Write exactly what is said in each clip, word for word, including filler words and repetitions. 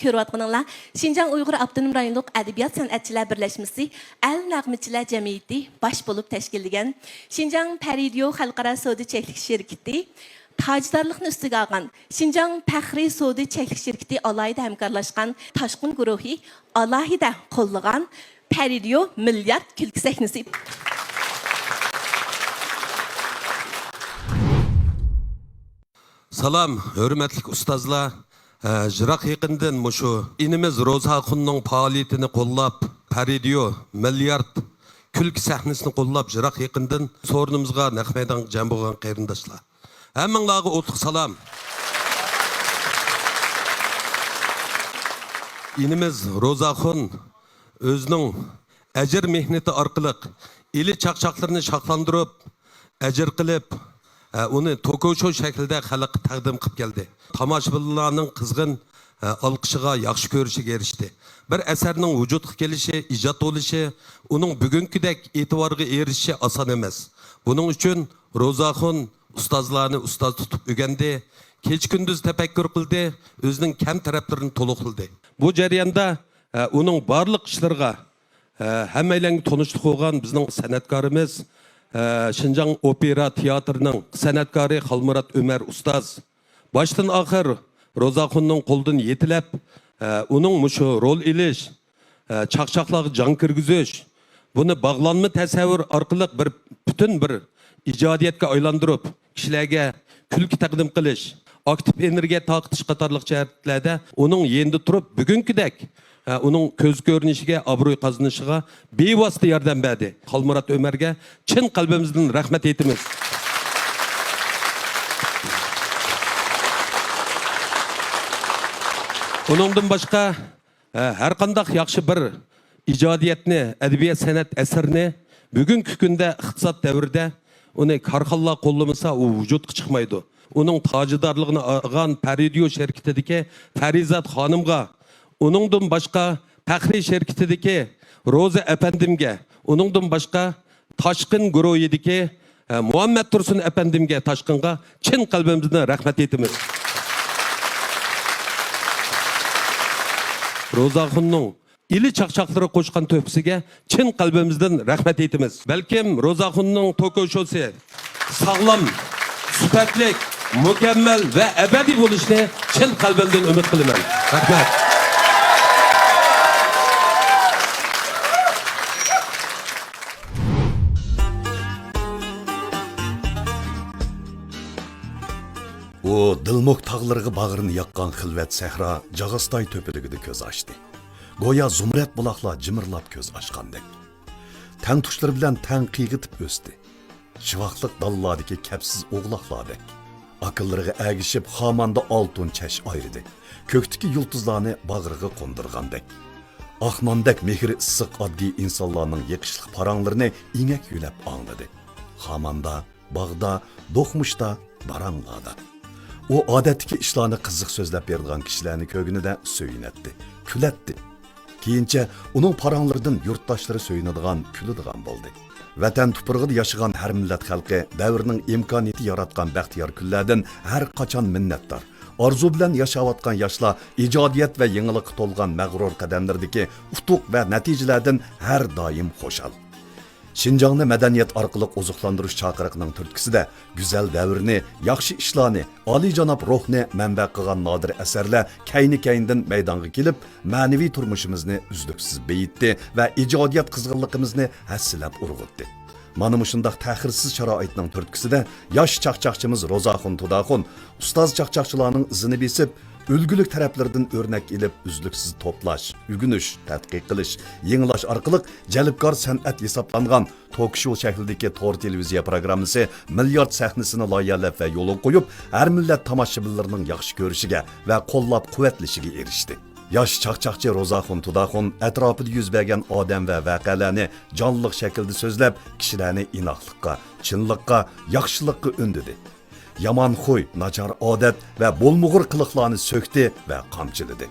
كۆرۈۋاتقىنىڭلار، شىنجاڭ ئۇيغۇر ئاپتونوم رايونلۇق ئەدەبىيات سەنئەتچىلەر بىرلەشمىسى ئەل نەغمىچىلەر جەمئىيىتى باش بولۇپ تەشكىللىگەن، شىنجاڭ پەرىدىيو خەلقئارا سودا چەكلىك شىركىتى تاجدارلىقنى ئۈستىگە ئالغان، شىنجاڭ پەخرىي سودا چەكلىك شىركىتى ئالاھىدە ھەمكارلاشقان، تاشقىن گۇرۇھى ئالاھىدە قوللىغان پەرىدىيو مىليارد كۈلكە سەھنىسى. سالام، ھۆرمەتلىك ئۇستازلار! ھە، يىراق يېقىندىن مۇشۇ ئىنىمىز روزاخۇننىڭ پائالىيىتىنى قوللاپ، پەرىدىيو مىليارد كۈلكە سەھنىسىنى قوللاپ، يىراق يېقىندىن سورۇنىمىزغا نەق مەيدانغا جەم بولغان قېرىنداشلار، ھەممىڭلارغا ئوتلۇق سالام! ئىنىمىز روزاخۇن ئۆزىنىڭ ئەجىر مېھنىتى ئارقىلىق ئىلى چاقچاقلىرىنى شاخلاندۇرۇپ، ئەجىر قىلىپ، ئە، ئۇنى توكو شو شەكلىدە خەلققە تەقدىم قىلىپ كەلدى. تاماشىبىنلارنىڭ قىزغىن، ئە، ئالقىشىغا، ياخشى كۆرۈشىگە ئېرىشتى. بىر ئەسەرنىڭ ۋۇجۇدقا كېلىشى، ئىجاد بولۇشى، ئۇنىڭ بۈگۈنكىدەك ئېتىبارغا ئېرىشىشى ئاسان ئەمەس. بۇنىڭ ئۈچۈن روزاخۇن ئۇستازلارنى ئۇستاز تۇتۇپ ئۆگەندى، كېچە-كۈندۈز تەپەككۇر قىلدى، ئۆزىنىڭ كەم تەرەپلىرىنى تولۇقلىدى. بۇ جەرياندا، ئە، ئۇنىڭ بارلىق ئىشلىرىغا، ئە، ھەممەيلەنگە تونۇشلۇق بولغان بىزنىڭ سەنئەتكارىمىز، ئە، شىنجاڭ ئوپېرا تىياتىرىنىڭ سەنئەتكارى خالمۇرات ئۆمەر ئۇستاز باشتىن-ئاخىر روزاخۇننىڭ قولىدىن يېتىلەپ، ئە، ئۇنىڭ مۇشۇ رول ئېلىش، ئە، چاقچاقلارغا جان كىرگۈزۈش، بۇنى باغلانما تەسەۋۋۇر ئارقىلىق بىر پۈتۈن بىر ئىجادىيەتكە ئايلاندۇرۇپ، كىشىلەرگە كۈلكە تەقدىم قىلىش، ئاكتىپ ئېنېرگىيە تارقىتىش قاتارلىق جەھەتلەردە ئۇنىڭ يېنىدا تۇرۇپ، بۈگۈنكىدەك، ھە، ئۇنىڭ كۆز كۆرۈنۈشىگە، ئابرۇي قازىنىشىغا بىۋاسىتە ياردەم بەردى. خالمۇرات ئۆمەرگە چىن قەلبىمىزدىن رەھمەت ئېيتىمىز. ئۇنىڭدىن باشقا، ھە، ھەرقانداق ياخشى بىر ئىجادىيەتنى، ئەدەبىيات سەنئەت ئەسىرىنى بۈگۈنكى كۈندە ئىقتىساد دەۋرىدە ئۇنى كارخانىلار قوللىمىسا، ئۇ ۋۇجۇدقا چىقمايدۇ. ئۇنىڭ تاجىدارلىقىنى ئالغان پەرىدىيو شىركىتىدىكى پەرىزات خانىمغا، ئۇنىڭدىن باشقا پەخرىي شىركىتىدىكى روزا ئەپەندىمگە، ئۇنىڭدىن باشقا تاشقىن گۇرۇھىدىكى، ئە، مۇھەممەت تۇرسۇن ئەپەندىمگە، تاشقىنغا چىن قەلبىمىزدىن رەھمەت ئېيتىمىز. روزاخۇننىڭ ئىلى چاقچاقلىرى قوشقان تۆھپىسىگە چىن قەلبىمىزدىن رەھمەت ئېيتىمىز. بەلكىم روزاخۇننىڭ توكو شوسى ساغلام، سۈپەتلىك، مۇكەممەل ۋە ئەبەدىي بولۇشىنى چىن قەلبىمدىن ئۈمىد قىلىمەن. رەھمەت. ئۇ دىلمۇك تاغلىرىغا باغرىنى ياققان خىلۋەت سەھرا جاغاستاي تۆپىلىكىدە كۆز ئاچتى. گويا زۇمرەت بۇلاقلار جىمىرلاپ كۆز ئاچقاندەك. تەڭتۇشلىرى بىلەن تەڭ قىيغىتىپ ئۆستى. شىۋاقلىق دالىلاردىكى كەپسىز ئوغلاقلاردەك. ئاكىلىرىغا ئەگىشىپ خاماندا ئالتۇن چەش ئايرىدى. كۆكتىكى يۇلتۇزلارنى باغرىغا قوندۇرغاندەك. ئاق ناندەك مېھرى ئىسسىق ئاددىي ئىنسانلارنىڭ يېقىشلىق پاراڭلىرىنى ئېڭەك يۆلەپ ئاڭلىدى. خاماندا، باغدا، دوقمۇشتا، باراڭلاردا. ئۇ ئادەتتىكى ئىشلارنى قىزىق سۆزلەپ بېرىدىغان كىشىلەرنى كۆرگىنىدە سۆيۈنەتتى، كۈلەتتى. كېيىنچە ئۇنىڭ پاراڭلىرىدىن يۇرتداشلىرى سۆيۈنىدىغان، كۈلىدىغان بولدى. ۋەتەن تۇپرىقىدا ياشىغان ھەر مىللەت خەلقى دەۋرنىڭ ئىمكانىيىتى ياراتقان بەختىيار كۈنلەردىن ھەر قاچان مىننەتدار. ئارزۇ بىلەن ياشاۋاتقان ياشلار ئىجادىيەت ۋە يېڭىلىققا تولغان مەغرۇر قەدەملىرىدىكى ئۇتۇق ۋە نەتىجىلەردىن ھەر دائىم خۇشال. شىنجاڭنى مەدەنىيەت ئارقىلىق ئوزۇقلاندۇرۇش چاقىرىقىنىڭ تۈرتكىسىدە، گۈزەل دەۋرنى، ياخشى ئىشلارنى، ئالىيجاناب روھنى مەنبە قىلغان نادىر ئەسەرلەر كەينى-كەينىدىن مەيدانغا كېلىپ، مەنىۋى تۇرمۇشىمىزنى ئۈزلۈكسىز بېيىتتى ۋە ئىجادىيەت قىزغىنلىقىمىزنى ھەسسىلەپ ئۇرغۇتتى. مانا مۇشۇنداق تەخىرسىز شارائىتنىڭ تۈرتكىسىدە، ياش چاقچاقچىمىز روزاخۇن تۇداخۇن ئۇستاز چاقچاقچىلارنىڭ ئىزىنى بېسىپ، ئۈلگىلىك تەرەپلىرىدىن ئۆرنەك ئېلىپ، ئۈزلۈكسىز توپلاش، ئۆگىنىش، تەتقىق قىلىش، يېڭىلاش ئارقىلىق جەلپكار سەنئەت ھېسابلانغان توك شو شەكلىدىكى تور تېلېۋىزىيە پروگراممىسى مىليارد سەھنىسىنى لايىھەلەپ ۋە يولغا قويۇپ، ھەر مىللەت تاماشىبىنلىرىنىڭ ياخشى كۆرۈشىگە ۋە قوللاپ قۇۋۋەتلىشىگە ئېرىشتى. ياش چاقچاقچى روزاخۇن تۇداخۇن ئەتراپىدا يۈز بەرگەن ئادەم ۋە ۋەقەلەرنى جانلىق شەكىلدە سۆزلەپ، كىشىلەرنى ئىناقلىققا، چىنلىققا، ياخشىلىققا ئۈندىدى. يامان خۇي، ناچار ئادەت ۋە بولمىغۇر قىلىقلارنى سۆكتى ۋە قامچىلىدى.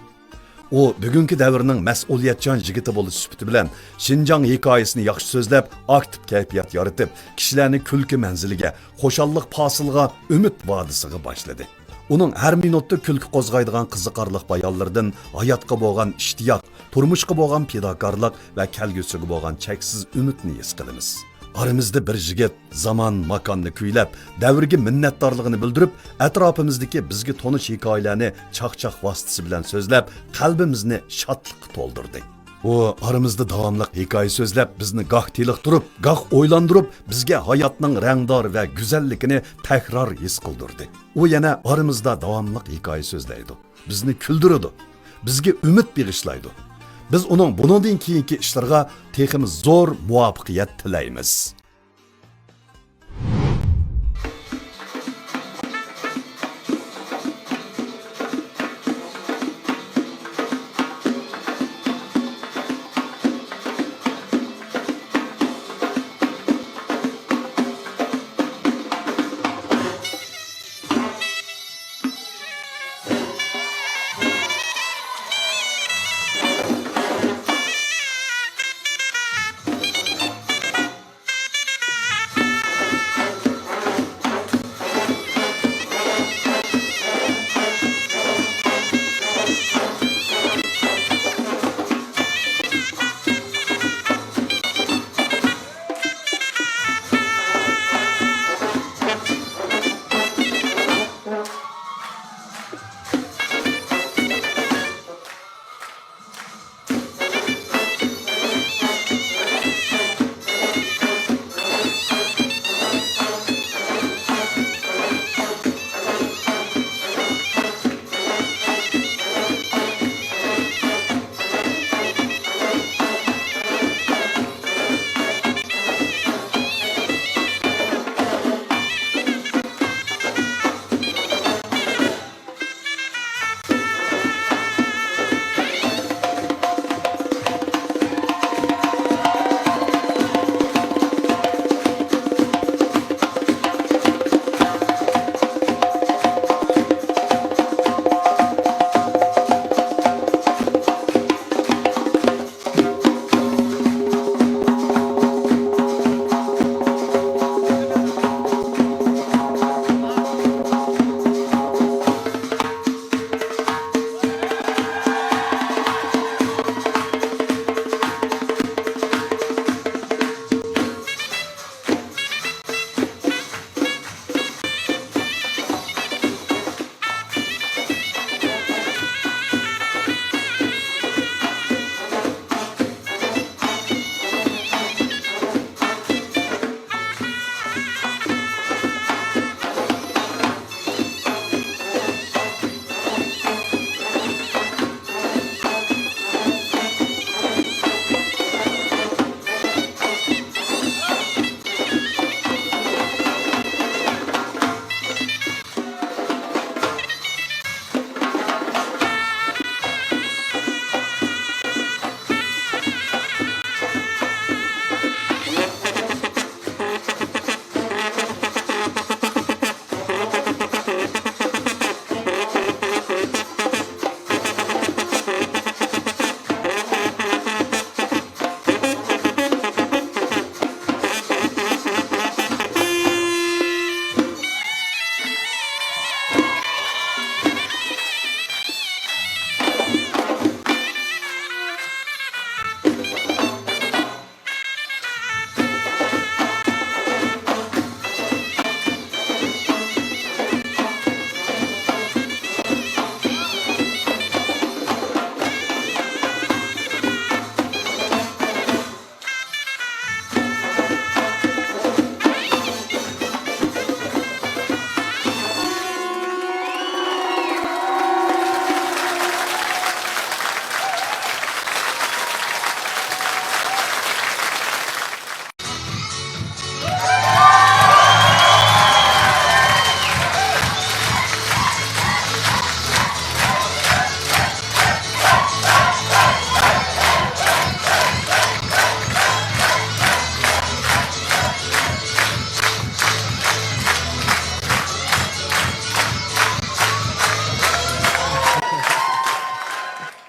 ئۇ بۈگۈنكى دەۋرنىڭ مەسئۇلىيەتچان يىگىتى بولۇش سۈپىتى بىلەن شىنجاڭ ھېكايىسىنى ياخشى سۆزلەپ، ئاكتىپ كەيپىيات يارىتىپ، كىشىلەرنى كۈلكە مەنزىلىگە، خۇشاللىق پاسىلىغا، ئۈمىد ۋادىسىغا باشلىدى. ئۇنىڭ ھەر مىنۇتتا كۈلكە قوزغايدىغان قىزىقارلىق بايانلىرىدىن ھاياتقا بولغان ئىشتىياق، تۇرمۇشقا بولغان پىداكارلىق ۋە كەلگۈسىگە بولغان چەكسىز ئۈمىدنى ھېس قىلىمىز. ئارىمىزدا بىر يىگىت زامان، ماكاننى كۈيلەپ، دەۋرگە مىننەتدارلىقىنى بىلدۈرۈپ، ئەتراپىمىزدىكى بىزگە تونۇش ھېكايىلەرنى چاقچاق ۋاسىتىسى بىلەن سۆزلەپ، قەلبىمىزنى شادلىققا تولدۇردى. ئۇ ئارىمىزدا داۋاملىق ھېكايە سۆزلەپ، بىزنى گاھ تېلىقتۇرۇپ، گاھ ئويلاندۇرۇپ، بىزگە ھاياتنىڭ رەڭدار ۋە گۈزەللىكىنى تەكرار ھېس قىلدۇردى. ئۇ يەنە ئارىمىزدا داۋاملىق ھېكايە سۆزلەيدۇ، بىزنى كۈلدۈرىدۇ، بىزگە ئۈمىد بېغىشلايدۇ. بىز ئۇنىڭ بۇنىڭدىن كېيىنكى ئىشلىرىغا تېخىمۇ زور مۇۋەپپەقىيەت تىلەيمىز.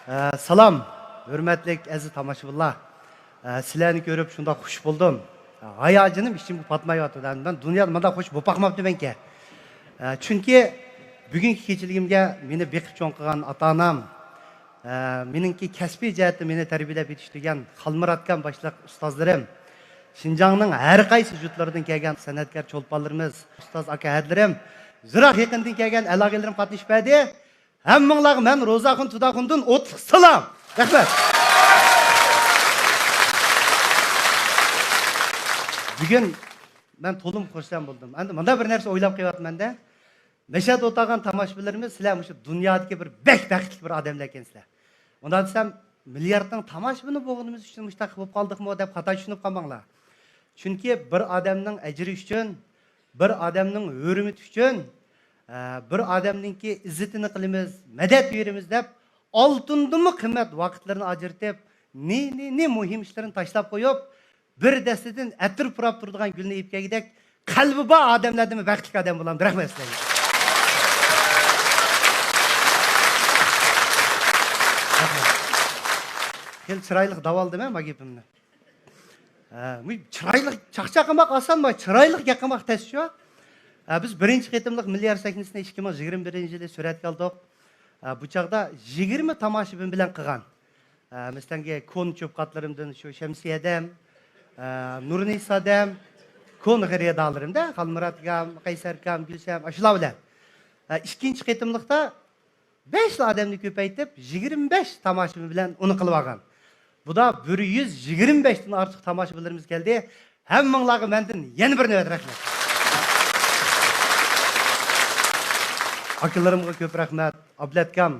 ئە، سالام، ھۆرمەتلىك ئەزىز تاماشىبىنلار. ئە، سىلەرنى كۆرۈپ شۇنداق خۇش بولدۇم. ئە، ھاياجىنىم ئىچىمگە پاتمايۋاتىدۇ. مەن دۇنيادا مۇنداق خۇش بولۇپ باقماپتىمەنكەن. ئە، چۈنكى بۈگۈنكى كېچىلىكىمگە مېنى بېقىپ چوڭ قىلغان ئاتا-ئانام، ئە، مېنىڭكى كەسپىي جەھەتتە مېنى تەربىيەلەپ يېتىشتۈرگەن خالمۇراتكام باشلىق ئۇستازلىرىم، شىنجاڭنىڭ ھەر قايسى يۇرتلىرىدىن كەلگەن سەنئەتكار چولپانلىرىمىز، ئۇستاز ئاكا ھەدىلىرىم، يىراق يېقىندىن كەلگەن ئەلاقىلىرىم قاتنىشىپ بەردى. ھەممىڭلارغا مەن روزاخۇن تۇداخۇندىن ئوتلۇق سالام. رەھمەت. بۈگۈن مەن تولىمۇ خۇرسەن بولدۇم. ئەمدى مۇنداق بىر نەرسە ئويلاپ قېلىۋاتىمەن-دە. مەشھەدە ئولتۇرغان تاماشىبىنلىرىمىز، سىلەر مۇشۇ دۇنيادىكى بىر بەك بەختلىك بىر ئادەملەر ئىكەنسىلەر. ئۇنداق دېسەم، مىلياردنىڭ تاماشىبىنى بولغىنىمىز ئۈچۈن مۇشۇنداق بولۇپ قالدۇقمۇ دەپ خاتا چۈشىنىپ قالماڭلار. چۈنكى بىر ئادەمنىڭ ئەجرى ئۈچۈن، بىر ئادەمنىڭ ھۆرمىتى ئۈچۈن، ئە، بىر ئادەمنىڭكى ئىززىتىنى قىلىمىز، مەدەت بېرىمىز دەپ، ئالتۇندىنمۇ قىممەت ۋاقىتلىرىنى ئاجرىتىپ، نى، نى، نى مۇھىم ئىشلىرىنى تاشلاپ قويۇپ، بىر دەستىدىن ئەتىر پۇراپ تۇرىدىغان گۈلنى ئېلىپ كەلگۈدەك قەلبى بار ئادەملەردىنمۇ بەختلىك ئادەم بولامدۇ؟ رەھمەت سىلەرگە. رەھمەت. خېلى چىرايلىق داۋالدىم ھە ما گېپىمنى. ھە، بۇ چىرايلىق چاقچاق قىلماق ئاسان، بۇ چىرايلىق گەپ قىلماق تەس شۇ. ھە، بىز بىرىنچى قېتىملىق مىليار سەھنىسىنى ئىككى مىڭ يىگىرمە بىرىنچى يىلى سۈرەتكە ئالدۇق. ھە، بۇ چاغدا يىگىرمە تاماشىبىن بىلەن قىلغان. ھە، مەسىلەنگە كونا چۆپقاتلىرىمدىن شۇ شەمسىيە ھەدەم، ھە، نۇرنىسا ھەدەم، كونا خېرىدارلىرىمدا خالمۇرات ئاكام، قەيسەر ئاكام، گۈلشەم، ئاشۇلار بىلەن. ھە، ئىككىنچى قېتىملىقتا بەشلا ئادەمنى كۆپەيتىپ، يىگىرمە بەش تاماشىبىن بىلەن ئۇنى قىلىۋالغان. بۇدا بىر يۈز يىگىرمە بەشتىن ئارتۇق تاماشىبىنلىرىمىز كەلدى. ھەممىڭلارغا مەندىن يەنە بىر نۆۋەت رەھمەت. ئاكىلىرىمغا كۆپ رەھمەت. ئابلەتكام،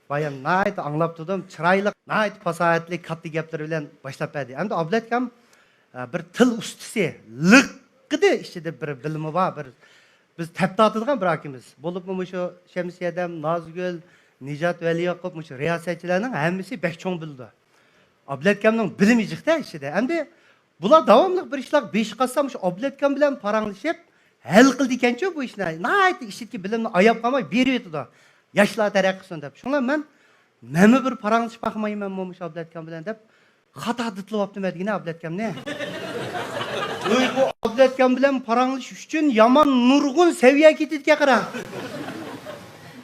بايام ناھايىتى ئاڭلاپ تۇردۇم. چىرايلىق، ناھايىتى پاساھەتلىك، كاتتا گەپلىرى بىلەن باشلاپ بەردى. ئەمدى ئابلەتكام، ئە، بىر تىل ئۇستىسى، لىققىدە ئىچىدە بىر بىلىمى بار، بىر بىز تەپ تارتىدىغان بىر ئاكىمىز. بولۇپمۇ مۇشۇ شەمسىيە ھەدەم، نازگۈل، نىجات ۋەلىياقۇپ، مۇشۇ رىياسەتچىلەرنىڭ ھەممىسى بەك چوڭ بىلىدۇ. ئابلەتكەمنىڭ بىلىمى جىقتە ئىچىدە. ئەمدى بۇلار داۋاملىق بىر ئىشلارغا بېشى قاتسا، مۇشۇ ئابلەتكەم بىلەن پاراڭلىشىپ ھەل قىلىدىكەنچۇ بۇ ئىشنى. ناھايىتى ئىچىدىكى بىلىمنى ئاياپ قالماي بېرىۋېتىدۇ. ياشلار تەرەققىي قىلسۇن دەپ. شۇڭا مەن، مەنمۇ بىر پاراڭلىشىپ باقمايمەنمۇ مۇشۇ ئابلەتكەم بىلەن دەپ. خاتا دىتلىۋاپتىمەن دېگىنە ئابلەتكەمنى. ۋوي، بۇ ئابلەتكەم بىلەن پاراڭلىشىش ئۈچۈن يامان نۇرغۇن سەۋىيە كېتىدىكەن قارا.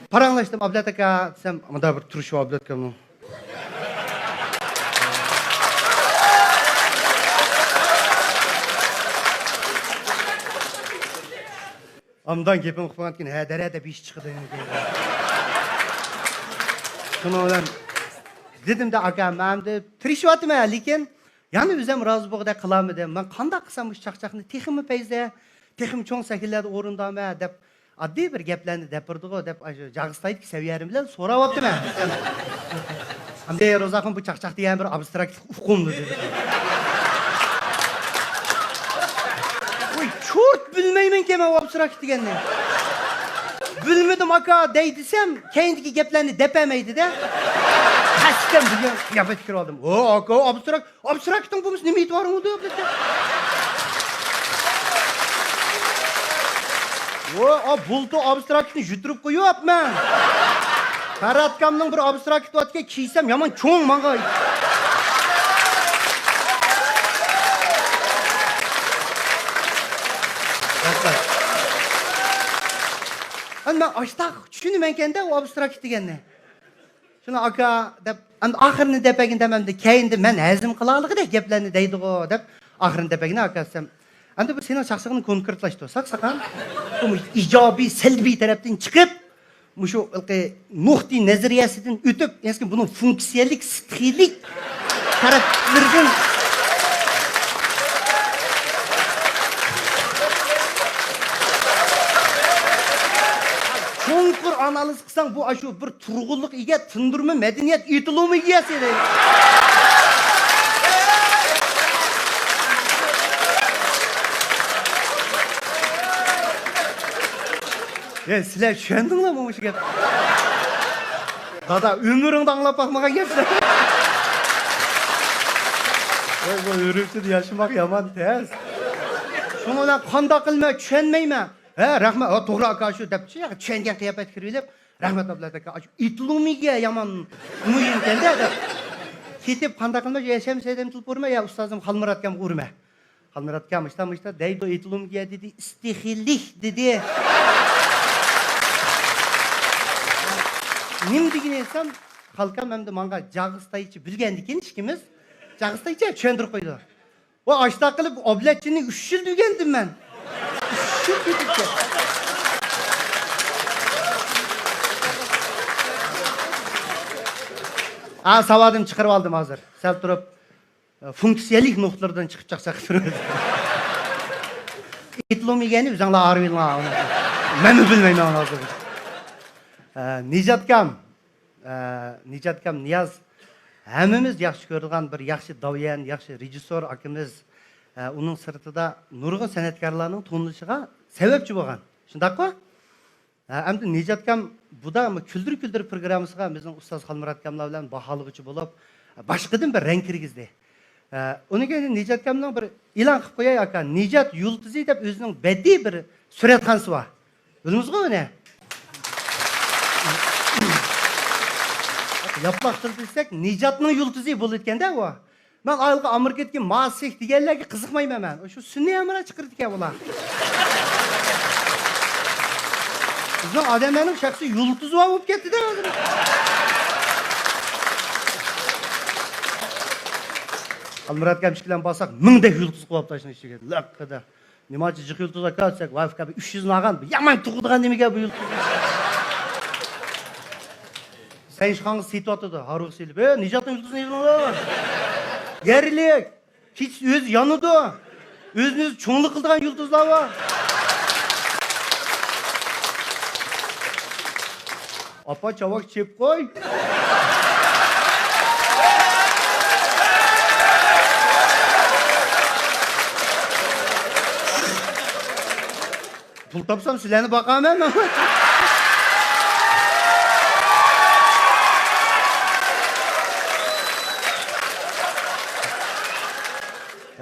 پاراڭلاشتىم، ئابلەت ئاكا دېسەم، مۇنداق بىر تۇرۇشى بار ئابلەتكەمنىڭ. ئاندىن گېپىم قىلىپ قالغاندىكىن، ھە، دەرە دەپ يېشى چىقىدۇ. شۇنىڭ بىلەن دېدىم-دە، ئاكا، مەن ئەمدى تىرىشىۋاتىمەن، لېكىن يەنە ئۆزۈم رازى بولغۇدەك قىلالمىدىم. مەن قانداق قىلسام مۇشۇ چاقچاقنى تېخىمۇ پەيزە، تېخىمۇ چوڭ سەھنىلەردە ئورۇندايمەن دەپ، ئاددىي بىر گەپلەرنى دەپ بېرىدىغۇ دەپ، ئاشۇ جاغىستايدىكى سەۋىيەم بىلەن سوراۋاپتىمەن. ئەمدى روزاخۇن، بۇ چاقچاق دېگەن بىر ئابستراكت ئۇقۇمدۇ دېدى. ۋوي، چورت بىلمەيمەنكەن مەن ئابستراكت دېگەننى. بىلمىدىم ئاكا دەي دېسەم، كەينىدىكى گەپلەرنى دەپەلمەيدۇ-دە. قەستەن بىلگەن قىياپەتكە كىرىۋالدىم. ھو ئاكا، ئابستراكت، ئابستراكتنىڭ بولمىسا نېمە ئېتىبارىڭ بولىدۇ دېدى. ۋو، ئا، بۇلتۇر ئابستراكتنى يۈتتۈرۈپ قويۇپ مەن. قاراتكامنىڭ بىر ئابستراكتى باركەن، كىيسەم يامان چوڭ ماڭا. ئەمدى مەن ئاشتاق چۈشىنىمەنكەندە ئۇ ئابستراكت دېگەننى. شۇنى ئاكا دەپ، ئەمدى ئاخىرىنى دەپ بەرگىن دەم، ئەمدى كەينىدە مەن ھەزىم قىلالىغۇدەك گەپلەرنى دەيدىغۇ دەپ، ئاخىرىنى دەپ بەرگىن ئاكا دېسەم، ئەمدى بۇ سېنىڭ چاقچىقىڭنى كونكرېتلاشتۇرساق ساقان، بۇ ئىجابىي، سەلبىي تەرەپتىن چىقىپ، مۇشۇ ھېلىقى نۇقتىئى نەزەرىيەسىدىن ئۆتۈپ، ئەسلى بۇنىڭ فۇنكسىيەلىك، سىتخىيلىك تەرەپلىرىدىن چوڭقۇر ئانالىز قىلساڭ، بۇ ئاشۇ بىر تۇرغۇنلۇق ئىگە، تىندۇرما مەدەنىيەت ئېتىلومى ئىگىسى. يا، سىلەر چۈشەندىڭلارمۇ مۇشۇ گەپ؟ دادا، ئۆمرۈڭدە ئاڭلاپ باقمىغان گەپلەر. ۋاي، بۇ ئۈرۈمچىدە ياشىماق يامان تەس. شۇنىڭ بىلەن قانداق قىلىمەن، چۈشەنمەيمەن. ھە، رەھمەت. ھە، توغرا ئاكا شۇ دەپچى، چۈشەنگەن قىياپەتكە كىرىۋېلىپ، رەھمەت ئابلەت ئاكا، ئاشۇ ئېتىلومىگە يامان مۇھىمكەندە دەپ. كېتىپ قانداق قىلىمەن، يا شەمسىيە ھەدەمنى تېلېفون ئۇرىمەن، يا ئۇستازىم خالمۇرات ئاكامغا ئۇرىمەن. خالمۇرات ئاكا مۇشتا، مۇشتا دەيدۇ، ئېتىلومىگە دېدى، ئىستىخىلىك دېدى. نېمە دېگىنى دېسەم، خالكام ئەمدى ماڭا جاغىستايچە بىلگەندىكىن ئىككىمىز، جاغىستايچە چۈشەندۈرۈپ قويدى. ۋە ئاشتاق قىلىپ، ئابلەتچىنى ئۈچ يىل دېگەنىدىم مەن. ئۈچ يىل كېتىپتۇ. ھا، ساۋادىمنى چىقىرىپ ئالدىم ھازىر. سەل تۇرۇپ، فۇنكسىيەلىك نۇقتىلىرىدىن چىقىپ چاقچاق قىلىپ تۇرىمىز. ئېيتىلمىگەننى ئۆزۈڭلار ئايرىۋېلىڭلار. مەنمۇ بىلمەيمەن ھازىر. ئە، نىجاتكام، ئە، نىجاتكام نىياز ھەممىمىز ياخشى كۆرىدىغان بىر ياخشى داۋيەن، ياخشى رېژىسسور ئاكىمىز. ئە، ئۇنىڭ سىرتىدا نۇرغۇن سەنئەتكارلارنىڭ تونۇلۇشىغا سەۋەبچى بولغان. شۇنداققۇ؟ ھە، ئەمدى نىجاتكام بۇدا كۈلدۈر-كۈلدۈر پروگراممىسىغا بىزنىڭ ئۇستاز خالمۇراتكاملار بىلەن باھالىغۇچى بولۇپ، باشقىدىن بىر رەڭ كىرگۈزدى. ھە، ئۇنىڭ كېيىن نىجاتكامنىڭ بىر ئېلان قىلىپ قوياي، ئاكا، نىجات يۇلتۇزى دەپ ئۆزىنىڭ بەدىئىي بىر سۈرەتخانىسى بار. بىلىمىزغۇ ئۇنى؟ ياپلاق تىلدا دېسەك، نىجاتنىڭ يۇلتۇزى بولىدىكەن-دە ئۇ. مەن ئايالغا ئامېرىكىدىكى ماسك دېگەنلەرگە قىزىقمايمەن مەن. شۇ سۈنئىي ھەمراھ چىقىرىدىكەن ئۇلار. بىزنىڭ ئادەملەرنىڭ شەخسىي يۇلتۇزى بار بولۇپ كەتتى-دە ھازىر. ئالمۇرات ئاكام ئىككىلەن بارساق، مىڭدەك يۇلتۇز قويۇپتۇ شۇنىڭ ئىچىگە. لىققىدە. نېمانچە جىق يۇلتۇز ئاكا دېسەك، ۋاي ئۇكا، ئۈچ يۈز ناغان، يامان تۇغىدىغان نېمىگە بۇ يۇلتۇز؟ سەن ئىشخانىغا سېتىۋاتىدۇ، ھارۋىغا سېلىپ، ئە، نىجاتنىڭ يۇلتۇزىنى ئېلىڭلار. يەرلىك، كېچىسى ئۆزى يانىدۇ. ئۆزىنى ئۆزى چوڭلۇق قىلىدىغان يۇلتۇزلار بار. ئاپا، چاۋاك چېپ قوي. پۇل تاپسام سىلەرنى باقارمەن.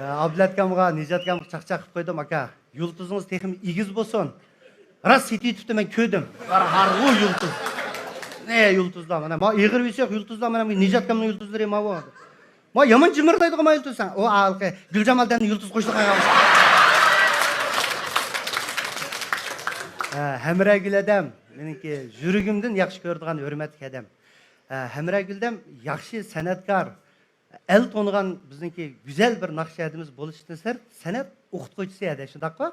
ئابلەتكامغا، نىجاتكامغا چاقچاق قىلىپ قويدۇم، ئاكا. يۇلتۇزىڭىز تېخىمۇ ئېگىز بولسۇن. راست سېتىۋېتىپتۇ، مەن كۆردۈم. قارا ھارۋۇ يۇلتۇز. نە يۇلتۇزلار مانا. ما ئېغىر ئۆسۈك يۇلتۇزلار مانا، نىجاتكامنىڭ يۇلتۇزلىرى ماۋۇ. ما يامان جىمىرلايدىغۇ ما يۇلتۇز سەن. ئۇ ھالقى گۈلجامال دەمنىڭ يۇلتۇز قوشۇلغان. ھە، ھەمراگۈل ھەدەم، مېنىڭكى يۈرىكىمدىن ياخشى كۆرىدىغان ھۆرمەتلىك ھەدەم. ھە، ھەمراگۈل ھەدەم ياخشى سەنئەتكار، ئەل تونۇغان بىزنىڭكى گۈزەل بىر ناخشىچى ھەدىمىز بولۇشتىن سىرت، سەنئەت ئوقۇتقۇچىسى ھەدە، شۇنداققۇ؟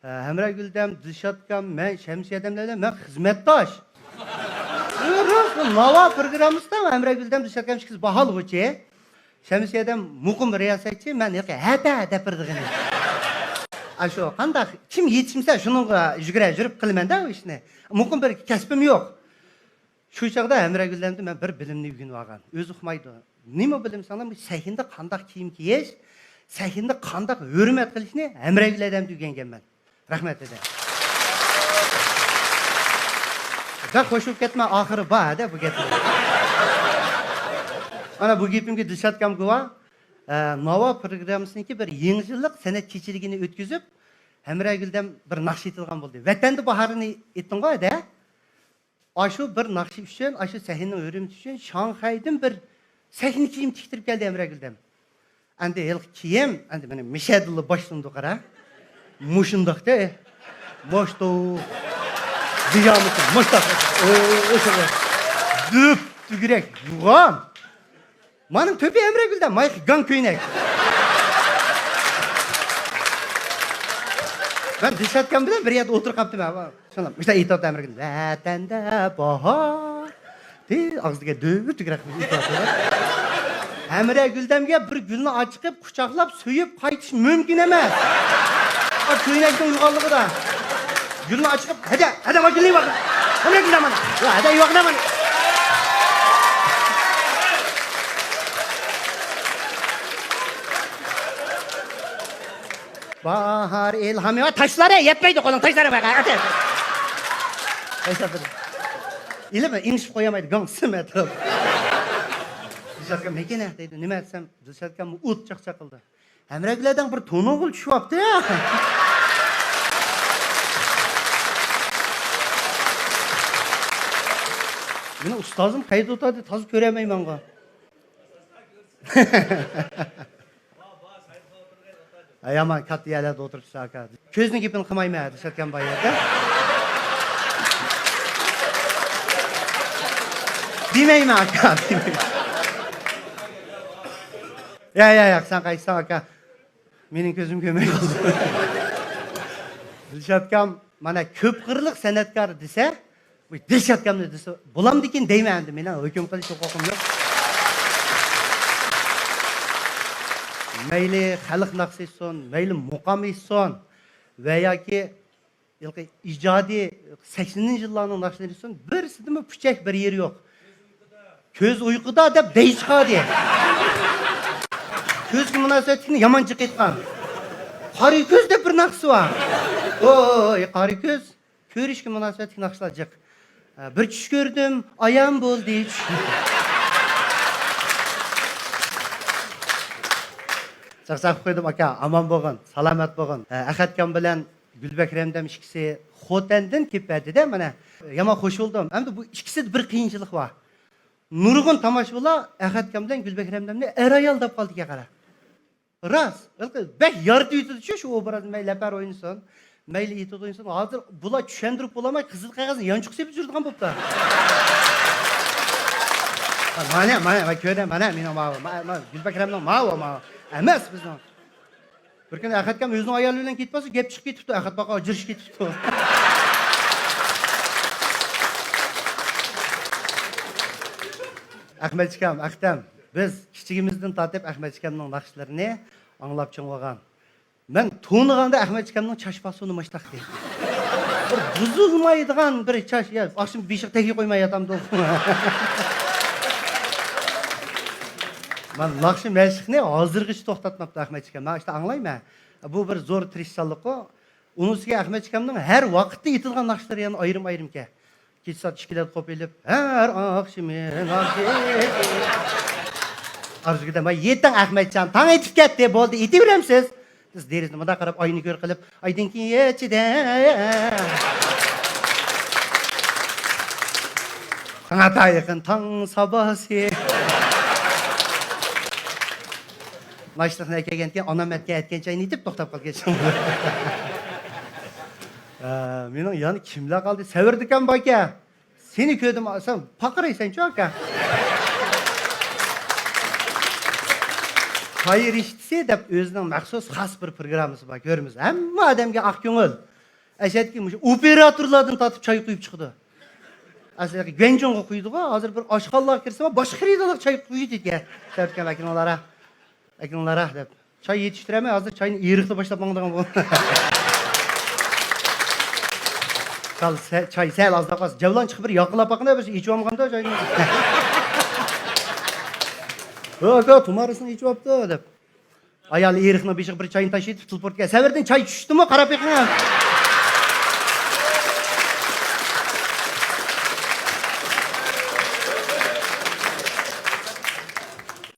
ھە، ھەمراگۈل ھەدەم، دىلشاتكام، مەن، شەمسىيە ھەدەملەر بىلەن مەن خىزمەتداش. راست، ناۋا پروگراممىسىدا ھەمراگۈل ھەدەم، دىلشاتكام ئىككىسى باھالىغۇچى. شەمسىيە ھەدەم مۇقىم بىر رىياسەتچى، مەن ھېلىقى ھەدە دەپ بېرىدىغىنى. ئاشۇ قانداق، كىم يېتىشمىسە شۇنىڭغا يۈگۈرە يۈرۈپ قىلىمەن-دە ئۇ ئىشنى. مۇقىم بىر كەسپىم يوق. شۇ چاغدا ھەمراگۈل ھەدەمدىن مەن بىر بىلىمنى ئۆگىنىۋالغان. ئۆزى ئۇقمايدۇ. نېمە بىلىم دېسەڭلار، سەھنىدە قانداق كىيىم كىيىش، سەھنىدە قانداق ھۆرمەت قىلىشنى ھەمراگۈل ھەدەمدىن ئۆگەنگەنمەن. رەھمەت ھەدە. بەك خوش بولۇپ كەتمە، ئاخىرى بار ھەدە بۇ گەپنىڭ. مانا بۇ گېپىمگە دىلشاتكام گۇۋاھ. ئە، ناۋا پروگراممىسىنىڭكى بىر يېڭى يىللىق سەنئەت كېچىلىكىنى ئۆتكۈزۈپ، ھەمراگۈل ھەدەم بىر ناخشا ئېيتىدىغان بولدى. ۋەتەندە باھارنى ئېيتتىڭغۇ ھەدە؟ ئاشۇ بىر ناخشا ئۈچۈن، ئاشۇ سەھنىنىڭ ھۆرمىتى ئۈچۈن شاڭخەيدىن بىر سەھنە كىيىم تىكتۈرۈپ كەلدى ھەمراگۈل ھەدەم. ئەمدى ھېلىقى كىيىم، ئەمدى مېنىڭ مىشەدىنلا باشلىنىدۇ، قارا. مۇشۇنداقتا، ماشتو، بىجامىسى مۇشتاق. ئو، ئو، شۇ. دۈپ، دۈگرەك، يوغان. مانا تۆپى ھەمراگۈل ھەدەم، مايقى گاڭ كۆينەك. مەن دىلشاتكام بىلەن بىر يەردە ئولتۇرۇپ قاپتىمەن. شۇنداق، مۇشۇنداق ئېيتىۋاتىدۇ ھەمراگۈل. ۋەتەندە باھار. دى، ئاغزىدىكى دۆۋە تۈگرەك ئېيتىۋاتىدۇ. ھەمراگۈل ھەدەمگە بىر گۈلنى ئاچىقىپ، قۇچاقلاپ، سۆيۈپ قايتىش مۇمكىن ئەمەس. ئا، كۆينەكنىڭ يوغانلىقىدا. گۈلنى ئاچىقىپ، ھەدە، ھەدە، ما گۈلنى يوغان. ھەمراگۈل ھەدەم مانا. يا، ھەدە، يوغان مانا. باھار ئىلھامى، ۋاي، تاشلار، ھەي، يەتمەيدۇ قولۇڭ، تاشلار، ۋاي، ئەتە. تاشلار. ئىلىم، ئېڭىشىپ قويالمايدۇ، گاڭ سىم ئەتراپ. دىلشاتكام، مېكىنە دەيدۇ، نېمە دېسەم، دىلشاتكام ئوت چاقچاق قىلدى. ھەمراگۈل ھەدەڭ بىر تونۇغۇل چۈشۈۋاپتۇ. مېنىڭ ئۇستازىم قەيەردە ئولتۇردى، تازا كۆرەلمەيمەنغۇ. ھە، يامان كاتتا يەرلەردە ئولتۇرۇپسىز، ئاكا. كۆزنىڭ گېپىنى قىلمايمەن، دىلشاتكام بار يەردە. دېمەيمەن، ئاكا، دېمەيمەن. يا، يا، ياق، سەن قايتساڭ، ئاكا. مېنىڭ كۆزۈم كۆرمەي قالدى. دىلشاتكام، مانا، كۆپ قىرلىق سەنئەتكار دېسە، بۇ دىلشاتكامنى دېسە، بولامدىكىن دەيمەن ئەمدى، مېنىڭ ھۆكۈم قىلىش ھوقۇقۇم يوق. مەيلى خەلق ناخشىسى ئېيتسۇن، مەيلى مۇقام ئېيتسۇن ۋە ياكى ھېلىقى ئىجادىي سەكسىنىنچى يىللارنىڭ ناخشىلىرى ئېيتسۇن، بىرسىدىمۇ پۇچەك بىر يېرى يوق. كۆز ئۇيقۇدا دەپ دەي چىقاردى. كۆزگە مۇناسىۋەتلىكنى يامان جىق ئېيتقان. قارا كۆز دەپ بىر ناخشىسى بار. ۋوي، قارا كۆز. كۆرۈشكە مۇناسىۋەتلىك ناخشىلار جىق. بىر چۈش كۆردۈم، ئايان بولدى چۈش. چاقچاق قويدۇم، ئاكا، ئامان بولغىن، سالامەت بولغىن. ئەخەتكام بىلەن گۈلبەكرەم ھەمدەم ئىككىسى خوتەندىن كېلىپ بەردى-دە مانا. يامان خوش بولدۇم. ئەمدى بۇ ئىككىسىدە بىر قىيىنچىلىق بار. نۇرغۇن تاماشىبىنلار ئەخەتكام بىلەن گۈلبەكرەم ھەمدەمنى ئەر-ئايال دەپ قالدىكەن، قارا. راست. ھېلىقى بەك يارىتىۋېتىدۇ شۇ، شۇ ئوبرازنى. مەيلى لەپەر ئوينىسۇن، مەيلى ئېتىد ئوينىسۇن. ھازىر بۇلار چۈشەندۈرۈپ بولالماي، قىزىل قەغەزنى يانچۇققا سېپىپ يۈرىدىغان بوپتۇ. مانا، مانا، مانا، كۆرە، مانا، مېنىڭ ماۋۇ، ما-، ما-، گۈلبەكرەمنىڭ ماۋۇ، ماۋۇ. ئەمەس بىزنىڭ. بىر كۈنى ئەخەتكام ئۆزىنىڭ ئايالى بىلەن كېتىپ قالسا، گەپ چىقىپ كېتىپتۇ، ئەخەت باقا ئاجرىشىپ كېتىپتۇ. ئەخمەتجىكام، ئەختەم، بىز كىچىكىمىزدىن تارتىپ ئەخمەتجىكامنىڭ ناخشىلىرىنى ئاڭلاپ چوڭ بولغان. مەن تونۇغاندا ئەخمەتجىكامنىڭ چاچ پاسونى ماشتاقتى. بىر بۇزۇلمايدىغان بىر چاچ، يا، ئاخشىمى بېشىغا تەگكە قويماي ياتامدۇ. مەن ناخشا مەشىقنى ھازىرغىچە توختاتماپتۇ ئەخمەتجىكام. مەن ئىشتا ئاڭلايمەن. بۇ بىر زور تىرىشچانلىققۇ. ئۇنىڭ ئۈستىگە ئەخمەتجىكامنىڭ ھەر ۋاقىتتا ئېيتىدىغان ناخشىلىرى يەنە ئايرىم-ئايرىمكەن. كېچە سائەت ئىككىلەردە قوپۇپ ئېلىپ، ھەر ئاخشىمى ناخشا. ئارزۇگۈل دەم، ۋاي يېتىڭ ئەخمەتجان، تاڭ ئېتىپ كەتتى، بولدى، ئېتىۋېرەمسىز. بىز دېرىزىدىن مۇنداق قاراپ، ئاينى كۆر قىلىپ، ئايدىڭكى ئىچىدە. ساڭا يېقىن تاڭ ساباسى. ناشتىلىقنى ئەكەلگەنكىن، ئانام ئەتكەن، ئەتكەن چاينى ئېتىپ توختاپ قالغان. ئە، مېنىڭ يەنە كىملەر قالدى؟ سەۋردىكەن باركەن. سېنى كۆردۈم، سەن پارقىرايسەنچۇ، ئاكا. چاي رىشتىسى دەپ ئۆزىنىڭ مەخسۇس خاس بىر پروگراممىسى بار، كۆرىمىز. ھەممە ئادەمگە ئاق كۆڭۈل. ئەشەدىكى مۇشۇ ئوپېراتورلاردىن تارتىپ چاي قۇيۇپ چىقىدۇ. ئەسلى گۇەنجۇڭغا قۇيىدىغۇ، ھازىر بىر ئاشخانىلارغا كىرسە، باشقا خېرىدارلار چاي قۇيىدىكەن. سەۋردىكەن، ئەكىلىڭلارا. ئەكىلىڭلارا دەپ. چاي يېتىشتۈرەلمەي، ھازىر چاينى ئېرىقلا باشلاپ ماڭىدىغان بولدى. سەل، سە-، چاي سەل ئازلاپ قالسا، جەۋلان چىقىپ بىر ياقىلاپ باققىنا، بىز ئىچىۋالمىغاندا چاينى. «ھە، ئاكا، تۇمارىسىنى ئىچىۋاپتۇ» دەپ. ئايالى ئېرىقنىڭ بېشىغا بىر چاينى تاشلىۋېتىپ، تېلېپورتكە، «سەۋردىن چاي چۈشتىمۇ؟ قاراپ بېقىڭ»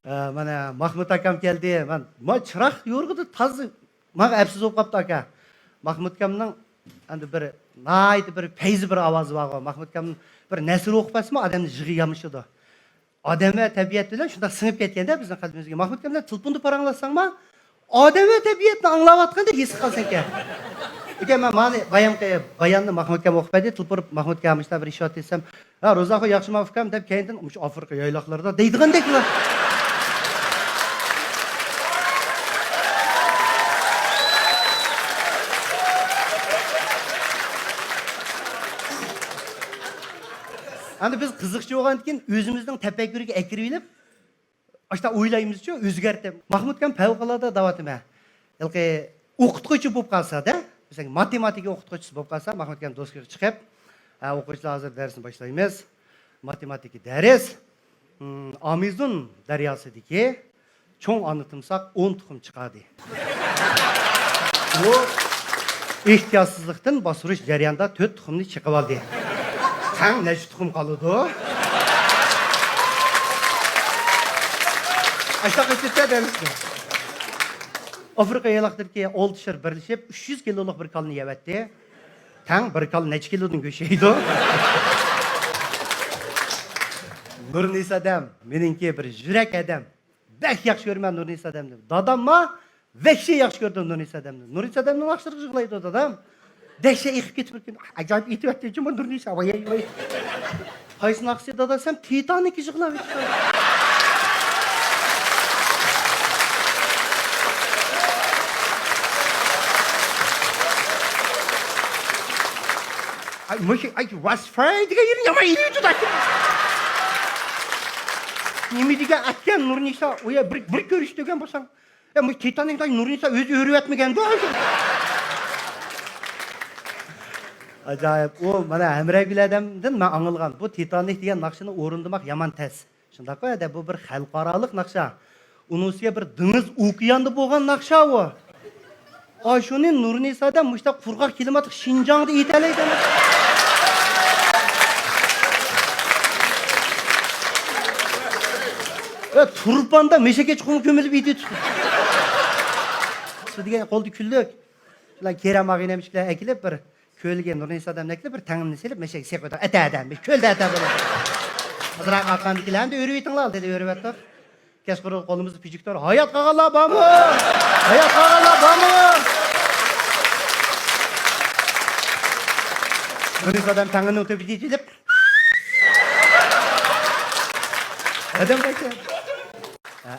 ھە، مانا ماخمۇت ئاكام كەلدى. مەن، ما چىراغ يورۇقىدى، تازا ماڭا ئەپسىز بولۇپ قاپتۇ، ئاكا. ماخمۇت ئاكامنىڭ ئەمدى بىر ناھايىتى بىر پەيزى بىر ئاۋازى بارغۇ. ماخمۇت ئاكام بىر نەسر ئوقۇپ بەرسىمۇ، ئادەمنى يىغى يامىشىدۇ. ئادەم ۋە تەبىئەت بىلەن شۇنداق سىڭىپ كەتكەندە بىزنىڭ قەلبىمىزگە. ماخمۇت ئاكام بىلەن تېلېفوندا پاراڭلاشساڭما، ئادەم ۋە تەبىئەتنى ئاڭلاۋاتقاندەك ھېس قىلسەنكەن. ئۆكەم، مەن مانا بايامقى باياننى ماخمۇت ئاكام ئوقۇپ بەردى، تېلېفون ئۇرۇپ، «ماخمۇت ئاكا، مۇشۇنداق بىر ئىش بار» دېسەم، «ھە، روزاخۇن، ياخشىما ئۇكام؟» دەپ، كەينىدىن، «مۇشۇ ئافرىقا يايلاقلىرىدا» دەيدىغاندەكلا. ئەمدى بىز قىزىقچى بولغاندىكىن ئۆزىمىزنىڭ تەپەككۇرىگە ئەكىرىۋېلىپ، ئاشتا ئويلايمىزچۇ، ئۆزگەرتىپ. ماخمۇت ئاكام پەۋقۇلئاددە دەۋاتىمەن. ھېلىقى ئوقۇتقۇچى بولۇپ قالسا-دە، مەسىلەن، ماتېماتىكا ئوقۇتقۇچىسى بولۇپ قالسا، ماخمۇت ئاكام دوسكىغا چىقىپ، «ھە، ئوقۇغۇچىلار، ھازىر دەرسنى باشلايمىز. ماتېماتىكا دەرس. ھىم، ئامازون دەرياسىدىكى چوڭ ئانا تىمساھ ئون تۇخۇم چىقاردى. ئۇ ئېھتىياتسىزلىقتىن باستۇرۇش جەريانىدا تۆت تۇخۇمنى چېقىۋالدى. تەڭ نەچچە تۇخۇم قالىدۇ؟» ئاشۇنداق ئېچىپتۇ دەرسنى. ئافرىقا يايلاقلىرىدىكى ئالتە شىر بىرلىشىپ، ئۈچ يۈز كىلولۇق بىر كالىنى يەۋەتتى. تەڭ بىر كالا نەچچە كىلودىن گۆش يەيدۇ؟ نۇرنىسا ھەدەم، مېنىڭكى بىر يۈرەك ھەدەم. بەك ياخشى كۆرىمەن نۇرنىسا ھەدەمنى. داداممۇ ۋەھشىي ياخشى كۆرىدۇ نۇرنىسا ھەدەمنى. نۇرنىسا ھەدەمنىڭ ناخشىلىرىغا يىغلايدۇ دادام. دەھشەت ئېقىپ كېتىپ بىر كۈن، ئاجايىپ ئېتىۋەتتى جۇمۇ نۇرنىسا. ۋاي، ۋاي. قايسى ناخشىسى دادا دېسەم، تىتانىككە يىغلاۋېتىپتۇ. ئاي، مۇشۇ، ئاي، ۋاسفاي دېگەن يېرى يامان ئېلىۋېتىدۇ. نېمە دېگەن ئەتكەن نۇرنىسا، ئۇ يەر بىر، بىر كۆرۈشتۈرگەن بولساڭ. يا، بۇ تىتانىكتا نۇرنىسا ئۆزى ئۆرۈۋەتمىگەندۇ؟ ئاجايىپ. ئۇ مانا ھەمراھگۈل ئادەمدىن مەن ئاڭلىغان. بۇ تىتانىك دېگەن ناخشىنى ئورۇندىماق يامان تەس. شۇنداققۇ، ھەدە، بۇ بىر خەلقئارالىق ناخشا. ئۇنىڭ ئۈستىگە بىر دېڭىز ئوكياندا بولغان ناخشا ئۇ. ئا، شۇنى نۇرنىسا ئادەم مۇشۇنداق قۇرغاق كىلىماتلىق شىنجاڭدا ئېيتالايدۇ. ۋە تۇرپاندا مەشەكە چوقۇم كۆمۈلۈپ ئېتىۋېتىپتۇ. دېگەن قولدا كۈنلۈك. شۇلار كېرەم ئاغىنەمچىكلەر ئەكېلىپ بىر كۆلگە نۇرنىسا ئادەمنى ئەكېلىپ بىر تەڭنىنى سېلىپ مەشەكە سېقىۋېتىپ ئەتە ئادەم، كۆلدە ئەتە بولىدۇ. ئازراق ئاققاندىكىلەر ئەمدى ئۆرۈۋېتىڭلار دېدى، ئۆرۈۋەتتۇق. كەچقۇرۇن قولىمىزدا پىژىكتور. ھايات قالغانلار بارمۇ؟ ھايات قالغانلار بارمۇ؟ بىرىنچى ئادەم تەڭرىنىڭ تۆپىدە ئېتىلىپ. ئادەم قايسى؟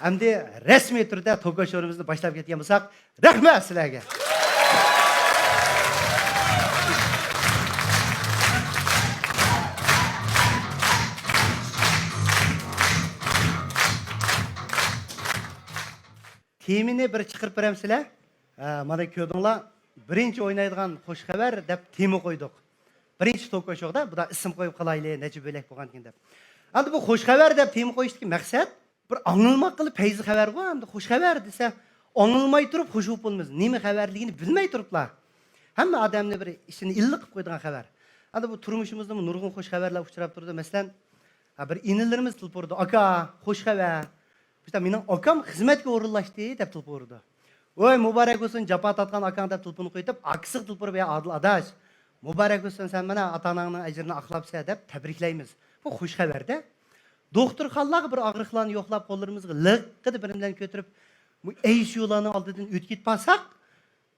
ئەمدى رەسمىي تۈردە توكا شورىمىزنى باشلاپ كەتكەن بولساق، رەھمەت سىلەرگە. تېمىنى بىر چىقىرىپ بېرەمسىلەر؟ ھە، مانا كۆردۈڭلار، بىرىنچى ئوينايدىغان خوش خەۋەر دەپ تېما قويدۇق. بىرىنچى توك شودا، بۇدا ئىسىم قويۇپ قالايلى، نەچچە بۆلەك بولغاندىكىن دەپ. ئەمدى بۇ خوش خەۋەر دەپ تېما قويۇشتىكى مەقسەت، بىر ئاڭلىماققىلا پەيزى خەۋەرغۇ، ئەمدى خوش خەۋەر دېسە، ئاڭلىماي تۇرۇپ خوش بولۇپ بولمىسۇن. نېمە خەۋەرلىكىنى بىلمەي تۇرۇپلا. ھەممە ئادەمنى بىر ئىچىنى ئىللىق قىلىپ قويىدىغان خەۋەر. ئەمدى بۇ تۇرمۇشىمىزدىمۇ نۇرغۇن خوش خەۋەرلەر ئۇچراپ تۇرىدۇ. مەسىلەن، ھە، بىر ئىنىلىرىمىز تېلېفون ئۇرىدۇ، «ئاكا، خوش خەۋەر.» بىزدە، «مېنىڭ ئاكام خىزمەتكە ئورۇنلاشتى» دەپ تېلېفون ئۇرىدۇ. «ۋاي، مۇبارەك بولسۇن، جاپا تارتقان ئاكاڭ» دەپ تېلېفون قويۇپ، ئاكىسىغا تېلېفون ئۇرۇپ، «يا ئادىل ئاداش، مۇبارەك بولسۇن، سەن مانا ئاتا-ئاناڭنىڭ ئەجرىنى ئاقلاپسەن» دەپ تەبرىكلەيمىز. بۇ خوش خەۋەر-دە. دوختۇرخانىلارغا بىر ئاغرىقلارنى يوقلاپ، قوللىرىمىزغا لىققىدە بىرىملەرنى كۆتۈرۈپ، بۇ ئەي سىيۇلارنىڭ ئالدىدىن ئۆتۈپ كېتىپ بارساق،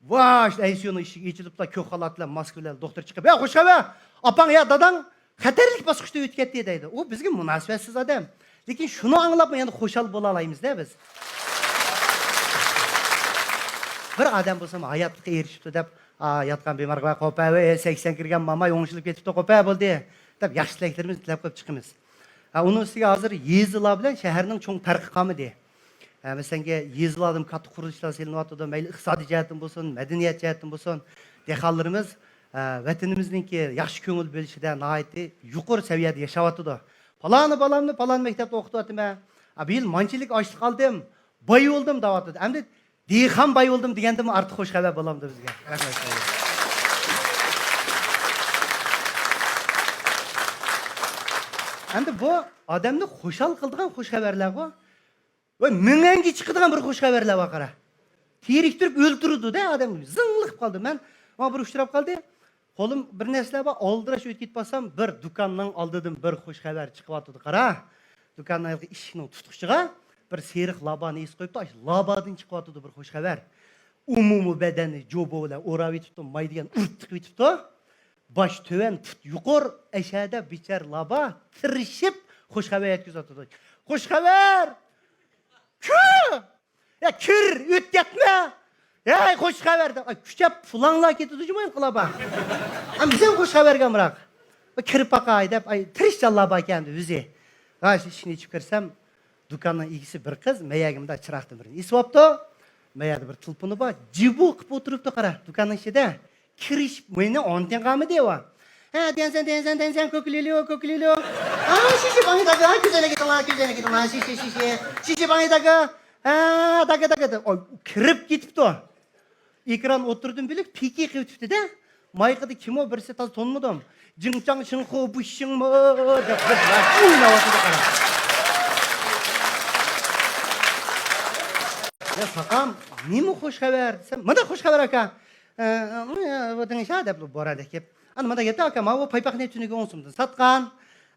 ۋاي، ئەي سىيۇنىڭ ئىشىكى ئېچىلىپلا، كۆك خالات بىلەن، ماسكا بىلەن دوختۇر چىقىپ، «يا خوش خەۋەر! ئاپاڭ يا داداڭ خەتەرلىك باسقۇچتا ئۆتۈپ كەتتى» دەيدۇ. ئۇ بىزگە مۇناسىۋەتسىز ئادەم. لېكىن شۇنى ئاڭلاپمۇ يەنە خۇشال بولالايمىز-دە بىز. بىر ئادەم بولسىمۇ ھاياتلىققا ئېرىشىپتۇ دەپ، «ئا، ياتقان بىمارغا قوپە، ۋەي، سەكسەن كىرگەن ماماي ئوڭشىلىپ كېتىپتۇ، قوپە بولدى» دەپ ياخشى تىلەكلىرىمىزنى تىلەپ قويۇپ چىقىمىز. ھە، ئۇنىڭ ئۈستىگە ھازىر يېزىلار بىلەن شەھەرنىڭ چوڭ پەرقى قالمىدى. ھە، مەسىلەنكى، يېزىلاردىمۇ كاتتا قۇرۇلۇشلار سېلىنىۋاتىدۇ. مەيلى ئىقتىسادىي جەھەتتىن بولسۇن، مەدەنىيەت جەھەتتىن بولسۇن، دېھقانلىرىمىز، ھە، ۋەتىنىمىزنىڭكى ياخشى كۆڭۈل بۆلۈشىدە ناھايىتى يۇقىرى سەۋىيەدە ياشاۋاتىدۇ. «پالانى بالامنى پالان مەكتەپتە ئوقۇتۇۋاتىمەن. ھە، بۇ يىل مانچىلىك ئاشلىق ئالدىم، باي بولدۇم» دەۋاتىدۇ. ئەمدى دېھقان باي بولدۇم دېگەندىنمۇ ئارتۇق خوش خەۋەر بولامدۇ بىزگە؟ رەھمەت. ئەمدى بۇ ئادەمنى خۇشال قىلىدىغان خوش خەۋەرلەرغۇ. ۋە مىڭەنگە چىقىدىغان بىر خوش خەۋەرلەر بار، قارا. تېرىكتۈرۈپ ئۆلتۈرىدۇ-دە ئادەمنى. زىڭلىق قىلىپ قالدى. مەن، ماڭا بىر ئۇچراپ قالدى. قولۇم بىر نەرسىلەر بار، ئالدىراش ئۆتۈپ كېتىپ بارسام، بىر دۇكاننىڭ ئالدىدىن بىر خوش خەۋەر چىقىۋاتىدۇ، قارا. دۇكاننىڭ ھېلىقى ئىشىكنىڭ تۇتقۇچىغا بىر سېرىق لابانى ئېسىپ قويۇپتۇ، ئاشۇ لابادىن چىقىۋاتىدۇ بىر خوش خەۋەر. ئومۇمىي بەدەننى جوبا بىلەن ئوراۋېتىپتۇ، ماي دېگەن ئۇرۇپ تىقىۋېتىپتۇ. باش تۆۋەن، پۇت يۇقىرى، ئەشەدە بىچارە لابا تىرىشىپ خوش خەۋەر يەتكۈزۈۋاتىدۇ. خوش خەۋەر! كۈ! يا كىر، ئۆتۈپ كەتمە! ھەي، خوش خەۋەر دەپ، ئاي، كۈچەپ پۇلاڭلار كېتىدۇ جۇمۇ ئەنقىلابا. ئەم، بىزەم خوش خەۋەرگە ئامراق. بىر كىرىپ باقاي دەپ، ئاي، تىرىشچانلار باركەن ئەمدى ئۆزى. غاش ئىشىكنى ئېچىپ كىرسەم، دۇكاننىڭ ئىگىسى بىر قىز، مەيەرگە مۇنداق چىراغدىن بىرنى ئېسىۋاپتۇ. مەيەردە بىر تېلېفونى بار، جىبۇ قىلىپ ئولتۇرۇپتۇ، قارا، دۇكاننىڭ ئىچىدە. كىرىش، مېنى ئون تىڭغامىدى ئۇ. ھە، دەنسەن، دەنسەن، دەنسەن، كوكلىلو، كوكلىلو. ھە، شىشى باڭ داگا، كۆزەنەك ئېتىڭلار، كۆزەنەك ئېتىڭلار، شىشى، شىشى. شىشى باڭ داگا. ھە، داگا، داگا، داگا. ئاي، كىرىپ كېتىپتۇ. ئېكران ئوتتۇرىدىن بۆلەك پىكى قىلىۋېتىپتۇ-دە. مايكىدا كىم ئۇ، بىرسى تازا تونۇمىدىم. جىڭچاڭ شىڭخۇ بۇشىڭمۇ دەپ بىر ئويناۋاتىدۇ، قارا. يا ساقام، نېمە خوش خەۋەر دېسەم، مانا خوش خەۋەر ئاكا. ئە، ئە، بۇ دېڭىشا دەپ بوران ئەكىپ. ئانا مانا يەتتە ئاكا، ماۋۇ پايپاقنى تۈنۈگۈن ئون سومدىن ساتقان.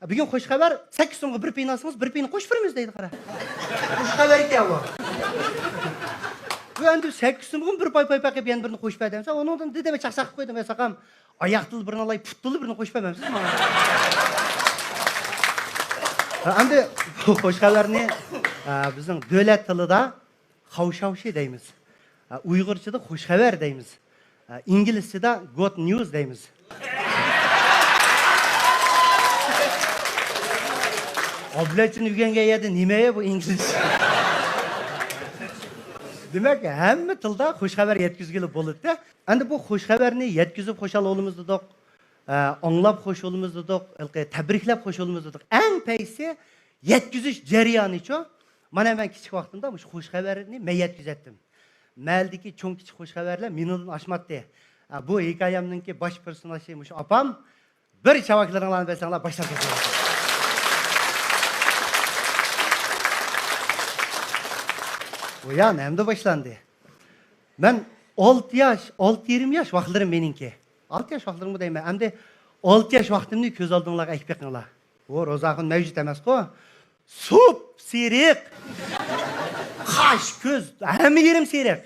بۈگۈن خوش خەۋەر، سەككىز سومغا بىر پېيىنى ئالسىڭىز، بىر پېيىنى قوشۇپ بېرىمىز دەيدۇ، قارا. خوش خەۋەر ئىكەن بۇ. بۇ ئەمدى سەككىز سومغا بىر پاي پايپاق قىلىپ يەنە بىرنى قوشۇپ بەر دېسە، ئۇنىڭدىن دېدىم، چاقچاق قىلىپ قويدۇم، يا ساقام. ئاياقتىلا بىرنى ئالاي، پۇتتىلا بىرنى قوشۇپ بەرمەمسىز ماڭا؟ ئەمدى بۇ خۇش خەۋەرنى، ئە، بىزنىڭ دۆلەت تىلىدا خاۋشاۋشى دەيمىز. ئە، ئۇيغۇرچىدا خۇش خەۋەر دەيمىز. ئە، ئىنگلىزچىدا گود نيۇز دەيمىز. ئابلەتچىنى ئۆگەنگەن يەردە نېمە بۇ ئىنگلىزچە؟ دېمەك، ھەممە تىلدا خۇش خەۋەر يەتكۈزگىلى بولىدۇ. ئەمدى بۇ خۇش خەۋەرنى يەتكۈزۈپ خۇشال بولىمىز دېدۇق، ئە، ئاڭلاپ خۇش بولىمىز دېدۇق، ھېلىقى تەبرىكلەپ خۇش بولىمىز دېدۇق. ئەڭ پەيسى يەتكۈزۈش جەريانىچۇ؟ مانا مەن كىچىك ۋاقتىمدا مۇشۇ خۇش خەۋەرنى مەن يەتكۈزەتتىم. مەھەللىدىكى چوڭ كىچىك خۇش خەۋەرلەر مېنىڭدىن ئاشماتتى. ئە، بۇ ھېكايەمنىڭكى باش پېرسوناژى مۇشۇ ئاپام. بىر چاۋاكلىرىڭلارنى بەرسەڭلار باشلاپ كېتىمەن. بۇ يا نەمدە باشلاندى؟ مەن ئالتە ياش، ئالتە يېرىم ياش ۋاقىتلىرىم مېنىڭكى. ئالتە ياش ۋاقىتلىرىمغۇ دەيمەن. ئەمدى ئالتە ياش ۋاقتىمنى كۆز ئالدىڭلارغا ئەكىپ بېقىڭلار. ئۇ روزاخۇن مەۋجۇت ئەمەسقۇ. سۇپ سېرىق. قاش، كۆز، ھەممە يېرىم سېرىق.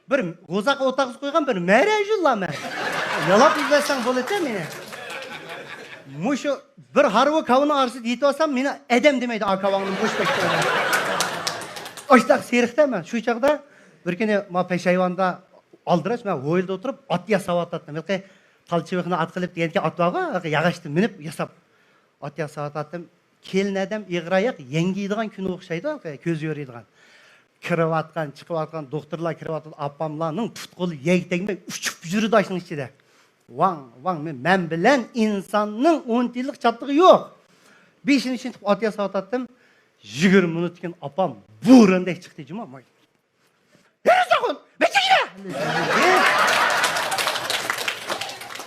بىر غوزاق ئوتاققا قويغان بىر مەرەجۇللا مەن. يالاپ يۈرمەسەڭ بولىدۇ مېنى. مۇشۇ بىر ھارۋا كاۋىنىڭ ئارىسىدا يېتىۋالسام، مېنى ئادەم دېمەيدۇ، ئا كاۋاڭنى بوش بەك. ئاشتاق سېرىقتە مەن. شۇ چاغدا بىر كۈنى ما پېشايۋاندا ئالدىراش، مەن ھويلىدا ئولتۇرۇپ ئات ياساۋاتاتتىم. ھېلىقى تال چىۋىقنى ئات قىلىپ دېگەنكى ئات بارغۇ، ياغاچتىن مىنىپ ياساپ ئات ياساۋاتاتتىم. كېلىن ئادەم ئېغىر ئاياق يەڭگىيدىغان كۈنى ئوخشايدۇ، كۆز يورۇيدىغان. كىرىۋاتقان، چىقىۋاتقان، دوختۇرلار كىرىۋاتقان، ئاپاملارنىڭ پۇت-قولى يەگە تەگمەي ئۇچۇپ يۈرىدۇ ئاشۇنىڭ ئىچىدە. ۋاڭ، ۋاڭ، مەن، مەن بىلەن ئىنساننىڭ ئون تىيىنلىق چاتىقى يوق. بېشىنى چىڭىتىپ ئات ياساۋاتاتتىم. يىگىرمە مىنۇتتىن كېيىن ئاپام بورىدەك چىقتى جۇما. يۈرسەغۇن، بېكىگە!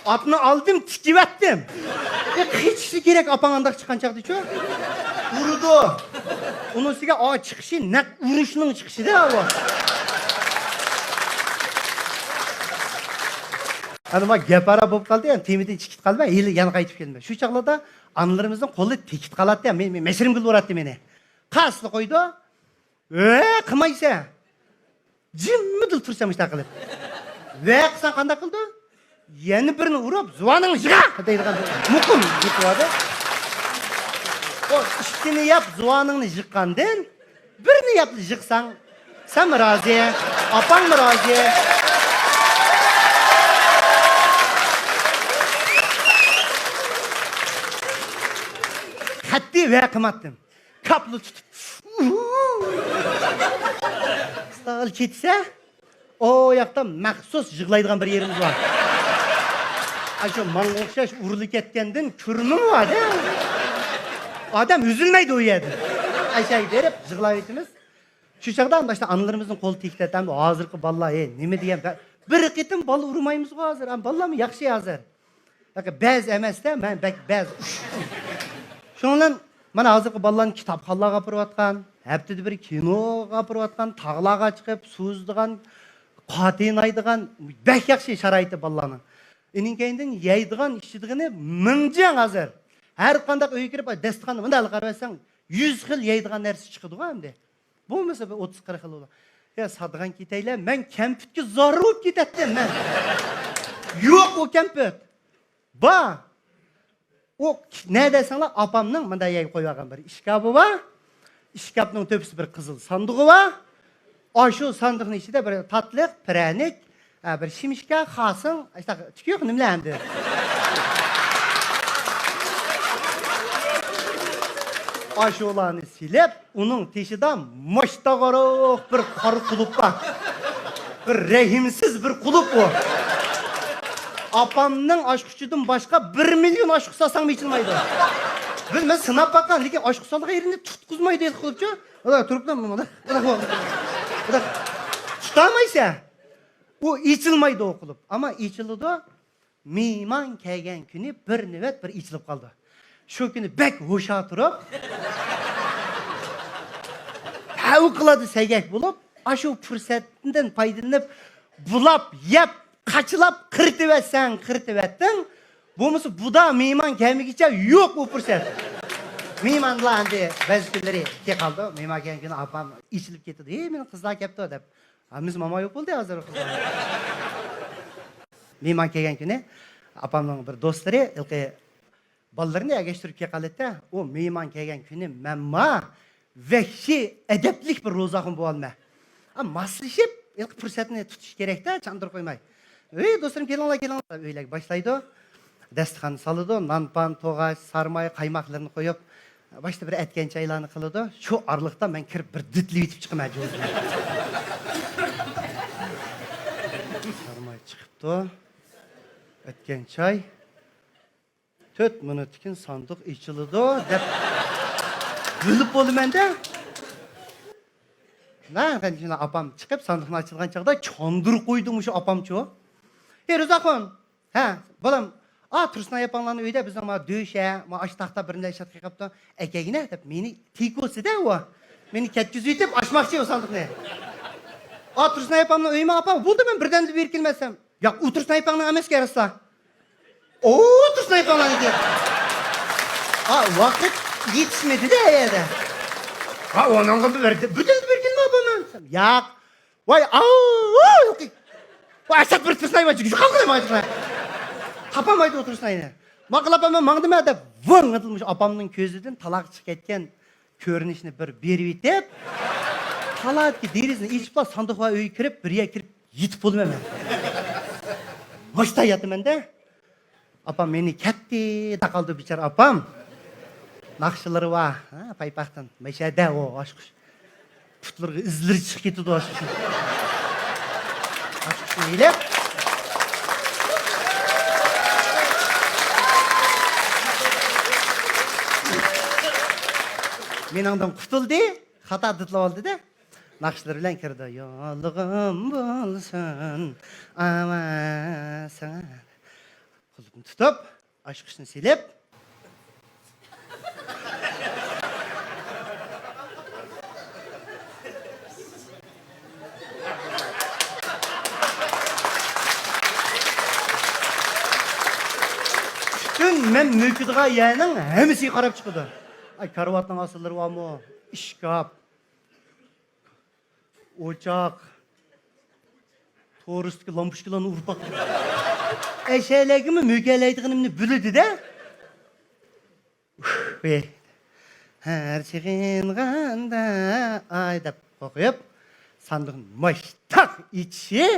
ئاتنى ئالدىم، تىكىۋەتتىم. ئە، قېچىشى كېرەك، ئاپاڭ ئانداق چىققان چاغدىچۇ. ئۇرىدۇ. ئۇنىڭ ئۈستىگە، ئا، چىقىشى نەق ئۇرۇشنىڭ چىقىشىدا ئۇ. ئەنە ما گەپ ئارا بولۇپ قالدى، يەنە تېمىدىن چىقىپ قالماي، ھېلى يەنە قايتىپ كەلدىم. شۇ چاغلاردا ئانىلىرىمىزنىڭ قولى تېكىت قالاتتى، مېنى مەشرىم قىلىۋۇراتتى مېنى. قاسلا قويىدۇ. ئە، قىلمايسەن. جىممىدىلا تۇرسام ئىشتە قىلىپ. ۋە قىلساڭ قانداق قىلىدۇ؟ يەنە بىرنى ئۇرۇپ، زۇۋانىڭنى يىغا! دەيدىغان مۇقىم گېپى بار. ئۇ ئىككىنى يەپ زۇۋانىڭنى يىغقاندىن، بىرنى يەپ يىغساڭ، سەنمۇ رازى، ئاپاڭمۇ رازى. قەتئىي ۋە قىلماتتىم. كاپلا تۇتۇپ، سال كېتسە، ئۇ ياقتا مەخسۇس يىغلايدىغان بىر يېرىمىز بار. ئاشۇ ماڭا ئوخشاش ئۇرۇلۇپ كەتكەندىن كۆرمىمۇ ئادەم. ئادەم ئۈزۈلمەيدۇ ئۇ يەردىن. ئاشۇ بېرىپ يىغلاۋېتىمىز. شۇ چاغدا ئاشۇ ئانىلىرىمىزنىڭ قولى تېگىپ كەتتى. ھازىرقى بالىلار، ھەي، نېمە دېگەن، بىر قېتىم بالا ئۇرمايمىزغۇ ھازىر. ئەم، بالىلارمۇ ياخشى ھازىر. بەزى ئەمەستە، مەن بەك بەزى. شۇنىڭ بىلەن مانا ھازىرقى بالىلارنى كىتابخانىلارغا ئاپىرىۋاتقان، ھەپتىدە بىر كىنوغا ئاپىرىۋاتقان، تاغلارغا چىقىپ سۇ ئۈزىدىغان، قاتىنايدىغان، بەك ياخشى شارائىتى بالىلارنىڭ. ئېنىڭ كەينىدىن يەيدىغان، ئىچىدىغىنى مىڭجىڭ ھازىر. ھەر قانداق ئۆيگە كىرىپ، داستىخاننى مۇنداق قارىۋەتسەڭ، يۈز خىل يەيدىغان نەرسە چىقىدىغۇ ئەمدى. بولمىسا بىر ئوتتۇز قىرىق خىل بولىدۇ. يا ساتىدىغان كېتەيلە، مەن كەمپۈتكە زار بولۇپ كېتەتتىم مەن. يوق ئۇ كەمپۈت. بار. ئۇ نە دېسەڭلار، ئاپامنىڭ مۇنداق يەرگە قويۇۋالغان بىر ئىشكاپى بار. ئىشكاپنىڭ تۆپىسى بىر قىزىل ساندۇقى بار. ئاشۇ ساندۇقنىڭ ئىچىدە بىر تاتلىق، پىرەنىك، ھە، بىر شىمشىكا، خاسىڭ، ئاشۇنداق تۈكى يوق نېمىلەر ئەمدى. ئاشۇلارنى سېلىپ، ئۇنىڭ تېشىدا ماشتاغاروق بىر قارا قۇلۇپ بار. بىر رەھىمسىز بىر قۇلۇپ ئۇ. ئاپامنىڭ ئاچقۇچىدىن باشقا بىر مىليون ئاچقۇچ سالساڭمۇ ئېچىلمايدۇ. بىل، مەن سىناپ باققان، لېكىن ئاچقۇچ سالىدىغان يېرىنى تۇتقۇزمايدۇ قۇلۇپچۇ. مانا تۇرۇپلا مانا، مانا، مانا. تۇتالمايسەن. ئۇ ئېچىلمايدۇ ئۇ قۇلۇپ. ئەمما ئېچىلىدۇ. مېھمان كەلگەن كۈنى بىر نۆۋەت بىر ئېچىلىپ قالىدۇ. شۇ كۈنى بەك ھوشيار تۇرۇپ، پەۋقۇلئاددە سەگەك بولۇپ، ئاشۇ پۇرسەتتىن پايدىلىنىپ، بۇلاپ، يەپ، قاچىلاپ، قىرتىۋەتسەڭ، قىرتىۋەتتىڭ. بولمىسا بۇدا مېھمان كەلمىگىچە يوق ئۇ پۇرسەت. مېھمانلار ئەمدى بەزى كۈنلىرى كېلىپ قالىدۇ. مېھمان كەلگەن كۈنى ئاپام ئېچىلىپ كېتىدۇ. ھېي، مېنىڭ قىزلار كەپتۇ دەپ. ھەممىسى ماما يوق بولدى ھازىر. مېھمان كەلگەن كۈنى ئاپامنىڭ بىر دوستلىرى ھېلىقى بالىلىرىنى ئەگەشتۈرۈپ كېلىۋالىدۇ. ئۇ مېھمان كەلگەن كۈنى مەنمۇ ۋەھشىي ئەدەپلىك بىر روزاخۇن بولۇۋالىمەن. ئا، ماسلىشىپ، ھېلىقى پۇرسەتنى تۇتۇش كېرەكتە، چاندۇرۇپ قويماي. «ئەي، دوستلىرىم، كېلىڭلار، كېلىڭلار» دەپ ئۆيلەرگە باشلايدۇ. دەستىخان سالىدۇ، نان-پان، توغاچ، سارماي، قايماقلىرىنى قويۇپ، باشتا بىر ئەتكەن چايلارنى قىلىدۇ. شۇ ئارىلىقتا مەن كىرىپ بىر دىتلىۋېتىپ چىقىمەن جوزىنى. سارماي چىقىپتۇ. ئەتكەن چاي. «تۆت مىنۇتتىن كېيىن ساندۇق ئېچىلىدۇ» دەپ بىلىپ بولىمەن-دە. مەن قېنى شۇنداق ئاپام چىقىپ ساندۇقنى ئاچىدىغان چاغدا چاندۇرۇپ قويدى مۇشۇ ئاپامچۇ. «ئەي روزاخۇن، ھە، بالام، ئا تۇرسۇنئاي ئاپاڭلارنىڭ ئۆيىدە بىزنىڭ ما دۆشە، ما ئاش تاختا بىر نەرسە قېقىپتۇ، ئەكەلگىنە» دەپ مېنى تېكوسىدە ئۇ. مېنى كەتكۈزۈۋېتىپ ئاچماقچى ئۇ ساندۇقنى. «ئا تۇرسۇنئاي ئاپامنىڭ ئۆيىمۇ ئاپا؟» «بولدى، مەن بىردەمدە بېرىپ كېلىمەن» دېسەم. «ياق، ئۇ تۇرسۇنئاي ئاپاڭنىڭ ئەمەسكەن راسلا.» «ئۇ تۇرسۇنئاي ئاپاڭنىڭ» دېدى. «ئا، ۋاقىت يېتىشمىدى-دە ئەيەدە.» «ئا، ئۇنىڭغا بىردەمدە بېرىپ كېلىمەن ئاپا مەن» دېسەم. «ياق.» «ۋاي، ئاۋۇ، يوقى. ۋاي، ئەشەت بىر تۇرسۇنئاي بار، يۇقىرى قىلماي تۇرسۇنئاي. تاپالمايدۇ ئۇ تۇرسۇنئاينى. ماقۇل ئاپام، مەن ماڭدىم-ھە» دەپ، ۋىڭ ئېتىلمىش ئاپامنىڭ كۆزىدىن تالاغا چىقىپ كەتكەن كۆرۈنۈشنى بىر بېرىۋېتىپ، تالادىكى دېرىزىنى ئېچىپلا ساندۇق بار ئۆيگە كىرىپ، بىر يەرگە كىرىپ يېتىپ بولىمەن مەن. مۇشتا ياتىمەن-دە. ئاپام مېنى كەتتى دەپ قالدى، بىچارە ئاپام. ناخشىلىرى بار، ھە، پايپاقتىن. مەشەدە ئۇ ئاچقۇچ. پۇتلىرىغا ئىزلىرى چىقىپ كېتىدۇ ئاچقۇچنىڭ. ئاچقۇچنى ئېلىپ، مېنىڭدىن قۇتۇلدى، خاتا دىتلىۋالدى-دە. ناخشىلىرى بىلەن كىردى. يولۇڭ بولسۇن ئاۋا ساڭا. قۇلۇپنى تۇتۇپ، ئاچقۇچنى سېلىپ. پۈتۈن مەن مۆكىدىغان يەرنىڭ ھەممىسىگە قاراپ چىقىدۇ. ئاي، كارىۋاتنىڭ ئاستىلىرى بارمۇ؟ ئىشكاپ. ئوچاق، تورۇستىكى لامپۇچكىلارنى ئۇرۇپ باقتى. ئەشەلەرگىمۇ مۆكەلەيدىغىنىمنى بىلدى-دە. ھەر سېغىنغاندا ئاي دەپ قوقۇپ، ساندۇقنى ماشتاق ئېچىشى.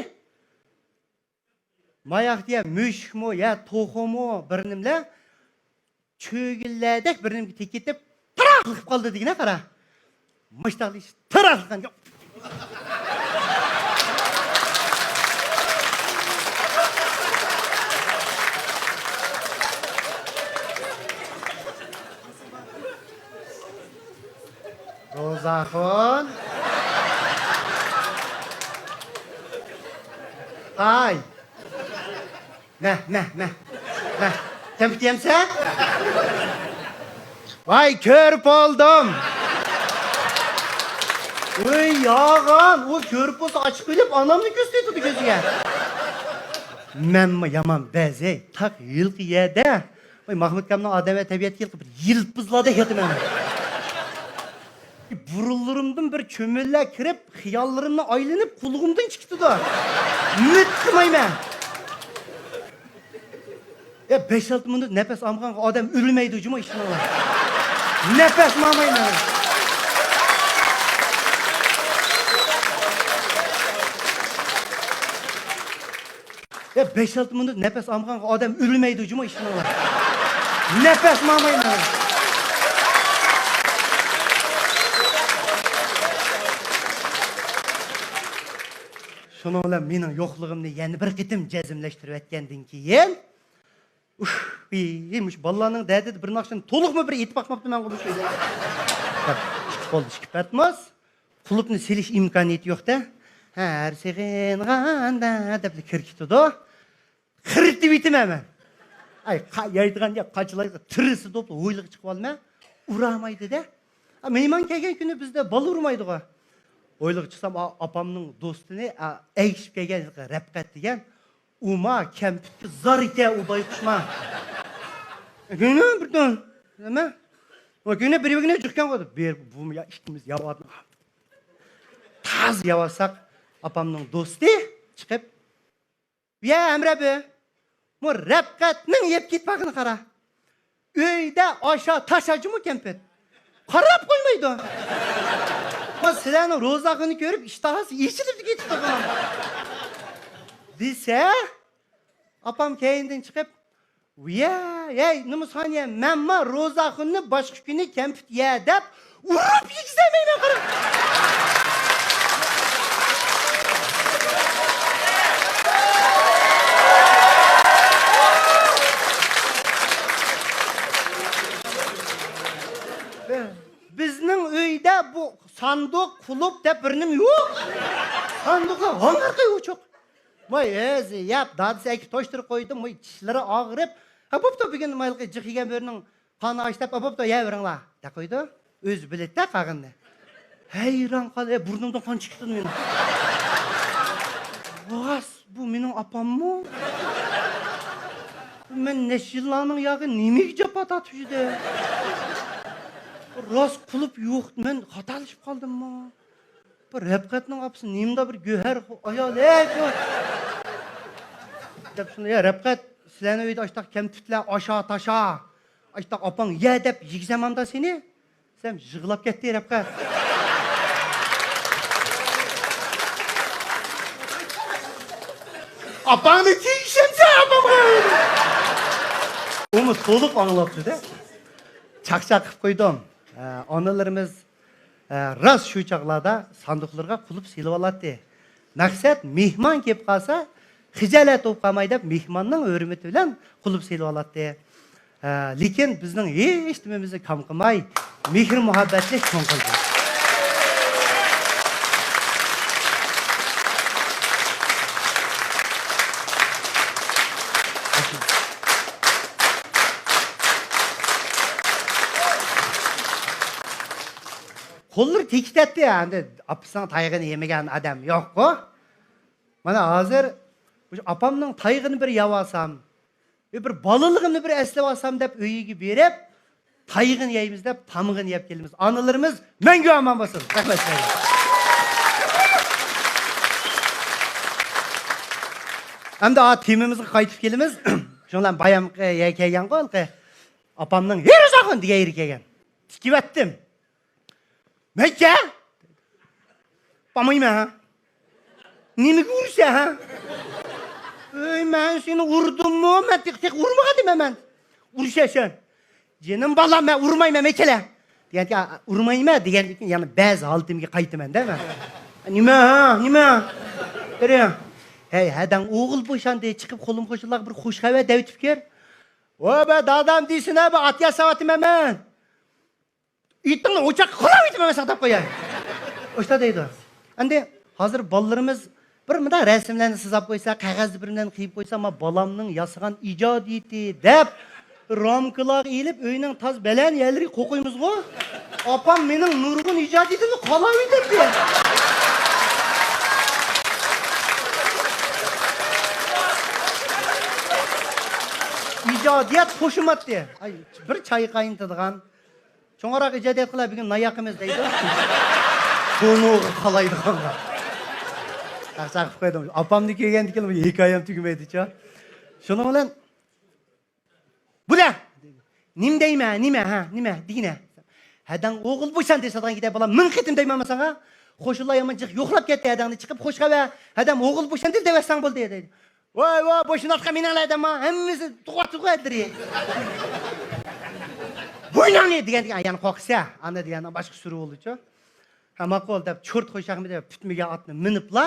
ماياقتا يا مۈشۈكمۇ، يا توخۇمۇ بىر نېمىلەر چۆگىلەردەك بىر نېمىگە تېگىپ كېتىپ، تاراقلىقىپ قالدى دېگىنە قارا. مۇشتاقلىشىپ تاراقلىغان. روزاخۇن. ئاي. مە، مە، مە. مە. كەمپۈت يەمسەن؟ ۋاي، كۆرۈپ بولدۇم. ۋاي، ياغان. ئۇ كۆرۈپ بولسا ئاچىقىپ ئۆلۈپ، ئانامنى كۆرسىتىۋېتىدۇ كۆزىگە. مەنمۇ يامان بەزەي، تاق ھېلىقى يەردە. ۋاي، ماخمۇت ئاكامنىڭ ئادەم ۋە تەبىئەتكە ھېلىقى بىر يىلپىزلاردەك ياتىمەن. بۇرۇنلىرىمدىن بىر چۆمۈلە كىرىپ، خىياللىرىمنى ئايلىنىپ، قۇلىقىمدىن چىقىتىدۇ. ئۈمىد قىلمايمەن. يا، بەش-ئالتە مىنۇت نەپەس ئالمىغانغا ئادەم ئۆلمەيدۇ جۇمۇ، ئىشىنىڭلار. نەپەس ئالمايمەن. يا، بەش-ئالتە مىنۇت نەپەس ئالمىغانغا ئادەم ئۆلمەيدۇ جۇمۇ، ئىشىنىڭلار. نەپەس ئالمايمەن. شۇنىڭ بىلەن مېنىڭ يوقلۇقۇمنى يەنە بىر قېتىم جەزملەشتۈرۈۋەتكەندىن كېيىن، ئۇھ، ئى، مۇشۇ بالىلارنىڭ دەردىدە بىر ناخشىنى تولۇقمۇ بىر ئېيتىپ باقماپتىمەنغۇ مۇشۇ. ئىككى قولدا ئىككى پەتناس، قۇلۇپنى سېلىش ئىمكانىيىتى يوق-دە. ھە، ھەر سېغىنغاندا دەپلا كىرىپ كېتىدۇ. قىرىتىۋېتىمەن مەن. ئاي، قا-، يايدىغان يا قاچىلايدىغان تىرىسى دوپلا ھويلىغا چىقىۋالىمەن. ئۇرالمايدۇ-دە. ئا، مېھمان كەلگەن كۈنى بىزدە بالا ئۇرمايدىغۇ. ھويلىغا چىقسام، ئا-، ئاپامنىڭ دوستىنى، ئا، ئەگىشىپ كەلگەن رەپقەت دېگەن. ئۇما كەمپۈتكە زار ئىكەن ئۇ بايقۇشما. كۈنى بىر دۆن. نېمە؟ ئۇ كۈنى بىر يۈگۈنى جىقكەن قويدى. بىر بۇمۇ يا ئىككىمىز ياۋاتنا. تازا ياۋاتساق، ئاپامنىڭ دوستى چىقىپ، يا ھەمرە بۇ، مۇ رەپقەتنىڭ يەپ كېتىپ باققىنى قارا. ئۆيدە ئاشا تاشا جۇمۇ كەمپۈت. قاراپ قويمايدۇ. ما سىلەرنىڭ روزاخۇننى كۆرۈپ ئىشتىھاسى ئېچىلىپ كېتىپتۇ بۇنىڭ. دېسە، ئاپام كەينىدىن چىقىپ، ۋىيە، ھەي، نېمىسانىيە، مەنما روزاخۇننى باشقا كۈنى كەمپۈت يە دەپ ئۇرۇپ يېگۈزەلمەيمەن، قارا. بىزنىڭ ئۆيدە بۇ ساندۇق، قۇلۇپ دەپ بىر نېمە يوق. ساندۇقى ھاڭارقى ئوچۇق. ۋاي، ئۆزى يەپ، دادىسى ئەكىپ توشتۇرۇپ قويدى. ۋاي، چىشلىرى ئاغرىپ، ھە، بوپتۇ، بۈگۈن مايلىقى جىق يېگەن بۆرىنىڭ قانى ئاچ دەپ، ھە، بوپتۇ، يەۋېرىڭلار، دەپ قويدى. ئۆزى بىلىدىدە قالغىنىنى. ھەيران قال، ئە، بۇرنۇمدىن قان چىقىپ تۇرىدۇ مېنىڭ. راست، بۇ مېنىڭ ئاپاممۇ؟ مەن نەچچە يىللارنىڭ ياغى نېمىگە جاپا تارتىپ يۈردى؟ راست قۇلۇپ يوق، مەن خاتالىشىپ قالدىممۇ؟ بۇ رەپقەتنىڭ ئاپىسى نېمىدا بىر گۆھەر خو-، ئايال، ھەي، بۇ. دەپ شۇنى، يا رەپقەت، سىلەرنىڭ ئۆيدە ئاشتاق كەمپۈتلەر، ئاشا، تاشا، ئاشتاق ئاپاڭ يە دەپ يېگۈزەمدۇ سېنى؟ سەن يىغلاپ كەتتى رەپقەت. ئاپاڭنى تېگىشەمسەن ئاپامغا؟ ئۇمۇ تولۇق ئاڭلاپتۇ-دە. چاقچاق قىلىپ قويدۇم. ئە، ئانىلىرىمىز، ئە، راست شۇ چاغلاردا ساندۇقلىرىغا قۇلۇپ سېلىۋالاتتى. مەقسەت، مېھمان كېلىپ قالسا، خىجالەت بولۇپ قالماي دەپ، مېھماننىڭ ھۆرمىتى بىلەن قۇلۇپ سېلىۋالاتتى. ئە، لېكىن بىزنىڭ ھېچ نېمىمىزنى كام قىلماي، مېھىر-مۇھەببەتنى چوڭ قىلدى. قوللىرى تېكىتەتتى، ئەمدى ئاپىسىنىڭ تايىقىنى يېمىگەن ئادەم يوققۇ. مانا ھازىر مۇشۇ ئاپامنىڭ تايىقىنى بىر يەۋالسام، بىر بالىلىقىمنى بىر ئەسلىۋالسام دەپ ئۆيىگە بېرىپ، تايىقىنى يەيمىز دەپ، تامىقىنى يەپ كېلىمىز. ئانىلىرىمىز مەڭگۈ ئامان بولسۇن. رەھمەت سىلەرگە. ئەمدى ئا تېمىمىزغا قايتىپ كېلىمىز. شۇنىڭ بىلەن بايامقى يەرگە كەلگەنغۇ ھېلىقى ئاپامنىڭ ھېرىزاخۇن دېگەن يېرىگە كەلگەن. تىكىۋەتتىم. مەيكە! بارمايمەن ھە. نېمىگە ئۇرىسەن ھە؟ ئۆي، مەن سېنى ئۇردۇممۇ؟ مەن تېخى، تېخى ئۇرمىغان دېمەن مەن. ئۇرۇشەسەن. جېنىم بالام، مەن ئۇرمايمەن، مەن كېلە. دېگەندىكىن، ئۇرمايمەن دېگەندىكىن يەنە بەزى ھالىتىمگە قايتىمەن-دە مەن. نېمە ھە؟ نېمە؟ بېرىڭ. ھەي، ھەدەڭ ئوغۇل بوشاندى، چىقىپ قولۇم قوشنىلارغا بىر خوش خەۋەر دەۋېتىپ كىر. ۋە بە دادام دېسىنە، بە ئات ياساۋاتىمەن مەن. ئېتىڭنى ئوچاققا قالاۋېتىمەن مەن ساقلاپ قوياي. ئاشۇنداق دەيدۇ. ئەمدى ھازىر بالىلىرىمىز بىر مۇنداق رەسىملەرنى سىزاپ قويسا، قەغەز بىر نەرسىنى قىيىپ قويسا، ما بالامنىڭ ياسىغان ئىجادىيىتى دەپ رامكىلارغا ئېلىپ، ئۆينىڭ تاز بەلەن يەرلىرىگە قويۇپ قويىمىزغۇ. ئاپام مېنىڭ نۇرغۇن ئىجادىيىتىمنى قالاۋېتەتتى. ئىجادىيەت قوشۇماتتى. ئاي، بىر چاي قاينىتىدىغان، چوڭراق ئىجادىيەت قىلار، بۈگۈن نان ياقىمىز دەيدۇ. بۇنىڭغا قالايدىغانغا. چاقچاق قىلىپ قويدۇم. ئاپامنى كۆرگەندىكىن بۇ ھېكايەم تۈگىمەيدىچۇ. شۇنىڭ بىلەن، بۇ نە؟ نېمە دەيمەن، نېمە، ھە، نېمە، دېگىنە. ھەدەڭ ئوغۇل بوشاندى دېسەڭ، گىدە بالام، مىڭ قېتىم دەيمەنمۇ ساڭا؟ قوشنىلار يامان جىق يوقلاپ كەتتى ھەدەڭنى، چىقىپ خوش خەۋەر، ھەدەم ئوغۇل بوشاندى دەۋەتسەڭ بولدى، دەيدۇ. ۋاي، ۋاي، بوشىنىۋاتقان مېنىڭلا ئادەم، ھەممىسى تۇغۇۋاتىدىغۇ ئەدلىرى. بوينۇڭنى دېگەندىكىن، يەنە قورقىسەن. ئانا دېگەننىڭ باشقا سۈرى بولىدىچۇ. ھە، ماقۇل دەپ، چورت خوشاقمىدى، پۈتمىگەن ئاتنى مىنىپلا،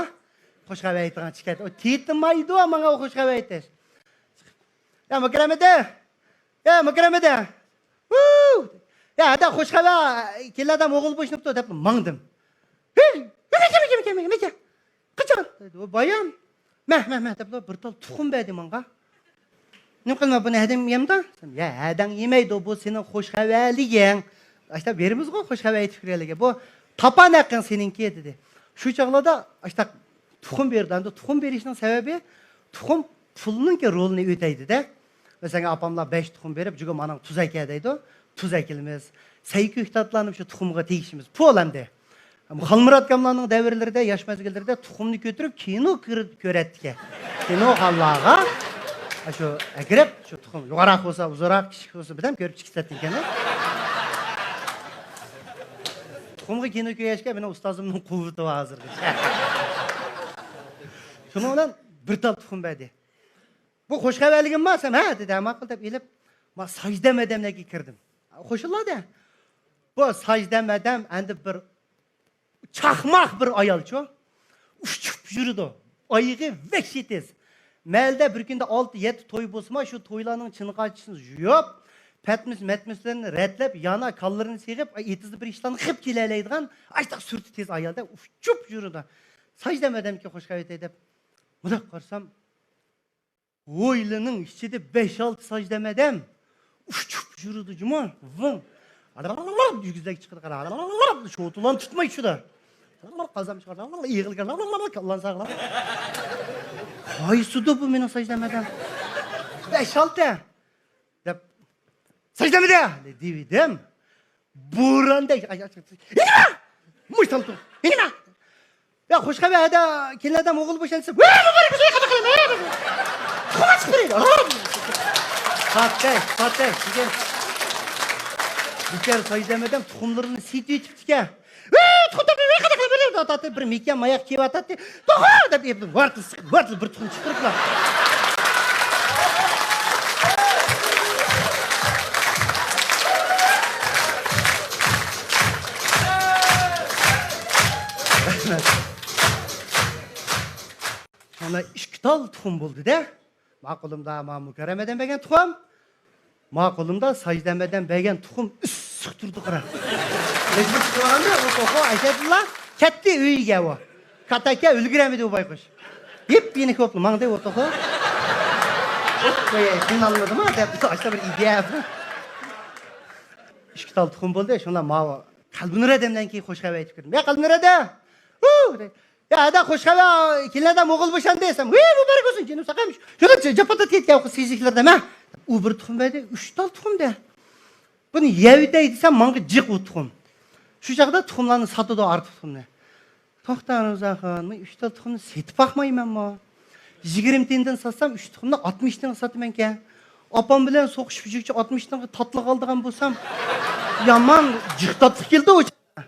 خوش خەۋەر ئېيتىدىغان چىكەت. ئۇ تېتىمايدۇ ماڭا ئۇ خوش خەۋەر ئېيتىش. يا مۇكرەمىدى! يا مۇكرەمىدى! ۋۇ! يا، ھەدە خوش خەۋەر، كېلىن ئادەم ئوغۇل بوشىنىپتۇ، دەپ ماڭدىم. ھېي! نېمە، نېمە، نېمە، نېمە، نېمە؟ قاچان؟ دەيدۇ، بايام. مە، مە، مە، دەپلا بىر تال تۇخۇم بەردى ماڭا. نېمە قىلىمەن، بۇنى ھەدەم يەمدۇ؟ يا، ھەدەڭ يېمەيدۇ، بۇ سېنىڭ خوش خەۋەرلىكىڭ. ئاشتا بېرىمىزغۇ خوش خەۋەر ئېيتىپ كىرگەنلىككە. بۇ تاپان ھەققىڭ سېنىڭكى، دېدى. شۇ چاغلاردا ئاشتا تۇخۇم بېرىدۇ. ئەمدى تۇخۇم بېرىشنىڭ سەۋەبى، تۇخۇم پۇلنىڭكى رولىنى ئۆتەيدۇ-دە. مەسىلەن، ئاپاملار بەش تۇخۇم بېرىپ، جۇگۇم ئاناڭ تۇز ئەكە دەيدۇ. تۇز ئەكىلىمىز. سەي كۆكتاتلارنى شۇ تۇخۇمغا تېگىشىمىز. پۇل ئەمدى. خالمۇرات ئاكاملارنىڭ دەۋرلىرىدە، ياش مەزگىللىرىدە تۇخۇمنى كۆتۈرۈپ كىنو كۆر-، كۆرەتتىكەن. كىنوخانىلارغا. شۇ ئەگرەپ، شۇ تۇخۇم يوغانراق بولسا ئۇزۇنراق، كىچىك بولسا بىردەم كۆرۈپ چىقىپ كېتەتتىكەن. تۇخۇمغا كىنو كۆرگەچكە مېنىڭ ئۇستازىمنىڭ قۇۋۋىتى بار ھازىرغىچە. شۇنىڭ بىلەن بىر تال تۇخۇم بەردى. بۇ خوش خەۋەرلىكىمما دېسەم، ھە دېدى، ھە ماقۇل دەپ ئېلىپ، ما ساجدەم ئادەملەرگە كىردىم. قوشۇللا دە. بۇ ساجدەم ئادەم ئەندى بىر چاقماق بىر ئايالچۇ. ئۇچۇپ يۈرىدۇ. ئايىغى ۋەھشىي تېز. مەھەللىدە بىر كۈندە ئالتە يەتتە توي بولسىمۇ، شۇ تويلارنىڭ چىنقاچىسىنى يۇيۇپ، پەتمىس مەتمىسلىرىنى رەتلەپ، يانا كاللىرىنى سېغىپ، ئېتىزدا بىر ئىشلارنى قىلىپ كېلەلەيدىغان ئاشتاق سۈرىتى تېز ئايالدا ئۇچۇپ يۈرىدۇ. ساجدەم ئادەمكەن خوش خەۋەر ئېيتاي دەپ مۇنداق قارىسام، ھويلىنىڭ ئىچىدە بەش-ئالتە ساجدەم ئادەم ئۇچۇپ يۈرىدۇ جۇمۇ. ۋىڭ. ئىگىزلەرگە چىقىدۇ، قارا. شوتىلارنى تۇتماي چۈشىدۇ. قازام چىقىدۇ، ئېغىلغا، كاللانى ساغلام. قايسىدۇ بۇ مېنىڭ ساجدەم ئادەم؟ بەش-ئالتە دەپ ساجدەم ئادەم دېۋىدىم. بوراندەك. يېنىما! مۇشتالتۇ. يېنىما! يا خوش خەۋەر، ھەدە كېلىن ئادەم ئوغۇل بوشاندى دېسەم، ۋە مۇبارەك بولسۇن، قانداق قىلىمەن؟ تۇخۇم ئېچىپ بېرەيلى. پاتەي، پاتەي دېگەن. بىچارە ساجدەم ئادەم تۇخۇملىرىنى سېتىۋېتىپتىكەن. ۋە تۇخۇم تاپماي، ۋە قانداق قىلىمەن؟ تاتتى بىر مېكىيان ماياق كىيىۋاتاتتى. تۇخۇم دەپ ئېپىپ ۋارتىل سىقىپ، ۋارتىل بىر تۇخۇم چىقىرىپلا. شۇڭا ئىككى تال تۇخۇم بولدى-دە. ما قولۇمدا ما مۇكەررەم ئادەم بەرگەن تۇخۇم. ما قولۇمدا ساجدەم ئادەم بەرگەن تۇخۇم ئىسسىق تۇرىدۇ، قارا. مەجبۇر چىقىۋالغاندا ئۇ توخۇ ئەشەدىلا كەتتى ئۆيىگە ئۇ. كاتاككە ئۈلگۈرەلمىدى ئۇ بايقۇش. يېپيېنىك بولۇپلا ماڭدى ئۇ توخۇ. قىينالمىدىما دەپ ئاشتا بىر ئىدىيە. ئىككى تال تۇخۇم بولدى، شۇڭا ماۋۇ قەلبىنۇر ئادەمدىن كېيىن خوش خەۋەر ئېيتىپ كىردىم. يا قەلبىنۇر ئادەم! ھۇ! يا ھەدە خوش خەۋەر، كېلىن ئادەم ئوغۇل بوشاندى دېسەم، ۋى مۇبارەك بولسۇن جېنىم ساقام، شۇنىڭ جاپا تارتىپ كەتكەن سېزىكلەردە مە. ئۇ بىر تۇخۇم بەردى، ئۈچ تال تۇخۇم دە. بۇنى يەۋېتەي دېسەم ماڭا جىق ئۇ تۇخۇم. شۇ چاغدا تۇخۇملارنى ساتىدۇ ئارتۇق تۇخۇمنى. توختا رۇزاخان، مەن ئۈچ تال تۇخۇمنى سېتىپ باقمايمەنمۇ؟ يىگىرمە تىيىندىن ساتسام ئۈچ تۇخۇمنى ئاتمىش تىيىنغا ساتىمەنكەن. ئاپام بىلەن سوقۇشۇپ يۈرگۈچە ئاتمىش تىيىنغا تاتلىق ئالىدىغان بولسام، يامان جىق تاتلىق كېلىدۇ ئۇ چاغدا.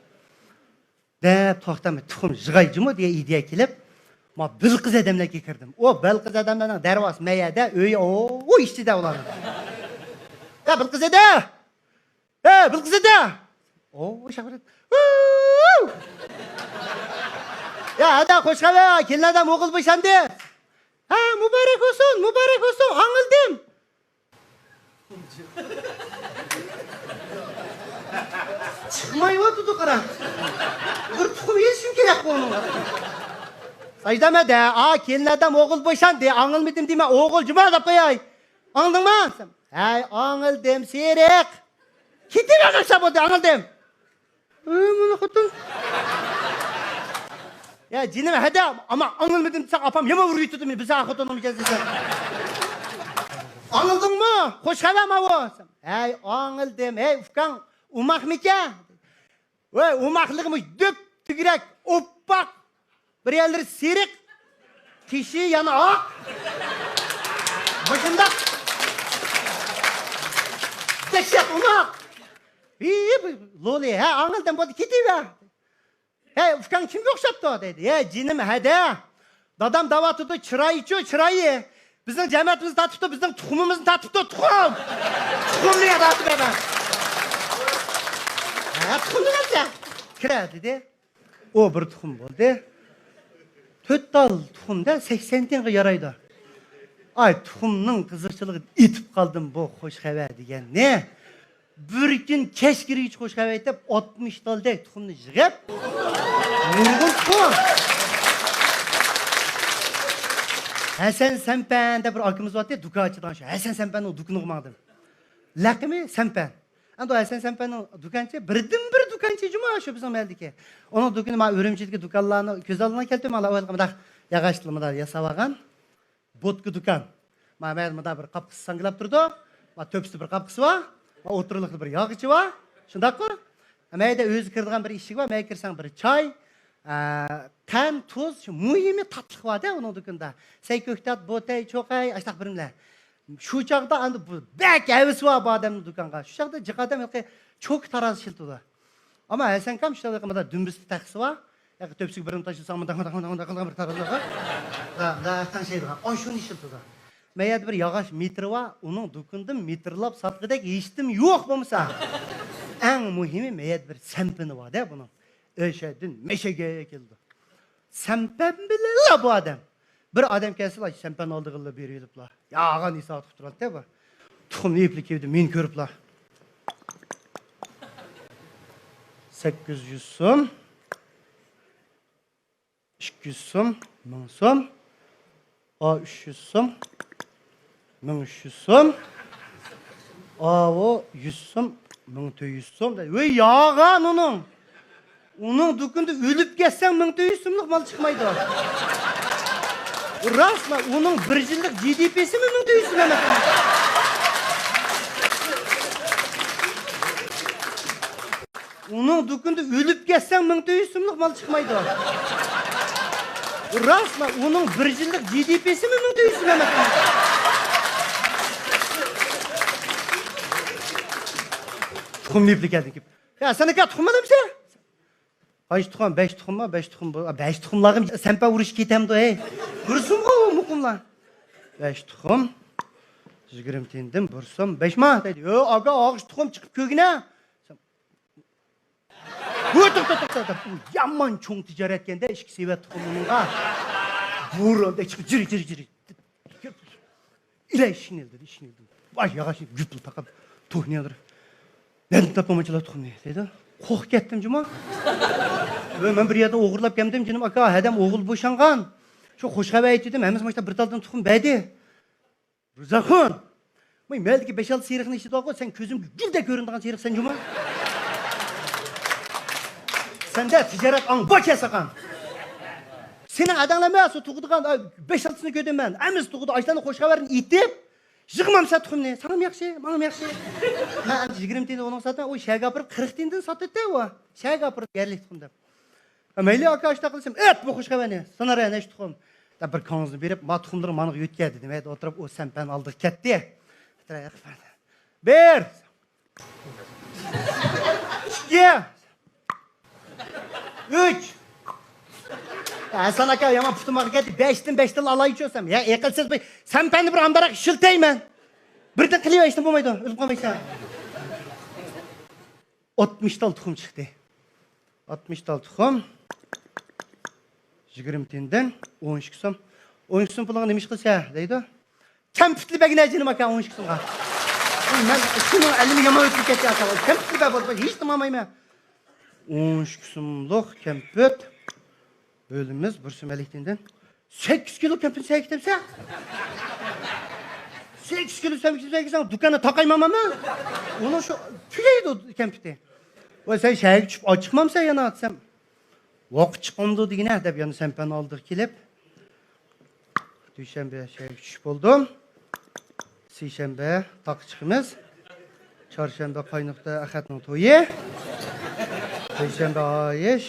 دەپ توختاماي تۇخۇم يىغاي جۇمۇ دېگەن ئىدىيە كېلىپ، ما بىلقىز ئادەملەرگە كىردىم. ئۇ بىلقىز ئادەملەرنىڭ دەرۋازىسى مەيەدە، ئۆيى ئۇ ئىچىدە ئۇلارنىڭ. يا بىلقىز ئادەم! ھە بىلقىز ئادەم! ئۇ شاغرىت. يا ھەدە خوش خەۋەر، كېلىن ئادەم ئوغۇل بوشاندى. ھە مۇبارەك بولسۇن، مۇبارەك بولسۇن، ئاڭلىدىم. چىقمايۋاتىدۇ، قارا. بىر تۇخۇم يېيىشىم كېرەك بۇنىڭغا. ساجدام ھەدە، ئا، كېلىن ئادەم ئوغۇل بوشاندى، ئاڭلىمىدىم دېمە، ئوغۇل جۇما دەپ قوياي. ئاڭلىدىڭما؟ ھەي، ئاڭلىدىم، سېرىق. كېتىۋەرمەكچى بولدى، ئاڭلىدىم. ئۆي، مانا خوتۇن. يا جېنىم، ھەدە، ئەمما ئاڭلىمىدىم دېسەڭ، ئاپام يامان ئۇرۇۋېتىدۇ مېنى، بىزا خوتۇننىڭ مىجەزى دېسەم. ئاڭلىدىڭمۇ؟ خوش خەۋەر ماۋۇ. ھەي، ئاڭلىدىم. ھەي، ئۇكاڭ ئوماقمىكەن؟ ۋەي، ئوماقلىقىمۇ دۈپ تۈگرەك، ئوپپاق. بىر يەرلىرى سېرىق، تېشى يەنە ئاق. مۇشۇنداق دەھشەت ئوماق. ھى، بۇ لولى، ھە، ئاڭلىدىم، بولدى، كېتىۋەر. ھەي، ئۇكاڭ كىمگە ئوخشاپتۇ؟ دەيدۇ. ھە، جېنىم، ھەدە. دادام دەۋاتىدۇ، چىرايىچۇ، چىرايى. بىزنىڭ جەمەتىمىزنى تارتىپتۇ، بىزنىڭ تۇخۇمىمىزنى تارتىپتۇ، تۇخۇم! تۇخۇمنى ياداتىپ بەرمە. ھە، تۇخۇمنى بەرسە. كىرە، دېدى. ئۇ بىر تۇخۇم بولدى. تۆت تال تۇخۇمدا سەكسەن تىيىنغا يارايدۇ. ئاي، تۇخۇمنىڭ قىزىقچىلىقىدا ئېتىپ قالدىم بۇ خوش خەۋەر دېگەننى. بىر كۈن كەچ كىرگۈچە خوش خەۋەر ئېيتىپ، ئاتمىش تالدەك تۇخۇمنى يىغىپ، نۇرغۇن تۇخۇم. ھەسەن سەمپەن دەپ بىر ئاكىمىز بارتتى، دۇكان ئاچىدىغان شۇ. ھەسەن سەمپەننىڭ دۇكىنىغا ماڭدىم. لەقىمى سەمپەن. ئەمدى ھەسەن سەمپەننىڭ دۇكانچى، بىردىنبىر دۇكانچى جۇما شۇ بىزنىڭ مەھەللىدىكى. ئۇنىڭ دۇكىنى مانا ئۈرۈمچىدىكى دۇكانلارنى كۆز ئالدىغا كەلتۈرمەڭلار، ئۇ ھېلىقى مۇنداق ياغاچلىق مۇنداق ياساۋالغان. بوتكا دۇكان. مانا مەيدە مۇندا بىر قاپقىسى ساڭگىلاپ تۇرىدۇ. مانا تۆپىسىدە بىر قاپقىسى بار. مانا ئوتتۇرىلىقتا بىر ياغىچى بار. شۇنداققۇ؟ مەيدە ئۆزى كىرىدىغان بىر ئىشىكى بار. مەيدە كىرسەڭ بىر چاي، ئە، قەنت، تۇز، شۇ مۇھىمى تاتلىق بار-دە ئۇنىڭ دۇكىنىدا. سەي كۆكتات، بوتەي، چوقەي، ئاشتاق بىرىملەر. شۇ چاغدا ئەمدى بۇ بەك ھەۋىسى بار بۇ ئادەمنىڭ دۇكانغا. شۇ چاغدا جىق ئادەم ھېلىقى چوكا تارازا ئىشلىتىدۇ. ئەمما ھەسەنكام شۇ چاغدا مۇنداق دۈمبىسىدە تەخسىسى بار. ھېلىقى تۆپىسىگە بىرنى تاشلىساڭ مۇنداق، مۇنداق، مۇنداق، مۇنداق قىلغان بىر تارازا بار. ھە، ھە، تەڭشەيدىغان. ئاشۇنى ئىشلىتىدۇ. مەن يەردە بىر ياغاچ مېتىرى بار، ئۇنىڭ دۇكىنىدىن مېتىرلاپ ساتقۇدەك ھېچنېمە يوق بولمىسا. ئەڭ مۇھىمى، مەن يەردە بىر سەمپىنى بار-دە بۇنىڭ. ئۆشەدىن مەشەگە كېلىدۇ. سەمپەن بىلەنلا بۇ ئادەم. بىر ئادەم كەلسىلا، سەمپەن ئالىدىغانلار بېرىۋېلىپلا، ياغان ھېساب قىلىپ تۇراتتى بۇ. تۇخۇمنى ئېپلا كېلىدۇ، مېنى كۆرۈپلا. سەككىز يۈز سوم، ئىككى يۈز سوم، مىڭ سوم، ئا، ئۈچ يۈز سوم، مىڭ ئۈچ يۈز سوم، ئاۋۇ يۈز سوم، مىڭ تۆت يۈز سوم دەيدۇ. ۋەي، ياغان ئۇنىڭ. ئۇنىڭ دۇكىنىدا ئۆلۈپ كەتسەڭ، مىڭ تۆت يۈز سوملۇق مال چىقمايدۇ. راستلا، ئۇنىڭ بىر يىللىق جى دى پىسىمۇ مىڭ تۆت يۈز سوم ئەمەس. ئۇنىڭ دۇكىنىدا ئۆلۈپ كەتسەڭ، مىڭ تۆت يۈز سوملۇق مال چىقمايدۇ. راستلا، ئۇنىڭ بىر يىللىق جى دى پىسىمۇ مىڭ تۆت يۈز سوم ئەمەس. تۇخۇم يېپىلى كەلدىكىن. يا، سەن ئاكا تۇخۇم ئالامسەن؟ قانچە تۇخۇم؟ بەش تۇخۇمما؟ بەش تۇخۇم بۇ، بەش تۇخۇملارغا سەمپەن ئۇرۇشقا كېتەمدۇ، ھەي؟ بىر سومغا ئۇ مۇقىملار. بەش تۇخۇم. يىگىرمە تىيىندىن بىر سوم. بەش ما؟ دەيدۇ. يو، ئاكا، ئاغۇش تۇخۇم چىقىپ كۆرگىنە. ۋۇ، توختا، توختا، توختا. ئۇ يامان چوڭ تىجارەتكەندە، ئىككى سېۋەت تۇخۇم ئۇنىڭغا. بۇرۇندەك چىقىپ، جىرى، جىرى، جىرى. ئىلە ئىشىكنى ئىلدىدى، ئىشىكنى ئىلدىدى. ۋاي، ياغاچنى گۈپلا تاقاپ، توھنى يالدۇرۇپ. نەدىن تاپقان مۇنچىلا تۇخۇمنى؟ دەيدۇ. قورقۇپ كەتتىم جۇمۇ. ۋە مەن بىر يەردىن ئوغرىلاپ كەلدىم، جېنىم ئاكا، ھەدەم ئوغۇل بوشانغان. شۇ خوش خەۋەر ئېيتىدىم، ھەممىسى مۇشتا بىر تالدىن تۇخۇم بەردى. رۇزاخۇن! ۋاي، مەھەللىدىكى بەش-ئالتە سېرىقنىڭ ئىچىدە بارغۇ، سەن كۆزۈمگە گۈلدەك كۆرۈنىدىغان سېرىق سەن جۇمۇ. سەندە تىجارەت ئاڭ بار كەساقان. سېنىڭ ئاداڭلار ئەمەس، ئۇ تۇغىدىغان، ئا، بەش-ئالتىسىنى كۆردۈم مەن. ھەممىسى تۇغىدۇ، ئاشۇلارنىڭ خوش خەۋىرىنى ئېيتىپ، يىغمامسەن تۇخۇمنى. ساڭىمۇ ياخشى، ماڭىمۇ ياخشى. مەن ئەمدى يىگىرمە تىيىننى ئۇنىڭغا ساتىمەن، ئۇ شەھەرگە ئاپىرىپ قىرىق تىيىندىن ساتاتتى ئۇ. شەھەرگە ئاپىرىپ يەرلىك تۇخۇم دەپ. ھە، مەيلى، ئاكا، ئاشۇنداق قىلسام، ئەت بۇ خوش خەۋەرنى، سانار نەچچە تۇخۇم دەپ بىر كاڭزىنى بېرىپ، ما تۇخۇملىرىڭ ماڭا يۆتكە دېدى. مەيلى، ئولتۇرۇپ، ئۇ سەمپەن ئالدىغا كەتتى. بىر، ئىككى، ئۈچ. ھەسەن ئاكا يامان پۇتۇم ئاغرىپ كەتتى، بەشتىن بەشتىن ئالايچۇ دېسەم، يا ئەقىلسىز، بۇ سەمپەننى بىر ئامداراق ئىشلىتەيمەن. بىردىن قىلىۋەر، ھېچنېمە بولمايدۇ، ئۆلۈپ قالمايسەن. ئاتمىش تال تۇخۇم چىقتى. ئاتمىش تال تۇخۇم. يىگىرمە تىيىندىن ئون ئىككى سوم. ئون ئىككى سوم پۇلۇڭغا نېمە ئىش قىلىسەن؟ دەيدۇ. كەمپۈتلا بەرگىنە جېنىم ئاكا، ئون ئىككى سومغا. مەن شۇنىڭ ئەلىمى يامان ئۆتۈپ كەتتى ئاكا. كەمپۈتلا بەر، بولدى، ھېچنېمە ئالمايمەن. ئون ئىككى سوملۇق كەمپۈت. بۆلىمىمىز بىر سوم ئەللىك تىيىندىن. سەككىز كىلو كەمپۈت سەگىتەمسەن؟ سەككىز كىلو سەگىتەمسەن، دۇكاننى تاقايماممۇ؟ ئۇنىڭ شۇ تۈگەيدۇ كەمپۈتى. ۋاي، سەن شەھەرگە چۈشۈپ ئاچىقمامسەن يەنە دېسەم، ۋاقىت چىقمامدۇ دېگىنە دەپ يەنە سەمپەن ئالدىغا كېلىپ، دۈشەنبە شەھەرگە چۈشۈپ بولدۇم. سىشەنبە تاغقا چىقىمىز. چارشەنبە قاينۇقتا ئەخەتنىڭ تويى. پەيشەنبە ئايىش.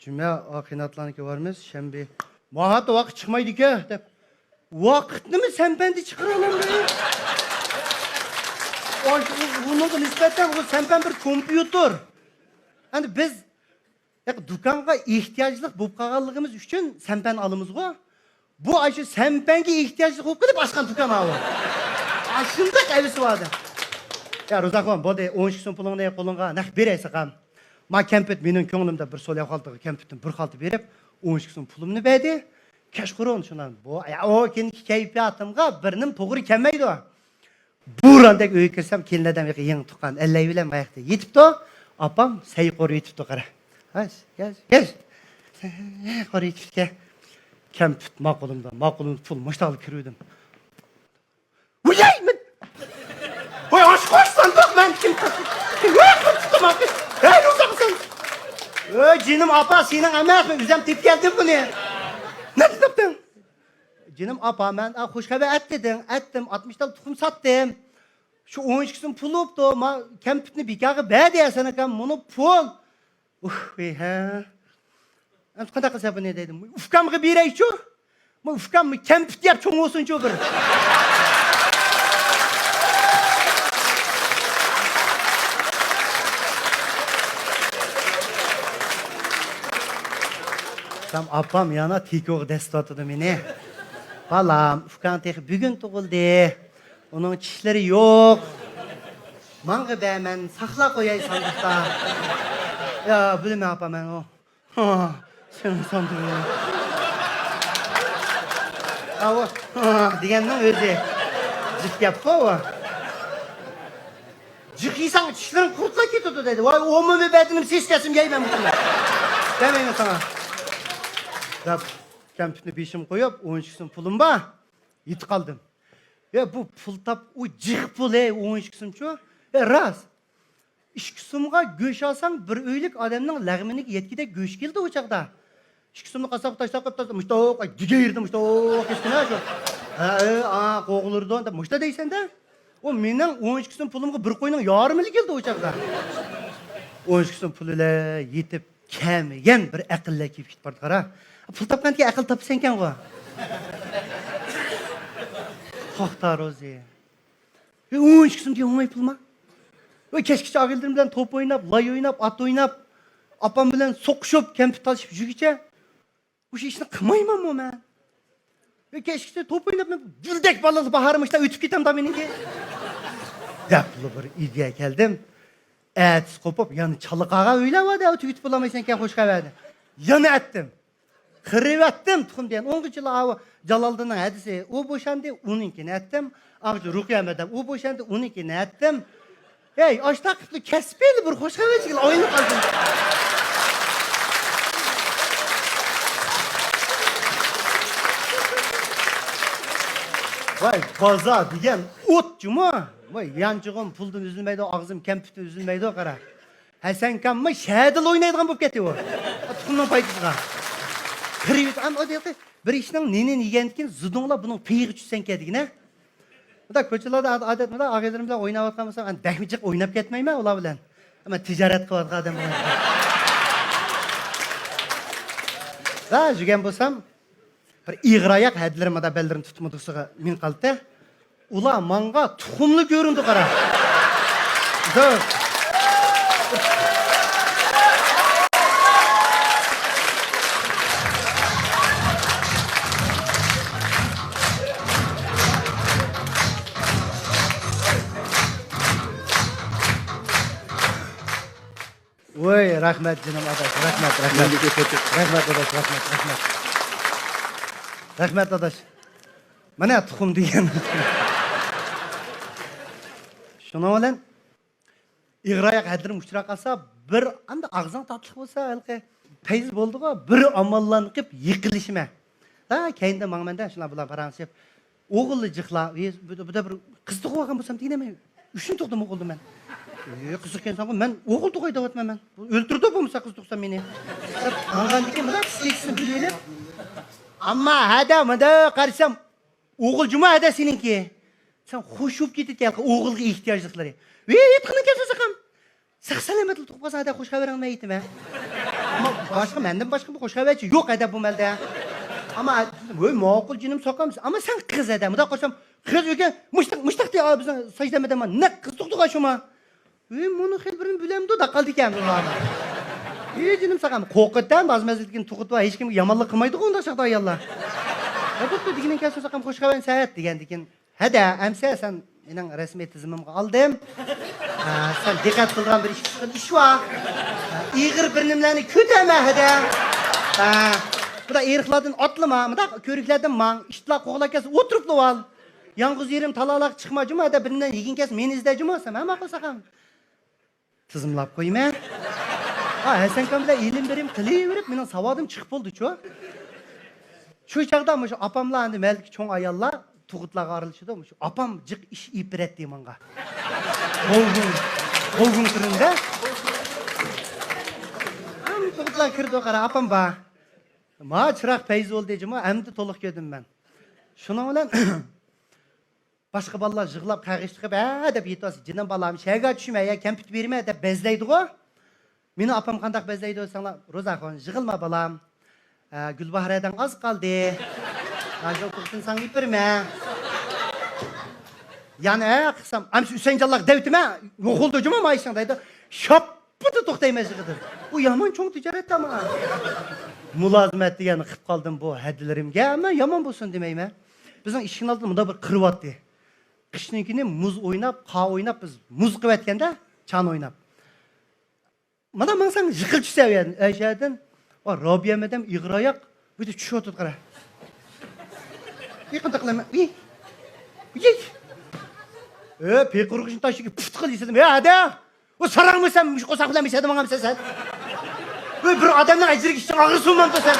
جۈمە قېيناتلارنىڭكى بارىمىز، شەنبە. ماھات ۋاقىت چىقمايدىكەن دەپ. ۋاقىتنىمۇ سەمپەندە چىقىرالامدۇ؟ ئۇنىڭغا نىسبەتەن ئۇ سەمپەن بىر كومپيۇتېر. ئەمدى بىز دۇكانغا ئېھتىياجلىق بولۇپ قالغانلىقىمىز ئۈچۈن سەمپەن ئالىمىزغۇ. بۇ ئاشۇ سەمپەنگە ئېھتىياجلىق بولۇپ قېلىپ ئاچقان دۇكان ئاۋۇ. ئاشۇنداق ھەۋىسى بار ئادەم. يا روزاخۇن، بولدى، ئون ئىككى سوم پۇلۇڭنى قولۇڭغا نەق بېرەي ساقام. ما كەمپۈت مېنىڭ كۆڭلۈمدە بىر سول خالتىغا كەمپۈتتىن بىر خالتا بېرىپ، ئون ئىككى سوم پۇلۇمنى بەردى. كەچقۇرۇن شۇنان بۇ، يا، ئۇ كېيىنكى كەيپىياتىمغا بىر نېمە توغرا كەلمەيدۇ. بوراندەك ئۆيگە كىرسەم، كېلىن ئادەم يېڭى تۇغقان ئەللەي بىلەن ماياقتا يېتىپتۇ. ئاپام سەي قورۇ يېتىپتۇ، قارا. ھەش، ياش، ياش. سەي قورۇ يېتىپتىكەن. كەمپۈت ما قولۇمدا، ما قولۇمدا پۇل، مۇشتاقلا كىرىۋىدىم. ۋۇياي، مەن. ۋاي، ئاشۇ قوش ساندۇق مەن كىم؟ ۋاي، قىلىپ تۇتتۇم، ھەي، ئۇزاقسان. ۋاي، جېنىم ئاپا، سېنىڭ ئەمەس، مەن ئۆزۈم تېپىپ كەلدىم بۇنى. نەدىن تاپتىڭ؟ جېنىم ئاپا، مەن، ئا، خوش خەۋەر ئەت دېدىڭ، ئەتتىم، ئاتمىش تال تۇخۇم ساتتىم. شۇ ئون ئىككى سوم پۇل بوپتۇ، ما كەمپۈتنى بىكارغا بەردى ھەسەن ئاكام، مۇنۇ پۇل. ئۇھ، ۋىي، ھە. ئەمدى قانداق قىلسا بۇنى دەيدۇ. ئۇكامغا بېرەيچۇ. ما ئۇكام كەمپۈت يەپ چوڭ بولسۇنچۇ بىر. تام ئاپام يەنە تېكوغا دەسسىتىۋاتىدۇ مېنى. بالام، ئۇكاڭ تېخى بۈگۈن تۇغۇلدى. ئۇنىڭ چىشلىرى يوق. ماڭا بەر، مەن ساقلاپ قوياي ساندۇقتا. يا، بىلمەي ئاپا مەن ئۇ. ھا، سېنىڭ ساندۇقۇڭ. ئاۋۇ، ھا دېگەننىڭ ئۆزى. جىق گەپقۇ ئۇ. جىق يېسەڭ چىشلىرىڭ قۇرتلاپ كېتىدۇ دېدى. ۋاي، ئومۇمىي بەدىنىم سېسىپ كەتسىمۇ يەيمەن بۇنى. بەرمەيمەن ساڭا. دەپ، كەمپۈتنى بېشىمغا قويۇپ، ئون ئىككى سوم پۇلۇم بار. يېتىپ قالدىم. يا، بۇ پۇل تاپ، ئۇ جىق پۇل، ھەي، ئون ئىككى سومچۇ؟ ھە، راست. ئىككى سومغا گۆش ئالساڭ، بىر ئۆيلۈك ئادەمنىڭ لەغمىنىگە يەتكۈدەك گۆش كېلىدۇ ئۇ چاغدا. ئىككى سومنى قاسساپقا تاشلاپ قويۇپ، مۇشتاق، دېگەيرىدە مۇشتاق كەسكىنە شۇ. ھە، ئە، ئا، قوغۇلۇرىدۇ دەپ مۇشتا دەيسەن-دە. ئۇ مېنىڭ ئون ئىككى سوم پۇلۇمغا بىر قوينىڭ يارىمىلا كېلىدۇ ئۇ چاغدا. ئون ئىككى سوم پۇل بىلەن يېتىپ كەلمىگەن بىر ئەقىللەر كېلىپ كېتىپ بارىدۇ، قارا. پۇل تاپقاندىكىن ئەقىل تاپىسەنكەنغۇ. توختا روزى. ئون ئىككى سوم دېگەن ئوڭاي پۇلما؟ ۋە كەچكىچە ئاغىنىلىرىم بىلەن توپ ئويناپ، لاي ئويناپ، ئات ئويناپ، ئاپام بىلەن سوقۇشۇپ، كەمپۈت تالىشىپ يۈرگۈچە، مۇشۇ ئىشنى قىلمايمەنمۇ مەن؟ ۋە كەچكىچە توپ ئويناپ، مەن گۈلدەك بالىلار باھارىم ئىشلار ئۆتۈپ كېتەمدا مېنىڭكى. دەپلا بىر ئىدىيە كەلدىم. ئەتىسى قوپۇپ، يەنە چالا قالغان ئۆيلەر بار-دە، تۈگىتىپ بولالمايسەنكەن خوش خەۋەرنى. يەنە ئەتتىم. قىرىۋەتتىم تۇخۇم دېگەن. ئۇنىڭغىچىلا ئاۋۇ جالالدىننىڭ ھەدىسى ئۇ بوشاندى، ئۇنىڭكىنى ئەتتىم. ئاغىچى رۇقىيە مەدەم ئۇ بوشاندى، ئۇنىڭكىنى ئەتتىم. ھەي، ئاشتا قىپلا كەسپىيلا بىر خوش خەۋەرچىگىلا ئايلىنىپ قالدىم. ۋاي، بازار دېگەن ئوت جۇمۇ. ۋاي، يانچۇقۇم پۇلدىن ئۈزۈلمەيدۇ، ئاغزىم كەمپۈتتىن ئۈزۈلمەيدۇ، قارا. ھەسەنكاممۇ شەدىلا ئوينايدىغان بولۇپ كەتتى ئۇ. تۇخۇمنىڭ پايدىسىغا. قىرىۋېتىپ، ئەم، ئۇ دېدى، بىر ئىشنىڭ نېنىنى يېگەندىن كېيىن زىدىڭلا بۇنىڭ پېيىغا چۈشسەڭكەن دېگىنە. مۇنداق كوچىلاردا ئاد-، ئادەت مۇنداق ئاغىنىلىرىم بىلەن ئويناۋاتقان بولسام، ئەمدى بەكمۇ جىق ئويناپ كەتمەيمەن ئۇلار بىلەن. ئەمما تىجارەت قىلىۋاتقان ئادەم بولغان. ۋە يۈرگەن بولسام، بىر ئېغىر ئاياق ھەدىلىرىم مۇنداق بەللىرىنى تۇتمىدىغۇسىغا مېڭىپ قالدى. ئۇلار ماڭغا تۇخۇملا كۆرۈندى، قارا. زور. ۋوي، رەھمەت جېنىم ئاداش، رەھمەت، رەھمەت. مەندىكى پوچەت. رەھمەت ئاداش، رەھمەت، رەھمەت. رەھمەت ئاداش. مانا تۇخۇم دېگەن. شۇنىڭ بىلەن ئېغىر ئاياق ھەدىلىرىم ئۇچراپ قالسا، بىر ئەمدى ئاغزىڭ تاتلىق بولسا، ھېلىقى پەيز بولدىغۇ، بىر ئاماللارنى قىلىپ يىقىلىشىمەن. ھە، كەينىدىن ماڭىمەن-دە، شۇنداق بۇلار پاراڭلىشىپ. ئوغۇللا جىقلاپ، ئى، بۇ، بۇ، بۇ بىر قىز تۇغۇۋالغان بولسام دېگىنەم، ئۈچىنچى تۇغدىم ئوغۇلنى مەن. ئى، قىزىقكەنسەنغۇ، مەن ئوغۇل تۇغاي دەۋاتىمەن مەن. ئۆلتۈرىدۇ بولمىسا قىز تۇغسام مېنى. دەپ ماڭغاندىن كېيىن مۇنداق پىسكىكىسىنى بىلىۋېلىپ، ئەمما ھەدە مۇنداق قارىسام، ئوغۇل جۇمۇ ھەدە سېنىڭكى. سەن خوش بولۇپ كېتىدىكەن ئوغۇلغا ئېھتىياجلىقلىرى. ۋى، ئېيتقىنىڭ كەلسۇن ساقام. ساق سالامەتلا تۇغۇپ قالسا ھەدە خوش خەۋىرىڭنى ئېيتىمەن. ئەمما باشقا، مەندىن باشقا بىر خوش خەۋەرچى يوق ھەدە بۇ مەلدە. ئەمما، ۋوي، ماقۇل جېنىم ساقام. ئەمما سەن قىز ھەدە. مۇنداق قارىسام، قىز ئۆگەن، مۇشتاق، مۇشتاق دېيە، بىزنىڭ ساجدەمەدە نەق قىز تۇغدىغان شۇما. ئى، مۇنى خېلى بىرىنى بىلەمدۇ دەپ قالدىكەن بۇ مانا. ئى، جېنىم ساقام، قورقۇتتەن باز مەزگىلدىن تۇغۇت ۋە ھېچكىمگە يامانلىق قىلمايدىغۇ ئۇنداق چاغدا ئاياللار. يا، بوپتۇ، دېگىنىڭ كەلسۇن ساقام، خوش خەۋەر سەت دېگەندىكىن، ھەدە، ئەمسە سەن مېنىڭ رەسمىي تىزىمىمغا ئالدىم. ھە، سەن دىققەت قىلىدىغان بىر ئىككى قىسىم ئىش بار. ھە، ئېغىر بىر نېمىلەرنى كۆتەرمە، ھەدە. ھە، بۇنداق ئېرىقلاردىن ئاتلىما، مۇنداق كۆۋرۈكلەردىن ماڭ، ئىتلار قوغلاپ كەلسە ئوتتۇرۇپلا ئال. يالغۇز يېرىم تالالاق چىقما جۇمۇ، ھەدە، بىر نېمىلەرنى يېگىن كەلسە مېنى ئىزدە جۇمۇ، سەن ھە ماقۇل ساقام. تىزىملاپ قويىمەن. ھا، ھەسەنكام بىلەن ئېلىم بېرىم قىلىۋېرىپ، مېنىڭ ساۋادىم چىقىپ بولدىچۇ. شۇ چاغدا مۇشۇ ئاپاملار، ئەمدى مەھەللىدىكى چوڭ ئاياللار تۇغۇتلارغا ئارىلىشىدۇ. مۇشۇ ئاپام جىق ئىش ئېلىپ بېرەتتى ماڭا. غوۋغۇڭ، غوۋغۇڭ تۈرىدە. ھەم تۇغۇتلار كىرىدۇ، قارا، ئاپام بار. ما چىراغ پەيز بولدى جۇمۇ، ئەمدى تولۇق كۆردۈم مەن. شۇنىڭ بىلەن باشقا بالىلار يىغلاپ، قەغىش چىقىپ، ھە دەپ يېتىۋالسا، جېنىم بالام، شەگە چۈشمە، يا كەمپۈت بېرىمەن دەپ بەزلەيدىغۇ. مېنى ئاپام قانداق بەزلەيدۇ دېسەڭلار، روزاخۇن، يىغلىما بالام. ھە، گۈلباھار ھەدەڭ ئاز قالدى. ھازىر تۇغۇتىنى ساڭا ئېلىپ بېرىمەن. يەنە ھە قىلسام، ئەمسە ھۈسەنجانلارغا دەۋېتىمەن، يوقىلىدۇ جۇمۇ مايىشىڭ دەيدۇ. شاپپىدە توختايمەن يىغىدىن. ئۇ يامان چوڭ تىجارەت ئەمما. مۇلازىمەت دېگەننى قىلىپ قالدىم بۇ ھەدىلىرىمگە، ئەمما يامان بولسۇن دېمەيمەن. بىزنىڭ ئىشىكنىڭ ئالدىدا مۇنداق بىر قىر بارتى. قىشنىڭ كۈنى مۇز ئويناپ، قار ئويناپ، بىز مۇز قىلىۋەتكەندە، چانا ئويناپ. مانا ماڭساڭ يىقىلىپ چۈشسە ئۇ يەردىن، ئەشەدىن. ۋا، رابىيە مەدەم ئېغىر ئاياق، بۇ يەردە چۈشۈۋاتىدۇ، قارا. ئى، قانداق قىلىمەن؟ ئى، ئى. ئۆ، پېقىرغۇچنى تاشلىقى پۇت قىل دېسىدىم. ھە، ھەدە. ئۇ ساراڭمۇ سەن، مۇشۇ قورساق بىلەن بېسەدە ماڭامسەن سەن؟ ئۆي، بىر ئادەمنىڭ ئەجرىگە ئىشتىن ئاغرىسۇنمامدۇ سەن؟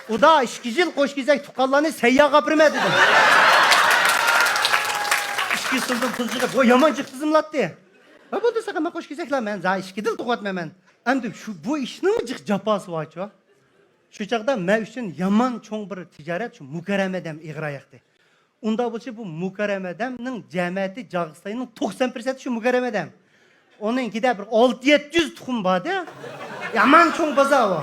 ئۇدا ئىككى يىل قوش كېزەك تۇغقانلارنى سەيياغا ئاپىرىمەن دېدىم. ئىككى يىلدىن پۇل يىغىپ، ئۇ يامان جىق تىزىملاتتى. ھە، بولدى، ساقا، مەن قوش كېزەكلا، مەن زا ئىككى دىل تۇغۇۋاتمايمەن. ئەمدى شۇ، بۇ ئىشنىڭ جىق جاپاسى بارچۇ. شۇ چاغدا مەن ئۈچۈن يامان چوڭ بىر تىجارەت شۇ مۇكەررەم ئادەم ئېغىر ئاياقتى. ئۇنداق بولسا بۇ مۇكەررەم ئادەمنىڭ جەمەتى جاغىستاينىڭ توقسان پىرسەنتى شۇ مۇكەررەم ئادەم. ئۇنىڭ ئىچىدە بىر ئالتە يەتتە يۈز تۇخۇم بار-دە. يامان چوڭ بازار ئۇ.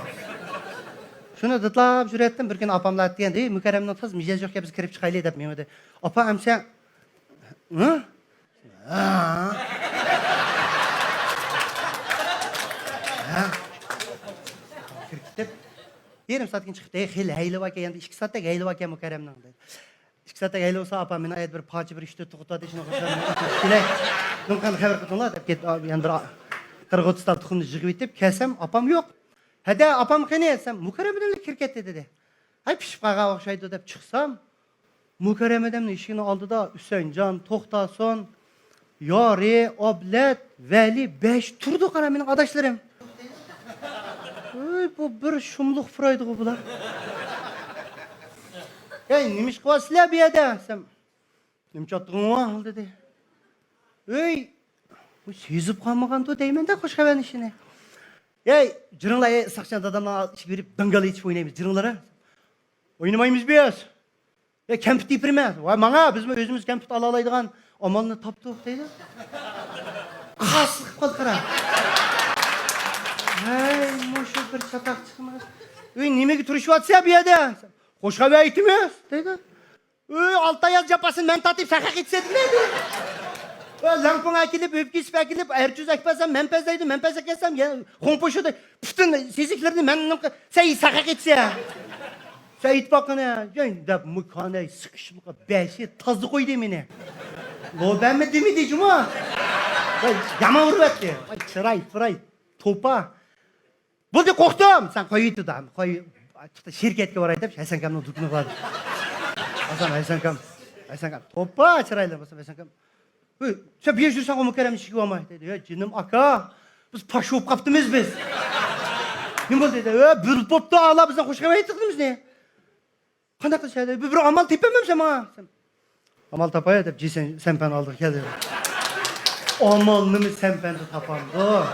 شۇنى دىتلاپ يۈرەتتىم. بىر كۈنى ئاپاملار دېگەن، «ئەي، مۇكەررەمنىڭ تازا مىجەزى يوق ئىكەن، بىز كىرىپ چىقايلى» دەپ مېڭىدى. ئاپا، ئەمسە ھە؟ ھە؟ ھە؟ كىرىپ كېتىپ، يېرىم سائەتتىن كېيىن چىقىپ، «ھېلى ھەيلى باركەن، يەنە ئىككى سائەتتەك ھەيلى باركەن مۇكەررەمنىڭ» دېدى. «ئىككى سائەتتەك ھەيلى بولسا، ئاپا، مېنىڭ ئەيدە بىر پاچە بىر ئىشتە توختىتىۋاتىدۇ، شۇنىڭغا كېلەي. نېمە قىلغان خەۋەر قىلدىڭلار؟» دەپ كېتىپ، يەنە بىر قىرىق ئوتتۇز تال تۇخۇمنى يىغىۋېتىپ كەلسەم، ئاپام يوق. «ھەدە، ئاپام قېنى؟» دېسەم، «مۇكەررەم بىلەن كىرىپ كەتتى» دېدى. «ھەي، پىشىپ قالغان ئوخشايدۇ» دەپ چىقسام، مۇكەررەم ئادەمنىڭ ئىشىكىنىڭ ئالدىدا ئۈسەنجان، توختاسۇن، يارى، ئابلەت، ۋەلى، بەش تۇرىدۇ، قارا، مېنىڭ ئاداشلىرىم. ۋوي، بۇ بىر شۇملۇق پۇرايدىغۇ بۇلار. «ھەي، نېمە ئىش قىلىۋاتىسىلەر بۇ يەردە؟» دېسەم، «نېمە چاتتىغىڭ ۋار؟» دېدى. «ۋوي، بۇ سېزىپ قالمىغاندۇ دەيمەن-دە، خوش خەۋەرنىڭ ئىشىنى. ھەي، جۈرۈڭلار، ھەي، ئىساقچان دادامنىڭ ئىشىكىگە بېرىپ داڭگال ئېيتىپ ئوينايمىز، جۈرۈڭلار، ھە.» «ئوينىمايمىز بىز.» «يا، كەمپۈت ئېلىپ بېرىمەن.» «ۋاي، ماڭا، بىزمۇ ئۆزىمىز كەمپۈت ئالالايدىغان ئامالنى تاپتۇق» دەيدۇ. قاسلىق قىلىپ قالدى، قارا. ھەي، مۇشۇ بىر چاتاق چىقماس. «ئۆي، نېمىگە تۇرۇشۇۋاتىسەن بۇ يەردە؟» «خوش خەۋەر ئېيتىمىز» دەيدۇ. «ئۆي، ئالتە ئاياز جاپاسىنى مەن تارتىپ، سەن خەق ئېيتسەيدىلە» دەيدۇ. «ئۆي، لەڭپۇڭ ئەكېلىپ، ئۆپكە ئېسىپ ئەكېلىپ، ئەرچۈز ئەكىپ بەرسەم، مەنپەس دەيدۇ، مەنپەس ئەكەلسەم، يەنە خۇڭپوشۇ دەيدۇ. پۈتۈن سېزىكلىرىنى مەن نېمە قىل-، سەن سەن خەق ئېيتسەن.» سەن ئېيتىپ باققىنە، يەي دەپ، مۇكانەي سىقىشىمغا بەشى تازا قويدى مېنى. لوبەنمۇ دېمىدى جۇمۇ. ۋاي، يامان ئۇرۇۋەتتى. ۋاي، چىراي، پىراي، توپا. «بولدى، قورقتۇم.» «سەن قويۇۋېتىدۇ، قوي. شىركەتكە باراي» دەپ، ھەسەنكامنىڭ دۇكىنىغا باردى. ھەسەن، ھەسەنكام، ھەسەنكام. توپا، چىرايلىق بولسا، ھەسەنكام. «ھۆي، سەن بۇ يەردە يۈرسەڭ، مۇكەررەم ئىشىكىگە بارماي» دەيدۇ. «يا جېنىم ئاكا، بىز پاش بولۇپ قاپتىمىز بىز.» «نېمە بولدى؟» دېدى. «ھە، بىر بوپتۇ، ئالا بىزنىڭ خوش خەۋەر ئېيتىقىمىزنى.» «قانداق قىلىش؟» دېدى. «بىر، بىر ئامال تېپەمسەن ماڭا؟» دېسەم، «ئامال تاپاي» دەپ، جى سەن-، سەنپەن ئالدىغا كەلدى. ئامالنىمۇ سەنپەندە تاپامدۇ؟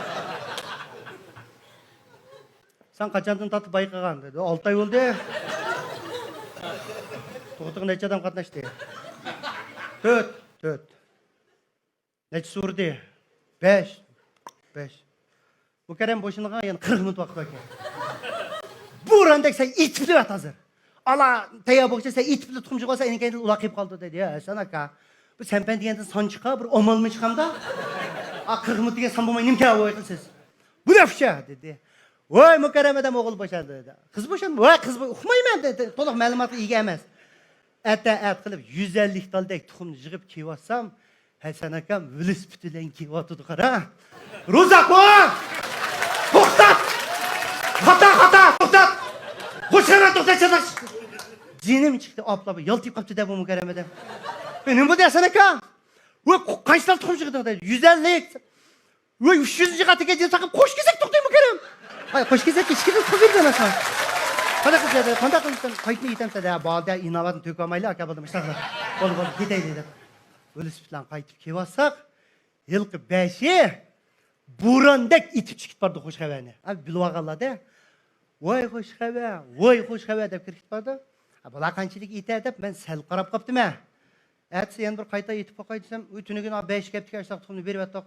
«سەن قاچاندىن تارتىپ بايقىغان؟» دېدى. «ئالتە ئاي بولدى.» «تۇغۇتىغا نەچچە ئادەم قاتناشتى؟» «تۆت.» «تۆت.» «نەچچىسى ئۇردى؟» «بەش.» «بەش.» «مۇكەررەم بوشىنىغان يەنە قىرىق مىنۇت ۋاقىت باركەن.» «بوراندەك سەن ئېيتىپ بېرىۋەت ھازىر. ئالا تەييار بولغۇچە سەن ئېيتىپ بېرىپ تۇخۇم چىقىۋالسا، ئېنىڭ كەينىدىن ئۇلار قېلىپ قالىدۇ» دەيدۇ. «يا ھەسەن ئاكا، بۇ سەنپەن دېگەندىن سان چىقار، بىر ئامالمۇ چىقامدا؟ ئا، قىرىق مىنۇت دېگەن سان بولماي نېمە كەۋاي قىلىسىز؟ بۇ نەفچە» دېدى. «ۋاي، مۇكەررەم ئادەم ئوغۇل بوشاندى» دېدى. «قىز بوشاندى؟» «ۋاي، قىز بو-، ئۇقمايمەن» دېدى. تولۇق مەلۇماتقا ئىگە ئەمەس. ئەتە ئەت قىلىپ يۈز ئەللىك تالدەك تۇخۇمنى يىغىپ كېلىۋاتسام، ھەسەن ئاكام ۋېلىسىپىتى بىلەن كېلىۋاتىدۇ، قارا. «روزاخۇن! توختات! خاتا، خاتا! توختات! خوش خەۋەر، توختات، چاتاق!» جېنىم چىقتى، ئاپلا يالتىيىپ قاپتۇ-دە بۇ مۇكەررەم ئادەم. «ئەي، نېمە بولدى، ھەسەن ئاكا؟ ۋاي، قانچە تال تۇخۇم يىغدىڭ؟» دېدى. «يۈز ئەللىك.» «ۋاي، ئۈچ يۈزىنچى قاتتىغا جىن تاقىپ، قوش كېزەك توختايمۇ كېرەم؟» «ھاي، قوش كېزەك ئىچكىدىن قىلىپ بېرىمەن ساڭا.» «قانداق قىلىسەن؟» «قانداق قىلىسەن؟ قايتما ئېيتەمسەن» دە، «بولدى، ئىناۋەتنى تۆكۈۋالمايلى، ئاكا، بولدى، مۇشۇنداقلا. بولدى، بولدى، كېتەيلى» دەپ. ۋېلىسىپىت بىلەن قايتىپ كېلىۋاتساق، ھېلىقى بەشى بوراندەك ئېتىپ چىقىپ بارىدۇ خوش خەۋەرنى. ھە، بىلىۋالغانلار-دە، «ۋاي، خوش خەۋەر، ۋاي، خوش خەۋەر» دەپ كىرىپ كېتىپ بارىدۇ. ھە، بۇلار قانچىلىك ئېيتە دەپ مەن سەل قاراپ قاپتىمەن. ئەتىسى يەنە بىر قايتا ئېيتىپ باقاي دېسەم، «ئۇ تۈنۈگۈن بەش كەپتىكى ئاشلىق تۇخۇمنى بېرىۋەتتۇق.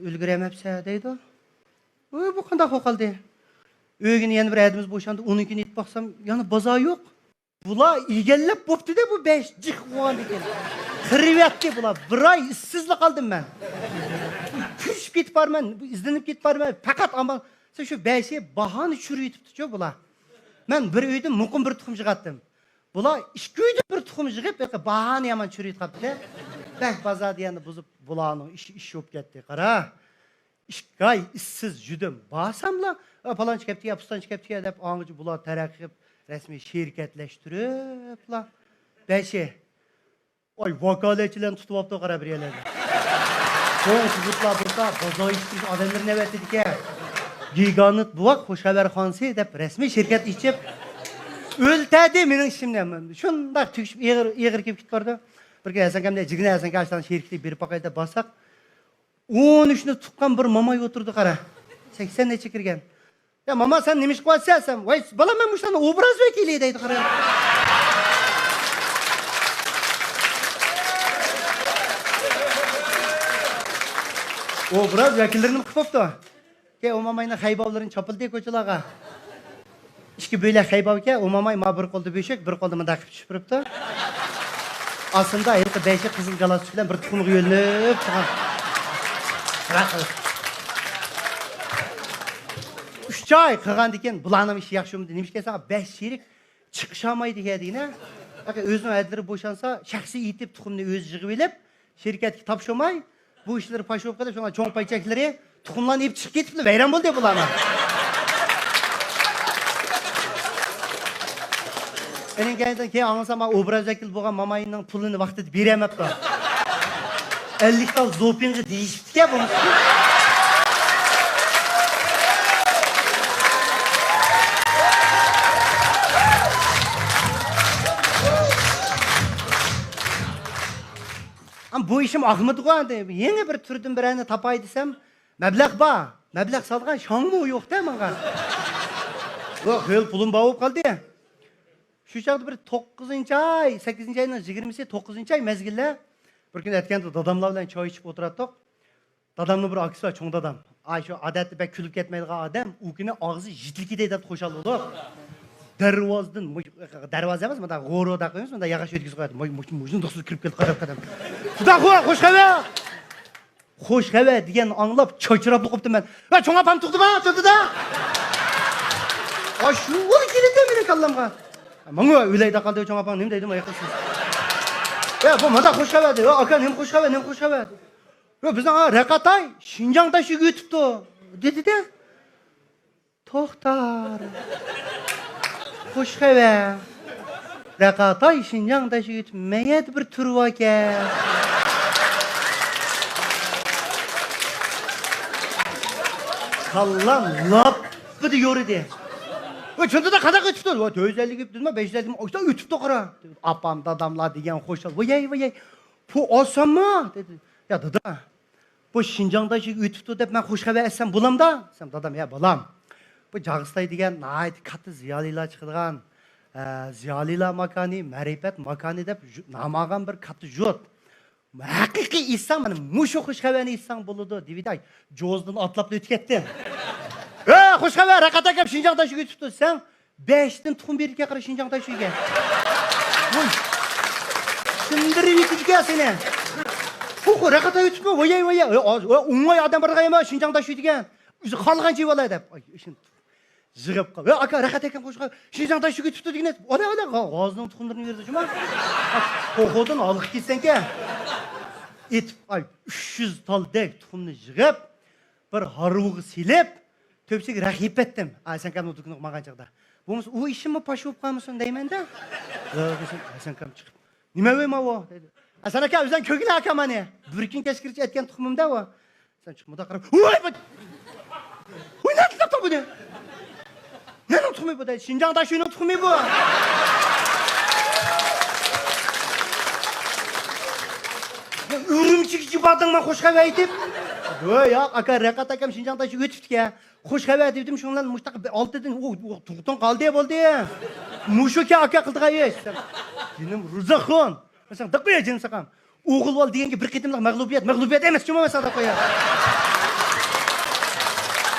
ئۈلگۈرەلمەپسەن» دەيدۇ. «ئۇ، بۇ قانداق بولۇپ قالدى؟» ئۆگىنى يەنە بىر ھەدىمىز بوشاندى، ئۇنىڭكىنى ئېيتىپ باقسام، يەنە بازار يوق. بۇلار ئىگىلەپ بوپتۇ-دە، بۇ بەش جىق بولغاندىكىن. قېرىۋەتتى بۇلار. بىر ئاي ئىشسىزلا قالدىم مەن. كۈرۈشۈپ كېتىپ بارىمەن، ئىزدىنىپ كېتىپ بارىمەن. پەقەت ئامال، شۇ بەشى باھانى چۈشۈرۈۋېتىپتىچۇ بۇلار. مەن بىر ئۆيدىن مۇقىم بىر تۇخۇم يىغاتتىم. بۇلار ئىككى ئۆيدىن بىر تۇخۇم يىغىپ، باھانى يامان چۈشۈرۈۋېتىپتىكەن. بەك بازار دېگەننى بۇزۇپ، بۇلارنىڭ ئىشى ئىش بولۇپ كەتتى. قارا. ئىككى ئاي ئىشسىز يۈردۈم. بارساملا، «ئا، پالانچى كەپتىكەن، پۇستانچى كەپتىكەن» دەپ، ئاڭغىچە بۇلار تەرەققىي قىلىپ، رەسمىي شىركەتلەشتۈرۈپلا. بەشى. ئاي، ۋاكالەتچىلەرنى تۇتۇۋاپتۇ، قارا، بىر يەرلەردە. چوڭ سۇزۇقلار بولسا، بازار ئېچىپ تۇرۇش ئادەملىرى نۆۋەتتىكەن. گىگانت بوۋاق، خوش خەۋەر خانسى دەپ، رەسمىي شىركەت ئېچىپ، ئۆلتەردى مېنىڭ ئىشىمنى. شۇنداق تۈگىشىپ، ئېغىر، ئېغىر كېلىپ كېتىپ بارىدۇ. بىر كۈنى ھەسەن ئاكامنى، «جىگنە ھەسەن ئاكا، ئاشۇنداق شىركىتىگە بېرىپ باقاي» دەپ بارساق، ئون ئۈچنى تۇغقان بىر ماماي ئولتۇرىدۇ، قارا. سەكسەن نەچچە كىرگەن. «يا ماما، سەن نېمە ئىش قىلىۋاتىسەن؟» دېسەم، «ۋاي بالام، مەن مۇشۇلارنىڭ ئوبراز ۋەكىلى» دەيدۇ، قارا. ئوبراز ۋەكىللىرىنى قىلىپ بوپتۇ. كەي ئۇ ماماينىڭ خەيباۋلىرىنى چاپلىدى كوچىلارغا. ئىككى بۆلەك خەيباۋكەن، ئۇ ماماي ما بىر قولدا بۆشۈك، بىر قولدا مۇنداق قىلىپ چۈشۈپ تۇرۇپتۇ. ئاستىدا ھېلىقى بەشى قىزىل گالستۇك بىلەن بىر تۇخۇمغا يۆلىنىپ تۇرغان. ئۈچ ئاي قىلغاندىن كېيىن، بۇلارنىڭ ئىشى ياخشى بولمىدى. نېمىشقا دېسەڭ، بەش شېرىك چىقىشالمايدىكەن دېگىنە. ئۆزىنىڭ ھەدىلىرى بوشانسا، شەخسىي ئېيتىپ، تۇخۇمنى ئۆزى يىغىۋېلىپ، شىركەتكە تاپشۇرماي، بۇ ئىشلىرى پاش بولۇپ قېلىپ، شۇڭا چوڭ پاي چەكلىرى تۇخۇملارنى ئېلىپ چىقىپ كېتىپلا ۋەيران بولدى بۇلارنىڭ. ئېنىڭ كەينىدىن كېيىن ئاڭلىسام، ئوبراز ۋەكىل بولغان ماماينىڭ پۇلىنى ۋاقتىدا بېرەلمەپتۇ. ئەللىك تال زوپىڭغا دېيىشىپتىكەن بۇ. ئەمما بۇ ئىشىم ئاقمىدىغۇ ئەمدى. يېڭى بىر تۈردىن بىرەرنى تاپاي دېسەم، مەبلەغ بار. مەبلەغ سالغان شاڭمۇ يوق-دە ماڭا. يوق، خېلى پۇلۇم بار بولۇپ قالدى. شۇ چاغدا بىر توققۇزىنچى ئاي، سەككىزىنچى ئاينىڭ يىگىرمىسى، توققۇزىنچى ئاي مەزگىللەر. بىر كۈنى ئەتىگەندە داداملار بىلەن چاي ئىچىپ ئولتۇراتتۇق. دادامنىڭ بىر ئاكىسى بار، چوڭ دادام. ئاي، شۇ ئادەتتە بەك كۈلۈپ كەتمەيدىغان ئادەم، ئۇ كۈنى ئاغزى يېتىلىكىدەك دەپ خۇشال بولۇپ، دەرۋازىدىن، مۇ-، دەرۋازا ئەمەس، مۇنداق غورۇدا قويىمىز، مۇنداق ياغاچ ئۆتكۈزۈپ قوياتتى. مۇ-، مۇ-، مۇشۇنداق كىرىپ كېلىپ قاراپ قاراپ. «خۇدا خۇدا، خوش خەۋەر!» خوش خەۋەر دېگەننى ئاڭلاپ چاچراپلا قوپتۇم مەن. «ۋە چوڭ ئاپام تۇغدىما، تۇغدىدا؟» ئاشۇ كېلىدۇ مېنىڭ كاللامغا. ماڭا ئۆلەيدە قالدى، «چوڭ ئاپاڭ نېمە دەيدۇ، ما ياقىسىز؟» ۋە بۇ مانا خوش خەۋەر دېدى. «ۋە ئاكا، نېمە خوش خەۋەر، نېمە خوش خەۋەر؟» «ۋە بىزنىڭ، ھە، رەقەتاي شىنجاڭ تاشيولىغا ئۆتۈپتۇ» دېدى-دە. توختار. خوش خەۋەر. رەقەتاي شىنجاڭ تاشيولىغا ئۆتۈپ، مەيەردە بىر تۈر باركەن. كاللام لاپپىدە يورۇدى. «ۋە چوڭ دادا، قانداق ئۆتۈپتۇ؟» «ۋە تۆت يۈز ئەللىك ئۆتۈپتۇ، بەش يۈز ئەللىك ئاشتا ئۆتۈپتۇ، قارا.» ئاپام، داداملار دېگەن خۇشال. «ۋايەي، ۋايەي، بۇ ئاسانمۇ؟» دېدى. «يا دادا، بۇ شىنجاڭ تاشيولىغا ئۆتۈپتۇ دەپ مەن خوش خەۋەر ئېيتسام بولامدا؟» دېسەم، دادام، «يا بالام، بۇ جاغىستاي دېگەن ناھايىتى كاتتا زىيالىيلار چىقىدىغان، ئە، زىيالىيلار ماكانى، مەرىپەت ماكانى دەپ يۇ-، نام ئالغان بىر كاتتا يۇرت. ھەقىقىي ئېيتساڭ، مانا مۇشۇ خوش خەۋەرنى ئېيتساڭ بولىدۇ» دېۋىدى. ئاي، جوزىدىن ئاتلاپلا ئۆتۈپ كەتتىم. «ھە، خوش خەۋەر، رەقەت ئاكام شىنجاڭ تاشيولىغا ئۆتۈپتۇ» دېسەڭ، بەشتىن تۇخۇم بېرىدىكەن، قارا، شىنجاڭ تاشيولىغا. ۋوي. سىندۇرۇپ يېتىدىكەن سېنى. «خو، خو، رەقەت ئۆتۈپمۇ؟ ۋايەي، ۋايەي. ئە، ئە، ئوڭاي ئادەم بارغان ئەمەس، شىنجاڭ تاشيولى دېگەن. ئۆزى خالىغان چېۋىۋالاي» دەپ. ئاي، ئىشىم. يىغىپ قال. «ۋە ئاكا، رەقەت ئاكام خوش خەۋەر، شىنجاڭ تاشيولىغا ئۆتۈپتۇ» دېگەن. «ئانا، ئانا، غا-، غازىنىڭ تۇخۇملىرىنى بېرىدۇ، شۇما.» توخۇدىن ھالقىپ كەتسەڭكەن. ئېتىپ، ئاي، ئۈچ يۈز تالدەك تۇخۇمنى يىغىپ، بىر ھارۋىغا سېلىپ، تۆپىسىگە رەخ يېپىپ بەتتىم. ئا، ھەسەنكامنىڭ دۇكىنىغا ماڭغان چاغدا. بولمىسا ئۇ ئىشىممۇ پاش بولۇپ قالمىسۇن دەيمەن-دە. ھەسەنكام چىقىپ، «نېمە ۋەي ماۋۇ؟» دېدى. «ھەسەن ئاكا، ئۆزۈڭ كۆرگىلى ئاكا مانى. بىر كۈن كەچكىچە ئەتكەن تۇخۇمۇم-دە ئۇ.» سەن چىقىپ مۇنداق قاراپ، «ۋاي، ۋاي! ۋاي، نەدىن تاپتىڭ بۇنى؟ نېنىڭ تۇخۇمى بۇ؟» دەيدۇ. «شىنجاڭ تاشيولىنىڭ تۇخۇمى بۇ.» يا، ئۈرۈمچىگىچە باردىڭما خوش خەۋەر ئېيتىپ؟ «ۋاي، ياق، ئاكا، رەقەت ئاكام شىنجاڭ تاشيولىغا ئۆتۈپتىكەن. خوش خەۋەر» دېدىم، شۇنىڭ بىلەن مۇشتاق بىر ئالتىدىن، ئۇ، ئۇ، تۇغدىن قالدى بولدى. مۇشۇكەن ئاكا قىلىدىغان ئىش. جېنىم روزاخۇن. مەسىلەن، دىققىيە جېنىم ساقام. ئوغۇل بالا دېگەنگە بىر قېتىملىق مەغلۇبىيەت، مەغلۇبىيەت ئەمەس، جۇمۇ مەسىلەن دەپ قويار.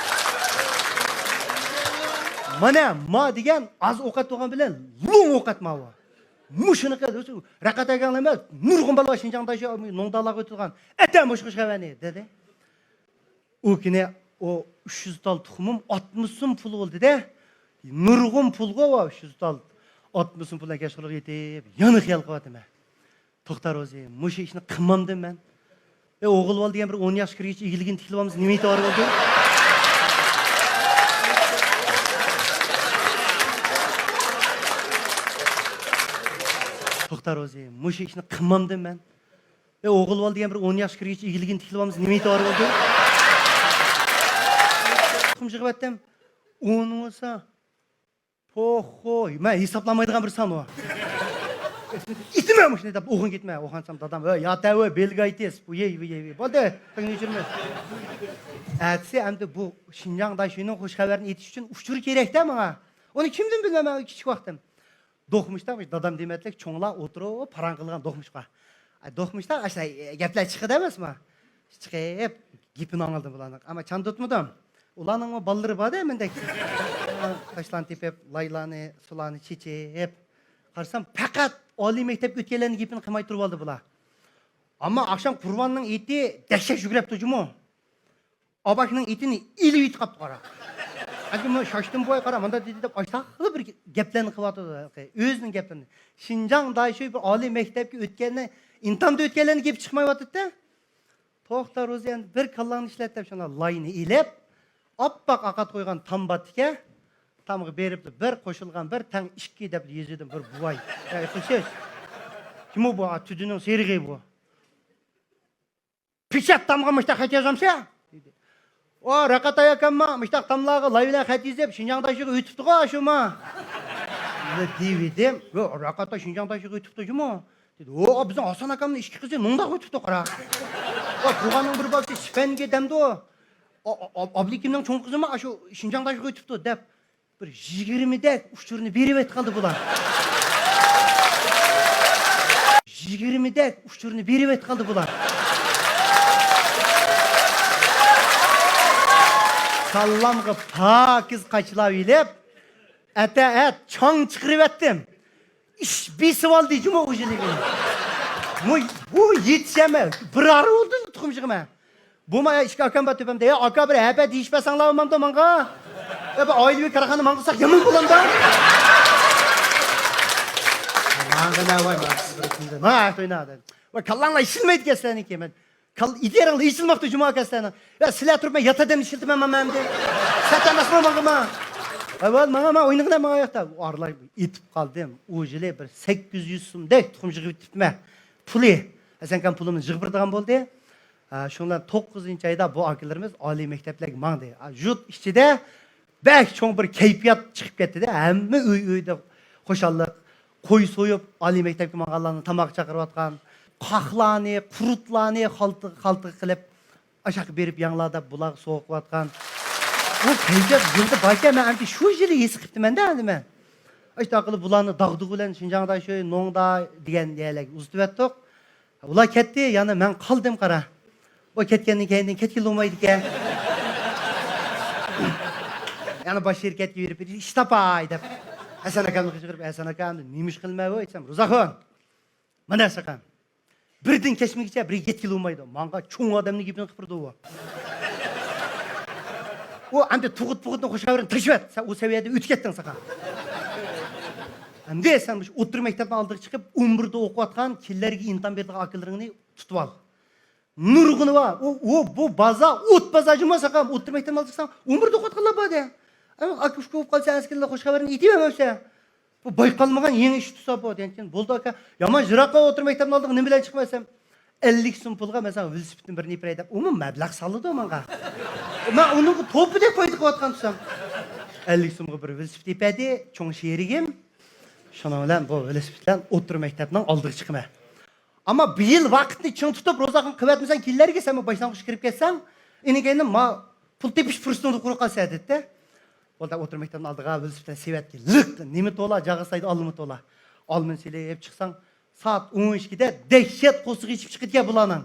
مانا ما دېگەن ئاز ئوقەت بولغان بىلەن لوڭ ئوقەت ماۋۇ. مۇشۇنىقى رەقەت ئەگەڭلار ئەمەس، نۇرغۇن بالا شىنجاڭدا شۇ نوڭدالارغا ئۆتىدىغان ئەتە مۇشۇ خۇش خەۋەرنى دېدى. ئۇ كۈنى ئۇ ئۈچ يۈز تال تۇخۇمۇم ئاتمىش سوم پۇل بولدى-دە. نۇرغۇن پۇلغۇ ئۇ ئۈچ يۈز تال. ئاتمىش سوم پۇل ئەكەش قىلىپ يېتىپ، يەنە خىيال قىلىۋاتىمەن. توختا روزى، مۇشۇ ئىشنى قىلمامدىم مەن. ئە، ئوغۇل بالا دېگەن بىر ئون ياشقا كىرگىچە ئىگىلىكىنى تىكلىۋالمىسا نېمە ئېتىبارى بولدى؟ توختا روزى، مۇشۇ ئىشنى قىلمامدىم مەن. ئە، ئوغۇل بالا دېگەن بىر ئون ياشقا كىرگىچە ئىگىلىكىنى تىكلىۋالمىسا نېمە ئېتىبارى بولدى؟ تۇخۇم يىغىۋەتتىم. ئۇنىڭ بولسا، پوخوي، مەن ھېسابلانمايدىغان بىر سان ئۇ. ئېيتىمەن مۇشۇنى دەپ، ئوغۇن كەتمە، ئوغۇن سام دادام، ھە، ياتەۋە، بېلگايتىس، بۇ يەي، بۇ يەي، بۇ يەي. بولدى، تىڭنى ئۆچۈرمە. ئەتىسى ئەمدى بۇ شىنجاڭ داشۆنىڭ خۇش خەۋىرىنى ئېيتىش ئۈچۈن ئۇچۇر كېرەك-دە ماڭا. ئۇنى كىمدىن بىلىمەن مەن كىچىك ۋاقتىم. دوقمۇشتا، دادام دېمەتلىك چوڭلار ئولتۇرۇپ پاراڭ قىلغان دوقمۇشقا. ئە، دوقمۇشتا ئاشۇ گەپلەر چىقىدۇ ئەمەسمۇ؟ چىقىپ، گېپىنى ئاڭلىدىم بۇلارنىڭ. ئەمما چاندۇرتمىدىم. ئۇلارنىڭمۇ بالىلىرى بار-دە مەندەك. تاشلارنى تېپىپ، لايلارنى، سۇلارنى چېچىپ. قارىسام، پەقەت ئالىي مەكتەپكە ئۆتكەنلەرنىڭ گېپىنى قىلماي تۇرۇۋالدى بۇلار. ئەمما ئاخشام قۇرباننىڭ ئېتى دەھشەت يۈگرەپتۇ جۇمۇ. ئاباشنىڭ ئېتىنى ئېلىپ يېتىپ قاپتۇ، قارا. ئەنكى مەن شاشتىم، بوي، قارا، مانا دېدى دەپ، ئاشتاقلا بىر گەپلەرنى قىلىۋاتىدۇ، ئۆزىنىڭ گەپلىرىنى. شىنجاڭ داشۆ بىر ئالىي مەكتەپكە ئۆتكەننى، ئىمتىھاندا ئۆتكەنلەرنىڭ گېپى چىقمايۋاتىدۇ-دە. توختا روزى، ئەمدى بىر كاللاڭنى ئىشلەت دەپ، شۇنداق لاينى ئېلىپ، ئاپئاق ئاقات قويغان تام بار ئىكەن. تامغا بېرىپلا بىر قوشۇلغان بىر تەڭ ئىككى دەپ يېزىۋىدىم، بىر بوۋاي. يا، ئېقىلسىز. كىم ئۇ بۇ؟ تۈدىنىڭ سېرىقى بۇ. پېچەت تامغا مۇشتاق خەت يازامسەن؟ دېدى. ئۇ رەقەت ئاكاممۇ مۇشتاق تاملارغا لاي بىلەن خەت يېزىپ، شىنجاڭ داشۆگە ئۆتۈپتىغۇ شۇمۇ. دېۋىدىم. يو، رەقەت شىنجاڭ داشۆگە ئۆتۈپتۇ جۇمۇ. دېدى. ئۇ بىزنىڭ ھاسان ئاكامنىڭ ئىككى قىزى نوڭداغا ئۆتۈپتۇ، قارا. ئۇ تۇغاننىڭ بىر بالىسى شىپەنگە دەمدۇ. ئابلىكىمنىڭ چوڭ قىزىمۇ ئاشۇ شىنجاڭ داشۆگە ئۆتۈپتۇ دەپ. بىر يىگىرمىدەك ئۇچۇرنى بېرىۋەتكەلدى بۇلار. يىگىرمىدەك ئۇچۇرنى بېرىۋەتكەلدى بۇلار. كاللامغا پاكىز قاچىلاپ ئېلىپ، ئەتە ئەت چاڭ چىقىرىۋەتتىم. ئىش بېسىۋالدى جۇمۇ ئۇ يىلى. بۇ، بۇ يېتىشەمە، بىر ئارا بولدى تۇخۇم يىغىمەن. بۇ ما ئىككى ئاكام بار تۆپەمدە. يا ئاكا، بىر ھەپە دېيىشىپ بەرسەڭلار بولمامدۇ ماڭا؟ يا بىر ئائىلىۋى كارخانا ماڭغۇزساق يامان بولامدا؟ ماڭا نە ۋاي، ماڭا سىز بىر كۈندە. ۋاي كاللاڭلار ئىشلىمەيدىكەن سىلەرنىڭكى. مەن كال ئىدىيەڭلار ئېچىلماپتۇ جۇما ئاكا سىلەرنىڭ. يا سىلەر تۇرۇپ مەن يات ئادەمنى ئىشلىتىمەن مانا ئەمدى. سەت ئەمەسمۇ ماڭا ما. ۋاي ماڭا ما ئوينىغىنە ماڭا ياقتا. ئارىلاي ئېتىپ قالدىم. ئۇ يىلى بىر سەككىز يۈز سومدەك تۇخۇم يىغىپ يېتىپتىمەن. پۇلى. ھەسەنكام پۇلۇمنى يىغىپ بېرىدىغان بولدى. ھە، شۇنىڭ بىلەن توققۇزىنچى ئايدا بۇ ئاكىلىرىمىز ئالىي مەكتەپلەرگە ماڭدى. ھە، يۇرت ئىچىدە بەك چوڭ بىر كەيپىيات چىقىپ كەتتىدە. ھەممە ئۆي ئۆيدە خۇشاللىق. قوي سويۇپ، ئالىي مەكتەپكە ماڭغانلارنى تاماق چاقىرىۋاتقان. قاقلارنى، قۇرۇتلارنى خالتا، خالتا قىلىپ، ئاشاققا بېرىپ يەڭلار دەپ بۇلارغا سوۋغا قىلىۋاتقان. بۇ كەيپىيات يىلدا باركەن، مەن ئەمدى شۇ يىلى ھېس قىپتىمەن-دە ئەمدى مەن. ئاشۇنداق قىلىپ بۇلارنى داغدۇغا بىلەن شىنجاڭدا شۇ نوڭدا دېگەن يەرلەرگە ئۇزىتىۋەتتۇق. ئۇلار كەتتى، يەنە مەن قالدىم قارا. ئۇ كەتكەندىن كەينىدىن كەتكىلى بولمايدىكەن. يەنە باش شىركەتكە بېرىپ ئىش تاپاي دەپ. ھەسەن ئاكامنى قىچقۇرۇپ، ھەسەن ئاكا، ئەمدى نېمە ئىش قىلىمەن بۇ دېسەم، روزاخۇن، مانا ھەسەن ئاكام. بىردىن كەچمىگۈچە بىر يەتكىلى بولمايدۇ. ماڭا چوڭ ئادەمنىڭ گېپىنى قىلىپ بېرىدۇ ئۇ. ئۇ ئەمدى تۇغۇت پۇغۇتنىڭ خۇش خەۋىرىنى تاشلىۋەت. سەن ئۇ سەۋىيەدىن ئۆتۈپ كەتتىڭ ساقا. ئەمدى سەن مۇشۇ ئوتتۇرا مەكتەپنىڭ ئالدىغا چىقىپ، ئون بىردە ئوقۇۋاتقان، كېلەرگە ئىمتىھان بېرىدىغان ئاكىلىرىڭنى تۇتۇۋال. نۇرغۇنى بار. ئۇ، ئۇ، بۇ بازار، ئوت بازار جۇما ساقا. ئوتتۇرا مەكتەپنىڭ ئالدىغا چىقساڭ، ئون بىردە ئوقۇۋاتقانلار بار دە. ئەمما ئاكا ئۇكا بولۇپ قالسا، ئەسكىرلەر خۇش خەۋەرنى ئېيتىۋەرمەمسە. بۇ بايقالمىغان يېڭى ئىش تۇتسا بۇ دېگەنكىن، بولدى ئاكا، يامان يىراققا ئوتتۇرا مەكتەپنىڭ ئالدىغا نېمە بىلەن چىقىمەن دېسەم، ئەللىك سوم پۇلغا مەسىلەن ۋېلىسىپىتنى بىرنى ئېپىرەي دەپ، ئۇمۇ مەبلەغ سالىدۇ ماڭا. مەن ئۇنىڭغا توپىدەك پايدا قىلىۋاتقان تۇرسام، ئەللىك سومغا بىر ۋېلىسىپىت ئېپەردى، چوڭ شېرىكىم. شۇنىڭ بىلەن بۇ ۋېلىسىپىت بىلەن ئوتتۇرا مەكتەپنىڭ ئالدىغا چىقىمەن. ئەمما بۇ يىل ۋاقىتنى چىڭ تۇتۇپ، روزاخۇن قىلىۋەتمىسەڭ، كېلەرگە سەن باشلانغۇچ كىرىپ كەتسەڭ، ئېنىڭ كەينىدىن ما پۇل تېپىش پۇرسىتىڭ قۇرۇق قالسا دېدى. بولدى، ئوتتۇرا مەكتەپنىڭ ئالدىغا ۋېلىسىپىتنى سېۋەتكە لىق، نېمە تولا، جاغىسايدا ئالما تولا. ئالمىنى سېلىپ چىقساڭ، سائەت ئون ئىككىدە دەھشەت قورسىقى ئېچىپ چىقىدىكەن بۇلارنىڭ.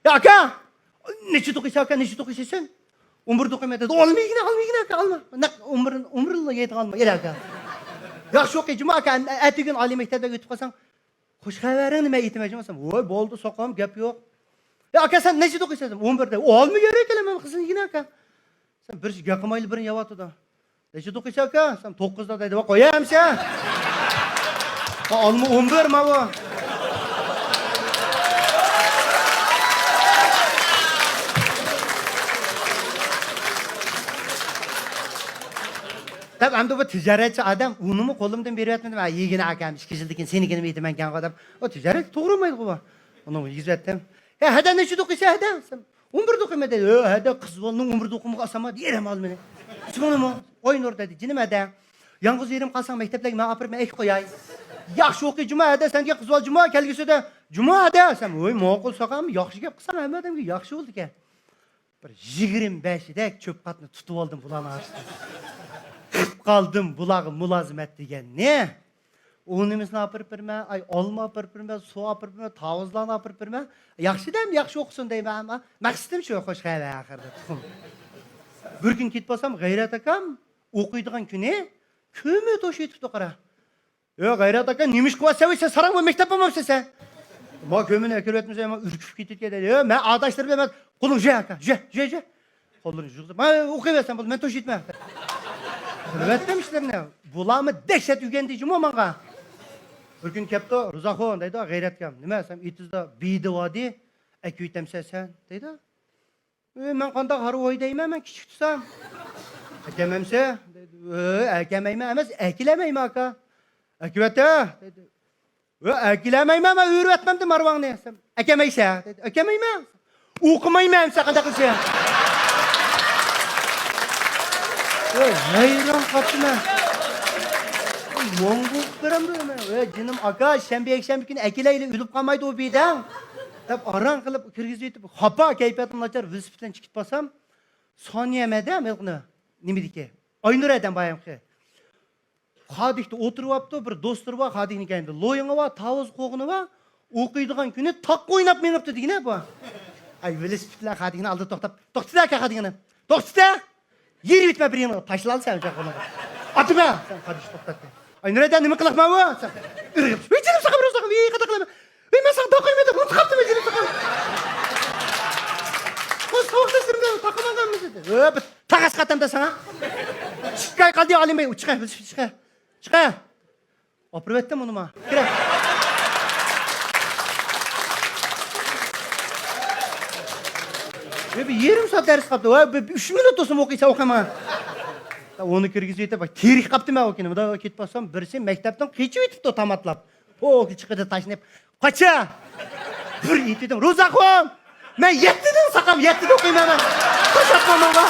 يا ئاكا! نېچە توق ئىچىسەن ئاكا، نېچە توق ئىچىسەن؟ ئون بىردە ئوقۇيمەن دېدى. ئالما يېگىنە، ئالما يېگىنە ئاكا، ئالما. نەق ئون بىر، ئون بىر يىل يەيدىغان ئالما، يەر ئاكا. ياخشى ئوقۇي جۇما ئاكا، ئەتىگۈن ئالىي مەكتەپكە ئۆتۈپ قالساڭ، خوش خەۋىرىڭنى مەن ئېيتىمەن جۇما دېسەم، ۋوي بولدى ساقام، گەپ يوق. يا ئاكا سەن نەچچىدە ئوقۇيسەن دېسەم، ئون بىردە. ئالما يەر ئاكا، مەن قىزىم يېگىنە ئاكا. سەن بىر گەپ قىلمايلا بىرنى يەۋاتىدۇ. نەچچىدە ئوقۇيسەن ئاكا؟ سەن توققۇزدا دەيدۇ. ۋاي قويە ئەمسە. ئالما ئون بىر ماۋۇ. دەپ ئەمدى بۇ تىجارەتچى ئادەم ئۇنىمۇ قولۇمدىن بېرىۋەتمىدىم. ھە، يېگىنە ئاكام ئىككى يىلدىن كېيىن سېنىڭكىنىمۇ ئېيتىمەنكەنغۇ دەپ. ئۇ تىجارەت توغرا بولمايدىغۇ بۇ. ئۇنىڭغا يېگۈزۈۋەتتىم. ھە، ھەدە نەچچىدە ئوقۇيسەن ھەدە؟ دېسەم، ئون بىردە ئوقۇيمەن دېدى. ھە، ھەدە قىز بالىنىڭ ئون بىردە ئوقۇمىغا ئاسانما دېيەرەم ھال مېنى. ئىسمىڭ نېمە؟ ئاينۇر دېدى. جېنىم ھەدە. يالغۇز يېرىم قالساڭ مەكتەپلەرگە مەن ئاپىرىپ مەن ئەكىپ قوياي. ياخشى ئوقۇي جۇما ھەدە، سەن دېگەن قىز بال جۇما كەلگۈسىدە. جۇما ھەدە دېسەم، ۋوي ماقۇل ساقام، ياخشى گەپ قىلساڭ ھەممە ئادەمگە ياخشى بولىدىكەن. بىر يىگىرمە بەشىدەك چۆپ قاتنى تۇتۇۋالدىم بۇلارنىڭ ئارىسىدا. قىپ قالدىم بۇلارغا مۇلازىمەت دېگەننى. ئۇ نېمىسىنى ئاپىرىپ بېرىمەن، ئاي، ئالما ئاپىرىپ بېرىمەن، سۇ ئاپىرىپ بېرىمەن، تاۋۇزلارنى ئاپىرىپ بېرىمەن. ياخشى دەم، ياخشى ئوقۇسۇن دەيمەن، ئەمما مەقسىتىم شۇ، خوش خەۋەر ئاخىرىدا، تۇخۇم. بىر كۈن كېتىپ بولسام، غەيرەت ئاكام ئوقۇيدىغان كۈنى كۈمۈ توشۇۋېتىپتۇ، قارا. يا غەيرەت ئاكا، نېمە ئىش قىلىۋاتىسەن؟ سەن ساراڭمۇ مەكتەپكە بارمامسەن سەن؟ ما كۆمىنى ئەكىرىۋەتمىسەم، ما ئۈركۈپ كېتىدىكەن دەيدۇ. يا، مەن ئاداشلىرىم بىلەن، مەن، قولۇڭ ژە ئاكا، ژە، ژە، ژە. قوللىرىنى يۇغۇزۇپ، ما ئوقۇيۋەرسەم بولدى، مەن توشۇيتمەن. بىلىۋەتتىم ئىشلىرىنى. بۇلارمۇ دەھشەت ئۆگەندى جۇمۇ ماڭا. بىر كۈن كەپتۇ، روزاخۇن دەيدۇ، غەيرەتكەم. نېمە دېسەم، ئېتىزدا بېدە ۋادى، ئەكىۋېتەمسەن سەن دەيدۇ. ئۆي، مەن قانداق ھارۋا ھوي دەيمەن، مەن كىچىك تۇرسام. ئەكەمەمسە؟ دەيدۇ. ئۆي، ئەكەمەيمەن ئەمەس، ئەكىلەمەيمەن ئاكا. ئەكىۋەتە. دەيدۇ. ئۆي، ئەكىلەمەيمەن، مەن ئۆرۈۋەتمەمدىم ھارۋاڭنى. ئەكەمەيسە؟ دەيدۇ. ئەكەمەيمەن. ئوقۇمايمەن ئەمسە قانداق قىلسا؟ ئۆي، ھەيران قاپتىمەن. موڭغۇل بېرەمدۇ مەن؟ ئۆي، جېنىم ئاكا، شەنبە يەكشەنبە كۈنى ئەكېلەيلى، ئۆلۈپ قالمايدۇ ئۇ بىدەڭ. دەپ ئاران قىلىپ كىرگۈزۈۋېتىپ، خاپا، كەيپىياتىم ناچار، ۋېلىسىپىت بىلەن چىقىپ بارسام، سانىيە مەدە، نېمىدىكى؟ ئاينۇر ھەدەم بايامقى. خادىكتا ئولتۇرۇۋاپتۇ، بىر دوستلىرى بار، خادىكنىڭ كەينىدە لويۇڭى بار، تاۋۇز قوغۇنى بار، ئوقۇيدىغان كۈنى تاققا ئويناپ مېڭىپتۇ دېگىنە بۇ. ئاي، ۋېلىسىپىت بىلەن خادىكنىڭ ئالدىدا توختاپ، توختىتە ئاكا خادىكنى، توختىتە! يېرىۋېتىمەن بىر يېنىڭغا، تاشلالسەن ئۇجاق بۇنىڭغا. ئاتىمە! سەن قادىشى توختاتتى. ئاي، نۇرەدە نېمە قىلىقما بۇ؟ سەن ئىرغىپ، ۋىي جېنىم ساقا بىر ساقا، ۋىي قانداق قىلىمەن؟ ۋىي مەن ساڭا داق قويمىدىم، ئۇنتۇپ قاپتىمەن جېنىم ساقا. بۇ ساۋاقداشلىرىمدا تاقىمىغانمىز دېدى. ۋە بىر تاغاس قاتامدا ساڭا. چىقاي قالدى ئالىم بەي، چىقە، چىقە. چىقە. ئاپىرىۋەتتىم ئۇنىما. كىرە. ۋە بىر يېرىم سائەت دەرس قاپتۇ. ۋە بىر ئۈچ مىنۇت تۇرسۇن ئوقۇيسەن ئوقۇما. ئۇنى كىرگۈزۈۋېتىپ، تېرىك قاپتىمەن ئۇ كۈنى. مۇنداق كېتىپ بارسام، بىرسى مەكتەپتىن قېچىۋېتىپتۇ تاماتلاپ. ئۇ چىقىدۇ تاشلىنىپ. قاچا! بىر ئېيتىدىم، روزاخۇن! مەن يەتتىدىن ساقام، يەتتىدە ئوقۇيمەن مەن. قوشاپمۇ ماڭا.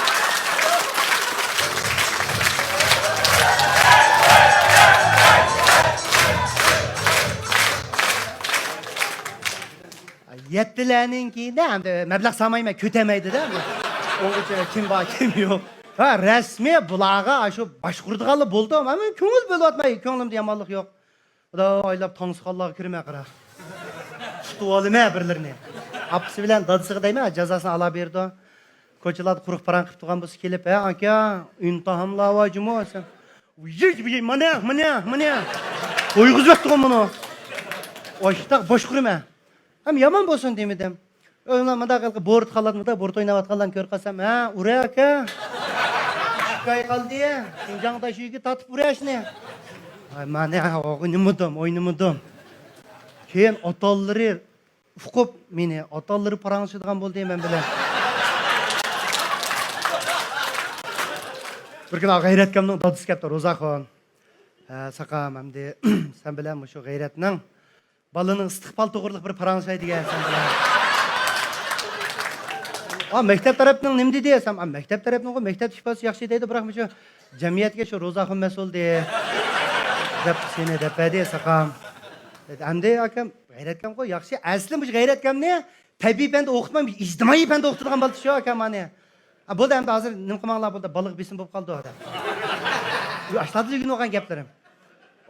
يەتتىلەرنىڭ كېيىندە ئەمدى مەبلەغ سالمايمەن، كۆتەلمەيدۇ-دە. ئۇنىڭ ئۈچۈن كىم بار، كىم يوق. ھە، رەسمىي بۇلارغا شۇ باشقۇرىدىغانلا بولدۇم. مەن كۆڭۈل بۆلۈۋاتماي، كۆڭلۈمدە يامانلىق يوق. خۇدا ئايلاپ تاڭسىخانلارغا كىرىمەن قارا. تۇتۇۋالىمەن بىرلىرىنى. ئاپىسى بىلەن دادىسىغا دەيمەن، جازاسىنى ئالا بېرىدۇ. كوچىلاردا قۇرۇق پاراڭ قىلىپ تۇرغان بولسا كېلىپ، ھە ئاكا، ئىمتىھانلار بار جۇمۇ دېسەم، يېي، يېي، مانا، مانا، مانا. ئويغۇزۇۋەتتىغۇ مۇنۇ. ئاشتاق باشقۇرىمەن. ھەم يامان بولسۇن دېمىدىم. ئۆيلەر مۇنداق قىلىپ بورت قالاتمىدا، بورت ئويناۋاتقانلارنى كۆرۈپ قالسام، ھە، ئۇرە ئاكا. ئىككى ئاي قالدى. شىنجاڭدا شۇ يىگىت تارتىپ ئۇرە شۇنى. ۋاي، مانا، ئوينىمىدىم، ئوينىمىدىم. كېيىن ئاتاللىرى ئۇقۇپ، مېنى ئاتاللىرى پاراڭلىشىدىغان بولدى مەن بىلەن. بىر كۈنى غەيرەتكەمنىڭ دادىسى كەپتۇ، روزاخۇن. ھە، ساقام، ئەمدى سەن بىلەن مۇشۇ غەيرەتنىڭ بالىنىڭ ئىستىقبال توغرىلىق بىر پاراڭلىشاي دېگەن سەن بىلەن. ئا، مەكتەپ تەرەپنىڭ نېمە دېدى دېسەم، ئا، مەكتەپ تەرەپنىڭغۇ مەكتەپ ئىپادىسى ياخشى دەيدۇ، بىراق مۇشۇ جەمئىيەتكە شۇ روزاخۇن مەسئۇل دېدى. دەپ سېنى دەپ بەردى ساقام. ئەمدى ئاكام غەيرەتكەمغۇ ياخشى، ئەسلى مۇشۇ غەيرەتكەمنى تەبىئىي پەندە ئوقۇتماي، ئىجتىمائىي پەندە ئوقۇتىدىغان بالا شۇ ئاكام مانا. ئا، بولدى، ئەمدى ھازىر نېمە قىلماڭلار، بولدى، بالىغا بېسىم بولۇپ قالدى، دەپ. ئاشۇلاردا ئۆگىنىۋالغان گەپلىرىم.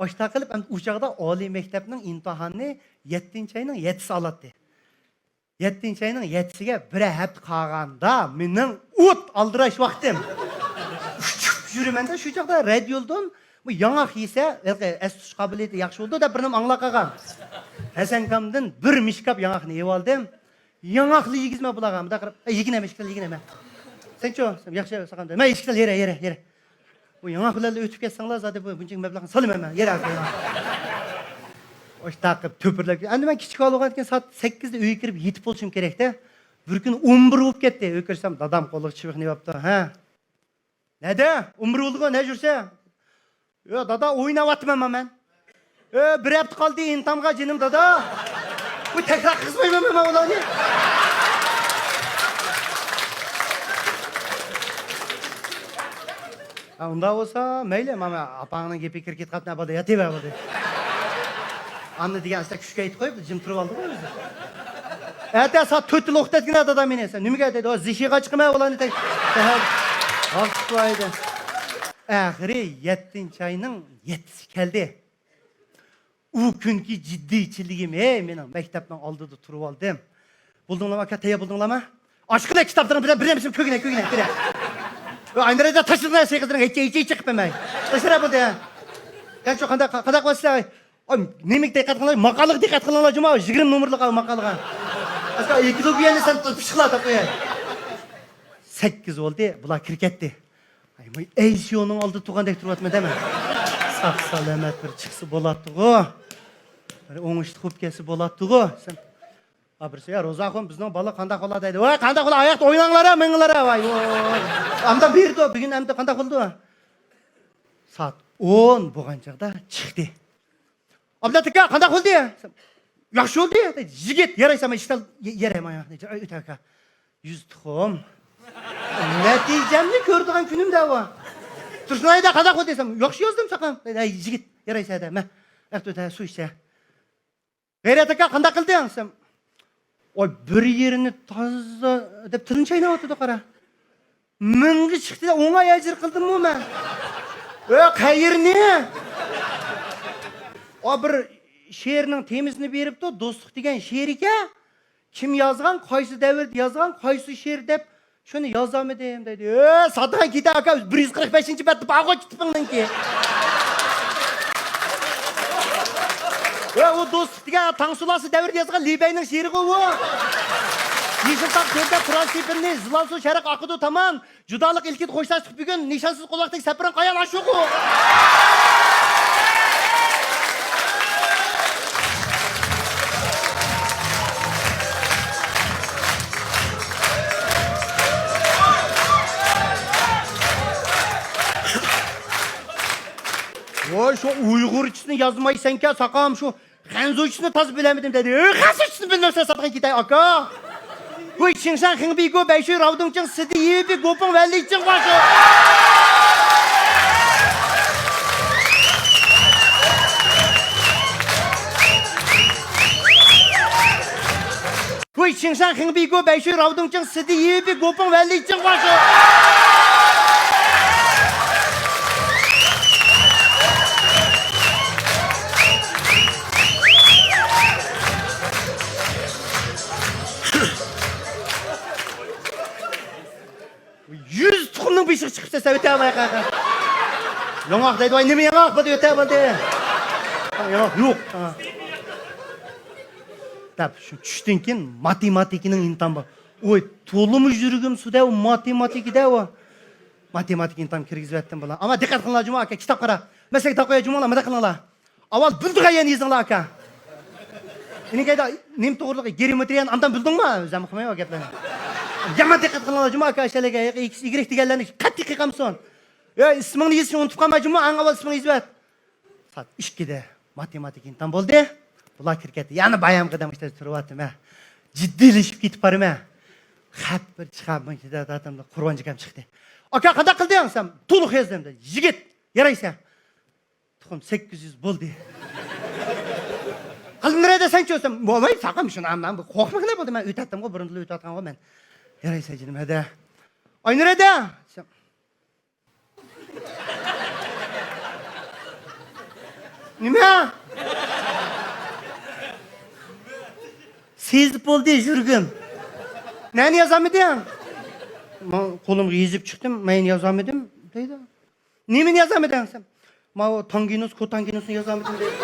ئاشۇنداق قىلىپ، ئەمدى ئۇ چاغدا ئالىي مەكتەپنىڭ ئىمتىھانىنى يەتتىنچى ئاينىڭ يەتتىسى ئالاتتى. يەتتىنچى ئاينىڭ يەتتىسىگە بىر ھەپتە قالغاندا مېنىڭ ئوت ئالدىراش ۋاقتىم. ئۇچۇپ يۈرىمەن-دە، شۇ چاغدا رادىيولدىن بۇ ياڭاق يېسە، ھېلىقى ئەس تۇتۇش قابىلىيىتى ياخشى بولىدۇ دەپ بىر نېمە ئاڭلاپ قالغان. ھەسەنكامدىن بىر مىشكاپ ياڭاقنى يېۋالدىم. ياڭاقلا يېگۈزمە بۇلارغا، مۇنداق قىلىپ، ئە، يېگىنەمە، ئىشكىتىپ يېگىنەمە. سەنچۇ؟ ياخشى، ساقام. مەن ئىشكىتىپ يېرە، يېرە، يېرە. بۇ ياڭاق بىلەن ئۆتۈپ كەتسەڭلار، زادى بۇ بۇنچىلىك مەبلەغنى سالىمەن مەن، يەر ئاستىغا. ئاشتاق قىلىپ تۆپۈرلەپ. ئەمدى مەن كىچىك بالا بولغاندىكىن سائەت سەككىزدە ئۆيگە كىرىپ يېتىپ بولۇشۇم كېرەكتە. بىر كۈنى ئون بىر بولۇپ كەتتى. ئۆيگە كىرسەم، دادام قولىغا چىۋىقنى يەپتۇ. ھە؟ نەدە؟ ئون بىر بولدىغۇ، نە يۈرسە؟ يا، دادا، ئويناۋاتىمەن مەن. ئۆ، بىر ھەپتە قالدى ئىنتامغا جېنىم دادا. بۇ تەكرار قىلسىمايمەن مەن ئۇلارنى. ھە، ئۇنداق بولسا مەيلى، مانا ئاپاڭنىڭ گېپى كىرىپ كېتىپ قاپتۇ، بولدى، ياتىۋەر، بولدى. ئاندا دېگەن ئاستا كۈچكە ئېيتىپ قويۇپ، جىم تۇرۇپ ئالدىغۇ ئۆزى. ئەتە سائەت تۆتتىلا ئوقۇتاتتىكەن دادا مېنى. سەن نېمىگە دەيدۇ؟ زىشىغا چىقىمەن ئۇلارنى. ئاخىرى يەتتىنچى ئاينىڭ يەتتىسى كەلدى. ئۇ كۈنكى جىددىيچىلىكىم، ھەي، مېنىڭ مەكتەپنىڭ ئالدىدا تۇرۇۋالدىم. بولدۇڭلارمۇ، ئاكا، تەييار بولدۇڭلارمۇ؟ ئاچقىلە كىتابلىرىڭ بىلەن بىر نەرسىنى كۆگىنە، كۆگىنە، كۆگىنە. ئاينىرەيدە تاشلىدىڭلار سېغىزلىرىڭ، ھېچ، ھېچ چىقىپ قالماي. تاشلىرا بولدى. ياخشى، قانداق، قانداق قىلىسىلەر؟ ئاي، نېمىگە دىققەت قىلىڭلار، ماقالىغا دىققەت قىلىڭلار جۇما، يىگىرمە نومۇرلۇق ماقالىغا. ئەسكەر ئېكولوگىيەنى سەن پىشقىلا تاپقۇيە. سەككىز بولدى، بۇلار كىرىپ كەتتى. ئاي، ماي ئەيسىيونىڭ ئالدىدا تۇرغاندەك تۇرۇۋاتىمەن دەمە. ساق سالامەت بىر چىقسا بولاتتىغۇ. بىر ئوڭۇشلۇق بولۇپ كەتسە بولاتتىغۇ. سەن، ئا، بىرسى، يا، روزاخۇن، بىزنىڭ بالا قانداق بالا دەيدۇ. ۋاي، قانداق بالا، ئاياقتا ئويناڭلار، مېڭىڭلار، ۋاي، ۋاي. ئاندا بېرىدۇ، بۈگۈن ئەمدى قانداق بولدى؟ سائەت ئون بولغان چاغدا چىقتى. ئابلەت ئاكا، قانداق بولدى؟ ياخشى بولدى. يىگىت، يارايسەن، مەن ئىشتان يارايمەن. ئۆتە ئاكا. يۈز تۇخۇم. نەتىجەمنى كۆرىدىغان كۈنۈم دەۋا. تۇرسۇن ئايدا قانداق بولدى دېسەم، ياخشى يازدىم ساقام. يىگىت، يارايسەن دە، مە. ئەختۇ سۇ ئىچە. غەيرەت ئاكا، قانداق قىلدىڭ دېسەم، ئوي، بىر يېرىنى تازا دەپ تىلىنى چايناۋاتىدۇ، قارا. مىڭغا چىقتى، ئوڭاي ئەجىر قىلدىممۇ مەن؟ ئۆ، قەيىرنى؟ ئا، بىر شېئىرنىڭ تېمىسىنى بېرىپتۇ، دوستلۇق دېگەن شېئىر ئىكەن. كىم يازغان، قايسى دەۋردە يازغان، قايسى شېئىر دەپ، شۇنى يازالمىدىم دەيدۇ. ئۆ، ساتىغان كېتە ئاكا، بىر يۈز قىرىق بەشىنچى بەتتە بارغۇ كىتابىڭنىڭكى. ئۆ، ئۇ دوستلۇق دېگەن تاڭ سۇلاسى دەۋردە يازغان لى بەينىڭ شېئىرىغۇ ئۇ. يېشىل تاغ كۆردە تۇرار سېپىلنى، زىلال سۇ شەرق ئاقىدۇ تامان. جۇدالىق ئىلكىدە خوشلاشتۇق بۈگۈن، نىشانسىز قولۋاقتەك سەپىرىڭ قايان ئاشۇغۇ؟ ۋوي، شۇ ئۇيغۇرچىسىنى يازمايسەنكەن، ساقام، شۇ خەنزۇچىسىنى تازا بىلەلمىدىم دەيدۇ. ئۆ، خەنزۇچىسىنى بىلمەمسەن، ساتقىن كېتەي ئاكا. ۋوي، شىڭشاڭ خىڭبىگو بەيشۇي راۋدۇڭچىڭ سىدى يىۋىپى گوپۇڭ ۋەللىچىڭ باشۇ. ۋوي، شىڭشاڭ خىڭبىگو بەيشۇي راۋدۇڭچىڭ سىدى يىۋىپى گوپۇڭ ۋەللىچىڭ باشۇ. يۈز تۇخۇمنىڭ بېشىغا چىقىپسەن سەن، ئۆتە ئالماي قالغان. ياڭاق دەيدۇ، ۋاي، نېمە ياڭاق؟ بۇ ئۆتە بولدى. ياڭاق يوق. ھە. دەپ شۇ چۈشتىن كېيىن ماتېماتىكىنىڭ ئىمتىھانى بار. ۋوي، تولىمۇ يۈرىكىم سۇدە، ئۇ ماتېماتىكىدە ئۇ. ماتېماتىكا ئىمتىھان كىرگۈزۈۋەتتىم بالا. ئەمما دىققەت قىلىڭلار جۇما ئاكا، كىتاب قارا. مەسىلەن، داقويا جۇمۇڭلار، مۇنداق قىلىڭلار. ئاۋۋال بىلىدىغان يەرنى يېزىڭلار ئاكا. ئىنىكەيدە نېمە توغرىلىق، گېئومېترىيەنى ئاندىن بىلدىڭمۇ؟ ئۆزۈم ئۇقمايمەن گەپلەرنى. يامان دىققەت قىلىڭلار جۇما ئاكا، ئىشلەرگە ئىگرەك دېگەنلەرنى قەتئىي قىلمىسۇن. ئۆي، ئىسمىڭنى يېزىشنى ئۇنتۇپ قالما جۇما، ئەڭ ئاۋۋال ئىسمىڭنى يېزىۋەت. سائەت ئىككىدە ماتېماتىكا ئىمتىھان بولدى. بۇلار كىرىپ كەتتى. يەنە بايامقىدەك مۇشۇ تۇرۇۋاتىمەن. جىددىيلىشىپ كېتىپ بارىمەن. خەپ بىر چىقار، مۇنچە دادامدا قۇربانجىكام چىقتى. ئاكا، قانداق قىلدىڭ دېسەم، تولۇق يازدىم دېدى. يىگىت، يارايسەن. تۇخۇم سەككىز يۈز بولدى. قەلبىم نېرەدە سەنچۇ دېسەم، بولماي ساقام شۇنى مەن بۇ قورقمىغىلى بولدى، مەن ئۆتەتتىمغۇ، بۇرۇندىلا ئۆتۈۋاتقانغۇ مەن. يارايسەن جېنىم، ھەدە. ئاي نېرەدە دېسەم، نېمە؟ تېز بولدى يۈرگۈم. نەنى يازالمىدىڭ؟ ما-، قولۇمغا يېزىپ چىقتىم، مەن يازالمىدىم دەيدۇ. نېمىنى يازالمىدىڭ دېسەم، ماۋۇ تانگېنۇس، كوتانگېنۇسنى يازالمىدىم دەيدۇ.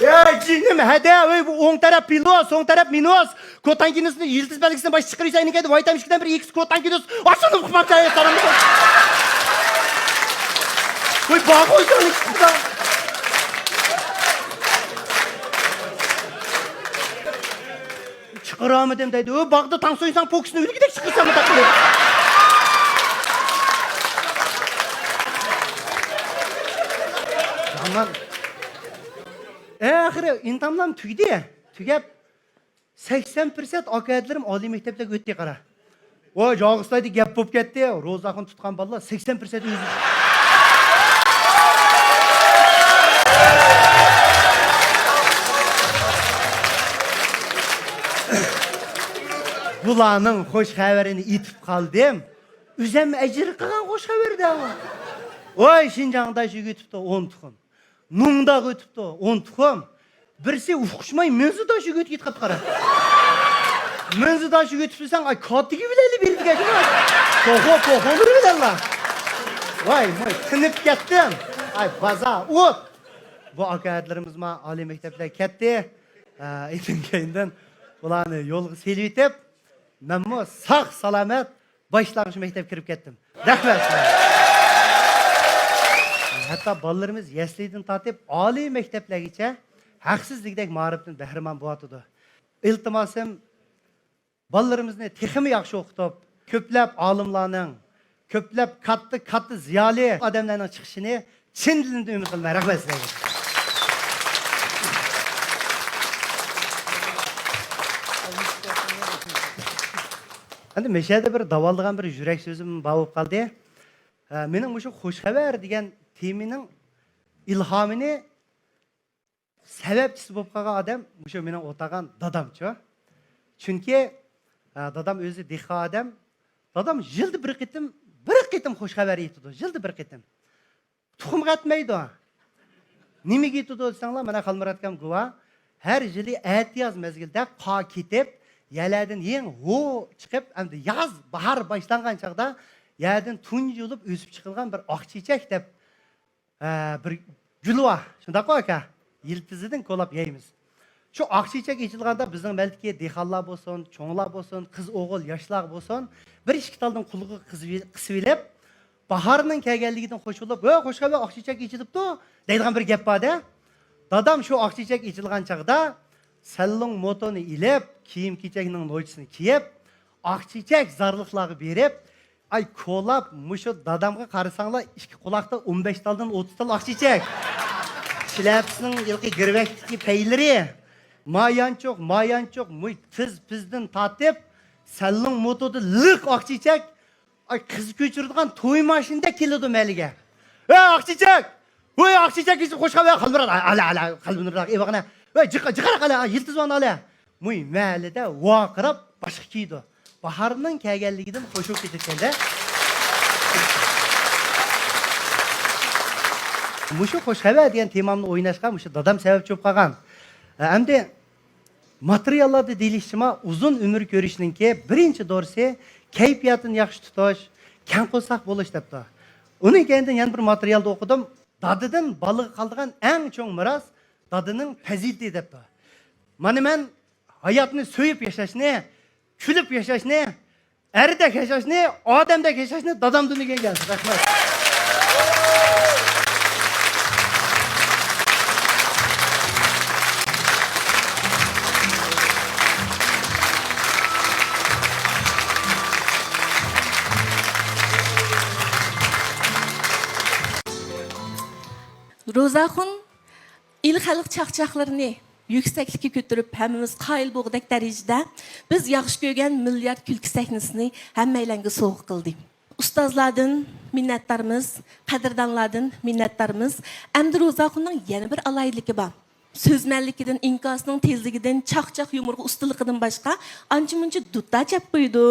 يا جېنىم ھەدە، ئۆي، بۇ ئوڭ تەرەپ پلۇس، سوڭ تەرەپ مىنۇس. كوتانگېنۇسنى يىلتىز بەلگىسىنى باشقا چىقىرىۋېتىسەن، ئىنىكەيدە ۋايتامىن ئىككىدىن بىر ئېكس كوتانگېنۇس. ئاشۇنى ئۇقماپتۇ، ئەي، سارامدۇ. ۋاي، باغ ئويساڭ ئىككىسىدا. چىقىرالمىدىم دەيدۇ. ئۇ باغدا تاڭ سويساڭ، پوكىسىنى ئۆلۈكىدەك چىقىرىسەن مۇنداق قىلىپ. يامان. ئەخىرى ئىمتىھانلارمۇ تۈگىدى. تۈگەپ، سەكسەن پىرسەنت ئاكا-ھەدىلىرىم ئالىي مەكتەپلەرگە ئۆتتى، قارا. ۋاي، جاغىستايدا گەپ بولۇپ كەتتى. روزاخۇن تۇتقان بالىلار سەكسەن پىرسەنت ئۆزى. بۇلارنىڭ خوش خەۋىرىنى ئېيتىپ قالدىم. ئۆزەم ئەجىر قىلغان خوش خەۋەردە ئۇ. ۋاي، شىنجاڭدا يۈگۈتۈپتۇ ئون تۇخۇم. نۇڭداغ ئۆتۈپتۇ، ئون تۇخۇم. بىرسى ئۇقۇشماي مۆنزىداش ئۆگىتىپ كېتىپ قاپتۇ، قارا. مۆنزىداش ئۆگىتىپ دېسەڭ، ئاي، كاتىگى بىلەنلا بېرىدىكەن. توخۇ، توخۇلىرى بىلەنلا. ۋاي، ۋاي، تىنىپ كەتتىم. ئاي، بازار، ئوت. بۇ ئاكا-ھەدىلىرىمىزمۇ ئالىي مەكتەپلەرگە كەتتى. ئا، ئىدىن كەينىدىن بۇلارنى يولغا سېلىۋېتىپ، مەنمۇ ساق-سالامەت باشلانغۇچ مەكتەپكە كىرىپ كەتتىم. رەھمەت. ھەتتا بالىلىرىمىز يەسلىدىن تارتىپ ئالىي مەكتەپلەرگىچە ھەقسىز دېگۈدەك مائارىپتىن بەھرىمەن بولۇۋاتىدۇ. ئىلتىماسىم، بالىلىرىمىزنى تېخىمۇ ياخشى ئوقۇتۇپ، كۆپلەپ ئالىملارنىڭ، كۆپلەپ كاتتا، كاتتا زىيالىي ئادەملەرنىڭ چىقىشىنى چىن دىلىمدىن ئۈمىد قىلىمەن. رەھمەت سىلەرگە. ئەمدى مەشەدە بىر داۋالىدىغان بىر يۈرەك سۆزۈم بار بولۇپ قالدى. ئە، مېنىڭ مۇشۇ خوش خەۋەر دېگەن تېمىنىڭ ئىلھامىنى سەۋەبچىسى بولۇپ قالغان ئادەم مۇشۇ مېنىڭ ئولتۇرغان دادامچۇ. چۈنكى، ئە، دادام ئۆزى دېھقان ئادەم. دادام يىلدا بىر قېتىم، بىر قېتىم خوش خەۋەر ئېيتىدۇ. يىلدا بىر قېتىم. تۇخۇمغا ئەتمەيدۇ. نېمىگە ئېيتىدۇ دېسەڭلار، مانا خالمۇرات ئاكام گۇۋاھ. ھەر يىلى ئەتىياز مەزگىلدە قار كېتىپ، يەرلەردىن يېڭى ھۇ چىقىپ، ئەمدى ياز، باھار باشلانغان چاغدا يەردىن تۇنجى بولۇپ ئۆسۈپ چىقىدىغان بىر ئاق چېچەك دەپ، ئە، بىر گۈل بار. شۇنداققۇ، ئاكا؟ يىلتىزىدىن كولاپ يەيمىز. شۇ ئاق چېچەك ئېچىلغاندا بىزنىڭ مەلدىكى دېھقانلار بولسۇن، چوڭلار بولسۇن، قىز ئوغۇل ياشلار بولسۇن، بىر ئىككى تالدىن قۇلىقىغا قىسىۋېلىپ، باھارنىڭ كەلگەنلىكىدىن خوش بولۇپ، «ھۆ، خوش خەۋەر، ئاق چېچەك ئېچىلىپتۇ» دەيدىغان بىر گەپ بار-دە. دادام شۇ ئاق چېچەك ئېچىلغان چاغدا سەللۇڭ موتونى ئېلىپ، كىيىم-كېچەكنىڭ نوچىسىنى كىيىپ، ئاق چېچەك زارلىقلارغا بېرىپ، ئاي، كولاپ، مۇشۇ دادامغا قارىساڭلار، ئىككى قۇلاقتا ئون بەش تالدىن ئوتتۇز تال ئاق چېچەك. شىلەپىسىنىڭ ھېلىقى گىرۋەكتىكى پەيلىرى. مايانچۇق، مايانچۇق، مۇي تىز پىزدىن تارتىپ، سەللۇڭ موتودا لىق ئاق چېچەك. ئاي، قىز كۆچۈرىدىغان توي ماشىنىدەك كېلىدۇ مەلىگە. «ھە، ئاق چېچەك! ھوي، ئاق چېچەك، خوش خەۋەر، خالمۇرات، ئالا، ئالا، قەلبىمنى ئېۋىغىنە. ھە، جىقا، جىقاراق، ئالا، يىلتىز بار، ئالا.» مۇي مەھەللىدە ۋارقىراپ باشقا كىيىدۇ. باھارنىڭ كەلگەنلىكىدىن خوش بولۇپ كېتىدىكەن-دە. مۇشۇ خوش خەۋەر دېگەن تېمامنى ئويناشقا مۇشۇ دادام سەۋەبچى بولۇپ قالغان. ئەمدى ماتېرىياللاردا دېيىلىشىچە، ئۇزۇن ئۆمۈر كۆرۈشنىڭكى بىرىنچى دورىسى كەيپىياتىنى ياخشى تۇتۇش، كەڭ قورساق بولۇش دەپتۇ. ئۇنىڭ كەينىدىن يەنە بىر ماتېرىيالدا ئوقۇدۇم، دادىدىن بالىغا قالىدىغان ئەڭ چوڭ مىراس دادىنىڭ پەزىلىتى دەپتۇ. مانا مەن ھاياتنى سۆيۈپ ياشاشنى، كۈلۈپ ياشاشنى، ئەردەك ياشاشنى، ئادەمدەك ياشاشنى دادامدىن ئۆگەنگەن. رەھمەت. روزاخۇن ئىل خەلق چاقچاقلىرىنى يۈكسەكلىككە كۆتۈرۈپ، ھەممىمىز قايىل بولغۇدەك دەرىجىدە بىز ياخشى كۆرگەن مىليارد كۈلكە سەھنىسىنى ھەممەيلەنگە سوۋغا قىلدى. ئۇستازلاردىن مىننەتدارمىز، قەدىردانلاردىن مىننەتدارمىز. ئەمدى روزاخۇننىڭ يەنە بىر ئالاھىدىلىكى بار. سۆزمەنلىكىدىن، ئىنكاسىنىڭ تېزلىكىدىن، چاقچاق يۇمۇرغا ئۇستىلىقىدىن باشقا ئانچە-مۇنچە دۇتار چاپ قويىدۇ،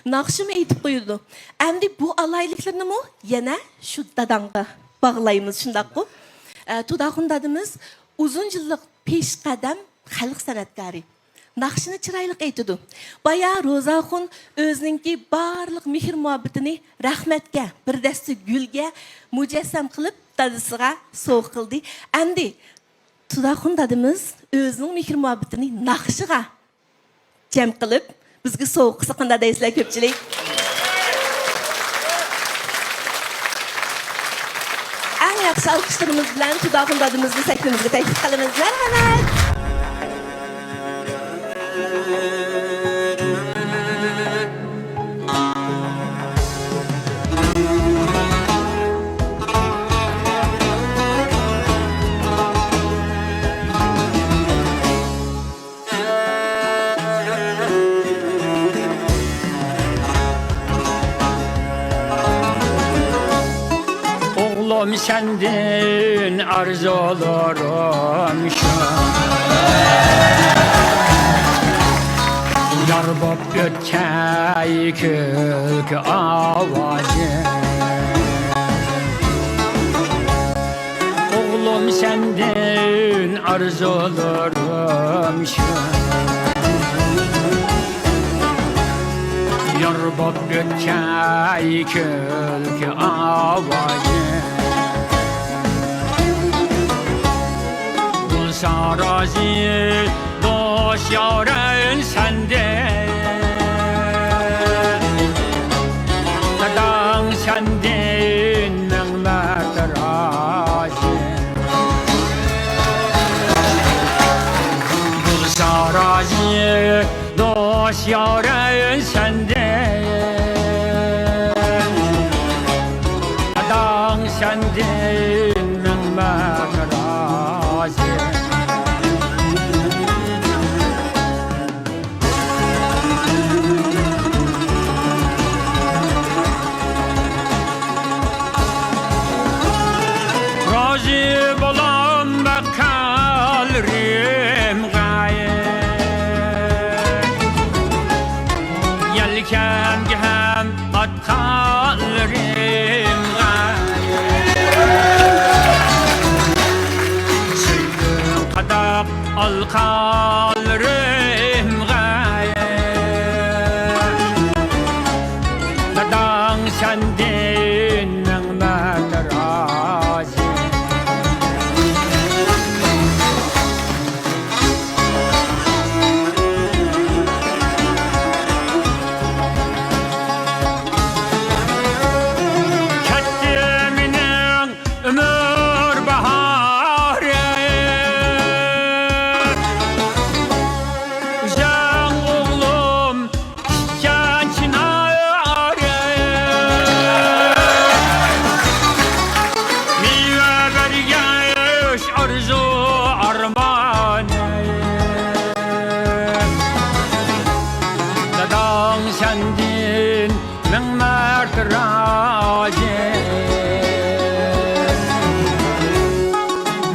ناخشىمۇ ئېيتىپ قويىدۇ. ئەمدى بۇ ئالاھىدىلىكلىرىنىمۇ يەنە شۇ داداڭغا باغلايمىز، شۇنداققۇ؟ ئە، تۇداخۇن دادىمىز ئۇزۇن يىللىق پېشقەدەم خەلق سەنئەتكارى. ناخشىنى چىرايلىق ئېيتىدۇ. بايا روزاخۇن ئۆزىنىڭكى بارلىق مېھىر-مۇھەببىتىنى رەھمەتكە، بىر دەستە گۈلگە مۇجەسسەم قىلىپ، دادىسىغا سوۋغا قىلدى. ئەمدى تۇداخۇن دادىمىز ئۆزىنىڭ مېھىر-مۇھەببىتىنى ناخشىغا جەم قىلىپ، بىزگە سوۋغا قىلسا قانداق دەيسىلەر، كۆپچىلىك؟ ئەڭ ياخشى ئالقىشلىرىمىز بىلەن تۇداخۇن دادىمىزنى سەھنىمىزگە تەكلىپ قىلىمىز. مەرھەمەت! ئوغلۇم، سەندىن ئارزۇلىرىم شۇ، يار بوپ ئۆتكەي كۈلكە ئاۋازىم. ئوغلۇم، سەندىن ئارزۇلىرىم شۇ، يار بوپ ئۆتكەي كۈلكە ئاۋازىم. بولسا رازى دوست يارىڭ سەندىن، داداڭ سەندىن مىڭ مەرتە رازى. بولسا رازى دوست يارىڭ سەندىن، داداڭ سەندىن مىڭ مەرتە رازى. رازى بولام باققانلىرىمغا، يەلكەمگە ھەم ئاتقانلىرىمغا، سۆيگۈ قاداق ئالقانلىرىمغا، داداڭ سەندىن مىڭ مەرتە رازى. كەتتى مېنىڭ ئۆمۈر باھارى، ئۆزۈڭ ئوغلۇم تىككەن چىنارى، مېۋە بەرگەچ ئارزۇ ئارمانى. داداڭ سەندىن مىڭ مەرتە رازى،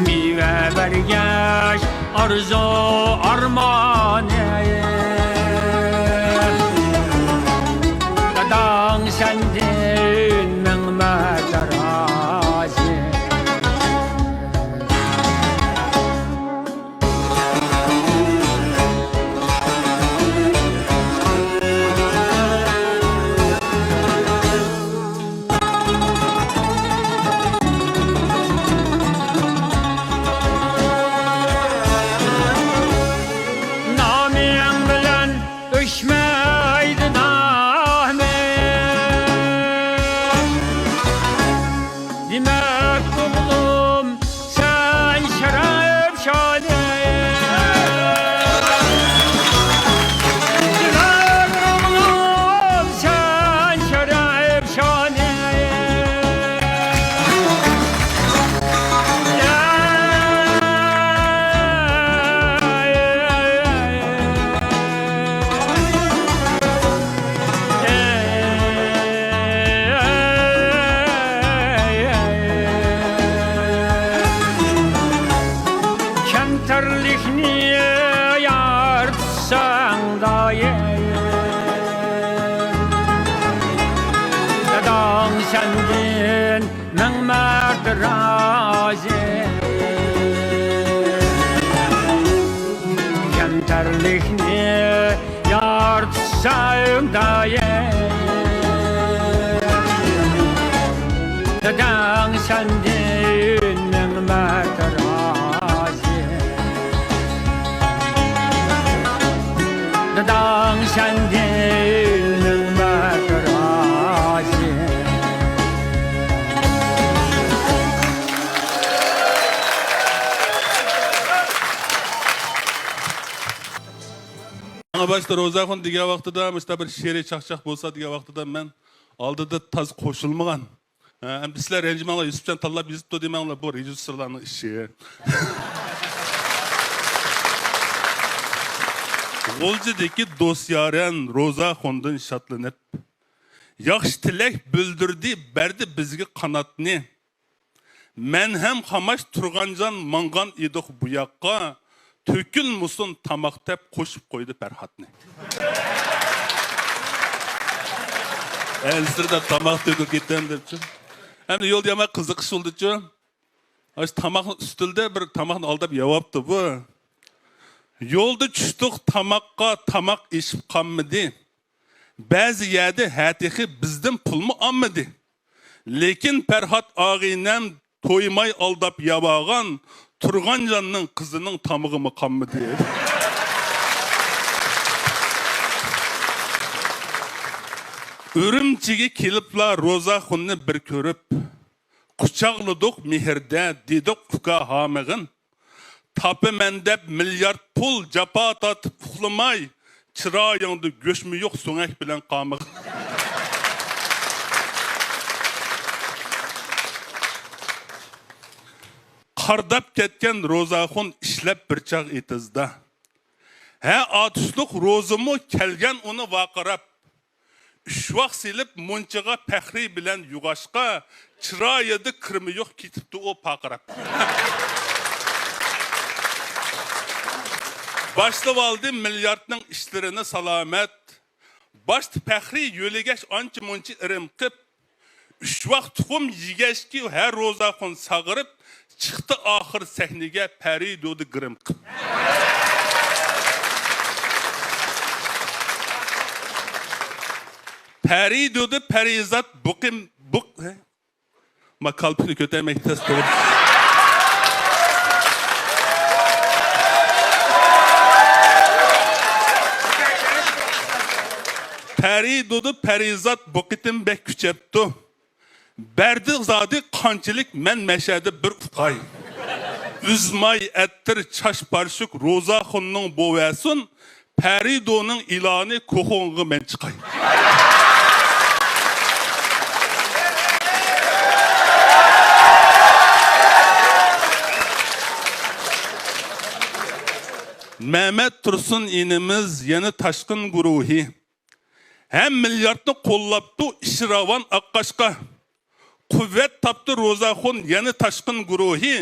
مېۋە بەرگەچ ئارزۇ ئارمانى. داداڭ سەندىن مىڭ مەرتە رازى. نامىڭ بىلەن ئۆچمەيدۇ نامىم. دېمەك، ئوغلۇم، سەن شەرەپ شانى. دېمەك، ئوغلۇم، سەن شەرەپ شانى. كەمتەرلىكنى يار تۇتساڭ دائىم، داداڭ سەندىن مىڭ مەرتە رازى. كەمتەر بىرلىكنى يارىتىشساڭ دائىم، داداڭ سەندىن مىڭ مەرتە رازى. داداڭ سەندىن مىڭ مەرتە رازى. ماڭا باشتا روزاخۇن دېگەن ۋاقتىدا، مۇشۇنداق بىر شېئىرىي چاقچاق بولسا دېگەن ۋاقتىدا، مەن ئالدىدا تاز قوشۇلمىغان. ھە، ئەمدى سىلەر رەنجىمەڭلار، يۈسۈپجان تاللاپ يېزىپتۇ دېمەڭلار، بۇ رېژىسسورلارنىڭ ئىشى. غۇلجىدىكى دوست يارەن روزاخۇندىن شادلىنىپ، ياخشى تىلەك بىلدۈردى، بەردى بىزگە قاناتنى. مەن ھەم قاماش تۇرغانجان ماڭغان ئىدۇق بۇ ياققا، تۆكۈلمىسۇن تاماق دەپ قوشۇپ قويدى پەرھاتنى. ئەنسىرىدە تاماق تۆكۈلۈپ كېتەم دەپچۇ. ئەمدى يولدا يامان قىزىقىش بولدىچۇ. ئاشۇ تاماقنى ئۈستىلىدە بىر تاماقنى ئالداپ يەۋاپتۇ بۇ. يولدا چۈشتۇق تاماققا، تاماق ئېشىپ قالمىدى. بەزى يەردە ھە تېخى بىزدىن پۇلمۇ ئالمىدى. لېكىن پەرھات ئاغىنەم تويماي ئالداپ يەۋالغان تۇرغانجاننىڭ قىزىنىڭ تامىقىمۇ قانمىدى. ئۈرۈمچىگە كېلىپلا روزاخۇننى بىر كۆرۈپ، قۇچاقلىدۇق مېھىردە، دېدۇق ئۇكا ھامىغىن. تاپىمەن دەپ مىليارد پۇل، جاپا تارتىپ ئۇخلىماي، چىرايىڭدا گۆشمۇ يوق، سۆڭەك بىلەن قامىغىن. قارىداپ كەتكەن روزاخۇن ئىشلەپ بىر چاغ ئېتىزدا. ھە، ئاتۇشلۇق روزىمۇ كەلگەن ئۇنى ۋارقىراپ. ئۈچ ۋاق سېلىپ مۇنچىغا پەخرى بىلەن يۇغاشقا، چىرايىدا كىرمە يوق، كېتىپتۇ ئۇ پارقىراپ. باشلىۋالدى مىلياردنىڭ ئىشلىرىنى سالامەت. باشتا پەخرى يۆلىگەچ ئانچە مۇنچە ئىرىم قىپ، ئۈچ ۋاق تۇخۇم يېگەچكى ھە روزاخۇن ساغىرىپ، چىقتى ئاخىر سەھنىگە پەرى دودى گىرىم قىپ. پەرى دودى پەرىزات بۇقىم، بۇق، ھە؟ ما كالپۇكنى كۆتەرمەكتە تەس توغرا. پەرى دودى پەرىزات بۇ قېتىم بەك كۈچەپتۇ. بەردى زادى قانچىلىك مەن مەشەدە بىر ئۇقاي. ئۈزماي ئەتتىر چاچ پارچۇك روزاخۇننىڭ بوۋەسۇن، پەرىدۇنىڭ ئېلانى كوخۇڭغا مەن چىقاي. مەمەت تۇرسۇن ئىنىمىز يەنە تاشقىن گۇرۇھى. ھەم مىلياردنى قوللاپتۇ ئىشى راۋان ئاققاچقا. قۇۋۋەت تاپتى روزاخۇن يەنە تاشقىن گۇرۇھى،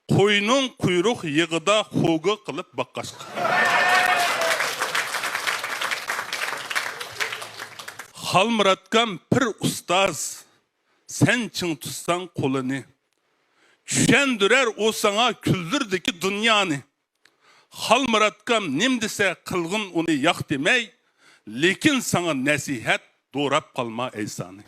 قوينىڭ قۇيرۇق يېغىدا خوگا قىلىپ باققاچقا. خالمۇراتكام پىر ئۇستاز، سەن چىڭ تۇتساڭ قولىنى، چۈشەندۈرەر ئۇ ساڭا كۈنلىرىدىكى دۇنيانى. خالمۇراتكام نېمە دېسە قىلغىن ئۇنى ياق دېمەي، لېكىن ساڭا نەسىھەت، دوراپ قالما ئەيسانى.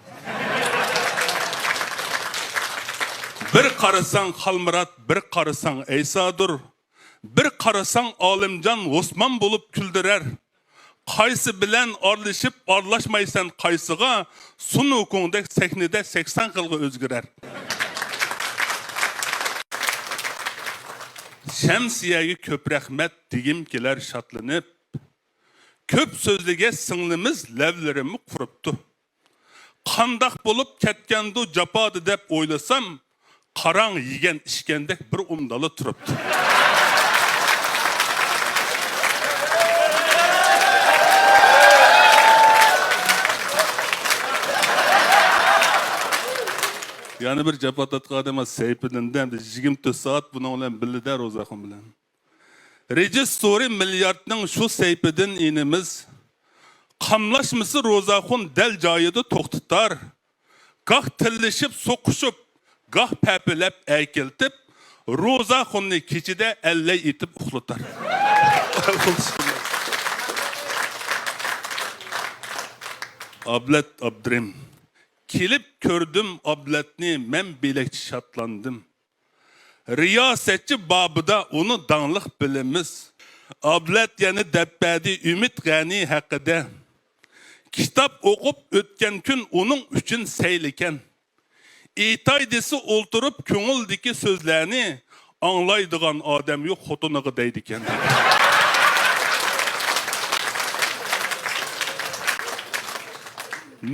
بىر قارىساڭ خالمۇرات، بىر قارىساڭ ئەيسادۇر. بىر قارىساڭ ئالىمجان ھوسمان بولۇپ كۈلدۈرەر. قايسى بىلەن ئارىلىشىپ ئارىلاشمايسەن قايسىغا، سۇنۇكۇڭدەك سەھنىدە سەكسەن خىلغا ئۆزگىرەر. شەمسىيەگە كۆپ رەھمەت دېگۈم كېلەر شادلىنىپ. كۆپ سۆزلىگەچ سىڭلىمىز لەۋلىرىمۇ قۇرۇپتۇ. قانداق بولۇپ كەتكەندۇ جاپادا دەپ ئويلىسام، قاراڭ يېگەن ئىچكەندەك بىر ئومدانلا تۇرۇپتۇ. يەنە بىر جاپا تارتقان ئادەم سەيپىدىندە، بىز يىگىرمە تۆت سائەت بۇنىڭ بىلەن بىللىدە روزاخۇن بىلەن. رېژىسسورى مىلياردنىڭ شۇ سەيپىدىن ئىنىمىز. قاملاشمىسا روزاخۇن دەل جايىدا توختىتار. گاھ تىللىشىپ سوقۇشۇپ، گاھ پەپىلەپ ئەكېلتىپ، روزاخۇننى كېچىدە ئەللەي ئېتىپ ئۇخلىتار. ئابلەت ئابدۇرېھىم. كېلىپ كۆردۈم ئابلەتنى، مەن بۆلەكچە شادلاندىم. رىياسەتچى بابىدا ئۇنى داڭلىق بىلىمىز. ئابلەت يەنە دەپ بەردى ئۈمىد غەنى ھەققىدە. كىتاب ئوقۇپ ئۆتكەن كۈن ئۇنىڭ ئۈچۈن سەيلىكەن. ئېيتاي دېسە ئولتۇرۇپ كۆڭۈلدىكى سۆزلەرنى، ئاڭلايدىغان ئادەم يوق خوتۇنىغا دەيدىكەن.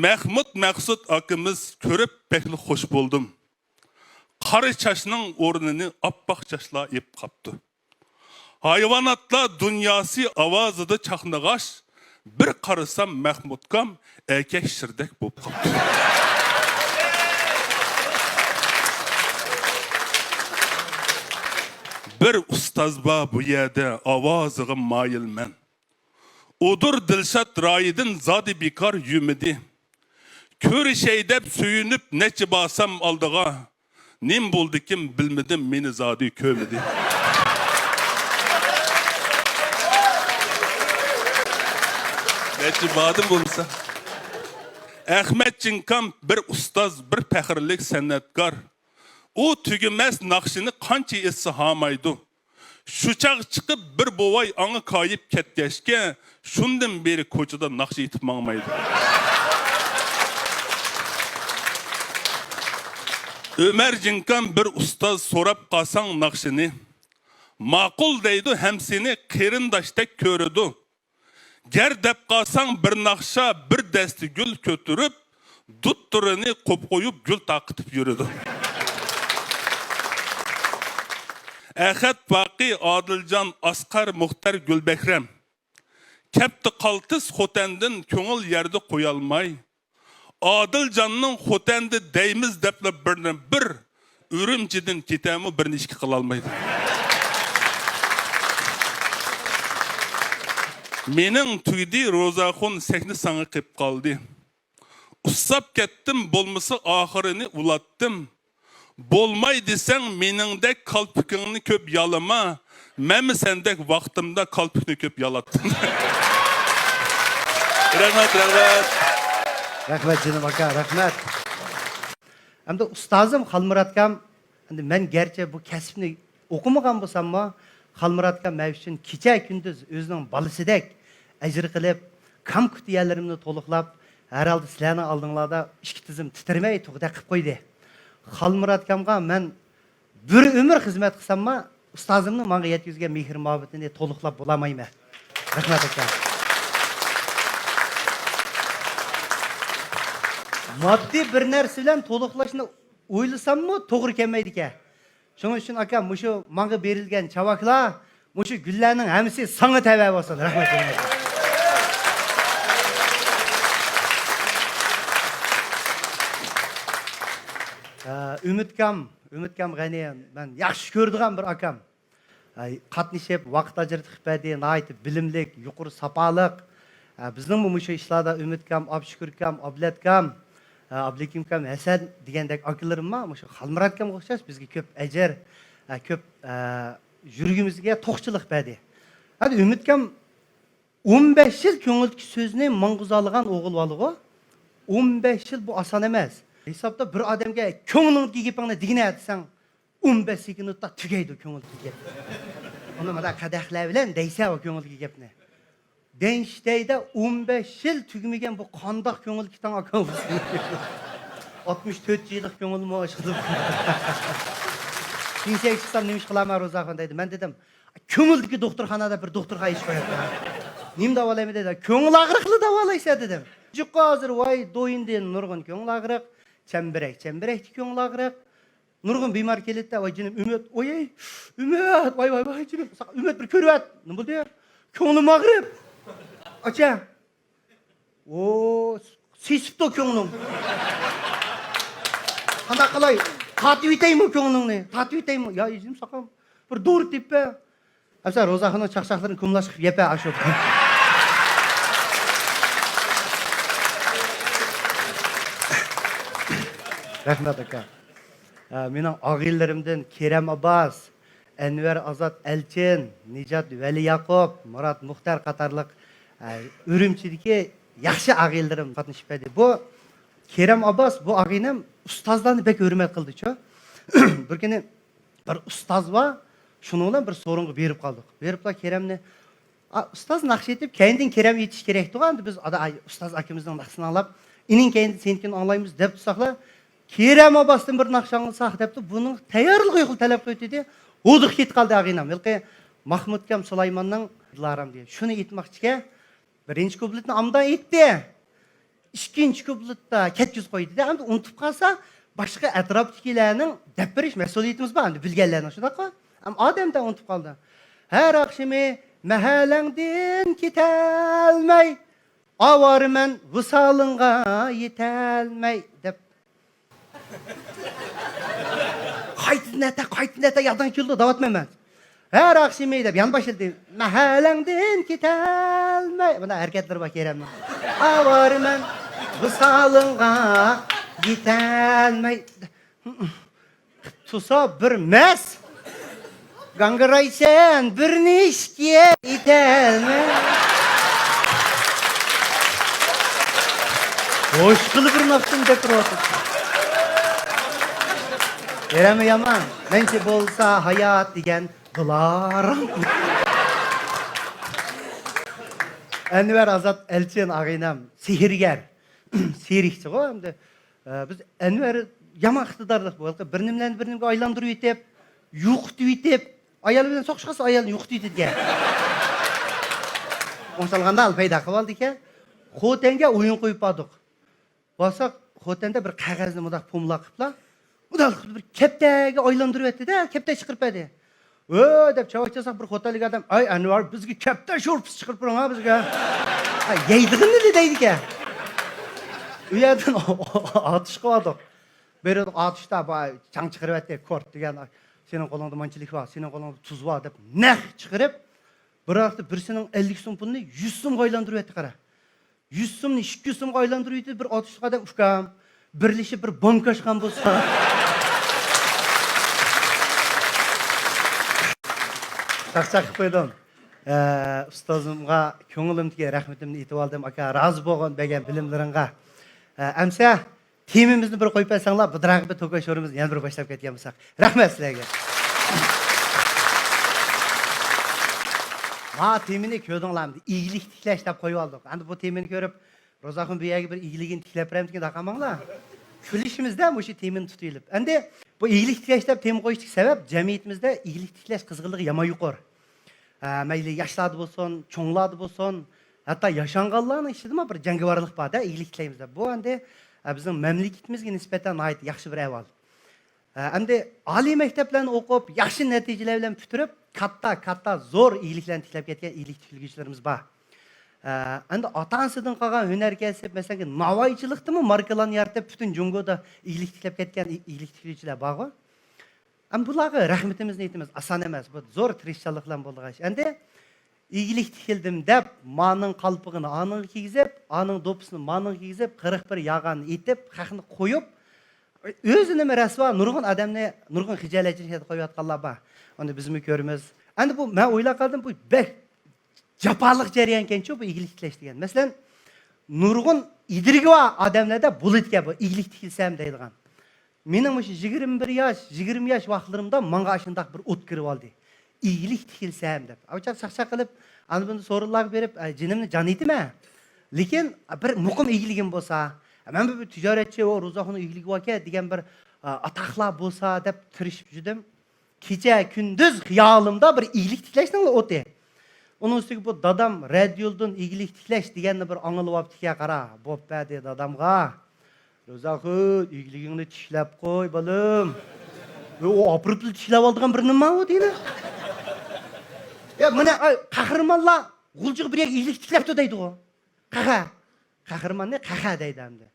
مەخمۇت مەخسۇت ئاكىمىز كۆرۈپ بەكلا خوش بولدۇم. قارا چاچنىڭ ئورنىنى ئاپئاق چاچلار ئېلىپ قاپتۇ. ھايۋاناتلار دۇنياسى ئاۋازىدا چاقنىغاچ، بىر قارىسام مەخمۇتكام ئەركەك شىردەك بولۇپ قاپتۇ. بىر ئۇستاز بار بۇ يەردە، ئاۋازىغا مايىلمەن. ئۇدۇر دىلشات رايىدىن زادى بىكار يۈرمىدى. كۆرۈشەي دەپ سۆيۈنۈپ نەچچە بارسام ئالدىغا، نېمە بولدىكىن بىلمىدىم، مېنى زادى كۆرمىدى. نەچچە باردىم بولمىسا. ئەخمەت جىنكام بىر ئۇستاز، بىر پەخىرلىك سەنئەتكار. ئۇ تۈگىمەس ناخشىنى قانچە ئېيتسا ھارمايدۇ. شۇ چاغ چىقىپ بىر بوۋاي ئاڭا كايىپ كەتكەچكە، شۇندىن بېرى كوچىدا ناخشا ئېيتىپ ماڭمايدۇ. ئۆمەر جىنكام بىر ئۇستاز، سوراپ قالساڭ ناخشىنى، ماقۇل دەيدۇ ھەم سېنى قېرىنداشتەك كۆرىدۇ. گەر دەپ قالساڭ بىر ناخشا، بىر دەستە گۈل كۆتۈرۈپ، دۇتتۇرىنى قوپ قويۇپ گۈل تارقىتىپ يۈرىدۇ. ئەخەت باقى، ئادىلجان، ئاسقەر، مۇختەر، گۈلبەھرەم. كەپتۇ قالتىس خوتەندىن كۆڭۈل يەردە قويالماي. ئادىلجاننىڭ خوتەندە دەيمىز دەپلا بىرنى بىر، ئۈرۈمچىدىن كېتەمۇ بىرنى ئىككى قىلالمايدۇ. مېنىڭ تۈگىدى روزاخۇن، سەھنە ساڭا قېپ قالدى. ئۇسساپ كەتتىم، بولمىسا ئاخىرىنى ئۇلاتتىم. بولماي دېسەڭ مېنىڭدەك كالپۇكۇڭنى كۆپ يالىما، مەنمۇ سەندەك ۋاقتىمدا كالپۇكنى كۆپ يالاتتىم. رەھمەت، رەھمەت. رەھمەت جېنىم ئاكا، رەھمەت. ئەمدى ئۇستازىم خالمۇرات ئاكام، ئەمدى مەن گەرچە بۇ كەسىپنى ئوقۇمىغان بولساممۇ، خالمۇرات ئاكام مەن ئۈچۈن كېچە-كۈندۈز ئۆزىنىڭ بالىسىدەك ئەجىر قىلىپ، كام-كۈتى يەرلىرىمنى تولۇقلاپ، ھەر ھالدا سىلەرنىڭ ئالدىڭلاردا ئىككى تىزىم تىترىمەي تۇغدەك قىلىپ قويدى. خالمۇرات ئاكامغا مەن بىر ئۆمۈر خىزمەت قىلساممۇ، ئۇستازىمنىڭ ماڭا يەتكۈزگەن مېھىر-مۇھەببىتىنى تولۇقلاپ بولالمايمەن. رەھمەت ئاكا. ماددىي بىر نەرسە بىلەن تولۇقلاشنى ئويلىساممۇ توغرا كەلمەيدىكەن. شۇنىڭ ئۈچۈن ئاكا، مۇشۇ ماڭا بېرىلگەن چاۋاكلار، مۇشۇ گۈللەرنىڭ ھەممىسى ساڭا تەۋە بولسۇن. رەھمەت. ئە، ئۈمىدكام، ئۈمىدكام غەنى، مەن ياخشى كۆرىدىغان بىر ئاكام. ئە، قاتنىشىپ، ۋاقىت ئاجرىتىپ قىلىپ بەردى، ناھايىتى بىلىملىك، يۇقىرى ساپالىق. ئە، بىزنىڭمۇ مۇشۇ ئىشلاردا ئۈمىدكام، ئابشۈكۈركام، ئابلەتكام، ئە، ئابلىكىمكام، ھەسەن دېگەندەك ئاكىلىرىم بار، مۇشۇ خالمۇراتكامغا ئوخشاش بىزگە كۆپ ئەجىر، ئە، كۆپ، ئە، يۈرىكىمىزگە توقچىلىق بەردى. ھەدە ئۈمىدكام ئون بەش يىل كۆڭۈلدىكى سۆزنى ماڭغۇزالىغان ئوغۇل بالىغۇ. ئون بەش يىل بۇ ئاسان ئەمەس. ھېسابتا بىر ئادەمگە «كۆڭلۈڭدىكى گېپىڭنى دېگىنە» دېسەڭ، ئون بەش سېكۇنتتا تۈگەيدۇ كۆڭۈلدىكى گەپ. ئۇنى مانا قەدەھلەر بىلەن دەيسەن ئۇ كۆڭۈلدىكى گەپنى. دەنشتەيدە ئون بەش يىل تۈگىمىگەن بۇ قانداق كۆڭۈلدىكى تاڭ ئاكاڭ؟ ئاتمىش تۆت يىللىق كۆڭۈلمۇ ئاشقىدىم. پېنسىيەگە چىقسام نېمە ئىش قىلارمەن روزاخان دەيدۇ. مەن دېدىم، كۆڭۈلدىكى دوختۇرخانادا بىر دوختۇرغا ئېچىپ قوياتتىم. نېمە داۋالايمەن دېدى. كۆڭۈل ئاغرىقلا داۋالايسەن دېدىم. جۇقا ھازىر ۋاي دويۇندىن نۇرغۇن كۆڭۈل ئاغرىق، چەمبىرەك، چەمبىرەكتە كۆڭۈل ئاغرىق. نۇرغۇن بىمار كېلىدىدە، ۋاي جېنىم ئۈمىد، ئويەي، ئۈمىد، ۋاي، ۋاي، ۋاي جېنىم، ساڭا ئۈمىد بىر كۆرۈۋەت. نېمە بولدى؟ كۆڭلۈم ئاغرىپ. ئاچا. ئو، سېسىپتۇ كۆڭلۈڭ. قانداق قىلاي؟ تارتىۋېتەيمۇ كۆڭلۈڭنى؟ تارتىۋېتەيمۇ؟ يا ئىزىم ساقام، بىر دورا تېپىپ بەر. ئەمسە روزاخاننىڭ چاقچاقلىرىنى كۇملاش قىلىپ يەپ بەر، ئاشۇ. رەھمەت، ئاكا. ئە، مېنىڭ ئاغىنىلىرىمدىن كېرەم ئابباس، ئەنۋەر ئازات ئەلچىن، نىجات ۋەلىياقۇپ، مۇرات مۇختەر قاتارلىق، ئە، ئۈرۈمچىدىكى ياخشى ئاغىنىلىرىم قاتنىشىپ بەردى. بۇ كېرەم ئابباس، بۇ ئاغىنەم ئۇستازلارنى بەك ھۆرمەت قىلدىچۇ. بىر كۈنى بىر ئۇستاز بار، شۇنىڭ بىلەن بىر سورۇنغا بېرىپ قالدۇق. بېرىپلا كېرەمنى، «ئا، ئۇستاز ناخشا ئېيتىپ، كەينىدىن كېرەم ئېيتىش كېرەكتىغۇ، ئەمدى بىز ئادا، ئاي، ئۇستاز ئاكىمىزنىڭ ناخشىسىنى ئاڭلاپ، ئېنىڭ كەينىدىن سېنىڭكىنى ئاڭلايمىز» دەپ تۇرساقلا، «كېرەم ئابباستىن بىر ناخشا ئاڭلىساق» دەپتۇ. بۇنىڭ تەييارلىقى يوقلا تەلەپ قويۇپ دېدى. ھودۇق كېتىپ قالدى ئاغىنەم. ھېلىقى ماھمۇدكام سۇلايماننىڭ دىلارام دېگەن. شۇنى ئېيتماقچىكەن. بىرىنچى كۇپلېتنى ئامدا ئېيتتى. ئىككىنچى كۇپلېتتا كەتكۈزۈپ قويدى-دە، ئەمدى ئۇنتۇپ قالسا، باشقا ئەتراپتىكىلەرنىڭ دەپ بېرىش مەسئۇلىيىتىمىز بار، ئەمدى بىلگەنلەرنىڭ، شۇنداققۇ؟ ئەم، ئادەم دە ئۇنتۇپ قالدى. «ھەر ئاخشىمى مەھەللەڭدىن كېتەلمەي، ئاۋارىمەن ۋىسالىڭغا يېتەلمەي» دەپ. قايتىدىن ئەتە، قايتىدىن ئەتە يادىڭ كېلىدۇ، دەۋاتمايمەن. «ھەر ئاخشىمى» دەپ يەنە باشلىدى. «مەھەللەڭدىن كېتەلمەي». مانا ھەرىكەتلىرى بار كېرەمنىڭ. «ئاۋارىمەن ۋىسالىڭغا يېتەلمەي». تۇرسا بىر مەس. «گاڭگىرايسەن بىر نېشكە يېتەلمەي». بوشقىلى بىر ناخشىنى دەپ تۇرۇۋاتىدۇ. بېرەمۇ يامان. مەنچە بولسا ھايات دېگەن بۇلار. ئەنۋەر ئازاد ئەلچىن ئاغىنەم سېھىرگەر. سېھىرچىغۇ ئەمدى. ئە، بىز ئەنۋەر يامان ئىقتىدارلىق بۇ. بىر نېمىلەرنى بىر نېمىگە ئايلاندۇرۇۋېتىپ، يوقىتىۋېتىپ، ئايال بىلەن سوقۇشقانسا ئايالنى يوقىتىۋېتىدىكەن. ئوڭشالغاندا پەيدا قىلىۋالىدىكەن. خوتەنگە ئويۇن قويۇپ باردۇق. بارساق، خوتەندە بىر قەغەزنى مۇنداق پوملاق قىلىپلا، مۇنداق قىلىپ بىر كەپتەرگە ئايلاندۇرۇۋەتتى-دە، كەپتەر چىقىرىپ بەردى. «ۋە» دەپ چاۋاك چالساق، بىر خوتەنلىك ئادەم، «ئەي ئەنۋەر، بىزگە كەپتەر شورپىسى چىقىرىپ بېرىڭ ھە، بىزگە. ھە، يەيدىغىنىنى» دەيدىكەن. ئۇ يەردىن ئاتۇش قىلىۋالدۇق. بېرىدۇ ئاتۇشتا، بۇ چاڭ چىقىرىۋەتتى، كورت دېگەن، «سېنىڭ قولۇڭدا مانچىلىك بار، سېنىڭ قولۇڭدا تۇز بار» دەپ نەق چىقىرىپ، بىر ۋاقىتتا بىرسىنىڭ ئەللىك سوم پۇلىنى يۈز سومغا ئايلاندۇرۇۋەتتى، قارا. يۈز سومنى ئىككى يۈز سومغا ئايلاندۇرۇۋېتىپ، بىر ئاتۇشلۇق ئادەم، «ئۇكام، بىرلىشىپ بىر بانكا ئاچقان بولسا». چاقچاق قىلىپ قويدۇم. ئە، ئۇستازىمغا كۆڭلۈمدىكى رەھمىتىمنى ئېيتىۋالدىم. «ئاكا، رازى بولغىن بەرگەن بىلىملىرىڭغا.» ئە، ئەمسە تېمىمىزنى بىر قويۇپ بەرسەڭلار، بۇدراقى بىر توكا شورىمىزنى يەنە بىر باشلاپ كەتكەن بولساق. رەھمەت سىلەرگە. ما تېمىنى كۆردۈڭلارمۇ؟ ئىگىلىك تىكلەش دەپ قويۇۋالدۇق. ئەمدى بۇ تېمىنى كۆرۈپ، «روزاخۇن، بۇ يەرگە بىر ئىگىلىكىنى تىكلەپ بېرەمدىكىن» دەپ قالماڭلار. كۈلۈشىمىزدە مۇشۇ تېمىنى تۇتۇۋېلىپ. ئەمدى بۇ ئىگىلىك تىكلەش دەپ تېما قويۇشتىكى سەۋەب، جەمئىيىتىمىزدە ئىگىلىك تىكلەش قىزغىنلىقى يامان يۇقىرى. ھە، مەيلى ياشلاردا بولسۇن، چوڭلاردا بولسۇن، ھەتتا ياشانغانلارنىڭ ئىچىدىمۇ بىر جەڭگىۋارلىق بار-دە، ئىگىلىك تىكلەيمىز دەپ. بۇ ئەمدى، ھە، بىزنىڭ مەملىكىتىمىزگە نىسبەتەن ناھايىتى ياخشى بىر ئەھۋال. ھە، ئەمدى ئالىي مەكتەپلەرنى ئوقۇپ، ياخشى نەتىجىلەر بىلەن پۈتتۈرۈپ، كاتتا، كاتتا، زور ئىگىلىكلەرنى تىكلەپ كەتكەن ئىگىلىك تىكلىگۈچىلىرىمىز بار. ھە، ئەمدى ئاتا-ئانىسىدىن قالغان ھۈنەر كەسىپ، مەسىلەن، ناۋايچىلىقتىمۇ ماركىلارنى يارىتىپ، پۈتۈن جۇڭگودا ئىگىلىك تىكلەپ كەتكەن ئىگىلىك تىكلىگۈچىلەر بارغۇ. ئەمدى بۇلارغا رەھمىتىمىزنى ئېيتىمىز، ئاسان ئەمەس، بۇ زور تىرىشچانلىق بىلەن بولىدىغان ئىش. ئەمدى ئىگىلىك تىكلىدىم دەپ، مانىڭ قالپىقىنى ئانىڭغا كىيگۈزۈپ، ئانىڭ دوپپىسىنى مانىڭغا كىيگۈزۈپ، قىرىق بىر ياغاننى ئېتىپ، خەقنى قويۇپ، ئۆزىنىمۇ رەسۋا، نۇرغۇن ئادەمنى، نۇرغۇن خىجالەتچىلىك ئىچىدە قويۇۋاتقانلار بار. ئۇنى بىزمۇ كۆرىمىز. ئەمدى بۇ، مەن ئويلاپ قالدىم، بۇ بەك جاپالىق جەريانكەنچۇ بۇ ئىگىلىك تىكلەش دېگەن. مەسىلەن، نۇرغۇن ئىدرىكى بار ئادەملەردە بولىدىكەن بۇ ئىگىلىك تىكلىسەم دەيدىغان. مېنىڭ مۇشۇ يىگىرمە بىر ياش، يىگىرمە ياش ۋاقىتلىرىمدا ماڭا ئاشۇنداق بىر ئوت كىرىۋالدى. ئىگىلىك تىكلىسەم دەپ. ئاۋۇ چاغ چاقچاق قىلىپ، ئاندىن بۇندىن سورۇنلارغا بېرىپ، ئە، جېنىمنى جان ئېتىمەن. لېكىن بىر مۇقىم ئىگىلىكىم بولسا، مەن بىر، بىر تىجارەتچى، ئۇ روزاخۇننىڭ ئىگىلىكى باركەن دېگەن بىر، ئە، ئاتاقلار بولسا دەپ تىرىشىپ يۈردۈم. كېچە كۈندۈز خىيالىمدا بىر ئىگىلىك تىكلەشنىڭلا ئوتى. ئۇنىڭ ئۈستىگە بۇ دادام رادىيولدىن ئىگىلىك تىكلەش دېگەننى بىر ئاڭلىۋاپتىكەن، قارا، بوپ بەردى دادامغا. «روزاخۇن، ئىگىلىكىڭنى تىكلەپ قوي، بالىم.» ئۇ ئاپىرىپلا تىكلەپ ئالىدىغان بىر نېمە ئۇ دېگىنى. يا، مانا، ئاي، قەھرىمانلار غۇلجىغا بىر يەرگە ئىگىلىك تىكلەپتۇ دەيدىغۇ. قەھە. قەھرىماننى قەھە دەيدۇ ئەمدى.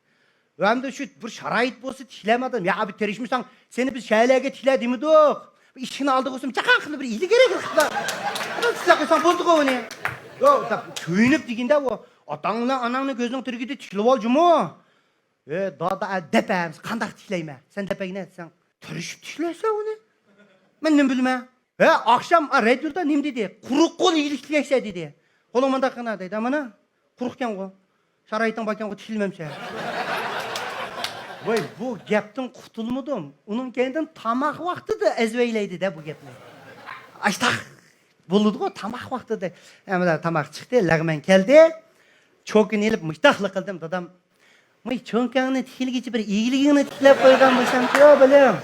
ۋە ئەمدى شۇ بىر شارائىت بولسا تىكلەمەيدۇ. يا، ئابى، تىرىشمىساڭ، سېنى بىز شەھەرلەرگە تىكلە دېمىدۇق. بىر ئىشىكنى ئالدىغا قويسۇن، جاقاق قىلىپ بىر ئىگىلىك كېرەك قىلىپلا. ئادەم تىكلەپ قويساڭ بولدىغۇ ئۇنى. يوق، دەپ كۆيۈنۈپ دېگىندە ئۇ، ئاتاڭ بىلەن ئاناڭنى كۆزنىڭ تىرىكىدە تىكلىۋال جۇمۇ. ئەي دادا، ئە، دەپ ئەمىسە قانداق تىكلەيمەن؟ سەن دەپ بەرگىنە دېسەڭ، تىرىشىپ تىكلەيسەن ئۇنى. مەن نېمە بىلىمەن؟ ھە، ئاخشام، ئا، رادىيودا نېمە دېدى؟ قۇرۇق قول ئىگىلىك تىكلەيسەن دېدى. قولۇڭ مۇنداق قىلىڭ دەيدۇ. مانا، قۇرۇقكەنغۇ. شارائىتىڭ باركەنغۇ، تىكلىمەمسەن. ۋاي، بۇ گەپتىن قۇتۇلمىدىم. ئۇنىڭ كەينىدىن تاماق ۋاقتىدا ئەزۋەيلەيدۇ-دە بۇ گەپنى. ئاشتاق بولىدىغۇ تاماق ۋاقتىدا. ھەممىلا تاماق چىقتى، لەغمەن كەلدى. چوكىنى ئېلىپ مۇشتاقلا قىلدىم، دادام. ۋاي، چوكاڭنى تىكىلگىچە بىر ئىگىلىكىڭنى تىكلەپ قويغان بولسامچۇ، بالام؟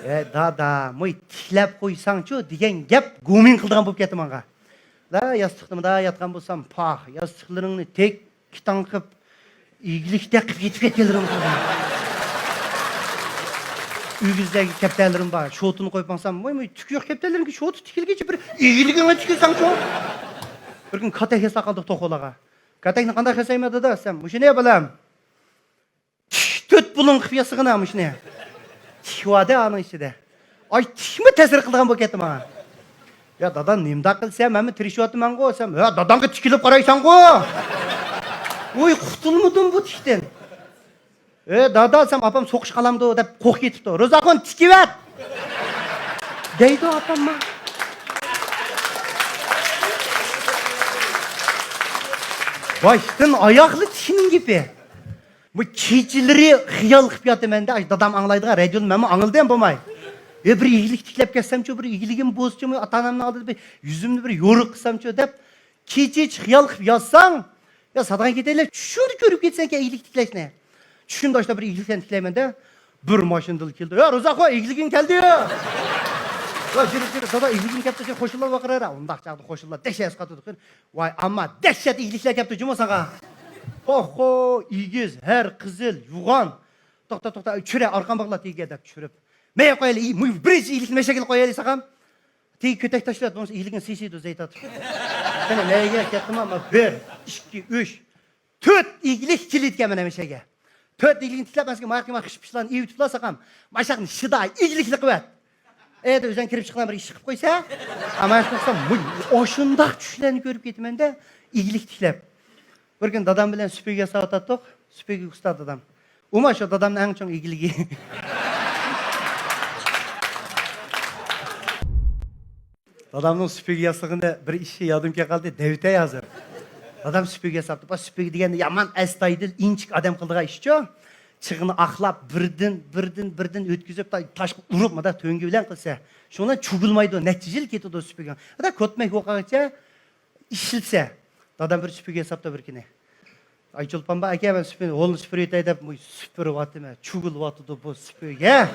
ئە، دادا، ۋاي، تىكلەپ قويساڭچۇ دېگەن گەپ گۇمىڭ قىلىدىغان بولۇپ كەتتى ماڭا. لا، ياستۇقنى مۇنداق ياتقان بولسام، پاھ، ياستۇقلىرىڭنى تىك، كىتاڭ قىپ، ئىگىلىكتەك قىپ يېتىپ كەتكەنلىرىم بار. ئۆگزىدىكى كەپتەرلىرىم بار. شوتىنى قويۇپ ماڭسام، ۋاي، ۋاي، تۈكى يوق كەپتەرلىرىمگە شوتا تىكىلگىچە بىر ئىگىلىكىڭنى تىكىسەڭچۇ. بىر كۈن كاتەك ياساپ قالدۇق توخۇلارغا. كاتەكنى قانداق ياسايمەن دادا دېسەم، مۇشۇنى بالام. تۆت بۇلۇڭ قىلىپ ياسىغىنا مۇشۇنى. تىك بار-دە ئانىڭ ئىچىدە. ئاي، تىكمۇ تەسىر قىلىدىغان بولۇپ كەتتى ماڭا. يا دادا، نېمىنداق قىلسام، مەنمۇ تىرىشىۋاتىمەنغۇ دېسەم، ھە، داداڭغا تىكىلىپ قارايسەنغۇ. ۋۇي، قۇتۇلمىدىم بۇ تىكتىن. ئە، دادا دېسەم، ئاپام سوقۇشقا قالامدۇ دەپ قورقۇپ كېتىپتۇ. روزاخۇن، تىكىۋەت دەيدۇ ئاپام ماڭا. باشتىن ئاياقلا تىكنىڭ گېپى. بۇ كېچىلىرى خىيال قىلىپ ياتىمەن-دە، ئاشۇ دادام ئاڭلايدىغان رادىيونى مەنمۇ ئاڭلىدىم بولماي. يا بىر ئىگىلىك تىكلەپ كەتسەمچۇ، بىر ئىگىلىكىم بولسىچۇ، ئاتا-ئانامنىڭ ئالدىدا بىر يۈزۈمنى بىر يورۇق قىلسامچۇ دەپ، كېچىچە خىيال قىلىپ ياتساڭ، يا سادىغان كېتەيلى، چۈشۈڭدە كۆرۈپ كېتىسەنكەن ئىگىلىك تىكلەشنى. چۈشۈمدە ئاشۇنداق بىر ئىگىلىكلەرنى تىكلەيمەن-دە، بىر ماشىنىلا كېلىدۇ. يا روزاخۇن، ئىگىلىكىڭ كەلدى. ۋاي، جۈرۈپ، جۈرۈپ، دادا، ئىگىلىكىڭ كەپتۇ، سەن قوشنىلار ۋارقىرايرا. ئۇنداق چاغدا قوشنىلار دەھشەت قاتىدۇ. ۋاي، ئەمما دەھشەت ئىگىلىكلەر كەپتۇ جۇمۇ ساڭا. ھوھو، ئېگىز، ھەر قىزىل، يوغان. توختا، توختا، چۈرە، ئارقاڭ باغلا تېگىگە دەپ چۈشۈرۈپ. مەيە قويايلى، ئى، مۇ-، بىرىنچى ئىگىلىكنى مەشەگىلا قويايلى ساقام. تېگى كۆتەك تاشلاپ، بولمىسا ئىگىلىكنى سىيسىيدۇ زەيت ئاتىپ. قېنى، مەيگە كەتتىم، ئەمما بىر، ئىككى، ئۈچ. تۆت ئىگىلىك كېلىدىكەن مانا مەشەگە. تۆت ئىگىلىكنى تىكلەپ، مەسىلەن، ماياق يېمەي خىش پىشلارنى ئېۋىتىپلا ساقام. ماشاقنى شىدا ئىگىلىكلىق قىلىۋەت. ئەيدە ئۆزۈڭ كىرىپ چىققىنا بىر ئىش چىقىپ قويسا. ئەمما قىلسام، مۇ-، ئاشۇنداق چۈشلەرنى كۆرۈپ كېتىمەن-دە، ئىگىلىك تىكلەپ. بىر كۈنى دادام بىلەن سۈپۈرگە ياساۋاتاتتۇق. سۈپۈرگە ئۇستا دادام. ئۇمۇ شۇ دادامنىڭ ئەڭ چوڭ ئىگىلىكى. دادامنىڭ سۈپۈرگە ياسىغىنى بىر ئىشى يادىمغا كەپ قالدى، دەۋېتەي ھازىر. دادام سۈپۈرگە ياساپتۇ. بۇ سۈپۈرگە دېگەندە يامان ئەستايىدىل، ئىنچىكە ئادەم قىلىدىغان ئىشچۇ. چىغىنى ئاقلاپ، بىردىن، بىردىن، بىردىن ئۆتكۈزۈپ، تا-، تاشقا ئۇرۇپ، مۇنداق تۆڭگە بىلەن قىلسا. شۇنىڭ بىلەن چۇگۇلمايدۇ، نەچچە يىل كېتىدۇ سۈپۈرگە. ھەتتا كوتمەك بولغانغىچە ئىشلىتسە. دادام بىر سۈپۈرگە ياساپتۇ بىر كۈنى. ئايچولپان بار، ئاكا، مەن سۈپۈرگە، ھولنى سۈپۈرۈۋېتەي دەپ، سۈپۈرۈۋاتىمەن، چۇگۇلۇۋاتىدۇ بۇ سۈپۈرگە.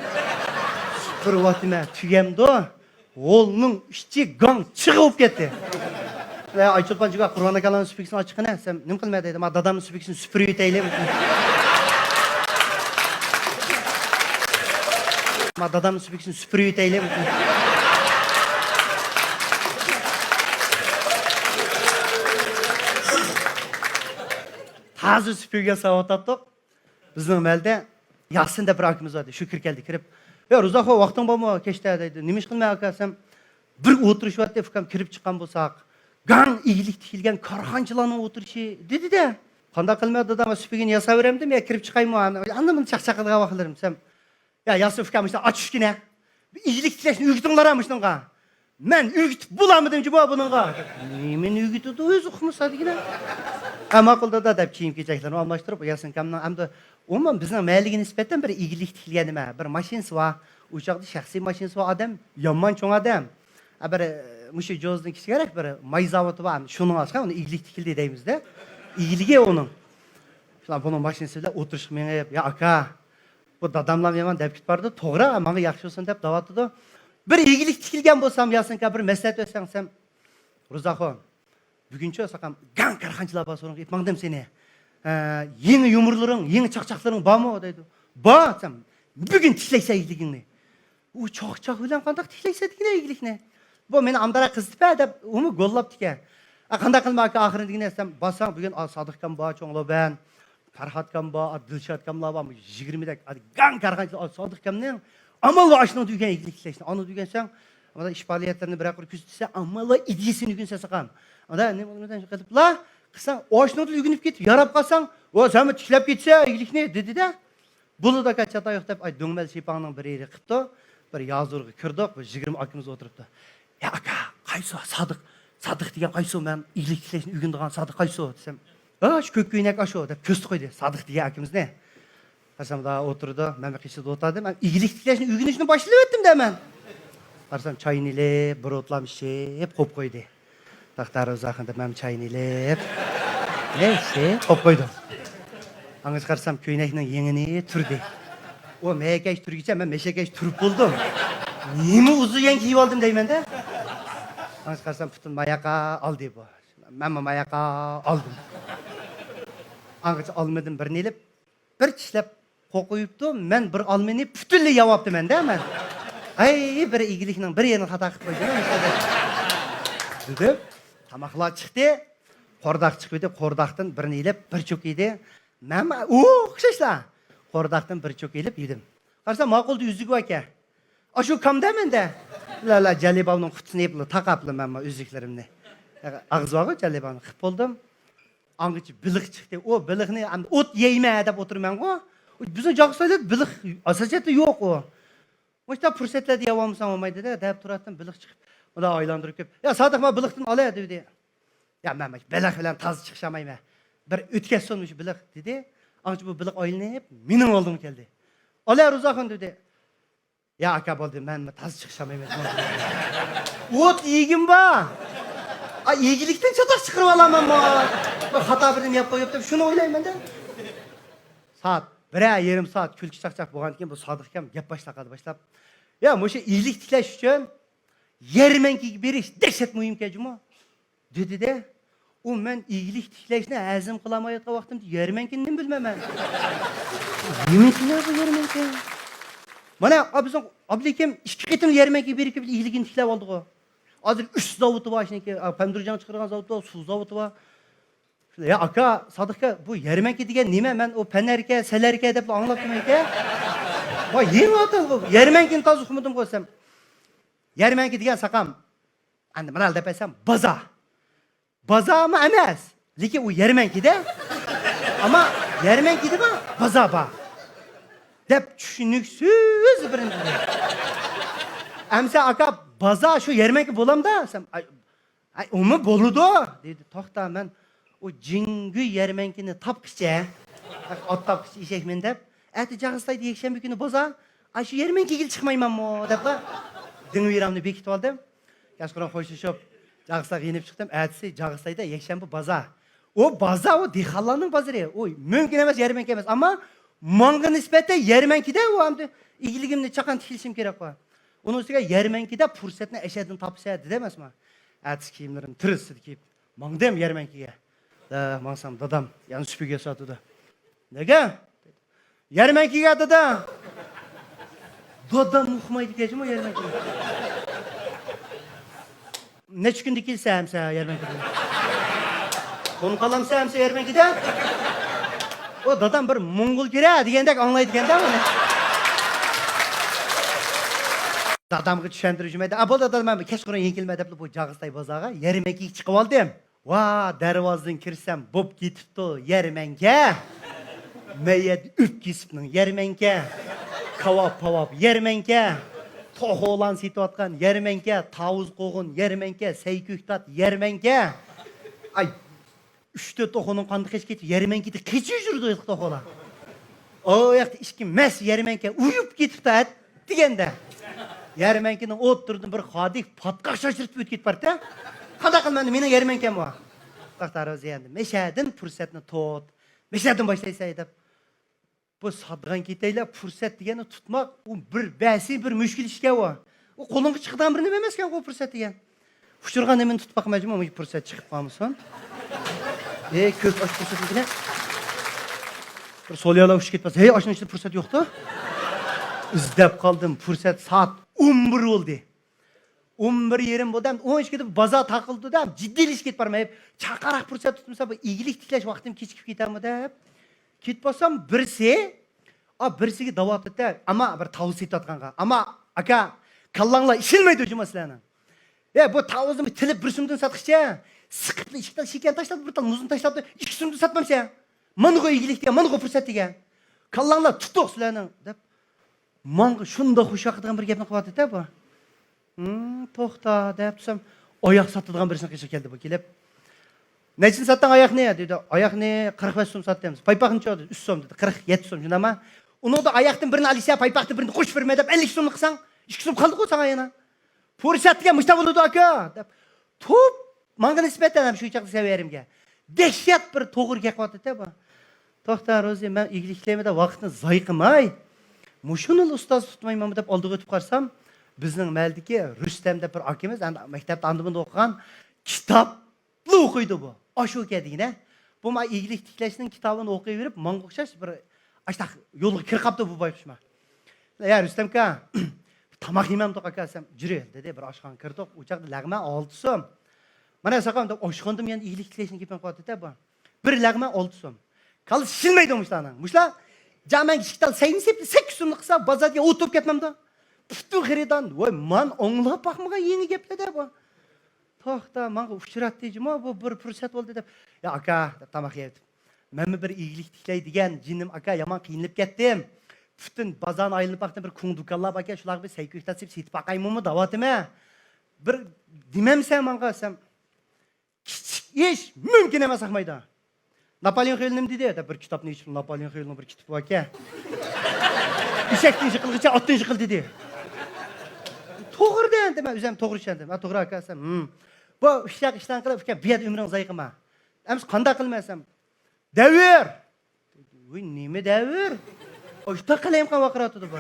سۈپۈرۈۋاتىمەن، تۈگەمدۇ؟ ھولنىڭ ئىچى گاڭ چىغ بولۇپ كەتتى. ئايچولپان جىگا، قۇربان ئاكاڭلارنىڭ سۈپۈرگىسىنى ئاچىققىنە دېسەم، نېمە قىلىمەن دەيدۇ، ما دادامنىڭ سۈپۈرگىسىنى سۈپۈرۈۋېتەيلى. ما دادامنىڭ سۈپۈرگىسىنى سۈپۈرۈۋېتەيلى. تازا سۈپۈرگە ياساۋاتاتتۇق. بىزنىڭ مەھەللىدە ياسىن دەپ بىر ئاكىمىز بار ئىدى، شۇ كىرىپ كەلدى، كىرىپ، يا روزاخۇ، ۋاقتىڭ بارمۇ كەچتە دەيدۇ. نېمە ئىش قىلىمەن ئاكا دېسەم، بىر ئولتۇرۇشۇۋاتتى، ئۇكام كىرىپ چىققان بولساق، گاڭ ئىگىلىك تىكىلگەن كارخانىچىلارنىڭ ئولتۇرۇشى دېدى-دە. قانداق قىلىمەن دادا، سۈپۈرگىنى ياساۋېرەمدىم يا كىرىپ چىقايمۇ، ئاندىن مۇندىن چاقچاق قىلىدىغان ۋاقىتلىرىم دېسەم، يا ياسىن ئۇكام، مۇشۇنداق ئاچ ئۈچكىنە، ئىگىلىك تىكلەشنى ئۆگىتىڭلار مۇشۇنىڭغا. مەن ئۆگىتىپ بولالمىدىم جۇمۇ بۇنىڭغا. نېمىنى ئۆگىتىدۇ ئۆزى ئۇقمىسا دېگىنە. ھە، ماقۇل دادا دەپ كىيىم كېچەكلىرىنى ئالماشتۇرۇپ، ياسىن ئۇكامنىڭ ئەمدى ئومۇمەن بىزنىڭ مەھەللىگە نىسبەتەن بىر ئىگىلىك تىكلىگەن نېمە، بىر ماشىنىسى بار. ئۇ چاغدا شەخسىي ماشىنىسى بار ئادەم، يامان چوڭ ئادەم. ھە، بىر، مۇشۇ جوزىنىڭ كىچىكرەك بىر ماي زاۋۇتى بار، شۇنىڭ ئاشقا ئۇنى ئىگىلىك تىكلىدى دەيمىز-دە. ئىگىلىكى ئۇنىڭ. شۇلار بۇنىڭ ماشىنىسى بىلەن ئولتۇرۇشقا مېڭىپ، يا ئاكا، بۇ داداملام يامان دەپ كېتىپ بارىدۇ، توغرا، ماڭا ياخشى بولسۇن دەپ دەۋاتىدۇ. بىر ئىگىلىك تىكىلگەن بولسام، ياسىن ئاكا، بىر مەسلىھەت بەرسەڭ دېسەم، روزاخۇن، بۈگۈنچۇ ساقام گاڭ كارخانىچىلار بار، سورۇنغا ئېيتىپ ماڭدىم سېنى. ھە، يېڭى يۇمۇرلىرىڭ، يېڭى چاقچاقلىرىڭ بارمۇ دەيدۇ. بار دېسەم، بۈگۈن تىكلەيسەن ئىگىلىكىڭنى. ئۇ چاقچاق بىلەن قانداق تىكلەيسەن دېگىنە ئىگىلىكنى. بۇ مېنى ئامدارا قىزىتىپ دەپ ئۇمۇ گوللاپتىكەن. ئا، قانداق قىلىمەن ئاكا ئاخىرىنى دېگىنە دېسەم، بارساڭ بۈگۈن، ئا، سادىق ئاكام بار، چوڭ لوبەن، پەرھات ئاكام بار، ئا، دىلشات ئاكاملار بار، يىگىرمىدەك، ئا، گاڭ كارخانىچىلار، ئا، سادىق ئاكامنىڭ ئامال بار ئاشۇنىڭ دېگەن ئىگىلىك تىكلەشنى. ئانا دېگەنسەن، ئانا ئىش پائالىيەتلىرىنى بىرەر قۇر كۆزىتىسەن، ئامال بار ئىدىيىسىنى ئۆگىنىسەن ساقام. ئانا نېمە قىلىپلا قىلساڭ، ئاشۇنىڭدىن ئۆگىنىپ كېتىپ ياراپ قالساڭ، ئۇ سەنمۇ تىكلەپ كېتىسەن ئىگىلىكنى دېدى-دە. بولىدۇ ئاكا، چاتاق يوق دەپ، ئاي، دۆڭمەل شىپاڭنىڭ بىر يېرى قىپتۇ. بىر يازۇرغا كىردۇق، بىر يىگىرمە ئاكىمىز ئولتۇرۇپتۇ. يا ئاكا، قايسى سادىق؟ سادىق دېگەن قايسى؟ مەن ئىگىلىك تىكلەشنى ئۆگىنىدىغان سادىق قايسى؟ دېسەم، «ھە، شۇ كۆك كۆينەك ئاشۇ» دەپ كۆرسىتىپ قويدى سادىق دېگەن ئاكىمىزنى. قارىسام، دا ئولتۇرىدۇ، مەن قېشىدا ئولتۇردۇم. مەن ئىگىلىك تىكلەشنى ئۆگىنىشنى باشلىۋەتتىم-دە مەن. قارىسام، چاينى ئېلىپ، بىر ئوتلام ئىچىپ قويۇپ قويدى. «توختا روزاخۇن» دەپ مەن چاينى ئېلىپ، نەيسە، قويۇپ قويدۇم. ئاڭغىچە قارىسام، كۆينەكنىڭ يېڭىنى تۈردى. ئۇ مەيەكەش تۈرگىچە مەن مەشەكەش تۈرۈپ بولدۇم. نېمە ئۇزۇن يەڭ كىيىۋالدىم دەيمەن-دە. ئاڭغىچە قارىسام، پۇتۇن ماياققا ئالدى بۇ. مەنمۇ ماياققا ئالدىم. ئاڭغىچە ئالمىدىم، بىرنى ئېلىپ، بىر چىشلەپ قوقۇيۇپتۇ، مەن بىر ئالمىنى پۈتۈنلەي يەۋاپتىمەن-دە مەن. ھەي، بىر ئىگىلىكنىڭ بىر يېرىنى خاتا قىلىپ قويدۇم دېدىم. تاماقلار چىقتى، قورداق چىقىپ ئىدى، قورداقتىن بىرنى ئېلىپ بىر چوك يېدى. مەنمۇ ئۇ ئوخشاشلا قورداقتىن بىر چوك ئېلىپ يېدىم. قارىسام، ماقۇلدا ئۈزۈك باركەن. ئاشۇ كامدا مەندە. لا، لا، جالىبابنىڭ قۇتىسىنى يېپلا تاقاپلا مەنمۇ ئۈزۈكلىرىمنى. ئاغزى بارغۇ جالىبابنىڭ، قىپ بولدۇم. ئاڭغىچە بېلىق چىقتى. ئۇ بېلىقنى ئەمدى ئوت يەيمەن دەپ ئولتۇرىمەنغۇ. بىزنىڭ جاغىسايدا بېلىق ئاساسىيەتتە يوق ئۇ. مۇشۇنداق پۇرسەتلەردە يەۋالمىساڭ بولمايدۇ-دە، دەپ تۇراتتىم، بېلىق چىقىپ. مۇنداق ئايلاندۇرۇپ كېلىپ، يا سادىق، ما بېلىقتىن ئالە دېدى. يا مەن بېلىق بىلەن تازا چىقىشالمايمەن. بىر ئۆتكەزسۇن مۇشۇ بېلىق دېدى. ئاڭغىچە بۇ بېلىق ئايلىنىپ مېنىڭ ئالدىمغا كەلدى. ئالە روزاخۇن دېدى. يا ئاكا، بولدى، مەن تازا چىقىشالمايمەن. ئوت يېگىم بار. ئا، ئىگىلىكتىن چاتاق چىقىرىۋالامەنمۇ؟ بىر خاتا بىر نېمە يەپ قويۇپ دەپ شۇنى ئويلايمەن-دە. سائەت بىرەر يېرىم سائەت كۈلكە چاقچاق بولغاندىن كېيىن بۇ سادىق ئاكام گەپ باشلاپ قالدى باشلاپ. يا، مۇشۇ ئىگىلىك تىكلەش ئۈچۈن يەرمەنكىگە بېرىش دەھشەت مۇھىمكەن جۇمۇ. دېدى-دە، ئۇ مەن ئىگىلىك تىكلەشنى ھەزىم قىلالمايۋاتقان ۋاقتىمدا يەرمەنكىنى نېمە بىلىمەن مەن؟ نېمىكىن بۇ يەرمەنكە؟ مانا، ئا، بىزنىڭ ئابلىكىم ئىككى قېتىم يەرمەنكىگە بېرىپ كېلىپ ئىگىلىكىنى تىكلەپ ئالدىغۇ. ھازىر ئۈچ زاۋۇتى بار، ئىشنىڭكى، ئا، پەمىدۇر جاڭ چىقىرىدىغان زاۋۇتى بار، سۇ زاۋۇتى بار. يا ئاكا، سادىق ئاكا، بۇ يەرمەنكە دېگەن نېمە؟ مەن ئۇ پەنەركە، سەلەركە دەپلا ئاڭلاپتىمەنكە. ۋاي، يېڭى ئاتالغۇ، يەرمەنكىنى تازا ئۇقمىدىمغۇ دېسەم. يەرمەنكە دېگەن ساقام، ئەمدى مانا دەپ ئېيتسام، بازار. بازارمۇ ئەمەس، لېكىن ئۇ يەرمەنكىدە. ئەمما يەرمەنكىدىمۇ بازار بار دەپ چۈشىنىكسىز بىرنى دېدى. ئەمسە ئاكا، بازار شۇ يەرمەنكە بولامدا دېسەم، ئاي، ئاي، ئۇمۇ بولىدۇ دېدى. توختا، مەن ئۇ جىڭگۈي يەرمەنكىنى تاپقىچە، ئات تاپقىچە ئېشەكمەن دەپ، ئەتە جاغىستايدا يەكشەنبە كۈنى بازار، ئاشۇ يەرمەنكىگىلا چىقمايمەنمۇ دەپلا دىڭ ۋىرامنى بېكىتىۋالدىم. كەچقۇرۇن خوشلىشىپ، جاغىستايغا يېنىپ چىقتىم. ئەتىسى جاغىستايدا يەكشەنبە بازار. ئۇ بازار، ئۇ دېھقانلارنىڭ بازىرى. ئۇ مۇمكىن ئەمەس يەرمەنكە ئەمەس. ئەمما ماڭا نىسبەتەن يەرمەنكىدە ئۇ ئەمدى ئىگىلىكىمنى چاقان تىكلىشىم كېرەك بار. ئۇنىڭ ئۈستىگە يەرمەنكىدە پۇرسەتنى ئەشەدىن تاپىسەن دېدى ئەمەسمۇ؟ ئەتىسى كىيىملىرىمنى تۈرۈسىدە كىيىپ ماڭدىم يەرمەنكىگە. دە، ماڭسام دادام يەنە سۈپۈرگە ياساتىدۇ. نەگە؟ يەرمەنكىگە دادا. دادام ئۇقمايدىكەن جۇمۇ يەرمەنكىنى. نەچچە كۈندە كېلىسەن ئەمسە يەرمەنكىدىن؟ قون قالامسەن ئەمسە يەرمەنكىدە؟ ئۇ دادام بىر موڭغۇل كىرە دېگەندەك ئاڭلايدىكەن-دە ئۇنى. دادامغا چۈشەندۈرۈشمەيدۇ. ئا، بولدى دادا، مەن كەچقۇرۇن يېڭىلمە دەپلا بۇ جاغىستاي بازارغا يەرمەنكىگە چىقىۋالدىم. ۋا، دەرۋازىدىن كىرسەم بوپ كېتىپتۇ يەرمەنكە. مەيەت ئۆپكىسىپنىڭ يەرمەنكە. كاۋاپ پاۋاپ يەرمەنكە. توخۇلان سېتىۋاتقان يەرمەنكە. تاۋۇز قوغۇن يەرمەنكە. سەي كۆكتات يەرمەنكە. ئاي، ئۈچ تۆت توخۇنىڭ قاندىقى قېچىپ كېتىپ يەرمەنكىدە قېچىپ يۈرىدۇ توخۇلار. ئۇ ياقتا ئىككى مەس يەرمەنكە ئۇيۇپ كېتىپتۇ ئەتىگەندە. يەرمەنكىنىڭ ئوتتۇرىدىن بىر خادىك پاتقاق شاشىرىتىپ ئۆتۈپ كېتىپ بارتتى. قانداق قىلىمەن، مېنىڭ يەرمەنكەم بار. توختا روزى ئەمدى مەشەدىن پۇرسەتنى تۇت. مەشەدىن باشلايسەن دەپ. بۇ ساتىدىغان كېتەيلى، پۇرسەت دېگەننى تۇتماق، ئۇ بىر بەسى، بىر مۈشكۈل ئىشكەن ئۇ. ئۇ قولۇڭغا چىقىدىغان بىر نېمە ئەمەسكەن ئۇ پۇرسەت دېگەن. ئۇچرىغان نېمىنى تۇتۇپ باقمايچۇ، مۇشۇ پۇرسەت چىقىپ قالمىسۇن. ھەي، كۆز ئاچ پۇرسەتنىڭكىنى. بىر سوليالا ئۇچۇپ كەتمەس. ھەي، ئاشۇنىڭ ئىچىدە پۇرسەت يوقتۇ. ئىزدەپ قالدىم، پۇرسەت سائەت ئون بىر بولدى. ئون بىر يېرىم بولدى، ھەم ئون ئىككىدە بازار تاقىلدى-دە، جىددىيلىشىپ كېتىپ بارماي، چاقاراق پۇرسەت تۇتمىسا، بۇ ئىگىلىك تىكلەش ۋاقتىم كېچىكىپ كېتەرمۇ دەپ. كېتىپ بارسام، بىرسى، ئا، بىرسىگە داۋا ئەتتى، ئەمما بىر تاۋۇز سېتىۋاتقانغا. ئەمما، ئاكا، كاللاڭلار ئىشلىمەيدۇ جۇمۇ سىلەرنىڭ. ھە، بۇ تاۋۇزنى تىلىپ بىر سومدىن ساتقىچە، سىقىپلا ئىككى تال شېكەر تاشلاپ، بىر تال مۇزنى تاشلاپ، ئىككى سومدىن ساتمامسەن. مانا بۇ ئىگىلىك دېگەن، مانا بۇ پۇرسەت دېگەن. كاللاڭلار تۇتۇق سىلەرنىڭ، دەپ. ماڭا شۇنداق خۇش ياقىدىغان بىر گەپنى قىلىۋاتىدۇ-دە بۇ. ھىم، توختا، دەپ تۇرسام، ئاياق ساتىدىغان بىرسىنىڭ قېشىغا كەلدى بۇ كېلىپ. «نەچچىنى ساتتىڭ ئاياقنى؟» دېدى. «ئاياقنى قىرىق بەش سوم ساتتىم.» «پايپاقنىچۇ؟» دېدى. «ئۈچ سوم.» دېدى. «قىرىق يەتتە سوم، شۇنداقمۇ؟ ئۇنىڭدا ئاياقتىن بىرنى ئالىسەن، پايپاقتىن بىرنى قوشۇپ بېرىمەن دەپ ئەللىك سومنى قىلساڭ، ئىككى سوم قالدىغۇ ساڭا يەنە. پۇرسەت دېگەن مۇشۇنداق بولىدۇ، ئاكا» دەپ، توپ ماڭا نىسبەتەن ھەم شۇ چاغدا سەۋەرىمگە دەھشەت بىر توغرا گەپ قىلىۋاتىدۇ-دە بۇ. «توختا، روزى، مەن ئىگىلىك تىكلەيمەن دەپ ۋاقىتنى زايە قىلماي، مۇشۇنىلا ئۇستاز تۇتمايمەنمۇ» دەپ ئالدىغا ئۆتۈپ قارىسام، بىزنىڭ مەھەللىدىكى رۇستەم دەپ بىر ئاكىمىز، ئەمدى مەكتەپتە ئاندا-مۇندا ئوقۇغان، كىتابلا ئوقۇيدۇ بۇ. ئاشۇ ئىكەن دېگىنە. بۇ ما ئىگىلىك تىكلەشنىڭ كىتابىنى ئوقۇيۋېرىپ، ماڭا ئوخشاش بىر ئاشتاق يولغا كىرىپ قاپتۇ بۇ بايقۇش ما. «يا، رۇستەمكا، تاماق يېمەمدۇق، ئاكا؟» دېسەم، «جۈرە» دېدى. بىر ئاشخانىغا كىردۇق. ئۇ چاغدا لەغمەن ئالتە سوم. «مانا ساقام» دەپ، ئاشخانىدىمۇ يەنە ئىگىلىك تىكلەشنىڭ گېپىنى قىلىۋاتىدۇ-دە بۇ. «بىر لەغمەن ئالتە سوم. كاللىسى شىلمايدۇ مۇشۇلارنىڭ. مۇشۇلار جامەنگە ئىككى تال سەينى سېپىپ، سەككىز سوملۇق قىلسا، بازاردا ئولتۇرۇپ كەتمەمدۇ؟» پۈتۈن خېرىدار، ۋاي، مانا ئاڭلاپ باقمىغان يېڭى گەپلەر-دە بۇ. توختا، ماڭا ئۇچراتتى جۇمۇ، بۇ بىر پۇرسەت بولدى دەپ. «يا، ئاكا» دەپ تاماق يەۋېتىپ، «مەنمۇ بىر ئىگىلىك تىكلەي دېگەن جېنىم، ئاكا، يامان قىينىلىپ كەتتىم. پۈتۈن بازارنى ئايلىنىپ باقتىم، بىر كۇڭ دۇكانلار باركەن، شۇلارغا بىر سەي-كۆكتات سېلىپ سېتىپ باقايمۇ دەۋاتىمەن. بىر دېمەمسەن ماڭا؟» دېسەم، «كىچىك ئىش، مۇمكىن ئەمەس، ئاقمايدۇ. ناپالېئون خىيول نېمە دېدى؟» دەپ بىر كىتابنى ئېچىپ، ناپالېئون خىيولنىڭ بىر كىتابى باركەن. «ئېشەكتىن يىقىلغىچە ئاتتىن يىقىل» دېدى. «توغرا» دېدىم، مەن ئۆزۈم توغرا چۈشەندىم. «ھە، توغرا ئاكا» دېسەم، «ھىم. بۇ ئىشلار، ئىشلارنى قىلىپ، ئۇكا، بۇ يەردە ئۆمرۈڭنى زايە قىلما. ئەمىسە قانداق قىلىمەن؟» دېسەم، «دەۋر!» دەيدۇ. «ۋوي، نېمە دەۋر؟ ئاشتا قەلەم قان ۋارقىراۋاتىدۇ بۇ.»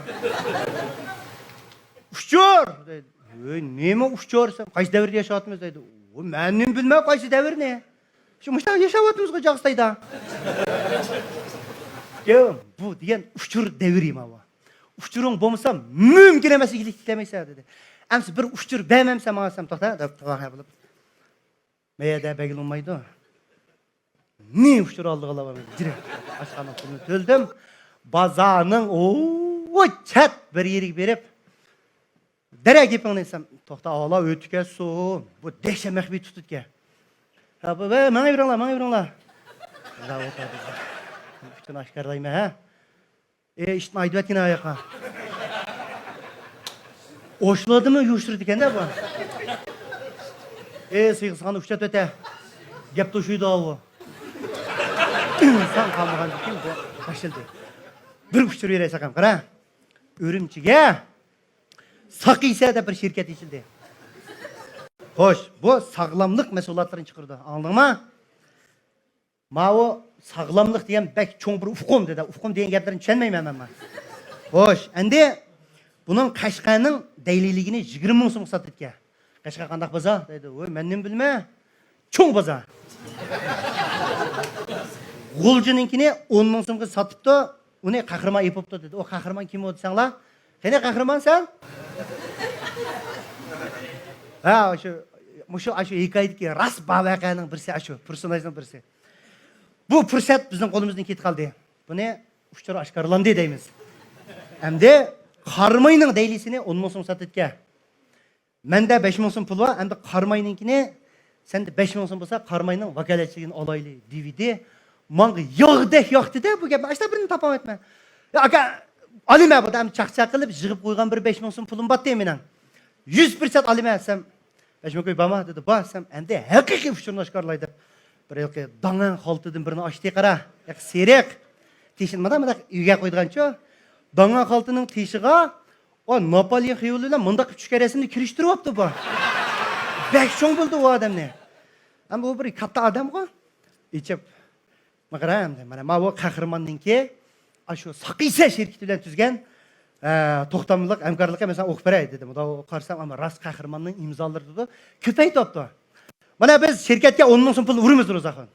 «ئۇچۇر!» دەيدۇ. «ۋوي، نېمە ئۇچۇر؟» دېسەم، «قايسى دەۋردە ياشاۋاتىمىز؟» دەيدۇ. «ۋوي، مەن نېمە بىلىمەن قايسى دەۋرنى؟ شۇ مۇشۇنداق ياشاۋاتىمىزغۇ جاغىستايدا.» ياق، بۇ دېگەن ئۇچۇر دەۋرى ماۋۇ. «ئۇچۇرۇڭ بولمىسا، مۇمكىن ئەمەس، ئىگىلىك تىكلەيمەن» دېدى. «ئەمىسە بىر ئۇچۇر بەرمەمسەن ماڭا» دېسەم، «توختا» دەپ، توغرا بولۇپ. مەيەدە بەگلىمايدۇ. نى ئۇچۇر ئالدىغىلا بارمايدۇ. جىرە. ئاشخانا پۇلىنى تۆلىدىم. بازارنىڭ ئۇ چەت بىر يېرىگە بېرىپ، «دەرەي گېپىڭنى» دېسەم، «توختا، ئالا ئۆتۈپ كەتسۇن. بۇ دەھشەت مەخپىي تۇتىدىكەن. ھە، بۇ، ۋە، ماڭا بېرىڭلار، ماڭا بېرىڭلار.» ئۇچۇرنى ئاشكارىلايمەن، ھە؟ ئى، ئىشتىن ئايدىۋەتكىنە ئاياققا. ئوشۇلىدىمۇ يوشۇرىدىكەن-دە بۇ. ئى، سىيغا سىغان ئۇششاپ ئۆتە. گەپ توشۇيدۇ ئاۋۇ. ئىنسان قالمىغاندىكىن بۇ باشلىدى. بىر ئۇچۇر بېرەي ساقام، قارا. ئۈرۈمچىگە ساقىسە دەپ بىر شىركەت ئېچىلدى. خوش، بۇ ساغلاملىق مەھسۇلاتلىرىنى چىقىرىدۇ. ئاڭلىدىڭما؟ ماۋۇ ساغلاملىق دېگەن بەك چوڭ بىر ئۇقۇم دېدى. ئۇقۇم دېگەن گەپلىرىنى چۈشەنمەيمەن مەن. خوش، ئەمدى بۇنىڭ قەشقەرنىڭ دەيلىلىكىنى يىگىرمە مىڭ سومغا ساتىدىكەن. «قەشقەر قانداق بازار؟» دەيدۇ. «ۋوي، مەن نېمە بىلىمەن؟ چوڭ بازار.» غۇلجىنىڭكىنى ئون مىڭ سومغا ساتىپتۇ. ئۇنى قەھرىمان ئېپىپتۇ دېدى. «ئۇ قەھرىمان كىم ئۇ؟» دېسەڭلار. «قېنى قەھرىمان سەن؟» ھە، شۇ، مۇشۇ، ئاشۇ ھېكايىدىكى راست بار ۋەقەنىڭ بىرسى، ئاشۇ پېرسوناژنىڭ بىرسى. بۇ پۇرسەت بىزنىڭ قولىمىزدىن كېتىپ قالدى. بۇنى ئۇچۇر ئاشكارىلاندى دەيمىز. ئەمدى قاراماينىڭ دەيلىسىنى ئون مىڭ سوم ساتىدىكەن. مەندە بەش مىڭ سوم پۇل بار، ئەمدى قاراماينىڭكىنى، سەندە بەش مىڭ سوم بولسا، قاراماينىڭ ۋاكالەتچىلىكىنى ئالايلى، دېۋىدى. ماڭا ياغدەك ياقتى-دە بۇ گەپنى. ئاشتا بىرنى تاپالمايتتىم. «يا، ئاكا، ئالىمەن بۇ»، دەپ چاقچاق قىلىپ يىغىپ قويغان بىر بەش مىڭ سوم پۇلۇم بارتتى مېنىڭ. «يۈز پىرسەنت ئالىمەن» دېسەم، «بەش مىڭ كوي بارمۇ؟» دېدى. «بار» دېسەم، ئەمدى ھەقىقىي ئۇچۇرنى ئاشكارىلاي دەپ، بىر ھېلىقى داڭەن خالتىدىن بىرنى ئاچتى، قارا. ھېلىقى سېرىق. تېشىنى مانا، مانا ئۆيگە قويىدىغانچۇ. داڭەن خالتىنىڭ تېشىغا ئۇ ناپالېئون خىيولى بىلەن مۇنداق ئۈچ كەرەسىنى كىرىشتۈرۈۋاپتۇ بۇ. بەك چوڭ بىلدى ئۇ ئادەمنى. ئەمما ئۇ بىر كاتتا ئادەمغۇ. ئېچىپ، «ماقرام، مانا، ماۋۇ قەھرىماننىڭكى، ئاشۇ ساقىسە شىركىتى بىلەن تۈزگەن، ئە، توختاملىق ھەمكارلىقى، مەسىلەن، ئوقۇپ بېرەي» دېدىم. ئۇدا قارىسام، ئەمما راست قەھرىماننىڭ ئىمزالىرى دېدى. كۆپەيتىۋاپتۇ. مانا بىز شىركەتكە ئون مىڭ سوم پۇل ئۇرىمىز، روزاخان.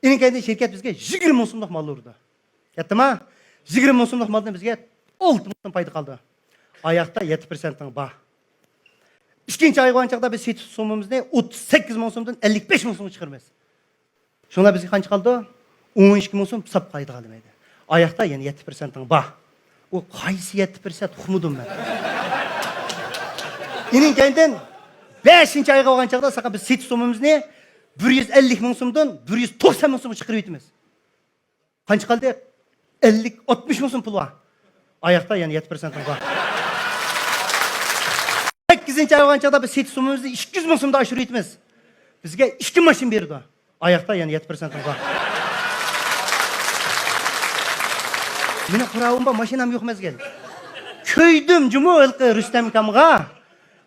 ئېنىڭ كەينىدىن شىركەت بىزگە يىگىرمە مىڭ سوملۇق مال ئۇردى. كەتتىما؟ يىگىرمە مىڭ سوملۇق مالدىن بىزگە ئالتە مىڭ سوم پايدا قالدى. ئاياقتا يەتتە پىرسەنتىڭ بار. ئىككىنچى ئايغا بارغان چاغدا بىز سېتىش سوممىمىزنى ئوتتۇز سەككىز مىڭ سومدىن ئەللىك بەش مىڭ سومغا چىقىرىمىز. شۇڭا بىزگە قانچە قالدى؟ ئون ئىككى مىڭ سوم ساپ پايدا قالدى مەيدە. ئاياقتا يەنە يەتتە پىرسەنتىڭ بار. ئۇ قايسى يەتتە پىرسەنت ئۇقمىدىم مەن. ئېنىڭ كەينىدىن بەشىنچى ئايغا بارغان چاغدا ساقا بىز سېتىش سوممىمىزنى بىر يۈز ئەللىك مىڭ سومدىن بىر يۈز توقسان مىڭ سومغا چىقىرىۋېتىمىز. قانچە قالدى؟ ئەللىك، ئاتمىش مىڭ سوم پۇل بار. ئاياقتا يەنە يەتتە پىرسەنتىڭ بار. سەككىزىنچى ئاي بولغان چاغدا بىز سېتىش سوممىمىزنى ئىككى يۈز مىڭ سومدا ئاشۇرۇۋېتىمىز. بىزگە ئىككى ماشىنا بېرىدۇ. ئاياقتا يەنە يەتتە پىرسەنتىڭ بار. مېنىڭ قۇراۋۇم بار، ماشىنام يوق مەزگىل. كۆيدۈم جۇمۇ ھېلىقى رۇستەم ئاكامغا.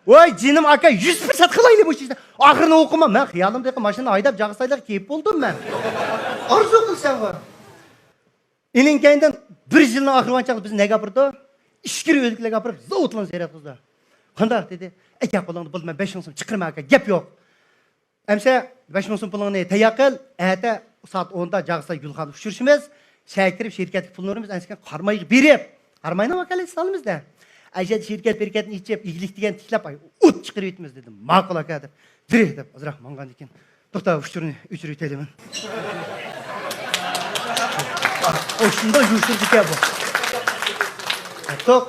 ۋاي جېنىم ئاكا، يۈز پىرسەنت قىلايلى بۇ ئىشنى. ئاخىرىنى ئوقۇما. مەن خىيالىمدىكى ماشىنا ھايداپ جاغىسايلىغا كېلىپ بولدۇم مەن. ئارزۇ قىلساڭغۇ. ئېنىڭ كەينىدىن بىر يىلنىڭ ئاخىرى بولغان چاغدا بىزنى نەگە ئاپىرىدۇ؟ ئىچكىرى ئۆلكىلەرگە ئاپىرىپ، زاۋۇتلارنى زىيارەت قىلىدۇ. قانداق دېدى؟ ئەكە قولۇڭدا بولدى، مەن بەش مىڭ سوم چىقىرىمەن ئاكا، گەپ يوق. ئەمسە بەش مىڭ سوم پۇلۇڭنى تەييار قىل، ئەتە سائەت ئوندا جاغىساي گۈلخاندا ئۇچرىشىمىز. شەھەرگە كىرىپ شىركەتتىكى پۇلنى ئۇرىمىز، ئەنسىكەن قارامايغا بېرىپ، قاراماينىڭ ۋاكالىتىسىنى ئالىمىز-دە. ئەشەدە شىركەت پىركەتنى ئېچىپ، ئىگىلىك دېگەن تىكلەپ، ئاي، ئوت چىقىرىۋېتىمىز دېدىم. ماقۇل ئاكا دەپ، دىرېھ دەپ ئازراق ماڭغاندىن كېيىن، توختا، ئۇچۇرنى ئۆچۈرۈۋېتەيلىمەن. ئۇ شۇنداق يوشۇرىدىكەن بۇ. توق،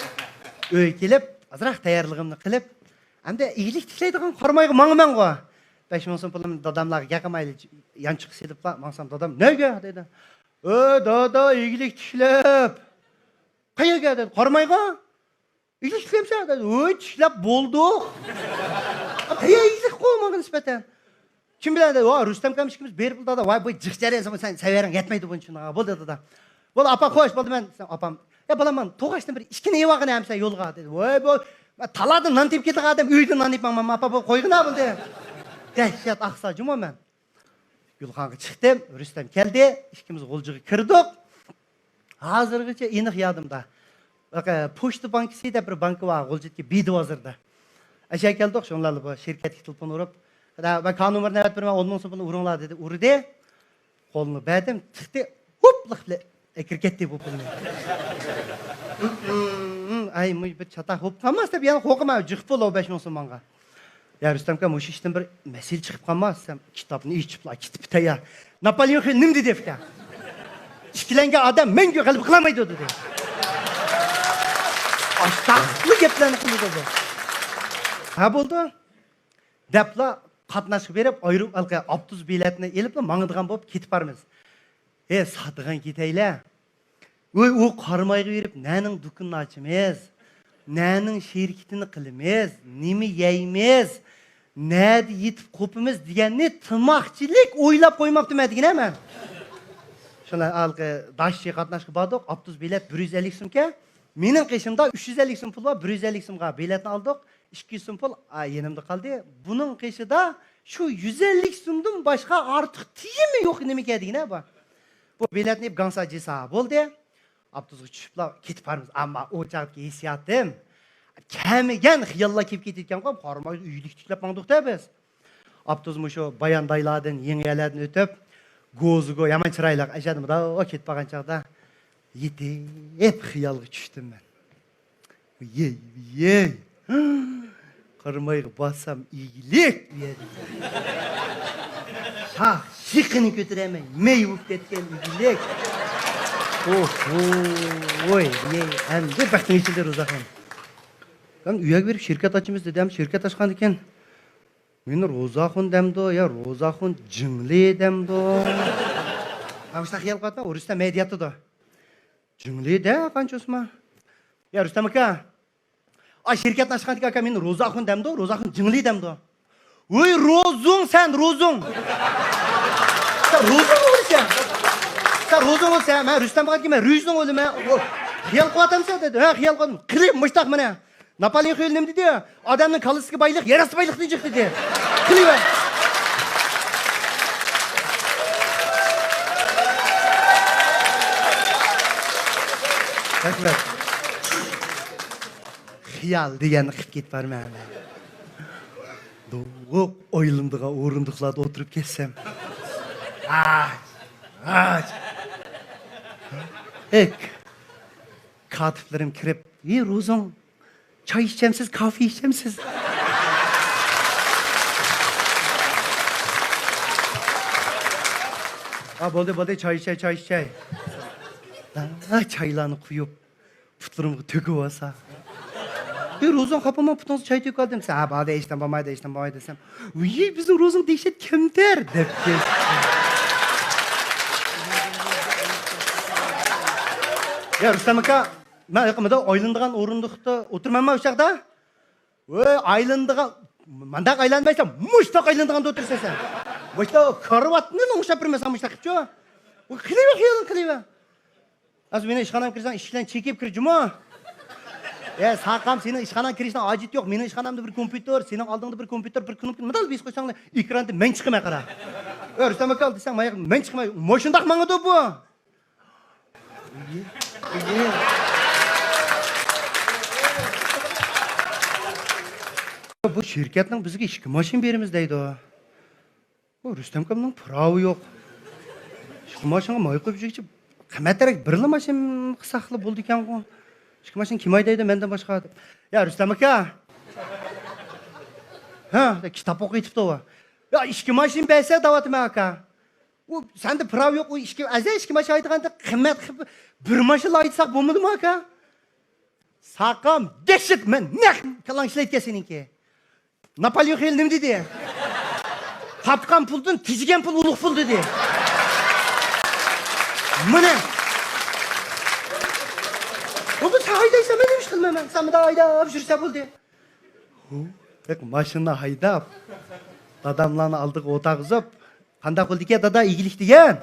ئۆيگە كېلىپ، ئازراق تەييارلىقىمنى قىلىپ، ئەمدى ئىگىلىك تىكلەيدىغان قارامايغا ماڭىمەنغۇ. بەش مىڭ سوم پۇلۇمنى داداملارغا گەپ قىلمايلى، يانچۇققا سېلىپلا ماڭسام، دادام، نەگە؟ دەيدۇ. ئۆ، دادا، ئىگىلىك تىكلەپ. قەيەرگە؟ دەيدۇ. قارامايغا. ئىگىلىك تىكلەمسەن؟ دەيدۇ. ۋوي، تىكلەپ بولدۇق. قەيەر ئىگىلىكقۇ ماڭا نىسبەتەن؟ كىم بىلەن؟ دەيدۇ. ۋا، رۇستەم ئاكام ئىككىمىز بېرىپ دادا، ۋاي، بۇ جىق جەريان، سەن سەۋەرىڭ يەتمەيدۇ بۇنىڭ ئۈچۈن. بولدى دادا. بولدى ئاپا، خوش، بولدى مەن. سەن ئاپام، يا بالام، مانا توغاچتىن بىر ئىككىنى ئېۋالغىن ئەمسە يولغا دېدى. ۋاي، بۇ، مەن تالادا نان تېپىپ كېتىدىغان ئادەم ئۆيدىن نان ئېلىپ ماڭماممۇ ئاپا، بۇ قويغىنا بولدى. دەھشەت ئاقسا جۇمۇ مەن. گۈلخانغا چىقتىم، رۇستەم كەلدى، ئىككىمىز غۇلجىغا كىردۇق. ھازىرغىچە ئېنىق يادىمدا. پوچتا بانكىسى دەپ بىر بانكا بار، غۇلجىدىكى بىدىۋازىردا. ئەشە كەلدۇق، شۇڭلارلا بۇ شىركەتكە تېلېفون ئۇرۇپ، «مەن كارت نومۇرىنى ئەۋەتىپ بېرىمەن، ئون مىڭ سوم پۇلنى ئۇرۇڭلار» دېدى، ئۇردى. قولىنى بەردىم، تىقتى، ھوپلا قىلىپ ئەكىرىپ كەتتى بۇ پۇلنى. ئاي، مۇ بىر چاتاق بولۇپ قالماس دەپ يەنە قورقىمەن، جىق پۇل ئۇ بەش مىڭ سوم ماڭا. يا رۇستەم ئاكا، مۇشۇ ئىشتىن بىر مەسىلە چىقىپ قالماس دېسەم، كىتابنى ئېچىپلا كېتىپ تەييار. ناپولېئون خىل نېمە دېدى ئۇكا؟ ئىككىلەنگەن ئادەم مەڭگۈ غەلىبە قىلالمايدۇ دېدى. ئاشتاقلىق گەپلەرنى قىلىدۇ بۇ. ھە، بولدى. دەپلا قاتناشقا بېرىپ، ئايرو-، ئاپتوبۇس بېلەتنى ئېلىپلا ماڭىدىغان بولۇپ كېتىپ بارىمىز. ھە، ساتىدىغان كېتەيلى. ۋوي، ئۇ قارامايغا بېرىپ، نەنىڭ دۇكىنىنى ئاچىمىز، نەنىڭ شىركىتىنى قىلىمىز، نېمە يەيمىز، نەدە يېتىپ قوپىمىز دېگەننى تاماقچىلىك ئويلاپ قويماپتىمەن دېگىنە مەن. شۇنداق ھېلىقى داشچى قاتناشقا باردۇق، ئاپتوبۇس بېلەت بىر يۈز ئەللىك سومكەن. مېنىڭ قېشىمدا ئۈچ يۈز ئەللىك سوم پۇل بار، بىر يۈز ئەللىك سومغا بېلەتنى ئالدۇق. ئىككى يۈز سوم پۇل، ئا، يېنىمدا قالدى. بۇنىڭ قېشىدا شۇ يۈز ئەللىك سومدىن باشقا ئارتۇق تىيىنمۇ يوق نېمىكەن دېگىنە بۇ. بۇ بېلەتنى يەپ گاڭسا جىسا بولدى. ئاپتوبۇسقا چۈشۈپلا كېتىپ بارىمىز. ئەمما ئۇ چاغدىكى ھېسسىياتىم، كەلمىگەن خىياللار كېلىپ كېتىدىكەنغۇ، قارامايغا ئۆيلۈك تىكلەپ ماڭدۇق-دە بىز. ئاپتوبۇس مۇشۇ باياندايلاردىن، يېڭىيەرلەردىن ئۆتۈپ، گوزىگو يامان چىرايلىق ئەشەدە مۇنداق كېتىپ بارغان چاغدا، يېتىپ خىيالغا چۈشتۈم مەن. يەي، يەي. قارامايغا بارسام ئىگىلىك بۇ يەردە. شاخ شېخىنى كۆتۈرەلمەي مەي بولۇپ كەتكەن ئىگىلىك. ئوھو، ۋوي، يەي. ئەمدى بەختىم ئېچىلدى روزاخان. مەن ئۇ يەرگە بېرىپ شىركەت ئاچىمىز دېدىم. شىركەت ئاچقاندىن كېيىن مېنى روزاخۇن دەمدۇ يا روزاخۇن جىڭلى دەمدۇ؟ مەن مۇشۇنداق خىيال قىلىۋاتىمەن، ئۇ رۇستەم مەيدە ياتىدۇ. جىڭلى دە قانچە ئوسما؟ يا رۇستەم ئاكا، ئا، شىركەتنى ئاچقاندىكى ئاكا مېنى روزاخۇن دەمدۇ، روزاخۇن جىڭلى دەمدۇ؟ ۋوي روزۇڭ سەن، روزۇڭ! سەن روزۇڭ بولىسەن! سەن روزۇڭ بولىسەن، مەن رۇستەم ئاكا، مەن رۈيزنىڭ ئۆلىمەن. خىيال قىلىۋاتامسەن دېدى. ھە، خىيال قىلدىم. قىلى مۇشتاق مانا. ناپالېئون خىل نېمە دېدى؟ ئادەمنىڭ كاللىسىدىكى بايلىق يەر ئاستى بايلىقتىن جىق دېدى. قىلىۋەر. رەھمەت. خىيال دېگەننى قىلىپ كېتىپ بارىمەن. دوغۇق ئايلىنىدىغان ئورۇندۇقلاردا ئولتۇرۇپ كەتسەم. ئاچ، ئاچ. ھېك. كاتىپلىرىم كىرىپ، ھېي روزۇڭ، چاي ئىچەمسىز، كافې ئىچەمسىز؟ ھا، بولدى، بولدى، چاي ئىچەي، چاي ئىچەي. ھا، چايلارنى قۇيۇپ، پۇتلىرىمغا تۆكۈۋالسا. ھېي روزۇڭ، خاپا بولما، پۇتۇڭغا چاي تۆكۈۋالدىم دېسە، ھا، بولدى، ھېچنېمە بولمايدۇ، ھېچنېمە بولمايدۇ دېسەم، ۋىي، بىزنىڭ روزۇڭ دەھشەت كەمتەر دەپ كەتتى. يا رۇستەم ئاكا، مەن يېقىندا ئايلىنىدىغان ئورۇندۇقتا ئولتۇرمامما ئۇ چاغدا؟ ۋوي، ئايلىنىدىغان، مانداق ئايلانمايسەن، مۇشتاق ئايلىنىدىغاندا ئولتۇرىسەن سەن. مۇشتا كارىۋاتنى لوڭشاپ بېرىمەن ساڭا مۇشتا قىپچۇ. قىلىۋە، خىيالىڭ قىلىۋە. ھازىر مېنىڭ ئىشخانامغا كىرسەڭ، ئىشىكلەرنى چېكىپ كىر جۇمۇ. ئە ساقام، سېنىڭ ئىشخاناڭغا كىرىشنىڭ ھاجىتى يوق. مېنىڭ ئىشخانامدا بىر كومپيۇتېر، سېنىڭ ئالدىڭدا بىر كومپيۇتېر، بىر كنوپكا، مىدال بېسىپ قويساڭلا، ئېكراندا مەن چىقىمەن قارا. ئە رۇستەم ئاكا دېسەڭ، ماياق مەن چىقىمەن. مۇشۇنداق ماڭىدۇ بۇ. بۇ شىركەتنىڭ بىزگە ئىككى ماشىنا بېرىمىز دەيدۇ. بۇ رۇستەم ئاكامنىڭ پىراۋى يوق. ئىككى ماشىنىغا ماي قۇيۇپ يۈرگۈچە قىممەترەك بىرلا ماشىنا قىلساقلا بولىدىكەنغۇ. ئىككى ماشىنا كىم ھەيدەيدۇ مەندىن باشقا دەپ. يا رۇستەم ئاكا. ھە، كىتاب ئوقۇۋېتىپتۇ ئۇ. يا ئىككى ماشىنا بەرسە دەۋاتىمەن ئاكا. ئۇ سەندە پىراۋ يوق، ئۇ ئىككى ئەزە ئىككى ماشىنا ھەيدىغاندا قىممەت قىلىپ بىر ماشىنا ھەيدىساق بولمىدىمۇ ئاكا؟ ساقام، دەھشەت، مەن نەق كاللاڭ ئىشلەيدىكەن سېنىڭكى. ناپالېئون خىل نېمە دېدى؟ تاپقان پۇلدىن تېجىگەن پۇل ئۇلۇغ پۇل دېدى. مانا. بۇ سەن ھەيدەيسەن، مەن نېمە ئىش قىلىمەن مەن؟ سەن مۇنداق ھەيدەپ يۈرسە بولدى. بەك ماشىنا ھەيدەپ، داداملارنى ئالدىغا ئولتۇرغۇزۇپ، قانداق بولدىكەن دادا، ئىگىلىك دېگەن؟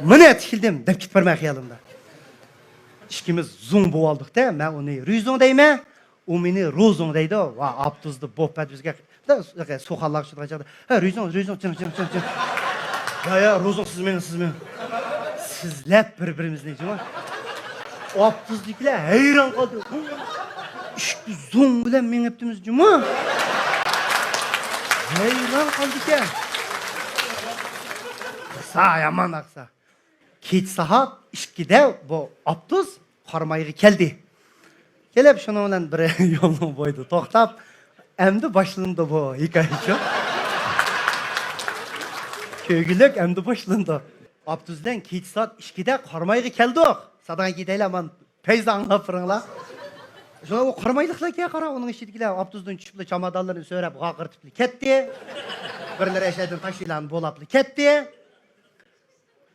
مانا تىكىلدىم دەپ كېتىپ بارىمەن خىيالىمدا. ئىككىمىز زوڭ بولۇۋالدۇق-دە، مەن ئۇنى رۈزوڭ دەيمەن، ئۇ مېنى روزوڭ دەيدۇ. ۋا ئاپتوبۇستا بوپەت بىزگە سۇخانلارغا چۈشىدىغان چاغدا، ھە رۈزوڭ، رۈزوڭ، چىڭ، چىڭ، چىڭ، چىڭ. يا يا روزوڭ، سىز مېنىڭ، سىز مېنىڭ. سىزلەپ بىر بىرىمىزنى جۇما. ئاپتوبۇسدىكىلەر ھەيران قالدى. ئىككى زوڭ بىلەن مېڭىپتىمىز جۇما. ھەيران قالدىكەن. ئاقسا، يامان ئاقسا. كېچە سائەت ئىككىدە بۇ ئاپتوبۇس قارامايغا كەلدى. كېلىپ شۇنىڭ بىلەن بىر يولنىڭ بويىدا توختاپ، ئەمدى باشلىنىدۇ بۇ ھېكايىچۇ. كۆگۈلۈك ئەمدى باشلىنىدۇ. ئاپتوبۇس بىلەن كېچە سائەت ئىككىدە قارامايغا كەلدۇق. ساداڭ كېتەيلى، ئامان پەيزى ئاڭلاپ بېرىڭلار. شۇڭا ئۇ قارامايلىقلار كەل قارا، ئۇنىڭ ئىچىدىكىلەر ئاپتوبۇستىن چۈشۈپلا چامادانلىرىنى سۆرەپ، غاقىرتىپلا كەتتى. بىرلىرى ئەشەدىن تاشۋىلانى بولاپلا كەتتى.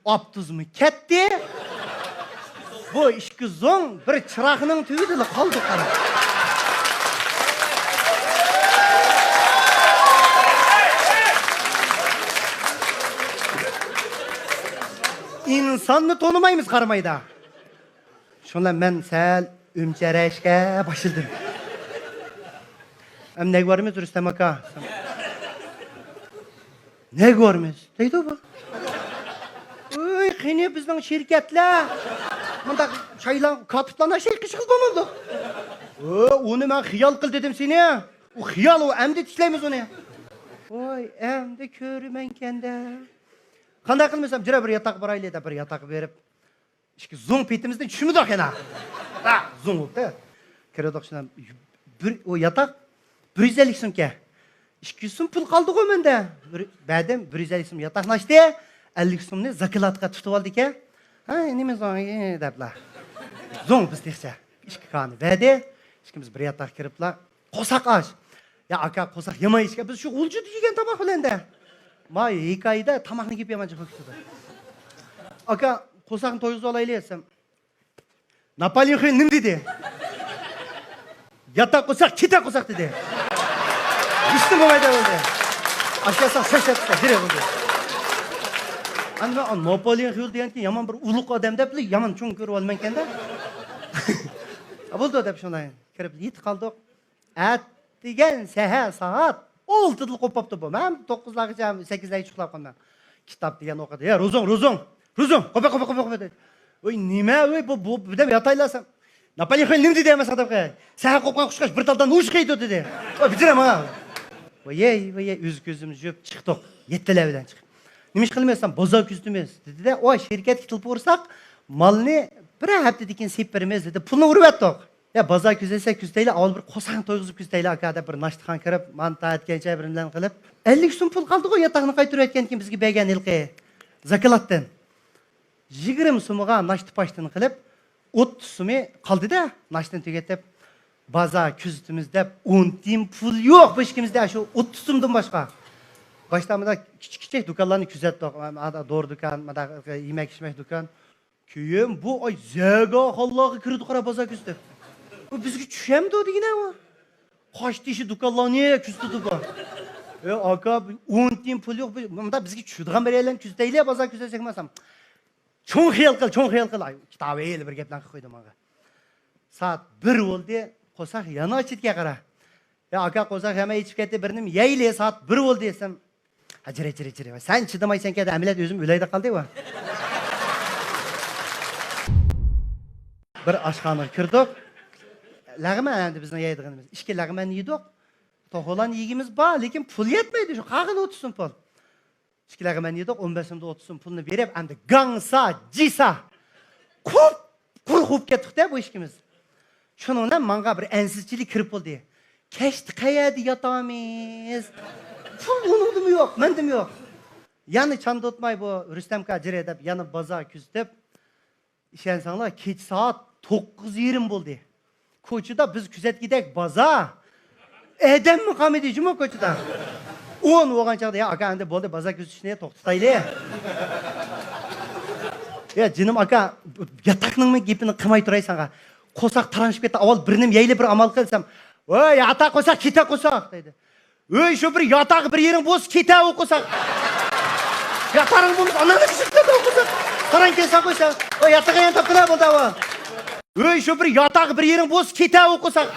ئاپتوبۇسمۇ كەتتى. بۇ ئىككى زوڭ بىر چىراغنىڭ تۈۋىدىلا قالدى قارا. ئىنساننى تونۇمايمىز قارامايدا. شۇڭا مەن سەل ئۈمچەرەشكە باشلىدىم. ئەم نەگە بارىمىز رۇستەم ئاكا؟ نەگە بارىمىز دەيدۇ بۇ. ئۆي قېنى بىزنىڭ شىركەتلەر مۇنداق شايلان كاتىپلارنى شەي قىشقىل بولمامدۇ؟ ئۇنى مەن خىيال قىل دېدىم سېنى. ئۇ خىيال، ئۇ ئەمدى تىكلەيمىز ئۇنى. ۋاي ئەمدى كۆرىمەنكەندە. قانداق قىلمىسام جىرە بىر ياتاققا بارايلى دەپ بىر ياتاققا بېرىپ، ئىككى زوڭ پېتىمىزدىن چۈشمىدۇق يەنە. ھە، زوڭ بولۇپتۇ. كىردۇق شۇنداق. بىر، ئۇ ياتاق بىر يۈز ئەللىك سومكەن. ئىككى يۈز سوم پۇل قالدىغۇ مەندە. بىر، بەردىم، بىر يۈز ئەللىك سوم ياتاقنى ئاچتى. ئەللىك سومنى زاكلاتقا تۇتۇۋالدىكەن. ھە، نېمە زوڭ دەپلا. زوڭ بىز تېخىچە. ئىككى كانى بەردى. ئىككىمىز بىر ياتاققا كىرىپلا. قورساق ئاچ. يا ئاكا، قورساق يامان ئېچىكەن. بىز شۇ غۇلجىدا يېگەن تاماق بىلەن دە. ما ھېكايىدە تاماقنى گېپى يامان جىق كېتىدۇ. ئاكا، قورساقنى تويغۇزۇۋالايلى دېسەم. ناپالېئون خىل نېمە دېدى؟ ياتاق قورساق، كېتە قورساق دېدى. ھېچنېمە بولمايدۇ بولدى. ئاشۇ ياساق سەسەتسە، جىرە بولدى. ئەمدى مەن ناپالېئون خىل دېگەنكى يامان بىر ئۇلۇغ ئادەم دەپلا يامان چوڭ كۆرۈۋالىمەنكەندە. بولدى دەپ شۇنداق كىرىپ يېتىپ قالدۇق. ئەتىگەن سەھەر سائەت ئالتىدىلا قوپۇپتۇ بۇ. مەن توققۇزلارغىچە، سەككىزلەرگىچە ئۇخلاپ قالدىم. كىتاب دېگەن ئوقۇدى. يا، روزۇڭ، روزۇڭ، روزۇڭ، قوپە، قوپە، قوپە، قوپە دېدى. ۋوي، نېمە، ۋوي، بۇ، بۇ، بۇ دەم ياتايلا دېسەم. ناپالېئون خىل نېمە دېدى ئەمەس ئادەمگە؟ سەھەر قوپقان قۇشقاچ بىر تالدان ئۇچۇپ كېتىدۇ دېدى. ۋوي، بىجىرەم ھا. ۋايەي، ۋايەي، ئۆز كۆزىمىزنى يۇيۇپ چىقتۇق. يەتتىلەر بىلەن چىقىپ. نېمە ئىش قىلىمىز دېسەم، بازار كۆزىتىمىز دېدى-دە، ئۇ شىركەتكە تېلېفون ئۇرساق، مالنى بىرەر ھەپتىدىن كېيىن سېلىپ بېرىمىز دېدى. پۇلنى ئۇرۇۋەتتۇق. يا بازار كۆزەتسەك كۆزىتەيلى، ئاۋۋال بىر قورساقنى تويغۇزۇپ كۆزىتەيلى ئاكا دەپ بىر ناشتىخانا كىرىپ، مانتا ئەتكەنچە بىر نېمىلەرنى قىلىپ، ئەللىك سوم پۇل قالدىغۇ ياتاقنى قايتۇرۇۋەتكەنكىن بىزگە بەرگەن ھېلىقى زاكلاتتىن. يىگىرمە سومىغا ناشتا پاشتىنى قىلىپ، ئوتتۇز سومى قالدى-دە، ناشتىنى تۈگىتىپ، بازار كۆزىتىمىز دەپ، ئون تىيىن پۇل يوق بۇ ئىككىمىزدە، شۇ ئوتتۇز سومدىن باشقا. باشتا مۇنداق كىچىك-كىچىك دۇكانلارنى كۆزەتتۇق. دورا دۇكان، مۇنداق يېمەك-ئىچمەك دۇكان. كېيىن بۇ ئاي زەگاخانلارغا كىرىدۇ قارا بازار كۆزىتىپ. بۇ بىزگە چۈشەمدۇ دېگىنە ئۇ. قاشتېشى دۇكانلارنى كۆزىتىدۇ بۇ. ئە، ئاكا، ئون تىيىن پۇل يوق، بۇ، مۇنداق بىزگە چۈشىدىغان بىر يەرلەرنى كۆرسىتەيلى، بازار كۆرسەتسەك ماسام. چوڭ خىيال قىل، چوڭ خىيال قىل. ئاي، كىتابى ئېلىپ بىر گەپلەرنى قىلىپ قويدى ماڭا. سائەت بىر بولدى، قورساق يەنە ئاچىدىكەن قارا. يا ئاكا، قورساق يەنە ئېچىپ كەتتى، بىر نېمە يەيلى، سائەت بىر بولدى دېسەم. ھە، جىرە، جىرە، جىرە. سەن چىدىمايسەنكەن دە، ئەمەلىيەت ئۆزۈم ئۆلەيدە قالدى ۋە. بىر ئاشخانىغا كىردۇق. لەغمەن ئەمدى بىزنىڭ يەيدىغىنىمىز. ئىككى لەغمەن يېدۇق. توخۇلان يېگىمىز بار، لېكىن پۇل يەتمەيدۇ، شۇ قالغىلى ئولتۇرسۇن پۇل. ئىككى لەغمەن يېدۇق، ئون بەش سومدىن ئوتتۇز سوم پۇلنى بېرىپ، ئەمدى گاڭسا، جىسا، قۇپ قۇرۇق بولۇپ كەتتۇق-دە بۇ ئىككىمىز. شۇنىڭ بىلەن ماڭا بىر ئەنسىزچىلىك كىرىپ بولدى. كەچتە قەيەردە ياتامىز؟ پۇل ئۇنىڭدىمۇ يوق، مەندىمۇ يوق. يەنە چاندۇرتماي بۇ رۇستەم ئاكا جىرە دەپ يەنە بازار كۆزىتىپ، ئىشەنسەڭلار، كېچە سائەت توققۇز يېرىم بولدى. كوچىدا بىز كۆزەتكۈدەك بازار. ئادەممۇ قالمىدى جۇمۇ كوچىدا. ئون بولغان چاغدا، يا ئاكا، ئەمدى بولدى، بازار كۆزىتىشنى توختىتايلى. يا جېنىم ئاكا، ياتاقنىڭمۇ گېپىنى قىلماي تۇراي ساڭا. قورساق تارانشىپ كەتتى، ئاۋۋال بىر نېمە يەيلى، بىر ئامال قىل دېسەم، ۋاي ياتاق قورساق، كېتە قورساق دەيدۇ. ۋوي، شۇ بىر ياتاق بىر يېرىڭ بولسا كېتە ئۇ قورساق. ياتارىڭ بولمىسا ئاناڭنى كىشىلىك كېتە ئۇ قورساق. قاراڭ كېلسە قويسا. ۋوي، ياتىقىنى يەنە تاپقىلى بولدى ئاۋۇ. ۋوي، شۇ بىر ياتاق بىر يېرىڭ بولسا كېتە ئۇ قورساق.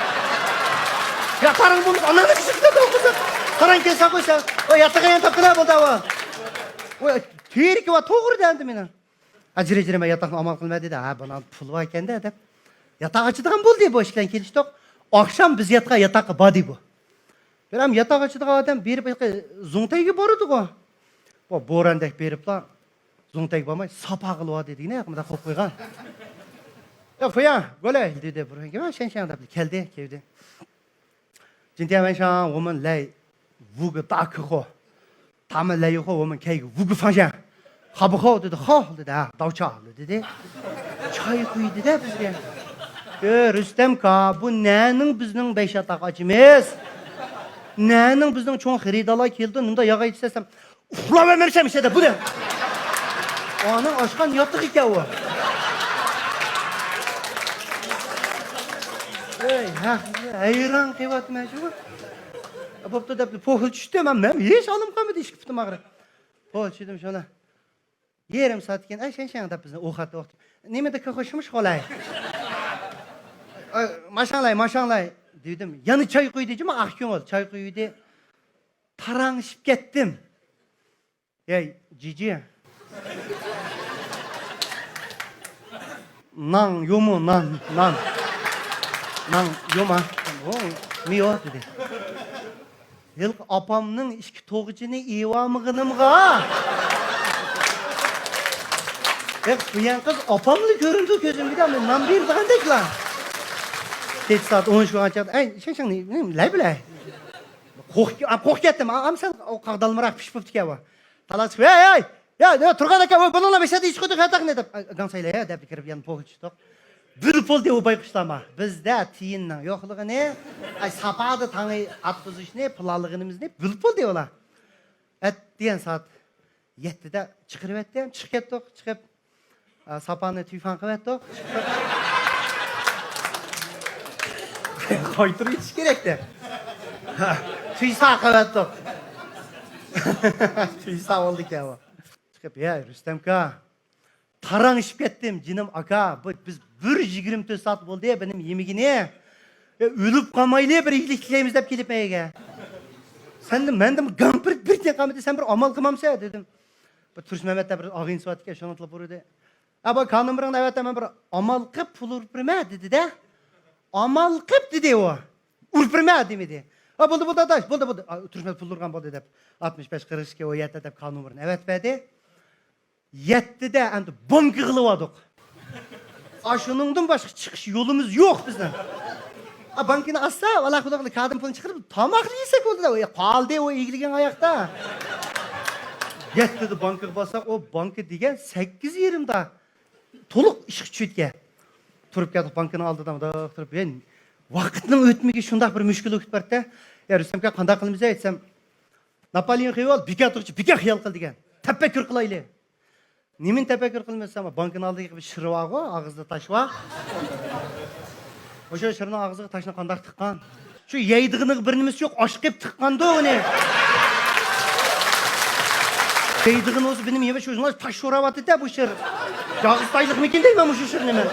ياتارىڭ بولمىسا ئاناڭنى كىشىلىك كېتە ئۇ قورساق. قاراڭ كېلسە قويسا. ۋوي، ياتىقىنى يەنە تاپقىلى بولدى ئاۋۇ. ۋوي، تېرىكى بار توغرا دەمدى مېنىڭ. ئەجرى جىرىمە ياتاقنى ئامال قىلمە دېدى. ھە، بۇنىڭ پۇلى بار ئىكەن-دە دەپ. ياتاق ئاچىدىغان بولدى، بۇ ئىككىلەن كېلىشتۇق. ئاخشام بىز ياتقان ياتاققا باردى بۇ. بىرەم ياتاق ئاچىدىغان ئادەم بېرىپ زۇڭتەيگە بارىدىغۇ. بۇ بوراندەك بېرىپلا زۇڭتەيگە بارماي ساپا قىلىۋالدى دېگىنە، مۇنداق قىلىپ قويغان. يا، فۇيا، گولەي دېدى بىر. شەنشەڭ دەپ كەلدى، كەلدى. 今天晚上我们来五个大客户，他们来以后，我们开一个五个房间，好不好？dedi. 好 dedi. Ha, 倒茶 dedi. چاي قۇيدى-دە بىزگە. ئۆ، رۇستەم ئاكا، بۇ نەنىڭ بىزنىڭ بەش ياتاق ئاچىمىز؟ نەنىڭ بىزنىڭ چوڭ خېرىدارلار كېلىدۇ، نېمىنداق ياغاي دېسەم، ئۇخلاۋەرمەمسەن مۇشۇ يەردە، بۇ دە. ئانىڭ ئاچقان ياتىقى ئىكەن ئۇ. ئەي، ھە، ھەيران قېلىۋاتىمەن شۇ. بوپتۇ دەپ پوخىل چۈشتى، مەن، مەن ھېچ ھالىم قالمىدى، ئىككى پۇتۇم ئاغرىپ. پوخىل چۈشتۈم شۇنى. يېرىم سائەت كېيىن، ئەي، شەنشەڭ دەپ بىزنى ئوخاتتى، ئوخاتتى. نېمىدە كۆخوشمۇش خولاي؟ ئاي، ماشاڭلاي، ماشاڭلاي دېدىم. يەنە چاي قۇيدى، جۇما ئاق كۆڭۈل چاي قۇيدى. تاراڭشىپ كەتتىم. ئەي، جىجى. نان يومۇ، نان، نان. نان يوما. ئۇ، مىيو دېدى. ھېلىقى ئاپامنىڭ ئىككى توغىچىنى ئېۋالمىغىنىمغا. ھېق، بۇيان قىز ئاپاملا كۆرۈندى كۆزۈمگە، مەن نان بېرىدىغاندەكلا. كېچە سائەت ئون ئۈچ بولغان چاغدا، ئەي، شېڭشېڭ، نېمە، لەي بىلەي. قورق-، قورقۇپ كەتتىم. ئا-، ئام سەن ئۇ قاغدالمىراق پىش بوپتىكەن ئۇ. تالاس، ھەي، ھەي! يا، يا، تۇرغان ئاكا، ۋاي، بۇنىڭلا مەشەدە ئىش قىلدۇق، ياتاقنى دەپ، گاڭسايلا، يا، دەپ كىرىپ يەنە پوغا چۈشتۇق. بىلىپ بولدى ئۇ بايقۇشلارما. بىزدە تىيىننىڭ يوقلۇقىنى، ئاي، ساپادا تاڭى ئاتقۇزۇشنى، پىلانلىغىنىمىزنى بىلىپ بولدى ئۇلار. ئەتىگەن سائەت يەتتىدە چىقىرىۋەتتىم، چىقىپ كەتتۇق، چىقىپ، ئا، ساپانى تۈيفان قىلىۋەتتۇق. قايتۇرۇۋېتىش كېرەكتى. تۈيسا قىلىۋەتتۇق. تۈيسا بولدىكەن ئۇ. چىقىپ، يا، رۇستەمكا، تاراڭشىپ كەتتىم، جېنىم ئاكا. بۇ، بىز بىر يىگىرمە تۆت سائەت بولدى، بىنىم يېمىگىنى. يا، ئۆلۈپ قالمايلى، بىر ئىگىلىك تىلەيمىز دەپ كېلىپ مەيگە. سەندىن، مەندىن گاڭ بىر، بىر تىيىن قالمىدى، سەن بىر ئامال قىلمامسەن دېدىم. بۇ تۇرسۇن مەمەت دەپ بىر ئاغىنىسى بار ئىكەن، شۇنىڭ تېلېفون ئۇردى. ئە، بۇ كارت نومۇرۇڭنى ئەۋەت، مەن بىر ئامال قىلىپ پۇل ئۇرۇپ بېرىمەن دېدى-دە. ئامال قىلىپ دېدى ئۇ. ئۇرۇپ بېرىمەن دېمىدى. ئا، بولدى، بولدى، ئاداش، بولدى، بولدى. ئا، تۇرسۇن مەمەت پۇل ئۇرغان بولدى دەپ، ئاتمىش بەش قىرىق ئىككى ئون يەتتە دەپ كارت نومۇرىنى ئەۋەتىپ بەردى. يەتتىدە ئەمدى بانكىغا ئېلىۋالدۇق. ئاشۇنىڭدىن باشقا چىقىش يولىمىز يوق بىزنىڭ. ئا، بانكىنى ئاچسا، ۋالا خۇدا قىلدى، كارتىن پۇلنى چىقىرىپ، تاماقلا يېسەك بولدى-دە. ئۇ قالدى، ئۇ ئېگىلگەن ئاياقتا. يەتتىدە بانكىغا بارساق، ئۇ بانكا دېگەن سەككىز يېرىمدا تولۇق ئىشقا چۈشىدىكەن. تۇرۇپ كەتتۇق بانكىنىڭ ئالدىدا، مۇنداق تۇرۇپ، يەن ۋاقىتنىڭ ئۆتمىگى شۇنداق بىر مۈشكۈل بولۇپ كېتىپ باراتتى. يا، رۇستەم ئاكا، قانداق قىلىمىز دەيسەم، ناپالېئون خىيال، بىكار تۇرغۇچە بىكار خىيال قىل دېگەن. تەپەككۇر قىلايلى. نېمىنى تەپەككۇر قىلىمىز دېسەم، بانكىنىڭ ئالدىدىكى بىر شىر بارغۇ، ئاغزىدا تاش بار. ئوشۇ شىرنىڭ ئاغزىغا تاشنى قانداق تىققان؟ شۇ يەيدىغىنىغا بىر نېمىسى يوق، ئاشقا قىلىپ تىققاندۇ ئۇنى. دەيدىغىنى بولسا، بىنىم يېمە شۇ تاش شوراۋاتىدۇ-دە بۇ شىر. داغىستانلىقمىكىن دەيمەن مۇشۇ شىرنى مەن.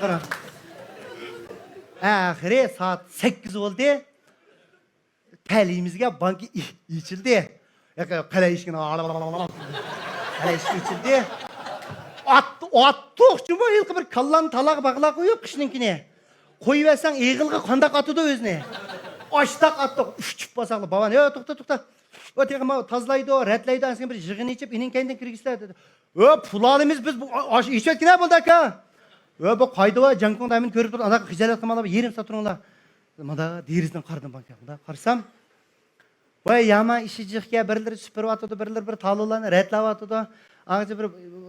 قارا. ئاخىرى سائەت سەككىز بولدى. تەلىيىمىزگە بانكا ئېچىلدى. قەلە ئىشىكىنى، قەلە ئىشىك ئېچىلدى. ئاتتۇق جۇمۇ ھېلىقى بىر كاللانى تالاغا باغلاپ قويۇپ قىشنىڭكىنى. قويۇۋەتسەڭ ئېغىلغا قانداق ئاتىدۇ ئۆزىنى؟ ئاشتاق ئاتتۇق. ئۇچۇپ بارساقلا، باۋان، ھە، توختا، توختا. ئۇ تېخى ماۋۇ تازىلايدۇ، رەتلەيدۇ، ئەنسىڭ بىر يىغىنى ئېچىپ، ئېنىڭ كەينىدىن كىرگۈزسىلە، دېدى. ۋە پۇل ئالىمىز بىز، بۇ ئاش ئېچىۋەتكىنە بولدى ئاكا. ۋە بۇ قايدا ۋە جاڭكۇڭدا مەن كۆرۈپ تۇرۇپ، ئانداق خىجالەت قىلماڭلار، يېرىم سائەت تۇرۇڭلار. مۇندا دېرىزىدىن قارىدىم بانكىغا. مۇندا قارىسام، ۋاي يامان ئىشى جىقكەن، بىرلىرى سۈپۈرۈۋاتىدۇ، بىرلىرى بىر تالونلارنى رەتلەۋاتىدۇ. ئاڭغىچە بىر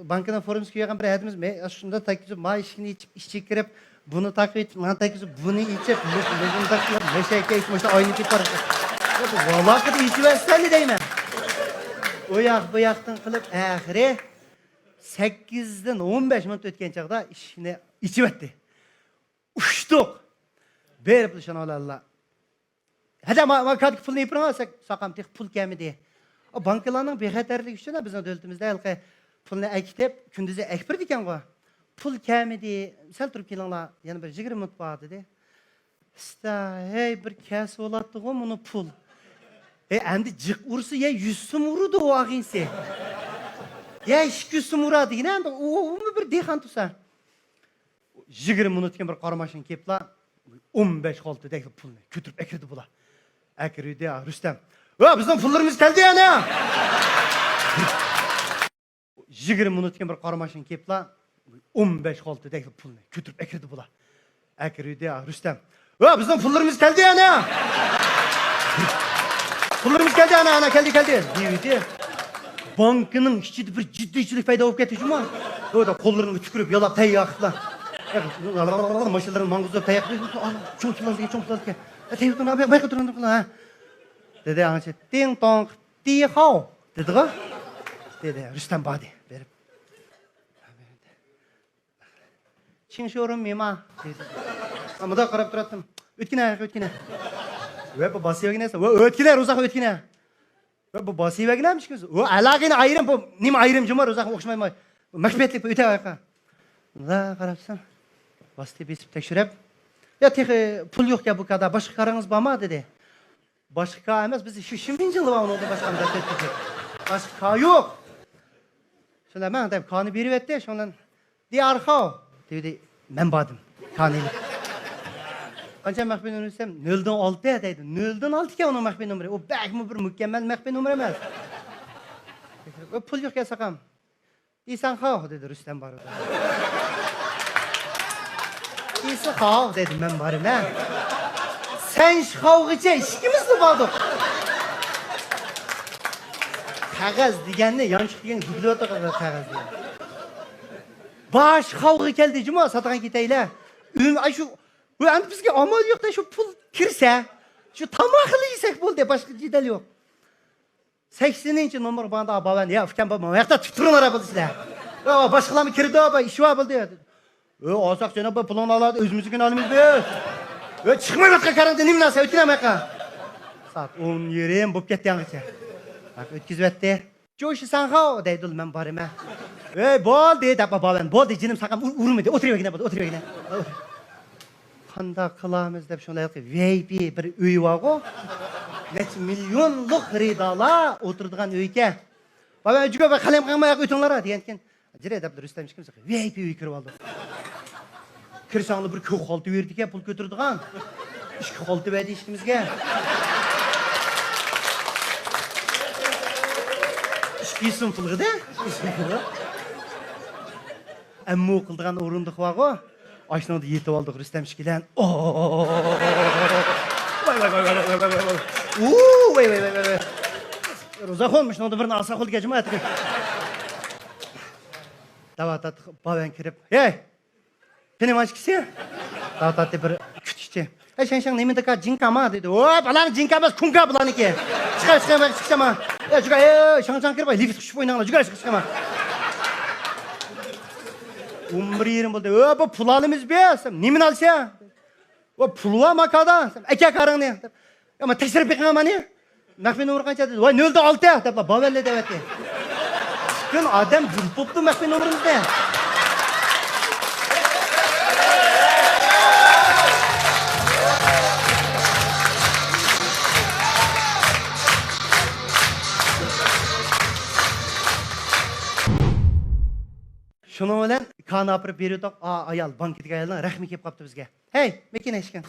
بانكىنىڭ فورمىسى كىيگەن بىر ھەدىمىز، مەن شۇنداق تەگكۈزۈپ، ما ئىشىكنى ئېچىپ، ئىچىگە كىرىپ، بۇنى تاقىۋېتىپ، مانا تەگكۈزۈپ، بۇنى ئېچىپ، مۇ-، مۇنداق قىلىپ، مەشەكە ئېچىپ، مۇشۇ ئاينى تېپىپ بارىسەن. ۋالاقىدا ئېچىۋەتسەن دەيمەن. ئۇ ياق، بۇ ياقتىن قىلىپ، ئاخىرى سەككىزدىن ئون بەش مىنۇت ئۆتكەن چاغدا ئىشىكنى ئېچىۋەتتى. ئۇچتۇق. بېرىپلا شۇنىڭ بىلەنلا، ھەدە، ما، ما كارتىدىكى پۇلنى ئېلىپ بېرىڭ، ساق-، ساقام، تېخى پۇل كەلمىدى. ئا، بانكىلارنىڭ بىخەتەرلىكى ئۈچۈن بىزنىڭ دۆلىتىمىزدە ھېلىقى پۇلنى ئەكېتىپ، كۈندۈزى ئەكېتىپ بېرىدىكەنغۇ. پۇل كەلمىدى، سەل تۇرۇپ كېلىڭلار، يەنە بىر يىگىرمە مىنۇت بار، دېدى. ئىستا، ھەي، بىر كەلسە بولاتتىغۇ مۇنۇ پۇل. ھەي، ئەمدى جىق ئۇرسا، يە يۈز سوم ئۇرىدۇ ئۇ ئاغىنىسى. يە ئىككى يۈز سوم ئۇرار دېگىنە، ئەمدى ئۇ، ئۇمۇ بىر دېھقان تۇرسا. يىگىرمە مىنۇتتىن كېيىن بىر قارا ماشىنا كېلىپلا، ئون بەش خالتىدەك پۇلنى كۆتۈرۈپ ئەكىردى بۇلار. ئەكىردى، ھە، رۇستەم. ۋە بىزنىڭ پۇللىرىمىز كەلدى يەنە! يىگىرمە مىنۇتتىن كېيىن بىر قارا ماشىنا كېلىپلا، ئون بەش خالتىدەك پۇلنى كۆتۈرۈپ ئەكىردى بۇلار. ئەكىردى، ھە، رۇستەم. ۋە بىزنىڭ پۇللىرىمىز كەلدى يەنە! پۇللىرىمىز كەلدى، ئانا، ئانا، كەلدى، كەلدى! دېۋىدى. بانكىنىڭ ئىچىدە بىر جىددىيچىلىك پەيدا بولۇپ كەتتى جۇمۇ. بۇ قوللىرىنى تۈكۈرۈپ، يالاپ، تەيياق قىلىپ، ماشىنىلىرىنى ماڭغۇزۇپ، تەيياق قىلىپ، «ئانا، چوڭ پۇل ئالدى، چوڭ پۇل ئالدى. تەيياق قىلىپ، بايقا تۇرۇڭ، ھە.» دېدى، ئاڭچى، «تىڭ توڭ، تىخاۋ» دېدىغۇ. دېدى، رۇستەم باردى، بېرىپ. «چىڭ شورۇن مىما» دېدى. مۇنداق قاراپ تۇراتتىم. «ئۆتكىنە، ئۆتكىنە.» ۋە بۇ باسىۋەگىنە، ۋە ئۆتكىنە، رۇزاق ئۆتكىنە. ۋە بۇ باسىۋەگىنە ئىككىمىز. ۋە ئالاغىنە ئايرىم، بۇ نېمە ئايرىم جۇمۇ، رۇزاق ئوخشىمايمۇ. مەخپىيەتلىك بۇ ئۆتە ئايقا. مۇنداق قاراپسەن. ۋاسىتە بېسىپ تەكشۈرۈپ. يا تېخى پۇل يوقكەن بۇ كادا، باشقا كارىڭىز بارمۇ؟ دېدى. باشقا كار ئەمەس، بىز شۇ شىمىنجىڭلا بار، ئۇنىڭدىن باشقا ئەمەس دەپ كەتتى. باشقا كار يوق. شۇنداق مەن دەپ كارنى بېرىۋەتتى، شۇنىڭ بىلەن دىيارخاۋ دېدى، مەن باردىم. كانىلىق. قانچە مەخپىي نومۇر دېسەم، نۆلدىن ئالتە دەيدۇ. نۆلدىن ئالتە ئىكەن ئۇنىڭ مەخپىي نومۇرى. ئۇ بەكمۇ بىر مۇكەممەل مەخپىي نومۇر ئەمەس. ئۇ پۇل يوق ئىكەن ساقام. دېسەڭ خاۋ دېدى رۇستەم بارىدۇ. دېسە خاۋ دېدى مەن بارىمەن. سەن خاۋغىچە ئىككىمىزلا باردۇق. قەغەز دېگەننى، يانچۇق دېگەننى بىلىۋاتىدۇ، قەغەز دېگەن. باش خاۋغا كەلدى جۇمۇ، ساتىدىغان كېتەيلى. ئۈن-، ئاي شۇ، ئەمدى بىزگە ئامال يوق-دە، شۇ پۇل كىرسە، شۇ تاماقلا يېسەك بولدى، باشقا جېدەل يوق. سەكسىنىنچى نومۇرغا بارغاندا، باۋەن، يا ئۇكام، بۇ ياقتا تۇتۇپ تۇرۇڭلار بولدى سىلەر. يا باشقىلارمۇ كىردى، بۇ ئىش بار بولدى. ئۆ، ئالساق جانا، بۇ پۇلۇڭنى ئالار، ئۆزىمىزنىڭكىنى ئالىمىز بىز. ئۆ، چىقمايۋاتقان كارىڭدىن نېمە نەرسە ئۆتكۈنە مايقا؟ سائەت ئون يېرىم بولۇپ كەتتى ياڭىچە. ئۆتكۈزۈۋەتتى. جوشى ساڭخاۋ دەيدۇ، مەن بارىمەن. ئۆي، بولدى دەپ، باۋەن، بولدى جېنىم، ساقام ئۇر-، ئۇرمىدى، ئولتۇرۇۋەرگىنە بولدى، ئولتۇرۇۋەرگىنە. قانداق قىلامىز دەپ، شۇنداق ۋىئايپى بىر ئۆي بارغۇ. نەچچە مىليونلۇق خېرىدارلار ئولتۇرىدىغان ئۆيكەن. باۋەن، جۈگە بىر قەلەم قىلماي ئۆتۈڭلار دېگەنكەن. جىرە دەپ رۇستەم ئىككىمىز ۋىئايپى ئۆيگە كىرىۋالدۇق. كىرسەڭلار بىر كۆك خالتا بېرىدىكەن، پۇل كۆتۈرىدىغان. ئىككى خالتا بەردى ئىككىمىزگە. ئىككى يۈز سوم پۇلغىدە. ئەممۇ قىلىدىغان ئورۇندۇق بارغۇ. ئاشۇنىڭدا يېتىۋالدۇق رۇستەم ئىككىلەن. ئو! ۋاي، ۋاي، ۋاي. ئۇ، ۋاي، ۋاي، ۋاي، ۋاي. رۇزاخۇن، مۇشۇنىڭدا بىرنى ئالساق بولىدىكەن جۇمۇ. داۋا تارتتۇق، باۋەن كىرىپ، ھەي! پىنىماشكىسى؟ داۋا تارتتى بىر كۈتۈشچى. ھەي، شەڭشەڭ نېمىدىكا جىڭكاما دېدى. ۋاي، بالانىڭ جىڭكا ئەمەس، كۇڭكا بۇلارنىڭكى. چىقار، چىقار، چىقار، چىقار. ھەي، جۇگا، ھەي، شاڭشاڭ كىرىپ، لىفت قۇشۇپ ئويناڭلار. جۇگا، چىقار، چىقار. ئون بىر يېرىم بولدى. ۋاي، بۇ پۇل ئالىمىز بىز. نېمىنى ئالسا؟ ۋاي، پۇل ۋا ماكادا. ئەكە كارىڭنى. يا، ما تەكشۈرۈپ بېقىڭ مانى. «مەخپىي نومۇر قانچە؟» دېدى. «ۋاي، نۆلدە ئالتە» دەپلا باۋەللە دەۋەتتى. پۈتۈن ئادەم بىلىپ بوپتۇ مەخپىي نومۇرىمىزنى. شۇنىڭ بىلەن كانى ئاپىرىپ بېرىۋېتىپ، ئا، ئايال، بانكىدىكى ئايالنىڭ رەھمى كېلىپ قاپتۇ بىزگە. «ھەي، مېكىن ئەشكەن.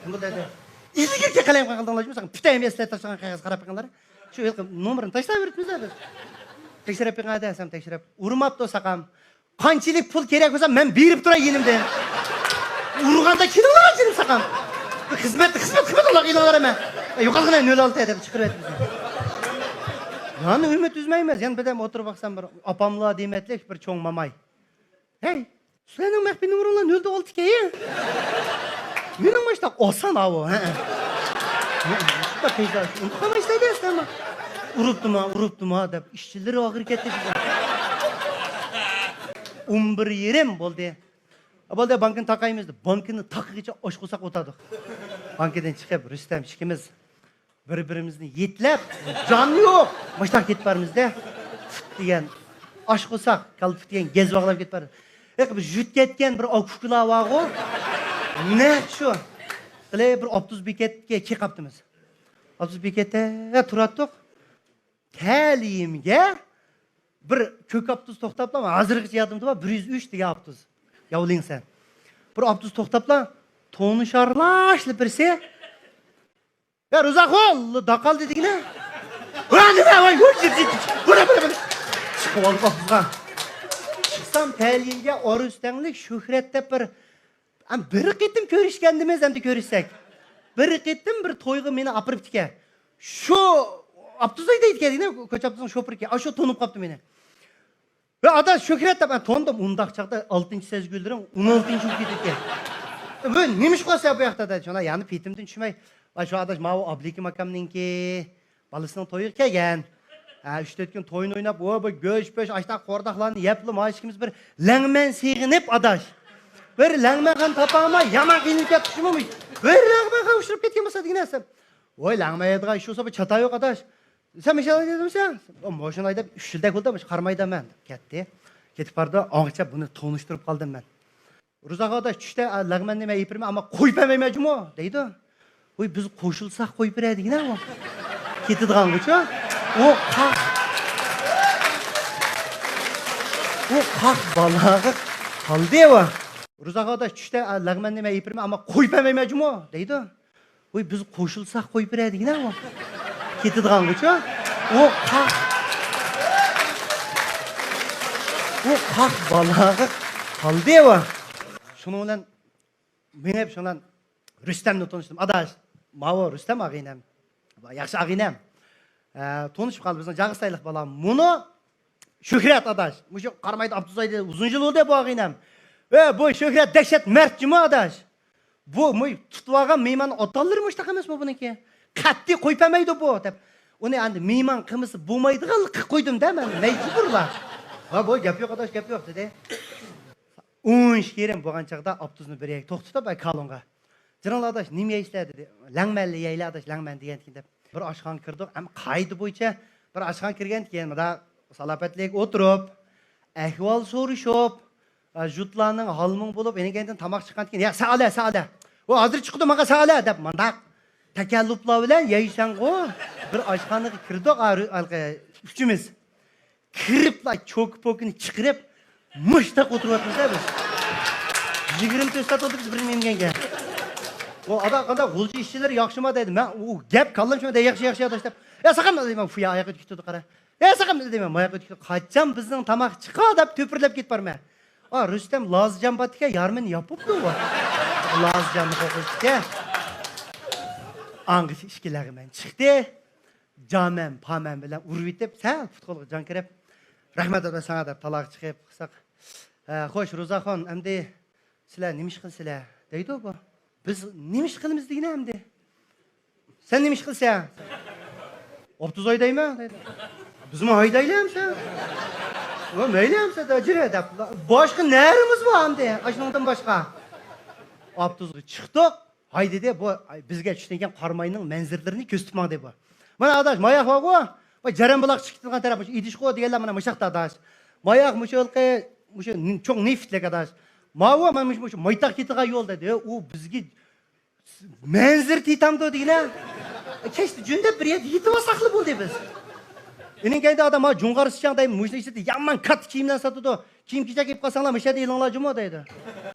بۇ دەدە. ئىلگىرىكى قەلەم قالدىڭلار شۇ ساقام. پۈتەي مەسلىھەت تاشلىغان قەغەز قاراپ بېقىڭلار. شۇ ھېلىقى نومۇرنى تاشلاۋېرىپمىز-دە بىز.» تەكشۈرۈپ بېقىڭ دېسەم، تەكشۈرۈپ. ئۇرماپتۇ ساقام. «قانچىلىك پۇل كېرەك بولسا، مەن بېرىپ تۇراي يېنىمدىن. ئۇرغاندا كېلىڭلار جېنىم ساقام. خىزمەت، خىزمەت، خىزمەت ئالغا ئېلىڭلار ھەممە. يوقالغىنە نۆل ئالتە» دەپ چىقىرىۋەتتى بىزنى. يەنە ئۈمىد ئۈزمەيمىز. يەنە بىردەم ئولتۇرۇپ باقسام، بىر ئاپاملا دېمەتلىك بىر چوڭ ماماي. «ھەي، سىلەرنىڭ مەخپىي نومۇرۇڭلار نۆلدە ئالتە ئىكەن، ھە؟ مېنىڭ ماشتا ئاسان ئاۋۇ، ھە؟» ئۇنتۇپ قالمايسىلەر دە سىلەرمۇ. «ئۇرۇپتىما، ئۇرۇپتىما» دەپ ئىچلىرى ئاغرىپ كەتتى. ئون بىر يېرىم بولدى. «بولدى، بانكىنى تاقايمىز» دەپ، بانكىنى تاقىغىچە ئاچ قورساق ئولتۇردۇق. بانكىدىن چىقىپ، رۇستەم ئىككىمىز بىر-بىرىمىزنى يېتىلەپ، جان يوق، مۇشتاق كېتىپ بارىمىز-دە. پۇت دېگەن ئاچ قورساق، كالپۇت دېگەن گەز باغلاپ كېتىپ بارىمىز. ھېلىقى بىر يۈت كەتكەن بىر ئاكۇكىلار بارغۇ. نەق شۇ. ھېلى بىر ئاپتوبۇس بېكەتكە كېلىپ قاپتىمىز. ئاپتوبۇس بېكەتتە تۇراتتۇق. تەلىيىمگە بىر كۆك ئاپتوبۇس توختاپلا، ھازىرغىچە يادىمدا بار، بىر يۈز ئۈچ دېگەن ئاپتوبۇس. ياۋلىڭسەن. بىر ئاپتوبۇس توختاپلا، تونۇشارلاشلا بىرسى. «يا، روزاخۇن، داقالدى» دېگىنە. «ۋە، نېمە، ۋاي، ۋاي، جىت، جىت، بۇرا، بۇرا، بۇرا.» چىقىپ ئالدىم ئاپتوبۇسقا. چىقسام، تەلىيىمگە ئارۇس تەڭلىك شۆھرەت دەپ بىر، ھەم بىر قېتىم كۆرۈشكەندىمىز، ئەمدى كۆرۈشسەك. بىر قېتىم بىر تويغا مېنى ئاپىرىپتىكەن. شۇ ئاپتوبۇس ھەيدەيدىكەن، دېگىنە، كوچا ئاپتوبۇسىنىڭ شوپۇرىكەن. ئاشۇ تونۇپ قاپتۇ مېنى. «ۋە ئاداش، شۆھرەت» دەپ، مەن تونۇدۇم. ئۇنداق چاغدا ئالتىنچى سەزگۈلىرىڭ ئون ئالتىنچى بولۇپ كېتىدىكەن. «ۋە نېمە ئىش قىلىسەن بۇ ياقتا؟» دېدى. شۇنداق يەنە پېتىمدىن چۈشمەي، «ۋە شۇ ئاداش، ماۋۇ ئابلىكىم ئاكامنىڭكى بالىسىنىڭ تويىغا كەلگەن. ھە، ئۈچ تۆت كۈن تويىنى ئويناپ، ۋە بۇ گۆش-پۆش، ئاشتاق قورداقلارنى يەپلا، ما ئىككىمىز بىر لەڭمەن سېغىنىپ، ئاداش. بىر لەڭمەنخانا تاپالماي، يامان قىينىلىپ كەتتۇق شۇمۇ. بىر لەڭمەنخانا ئۇچراپ كەتكەن بولسا» دېگىنە. «ۋاي، لەڭمەن يەيدىغان ئىش بولسا، بىر چاتاي يوق، ئاداش. سەن ماشىنا ھەيدەيدىمسەن؟» «ماشىنا ھەيدەپ ئۈچ يىلدەك بولدى، ماشىنا قارىمايدۇ مەن» دەپ كەتتى. كېتىپ باردا، ئاڭغىچە بۇنى تونۇشتۇرۇپ قالدىم مەن. «روزاخۇن ئاداش، چۈشتە، ئا، لەڭمەننى مەن ئېلىپ بېرىمەن، ئەمما قويۇپ بەرمەيمەن جۇمۇ» دەيدۇ. «ۋوي، بىز قوشۇلساق قويۇپ بېرەي» دېگىنە ئۇ. كېتىدىغانغۇچۇ. ئۇ قاق. ئۇ قاق بالاغا قالدى ئۇ. «روزاخۇن ئاداش، چۈشتە، ئا، لەڭمەننى مەن ئېلىپ بېرىمەن، ئەمما قويۇپ بەرمەيمەن جۇمۇ» دەيدۇ. «ۋوي، بىز قوشۇلساق قويۇپ بېرەي» دېگىنە ئۇ. كېتىدىغانغۇچۇ. ئۇ قاق. ئۇ قاق بالاغا قالدى ئۇ. شۇنىڭ بىلەن مېڭىپ، شۇنىڭ بىلەن رۇستەمنى تونۇشتۇم. «ئاداش، ماۋۇ رۇستەم ئاغىنەم. ياخشى ئاغىنەم. ئە، تونۇشۇپ قالدى، بىزنىڭ جاغىستايلىق بالا. مۇنۇ شۆھرەت، ئاداش. مۇشۇ قارامايدا ئاپتوبۇس ھەيدەيدۇ، ئۇزۇن يىل بولدى بۇ ئاغىنەم. ۋە بۇ شۆھرەت دەھشەت مەرد جۇمۇ، ئاداش. بۇ، مۇ-، تۇتۇۋالغان مېھماننى ئاتالىرى مۇشتاق ئەمەسمۇ بۇنىڭكى؟ قەتئىي قويۇپ بەرمەيدۇ بۇ» دەپ، ئۇنى ئەمدى مېھمان قىلمىسا بولمايدىغانلىققا قويدۇم-دە مەن، مەجبۇرلا. «ھە، بۇ گەپ يوق، ئاداش، گەپ يوق» دېدى. ئون ئىككى يېرىم بولغان چاغدا ئاپتوبۇسنى بىر يەرگە توختىتىپ، ئە، كالونغا. «جېنىڭلار ئاداش، نېمە يەيسىلەر؟» دېدى. «لەڭمەنلا يەيلى ئاداش، لەڭمەن» دېگەنتىكىن دەپ. بىر ئاشخانا كىردۇق، ئەمما قائىدە بويىچە بىر ئاشخانا كىرگەنتىكىن، مۇنداق سالاپەتلىك ئولتۇرۇپ، ئەھۋال سورىشىپ، ئە، جۇتلارنىڭ ھالمۇڭ بولۇپ، ئېنىكەينىدىن تاماق چىققاندىكىن، «يا، سەن ئالە، سەن ئالە. ئۇ ھازىر چىقىدۇ، ماڭا سەن ئالە» دەپ، مۇنداق تەكەللۇپلار بىلەن يەيسەنغۇ. بىر ئاشخانىغا كىردۇق، ئا، رۇ-، ھېلىقى ئۈچىمىز. كىرىپلا چوكا-پوكىنى چىقىرىپ، مۇشتاق ئولتۇرۇۋاتىمىز-دە بىز. يىگىرمە تۆت سائەت ئولتۇردۇق بىز بىر نېمە يېمىگەنگە. «ئۇ ئادا، قانداق، غۇلجا ئىشچىلىرى ياخشىما؟» دەيدۇ. مەن ئۇ گەپ كاللام شۇ، «ياخشى، ياخشى، ئاداش» دەپ. «يا، ساقام» دەيمەن، «فۇيا ئاياققا تىكىپ تۇردى، قارا. يا، ساقام» دەيمەن، «ماياققا تىكىپ تۇردى.» قاچان بىزنىڭ تاماق چىقار دەپ تۆپۈرلەپ كېتىپ بارىمەن. ئا، رۇستەم لازىجان بارتىكەن، يارىمىنى ياپىپتۇ ئۇ. لازىجاننى قوقۇپتىكەن. ئاڭغىچە ئىككى لەغمەن چىقتى. جامەن، پامەن بىلەن ئۇرۇۋېتىپ، سەل پۇت-قولغا جان كىرىپ، «رەھمەت ئاتا ساڭا» دەپ تالاغا چىقىپ قىلساق، «ھە، خوش، روزاخۇن، ئەمدى سىلەر نېمە ئىش قىلىسىلەر؟» دەيدۇ بۇ. «بىز نېمە ئىش قىلىمىز دېگىنە ئەمدى.» «سەن نېمە ئىش قىلىسەن؟» «ئاپتوبۇس ھەيدەيمەن» دەيدۇ. «بىزمۇ ھەيدەيلى ئەمسە.» «ۋە مەيلى ئەمسە، داجىرە» دەپ، باشقا نەرىمىز بار ئەمدى ئاشۇنىڭدىن باشقا. ئاپتوبۇسقا چىقتۇق. ھايدىدى، بۇ بىزگە چۈشتىن كېيىن قاراماينىڭ مەنزىرىلىرىنى كۆرسىتىپ ماڭدى بۇ. مانا ئاداش، ماياق بارغۇ، بۇ جەرەن بۇلاق چىقىپ كېتىدىغان تەرەپ مۇشۇ ئىدىشقۇ دېگەنلەر مانا مۇشاقتا ئاداش. ماياق مۇشۇ ھېلىقى، مۇشۇ نى-، چوڭ نېفىتلىك ئاداش. ماۋۇ مانا مۇشۇ، مۇشۇ مايتاق كېتىدىغان يول دېدى. ئۇ بىزگە مەنزىرە تېتامدۇ دېگىنە. كەچتە جۈندەپ بىر يەردە يېتىۋالساقلا بولدى بىز. ئىنىڭ كەينىدە ئادام، ھا، جۇڭغار سىچاڭ دەيمەن، مۇشۇنىڭ ئىچىدە يامان كاتتا كىيىملەر ساتىدۇ. كىيىم-كېچەك ئېلىپ قالساڭلار، مۇشۇ يەردە ئېلىڭلار جۇمۇ دەيدۇ.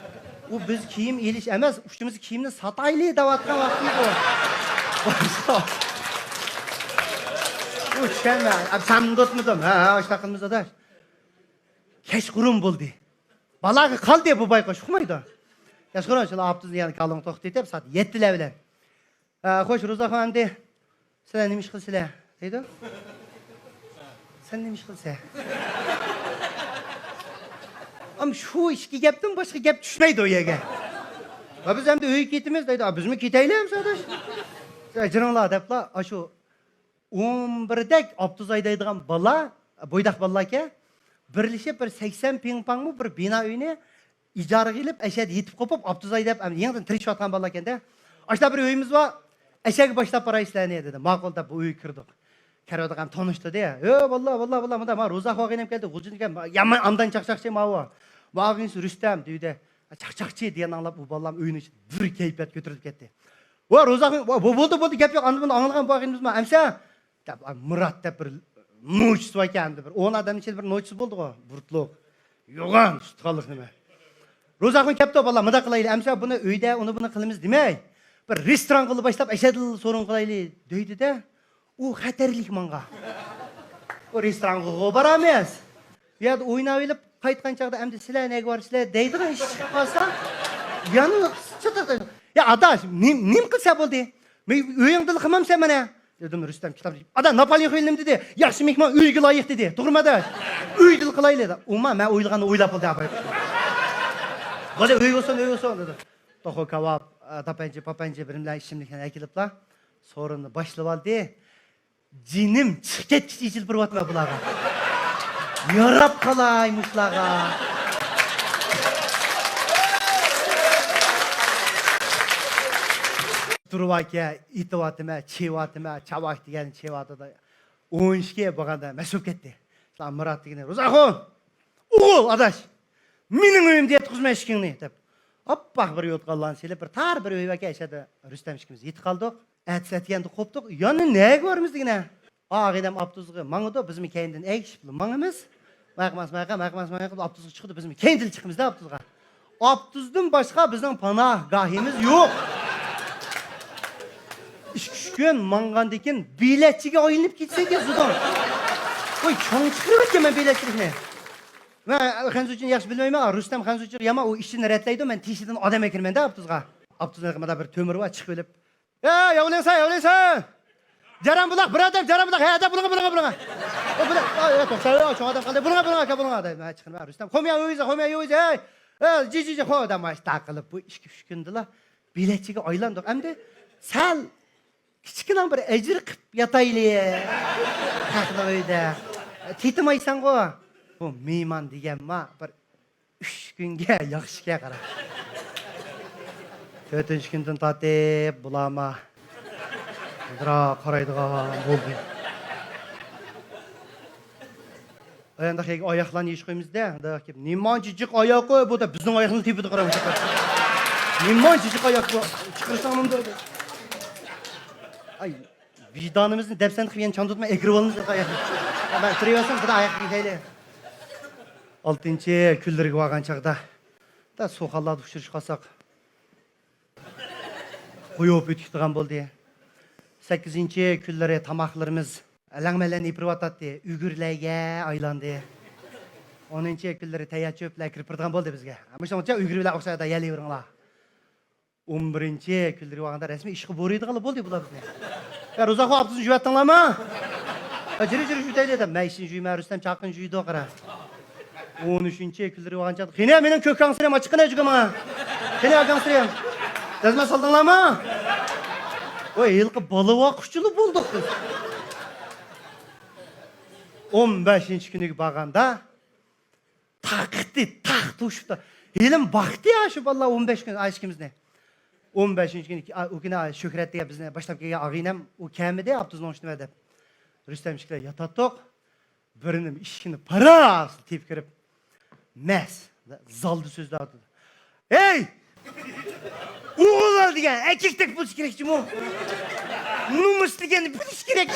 ئۇ بىز كىيىم ئېلىش ئەمەس، ئۇچىمىزدا كىيىمنى ساتايلى دەۋاتقان ۋاقتىمىز ئۇ. ئۇ چۈشەنمە. ئەپ سەمدۇتمىدىم. ھە، ھە، ئاشۇنداق قىلىمىز ئاداش. كەچقۇرۇن بولدى. بالاغا قالدى بۇ بايقۇش، ئۇقمايدۇ. كەچقۇرۇن، شۇلا ئاپتوبۇسنى يەنە كالون توختىتىپ، سائەت يەتتىلەر بىلەن. ئە، خوش، روزاخۇن ئەمدى، سىلەر نېمە ئىش قىلىسىلەر؟ دەيدۇ. سەن نېمە ئىش قىلىسەن؟ ئەم، شۇ ئىككى گەپتىن باشقا گەپ چۈشمەيدۇ ئۇ يەرگە. ۋە بىز ئەمدى ئۆيگە كېتىمىز دەيدۇ. ئا، بىزمۇ كېتەيلى ئەمسە ئاداش. ئەجرىڭلار دەپلا، ئاشۇ ئون بىردەك ئاپتوز ھەيدەيدىغان بالا، بويداق بالىلاركەن، بىرلىشىپ بىر سەكسەن پىڭ پاڭمۇ بىر بىنا ئۆينى ئىجارىگە ئېلىپ، ئەشەدە يېتىپ قوپۇپ، ئاپتوز ھەيدەپ، ئەمدى يېڭىدىن تىرىشىۋاتقان بالىلاركەن-دە. ئاشۇنداق بىر ئۆيىمىز بار، ئەشەگە باشلاپ باراي سىلەرنى، دېدى. ماقۇل دەپ، بۇ ئۆيگە كىردۇق. كەرۋاتىغان تونۇشتى، دېدى. ھە، باللا، باللا، باللا، مۇنداق، ما روزا ئاخۇن ئاغىنەم كەلدى، غۇلجىدىن كەلدى، يامان ئامدان چاقچاقچى ماۋۇ. ما ئاغىنىسى رۇستەم، دېدى. چاقچاقچى دېگەننى ئاڭلاپ، ئۇ بالام ئۆينىڭ ئىچىدە بىر كەيپىيات كۆتۈرۈلۈپ كەتتى. ۋا روزا ئاخۇن، ۋا، بو-، بولدى، بولدى، گەپ يوق، ئاندىن بۇنى ئاڭلىغان بۇ ئاغىنىمىز ما، ئەمسە دەپ، ئا، مۇرات دەپ بىر نوچىسى باركەن، ئەمدى بىر ئون ئادەمنىڭ ئىچىدە بىر نوچىسى بولدىغۇ، بۇرۇتلۇق، يوغان، سۇتقانلىق نېمە. روزاخۇن كەپتۇ، باللا، مۇنداق قىلايلى، ئەمسە بۇنى ئۆيدە، ئۇنى بۇنى قىلىمىز دېمەي، بىر رېستورانغىلا باشلاپ، ئەشەدىلا سورۇن قىلايلى، دەيدۇ-دە، ئۇ خەتەرلىك ماڭا. ئۇ رېستورانغا بارامىز. بۇ يەردە ئويناۋېلىپ قايتقان چاغدا، ئەمدى سىلەر نەگە بارىسىلەر دەيدىغان ئىش چىقىپ قالسا، يەنە چاتاق. يا ئاداش، نېم-، نېمە قىلسا بولدى؟ مەن ئۆيۈڭدىلا قىلمامسەن مانا؟ دېدىم، رۇستەم كىتاب ئادا، ناپالېئون خىلىم دېدى، ياخشى مېھمان ئۆيگە لايىق دېدى. توغرىمۇ ئاداش؟ ئۆيدىلا قىلايلى دېدى. ئۇما، مەن ئويلىغاننى ئويلاپ بولدى، ئاپا. بولدى، ئۆيگە بولسۇن، ئۆيگە بولسۇن دېدى. توخۇ كاۋاپ، ئا، تاپانچا، پاپانچا بىر نېمىلەر ئىچىملىكلەرنى ئەكېلىپلا، سورۇننى باشلىۋالدى. جېنىم چىقىپ كەتكۈچە ئېچىلىپ بېرىۋاتىمەن بۇلارغا. ياراپ قالاي مۇشۇلارغا. تۇرۇۋاكە، ئېتىۋاتىمەن، چېۋاتىمەن، چاۋاك دېگەن چېۋاتىدۇ. ئون ئىككى بولغاندا مەس بولۇپ كەتتى. شۇلار مۇرات دېگىنى، روزاخۇن! ئوغۇل، ئاداش! مېنىڭ ئۆيۈمدە ياتقۇزما ئىشىكىڭنى، دەپ. ئاپئاق بىر يوتقانلارنى سېلىپ، بىر تار بىر ئۆي باركەن، ئەشەدە رۇستەم ئىككىمىز يېتىپ قالدۇق. ئەتىسى ئەتىگەندە قوپتۇق. يەنە نەگە بارىمىز دېگىنە؟ ئاغىنەم ئاپتوبۇسقا ماڭىدۇ، بىزمۇ كەينىدىن ئەگىشىپلا ماڭىمىز. ماياقماس، ماياقماس، ماياقماس، ئاپتوبۇسقا چىقىدۇ، بىزمۇ كەينىدىن چىقىمىزدە ئاپتوبۇسقا. ئاپتوبۇستىن باشقا بىزنىڭ پاناھگاھىمىز يوق. ئىككى ئۈچ كۈن ماڭغاندىن كېيىن بېلەتچىگە ئايلىنىپ كېتىسەن زۇدۇڭ. ۋاي، چوڭ چىقىرىۋەتكەنمەن بېلەتچىلىكنى. مەن خەنزۇچىنى ياخشى بىلمەيمەن، رۇستەم خەنزۇچىغا يامان، ئۇ ئىشىنى رەتلەيدۇ، مەن تېشىدىن ئادەم ئەكىرىمەن-دە ئاپتوبۇسقا. ئاپتوبۇسنىڭ مۇنداق بىر تۆمۈرى بار، چىقىۋېلىپ، ئەي، ياۋلىنسا، ياۋلىنسا! جەرەن بۇلاق، بىرادەر، جەرەن بۇلاق، ھە، ھە، بۇلۇڭا، بۇلۇڭا، بۇلۇڭا. ئۇ بۇلاق، ئاي، ئاي، توختاڭ، ئاي، چوڭ ئادەم قالدى، بۇلۇڭا، بۇلۇڭا، ئاكا، بۇلۇڭا، دەيمەن، چىقىرىمەن، رۇستەم، خوميا، ئۆيزە، خوميا، ئۆيزە، ھەي، ھەي، جى، جى، جى، خو، دەپ، ماشتا قىلىپ، بۇ ئىككى، ئۈچ كۈندىلا بېلەتچىگە ئايلاندۇق. ئەمدى سەل كىچىككىنە بىر ئەجىر قىپ ياتايلى. خەقنىڭ ئۆيىدە. تېتىمايسەنغۇ. بۇ مېھمان دېگەنما بىر ئۈچ كۈنگە ياخشىكەن، قارا. تۆتىنچى كۈندىن تارتىپ بۇلارما مۇندىراق قارايدىغان بولدى. ئايانداق يەرگە ئاياقلارنى يېيىش قويىمىز-دە، ئانداق كېلىپ، نېمانچە جىق ئاياق بۇ دەپ، بىزنىڭ ئاياقنى تېپىدۇ، قاراڭ. نېمانچە جىق ئاياق بۇ، چىقىرساڭ مۇنداق. ئاي، ۋىجدانىمىزنى دەپسەندە قىلىپ يەنە چاندۇرتما، ئەكىرىۋالىمىز ئاياقنى. مەن تۇرۇۋەرسەم، بىر ئاياق يېتەيلى. ئالتىنچى كۈنلىرىگە بارغان چاغدا، دا سۇخانلاردا ئۇچرىشىپ قالساق، قويۇپ ئۆتۈكتىغان بولدى. سەككىزىنچى كۈنلىرى تاماقلىرىمىز ئەلەڭمەلەڭ يېپىلىۋاتاتتى، ئۈگرىلەرگە ئايلاندى. ئونىنچى كۈنلىرى تەييار چۆپلەر كىرىپ بېرىدىغان بولدى بىزگە. مۇشۇنىڭچە ئۈگرىلەر ئوخشايدۇ، يەلىۋېرىڭلار. ئون بىرىنچى كۈنلىرى بارغاندا رەسمىي ئىشقا بۇيرۇيدىغانلا بولدى بۇلار بىزنى. يا روزاخۇن، ئاپتوبۇسنى جۈۋەتتىڭلارمۇ؟ يا جۈرۈ، جۈرۈ، جۈۋىتەيلى دەپ، مەن ئىشىنى جۈيمەن، رۇستەم چاقىنى جۈيىدۇ، قارا. ئون ئۈچىنچى كۈنلىرى بارغان چاغدا، قېنى، مېنىڭ كۆك گاڭسىرىم، ئاچىققىنە جۈگە ماڭا. قېنى، گاڭسىرىم. دەزمە سالدىڭلارمۇ؟ ۋاي، ھېلىقى بالا باققۇچىلا بولدۇق بىز. ئون بەشىنچى كۈنىگە بارغاندا، تاقىتى تاق توشۇپتۇ. ھېلىمۇ باقتى يا شۇ بالىلار ئون بەش كۈن ئاشىكىمىزنى. ئون بەشىنچى كۈنى، ئۇ كۈنى شۆھرەت دېگەن بىزنى باشلاپ كەلگەن ئاغىنەم، ئۇ كەلمىدى، ئاپتوبۇسنىڭ ئىچىدە دەپ. رۇستەم ئىككىلەر ياتاتتۇق. بىرىنىڭ ئىشىكىنى پاراس تېپىپ كىرىپ، مەس زالدا سۆزلەۋاتىدۇ. ھەي! ئوغۇل دېگەن ئەركەكتەك بولۇش كېرەك جۇمۇ. نومۇس دېگەننى بىلىش كېرەك.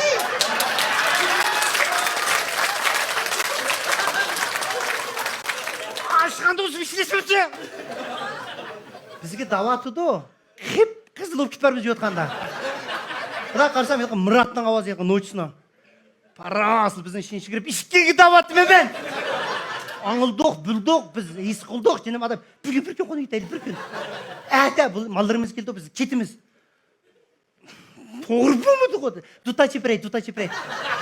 ئاشخانىدا ئۆزى ئىشلىسىمىزچۇ؟ بىزگە دەۋاتىدۇ. قىپقىزىل بولۇپ كېتىپ بارىمىز يوتقاندا. بىراق قارىسام، ھېلىقى مۇراتنىڭ ئاۋازى، ھېلىقى نوچىسىنىڭ. پاراس بىزنىڭ ئىشىنى چىقىرىپ، ئىشىككە دەۋاتىمەن مەن. ئاڭلىدۇق، بىلدۇق، بىز ھېس قىلدۇق، جېنىم ئادەم. بىر كۈن، بىر كۈن قونۇپ كېتەيلى، بىر كۈن. ئەتە بۇ ماللىرىمىز كېلىدۇ، بىز كېتىمىز. توغرا بولمىدىغۇ. دۇتا چېپىرەي، دۇتا چېپىرەي.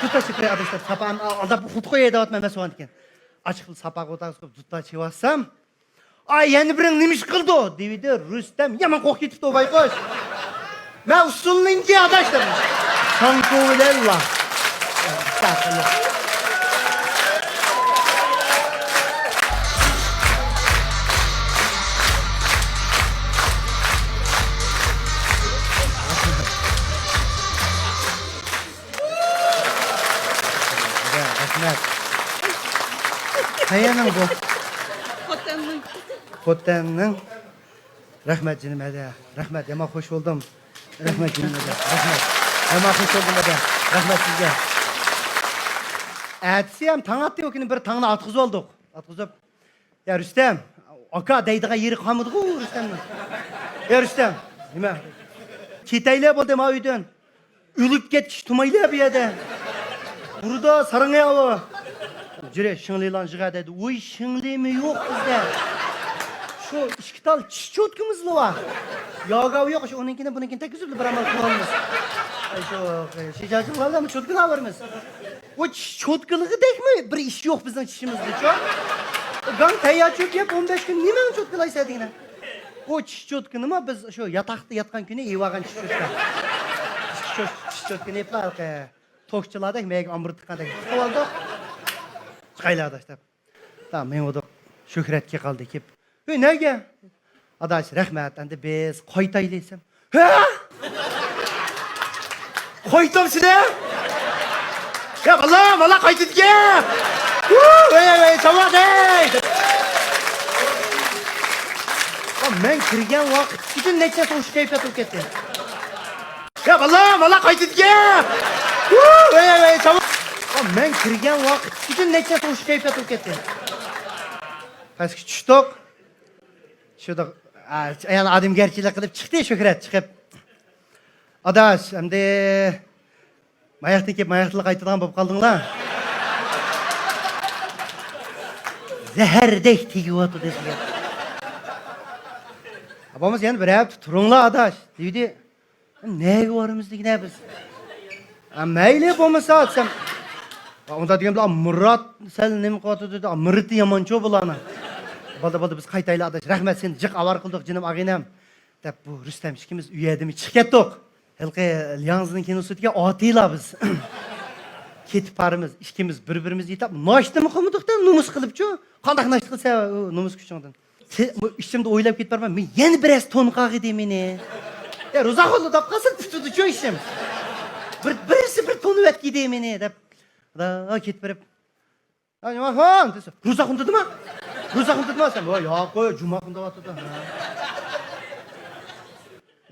دۇتا چېپىرەي، ئاداشلار. ساپا ئالداپ ئۇخلىتىپ قوياي دەۋاتىمەن مەن سوغان ئىكەن. ئاچىقىپ ساپاغا ئولتۇرغۇزۇپ دۇتا چېۋاتسام، ئاي، يەنە بىرىڭ نېمە ئىش قىلدى؟ دېۋىدى. رۇستەم يامان قورقۇپ كېتىپتۇ، بايقۇش. مەن ئۇسسۇلنىڭكى ئاداش دېدىم. ساڭكۇ بىلەنلا. رەھمەت. قەيەرنىڭ بۇ؟ خوتەننىڭ. خوتەننىڭ. رەھمەت جېنىم ھەدە. رەھمەت، يامان خوش بولدۇم. رەھمەت جېنىم ھەدە. رەھمەت. يامان خوش بولدۇم ھەدە. رەھمەت سىزگە. ئەتىسى ھەم تاڭ ئاتتى، ئۇ كۈنى بىر تاڭنى ئاتقۇزۇۋالدۇق. ئاتقۇزۇپ، يا رۇستەم، ئاكا دەيدىغان يېرى قالمىدىغۇ رۇستەمنىڭ. يا رۇستەم، نېمە؟ كېتەيلى بولدى ما ئۆيدىن. ئۆلۈپ كەتكۈچە تۇرمايلى بۇ يەردە. بۇردا سارىڭى ئاۋۇ. جۈرە، شىڭلىلان جىغە دەيدۇ. ۋوي، شىڭلىمۇ يوق بىزدە. شۇ ئىككى تال چىش چوتكىمىزلا بار. ياگاۋ يوق، شۇ ئۇنىڭكىنى، بۇنىڭكىنى تەگكۈزۈپ بىر ئامال قىلالمىز. ئاي، شۇ، شىجاجىڭلاردا چوتكىلار بارمىز. ۋوي، چىش چوتكىلىقىدەكمۇ بىر ئىش يوق بىزنىڭ چىشىمىزدىچۇ. گاڭ تەييار چۆپ يەپ ئون بەش كۈن نېمەڭ چوتكىلايسەن دېگىنە. ئۇ چىش چوتكىنىمۇ بىز شۇ ياتاقتا ياتقان كۈنى يەۋالغان چىش چوتكا. چىش چوت-، چىش چوتكىنى يەپلا ھېلىقى توكچىلاردەك مەيگە ئامبۇر تىققاندەك تىقىۋالدۇق. چىقايلى ئاداش دەپ. تا مېڭىۋىدۇق. شۆھرەتكە قالدى كېلىپ. ھۆي، نەگە؟ ئاداش، رەھمەت. ئەمدى بىز قايتايلى دېسەم. ھە؟ قايتامسىلەر؟ يا بالا، بالا قايتىدىكەن. ۋۇ، ۋەي، ۋەي، چاۋاق، ھەي. مەن كىرگەن ۋاقىت پۈتۈن نەچچە توشۇ كەيپىيات بولۇپ كەتتى. يا بالا، بالا قايتىدىكەن. ۋۇ، ۋەي، ۋەي، چاۋاق. مەن كىرگەن ۋاقىت پۈتۈن نەچچە توشۇ كەيپىيات بولۇپ كەتتى. پەسكە چۈشتۇق. شۇنداق، ئا، ئايال ئادەمگەرچىلىك قىلىپ چىقتى شۆھرەت چىقىپ. ئاداش، ئەمدى ماياقتىن كېلىپ ماياقتىلا قايتىدىغان بولۇپ قالدىڭلار. زەھەردەك تېگىۋاتىدۇ دېسىگە. بولمىسا يەنە بىر ھەپتە تۇرۇڭلار ئاداش دېدى. نەگە بارىمىز دېگىنە بىز؟ ھە، مەيلى بولمىسا دېسەم. ئۇندا دېگەن بىلەن مۇرات سەل نېمە قىلىۋاتىدۇ دېدى. مۇرىتى يامانچۇ بۇلارنىڭ. بولدى، بولدى، بىز قايتايلى ئاداش. رەھمەت، سېنى جىق ئاۋارە قىلدۇق جېنىم ئاغىنەم. دەپ بۇ رۇستەم ئىككىمىز ئۇ يەردىن چىقىپ كەتتۇق. ھېلىقى لياڭزىنىڭ كىنوسىدىكى ئاتىلا بىز. كېتىپ بارىمىز، ئىككىمىز بىر-بىرىمىزنى يېتەپ، ناشتىمۇ قىلمىدۇق-دە، نومۇس قىلىپچۇ. قانداق ناشتا قىلسا، ئۇ نومۇس كۈچۈڭدىن. سى-، بۇ ئىچىمدە ئويلاپ كېتىپ بارىمەن، مەن يەنە بىرەرسى تونۇپ قالغىدى مېنى. يا، روزاخۇنلا دەپ قالسا پۈتىدىچۇ ئىشىم. بىر، بىرسى بىر تونۇۋەتكىدى مېنى دەپ. دا، كېتىپ بېرىپ. يا، جۇماخۇن دېسە، روزاخۇن دېدىما؟ روزاخۇن دېدىما دېسەم، ۋاي، ياق، قوي، جۇماخۇن دەۋاتىدۇ.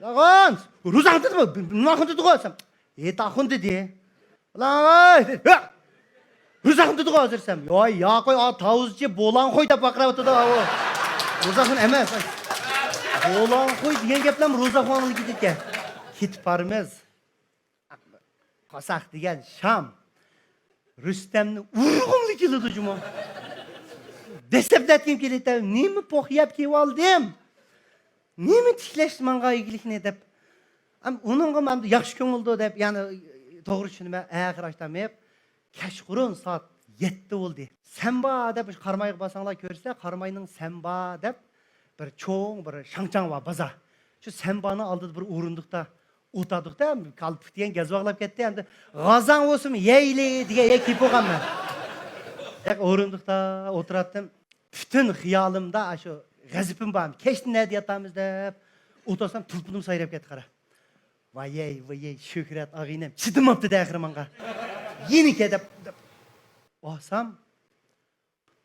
روزاخۇن، روزاخۇن دېدىما؟ جۇماخۇن دېدىغۇ دېسەم، ھېيتاخۇن دېدى. ۋاي، ھە! روزاخۇن دېدىغۇ ھازىر دېسەم، ۋاي، ياق، قوي، ئا، تاۋۇزچى بولانخوي دەپ ۋارقىراۋاتىدۇ ئاۋۇ. روزاخۇن ئەمەس. بولانخوي دېگەن گەپلەرمۇ روزاخۇن ئاڭلىدىكەن. كېتىپ بارىمىز. قاساق دېگەن شام. رۇستەمنى ئۇرغۇملا كېلىدۇ جۇمۇ. دەسسەپ نەتكىم كېلىدۇ. نېمە پوخ يەپ كېلىۋالدىم؟ نېمە تىكلەش ماڭغان ئىگىلىكنى دەپ. ئەم، ئۇنىڭغا مەن ياخشى كۆڭۈلدۇ دەپ، يەنى توغرا چۈشىنىمەن. ئاخىر ئاشتام يەپ، كەچقۇرۇن سائەت يەتتە بولدى. سەنبا دەپ قارامايغا بارساڭلار كۆرىسىلەر، قاراماينىڭ سەنبا دەپ بىر چوڭ بىر شاڭچاڭ بار، بازار. شۇ سەنبانىڭ ئالدىدا بىر ئورۇندۇقتا ئولتۇردۇق-دە، كالپۇك دېگەن گەزۋاغلاپ كەتتى، ئەمدى غازاڭ بولسىمۇ يەيلى دېگەن يەرگە كېلىپ بولغانمەن. ياق، ئورۇندۇقتا ئولتۇراتتىم. پۈتۈن خىيالىمدا ئاشۇ غەزىپىم بار. كەچتە نەدە ياتامىز دەپ، ئولتۇرسام، تېلېفونۇم سايراپ كەتتى، قارا. ۋايەي، ۋايەي، شۆھرەت ئاغىنەم چىدىماپتۇ-دە ئاخىرى ماڭا. يېنىكە دەپ، دەپ. بارسام،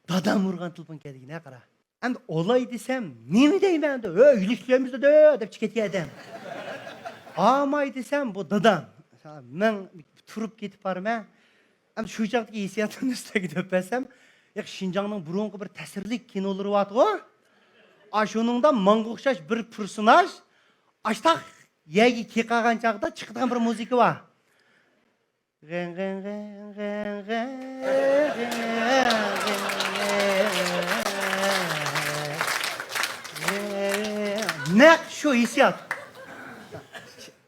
دادام ئۇرغان تېلېفون كەلگىنە قارا. ئەمدى ئالاي دېسەم، نېمە دەيمەن ئەمدى؟ ھۆي، ئىگىلىك ئىشلەيمىز دادا دەپ چىقىپ كەتكەن ئادەم. ئالماي دېسەم، بۇ دادام. مەن تۇرۇپ كېتىپ بارىمەن. ئەمدى شۇ چاغدىكى ھېسسىياتىمنى سىلەرگە دەپ بەرسەم، ياق، شىنجاڭنىڭ بۇرۇنقى بىر تەسىرلىك كىنولىرى بارتىغۇ. ئاشۇنىڭدا ماڭغا ئوخشاش بىر پېرسوناژ ئاشتاق يەرگە كېقىغان چاغدا چىقىدىغان بىر مۇزىكا بار. غەڭ، غەڭ، غەڭ، غەڭ، غەڭ، غەڭ، غەڭ. نەق شۇ ھېسسىيات.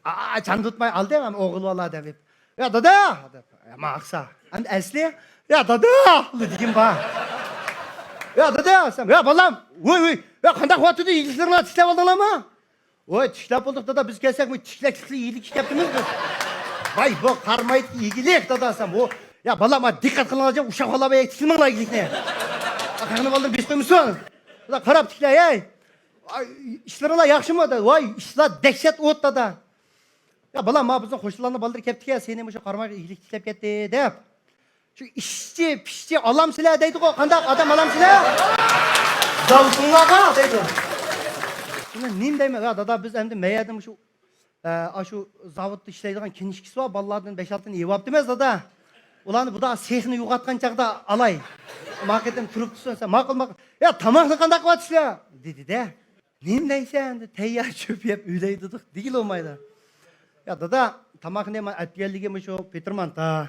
ئا، چاندۇتماي ئالدىم ھەم ئوغۇل بالا دەپ. يا دادا! دەپ. يا ماقسا. ئەمدى ئەسلى، يا دادا! دېگىن بار. يا دادا! دېسەم، يا بالام! ۋوي، ۋوي! يا قانداق قىلىۋاتىدۇ؟ ئىگىلىكلىرىڭلار تىكلەپ ئالدىڭلارمۇ؟ ۋوي، تىكلەپ بولدۇق دادا، بىز كەلسەكمۇ تىكلەك تىكلەك ئىگىلىك ئىشلەپتىمىز بىز. ۋاي، بۇ قارامايدىكى ئىگىلىك دادا دېسەم، ۋو، يا بالام، دىققەت قىلىڭلار، ئۇششاق بالا بەك تىكلىمەڭلار ئىگىلىكنى. خەقنى بالدۇر بېسىپ قويمىسۇن. دادا قاراپ تىكلەي، ھەي. ئاي، ئىشلىرىڭلار ياخشىمۇ؟ دېدى. ۋاي، ئىشلار دەھشەت ئوت دادا. يا بالام، ما بىزنىڭ قوشنىلارنىڭ بالىلىرى كەپتىكەن، سېنى مۇشۇ قارامايغا ئىگىلىك تىكلەپ كەتتى دەپ. شۇ ئىشچى، پىشچى ئالامسىلەر دەيدىغۇ، قانداق ئادەم ئالامسىلەر؟ زاۋۇتۇڭلارغا دەيدۇ. شۇنى نېمە دەيمەن؟ يا دادا، بىز ئەمدى مەيەردىن مۇشۇ، ئە، ئاشۇ زاۋۇتتا ئىشلەيدىغان كىنىشكىسى بار، بالىلاردىن بەش-ئالتىنى يېۋاپتىمىز دادا. ئۇلارنى بۇدا سېخنى يوغاتقان چاغدا ئالاي. ما قېتىم تۇرۇپ تۇرسۇن سەن، ماقۇل، ماقۇل. يا تاماقنى قانداق قىلىۋاتىسىلەر؟ دېدى-دە. نېمە دەيسەن ئەمدى، تەييار چۆپ يەپ ئۆلەيدۇق دېگىلى بولمايدۇ. يا دادا، تاماقنى مانا ئەتكەنلىكى مۇشۇ پېتىر مانتا،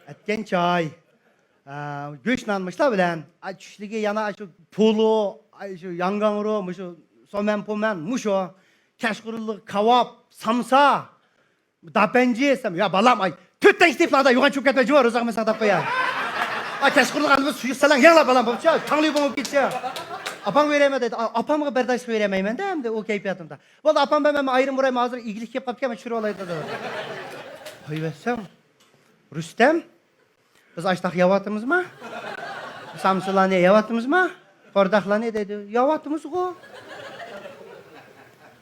ئەتكەن چاي، ئا، گۆش نان مۇشۇلار بىلەن. ئا، چۈشلۈكى يەنە شۇ پولۇ، ئا، شۇ ياڭگاڭرو، مۇشۇ سومەن پومەن، مۇشۇ. كەچقۇرۇنلۇق كاۋاپ، سامسا. داپەنجى دېسەم، يا بالام، ئاي، تۆت تەڭ كېتىپ، يوغان چۈشۈپ كەتمە، جۇما روزا قىلمىساڭ دەپ قويا. ئا، كەچقۇرۇنلۇق ئالدىمىز سۇيۇق سەلەڭ يەڭلا بالام، بولۇپچۇ، تاڭلى بولۇپ كېتىچۇ. ئاپاڭغا بېرەيمەن دەيدۇ. ئا، ئاپامغا بەرداشلىق بېرەلمەيمەن-دە ئەمدى ئۇ كەيپىياتىمدا. بولدى، ئاپام بىلەن مەن ئايرىم بورايمەن، ھازىر ئىگىلىك كېلىپ قاپتىكەن، مەن چۈشۈرۈۋالاي دېدى. قويۇۋەتسەم، رۇستەم، بىز ئاشتاق يەۋاتىمىزما؟ سامسىلارنى يەۋاتىمىزما؟ قورداقلارنى دەيدۇ. يەۋاتىمىزغۇ.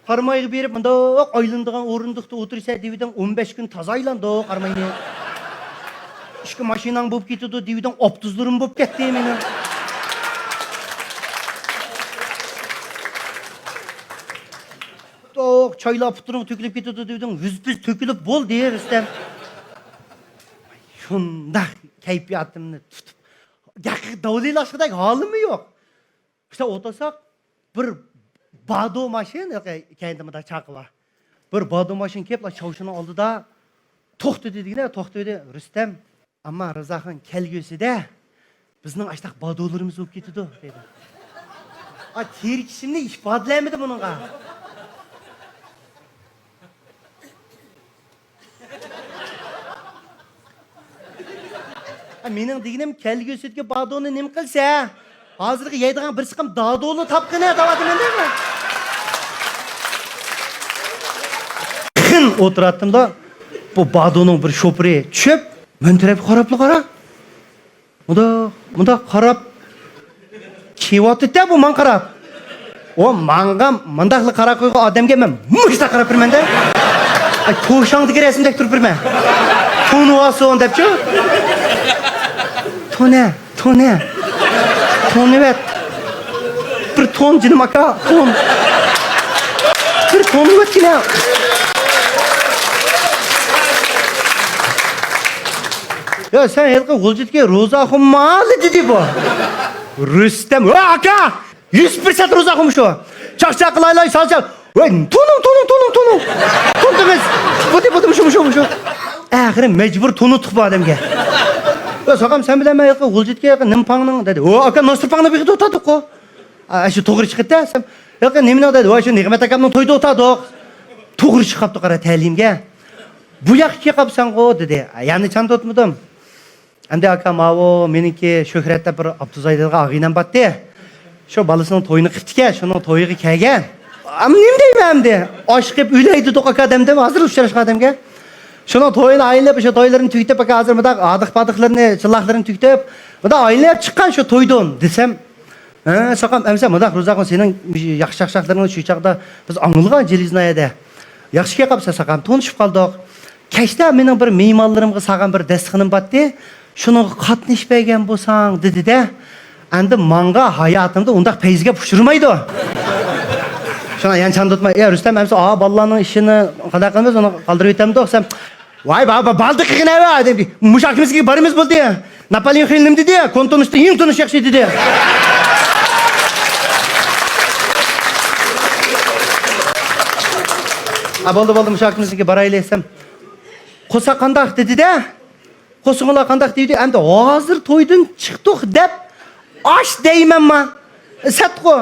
قارامايغا بېرىپ، مۇنداق ئايلىنىدىغان ئورۇندۇقتا ئولتۇرسا دېۋىدىڭ، ئون بەش كۈن تازا ئايلاندۇق قاراماينى. ئىككى ماشىناڭ بولۇپ كېتىدۇ دېۋىدىڭ، ئاپتوزلىرىم بولۇپ كەتتى مېنىڭ. توق چايلار پۇتلىرىڭغا تۆكۈلۈپ كېتىدۇ دېۋىدىڭ، ۋىز-پىز تۆكۈلۈپ بولدى، رۇستەم. شۇنداق كەيپىياتىمنى تۇتۇپ، ھەقىقىي داۋلىلاشقۇدەك ھالىممۇ يوق. شۇنداق ئولتۇرساق، بىر بادو ماشىنا، كەينىدە مۇنداق چاقى بار. بىر بادو ماشىنا كېلىپ، شاۋشىنىڭ ئالدىدا توختىدى دېگىنە، توختىدى. رۇستەم، ئەمما رىزاخان كەلگۈسىدە بىزنىڭ ئاشتاق بادولىرىمىز بولۇپ كېتىدۇ، دېدى. ئا، تېرىكىشىمنى ئىپادىلەيمىدى بۇنىڭغا. ھە، مېنىڭ دېگىنىم، كەلگۈسىدىكى بادونى نېمە قىلسا، ھازىرقى يەيدىغان بىر سىقىم دادولى تاپقىنە دەۋاتىمەن دەيمەن. قىن ئولتۇراتتىمدا، بۇ بادونىڭ بىر شوپۇرى چۈشۈپ، مەن تەرەپكە قاراپلا قارا. مۇنداق، مۇنداق قاراپ كېلىۋاتىدۇ-دە بۇ ماڭا قاراپ. ئۇ ماڭا مۇنداقلا قاراپ قويغان ئادەمگە مەن مۇشتاق قاراپ تۇرىمەن-دە. ئاي، توشاڭدىكى رەسىمدەك تۇرۇپ تۇرىمەن. تونۇۋالسۇن دەپچۇ. تونە، تونە. تونۇۋەت. بىر تون جېنىم ئاكا، تون. بىر تونۇۋەتكىنە. يا، سەن ھېلىقى غۇلجىدىكى روزاخۇنما دېدى بۇ. رۇستەم، ۋە ئاكا! يۈز پىرسەنت روزاخۇن شۇ. چاقچاق قىلايلا، سالچاق. ۋەي، تونۇڭ، تونۇڭ، تونۇڭ، تونۇڭ. تونۇڭ دېمەس. بۇدى، بۇدى، مۇشۇ، مۇشۇ، مۇشۇ. ئاخىرى مەجبۇر تونۇتتۇق بۇ ئادەمگە. ۋە ساقام، سەن بىلەن مەن ھېلىقى غۇلجىدىكى ھېلىقى نىمپاڭنىڭ دېدى. ۋە ئاكا، ناستۇرپاڭنى بىر يېقىدا ئوتاتتۇققۇ. ئا، شۇ توغرا چىقىپتۇ دېسەم، ھېلىقى نېمىنىڭ دېدى. ۋە شۇ نىغمەت ئاكامنىڭ تويىدا ئوتاتتۇق. توغرا چىقىپتۇ، قارا، تەلىيىمگە. بۇ ياققا كېلىپ قاپسەنغۇ دېدى. يەنى چاندۇتمىدىم. ئەمدى ئاكا، ماۋۇ مېنىڭكى شۆھرەت دەپ بىر ئابدۇزاي دەيدىغان ئاغىنەم بارتتى. شۇ بالىسىنىڭ تويىنى قىپتىكەن، شۇنىڭ تويىغا كەلگەن. ئەم، نېمە دەيمەن ئەمدى؟ ئاشىقىپ ئۆلەي دېدۇق ئاكا دەمدىم، ھازىر ئۇچراشقان ئادەمگە. شۇنىڭ تويىنى ئايلىنىپ، شۇ تويلىرىنى تۈگىتىپ، ئاكا ھازىر مۇنداق ھادىق-پادىقلىرىنى، چىللاقلىرىنى تۈگىتىپ، مۇنداق ئايلىنىپ چىققان شۇ تويدىن دېسەم، ھە، ساقام، ئەمسە مۇنداق، روزاخۇن، سېنىڭ ياخشى چاقچاقلىرىڭنى شۇ چاغدا بىز ئاڭلىغان جىلىزنايەدە. ياخشى كەلقاپسەن، ساقام، تونۇشۇپ قالدۇق. كەچتە مېنىڭ بىر مېھمانلىرىمغا سالغان بىر دەستىخىنىم بارتتى. شۇنىڭغا قاتنىشىپ بەرگەن بولساڭ، دېدى-دە. ئەمدى ماڭا ھاياتىمدا ئۇنداق پەيزىگە ئۇچرىمايدۇ. شۇڭا يەنە چاندۇرتماي، ئە، رۇستەم، ئەمسە، ئا، بالىلارنىڭ ئىشىنى قانداق قىلىمىز، ئۇنى قالدۇرۇپ ئۆتەمدۇق دېسەم، ۋاي، با-، با-، بالدى قىلغىن ئەۋە، دېدى. مۇشۇ ئاكىمىزگە بارىمىز بولدى. ناپالېئون خىل نېمە دېدى؟ كونتونۇشتا يېڭى تونۇش ياخشى دېدى. ھە، بولدى، بولدى، مۇشۇ ئاكىمىزنىڭكىگە بارايلى دېسەم، قورساق قانداق دېدى-دە؟ قورسىقىڭلار قانداق دېدى؟ ئەمدى ھازىر تويدىن چىقتۇق دەپ ئاش دەيمەنما؟ سەتقۇ.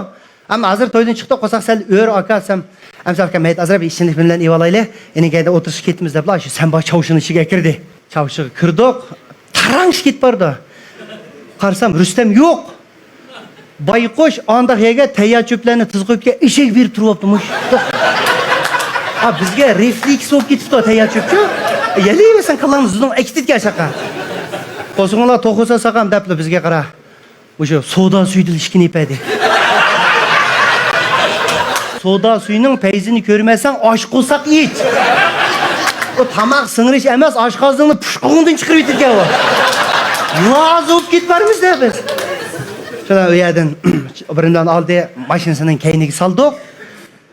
ئەمما ھازىر تويدىن چىقتۇق، قورساق سەل ئۆر ئاكا دېسەم، ئەمسە ئاكا، مەيت ئازراق بىر ئىچىملىك بىلەن ئېۋالايلى، ئېنىڭ كەينىدە ئولتۇرۇشقا كېتىمىز دەپلا شۇ سەنبا چاۋشىنىڭ ئىچىگە كىردى. چاۋشىغا كىردۇق، تاراڭ كېتىپ بارىدۇ. قارىسام، رۇستەم يوق. بايقۇش ئانداق يەرگە تەييار چۆپلەرنى تىزغا قويۇپكەن، ئېشەك بېرىپ تۇرۇۋاپتۇ مۇشۇ. ھا، بىزگە رېفلېكس بولۇپ كېتىپتۇ تەييار چۆپكە. يېلىۋەرسەڭ كاللاڭنى زۇدۇڭ ئەكېتىدىكەن شاقا. قورسىقىڭلار توق بولسا ساقام دەپلا بىزگە قارا. مۇشۇ سودا سۈيىدىلا ئىككىنى ئېپەيدى. سودا سۈيىنىڭ پەيزىنى كۆرمەسەڭ ئاچ قورساق ئىچ. ئۇ تاماق سىڭدۈرۈش ئەمەس، ئاشقازىنىڭنى پۇشقۇغۇڭدىن چىقىرىۋېتىدىكەن ئۇ. لازا بولۇپ كېتىپ بارىمىز-دە بىز. شۇنداق ئۇ يەردىن بىرىمدىن ئالدى، ماشىنىسىنىڭ كەينىگە سالدۇق.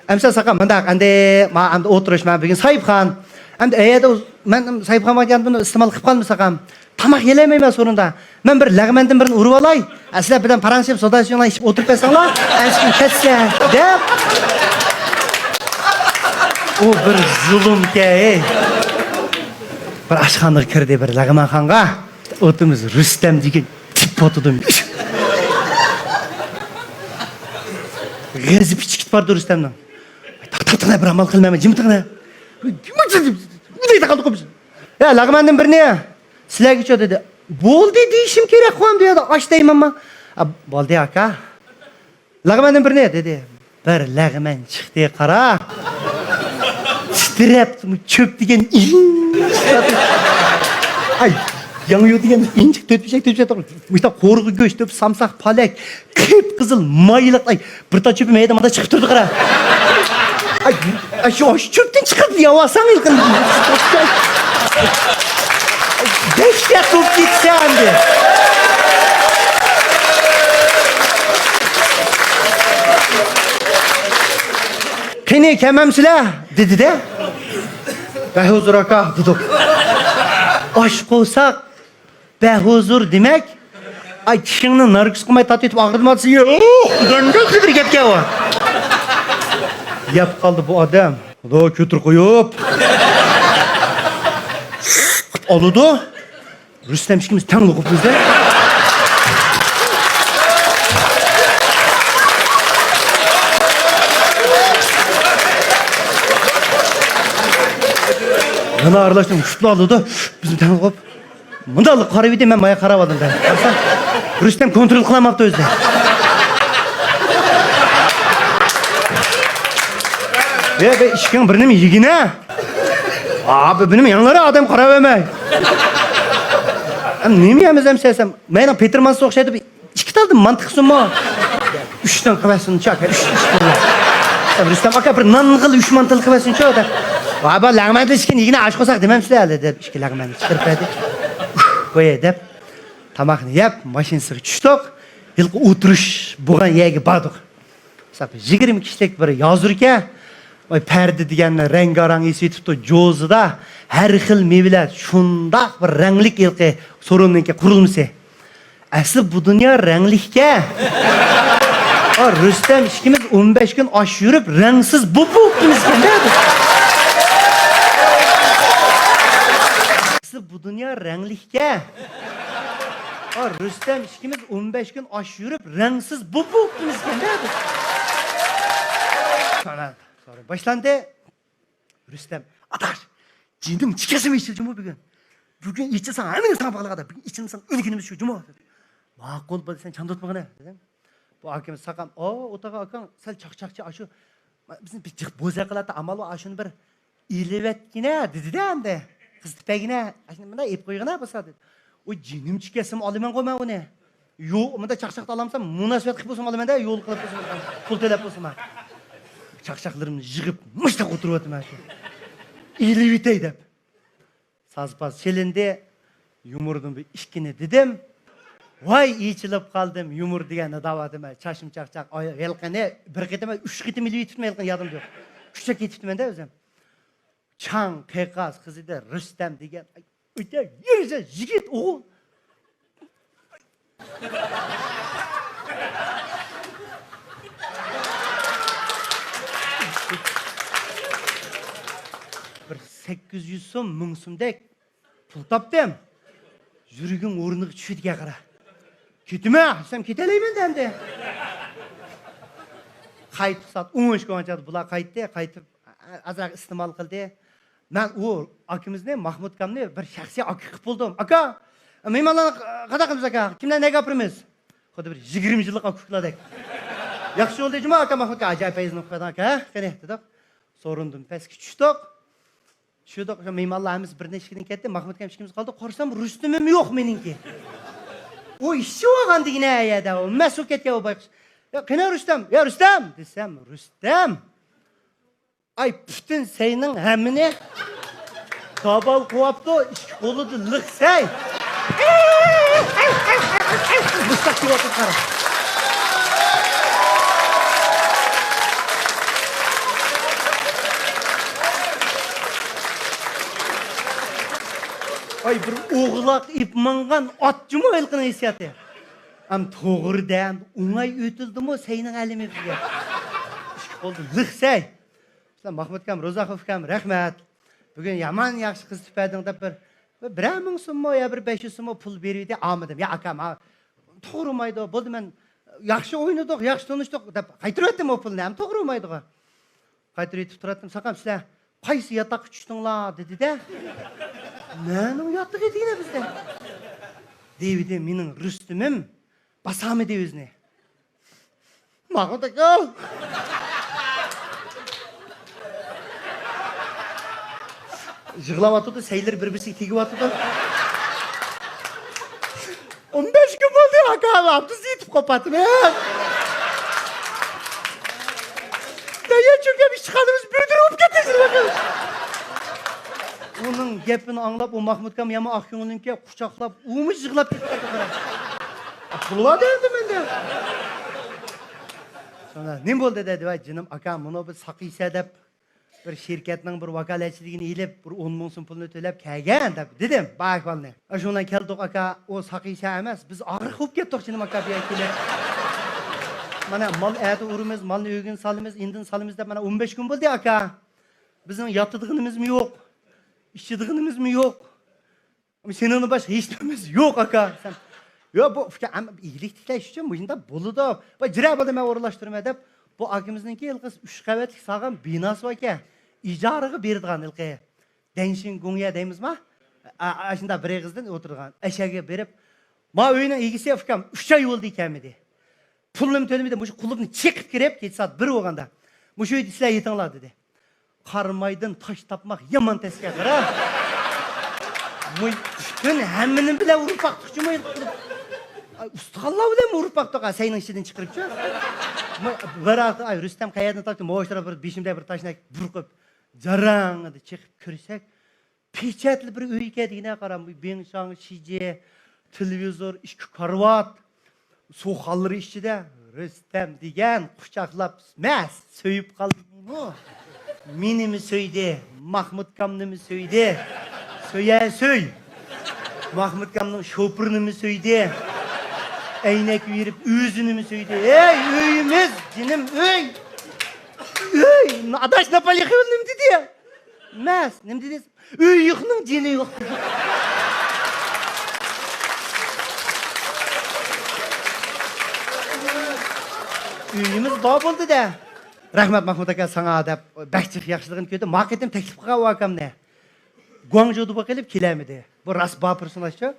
ئەمسە ساقام مۇنداق، ئەمدى ما ئەمدى ئولتۇرۇش، مەن بۈگۈن ساھىبخان. ئەمدى ئەيەردە مەن ساھىبخان بولغان بۇنى ئىستېمال قىلىپ قالمىساقام. تاماق يېلەيمەن مەن سورۇندا. مەن بىر لەغمەندىن بىرنى ئۇرۇۋالاي. ئەسلى بىردەم پاراڭشىپ سودا سۈيۈڭلار ئىچىپ ئولتۇرۇپ بەرسەڭلار، ئەنسىكىم كەتسە، دەپ. ئۇ بىر زۇلۇمكەن، ھەي. بىر ئاشخانىغا كىردى، بىر لەغمەنخانىغا. ئوتىمىز رۇستەم دېگەن تىپ ئوتىدۇ. غەزىپى چىقىپ بارىدۇ رۇستەمنىڭ. تا-، تا-، تا-، بىر ئامال قىلمايمەن، جىم تۇرغىن. يا، لەغمەندىن بىرنى سىلەرگىچۇ دېدى. بولدى دېيىشىم كېرەك، قويۇم دېيەردە، ئاش دەيمەنما؟ ئا، بولدى ئاكا. لەغمەندىن بىرنى دېدى. بىر لەغمەن چىقتى، قارا. تىترەپ، چۆپ دېگەن ئىنچىكە. ئاي، ياڭيۇ دېگەن ئىنچىكە تۆتپۈشەك، تۆتپۈشەك. مۇشتا قورغا گۆش، تۆپ سامساق، پالەك، قىپقىزىل مايلىق. ئاي، بىر تال چۆپى مەيدە مادا چىقىپ تۇردى، قارا. ئاي، ئاي، شۇ، شۇ چۆپتىن چىقىپ ياۋاساڭ يىلقىنى. دەھشەت بولۇپ كېتىسەن ئەمدى. قېنى، كەلمەمسىلەر؟ دېدى-دە. بەھۇزۇر ئاكا، دېدۇق. ئاچ قورساق، بەھۇزۇر دېمەك، ئاي، چىشىڭنى ناركوز قىلماي تارتىۋېتىپ ئاغرىدىمۇ دېسە، يوق دېگەندەك بىر گەپكەن ئۇ. يەپ قالدى بۇ ئادەم. خۇدا كۆتۈر قويۇپ. ئالىدۇ. رۇستەم ئىككىمىز تەڭلا قوپىمىز-دە. يەنە ئارىلاشتىن شۇتلا ئالىدۇ. بىزمۇ تەڭلا قوپ. مۇنداقلا قاراۋىدى، مەن مايا قاراۋالدىم دە. قارىسام، رۇستەم كونترول قىلالماپتۇ ئۆزىنى. يا، بە ئىشىكىڭ بىرنېمە يېگىنە. ئا، بە بىنىم ياڭلىرى ئادەم قاراۋەرمەي. ئەم، نېمە يەمىز ئەمسە دېسەم، مېنىڭ پېتىرمانسىز ئوخشايدۇ. ئىككى تالدىن مانتا قىلسۇنمۇ؟ ئۈچتىن قىلىۋەتسۇنچۇ، ئاكا، ئۈچ، ئۈچ تالدىن. رۇستەم ئاكا، بىر نانغىلا ئۈچ مانتىلا قىلىۋەتسۇنچۇ، دەپ. ۋاي، بۇ لەغمەندىن ئىچكىن يېگىنە ئاش قورساق دېمەمسىلەر ھېلى، دەپ، ئىككى لەغمەننى چىقىرىپ بەردى. قوياي، دەپ، تاماقنى يەپ، ماشىنىسىغا چۈشتۇق. ھېلىقى ئولتۇرۇش بولغان يەرگە باردۇق. مىسال، يىگىرمە كىشىلىك بىر يازۇركەن. ۋاي، پەردە دېگەننى رەڭگارەڭ ئېسىۋېتىپتۇ، جوزىدا ھەر خىل مېۋىلەر، شۇنداق بىر رەڭلىك ھېلىقى سورۇننىڭكى قۇرۇلمىسى. ئەسلى بۇ دۇنيا رەڭلىككەن. ئا، رۇستەم ئىككىمىز ئون بەش كۈن ئاش يۈرۈپ، رەڭسىز بوپپۇ ئۆتتىمىزكەن-دە بىز. ئەسلى بۇ دۇنيا رەڭلىككەن. ئا، رۇستەم ئىككىمىز ئون بەش كۈن ئاش يۈرۈپ، رەڭسىز بوپپۇ ئۆتتىمىزكەن-دە بىز. سورۇن باشلاندى. رۇستەم، ئاداش، جېنىم چىكەسىمۇ ئېچىلدى جۇمۇ بۈگۈن. بۈگۈن ئېچىلساڭ ھەممىنى ساڭا باغلىغان، بۈگۈن ئېچىلمىساڭ ئۆلگىنىمىز شۇ جۇمۇ، دېدى. ماقۇل بولدى، سەن چاندۇرتمىغىنە، دېدىم. بۇ ئاكىمىز ساقام، ئو، ئوتاغا ئاكاڭ، سەل چاقچاقچى، ئاشۇ، بىزنى بىر جىق بوزەك قىلاتتى، ئامال بار، ئاشۇنى بىر ئېلىۋەتكىنە، دېدى-دە ئەمدى. قىز تېپەيگىنە، ئاشۇنى مۇنداق ئېلىپ قويغىنە بولسا، دېدى. ئۇ جېنىم چىكەسىمۇ ئالىمەنغۇ مەن ئۇنى. يو-، مۇنداق چاقچاقتا ئالامسام، مۇناسىۋەت قىلىپ بولسام ئالىمەن-دە، يول قىلىپ بولسام، پۇل تۆلەپ بولسام. چاقچاقلىرىمنى يىغىپ، مۇشتاق ئولتۇرۇۋاتىمەن شۇ. ئېلىۋېتەي دەپ. سازپاز چېلىندى. يۇمۇردىن بىر ئىككىنى دېدىم. ۋاي، ئېچىلىپ قالدىم، يۇمۇر دېگەننى دەۋاتىمەن. چاچىم چاقچاق، ئاي، ھېلىقىنى بىر قېتىم، ئۈچ قېتىم ئېلىۋېتىپتىمەن، ھېلىقىنى يادىمدا يوق. كۈچەپ كېتىپتىمەن-دە ئۆزۈم. چاڭ قىيقاس قىزىدا رۇستەم دېگەن. ئۆتە يۈرسە يىگىت ئوغۇل. بىر سەككىز يۈز سوم، مىڭ سومدەك پۇل تاپتىم. يۈرىكىم ئورنىغا چۈشىدىكەن قارا. كېتىمەن دېسەم، كېتەلەيمەن ئەمدى. قايتىپ سائەت ئون ئىككى بولغان چاغدا بۇلار قايتتى. قايتىپ ئازراق ئىستېمال قىلدى. مەن ئۇ ئاكىمىزنى، ماھمۇتكامنى بىر شەخسىي ئاكا قىلىپ بولدۇم. «ئاكا، مېھمانلارنى قانداق قىلىمىز ئاكا؟ كىملەرنى نەگە ئاپىرىمىز؟» خۇددى بىر يىگىرمە يىللىق ئاكا-ئۇكىلەردەك. «ياخشى بولدى جۇمۇ ئاكا، ماھمۇتكا ئاجايىپ پەيزىنى ئوقۇپ بەردىڭ ئاكا، قېنى» دېدۇق. سورۇندىن پەسكە چۈشتۇق. چۈشتۇق، شۇ مېھمانلار ھەممىسى بىردىن ئىشىكتىن كەتتى، ماھمۇتكام ئىككىمىز قالدۇق. قارىسام، رۇستىمىم يوق مېنىڭكى. ئۇ ئىششىۋالغان دېگىنە يەردە، ئۇ مەس بولۇپ كەتكەن ئۇ بايقۇش. «يا، قېنى رۇستەم؟ يا رۇستەم!» دېسەم، رۇستەم! ئاي، پۈتۈن سەينىڭ ھەممىنى داباۋ قوۋاپتۇ، ئىككى قولىدا لىق سەي. مۇشتاق كېلىۋاتىدۇ، قارا. ئاي، بىر ئوغلاق ئېپ ماڭغان ئات جۇمۇ ھېلىقىنىڭ ھېسسىياتى. ئەم توغرىدە، ئەم ئوڭاي ئۆتۈلدىمۇ سەينىڭ ئەلىمى بىزگە. ئىككى قولدا لىق سەي. ماھمۇت ئاكام، روزاخوف ئاكام، رەھمەت. بۈگۈن يامان ياخشى قىز تېپىۋەردىڭ دەپ بىر، بىر بىرەر مىڭ سوممۇ يا بىر بەش يۈز سوممۇ پۇل بېرىۋىدى، ئالمىدىم. يا ئاكام، ھا، توغرىمايدۇ، بولدى، مەن ياخشى ئوينىدۇق، ياخشى تونۇشتۇق دەپ قايتۇرۇۋەتتىم ئۇ پۇلنى، ھەم توغرىمايدىغۇ. قايتۇرۇۋېتىپ تۇراتتىم، ساقام، سىلەر قايسى ياتاققا چۈشتۈڭلار دېدى-دە. نەنىڭ ياتىقى دېگىنە بىزدە. دېۋىدى، مېنىڭ رۇستۇمۇم باسالمىدى ئۆزىنى. ماخمۇت ئاكا! يىغلاۋاتىدۇ، سەيلىرى بىر-بىرسىگە تېگىۋاتىدۇ. ئون بەش كۈن بولدى، ئاكا، ئابدۇز يېتىپ قوپاتىمەن. دەيە چۆكۈپ ئىشخانىمىز بىردىن ئۇرۇپ كەتتى. ئۇنىڭ گېپىنى ئاڭلاپ، ئۇ ماخمۇت ئاكام يامان ئاق كۆڭۈلنىڭكى قۇچاقلاپ، ئۇمۇ يىغلاپ كېتىپ قالدى. پۇل بار دەيدۇ مەندە. سونا، نېمە بولدى دەيدۇ، ۋاي جېنىم ئاكا، مۇنۇ بىر ساقىيسە دەپ، بىر شىركەتنىڭ بىر ۋاكالەتچىلىكىنى ئېلىپ، بىر ئون مىڭ سوم پۇلنى تۆلەپ كەلگەن دەپ دېدىم، بار ئەھۋالنى. ئاشۇ بىلەن كەلدۇق ئاكا، ئۇ ساقىيسە ئەمەس، بىز ئاغرىق بولۇپ كەتتۇق جېنىم ئاكا بۇ يەرگە كېلىپ. مانا مال ئەتە ئۇرىمىز، مالنى ئۆگۈن سالىمىز، ئىندىن سالىمىز دەپ مانا ئون بەش كۈن بولدى ئاكا. بىزنىڭ ياتىدىغىنىمىزمۇ يوق، ئىچىدىغىنىمىزمۇ يوق. سېنىڭدىن باشقا ھېچنېمىمىز يوق، ئاكا. دېسەم، ياق، بۇ ئۇكا، ئەمما ئىگىلىك تىكلەش ئۈچۈن مۇشۇنداق بولىدۇ. ۋاي، جىرە بولدى، مەن ئورۇنلاشتۇرىمەن دەپ، بۇ ئاكىمىزنىڭكى ھېلىقى ئۈچ قەۋەتلىك سالغان بىناسى باركەن، ئىجارىگە بېرىدىغان ھېلىقى دەنشىن گۇڭيە دەيمىزما؟ ئا-، ئا-، ئاشۇنداق بىر ئېغىزدىن ئولتۇرىدىغان. ئەشەگە بېرىپ، ما ئۆينىڭ ئىگىسى ئۇكام، ئۈچ ئاي بولدى كەلمىدى. پۇلنىمۇ تۆلىمىدى، مۇشۇ قۇلۇپنى چېقىپ كىرىپ، كېچە سائەت بىر بولغاندا، مۇشۇ ئۆيدە سىلەر يېتىڭلار دېدى. قارامايدىن تاش تاپماق يامان تەسكە قارا. مۇ-، پۈتۈن ھەممىنى بىلەن ئۇرۇپ باقتۇقچۇ، مۇ-، ئاي، ئۇستىخانلار بىلەن ئۇرۇپ باقتۇق، ئا، سەينىڭ ئىچىدىن چىقىرىپچۇ. مۇ-، بىر ۋاقىت، ئاي، رۇستەم قەيەردىن تاپتى؟ مۇشۇ بىر بېشىمدا بىر تاشنى بۇرقۇپ، جاراڭ دېدى، چېقىپ كىرسەك، پېچەتلىك بىر ئۆي ئىكەن دېگىنە قارا، بىڭشاڭ شىجى، تېلېۋىزور، ئىككى كارىۋات، سۇخانلىرى ئىچىدە رۇستەم دېگەن قۇچاقلاپ، مەس، سۆيۈپ قالدىمۇ؟ مېنىمۇ سۆيدى، ماخمۇتكامنىمۇ سۆيدى. سۆيە سۆي. ماخمۇتكامنىڭ شوپۇرىنىمۇ سۆيدى. ئەينەك بېرىپ ئۆزىنىمۇ سۆيدى. ھەي، ئۆيىمىز، جېنىم ئۆي. ئۆي، ئاداش ناپالى خىۋىل نېمە دېدى؟ مەس، نېمە دېدى؟ ئۆي يوقنىڭ جېنى يوق. ئۆيىمىز بار بولدى-دە. رەھمەت ماخمۇت ئاكا ساڭا دەپ، بەك جىق ياخشىلىقىنى كۆردۈم. ما قېتىم تەكلىپ قىلغان ئۇ ئاكامنى. گۇاڭجۇدا بولۇپ قېلىپ كېلەلمىدى. بۇ راست بار پېرسوناژچۇ.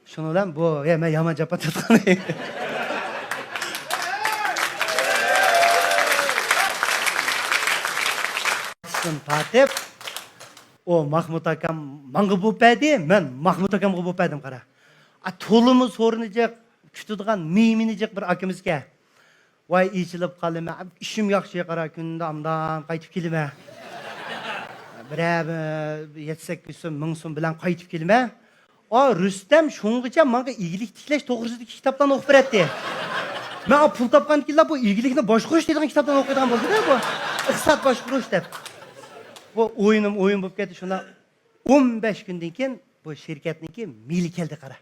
شۇنىڭ بىلەن بۇ، يا، مەن يامان جاپا تارتقان. تارتىپ، ئۇ ماخمۇت ئاكام ماڭا بوپەدى، مەن ماخمۇت ئاكامغا بوپەدىم، قارا. ئا، تولىمۇ سورۇنى جىق، كۈتىدىغان مېيمىنى جىق بىر ئاكىمىزكەن. ۋاي، ئېچىلىپ قالىمەن. ئىشىم ياخشى، قارا، كۈندە ئامدان قايتىپ كېلىمەن. بىرەر، بىر يەتتە سەككىز سوم، مىڭ سوم بىلەن قايتىپ كېلىمەن. ئا، رۇستەم شۇڭغىچە ماڭا ئىگىلىك تىكلەش توغرىسىدىكى كىتابلارنى ئوقۇپ بېرەتتى. مەن ئا، پۇل تاپقاندىن كېيىنلا بۇ ئىگىلىكنى باشقۇرۇش دەيدىغان كىتابلارنى ئوقۇيدىغان بولدۇم-دە بۇ. ئىقتىساد باشقۇرۇش دەپ. بۇ ئويۇنۇم ئويۇن بولۇپ كەتتى شۇنداق. ئون بەش كۈندىن كېيىن بۇ شىركەتنىڭكى مېلى كەلدى، قارا.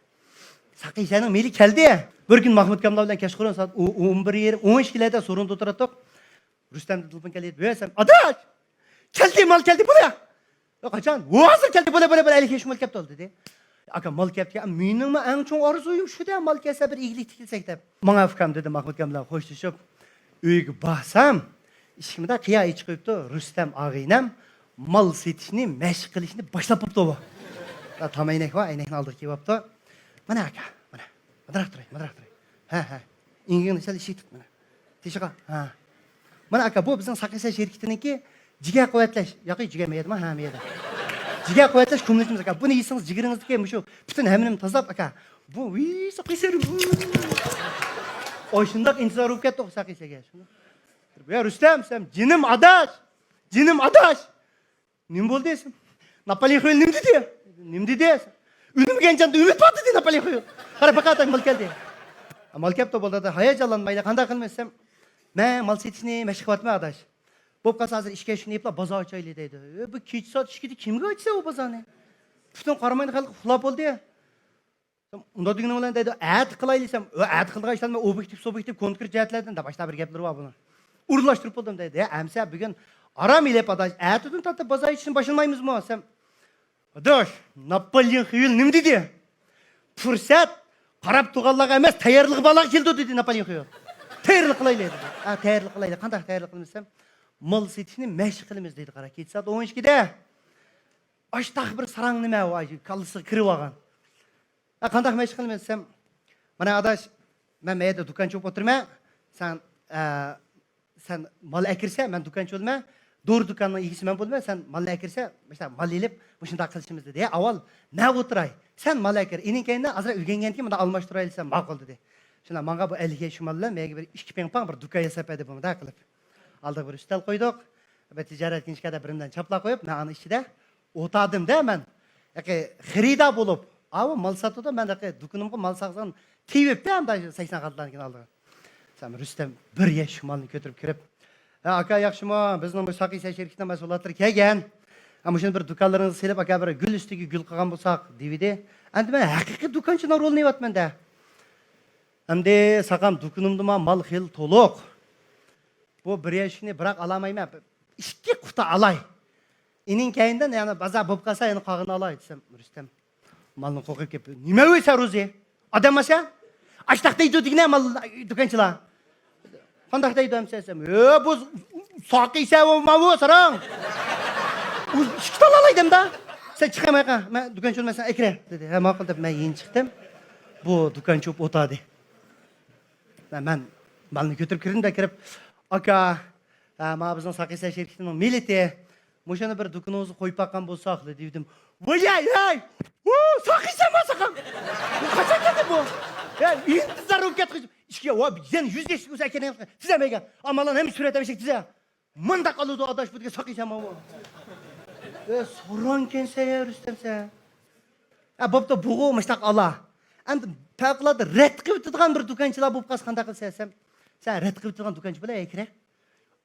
ساقىسەنىڭ مېلى كەلدى. بىر كۈنى ماخمۇت كاملا بىلەن كەچقۇرۇن سائەت ئو-، ئون بىر يېرىم، ئون ئىككىلەردە سورۇندا ئولتۇراتتۇق. رۇستەمدىن تېلېفون كەلدى. ۋە سەن، ئاداش! كەلدى، مال كەلدى، بولە! يا قاچان؟ ۋە ھازىر كەلدى، بولە، بولە، ئەللىك ياش مال كەپتۇ، دېدى. ئاكا، مال كەپتىكەن، مېنىڭمۇ ئەڭ چوڭ ئارزۇيۇم شۇ-دە، مال كەلسە بىر ئىگىلىك تىكلىسەك دەپ. ماڭا ئۇكام، دېدى ماخمۇت كاملا خوشلىشىپ. ئۆيگە بارسام، ئىشىكنى قىيا ئېچىپ قويۇپتۇ، رۇستەم ئاغىنەم مال سېتىشنى مەشىق قىلىشنى باشلاپ بوپتۇ بۇ. تام ئەينەك بار، ئەينەكنى ئالدىغا كىيىۋاپتۇ. مانا ئاكا، مانا، ماندىراق تۇراي، ماندىراق تۇراي. ھە، ھە. ئىڭگىڭنى سەل ئىشىك تۇت، مانا. تېشىغا، ھە. مانا ئاكا، بۇ بىزنىڭ ساقىسەن شىركىتىنىڭكى جىگەر قۇۋۋەتلەش، ياقى جىگەر مەيدىما، ھە، مەيدە. جىگەر قۇۋۋەتلەش كۇمۇلچىمىز ئاكا. بۇنى يېسىڭىز جىگىرىڭىزدىكى مۇشۇ پۈتۈن ھەممىنى تازىلاپ ئاكا. بۇ، ۋىي، ساقىسەن. ئاشۇنداق ئىنتىزار بولۇپ كەتتۇق ساقىسەنگە. يا رۇستەم، سەن جېنىم ئاداش، جېنىم ئاداش. نېمە بولدى دېسەم، ناپالېئون خۇيۇل نېمە دېدى؟ نېمە دېدى دېسەم، ئۈنمىگەن جاندا ئۈمىد بار دېدى ناپالېئون خۇيۇل. قارا پاقا ئاتاي مال كەلدى. مال كەپتۇ بولدى، ھاياجانلانمايلى، قانداق قىلىمىز دېسەم، مەن مال سېتىشنى مەشىق قىلىۋاتىمەن ئاداش. بوپ قالسا ھازىر ئىشكەن شۇنى يېپلا بازار ئاچايلى دەيدۇ. ئۆ، بۇ كېچە سائەت ئىككىدە كىمگە ئاچىسەن ئۇ بازارنى؟ پۈتۈن قاراماينىڭ خەلقى ئۇخلاپ بولدى. ئۇنداق دېگىنىڭ بىلەن دەيدۇ، ئەتە قىلايلى دېسەم، ئۆ، ئەتە قىلىدىغان ئىشلارنى مەن ئوبيېكتىپ، سۇبيېكتىپ، كونكرېت جەھەتلەردىن دەپ باشتا بىر گەپلىرى بار بۇنىڭ. ئورۇنلاشتۇرۇپ بولدۇم دەيدۇ. ھە، ئەمسە بۈگۈن ئارام ئېلىپ ئاداش، ئەتىدىن تارتىپ بازار ئېچىشنى باشلىمايمىزمۇ دېسەم، ئاداش، ناپالېئون خۇيۇل نېمە دېدى؟ پۇرسەت قاراپ تۇرغانلارغا ئەمەس، تەييارلىق بارلارغا كېلىدۇ دېدى ناپالېئون خۇيۇل. تەييارلىق قىلايلى دېدى. ھە، تەييارلىق قىلايلى. قانداق تەييارلىق قىلىمىز دېسەم، مال سېتىشنى مەشىق قىلىمىز دېدى. قارا، كېچە سائەت ئون ئىككىدە. ئاشتاق بىر ساراڭ نېمە ۋاي، كاللىسىغا كىرىپ ئالغان. ھە، قانداق مەشىق قىلىمەن دېسەم، مانا ئاداش، مەن مەيەردە دۇكان چوپ ئولتۇرىمەن، سەن، ئە، سەن مال ئەكىرسە، مەن دۇكانچى بولىمەن، دورا دۇكاننىڭ ئىگىسى مەن بولىمەن، سەن مال ئەكىرسە، مۇشۇنداق، مال ئېلىپ، مۇشۇنداق قىلىشىمىز دېدى. ھە، ئاۋۋال مەن ئولتۇراي، سەن مال ئەكىر، ئېنىڭ كەينىدىن ئازراق ئۆگەنگەندىن كېيىن مۇنداق ئالماشتۇرايلى دېسەم، ماقۇل دېدى. شۇنداق ماڭا بۇ ئەللىك ياش شۇمال بىلەن مەيەرگە بىر ئىككى پىڭ پاڭ بىر دۇكان ياساپ بەردى بۇ مۇنداق قىلىپ. ئالدىغا بىر ئۈستەل قويدۇق. بىر تىجارەت كىنىشكادا بىرىمدىن چاپلاپ قويۇپ، مەن ئانىڭ ئىچىدە ئولتۇردۇم-دە مەن. ياقى خېرىدار بولۇپ، ئاۋۇ مال ساتىدۇ، مەن ياقى دۇكىنىمغا مال سالغان تېۋىپتە، ئاندا سەكسەن قاتلارنىڭكىنى ئالدىغا. سەن رۇستەم بىر يەش شۇمالنى كۆتۈرۈپ كىرىپ، ھە، ئاكا ياخشىمۇ؟ بىزنىڭ مۇشۇ ساقىسەن شىركىتىنىڭ مەھسۇلاتلىرى كەلگەن. ھە، مۇشۇنى بىر دۇكانلىرىڭىزغا سېلىپ، ئاكا بىر گۈل ئۈستىگە گۈل قىلغان بولساق، دېۋىدى. ئەمدى مەن ھەقىقىي دۇكانچىنىڭ رولىنى ئېلىۋاتىمەن-دە. ئەمدى ساقام دۇكىنىمدىمۇ مال خېلى تولۇق. بۇ بىر يەشىكنى بىراق ئالالمايمەن. ئىككى قۇتا ئالاي. ئېنىڭ كەينىدىن يەنە بازار بولۇپ قالسا يەنە قالغىنىنى ئالاي دېسەم، رۇستەم مالنى قوقۇپ كېلىپ، نېمە ئۆيسە روزى؟ ئادەممۇ سەن؟ ئاشتاق دەيدۇ دېگىنە مال دۇكانچىلار. قانداق دەيدۇ ئەمسە دېسەم، ئۆ، بۇ ساقىسەن ماۋۇ ساراڭ. ئۇ ئىككى تال ئالاي دەمدا. سەن چىقامايقا، مەن دۇكانچى بولمايسەن، ئەكىرە دېدى. ھە، ماقۇل دەپ مەن يېنى چىقتىم. بۇ دۇكانچى بولۇپ ئولتۇردى. مەن مالنى كۆتۈرۈپ كىردىم-دە كىرىپ، ئاكا، ھە، مانا بىزنىڭ ساقىسەن شىركىتىنىڭ مىللىتى، مۇشۇنى بىر دۇكىنىڭىزغا قويۇپ باققان بولساقلا دېدىم. ۋاي ھەي ھەي! ۋۇ، ساقىسەنمۇ ساقام! بۇ قاچان كەلدى بۇ؟ ھە، ئىنتىزار بولۇپ كەتتى. ئىشىكى، ۋا، يەنە يۈز ياشلىق ئۆزى ئەكەلگەن تىزەمەيگەن. ئامالان ھەممە سۈرەت ھەممە تىزە. مۇنداق ئالىدۇ ئاداش بۇ دېگەن ساقىسەنمۇ بۇ؟ ئە، سوراڭكەنسەن يا رۇستەم سەن. ئە، بوپتۇ، بۇغۇ مۇشتاق ئالا. ئەمدى پەۋقۇلئاددە رەت قىلىۋېتىدىغان بىر دۇكانچىلار بولۇپ قالسا قانداق قىلىسەن دېسەم، سەن رەت قىلىۋېتىدىغان دۇكانچى بولاي، ئەكىرە.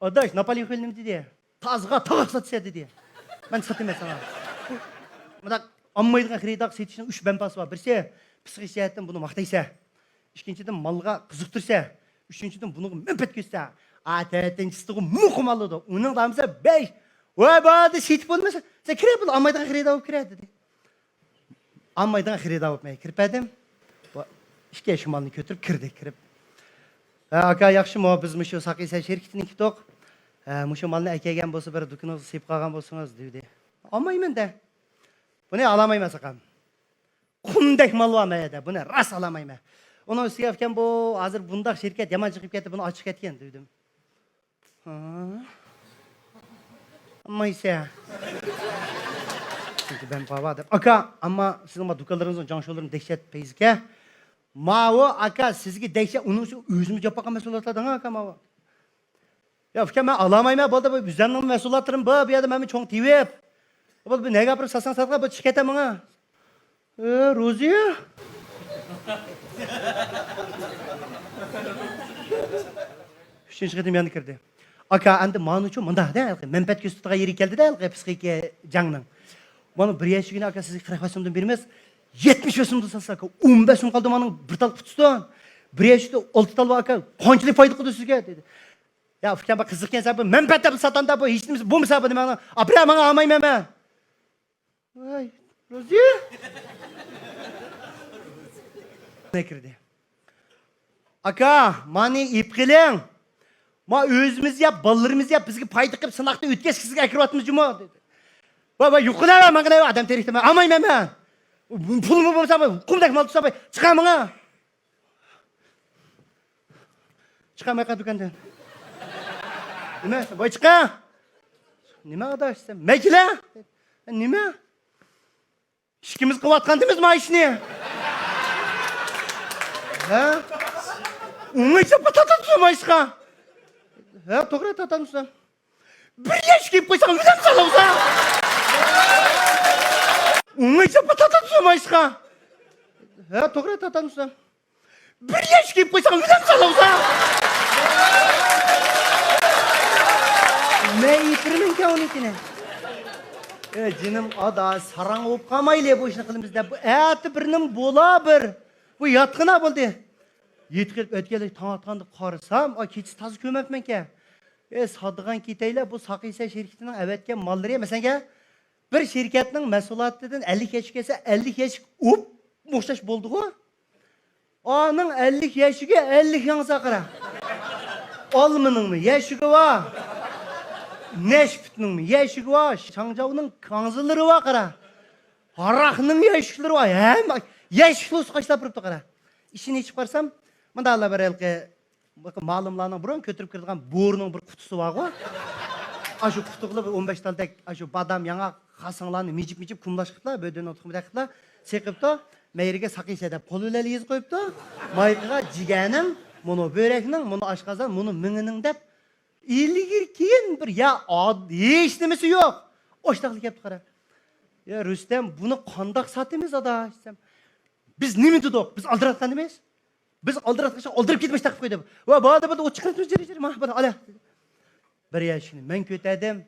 ئاداش، ناپالېئون خۇيۇل نېمە دېدى؟ تازىغا تاغاق ساتىسەن دېدى. مەن ساتىمەن ساڭا. مۇنداق ئالمايدىغان خېرىدارغا سېتىشنىڭ ئۈچ مەنپەئەتى بار. بىرسى، پسىخىك جەھەتتىن بۇنى ماختايسەن. ئىككىنچىدىن، مالغا قىزىقتۇرىسەن. ئۈچىنچىدىن، بۇنىڭغا مەنپەئەت كۆرسىتە. ئا، تۆتىنچىسىغۇ مۇقىم ئالىدۇ. ئۇنىڭ دامىسى بەش. ۋاي، باردا سېتىپ بولمىسا، سەن كىرە بول، ئالمايدىغان خېرىدار بولۇپ كىرە، دېدى. ئالمايدىغان خېرىدار بولۇپ مەن كىرىپ بەردىم. بۇ ئىككى ياش شۇمالنى كۆتۈرۈپ كىردى، كىرىپ. ھە، ئاكا، ياخشىمۇ؟ بىز مۇشۇ ساقىسەن شىركىتىدىن كېلىپ تۇق. ھە، مۇشۇ مالنى ئەكەلگەن بولسا، بىر دۇكىنىڭىزغا سېلىپ قالغان بولسىڭىز، دېدى. ئالمايمەن دە. بۇنى ئالالمايمەن، ساقام. قۇمدەك مال بار مەيەردە، بۇنى راست ئالالمايمەن. ئۇنىڭ ئۈستىگە ئۇكام، بۇ ھازىر بۇنداق شىركەت يامان چىقىپ كەتتى، بۇنى ئاچىقىپ كەتكەن دېدىم. ھا؟ ئالمايسەن. چۈنكى بەن پاۋا دەپ. ئاكا، ئەمما سىزنىڭ بۇ دۇكانلىرىڭىزنىڭ جاڭشۇلىرىمۇ دەھشەت پەيزىكەن. ماۋۇ ئاكا سىزگە دەيسە، ئۇنىڭ ئۈچۈن ئۆزىمۇ جاپاقا مەسئۇلاتلاردىڭ ئاكا ماۋۇ. يا ئۇكا، مەن ئالامايمەن، بولدى، بۇ ئۆزۈمنىڭ مەسئۇلاتلىرىم بار، بۇ يەردە مەنمۇ چوڭ تېۋىپ. بولدى، بۇ نەگە ئاپىرىپ سالساڭ سالغىن، بۇ چىقىپ كېتە ماڭا. ئە، روزى. ئۈچىنچى قېتىم يەنە كىردى. ئاكا، ئەمدى مانۇچۇ مۇنداق دە، مەنپەئەت كۆرسىتىدىغان يېرى كەلدى دە، پسىخىكا جەڭنىڭ. مانا بىر يەشىكىنى ئاكا سىزگە قىرىق بەش سومدىن بېرىمىز، يەتمىش بەش سومدىن سالسا ئاكا، ئون بەش سوم قالدى مانىڭ بىر تال قۇتىسىدىن. بىر يەشىكتە ئالتە تال بار ئاكا، قانچىلىك پايدا قىلدى سىزگە دېدى. يا ئۇكام، بۇ قىزىق ئىكەن، سەن بۇ مەنپەئەت دەپ ساتامدا، بۇ ھېچ نېمىسى بولمىسا بۇنى ماڭا ئاپىرە، ماڭا ئالمايمەن مەن. ۋاي، روزى. نە كىردى. ئاكا، مانى ئېلىپ قېلىڭ. ما ئۆزىمىز يەپ، بالىلىرىمىز يەپ، بىزگە پايدا قىلىپ، سىناقتىن ئۆتكەچ سىزگە ئەكىرىۋاتىمىز جۇمۇ، دېدى. ۋاي، ۋاي، يوقىلا، ماڭا نېمە ئادەم تېرىكتىمەن، ئالمايمەن مەن. پۇلمۇ بولمىسا، قۇمدەك مال تۇتسا، چىقار ماڭا. چىقار ماڭا دۇكاندىن. نېمە؟ ۋاي، چىقار. نېمە ئاداش دېسەم، مەن كېلە. نېمە؟ ئىككىمىز قىلىۋاتقانتىمىز ما ئىشنى. ھە؟ ئوڭايسا تاتاتسا ما ئىشقا. ھە، توغرا تاتانسا. بىر يەشكە يېيىپ قويساڭ، ئۆلەمسەن ئوزا. ئوڭايسا تاتاتسا ما ئىشقا. ھە، توغرا تاتانسا. بىر يەشكە يېيىپ قويساڭ، ئۆلەمسەن ئوزا. مەن يېتىرمەنكەن ئۇنىڭكىنى. ئە، جېنىم ئادا، ساراڭ بولۇپ قالمايلى، بۇ ئىشنى قىلىمىز دەپ. بۇ ئەتە بىرنىمۇ بولا بىر. بۇ ياتقىنا بولدى. يېتىپ كېلىپ ئۆتكەنلىك تاڭ ئاتقاندا قارىسام، ئا، كېچىسى تازا كۆرمەپتىمەنكەن. ئە، ساتىدىغان كېتەيلى، بۇ ساقىيسە شىركىتىنىڭ ئەۋەتكەن ماللىرى، مەسىلەن، بىر شىركەتنىڭ مەھسۇلاتىدىن ئەللىك يەشىك كەلسە، ئەللىك يەشىك ئوپمۇ ئوخشاش بولىدىغۇ. ئانىڭ ئەللىك يەشىكى ئەللىك ياڭزا قارا. ئالمىنىڭمۇ يەشىكى بار. نەشپۈتنىڭمۇ يەشىكى بار. شاڭجاۋنىڭ كاڭزىلىرى بار قارا. ھاراقنىڭ يەشىكلىرى بار. ھەممە يەشىكلىرى قاچىلاپ تۇرۇپتۇ قارا. ئىشىنى ئېچىپ قارىسام، مۇنداقلا بىر ھېلىقى مالىملارنىڭ بۇرۇن كۆتۈرۈپ كىرىدىغان بورىنىڭ بىر قۇتىسى بارغۇ. ئاشۇ قۇتىغىلا بىر ئون بەش تالدەك ئاشۇ بادام، ياڭاق، خاساڭلارنى مىجىپ-مىجىپ، كۇملاشقىپلا، بۆدۈننىڭ تۇخۇمىدەك قىپلا سېقىپتۇ. مەيرىگە ساقىيسە دەپ قول بىلەن يېزىپ قويۇپتۇ. مايىقىغا جىگەرنىڭ، مۇنۇ بۆرەكنىڭ، مۇنۇ ئاشقازان، مۇنۇ مېڭىنىڭ دەپ ئىلگىرى كېيىن بىر يا ئاد-، ھېچ نېمىسى يوق. ئاشتاقلا كەپتۇ قارا. يا رۇستەم، بۇنى قانداق ساتىمىز ئاداش دېسەم، بىز نېمە دېدۇق؟ بىز ئالدىراتقان ئەمەس. بىز ئالدىراتقىچە ئالدىرىپ كېتىمىز تاقىپ قويدى. ۋا، بولدى، بولدى، ئۇ چىقىرىپ تۇر، جىرى، جىرى، ما، بولدى، ئالە. بىر يەشىكنى مەن كۆتەردىم،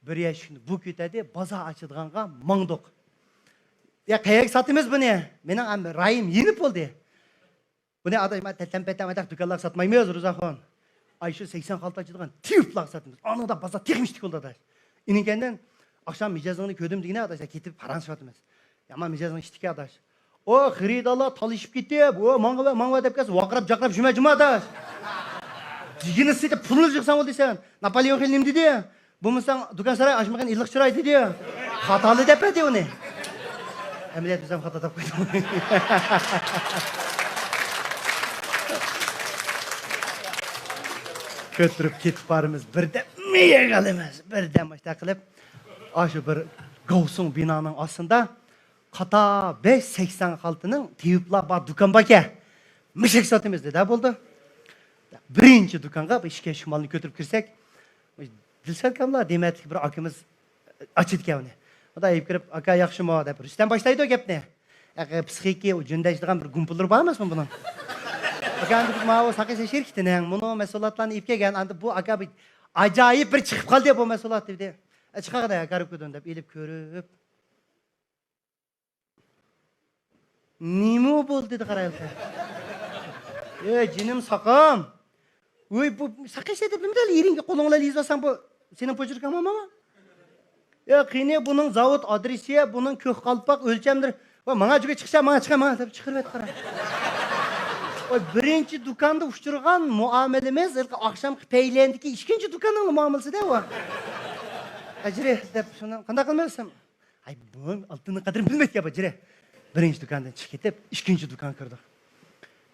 بىر يەشىكنى بۇ كۆتەردى، بازار ئاچىدىغانغا ماڭدۇق. يا، قەيەرگە ساتىمىز بۇنى؟ مېنىڭ ئەم-، رايىم يېنىپ بولدى. بۇنى ئاداش، ما، تەتەم-پەتەم ئاداش دۇكانلارغا ساتمايمىز، روزاخۇن. ئاي، شۇ سەكسەن خالتا ئاچىدىغان تېۋىپلارغا ساتىمىز. ئانىڭدا بازار تېخىمۇ ئىشتىك بولدى، ئاداش. ئىنىڭكەندىن ئاخشام مىجەزىڭنى كۆردۈم دېگىنە، ئاداش، كېتىپ پاراڭلىشىۋاتىمىز. يامان مىجەزنىڭ ئىشتىكى، ئاداش. ئۇ خېرىدارلار تالىشىپ كېتىپ، ئۇ ماڭا ۋە ماڭا دەپ كەلسە، ۋارقىراپ جاقىراپ جۈمە جۈمە، ئاداش. دېگىنى سېتىپ پۇلنى يىغساڭ بولدى سەن. ناپالېئون خېلى نېمە دېدى؟ بولمىساڭ دۇكان ساراي ئاچمىغىن ئىللىق چىراي دېدى. خاتالى دەپ بەردى ئۇنى. ئەمەلىيەت بىز ھەم خاتا تاپقان. كۆتۈرۈپ كېتىپ بارىمىز، بىردەم يىغىلىمىز، بىردەم ئاشتا قىلىپ، ئاشۇ بىر گاۋسۇڭ بىنانىڭ ئاستىدا قاتا بەش سەكسەن خالتىنىڭ تېۋىپلار بار دۇكان باركەن. مىشەك ساتىمىز دېدى، بولدى. بىرىنچى دۇكانغا بۇ ئىككى يەشىك مالنى كۆتۈرۈپ كىرسەك، دىلشات كاملا دېمەتلىك بىر ئاكىمىز ئاچىدىكەن ئۇنى. ئۇدا ئېلىپ كىرىپ، «ئاكا، ياخشىمۇ؟» دەپ، رۇستەم باشلايدۇ گەپنى. «ئەقە، پسىخىكى، ئۇ جۈندەشلىغان بىر گۇمپىلىرى بار ئەمەسمۇ بۇنىڭ؟» «ئاكا، ئەمدى بىز ماۋۇ ساقىيسە شىركىتىنىڭ مۇنۇ مەھسۇلاتلارنى ئېلىپ كەلگەن، ئەمدى بۇ، ئاكا، بىر ئاجايىپ بىر چىقىپ قالدى بۇ مەھسۇلات» دېدى. «ئە، چىقارغىنە، كارىپكىدىن» دەپ ئېلىپ كۆرۈپ، نېمە بولدى دېدى قارايلىقى. ئەي جېنىم ساقام. ۋوي، بۇ ساقىيسە دەپ نېمىدەل يېرىڭگە قولۇڭ بىلەن يېزىۋالساڭ، بۇ سېنىڭ پوچېركىڭمۇ ماما؟ يا قېنى بۇنىڭ زاۋۇت ئادرېسى، بۇنىڭ كۆك قالپاق ئۆلچەملىرى. ۋا ماڭا جۈگە چىقسا، ماڭا چىقا، ماڭا دەپ چىقىرىۋەت قارا. ۋاي، بىرىنچى دۇكاندا ئۇچرىغان مۇئامىلىمىز ھېلىقى ئاخشامقى پەيلەندىكى ئىككىنچى دۇكاننىڭ مۇئامىلىسىدە ۋا. ئەجرى دەپ شۇنى قانداق قىلمايسەن؟ ھەي، بۇ ئالتۇننىڭ قەدرىنى بىلمەيدىكەن بۇ، جىرە. بىرىنچى دۇكاندىن چىقىپ كېتىپ، ئىككىنچى دۇكانغا كىردۇق.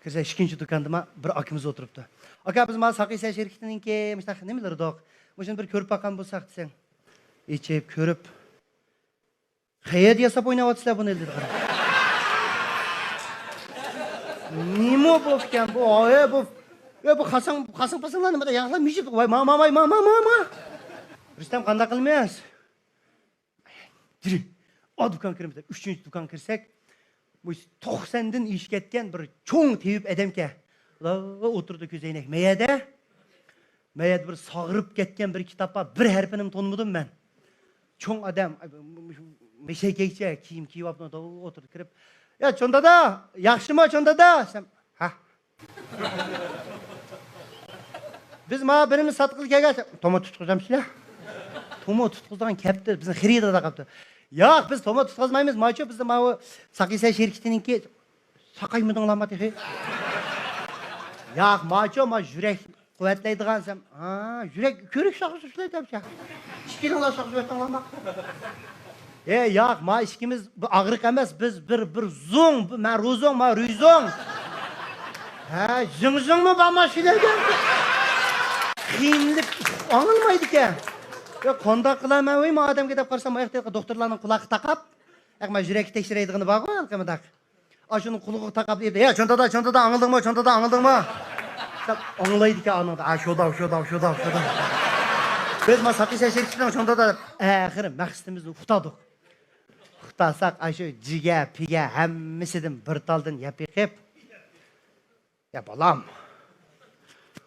كىرسە، ئىككىنچى دۇكاندا ما بىر ئاكىمىز ئولتۇرۇپتۇ. «ئاكا، بىز ما ساقىيسە شىركىتىنىڭكى مۇشۇنداق نېمىلىرىدۇق. مۇشۇنى بىر كۆرۈپ باققان بولساق» دېسەم. ئېچىپ كۆرۈپ، «قەيەردە ياساپ ئويناۋاتىسىلەر بۇنى؟» دېدى قارا. نېمە بوپتىكەن بۇ؟ ھاي، بۇ، يا، بۇ خاساڭ، خاساڭ پاساڭلار نېمە ياغلار مىجىپ، ۋاي، ما، ما، ۋاي، ما، ما، ما، ما. رۇستەم، قانداق قىلىمىز؟ جۈرى، ئا دۇكان كىرىمىز دەپ، ئۈچىنچى دۇكان كىرسەك، بۇ توقساندىن ئېشىپ كەتكەن بىر چوڭ تېۋىپ ئادەمكەن. ئولتۇرىدۇ كۆزەينەك مەيەدە. مەيەدە بىر ساغىرىپ كەتكەن بىر كىتاب بار، بىر ھەرپىنىمۇ تونۇمىدىم مەن. چوڭ ئادەم، مېشەكەيچە كىيىم كىيىۋاپتۇ، ئولتۇرۇپ كىرىپ، يا، چوڭ دادا، ياخشىمۇ، چوڭ دادا؟ دېسەم، ھە. بىز مانا بىرىمىز ساتقىلى كەلگەن، تومۇر تۇتقۇزامسىلەر؟ تومۇر تۇتقۇزىدىغان كەپتۇ، بىزنى خېرىداردا قاپتۇ. ياق، بىز تومۇر تۇتقۇزمايمىز، ماچۇ بىزنى ماۋۇ ساقىسەن شىركىتىنىڭكى. ساقايمىدىڭلارمۇ تېخى؟ ياق، ماچۇ، ما يۈرەك قۇۋۋەتلەيدىغان دېسەم، ھا، يۈرەك كۆرۈك ساقىسى شۇلار دەپسە. ئىككىلىڭلار ساقىسى ئۆتۈڭلارما؟ ئەي، ياق، ما ئىككىمىز بۇ ئاغرىق ئەمەس، بىز بىر، بىر زوڭ، بۇ مەن روزوڭ، ما رۈيزوڭ. ھە، زىڭزىڭمۇ بارما شۇلاردا؟ قىينىلىپ ئاڭلىمايدىكەن. يا، قانداق قىلارمەن، ۋەي، ما ئادەمگە دەپ قارىسام، ئاياقتا دوختۇرلارنىڭ قۇلاققا تاقاپ، ياق، ما يۈرەككە تەكشۈرەيدىغىنى بارغۇ، ھېلىقى مۇنداق. ئاشۇنىڭ قۇلىقىغا تاقاپ ئېيتتى، يا، چوڭ دادا، چوڭ دادا، ئاڭلىدىڭمۇ، چوڭ دادا، ئاڭلىدىڭمۇ؟ دەپ ئاڭلايدىكەن ئانىڭدا، ئا، شۇدا، شۇدا، شۇدا، شۇدا. بىز ما ساقىسەن شىركىتىنىڭ چوڭ دادا دەپ، ئاخىرى مەقسىتىمىزنى ئۇقتۇردۇق. ئۇقتۇرساق، ئاشۇ جىگە، پىگە ھەممىسىدىن بىر تالدىن يەپ بېقىپ، يا بالام،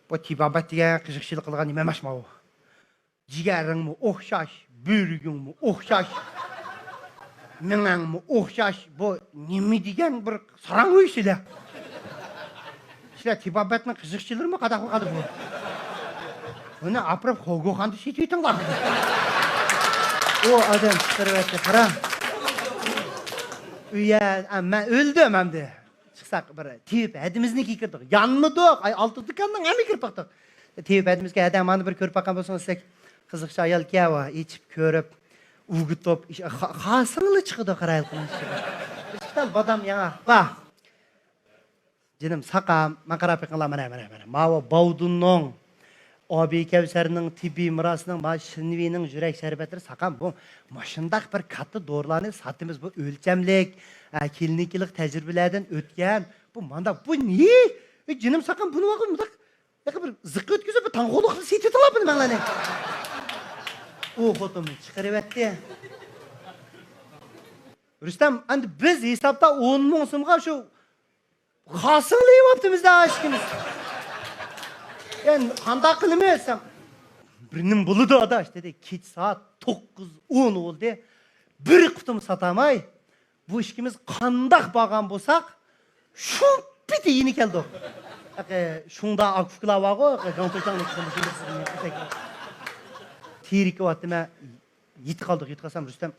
بۇ تېبابەت دېگەن قىزىقچىلىق قىلغان نېمە ئەمەس ماۋۇ. جىگەرىڭمۇ ئوخشاش، بۆرىكىڭمۇ ئوخشاش، مېڭەڭمۇ ئوخشاش. بۇ نېمە دېگەن بىر ساراڭ ئۆي سىلە؟ سىلە تېبابەتنىڭ قىزىقچىلىرىمۇ قانداق قىلىدۇ بۇ؟ بۇنى ئاپىرىپ خوگوخاندا سېتىۋېتىڭلار. ئۇ ئادەم چىقىرىۋەتتى، قارا. ئۇ يە، ئە، مەن ئۆلدۈم ئەمدى. چىقساق بىر تېۋىپ ھەدىمىزنى كىرىپ كىردۇق. يانمىدۇق. ئاي، ئالتە دۇكاننىڭ ھەممە كىرىپ باقتۇق. تېۋىپ ھەدىمىزگە ھەدە مانا بىر كۆرۈپ باققان بولسىڭىز دېسەك، قىزىقچى ئايالكەن ۋا، ئېچىپ كۆرۈپ، ئۆگىتىپ، ئىش-، خا-، خاسىڭلا چىقىدۇ قارايلىقىنىڭ ئىچىدە. بىر ئىككى تال بادام ياڭاق بار. جېنىم ساقام، ماڭا قاراپ بېقىڭلار، مانا، مانا، مانا. ماۋۇ باۋدۇننىڭ ئابىي كەۋسەرنىڭ تېببىي مىراسىنىڭ، ما شىنۋېينىڭ يۈرەك شەربەتلىرى ساقام، بۇ مۇشۇنداق بىر كاتتا دورىلارنى ساتىمىز، بۇ ئۆلچەملىك، ئە، كلىنىكىلىق تەجرىبىلەردىن ئۆتكەن، بۇ مانداق، بۇ نى؟ ئەي، جېنىم ساقام، بۇنى ۋاقىت مۇنداق، ياقى بىر زىققا ئۆتكۈزۈپ، بىر تاڭخۇلۇق قىلىپ سېتىۋېتىڭلار بۇنى مەڭلارنى. ئۇ خوتۇن چىقىرىۋەتتى. رۇستەم، ئەمدى بىز ھېسابتا ئون مىڭ سومغا شۇ خاسىڭلىۋاپتىمىز-دە ئىككىمىز. ئەن قانداق قىلىمىز دېسەم، بىر نېمە بولىدۇ ئاداش دېدى. كېچە سائەت توققۇز، ئون بولدى. بىر قۇتىمۇ ساتالماي، بۇ ئىككىمىز قانداق بارغان بولساق، شۇ پېتى يېنى كەلدۇق. شۇڭدا ئاكا-ئۇكىلار بارغۇ، گاڭتۇشاڭنى تېرىكىۋاتتىم مەن. يېتىپ قالدۇق، يېتىپ قالسام رۇستەم،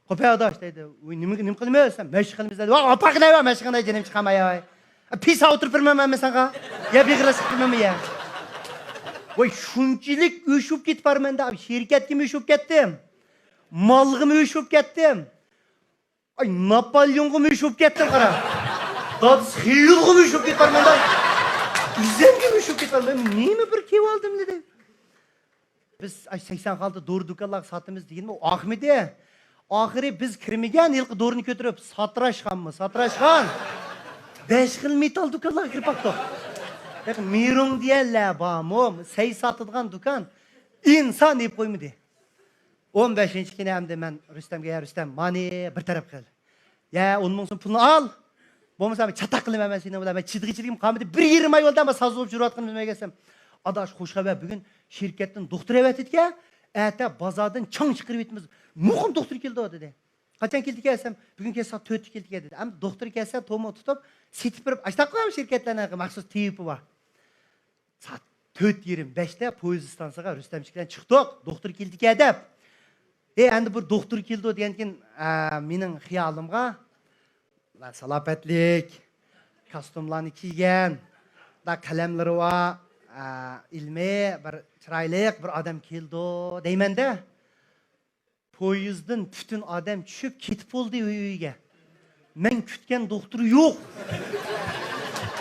«قوپە ئاداش» دەيدۇ. «ۋوي، نېمە، نېمە قىلىمىز دېسەم، مەشىق قىلىمىز» دەيدۇ. «ۋاي، ئاپا قىلە، مەشىق قىلماي جېنىم چىقارماي، ۋاي. پىسا ئولتۇرۇپ بېرىمەن مەن ساڭا. يا بېغىرلاشىپ بېرىمەنمۇ يا؟» ۋاي، شۇنچىلىك ئۆچ بولۇپ كېتىپ بارىمەن-دە، شىركەتكىمۇ ئۆچ بولۇپ كەتتىم. مالغىمۇ ئۆچ بولۇپ كەتتىم. ئاي، ناپاليونغىمۇ ئۆچ بولۇپ كەتتىم، قارا. دادىسى خېيولغىمۇ ئۆچ بولۇپ كېتىپ بارىمەن-دە. ئۆزۈمگىمۇ ئۆچ بولۇپ كېتىپ بارىمەن. نېمە بىر كېلىۋالدىم دېدى. بىز، ئاي، سەكسەن خالتا دورا دۇكانلارغا ساتىمىز دېگىنىمۇ ئاقمىدى. ئاخىرى بىز كىرمىگەن ھېلىقى دورىنى كۆتۈرۈپ، ساتىراشخانمۇ ساتىراشخان. بەش خىل مېتال دۇكانلارغا كىرىپ باقتۇق. مىرۇڭ دېگەنلەر بارمۇ؟ سەي ساتىدىغان دۇكان. ئىنسان دەپ قويمىدى. ئون بەشىنچى كۈنى ئەمدى مەن رۇستەمگە، يا رۇستەم، مانى بىر تەرەپ قىل. يا، ئون مىڭ سوم پۇلنى ئال. بولمىسا مەن چاتاق قىلىمەن مەن سېنىڭ بىلەن. مەن چىدىغۇچىلىكىم قالمىدى. بىر يېرىم ئاي بولدى، مەن ساز بولۇپ يۈرۈۋاتقىنىمنى بىلمەي كەلسەم. ئاداش، خوش خەۋەر، بۈگۈن شىركەتتىن دوختۇر ئەۋەتىدىكەن. ئەتە بازاردىن چاڭ چىقىرىۋېتىمىز. مۇقىم دوختۇر كېلىدۇ، دېدى. قاچان كېلىدىكەن دېسەم، بۈگۈن كەچ سائەت تۆتتە كېلىدىكەن، دېدى. ئەمدى دوختۇر كەلسە، تومۇر تۇتۇپ، سېتىپ بېرىپ، ئاشتاق قويۇڭ شىركەتلەرنىڭ مەخسۇس تېۋىپى بار. سائەت تۆت يېرىم، بەشتە پويىز ئىستانسىغا رۇستەمچىك بىلەن چىقتۇق، دوختۇر كېلىدىكەن دەپ. ئى، ئەمدى بىر دوختۇر كېلىدۇ دېگەندىكىن، ئە، مېنىڭ خىيالىمغا، سالاپەتلىك، كاستيۇملارنى كىيگەن، دا قەلەملىرى بار، ئە، ئىلمىي، بىر چىرايلىق بىر ئادەم كېلىدۇ دەيمەن-دە. پويىزدىن پۈتۈن ئادەم چۈشۈپ كېتىپ بولدى ئۆي-ئۆيىگە. مەن كۈتكەن دوختۇر يوق.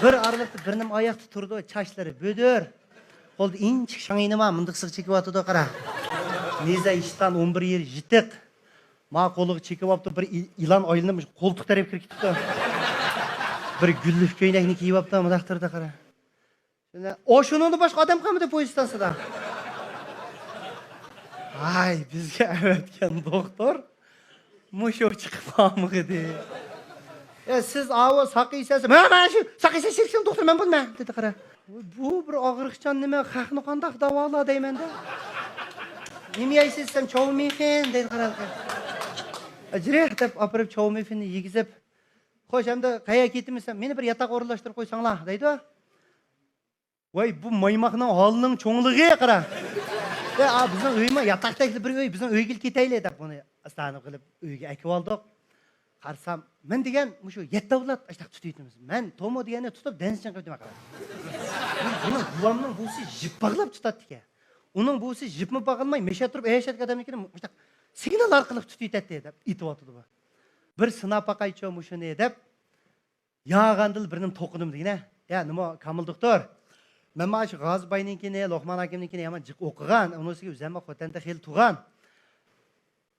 بىر ئارىلىقتا بىر نېمە ئاياقتا تۇرىدۇ، چاچلىرى بۆدۈر. قولىدا ئىنچىكە شاڭيېنى بار، مۇنداق سىغ چېكىۋاتىدۇ، قارا. نىزە ئىشتان ئون بىر يېرى يىتىق. ما قولىغا چېكىۋاپتۇ، بىر ئىل-، ئىلان ئايلىنىپ قولتۇق تەرەپ كىرىپ كېتىپتۇ. بىر گۈللۈك كۆينەكنى كىيىۋاپتۇ، مۇنداق تۇرىدۇ، قارا. شۇنى، ئو، شۇنىڭدىن باشقا ئادەم قالمىدى پويىز ئىستانسىدا. ھاي، بىزگە ئەۋەتكەن دوختۇر مۇشۇ چىقىپ قالمىغىدى. ئە، سىز ئاۋۇ ساقىيسىز، مەن، مەن شۇ ساقىيسىز شېرىكسىز دوختۇر مەن بولىمەن، دېدى، قارا. بۇ بىر ئاغرىقچان نېمە، خەقنى قانداق داۋالا دەيمەن-دە. نېمە يەيسىز دېسەم، چاۋمىخېن دەيدۇ، قارا. ئەجرىھ دەپ ئاپىرىپ چاۋمىخېننى يېگۈزۈپ، خوش، ئەمدى قەيەرگە كېتىمىز دېسەم، مېنى بىر ياتاققا ئورۇنلاشتۇرۇپ قويساڭلار دەيدۇ. ۋاي، بۇ مايماقنىڭ ھالىنىڭ چوڭلۇقى قارا. ۋە، ئا، بىزنىڭ ئۆيمۇ ياتاقتەكلا بىر ئۆي، بىزنىڭ ئۆيگىلا كېتەيلى دەپ ئۇنى ئاستانە قىلىپ ئۆيگە ئەكىۋالدۇق. قارىسام، مەن دېگەن مۇشۇ يەتتە ئەۋلاد ئاشتاق تۇتۇۋېتىمىز. مەن تومۇ دېگەننى تۇتۇپ دەنسىڭ قىلىپ نېمە قىلىمەن. بۇنىڭ بوۋامنىڭ بوۋىسى يىپ باغلاپ تۇتاتتىكەن. ئۇنىڭ بوۋىسى يىپمۇ باغلىماي، مەشە تۇرۇپ ئەشەتكە ئادەمنىڭكىنى مۇشۇنداق سىگنال ئارقىلىق تۇتۇۋېتەتتى دەپ ئېيتىۋاتىدۇ بۇ. بىر سىناپ باقايچۇ مۇشۇنى دەپ، ياغاندىلا بىرنېمە توقۇدۇم دېگىنە. يا، نېمە، كامىل دوختۇر؟ مەن مانا شۇ غازى باينىڭكىنى، لوقمان ھاكىمنىڭكىنى يامان جىق ئوقۇغان. ئۇنىڭ ئۈستىگە ئۆزۈم خوتەندە خېلى تۇرغان.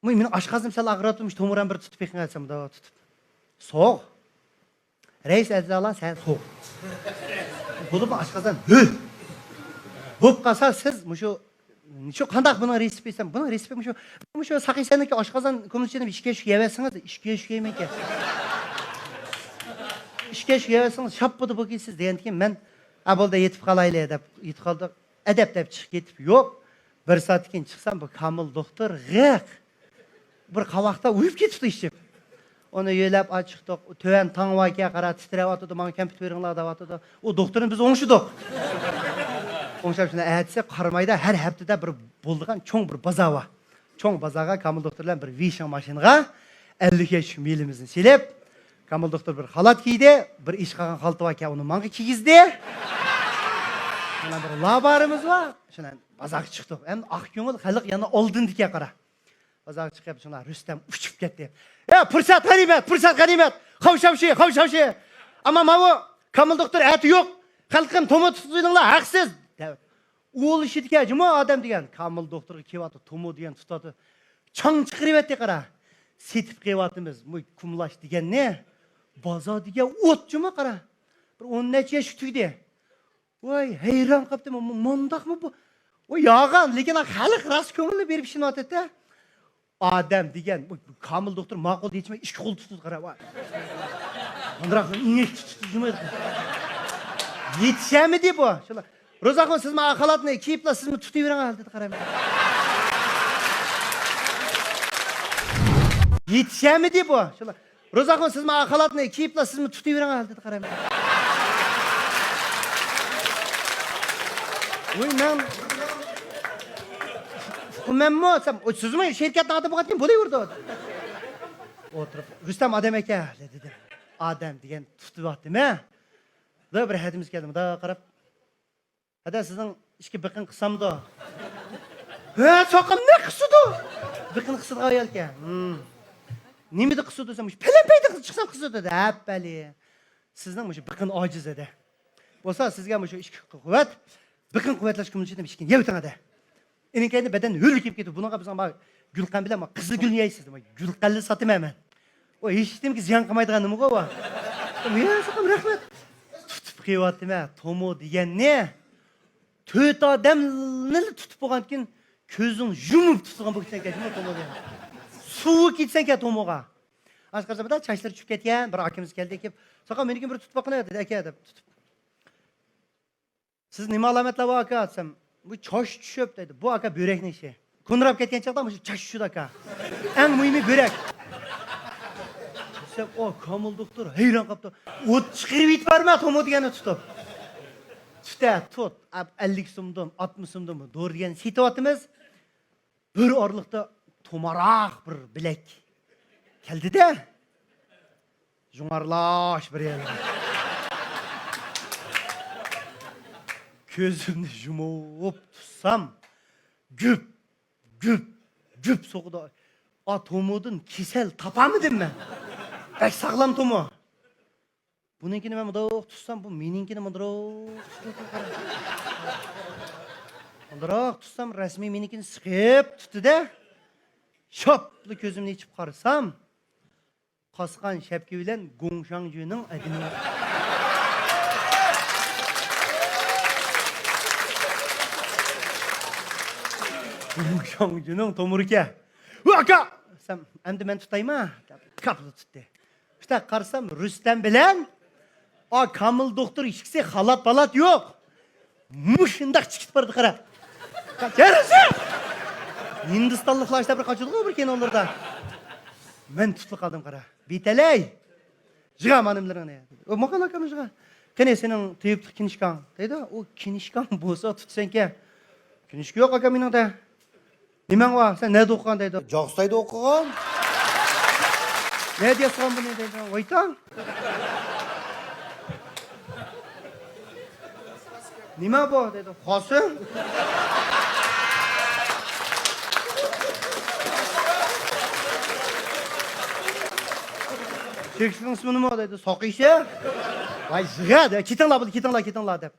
مۇ-، مېنىڭ ئاشقازىنىم سەل ئاغرىۋاتىدۇ، مۇشۇ تومۇرام بىر تۇتۇپ بېقىڭ دېسەم، مۇنداق تۇتۇپ. سوغ. رەئىس ئەزالار سەل سوغ. بولۇپمۇ ئاشقازان ھۆل. بولۇپ قالسا سىز مۇشۇ، شۇ قانداق بۇنىڭ رېتسېپى دېسەم، بۇنىڭ رېتسېپى مۇشۇ، مۇشۇ ساقىيسەننىڭكى ئاشقازان كومىنىسىنى ئىككى كەشۈك يەۋەتسىڭىز، ئىككى كەشۈك يەيمەنكەن. ئىككى كەشۈك يەۋەتسىڭىز شاپپىدە بولغىسىز دېگەندىكىن مەن، ئا، بولدى، يېتىپ قالايلى دەپ يېتىپ قالدۇق. ئەدەپ دەپ چىقىپ كېتىپ يوق. بىر سائەتتىن كېيىن چىقسام، بۇ كامىل دوختۇر غىق. بىر قاۋاقتا ئۇيۇپ كېتىپتۇ ئىچىپ. ئۇنى يۆلەپ ئاچىقتۇق. تۆۋەن تاڭ باركەن، قارا، تىترەۋاتىدۇ، ماڭا كەمپۈت بېرىڭلار دەۋاتىدۇ. ئۇ دوختۇرنى بىز ئوڭشىدۇق. ئوڭشاپ شۇنى ئەتىسى قارامايدا ھەر ھەپتىدە بىر بولىدىغان چوڭ بىر بازار بار. چوڭ بازارغا كامىل دوختۇر بىلەن بىر ۋېيشىڭ ماشىنىغا ئەللىك ياش مېلىمىزنى سېلىپ، كامىل دوختۇر بىر خالات كىيدى، بىر ئىش قالغان خالتا باركەن، ئۇنى ماڭا كىيگۈزدى. شۇنىڭ بىر لابارىمىز بار. شۇنىڭ بازارغا چىقتۇق. ئەمدى ئاق كۆڭۈل خەلق يەنە ئالدىندىكەن، قارا. بازارغا چىقىپ شۇڭلار رۇستەم ئۇچۇپ كەتتى. يا، پۇرسەت غەنىيمەت، پۇرسەت غەنىيمەت! خاۋشاۋشى، خاۋشاۋشى! ئەمما ماۋۇ كامىل دوختۇر ئەتە يوق. خەلقىم، تومۇر تۇتۇۋېلىڭلار، ھەقسىز! دەپ. ئۇلىشىدىكەن جۇمۇ ئادەم دېگەن. كامىل دوختۇرغا كېلىۋاتىدۇ، تومۇر دېگەن تۇتاتتى. چاڭ چىقىرىۋەتتى، قارا. سېتىپ قېلىۋاتىمىز. مۇ-، كۇملاش دېگەننى. بازار دېگەن ئوت جۇمۇ، قارا. بىر ئون نەچچە ياش تۈگدى. ۋاي، ھەيران قاپتىمەن، مۇ-، مۇنداقمۇ بۇ؟ ۋاي، ياغان، لېكىن خەلق راست كۆڭۈلنى بېرىپ ئىشىنىۋاتىدۇ. ئادەم دېگەن، بۇ، بۇ كامىل دوختۇر ماقۇل دېيىشمەي، ئىككى قول تۇتىدۇ، قارا، ۋاي. ئاندىراق ئىڭەك تۇتۇپ يېتىشەلمىدى بۇ. شۇلار، روزاخۇن، سىز مانا خالاتنى كىيىپلا، سىزمۇ تۇتۇۋېرىڭ، دېدى، قارا. يېتىشەلمىدى بۇ. شۇلار، روزاخۇن، سىز مانا خالاتنى كىيىپلا، سىزمۇ تۇتۇۋېرىڭ، دېدى، قارا. ۋوي، مەن، مەنمۇ دېسەم، سىزمۇ شىركەتنىڭ ئادىمى بولغاندىكىن بولۇۋېرىدۇ. ئولتۇرۇپ، رۇستەم ئادەم ئەكەن، دېدى. ئادەم دېگەن تۇتۇۋاتىمەن. بىر ھەدىمىز كەلدى، مۇنداق قاراپ. ھەدە، سىزنىڭ ئىككى بېقىن قىسامدۇ؟ ھە، چوقۇم نە قىسىدۇ؟ بېقىن قىسىدىغان ئايالكەن. ھىم. نېمىدە قىسىدۇ دېسەم، مۇشۇ پەلەمپەيدە قىسىدۇ، چىقسام قىسىدۇ دېدى. ھەپپەلى. سىزنىڭ مۇشۇ بېقىن ئاجىز ھەدە. بولسا سىزگە مۇشۇ ئىككى قۇۋۋەت، بېقىن قۇۋۋەتلەش كۇمىسىدىن ئىككىنى يەۋېتىڭ ھەدە. ئىنىڭكەينى بەدەن ھۆرلۈك كېلىپ كېتىدۇ. بۇنىڭغا بىزنىڭ ما گۈلقەن بىلەن ما قىزىل گۈلنى يەيسىز. ما گۈلقەنلى ساتىمەن مەن. ئۇ ھېچ كىمگە زىيان قىلمايدىغان نېمىغۇ ئۇ. يا، ساقام رەھمەت. تۇتۇپ قېلىۋاتىمەن تومۇ دېگەننى. تۆت ئادەمنى تۇتۇپ بولغاندىن كېيىن كۆزۈڭ يۇمۇپ تۇتىدىغان بولۇپ كېتىسەنكەن تومۇ دېگەن. سۇۋۇپ كېتىسەنكەن تومۇغا. ئاشۇ قارىسام، چاچلىرى چۈشۈپ كەتكەن بىر ئاكىمىز كەلدى، كېلىپ، ساقام، مېنىڭكىنى بىر تۇتۇپ باققىنا، دېدى، ئاكا، دەپ تۇتۇپ. سىز نېمە ئالامەتلەر بار، ئاكا؟ دېسەم، بۇ چاچ چۈشۈپ، دەيدۇ. بۇ، ئاكا، بۆرەكنىڭ ئىشى. كونىراپ كەتكەن چاغدا مۇشۇ چاچ چۈشىدۇ، ئاكا. ئەڭ مۇھىمى بۆرەك. دېسەم، ئو، كامىل دوختۇر ھەيران قاپتۇ. ئوت چىقىرىپ يېتىپ بارما، تومۇ دېگەننى تۇتۇپ. تۇتە، تۇت. ئەللىك سومدىن، ئاتمىش سومدىن دورا دېگەننى سېتىۋاتىمىز. بىر ئارىلىقتا توماراق بىر بىلەك كەلدى-دە، ژۇڭارلاش بىر يەرگە. كۆزۈمنى يۇمۇپ تۇتسام، گۈپ، گۈپ، گۈپ سوقىدۇ. ئا، تومۇدىن كېسەل تاپالمىدىم مەن. بەك ساغلام تومۇ. بۇنىڭكىنى مەن مۇنداق تۇتسام، بۇ مېنىڭكىنى مۇنداق تۇتىدۇ. مۇنداق تۇتسام، رەسمىي مېنىڭكىنى سىقىپ تۇتتى-دە. شاپلا كۆزۈمنى ئېچىپ قارىسام، قاسقان شەپكە بىلەن گوڭشاڭجۈنىڭ ئادىمى. شاڭجىنىڭ تومۇرىكەن. ۋە ئاكا! دېسەم، ئەمدى مەن تۇتايما؟ دەپ كاپلا تۇتتى. شۇنداق قارىسام، رۇستەم بىلەن ئا كامىل دوختۇر ئىككىسى خالات-پالات يوق. مۇشۇنداق چىقىپ بارىدۇ، قارا. قاچارسى! ھىندىستانلىقلار ئىشلەپ بىر قاچىدىغۇ بىر كىنولاردا. مەن تۇتۇلۇپ قالدىم، قارا. بىتەلەي! يىغا مانا نېمىلىرىڭنى. ئۇ ماقال ئاكام يىغا. قېنى سېنىڭ تېۋىپلىق كىنىشكاڭ؟ دەيدۇ. ئۇ كىنىشكاڭ بولسا تۇتسەنكەن. كىنىشكا يوق ئاكا مېنىڭدە. نېمەڭ بار؟ سەن نەدە ئوقۇغان دەيدۇ. جاغىستايدا ئوقۇغان. نەدە ياسىغان بۇنى دەيدۇ. ۋايتاڭ. نېمە بۇ؟ دەيدۇ. خاسىم. چېكىسنىڭ ئىسمى نېمە؟ دەيدۇ. ساقىشى. ۋاي، يىغا دە، كېتىڭلار بولدى، كېتىڭلار، كېتىڭلار دەپ.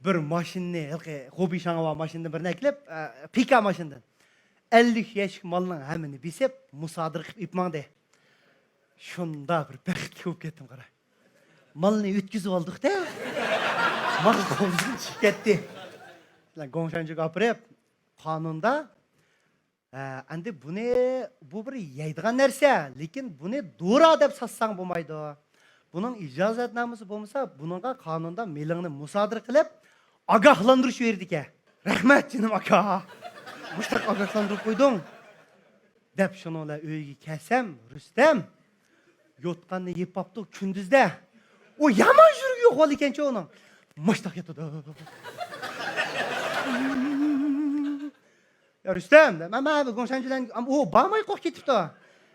بىر ماشىنىنى، ھېلىقى خوبى شاڭا بار ماشىنىدىن بىرنى ئەكېلىپ، ئە، پىكا ماشىنىدىن. ئەللىك يەشىك مالنىڭ ھەممىنى بېسىپ، مۇسادىرە قىلىپ ئېلىپ ماڭدى. شۇنداق بىر بەختلىك بولۇپ كەتتىم، قارا. مالنى ئۆتكۈزۈپ ئالدۇق-دە. مال قولدىن چۈشۈپ كەتتى. گوڭشەنجۈگە ئاپىرىپ، قانۇندا، ھە، ئەمدى بۇنى، بۇ بىر يەيدىغان نەرسە، لېكىن بۇنى دورا دەپ ساتساڭ بولمايدۇ. بۇنىڭ ئىجازەتنامىسى بولمىسا، بۇنىڭغا قانۇندا مېلىڭنى مۇسادىرە قىلىپ، ئاگاھلاندۇرۇش بېرىدىكەن. رەھمەت، جېنىم ئاكا. مۇشتاق ئاگاھلاندۇرۇپ قويدۇڭ. دەپ شۇنىڭ بىلەن ئۆيگە كەلسەم، رۇستەم يوتقاننى يېپىپتۇ كۈندۈزدە. ئۇ يامان يۈرىكى يوق بالىكەنچۇ ئۇنىڭ. مۇشتاق ياتىدۇ. يا رۇستەم، مەن، مەن گوڭشەنجۈ بىلەن، ئۇ بارماي قويۇپ كېتىپتۇ.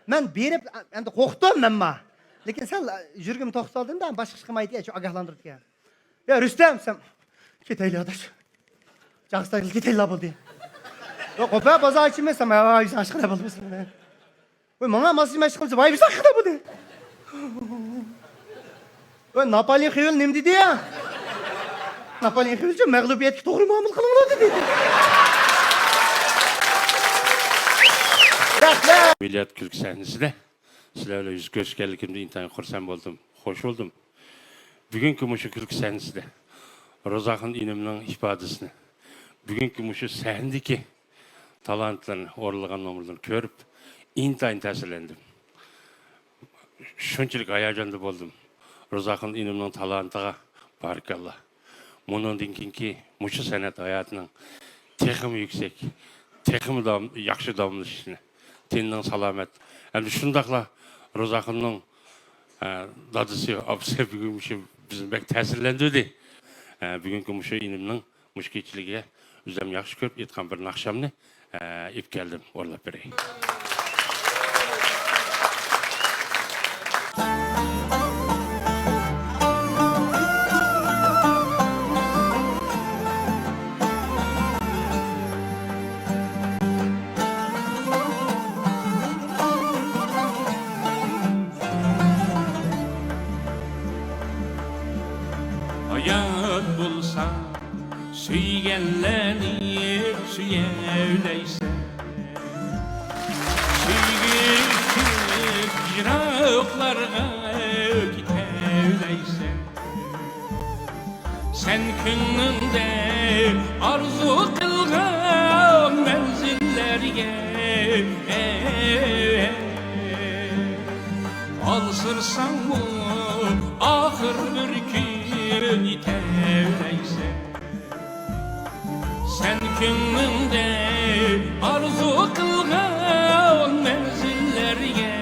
مەن بېرىپ، ئەمدى قورقتۇم مەنمۇ. لېكىن سەل يۈرىكىم توختىتىۋالدىم-دە، باشقا ئىش قىلمايدىكەن، شۇ ئاگاھلاندۇرىدىكەن. يا رۇستەم، سەن كېتەيلى ئاداش. چاغستايغىلى كېتەيلا بولدى. ياق، قوپە بازار ئىچىمىز، سەن ۋاي، بىز ئاشقىنا بولمىسۇن. ۋاي، ماڭا ماسلىشىپ مەشىق قىلسا، ۋاي، بىز ھەققىدە بولدى. ۋاي، ناپالىن خېۋىل نېمە دېدى؟ ناپالىن خېۋىلچە مەغلۇبىيەتكە توغرا مۇئامىلە قىلىڭلار دېدى. رەھمەت. مىللەت كۈلكە سەھنىسىدە سىلەر بىلەن يۈز كۆرۈشكەنلىكىمدىن ئىنتايىن خۇرسەن بولدۇم، خوش بولدۇم. بۈگۈنكى مۇشۇ كۈلكە سەھنىسىدە روزاخان ئىنىمنىڭ ئىپادىسىنى، بۈگۈنكى مۇشۇ سەھنىدىكى تالانتلىرىنى، ئورۇنلىغان نومۇرلىرىنى كۆرۈپ ئىنتايىن تەسىرلەندىم. شۇنچىلىك ھاياجاندا بولدۇم. روزاخان ئىنىمنىڭ تالانتىغا بارىكاللا. مۇنىڭدىن كېيىنكى مۇشۇ سەنئەت ھاياتىنىڭ تېخىمۇ يۈكسەك، تېخىمۇ داۋام-، ياخشى داۋاملىشىشىنى، تېنىنىڭ سالامەت، ھەمدە شۇنداقلا روزاخاننىڭ، ئە، دادىسى، ئاپىسى بۈگۈن مۇشۇ بىزنى بەك تەسىرلەندۈردى. ئە، بۈگۈنكى مۇشۇ ئىنىمنىڭ مۇشۇ كېچىلىكىگە ئۆزۈم ياخشى كۆرۈپ ئېيتقان بىر ناخشامنى، ئە، ئېلىپ كەلدىم، ئورۇنلاپ بېرەي. ھايات بولساڭ، سۆيگەنلەرنى سۆيەلەيسەن. سۆيگۈ ئۈچۈن يىراقلارغا كېتەلەيسەن. سەن كۆڭلۈڭدە ئارزۇ قىلغان مەنزىللەرگە ئالسىرىساڭمۇ، ئاخىر بىر كۈن يېتەلەيسەن. سەن كۆڭلۈڭدە ئارزۇ قىلغان مەنزىللەرگە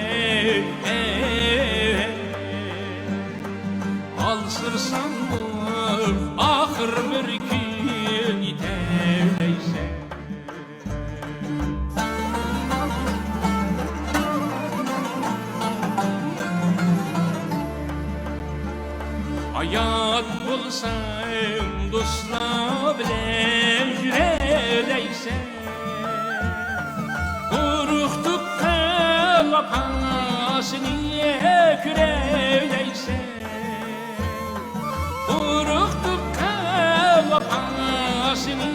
ئالسىرىساڭمۇ، ئاخىر بىر كۈن يېتەلەيسەن. ھايات بولساڭ، دوستلار بىلەن يۈرەلەيسەن. ئۇرۇق-تۇغقان ۋاپاسىنى كۆرەلەيسەن. ئۇرۇق-تۇغقان ۋاپاسىنى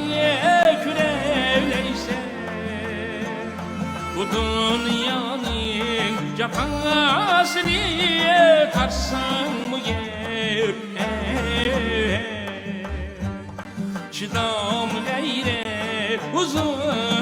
كۆرەلەيسەن. بۇ دۇنيانىڭ جاپاسىنى تارتساڭمۇ يەپ، چىدام غەيرەت، ھۇزۇر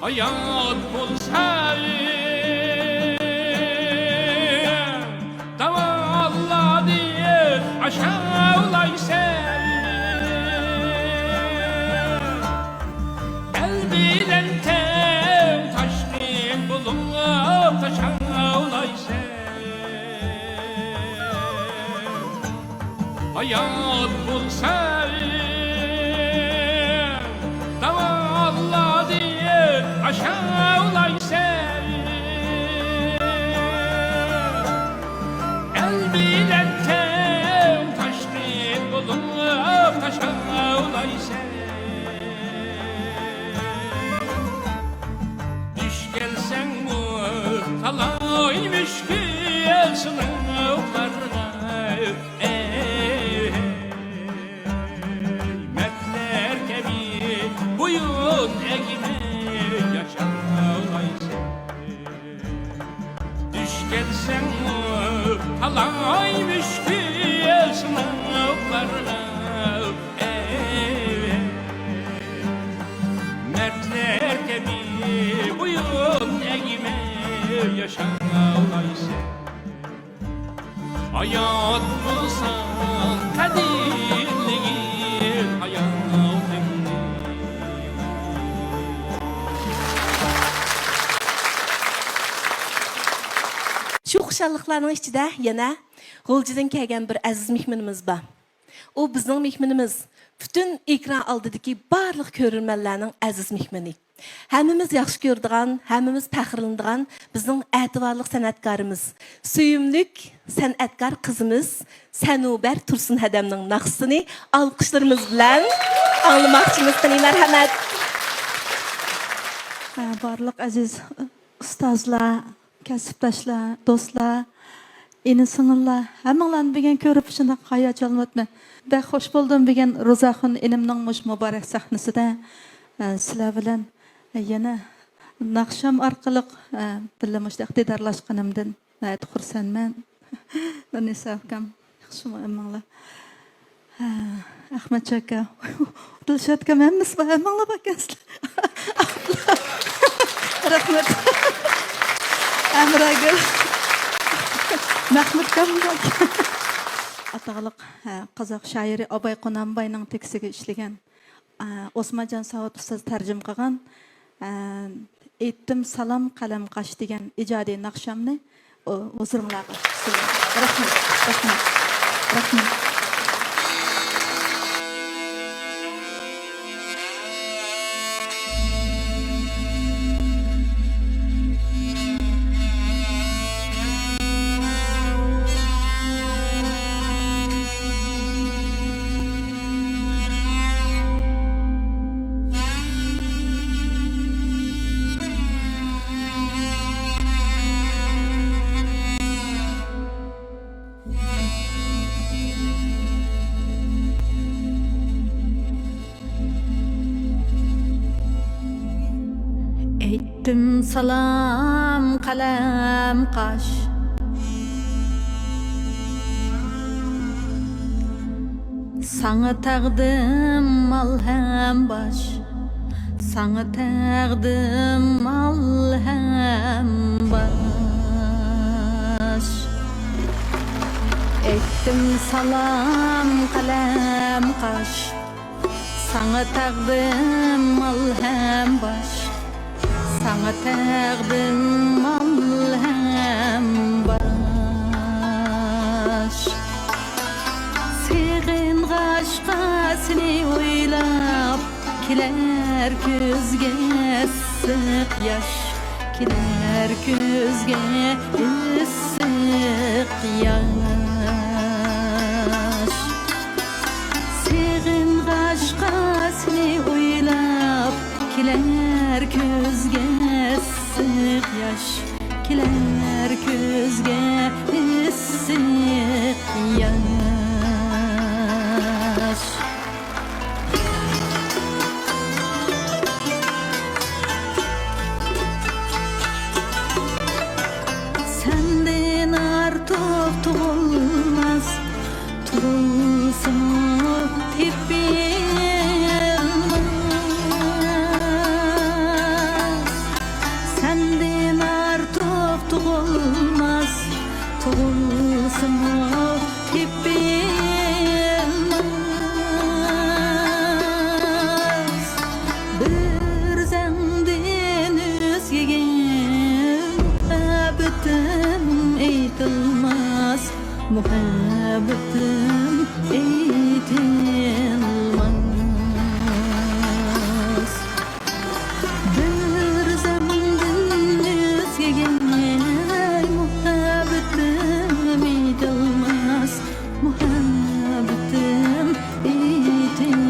ھايات بولساڭ، داۋاللا دېيىپ ئاشاۋلايسەن. ئەل بىلەن تەڭ تاشقىن بولۇپ تاشاۋلايسەن. ھايات بولساڭ، داۋاللا دېيىپ ئاشاۋلايسەن. ئەل بىلەن تەڭ تاشقىن بولۇپ تاشاۋلايسەن. دۈش كەلسەڭمۇ تالاي مۈشكۈل سىناقلارغا، ئەي، مەردلەر كەبى بويۇن ئەگمەي ياشاۋلايسەن. دۈش كەلسەڭمۇ تالاي مۈشكۈل سىناقلارغا، ئەي، مەردلەر كەبى بويۇن ئەگمەي ياشاۋلايسەن. ھايات بولساڭ قەدىرلىگىن ھاياتىڭنى. شۇ خۇشاللىقلارنىڭ ئىچىدە يەنە غۇلجىدىن كەلگەن بىر ئەزىز مېھمىنىمىز بار. ئۇ بىزنىڭ مېھمىنىمىز، پۈتۈن ئېكران ئالدىدىكى بارلىق كۆرۈرمەنلەرنىڭ ئەزىز مېھمىنى. ھەممىمىز ياخشى كۆرىدىغان، ھەممىمىز پەخىرلىنىدىغان بىزنىڭ ئەتىۋارلىق سەنئەتكارىمىز، سۆيۈملۈك سەنئەتكار قىزىمىز سەنۇبەر تۇرسۇن ھەدەمنىڭ ناخشىسىنى ئالقىشلىرىمىز بىلەن ئاڭلىماقچىمىز. قېنى مەرھەمەت. بارلىق ئەزىز ئۇستازلار، كەسىپداشلار، دوستلار، ئىنى-سىڭىللار، ھەممىڭلارنى بۈگۈن كۆرۈپ شۇنداق ھاياجانلىنىۋاتىمەن. بەك خوش بولدۇم بۈگۈن روزاخۇن ئىنىمنىڭ مۇشۇ مۇبارەك سەھنىسىدە، ئە، سىلەر بىلەن، ئە، يەنە ناخشام ئارقىلىق، ئە، بىللە مۇشۇنداق دىدارلاشقىنىمدىن ناھايىتى خۇرسەنمەن. نۇرنىسا ئاكام. ياخشىمۇ ھەممىڭلار؟ ھە، ئەخمەتجان ئاكا، دىلشات ئاكام، ھەممىسى بار، ھەممىڭلار باركەنسىلەر. رەھمەت. ئەمراگۈل. مەخمۇت ئاكام باركەن. ئاتاقلىق، ھە، قازاق شائىرى ئاباي قۇنانباينىڭ تېكىستىگە ئىشلىگەن، ئە، ئوسمانجان ساۋۇت ئۇستاز تەرجىمە قىلغان، ئە، ئېيتتىم سالام قەلەم قاش دېگەن ئىجادىي ناخشامنى ئۇ-، ھۇزۇرۇڭلارغا سۇندۇم. رەھمەت، رەھمەت، رەھمەت. ئېيتتىم سالام قەلەم قاش، ساڭا تەقدىم مال ھەم باش، ساڭا تەقدىم مال ھەم باش. ئېيتتىم سالام قەلەم قاش، ساڭا تەقدىم مال ھەم باش، ساڭا تەقدىم مال ھەم باش. سېغىنغاچ قاسنى ئويلاپ، كېلەر كۆزگە ئىسسىق ياش، كېلەر كۆزگە ئىسسىق ياش. سېغىنغاچ قاسنى ئويلاپ، كېلەر كۆزگە ئىسسىق ياش، كېلەر كۆزگە ئىسسىق ياش. سەندىن ئارتۇق تۇغۇلماس، تۇغۇلسىمۇ تېپىلماس. مۇھەببىتىم ئېيتىلماس. بىر زەمدىن ئۆزگىگە مۇھەببىتىم ئېيتىلماس. مۇھەببىتىم ئېيتىلماس.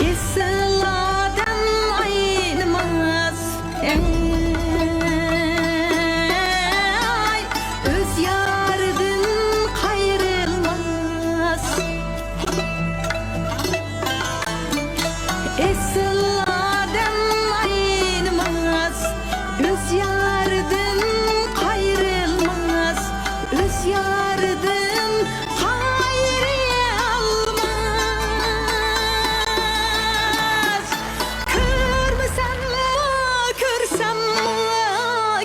ئېسىل ئادەم ئاينىماس، ئەي، ئۆز يارىدىن قايرىلماس. ئېسىل ئادەم ئاينىماس، ئۆز يارىدىن قايرىلماس، ئۆز يارىدىن قايرىلماس. كۆرمىسەممۇ، كۆرسەممۇ،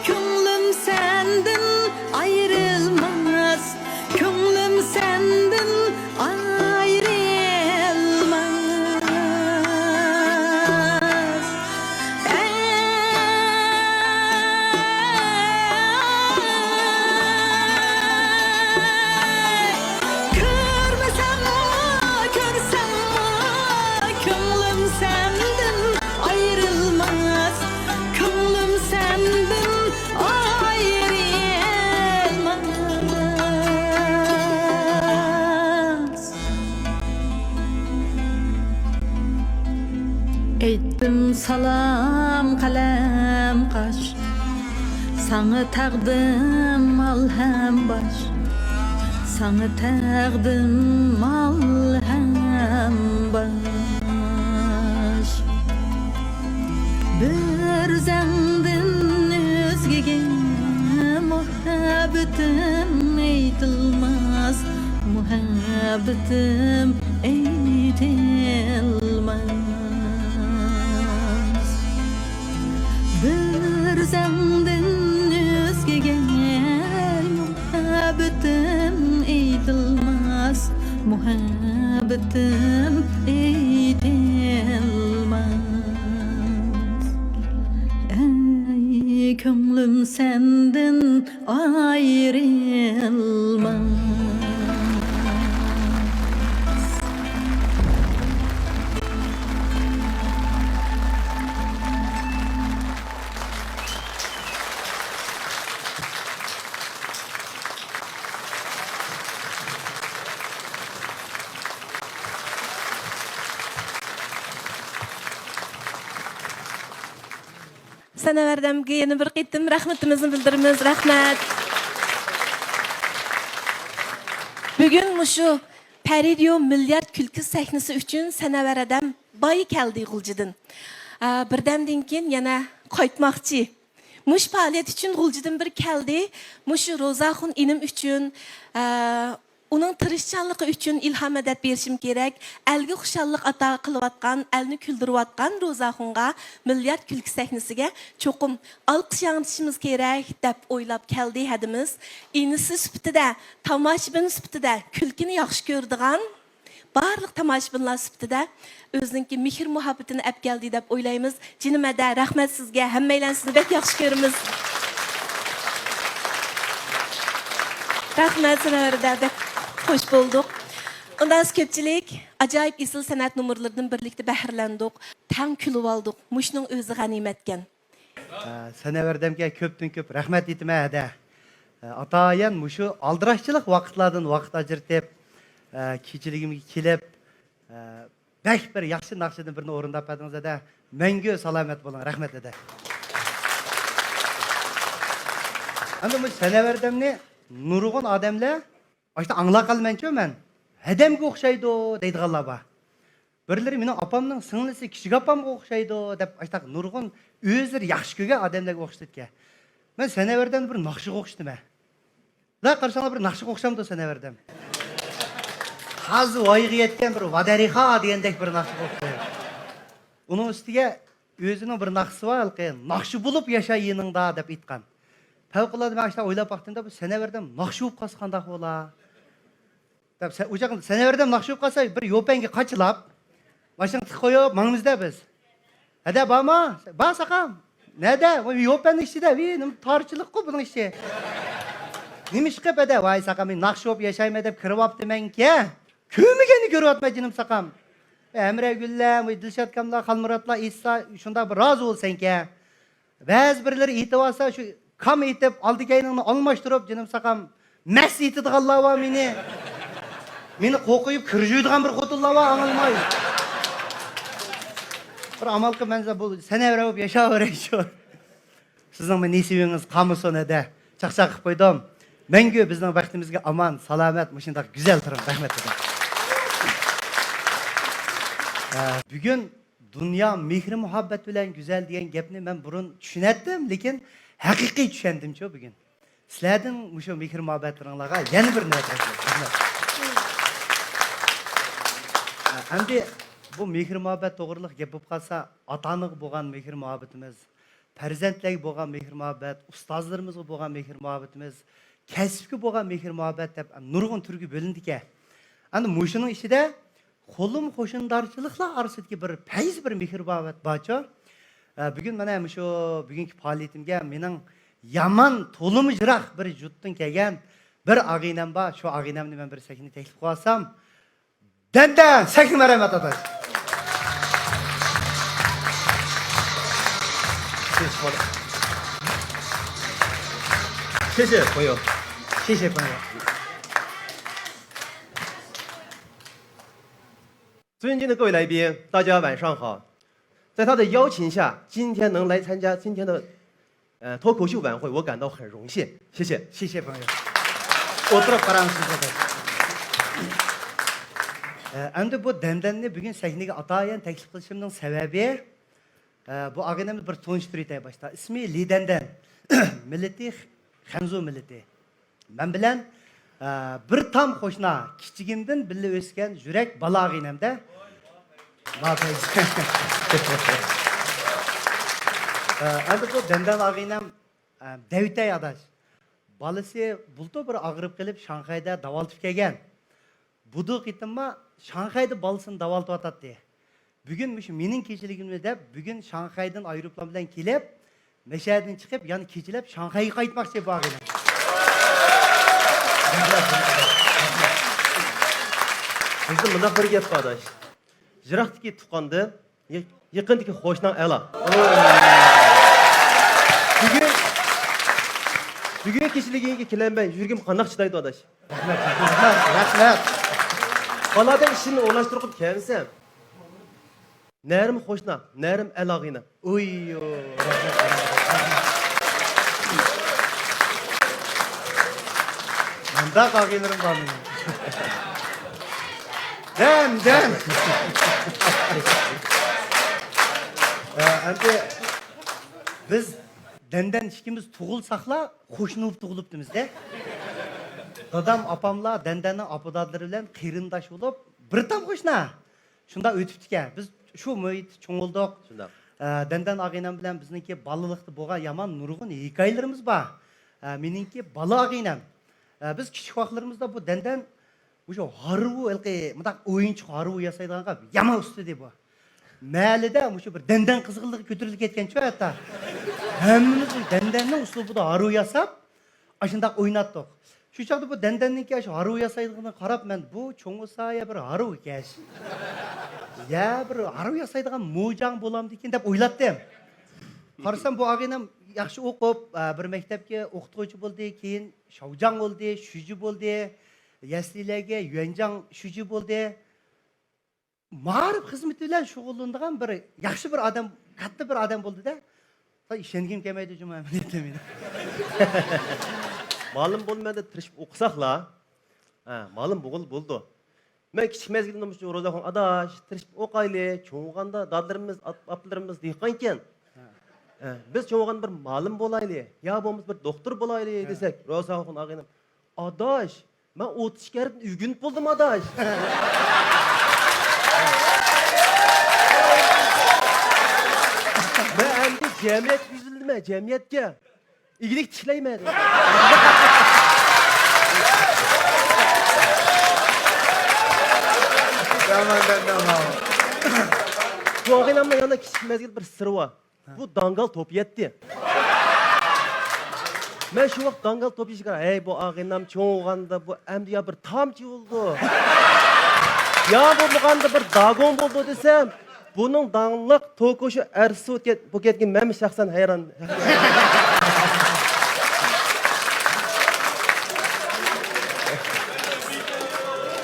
كۆڭلۈم سەندىن ئايرىلماس. كۆڭلۈم سەندىن ئايرىلماس. ئەي، كۆرمىسەممۇ، كۆرسەممۇ، كۆڭلۈم سەندىن ئايرىلماس. كۆڭلۈم سەندىن ئايرىلماس. ئېيتتىم سالام قەلەم قاش، ساڭا تەقدىم مالھەم باش، ساڭا تەقدىم مالھەم باش. بىر زەڭدىن ئۆزگىگە مۇھەببىتىم ئېيتىلماس، مۇھەببىتىم ئېيتىلماس. بىر زەڭدىن ئۆزگىگە مۇھەببىتىم ئېيتىلماس، مۇھەببىتىم ئېيتىلماس. ئەي كۆڭلۈم سەندىن ئايرىلماس. سەنەۋەردەمگە يەنە بىر قېتىم رەھمىتىمىزنى بىلدۈرىمىز. رەھمەت. بۈگۈن مۇشۇ پەرىدىيو مىليارد كۈلكە سەھنىسى ئۈچۈن سەنەۋەردەم باي كەلدى غۇلجىدىن. ئا، بىردەمدىن كېيىن يەنە قايتماقچى. مۇشۇ پائالىيەت ئۈچۈن غۇلجىدىن بىر كەلدى. مۇشۇ روزاخۇن ئىنىم ئۈچۈن، ئا، ئۇنىڭ تىرىشچانلىقى ئۈچۈن ئىلھام مەدەت بېرىشىم كېرەك. ئەلگە خۇشاللىق ئاتا قىلىۋاتقان، ئەلنى كۈلدۈرۈۋاتقان روزاخۇنغا مىليارد كۈلكە سەھنىسىگە چوقۇم ئالقىش ياڭرىتىشىمىز كېرەك دەپ ئويلاپ كەلدى ھەدىمىز. ئىنىسى سۈپىتىدە، تاماشىبىن سۈپىتىدە كۈلكىنى ياخشى كۆرىدىغان، بارلىق تاماشىبىنلار سۈپىتىدە ئۆزىنىڭكى مېھىر مۇھەببىتىنى ئەپ كەلدى دەپ ئويلايمىز. جېنىم ھەدە، رەھمەت سىزگە، ھەممەيلەن سىزنى بەك ياخشى كۆرىمىز. رەھمەت، سەنەۋەردە بەك خوش بولدۇق. ئۇنداق كۆپچىلىك ئاجايىپ ئېسىل سەنئەت نومۇرلىرىدىن بىرلىكتە بەھرىلەندۇق، تەڭ كۈلۈۋالدۇق. مۇشۇنىڭ ئۆزى غەنىيمەتكەن. ئە، سەنەۋەردەمگە كۆپتىن كۆپ رەھمەت ئېيتىمەن ھەدە. ئە، ئاتايىن مۇشۇ ئالدىراشچىلىق ۋاقىتلاردىن ۋاقىت ئاجرىتىپ، ئە، كېچىلىكىمگە كېلىپ، ئە، بەك بىر ياخشى ناخشىدىن بىرنى ئورۇنداپ بەردىڭىز ھەدە. مەڭگۈ سالامەت بولۇڭ. رەھمەت ھەدە. ئەمدى مۇشۇ سەنەۋەردەمنى نۇرغۇن ئادەملەر ئاشتا ئاڭلاپ قالمەنچۇ مەن. ھەدەمگە ئوخشايدۇ دەيدىغانلار بار. بىرلىرى مېنىڭ ئاپامنىڭ سىڭلىسى كىچىك ئاپامغا ئوخشايدۇ دەپ ئاشتاق نۇرغۇن ئۆزلىرى ياخشى كۆرگەن ئادەملەرگە ئوخشىتىدىكەن. مەن سەنەۋەردەمنى بىر ناخشىغا ئوخشىتىمەن. لا قارىساڭلار بىر ناخشىغا ئوخشامدۇ سەنەۋەردەم؟ تازا ۋايىغا يەتكەن بىر ۋادەرىخا دېگەندەك بىر ناخشىغا ئوخشايدۇ. ئۇنىڭ ئۈستىگە ئۆزىنىڭ بىر ناخشىسى بار، ھېلىقى، «ناخشا بولۇپ ياشاي يېنىڭدا» دەپ ئېيتقان. پەۋقۇلئاددە مەن ئاشۇنداق ئويلاپ باقتىم-دە، بۇ سەنەۋەردەم ناخشا بولۇپ قالسا قانداق بولا؟ دەپ، سە-، ئۇ چاغدا سەنەۋەردەم ناخشا بولۇپ قالسا، بىر يوپەنگە قاچىلاپ، ماشىنىغا تىقىپ قويۇپ، ماڭىمىز-دە بىز. ھەدە، بارما؟ بار، ساقام. نەدە؟ ۋاي، يوپەننىڭ ئىچىدە. ۋىي، نېمە تارچىلىققۇ بۇنىڭ ئىچى. نېمە ئىش قىلىپ ھەدە؟ ۋاي، ساقام، مەن ناخشا بولۇپ ياشايمەن دەپ كىرىۋاپتىمەنكى. كۆرمىگەننى كۆرۈۋاتىمەن، جېنىم ساقام. ھەمراھ گۈللەر، ۋاي، دىلشات ئاكاملار، خالمۇراتلار، ئېيتسا، شۇنداق بىر رازى بولساڭكى. بەزى بىرلىرى ئېيتىۋالسا، شۇ كام ئېيتىپ، ئالدى كەينىڭنى ئالماشتۇرۇپ، جېنىم ساقام، مەس ئېيتىدىغانلار بار مېنى. مېنى قوقۇيۇپ كىر جۇيىدىغان بىر خوتۇنلار بار، ئاڭلىماي. بىر ئامال قىلىپ، مەن بۇ سەنەۋەر بولۇپ ياشاۋېرەي شۇ. سىزنىڭ نېسىۋىڭىز قالمىسۇن ھەدە. چاقچاق قىلىپ قويدۇم. مەڭگۈ بىزنىڭ بەختىمىزگە ئامان، سالامەت، مۇشۇنداق گۈزەل تۇرۇڭ. رەھمەت. ئە، بۈگۈن دۇنيا مېھرى-مۇھەببەت بىلەن گۈزەل دېگەن گەپنى مەن بۇرۇن چۈشىنەتتىم، لېكىن ھەقىقىي چۈشەندىمچۇ بۈگۈن. سىلەرنىڭ مۇشۇ مېھرى-مۇھەببەتلىرىڭلارغا يەنە بىر نۆۋەت رەھمەت. ئەمدى بۇ مېھرى-مۇھەببەت توغرىلىق گەپ بولۇپ قالسا، ئاتا-ئانىغا بولغان مېھرى-مۇھەببىتىمىز، پەرزەنتلەرگە بولغان مېھرى-مۇھەببەت، ئۇستازلىرىمىزغا بولغان مېھرى-مۇھەببىتىمىز، كەسىپكە بولغان مېھرى-مۇھەببەت دەپ نۇرغۇن تۈرگە بۆلۈنىدىكەن. ئەنە مۇشۇنىڭ ئىچىدە قولۇم-قوشنىدارچىلىقلار ئارىسىدىكى بىر پەيز، بىر مېھرىبانەت بارچۇ. ئە، بۈگۈن مانا مۇشۇ بۈگۈنكى پائالىيىتىمگە مېنىڭ يامان تولىمۇ يىراق بىر يۇرتتىن كەلگەن بىر ئاغىنەم بار. شۇ ئاغىنەمنى مەن بىر سەھنىگە تەكلىپ قىلىۋالسام. دەندەن سەھنىگە مەرھەمەت ئاتاش. 谢谢，谢谢朋友。谢谢朋友。 尊敬的各位来宾，大家晚上好。在他的邀请下，今天能来参加今天的，呃，脱口秀晚会，我感到很荣幸。谢谢。谢谢朋友。 ئولتۇرۇپ قاراڭ سىز. ئە، ئەمدى بۇ دەندەننى بۈگۈن سەھنىگە ئاتايىن تەكلىپ قىلىشىمنىڭ سەۋەبى، ئە، بۇ ئاغىنەمنى بىر تونۇشتۇرۇۋېتەي باشتا. ئىسمى لى دەندەن. مىللىتى خەنزۇ مىللىتى. مەن بىلەن، ئە، بىر تام قوشنا، كىچىكىمدىن بىللە ئۆسكەن يۈرەك بالا ئاغىنەم-دە. ئە، ئەمدى بۇ دەندەن ئاغىنەم، ئە، دەۋېتەي ئاداش. بالىسى بۇلتۇر بىر ئاغرىپ قېلىپ، شاڭخەيدە داۋالىتىپ كەلگەن. بۇدۇ قېتىمما شاڭخەيدە بالىسىنى داۋالىتىۋاتاتتى. بۈگۈن مۇشۇ مېنىڭ كېچىلىكىمنى دەپ، بۈگۈن شاڭخەيدىن ئايروپىلان بىلەن كېلىپ، مەشەدىن چىقىپ، يەنە كېچىلەپ شاڭخەيگە قايتماقچى بۇ ئاغىنەم. بىزدە مۇنداق بىر گەپ بار، ئاداش. يىراقتىكى تۇغقاندىن، يېق-، يېقىندىكى قوشناڭ ئەلا. بۈگۈن، بۈگۈن كېچىلىكىڭگە كېلەلمەي يۈرىكىم قانداق چىدايدۇ، ئاداش؟ رەھمەت، رەھمەت، رەھمەت. بالادەك ئىشىمنى ئورۇنلاشتۇرغۇم كەلمىسەم، نەرىم قوشنا، نەرىم ئەل ئاغىنە. ئۇيۇ، رەھمەت، رەھمەت، رەھمەت. مۇنداق ئاغىنىلىرىم بار مېنىڭ. دەم، دەم. ئە، ئەمدى بىز دەندەن ئىككىمىز تۇغۇلساقلا، قوشنا بولۇپ تۇغۇلۇپتىمىز-دە. دادام، ئاپاملار دەندەننىڭ ئاپا-دادىلىرى بىلەن قېرىنداش بولۇپ، بىر تام قوشنا. شۇنداق ئۆتۈپتىكەن. بىز شۇ مۇھىتتا چوڭ بولدۇق. شۇنداق. ئە، دەندەن ئاغىنەم بىلەن بىزنىڭكى بالىلىقتا بولغان يامان نۇرغۇن ھېكايىلىرىمىز بار. ئە، مېنىڭكى بالا ئاغىنەم. ئە، بىز كىچىك ۋاقىتلىرىمىزدا بۇ دەندەن مۇشۇ ھارۋا، ھېلىقى مۇنداق ئويۇنچۇق ھارۋا ياسايدىغانغا يامان ئۇستا ئىدى بۇ. مەھەللىدە مۇشۇ بىر دەندەن قىزغىنلىقى كۆتۈرۈلۈپ كەتكەنچۇ ھەتتا. ھەممىمىز دەندەننىڭ ئۇسلۇبىدا ھارۋا ياساپ، ئاشۇنداق ئويناتتۇق. شۇ چاغدا بۇ دەندەننىڭكى ئاشۇ ھارۋا ياسايدىغىنىغا قاراپ، مەن بۇ چوڭ بولسا يا بىر ھارۋىكەش، يا بىر ھارۋا ياسايدىغان موجاڭ بولامدىكىن دەپ ئويلاتتىم. قارىسام، بۇ ئاغىنەم ياخشى ئوقۇپ، ئە، بىر مەكتەپكە ئوقۇتقۇچى بولدى، كېيىن شاۋجاڭ بولدى، شۈجى بولدى، يەسلىلەرگە يۈەنجاڭ شۈجى بولدى. مائارىپ خىزمىتى بىلەن شۇغۇللىنىدىغان بىر ياخشى بىر ئادەم، كاتتا بىر ئادەم بولدى-دە. سەن ئىشەنگۈم كەلمەيدۇ جۇمۇ ئەمەلىيەتتە مېنىڭ. مۇئەللىم بولىمەن دەپ تىرىشىپ ئوقۇساقلا، ھە، مۇئەللىم بولغىلى بولىدۇ. مەن كىچىك مەزگىلىمدە مۇشۇ روزاخۇن ئاداش، تىرىشىپ ئوقايلى، چوڭ بولغاندا دادىلىرىمىز، ئاپ-، ئاپىلىرىمىز دېھقانكەن. ھە. ھە، بىز چوڭ بولغاندا بىر مۇئەللىم بولايلى، يا بولمىسا بىر دوختۇر بولايلى، ھە، دېسەك، روزاخۇن ئاغىنەم، ئاداش، مەن ئوتتۇز ئىككى ھەرپنى ئۆگىنىپ بولدۇم، ئاداش. جەمئىيەتكە يۈزلىنىمەن، جەمئىيەتكە. ئىگىلىك تىكلەيمەن. يامان، يامان. بۇ ئاغىنەمنىڭ يەنە كىچىك مەزگىل بىر سىرى بار. بۇ داڭگال توپ يەتتى. مەن شۇ ۋاقىت داڭگال توپ يېيىشكە، ھەي، بۇ ئاغىنەم چوڭ بولغاندا بۇ ئەمدى يا بىر تامچى بولىدۇ، يا بولمىغاندا بىر داگون بولىدۇ دېسەم، بۇنىڭ داڭلىق توكوشۇ ئەرسۇ كەت-، بۇ كەتكەن مەن شەخسەن ھەيران.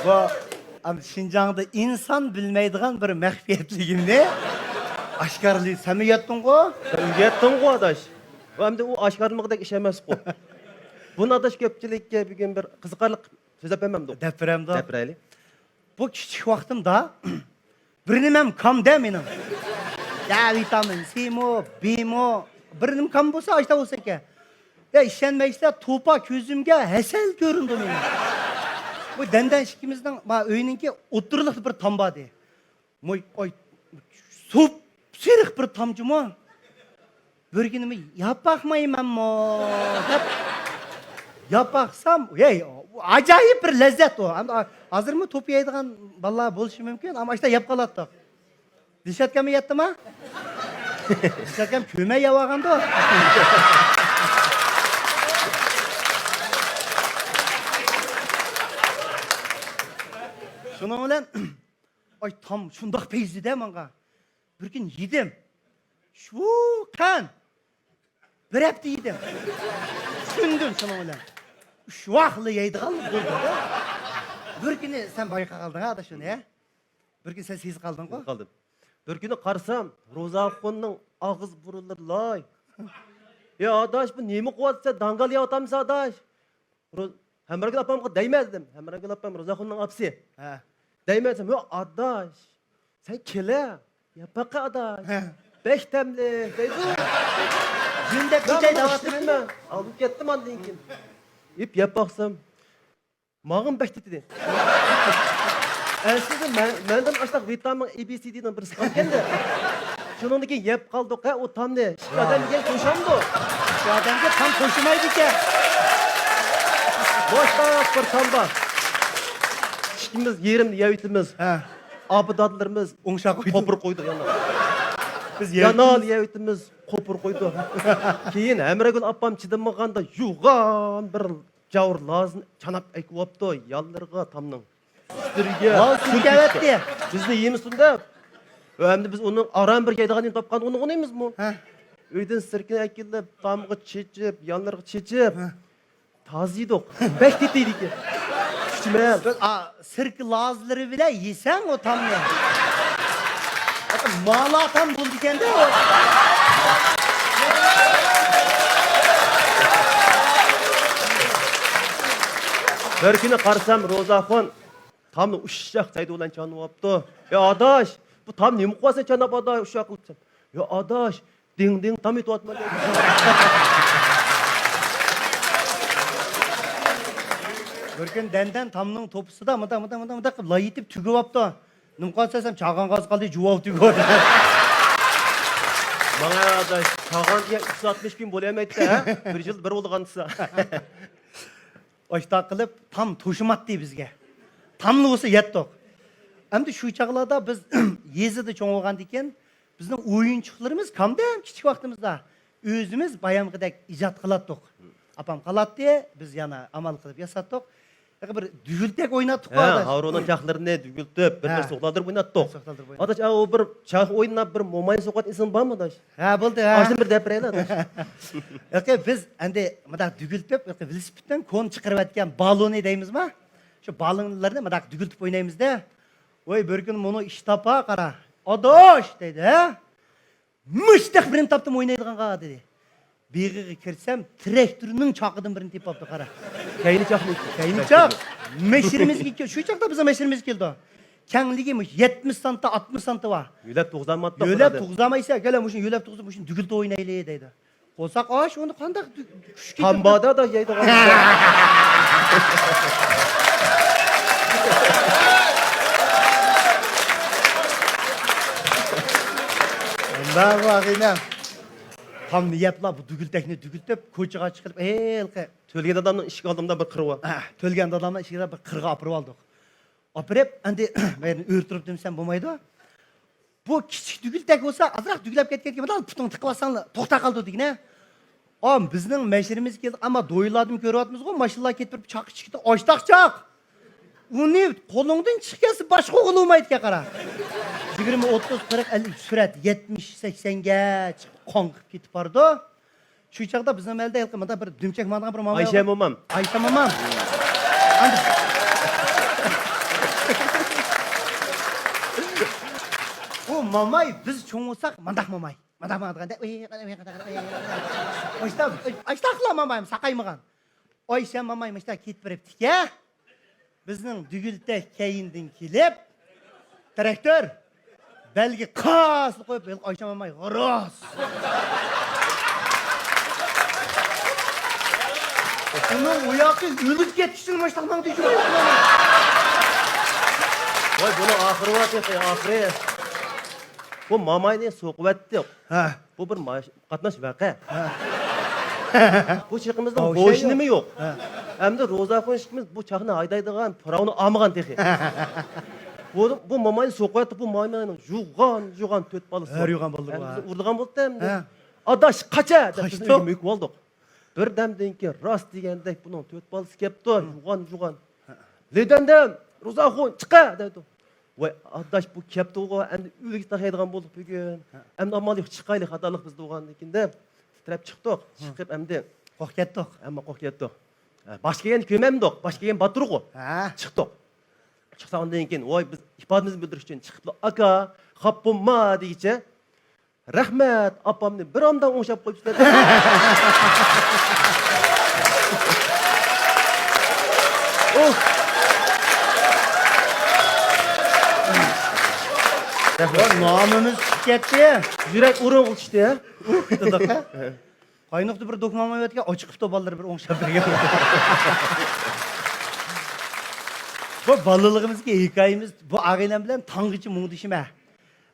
بۇ ئەمدى شىنجاڭدا ئىنسان بىلمەيدىغان بىر مەخپىيەتلىكىمنى ئاشكارىلىدى. سەنمۇ يەتتىڭغۇ؟ سەن يەتتىڭغۇ، ئاداش. ئەمدى ئۇ ئاشكارىلىمىغۇدەك ئىش ئەمەسقۇ. بۇنى، ئاداش، كۆپچىلىككە بۈگۈن بىر قىزىقارلىق سۆزلەپ بەرمەمدۇق؟ دەپ بېرەمدۇ. دەپ بېرەيلى. بۇ كىچىك ۋاقتىمدا بىر نېمەم كامدە مېنىڭ. يا ۋىتامىن سىمۇ، بىمۇ، بىر نېمە كام بولسا ئاشتا بولسا ئىكەن. يا ئىشەنمەيسىلەر، توپا كۆزۈمگە ھەسەل كۆرۈندى مېنىڭ. بۇ دەندەن ئىككىمىزنىڭ، ما، ئۆينىڭكى ئوتتۇرىلىقتا بىر تام بار ئىدى. موي، ئاي، سوپسېرىق بىر تام جۇمۇ. بىر كۈنى ياپ باقمايمەنمۇ دەپ ياپ باقسام، ھەي، ئاجايىپ بىر لەززەت ئۇ. ئەمدى ھازىرمۇ توپا يەيدىغان بالىلار بولۇشى مۇمكىن، ئەمما ئاشتا يەپ قالاتتۇق. دىلشاتكەممۇ يەتتىما؟ دىلشاتكەم كۆمەي يەۋالغاندۇ. شۇنىڭ بىلەن ئاي، تام شۇنداق پەيزىدە ماڭا. بىر كۈن يېدىم. شۇ قان. بىر ھەپتە يېدىم. چۈشەندىم شۇنىڭ بىلەن. ئۈچ ۋاقلا يەيدىغانلىق بولدى. بىر كۈنى سەن بايقاپ قالدىڭ ھە، ئاداش، شۇنى، ھە؟ بىر كۈنى سەن سېزىپ قالدىڭغۇ؟ سېزىپ قالدىم. بىر كۈنى قارىسام، روزاخۇننىڭ ئاغزى بۇرۇلدى لاي. يا ئاداش، بۇ نېمە قىلىۋاتىسەن؟ داڭگال يەۋاتامسەن، ئاداش؟ روز-، ھەمراگۈل ئاپامغا دەيمەن دېدىم. ھەمراگۈل ئاپام روزاخۇننىڭ ئاپىسى. ھە. دەيمەن دېسەم، يوق، ئاداش، سەن كېلە، يەپ باققىن ئاداش. ھە. بەك تەملىك دەيدۇ. جىن دەپ مەن كېتەي بۇنى دەۋاتىمەن. ئىشلىدىم مەن. ئالدىم كەتتىم ئاندىن كېيىن. يەپ، يەپ باقسام، ماڭىمۇ بەك تېتىدى. ئەسلىدە مەن، مەندىن ئاشتاق ۋىتامىن ئېي بى سى دىنىڭ بىرسى قالغانىدى. شۇنىڭدىن كېيىن يەپ قالدۇق ھە ئۇ تامنى. ئىككى ئادەم يېگەن توشامدۇ؟ ئىككى ئادەمگە تام توشىمايدىكەن. بوشلاپ بىر تام بار. ئىككىمىز يېرىمنى يەۋېتىمىز. ھە. ئاپا-دادىلىرىمىز ئوڭشاپ قويدى. قوپۇرۇپ قويدى يەنە. بىز يەۋېتىمىز. يەنە يەۋېتىمىز، قوپۇرۇپ قويدى. كېيىن ھەمراگۈل ئاپام چىدىمىغاندا يوغان بىر جاۋۇر لازنى چاناپ ئەكىۋاپتۇ يانلىرىغا تامنىڭ. ئۈستىگە لاز سۈركەۋەتتى. بىزنى يېمىسۇن دەپ. ئەمدى بىز ئۇنىڭ ئاران بىر يەيدىغان يېرىنى تاپقان ئۇنى ئۇنىمىزمۇ؟ ھە. ئۆيدىن سىركىنى ئەكېلىپ، تامغا چېچىپ، يانلىرىغا چېچىپ. ھە. تازا يېدۇق. بەك تېتىيدىكەن. ئۈچ مەل. بىز، ئا، سىركا لازلىرى بىلەن يېسەڭ ئۇ تامنى. مالا تام بولىدىكەندە ئۇ. بىر كۈنى قارىسام، روزاخۇن تامنى ئۇششاق سەيدۇ بىلەن چانىۋاپتۇ. يا ئاداش، بۇ تام نېمە قىلىۋاتىسەن چاناپ ئاداش، ئۇششاق قىلىپ دېسەم. يا ئاداش، دىڭ دىڭ تام ئېتىۋاتىمەن دەيدۇ. بىر كۈنى دەندەن تامنىڭ توپىسىدا مۇنداق، مۇنداق، مۇنداق، مۇنداق قىلىپ لاي ئېتىپ تۈگۈۋاپتۇ. نېمە قىلىۋاتىسەن دېسەم، چاغان غاز قالدى، جۇۋاۋ تۈگۈۋاتىمەن. ماڭا ئاداش، چاغان دېگەن ئۈچ يۈز ئاتمىش كۈن بولالمايتتى ھە؟ بىر يىل بىر بولغان دېسە. ئاشتاق قىلىپ تام توشىماتتى بىزگە. تامنى بولسا يەتتۇق. ئەمدى شۇ چاغلاردا بىز يېزىدا چوڭ بولغاندىكىن، بىزنىڭ ئويۇنچۇقلىرىمىز كامدەم كىچىك ۋاقتىمىزدا. ئۆزىمىز بايامقىدەك ئىجاد قىلاتتۇق. ئاپام قالاتتى، بىز يەنە ئامال قىلىپ ياساتتۇق. بىر دۈگۈلتەك ئويناتتۇق ھە، ئاداش. ھاۋرۇنىڭ چاقلىرىنى دۈگۈلتۈپ، بىر، ھە، بىر سوقلاندۇرۇپ ئويناتتۇق. سوقلاندۇرۇپ ئويناتتۇق. ئاداش، ئا، ئۇ بىر چاق ئويناپ، بىر موماينى سوققان ئېسىڭ بارمۇ، ئاداش؟ ھە، بولدى، ھە. ئاشۇنى بىر دەپ بېرەيلى، ئاداش. ياقى، بىز ئەمدى مۇنداق دۈگۈلتۈپ، ياقى ۋېلىسىپىتتىن كونا چىقىرىۋەتكەن بالونى دەيمىزما؟ شۇ بالونلارنى مۇنداق دۈگۈلتۈپ ئوينايمىز-دە. ۋاي، بىر كۈنى مۇنۇ ئىش تاپا قارا. ئاداش! دەيدۇ، ھە؟ مۇشتەك بىرنى تاپتىم ئوينايدىغانغا، دېدى. بېغىغا كىرسەم، تىراكتورنىڭ چاقىدىن بىرنى تېپىپتۇ، قارا. كەينى چاقمىكەن؟ كەينى چاق. مەشرىمىزگە كەل-، شۇ چاغدا بىزنىڭ مەشرىمىزگە كېلىدۇ. كەڭلىكى مۇشۇ يەتمىش سانتى، ئاتمىش سانتى بار. يۆلەپ تۇغزالماتتۇق. يۆلەپ تۇغزالمايسەن، كەلە مۇشۇنى يۆلەپ تۇغزىلىپ، مۇشۇنى دۈگۈلتە ئوينايلى، دەيدۇ. قورساق ئاچ، ئۇنى قانداق دۈ-، كۈچ كېتىدۇ؟ تامبادا يەيدىغان. ئۇنداق ئەخىنەم. تامنى يەپلا بۇ دۈگۈلتەكنى دۈگۈلتۈپ، كوچىغا چىقىرىپ، ھېلىقى تۆلىگەن دادامنىڭ ئىشىك ئالدىمدا بىر قىر بار. ھە، تۆلىگەن دادامنىڭ ئىشىكىدا بىر قىرغا ئاپىرىۋالدۇق. ئاپىرىپ، ئەمدى بۇ يەرنى ئۆرتۈرۈپ دېمىسەم بولمايدۇ. بۇ كىچىك دۈگۈلتەك بولسا، ئازراق دۈگىلەپ كەتكەن، مۇنداق پۇتۇڭ تىقىۋالساڭ توختاپ قالىدۇ دېگىنە. ئا، بىزنىڭ مەشرىمىزگە كېلىپ، ئەمما دويىلاردىمۇ كۆرۈۋاتىمىزغۇ، ماشىنىلار كېتىپ بېرىپ، چاققا چىقتى، ئاشتاق چاق. ئۇنى قولۇڭدىن چىقىپ كەتسە، باشقا ئوغۇل بولمايدىكەن، قارا. يىگىرمە، ئوتتۇز، قىرىق، ئەللىك سۈرئەت، يەتمىش، سەكسەنگە چىقىپ، قاڭقىپ كېتىپ بارىدۇ. شۇ چاغدا بىزنىڭ مەھەللىدە ھېلىقى مۇنداق بىر دۈمچەك ماڭىدىغان بىر ماماي ئايشە بار. مومام. ئايشە مومام. ئەمدى ئۇ ماماي بىز چوڭ بولساق مانداق ماماي. مانداق ماڭىدىغان دە، ئاشتا، ئاشتاقلا مامايمۇ ساقايمىغان. ئايشە ماماي مۇشتا كېتىپ بېرىپتىكەن. بىزنىڭ دۈگۈلتەك كەينىدىن كېلىپ، تىراكتور، بەلگە قاس قويۇپ، ھېلىقى ئايشە ماماي غاراس. ئۇنىڭ ئۇياقى ئۆلۈپ كەتكۈچىلا ماشتاق ماڭدى. ۋاي، بۇنىڭ ئاخىرى بار تېخى، ئاخىرى. بۇ ماماينى سوقۇۋەتتۇق. ھە. بۇ بىر ماش-، قاتناش ۋەقە. ھە. بۇ چېقىمىزنىڭ بوشىنىمۇ يوق. ھە. ئەمدى روزاخۇن ئىككىمىز بۇ چاقنى ھەيدەيدىغان پىراۋنى ئالمىغان تېخى. بۇ، بۇ ماماينى سوقۇۋەتتى، بۇ ماماينىڭ يۇغان، يۇغان تۆت بالىسى. ھەر يۇغان بالىلىرى بار. بىزنى ئۇرىدىغان بولۇپتۇ ئەمدى. ھە. ئاداش، قاچە! دەپ بىزنى ئۆيگە مۆكۈۋالدۇق. بىردەمدىن كېيىن راست دېگەندەك بۇنىڭ تۆت بالىسى كەپتۇ، يۇغان، يۇغان. لېدەندەم، روزاخۇن، چىقە! دەيدۇ. ۋاي، ئاداش، بۇ كەپتۇغۇ، ئەمدى ئۆلۈككە تاقايدىغان بولدۇق بۈگۈن. ھە. ئەمدى ئامال يوق، چىقايلى، خاتالىق بىزدە بولغاندىن كېيىن دەپ، تىترەپ چىقتۇق. ھە. چىقىپ ئەمدى. قورقۇپ كەتتۇق. ئەمما قورقۇپ كەتتۇق. ھە، باشقا كەلگەننى كۆرمەمدۇق، باشقا كەلگەن باتۇرغۇ. ھە. چىقتۇق. چىقساق ئاندىن كېيىن، ۋاي، بىز ئىپادىمىزنى بىلدۈرۈش ئۈچۈن چىقىپلا، ئاكا، خاپا بولما دېگىچە، رەھمەت، ئاپامنى بىر ئامدان ئوڭشاپ قويۇپسىلەر. ئۇھ. رەھمەت. نامىمىز چىقىپ كەتتى. يۈرەك ئورۇنغا چۈشتى. ئۇھ دېدۇق، ھە؟ قاينۇقتا بىر دوكمامايۋەتكەن، ئاچىقىپتۇ بالىلىرى بىر ئوڭشاپ بەرگەن. بۇ بالىلىقىمىزدىكى ھېكايىمىز، بۇ ئاغىنەم بىلەن تاڭغىچە مۇڭدىشىمەن.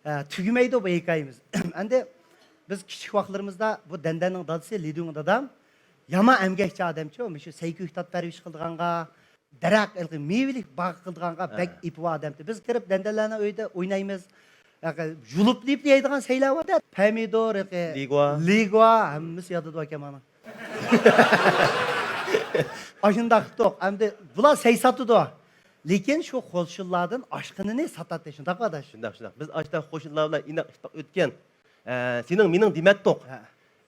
ئە، تۈگىمەيدۇ بۇ ھېكايىمىز. ئەمدى بىز كىچىك ۋاقىتلىرىمىزدا بۇ دەندەننىڭ دادىسى لىدۇڭ دادام يامان ئەمگەكچى ئادەمچۇ، مۇشۇ سەي كۆكتات پەرۋىش قىلىدىغانغا، دەرەخ، ھېلىقى مېۋىلىك باغ قىلىدىغانغا بەك ئېپى بار ئادەمتى. بىز كىرىپ دەندەنلەرنىڭ ئۆيىدە ئوينايمىز. ھېلىقى يۇلۇپ يەيدىغان سەيلەر بار-دە، پەمىدور، ھېلىقى لىگۇا. لىگۇا، ھەممىسى ياتىدۇ ئاكا مانا. ئاشۇنداق قىلدۇق. ئەمدى بۇلار سەي ساتىدۇ. لېكىن شۇ قوشنىلاردىن ئاشقىنىنى ساتاتتى، شۇنداقمۇ ئاداش؟ شۇنداق، شۇنداق. بىز ئاشتا قوشنىلار بىلەن ئىناق ئىتتىپاق ئۆتكەن. ئە، سېنىڭ مېنىڭ دېمەتتۇق. ھە.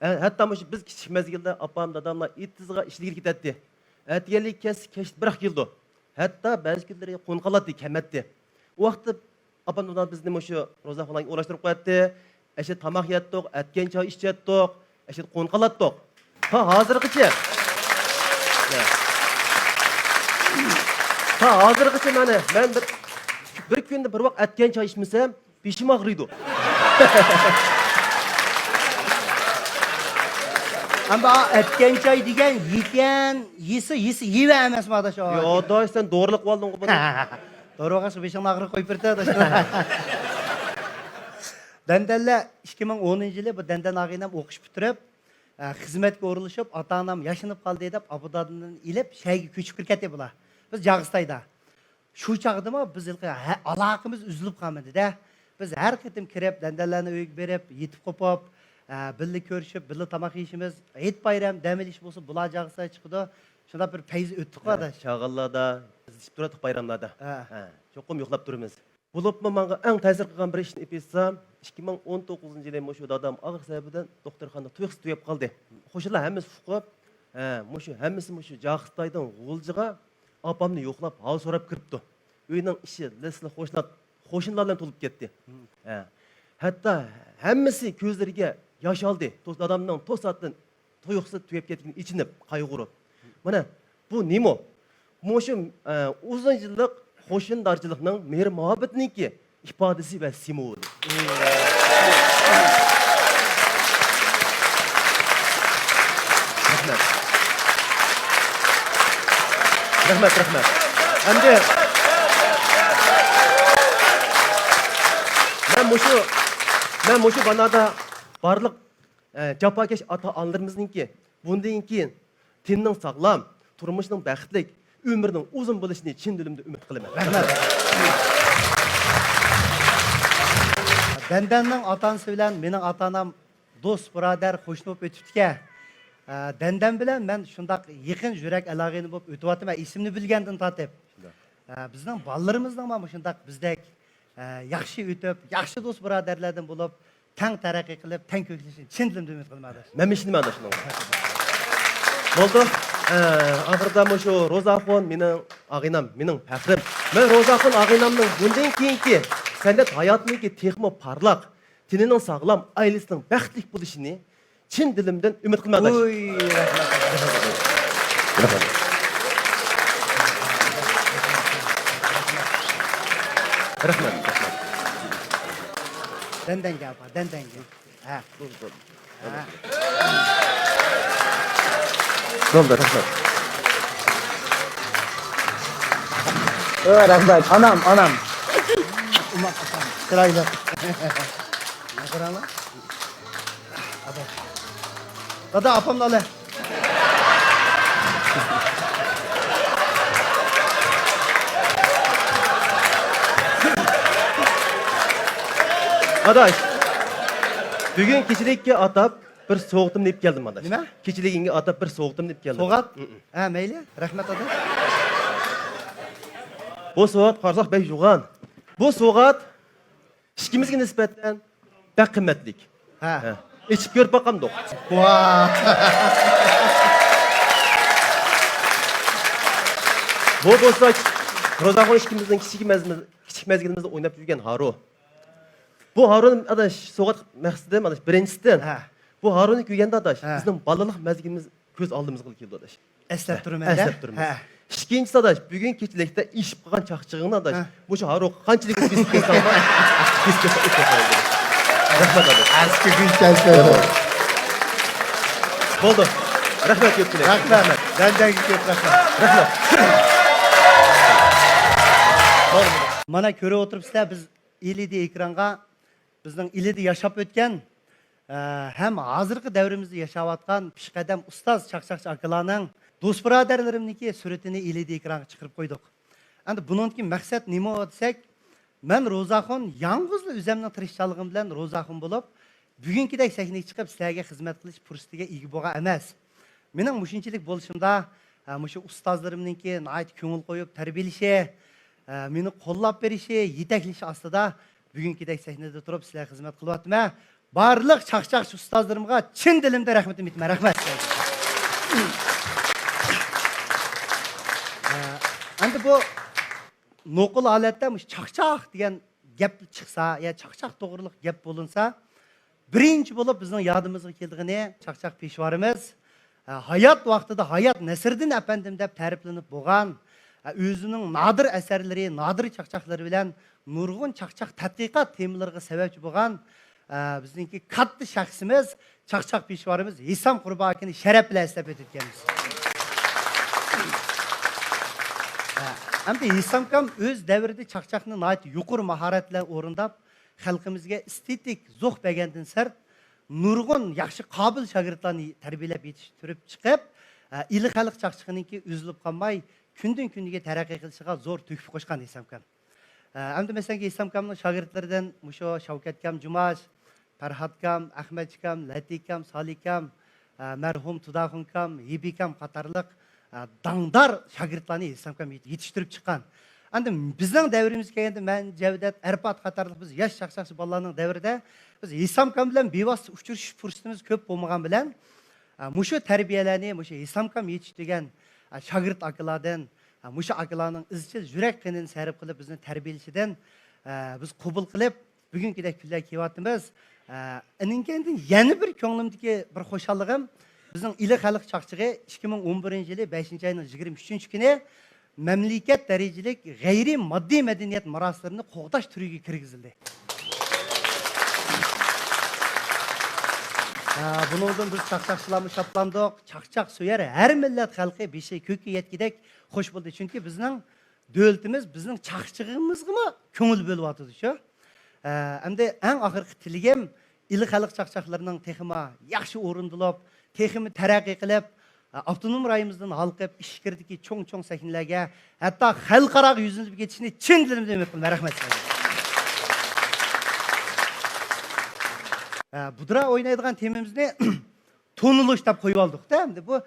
ئە، ھەتتا مۇشۇ بىز كىچىك مەزگىلدە ئاپام، داداملار ئېتىزغا ئىشلىگىلى كېتەتتى. ئەتىگەنلىكى كەلسە كەچتە بىراق كېلىدۇ. ھەتتا بەزى كۈنلىرى قون قالاتتى، كەلمەتتى. ئۇ ۋاقىتتا ئاپام، دادام بىزنى مۇشۇ روزا خۇلانغا ئورۇنلاشتۇرۇپ قوياتتى. ئەشەدە تاماق يەتتۇق، ئەتكەن چاي ئىچەتتۇق، ئەشەدە قون قالاتتۇق. تا ھازىرغىچە. تا ھازىرغىچە مانا مەن بىر، بىر كۈندە بىر ۋاق ئەتكەن چاي ئىچمىسەم، بېشىم ئاغرىيدۇ. ئەمما ئەتكەن چاي دېگەن يېكەن، يېسە، يېسە، يېۋە ئەمەسمۇ، ئاداش، ئۇ؟ يا، ئاداش، سەن دورىلىق ئالدىڭغۇ بۇنى. دورىغاچ بېشىڭنى ئاغرىپ قويۇپ بېرىدۇ، ئاداش. دەندەنلەر ئىككى مىڭ ئونىنچى يىلى بۇ دەندەن ئاغىنەم ئوقۇش پۈتتۈرۈپ، ئە، خىزمەتكە ئورۇنلىشىپ، ئاتا-ئانام ياشىنىپ قالدى دەپ، ئابۇدادىن ئېلىپ، شەھەرگە كۆچۈپ كىرىپ كەتتى بۇلار. بىز جاغىستايدا. شۇ چاغدىمۇ بىز ھېلىقى ھە-، ئالاقىمىز ئۈزۈلۈپ قالمىدى-دە. بىز ھەر قېتىم كىرىپ، دەندەنلەرنىڭ ئۆيىگە بېرىپ، يېتىپ قوپۇپ، ئە، بىللە كۆرۈشۈپ، بىللە تاماق يېيىشىمىز، ھېيت-بايرام، دەم ئېلىش بولسا، بۇلار جاغىسىغا چىقىدۇ. شۇنداق بىر پەيز ئۆتتۇققۇ، ھە، ئاداش. چاغانلاردا بىز يېتىپ تۇراتتۇق بايراملاردا. ھە. ھە، چوقۇم يوقلاپ تۇرىمىز. بولۇپمۇ ماڭا ئەڭ تەسىر قىلغان بىر ئىشنى ئېيتسام، ئىككى مىڭ ئون توققۇزىنچى يىلى مۇشۇ دادام ئاغرىق سەۋەبىدىن دوختۇرخانىدا تۇيۇقسىز تۈگەپ قالدى. قوشنىلار ھەممىسى ئۇقۇپ، ھە، مۇشۇ ھەممىسى مۇشۇ جاغىستايدىن غۇلجىغا ئاپامنى يوقلاپ، ھال سوراپ كىرىپتۇ. ئۆينىڭ ئىچى لىسلا قوشنا-، قوشنىلار بىلەن تولۇپ كەتتى. ھە. ھەتتا ھەممىسى كۆزلىرىگە ياش ئالدى. تو-، دادامنىڭ توساتتىن تۇيۇقسىز تۈگەپ كەتكىنىگە ئېچىنىپ، قايغۇرۇپ. مانا، بۇ نېمە؟ مۇشۇ، ئە، ئۇزۇن يىللىق قوشنىدارچىلىقنىڭ مېھىر-مۇھەببىتىنىڭكى ئىپادىسى ۋە سىمۋولى. رەھمەت. رەھمەت، رەھمەت. ئەمدى مەن مۇشۇ، مەن مۇشۇ بانادا بارلىق ئە، جاپاكەش ئاتا-ئانىلىرىمىزنىڭكى بۇندىن كېيىن تېنىنىڭ ساغلام، تۇرمۇشىنىڭ بەختلىك، ئۆمرىنىڭ ئۇزۇن بولۇشىنى چىن دىلىمدىن ئۈمىد قىلىمەن. رەھمەت. دەندەننىڭ ئاتا-ئانىسى بىلەن مېنىڭ ئاتا-ئانام دوست، بۇرادەر، قوشنا بولۇپ ئۆتۈپتىكەن. ئە، دەندەن بىلەن مەن شۇنداق يېقىن يۈرەك ئالاقىنى بولۇپ ئۆتۈۋاتىمەن، ئېسىمنى بىلگەندىن تارتىپ. شۇنداق. ئە، بىزنىڭ بالىلىرىمىزنىڭمۇ مۇشۇنداق بىزدەك، ئە، ياخشى ئۆتۈپ، ياخشى دوست بۇرادەرلەردىن بولۇپ، تەڭ تەرەققىي قىلىپ، تەڭ كۆكلىشىنى چىن دىلىمدىن ئۈمىد قىلىمەن، ئاداش. مەن مېشىنىمەن، ئاداش، شۇنىڭغا. بولدى. ئە، ئاخىرىدا مۇشۇ روزاخۇن مېنىڭ ئاغىنەم، مېنىڭ پەخرىم. مەن روزاخۇن ئاغىنەمنىڭ بۇندىن كېيىنكى سەنئەت ھاياتىدىكى تېخىمۇ پارلاق، تېنىنىڭ ساغلام، ئائىلىسىنىڭ بەختلىك بولۇشىنى چىن دىلىمدىن ئۈمىد قىلىمەن، ئاداش. ئۇي، رەھمەت. رەھمەت. رەھمەت. رەھمەت. دەندەنگە ئاپا، دەندەنگە. ھە. ھە. بولدى، رەھمەت. ئۆ، رەھمەت. ئانام، ئانام. چىرايلىق. دادا، ئاپامنى ئالە. ئاداش، بۈگۈن كېچىلىككە ئاتاپ بىر سوۋغىتىمنى ئېلىپ كەلدىم، ئاداش. نېمە؟ كېچىلىكىڭگە ئاتاپ بىر سوۋغىتىمنى ئېلىپ كەلدىم. سوۋغات؟ ھە، مەيلى. رەھمەت، ئاداش. بۇ سوۋغات قارىساق بەك يوغان. بۇ سوۋغات ئىككىمىزگە نىسبەتەن بەك قىممەتلىك. ھە. ھە. ئېچىپ كۆرۈپ باقامدۇق. ۋا! بۇ بولسا روزاخۇن ئىككىمىزنىڭ كىچىك مەزمىز-، كىچىك مەزگىلىمىزدە ئويناپ يۈرگەن ھارۇ. بۇ ھارۇنى، ئاداش، سوۋغات مەقسىتىم، ئاداش، بىرىنچىسىدىن، ھە، بۇ ھارۇنى كۆرگەندە، ئاداش، ھە، بىزنىڭ بالىلىق مەزگىلىمىز كۆز ئالدىمىزغا كېلىدۇ، ئاداش. ئەسلەپ تۇرىمەن-دە. ئەسلەپ تۇرىمىز. ھە. ئىككىنچىسى، ئاداش، بۈگۈن كېچىلىكتە ئېشىپ قالغان چاقچىقىڭنى، ئاداش، ھە، مۇشۇ ھارۇ قانچىلىك بىسكىت قىلساڭمۇ، بىسكىت ئېشىپ قالدى. رەھمەت، ئاداش. ئەسكى گۈل كەلسۇن. بولدى. رەھمەت كۆپچىلىك. رەھمەت. دەندەنگە كۆپ رەھمەت. رەھمەت. مانا كۆرۈپ ئولتۇرۇپسىلەر، بىز ئېلئىدى ئېكرانغا بىزنىڭ ئىلىدە ياشاپ ئۆتكەن، ئە، ھەم ھازىرقى دەۋرىمىزدە ياشاۋاتقان پېشقەدەم ئۇستاز چاقچاقچى ئاكىلارنىڭ دوست بۇرادەرلىرىمنىڭكى سۈرىتىنى ئىلىدە ئېكرانغا چىقىرىپ قويدۇق. ئەمدى بۇنىڭدىكى مەقسەت نېمە دېسەك، مەن روزاخۇن يالغۇزلا ئۆزەمنىڭ تىرىشچانلىقىم بىلەن روزاخۇن بولۇپ، بۈگۈنكىدەك سەھنىگە چىقىپ سىلەرگە خىزمەت قىلىش پۇرسىتىگە ئىگە بولغان ئەمەس. مېنىڭ مۇشۇنچىلىك بولۇشۇمدا، ھە، مۇشۇ ئۇستازلىرىمنىڭكى ناھايىتى كۆڭۈل قويۇپ تەربىيەلىشى، ھە، مېنى قوللاپ بېرىشى، يېتەكلىشى ئاستىدا بۈگۈنكىدەك سەھنىدە تۇرۇپ سىلەرگە خىزمەت قىلىۋاتىمەن. بارلىق چاقچاقچى ئۇستازلىرىمغا چىن دىلىمدىن رەھمىتىمنى ئېيتىمەن. رەھمەت. ھە، ئەمدى بۇ نوقۇل ھالەتتە مۇشۇ چاقچاق دېگەن گەپ چىقسا، يا چاقچاق توغرىلىق گەپ بولۇنسا، بىرىنچى بولۇپ بىزنىڭ يادىمىزغا كېلىدىغىنى چاقچاق پېشۋارىمىز، ھە، ھايات ۋاقتىدا ھايات نەسىردىن ئەپەندىم دەپ تەرىپلىنىپ بولغان، ھە، ئۆزىنىڭ نادىر ئەسەرلىرى، نادىر چاقچاقلىرى بىلەن نۇرغۇن چاقچاق تەتقىقات تېمىلىرىغا سەۋەبچى بولغان، ئە، بىزنىڭكى كاتتا شەخسىمىز چاقچاق پېشۋارىمىز ھېسام قۇربان ئاكىنى شەرەپ بىلەن ئەسلەپ ئۆتۈۋېتىمىز. ئە، ئەمدى ھېسامكام ئۆز دەۋرىدە چاقچاقنى ناھايىتى يۇقىرى ماھارەت بىلەن ئورۇنداپ، خەلقىمىزگە ئېستېتىك زوق بەرگەندىن سىرت، نۇرغۇن ياخشى قابىل شاگىرتلارنى تەربىيەلەپ يېتىشتۈرۈپ چىقىپ، ئە، ئىلى خەلق چاقچىقىنىڭكى ئۈزۈلۈپ قالماي، كۈندىن كۈنگە تەرەققىي قىلىشىغا زور تۆھپە قوشقان ھېسامكام. ئە، ئەمدى مەسىلەن، ھېسامكامنىڭ شاگىرتلىرىدىن مۇشۇ شەۋكەتكام جۇماش، پەرھاتكام، ئەخمەتجىكام، لەتىكام، سالىكام، ئە، مەرھۇم تۇداخۇنكام، ھېبىكام قاتارلىق، ئە، داڭدار شاگىرتلارنى ھېسامكام يېتىشتۈرۈپ چىققان. ئەمدى بىزنىڭ دەۋرىمىزگە كەلگەندە، مەن، جەۋدەت، ئەرپات قاتارلىق بىز ياش چاقچاقچى بالىلارنىڭ دەۋرىدە بىز ھېسامكام بىلەن بىۋاسىتە ئۇچرىشىش پۇرسىتىمىز كۆپ بولمىغان بىلەن، ئە، مۇشۇ تەربىيەلەرنى مۇشۇ ھېسامكام يېتىشتۈرگەن، ئە، شاگىرت ئاكىلاردىن، ئە، مۇشۇ ئاكىلارنىڭ ئىزچىل يۈرەك قېنىنى سەرپ قىلىپ بىزنى تەربىيەلىشىدىن، ئە، بىز قوبۇل قىلىپ، بۈگۈنكىدەك كۈنلەرگە كېلىۋاتىمىز. ئە، ئىنىڭ كەينىدىن يەنە بىر كۆڭلۈمدىكى بىر خۇشاللىقىم، بىزنىڭ ئىلى خەلق چاقچىقى ئىككى مىڭ ئون بىرىنچى يىلى بەشىنچى ئاينىڭ يىگىرمە ئۈچىنچى كۈنى مەملىكەت دەرىجىلىك غەيرىي ماددىي مەدەنىيەت مىراسلىرىنى قوغداش تۈرىگە كىرگۈزۈلدى. ئە، بۇنىڭدىن بىز چاقچاقچىلارمۇ شادلاندۇق. چاقچاق سۆيەر ھەر مىللەت خەلقى بېشى كۆككە يەتكۈدەك خۇش بولدى. چۈنكى بىزنىڭ دۆلىتىمىز بىزنىڭ چاقچىقىمىزغىمۇ كۆڭۈل بۆلۈۋاتىدۇ شۇ. ئە، ئەمدى ئەڭ ئاخىرقى تىلىكىم، ئىلى خەلق چاقچاقلىرىنىڭ تېخىمۇ ياخشى ئورۇندىلىپ، تېخىمۇ تەرەققىي قىلىپ، ئاپتونوم رايونىمىزدىن ھالقىپ، ئىچكىرىدىكى چوڭ-چوڭ سەھنىلەرگە، ھەتتا خەلقئاراغا يۈزلىنىپ كېتىشىنى چىن دىلىمدىن ئۈمىد قىلىمەن. رەھمەت سىلەرگە. ئە، بۇدرا ئوينايدىغان تېمىمىزنى تونۇلۇش دەپ قويۇۋالدۇق-دە. ئەمدى بۇ،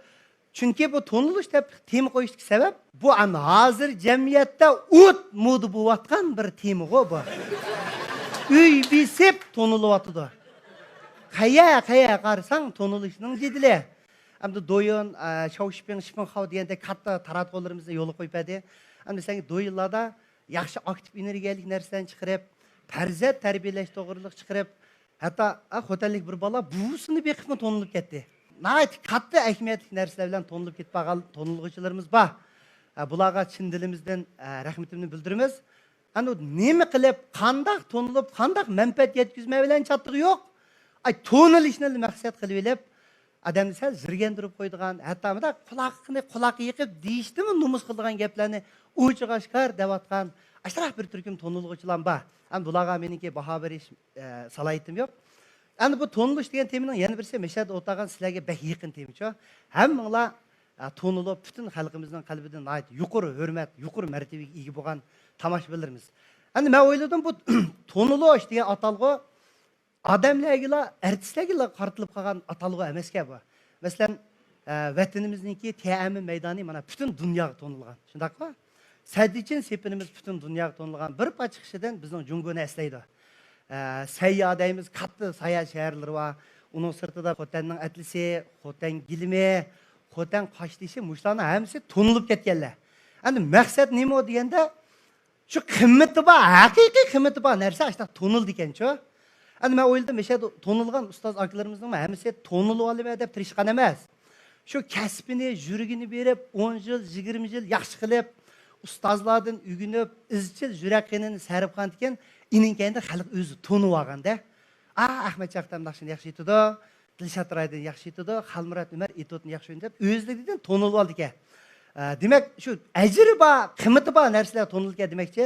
چۈنكى بۇ تونۇلۇش دەپ تېما قويۇشتىكى سەۋەب، بۇ ئەمدى ھازىر جەمئىيەتتە ئوت مودا بولۇۋاتقان بىر تېمىغۇ بۇ. ئۆي بېسىپ تونۇلۇۋاتىدۇ. قەيە، قەيە قارىساڭ تونۇلۇشنىڭ جېدىلى. ئەمدى دويۇن، ئە، شاۋشىپىڭ، شىپىڭخاۋ دېگەندەك كاتتا تاراتقۇلىرىمىزنى يولغا قويۇپ بەردى. ئەمدى سەن دويۇنلاردا ياخشى ئاكتىپ ئېنېرگىيەلىك نەرسىلەرنى چىقىرىپ، پەرزەنت تەربىيەلەش توغرىلىق چىقىرىپ، ھەتتا، ئا، خوتەنلىك بىر بالا بوۋىسىنى بېقىپمۇ تونۇلۇپ كەتتى. ناھايىتى كاتتا ئەھمىيەتلىك نەرسىلەر بىلەن تونۇلۇپ كېتىپ قالغان تونۇلغۇچىلىرىمىز بار. ئە، بۇلارغا چىن دىلىمىزدىن، ئە، رەھمىتىمنى بىلدۈرىمىز. ئەنە نېمە قىلىپ، قانداق تونۇلۇپ، قانداق مەنپەئەت يەتكۈزمەك بىلەن چاتىقى يوق. ئاي، تونۇلۇشنى مەقسەت قىلىۋېلىپ، ئادەمنى سەل زىرگەندۈرۈپ قويىدىغان، ھەتتا مۇنداق قۇلاقنى قۇلاق يېقىپ دېيىشتىنمۇ نومۇس قىلىدىغان گەپلەرنى ئوچۇق ئاشكارا دەۋاتقان ئاشۇنداق بىر تۈركۈم تونۇلغۇچىلار بار. ئەمما بۇلارغا مېنىڭكى باھا بېرىش، ئە، سالاھىيىتىم يوق. ئەمدى بۇ تونۇلۇش دېگەن تېمىنىڭ يەنە بىرسى، مەشەدە ئولتۇرغان سىلەرگە بەك يېقىن تېمىچۇ. ھەممىڭلار، ئە، تونۇلۇپ، پۈتۈن خەلقىمىزنىڭ قەلبىدىن ناھايىتى يۇقىرى ھۆرمەت، يۇقىرى مەرتىۋىگە ئىگە بولغان تاماشىبىنلىرىمىز. ئەمدى مەن ئويلىدىم، بۇ تونۇلۇش دېگەن ئاتالغۇ ئادەملەرگىلا، ئارتىسلارغىلا قارىتىلىپ قالغان ئاتالغۇ ئەمەسكەن بۇ. مەسىلەن، ئە، ۋەتىنىمىزنىڭكى تيەنئەنمېن مەيدانى مانا پۈتۈن دۇنياغا تونۇلغان، شۇنداققۇ؟ سەددىچىن سېپىنىمىز پۈتۈن دۇنياغا تونۇلغان، بىر پارچە كىشىدىن بىزنىڭ جۇڭگونى ئەسلەيدۇ. ئە، سەييادە دەيمىز، كاتتا ساياھەت شەھەرلىرى بار. ئۇنىڭ سىرتىدا خوتەننىڭ ئەتلىسى، خوتەن گىلىمى، خوتەن قاشتېشى، مۇشۇلارنىڭ ھەممىسى تونۇلۇپ كەتكەنلەر. ئەمدى مەقسەت نېمە دېگەندە، شۇ قىممىتى بار، ھەقىقىي قىممىتى بار نەرسە ئاشۇنداق تونۇلىدىكەنچۇ. ئەمدى مەن ئويلىدىم، مەشەدە تونۇلغان ئۇستاز ئاكىلىرىمىزنىڭمۇ ھەممىسى تونۇلۇۋالىمەن دەپ تىرىشقان ئەمەس. شۇ كەسپىنى يۈرىكىنى بېرىپ، ئون يىل، يىگىرمە يىل ياخشى قىلىپ، ئۇستازلاردىن ئۆگىنىپ، ئىزچىل يۈرەك قېنىنى سەرپ قىلغاندىكىن، ئېنىڭ كەينىدە خەلق ئۆزى تونۇۋالغاندا، ئا، ئەخمەت چاقتام ناخشىنى ياخشى ئېيتىدۇ، دىلشات رايدىن ياخشى ئېيتىدۇ، خالمۇرات ئۆمەر ئېتوتنى ياخشى ئوينىدى دەپ ئۆزلۈكىدىن تونۇلۇۋالىدىكەن. ئە، دېمەك، شۇ ئەجرى بار، قىممىتى بار نەرسىلەر تونۇلىدىكەن دېمەكچى.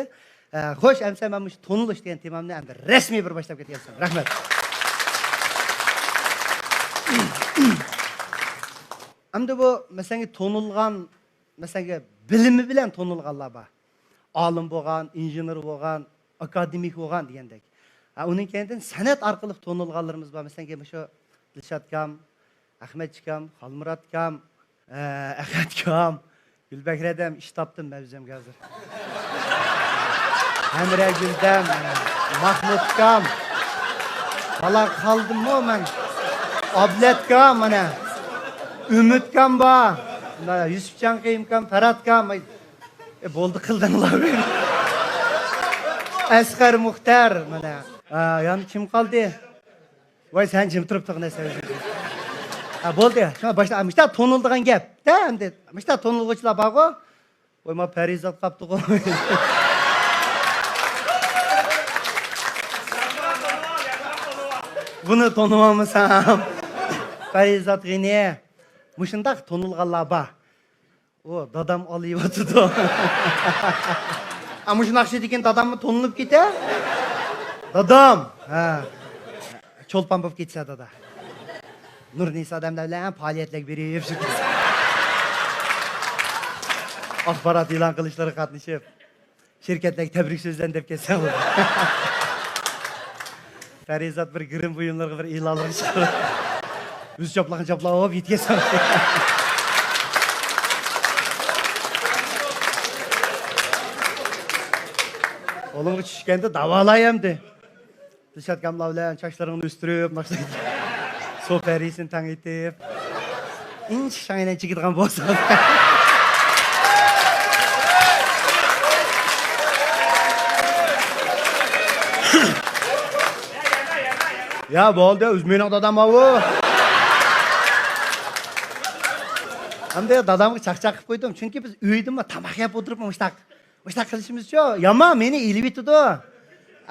ئە، خوش، ئەمسە مەن مۇشۇ تونۇلۇش دېگەن تېمامنى ئەمدى رەسمىي بىر باشلاپ كېتىۋەتسەم. رەھمەت. ئەمدى بۇ، مەسىلەن، تونۇلغان، مەسىلەن، بىلىمى بىلەن تونۇلغانلار بار. ئالىم بولغان، ئىنژېنېر بولغان، ئاكادېمىك بولغان دېگەندەك. ھە، ئۇنىڭ كەينىدىن سەنئەت ئارقىلىق تونۇلغانلىرىمىز بار. مەسىلەن، مۇشۇ دىلشاتكام، ئەخمەتچىكام، خالمۇراتكام، ئە، ئەخەتكام، گۈلبەكرەدەم، ئىش تاپتىم مەن ئۆزۈمگە ھازىر. ھەمرەگۈلدەم، ماھمۇتكام، بالا قالدىممۇ مەن؟ ئابلەتكام، مانا، ئۈمىدكام بار، مانا، يۈسۈپجان قېيۇمكام، پەرھاتكام. ئە، بولدى، قىلدىڭلار مېنى. ئەسقەر مۇختەر، مانا. ئا، يەنە كىم قالدى؟ ۋاي، سەن جىم تۇرۇپ تۇرغىن، ئەسقەر. ئا، بولدى. شۇڭا باشتا، مۇشتا تونۇلىدىغان گەپ. دە، ئەمدى مۇشتا تونۇلغۇچىلار بارغۇ. ۋاي، ما پەرىزات قاپتىغۇ. بۇنى تونۇۋالمىسام. پەرىزات غېنى. مۇشۇنداق تونۇلغانلار بار. ئۇ دادام ئالىيىۋاتىدۇ. ئا، مۇشۇ ناخشىدىن كېيىن داداممۇ تونۇلۇپ كېتە. دادام. ھە. چولپان بولۇپ كېتىسە دادا. نۇرنىسا ئادەملەر بىلەن پائالىيەتلەرگە بېرىپ، شۇ ئاخبارات ئېلان قىلىشلارغا قاتنىشىپ. شىركەتلەرگە تەبرىك سۆزلەرنى دەپ كەتسەڭ بولىدۇ. پەرىزات بىر گىرىم بۇيۇملىرىغا بىر ئېلانلىرىغا چىقىپ، ئۆزى چاپلىغان چاپلاپ ئاپ يېتىپ كەتسەڭ. قولۇمغا چۈشكەندە داۋالاي ئەمدى. دىلشات گاملا بىلەن چاچلىرىڭنى ئۆستۈرۈپ، ناخشا، سۇ پەرىسىنى تەڭ ئېيتىپ، ئىنچىكە شاڭ ئەيلەن چېكىدىغان بولسا. يا، بولدى، ئۆز مېنىڭ دادام ئاۋۇ. ئەمدى دادامغا چاقچاق قىلىپ قويدۇم، چۈنكى بىز ئۆيدىمۇ تاماق يەپ ئولتۇرۇپ مۇشتاق مۇشۇنداق قىلىشىمىزچۇ، يامان مېنى ئېلىۋېتىدۇ.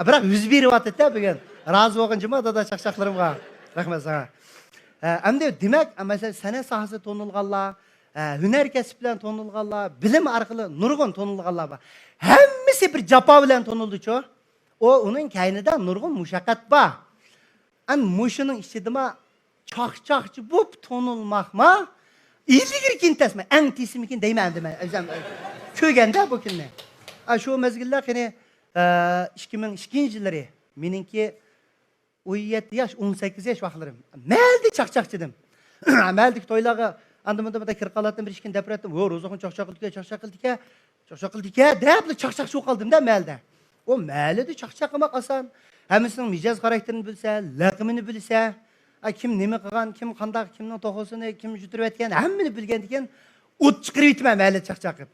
بىراق يۈز بېرىۋاتىدۇ بۈگۈن. رازى بولغىن جۇما دادا چاقچاقلىرىمغا. رەھمەت ساڭا. ھە، ئەمدى دېمەك، مەسىلەن، سەنئەت ساھەسىدە تونۇلغانلار، ھە، ھۈنەر كەسىپ بىلەن تونۇلغانلار، بىلىم ئارقىلىق نۇرغۇن تونۇلغانلار بار. ھەممىسى بىر جاپا بىلەن تونۇلدىچۇ. ئۇ، ئۇنىڭ كەينىدە نۇرغۇن مۇشەققەت بار. ئەنە مۇشۇنىڭ ئىچىدىما چاقچاقچى بوپ تونۇلماقما ئىلگىرىكىنى تەسمە، ئەڭ تېسىمىكىنى دەيمەن ئەمدى مەن ئۆزۈم كۆرگەندە بۇ كۈننى. ئا، شۇ مەزگىللەر قېنى، ئە، ئىككى مىڭ ئىككىنچى يىللىرى مېنىڭكى ئون يەتتە ياش، ئون سەككىز ياش ۋاقىتلىرىم. مەلدە چاقچاقچىدىم. مەلدىكى تويلارغا ئاندىن مۇندىن بىر كىرىپ قالاتتىم، بىر ئىككىنى دەپ بېرەتتىم. ھو، روزاخۇن چاقچاق قىلدىكەن، چاقچاق قىلدىكەن، چاقچاق قىلدىكەن، چاقچاق قىلدىكەن دەپلا چاقچاقچى بولۇپ قالدىم-دە مەلدە. ئۇ مەلدە چاقچاق قىلماق ئاسان. ھەممىسىنىڭ مىجەز خاراكتېرىنى بىلسە، لەقىمىنى بىلسە، ئا، كىم نېمە قىلغان، كىم قانداق، كىمنىڭ توخۇسىنى كىم جۈتۈرۈۋەتكەن، ھەممىنى بىلگەندىكىن ئوت چىقىرىۋېتىمەن مەلدە چاقچاق قىلىپ.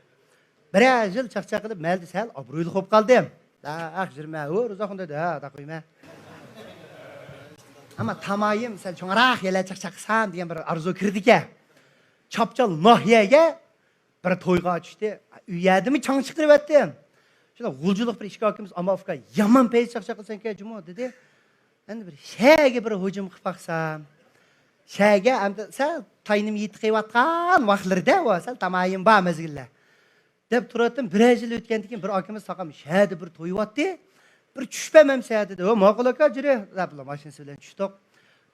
بىرەر يىل چاقچاق قىلىپ، مەلدە سەل ئابرۇيلۇق بولۇپ قالدىم. ئاھ، يۈرمە، ھۇ، روزاخۇن دېدى، ھە، داقۇيمە. ئەمما تامايىم سەل چوڭراق يەرلەر چاقچاق قىلسام دېگەن بىر ئارزۇ كىردىكەن. چاپچال ناھىيەگە بىر تويغا چۈشتى. ئۇ يەردىمۇ چاڭ چىقىرىۋەتتىم. شۇنداق غۇلجىلىق بىر ئىككى ئاكىمىز، ئاما ئۇكا، يامان پەيز چاقچاق قىلسەنكەن جۇمۇ، دېدى. ئەمدى بىر شەگە بىر ھۇجۇم قىلىپ باقسام. شەگە ئەمدى سەل تايىنىم يېتىقىۋاتقان ۋاقىتلىرىدە ئۇ، سەل تامايىم بار مەزگىللەر. دەپ تۇراتتىم، بىرەر يىل ئۆتكەندىن كېيىن بىر ئاكىمىز تاقام شەدە بىر تويۇۋاتتى. بىر چۈشۈپ بەرمەمسەن دېدى. ھو، ماقۇل ئاكا، جۈرى دەپلا ماشىنىسى بىلەن چۈشتۇق.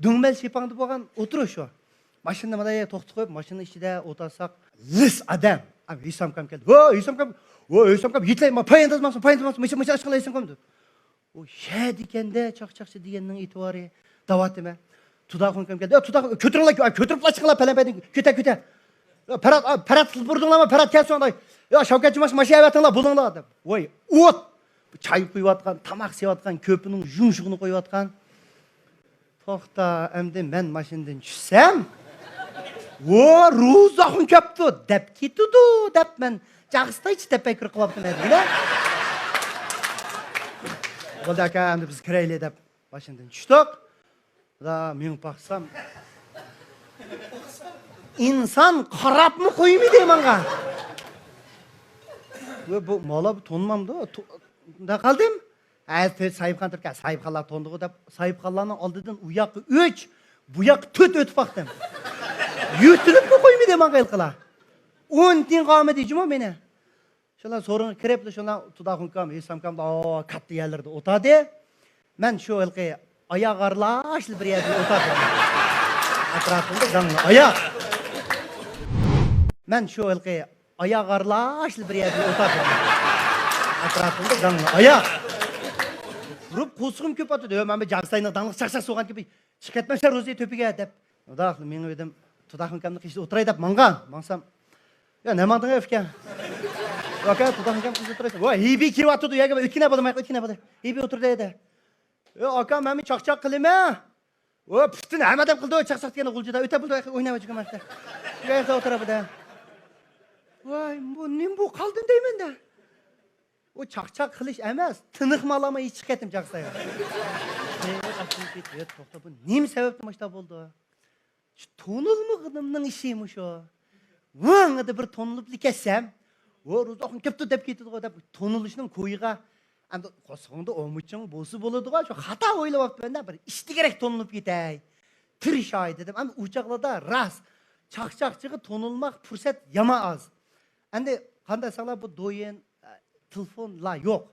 دۈڭمەل شىپاڭدا بولغان ئولتۇرۇش شۇ. ماشىنىنى مانا يەرگە توختىتىپ قويۇپ، ماشىنا ئىچىدە ئولتۇرساق، لىس ئادەم. ھېسامكام كەلدى. ھو، ھېسامكام، ھو، ھېسامكام، يېتىلەي، ما، پايانداز ماڭسۇن، پايانداز ماڭسۇن، ماشىنا، ماشىنا ئاشقىنلا ھېسامكام دېدى. ئۇ شە دېگەندە چاقچاقچى دېگەننىڭ ئېتىبارى دەۋاتىمەن. تۇداخۇن كەلدى. يا، تۇداخۇن، كۆتۈرۈڭلار، كۆتۈرۈپ چىقىڭلار پەلەمپەيدىن. كۆتە، كۆتە. يا، پەرات، ئا، پەرات، بۇردۇڭلارمۇ؟ پەرات، كەلسۇن. يا، شاۋكەتجۇماش، ماشىنا ئەۋەتىڭلار، بولۇڭلار، دەپ. ۋاي، ئوت! چاي قۇيۇۋاتقان، تاماق سېۋىۋاتقان، كۆپىنىڭ يۇمشۇقىنى قويۇۋاتقان. توختا، ئەمدى مەن ماشىنىدىن چۈشسەم، ۋو، روزاخۇن كەپتۇ دەپ كېتىدۇ دەپ، مەن جاغىستايچە تەپەككۇر قىلىۋاپتىمەن دېگىنە. بولدى ئاكا، ئەمدى بىز كىرەيلى دەپ ماشىنىدىن چۈشتۇق. دا مېڭىپ باقسام، ئىنسان قاراپمۇ قويمىدى ماڭا. ۋە بۇ مالا بۇ تونمامدۇ؟ تو-، دا قالدىم. ھە، تۆت ساھىبخان تۇركەن، ساھىبخانلار توندىغۇ دەپ، ساھىبخانلارنىڭ ئالدىدىن ئۇ ياققا ئۈچ، بۇ ياققا تۆت ئۆتۈپ باقتىم. يۆتىلىپمۇ قويمىدى ماڭا ھېلىقىلار. ئون تىيىن قالمىدى جۇمۇ مېنى. شۇلار سورۇنغا كىرىپلا، شۇلار تۇداخۇنكام، ھېسامكام، ئا، كاتتا يەرلەردە ئولتۇردى. مەن شۇ ھېلىقى ئاياغ ئارىلاشلا بىر يەردە ئولتۇردۇم. ئەتراپىمدا زاڭلى ئاياغ. مەن شۇ ھېلىقى ئاياغ ئارىلاشلا بىر يەردە ئولتۇردۇم. ئەتراپىمدا زاڭلى ئاياغ. تۇرۇپ قورسىقىم كۆپۈپ ئاتىدۇ. ھۆ، مەن بىر جاغىستاينىڭ داڭلىق چاقچاق سوغان كېبى چىقىپ كەتمەمسەن روزى تۆپىگە دەپ. مۇنداقلا مېڭىۋىدىم. تۇداخۇنكامنىڭ قېشىدا ئولتۇراي دەپ ماڭغان. ماڭسام، يا، نە ماڭدىڭ ئۇكا؟ ئاكا، تۇداخۇنكام قېشىدا ئولتۇراي. ۋاي، ھېبى كېلىۋاتىدۇ، يەرگە ئۆتكىنە بولدى، مايقا ئۆتكىنە بولدى. ھېبى ئولتۇردى يەردە. ئۆ، ئاكا، مەنمۇ چاقچاق قىلىمەن. ئۇ پۈتۈن ھەممە ئادەم قىلىدۇ، چاقچاق دېگەننى غۇلجىدا. ئۆتە بولدى، ئويناۋاتىدۇ مانا. يەردە ئولتۇرۇۋىدى. ۋاي، بۇ نېمە بولۇپ قالدىم دەيمەن-دە. ئۇ چاقچاق قىلىش ئەمەس، تىنىقماي ئالالماي چىقىپ كەتتىم جاغىستايغا. توختا، بۇ نېمە سەۋەبتىن مۇشۇنداق بولدى؟ شۇ تونۇلمىغىنىمنىڭ ئىشى مۇشۇ. ۋاڭ دە بىر تونۇلۇپلا كەتسەم، ۋو، روزاخۇن كەپتۇ دەپ كېتىدىغۇ دەپ تونۇلۇشنىڭ كويىغا، ئەمدى قورسىقىڭدا ئومۇچۇڭ بولسا بولىدىغۇ، شۇ خاتا ئويلاۋاپتىمەن-دە، بىر ئىشتىگىرەك تونۇلۇپ كېتەي، تىرىشاي دېدىم. ئەمدى ئۇ چاغلاردا راست، چاقچاقچىغا تونۇلماق پۇرسەت يامان ئاز. ئەمدى قانداق دېسەڭلار، بۇ دويىن، ئە، تېلېفونلا يوق.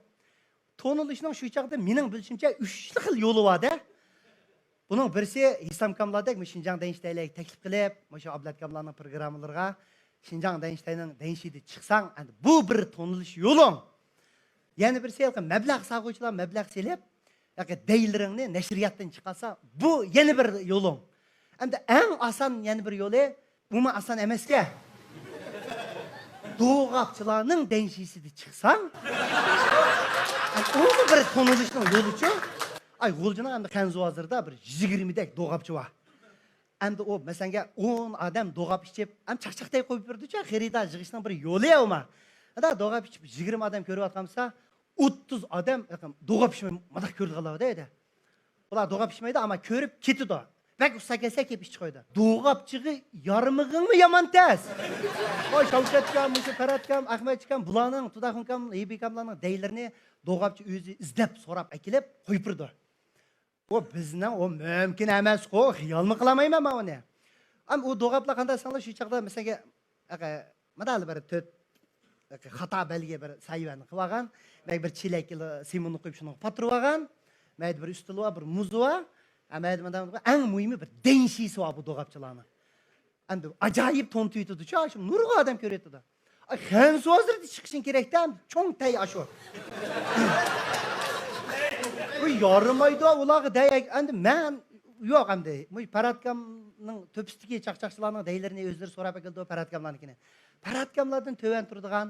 تونۇلۇشنىڭ شۇ چاغدا مېنىڭ بىلىشىمچە ئۈچ خىل يولى بار-دە. بۇنىڭ بىرسى ھېسامكاملاردەك مۇشۇ شىنجاڭ دەنشتەيلەرگە تەكلىپ قىلىپ، مۇشۇ ئابلەتكاملارنىڭ پروگراممىلىرىغا شىنجاڭ دەنشتەينىڭ دەنشىدە چىقساڭ، ئەمدى بۇ بىر تونۇلۇش يولۇڭ. يەنە بىرسى ھېلىقى مەبلەغ سالغۇچىلار مەبلەغ سېلىپ، ھېلىقى دەيلىرىڭنى نەشرىياتتىن چىقارسا، بۇ يەنە بىر يولۇڭ. ئەمدى ئەڭ ئاسان يەنە بىر يولى، بۇمۇ ئاسان ئەمەسكەن. دوغاپچىلارنىڭ دەنشىسىدە چىقساڭ، ئۇمۇ بىر تونۇلۇشنىڭ يولىچۇ. ئاي، غۇلجىنىڭ ئەمدى خەنزۇ ھازىردا بىر يىگىرمىدەك دوغاپچى بار. ئەمدى ئۇ، مەسىلەنگە، ئون ئادەم دوغاپ ئىچىپ، ئەم، چاقچاقتەك قويۇپ بېرىدۇچە، خېرىدار يىغىشنىڭ بىر يولى ئۇما. ئەدە، دوغاپ ئىچىپ يىگىرمە ئادەم كۆرۈۋاتقانمىسا، ئوتتۇز ئادەم، دوغاپ ئىچمەي مانداق كۆرىدىغانلار بار-دە. ئۇلار دوغاپ ئىچمەيدۇ، ئەمما كۆرۈپ كېتىدۇ. بەك ئۇستا كەلسە كېلىپ ئىچىپ قويىدۇ. دوغاپچىغا يارىمىغىڭمۇ يامان تەس. ۋاي، شاۋكەتكام، مۇشۇ پەرھاتكام، ئەخمەتجىكام، بۇلارنىڭ، تۇداخۇنكام، ھېبىكاملارنىڭ دەيلىرىنى دوغاپچى ئۆزى ئىزدەپ، سوراپ ئەكېلىپ قويۇپ بېرىدۇ. ئۇ بىزنىڭ، ئۇ مۇمكىن ئەمەسقۇ، خىيالمۇ قىلالمايمەن مەن ئۇنى. ئەمما ئۇ دوغاپلار قانداق دېسەڭلار، شۇ چاغدا، مەسىلەنگە، ئەقە، مانداقلا بىر تۆت، ئەقە، خاتا بەلگە بىر ساھىۋەنى قىلىۋالغان. مەگە بىر چېلەك سېموننى قويۇپ، شۇنىڭغا پاتۇرۇۋالغان. مەيدە بىر ئۈستىلى بار، بىر مۇزى بار. ئەمەلىيەتتە مۇنداق، ئەڭ مۇھىمى بىر دەڭشىسى بار بۇ دوغاپچىلارنىڭ. ئەمدى ئاجايىپ تون تۇيۇۋېتىدۇ شۇ، شۇ نۇرغۇن ئادەم كۆرۈۋېتىدۇ. ئاي، خەنزۇ ھازىردا چىقىشىڭ كېرەكتە، چوڭ تەي ئاشۇ. بۇ يارىمايدۇ ئۇلارغا دەي. ئەمدى مەن يوق ئەمدى. بۇ پەرھاتكامنىڭ تۆپىسىدىكى چاقچاقچىلارنىڭ دەيلىرىنى ئۆزلىرى سوراپ ئەكېلىدۇ پەرھاتكاملارنىڭكىنى. پەرھاتكاملاردىن تۆۋەن تۇرىدىغان،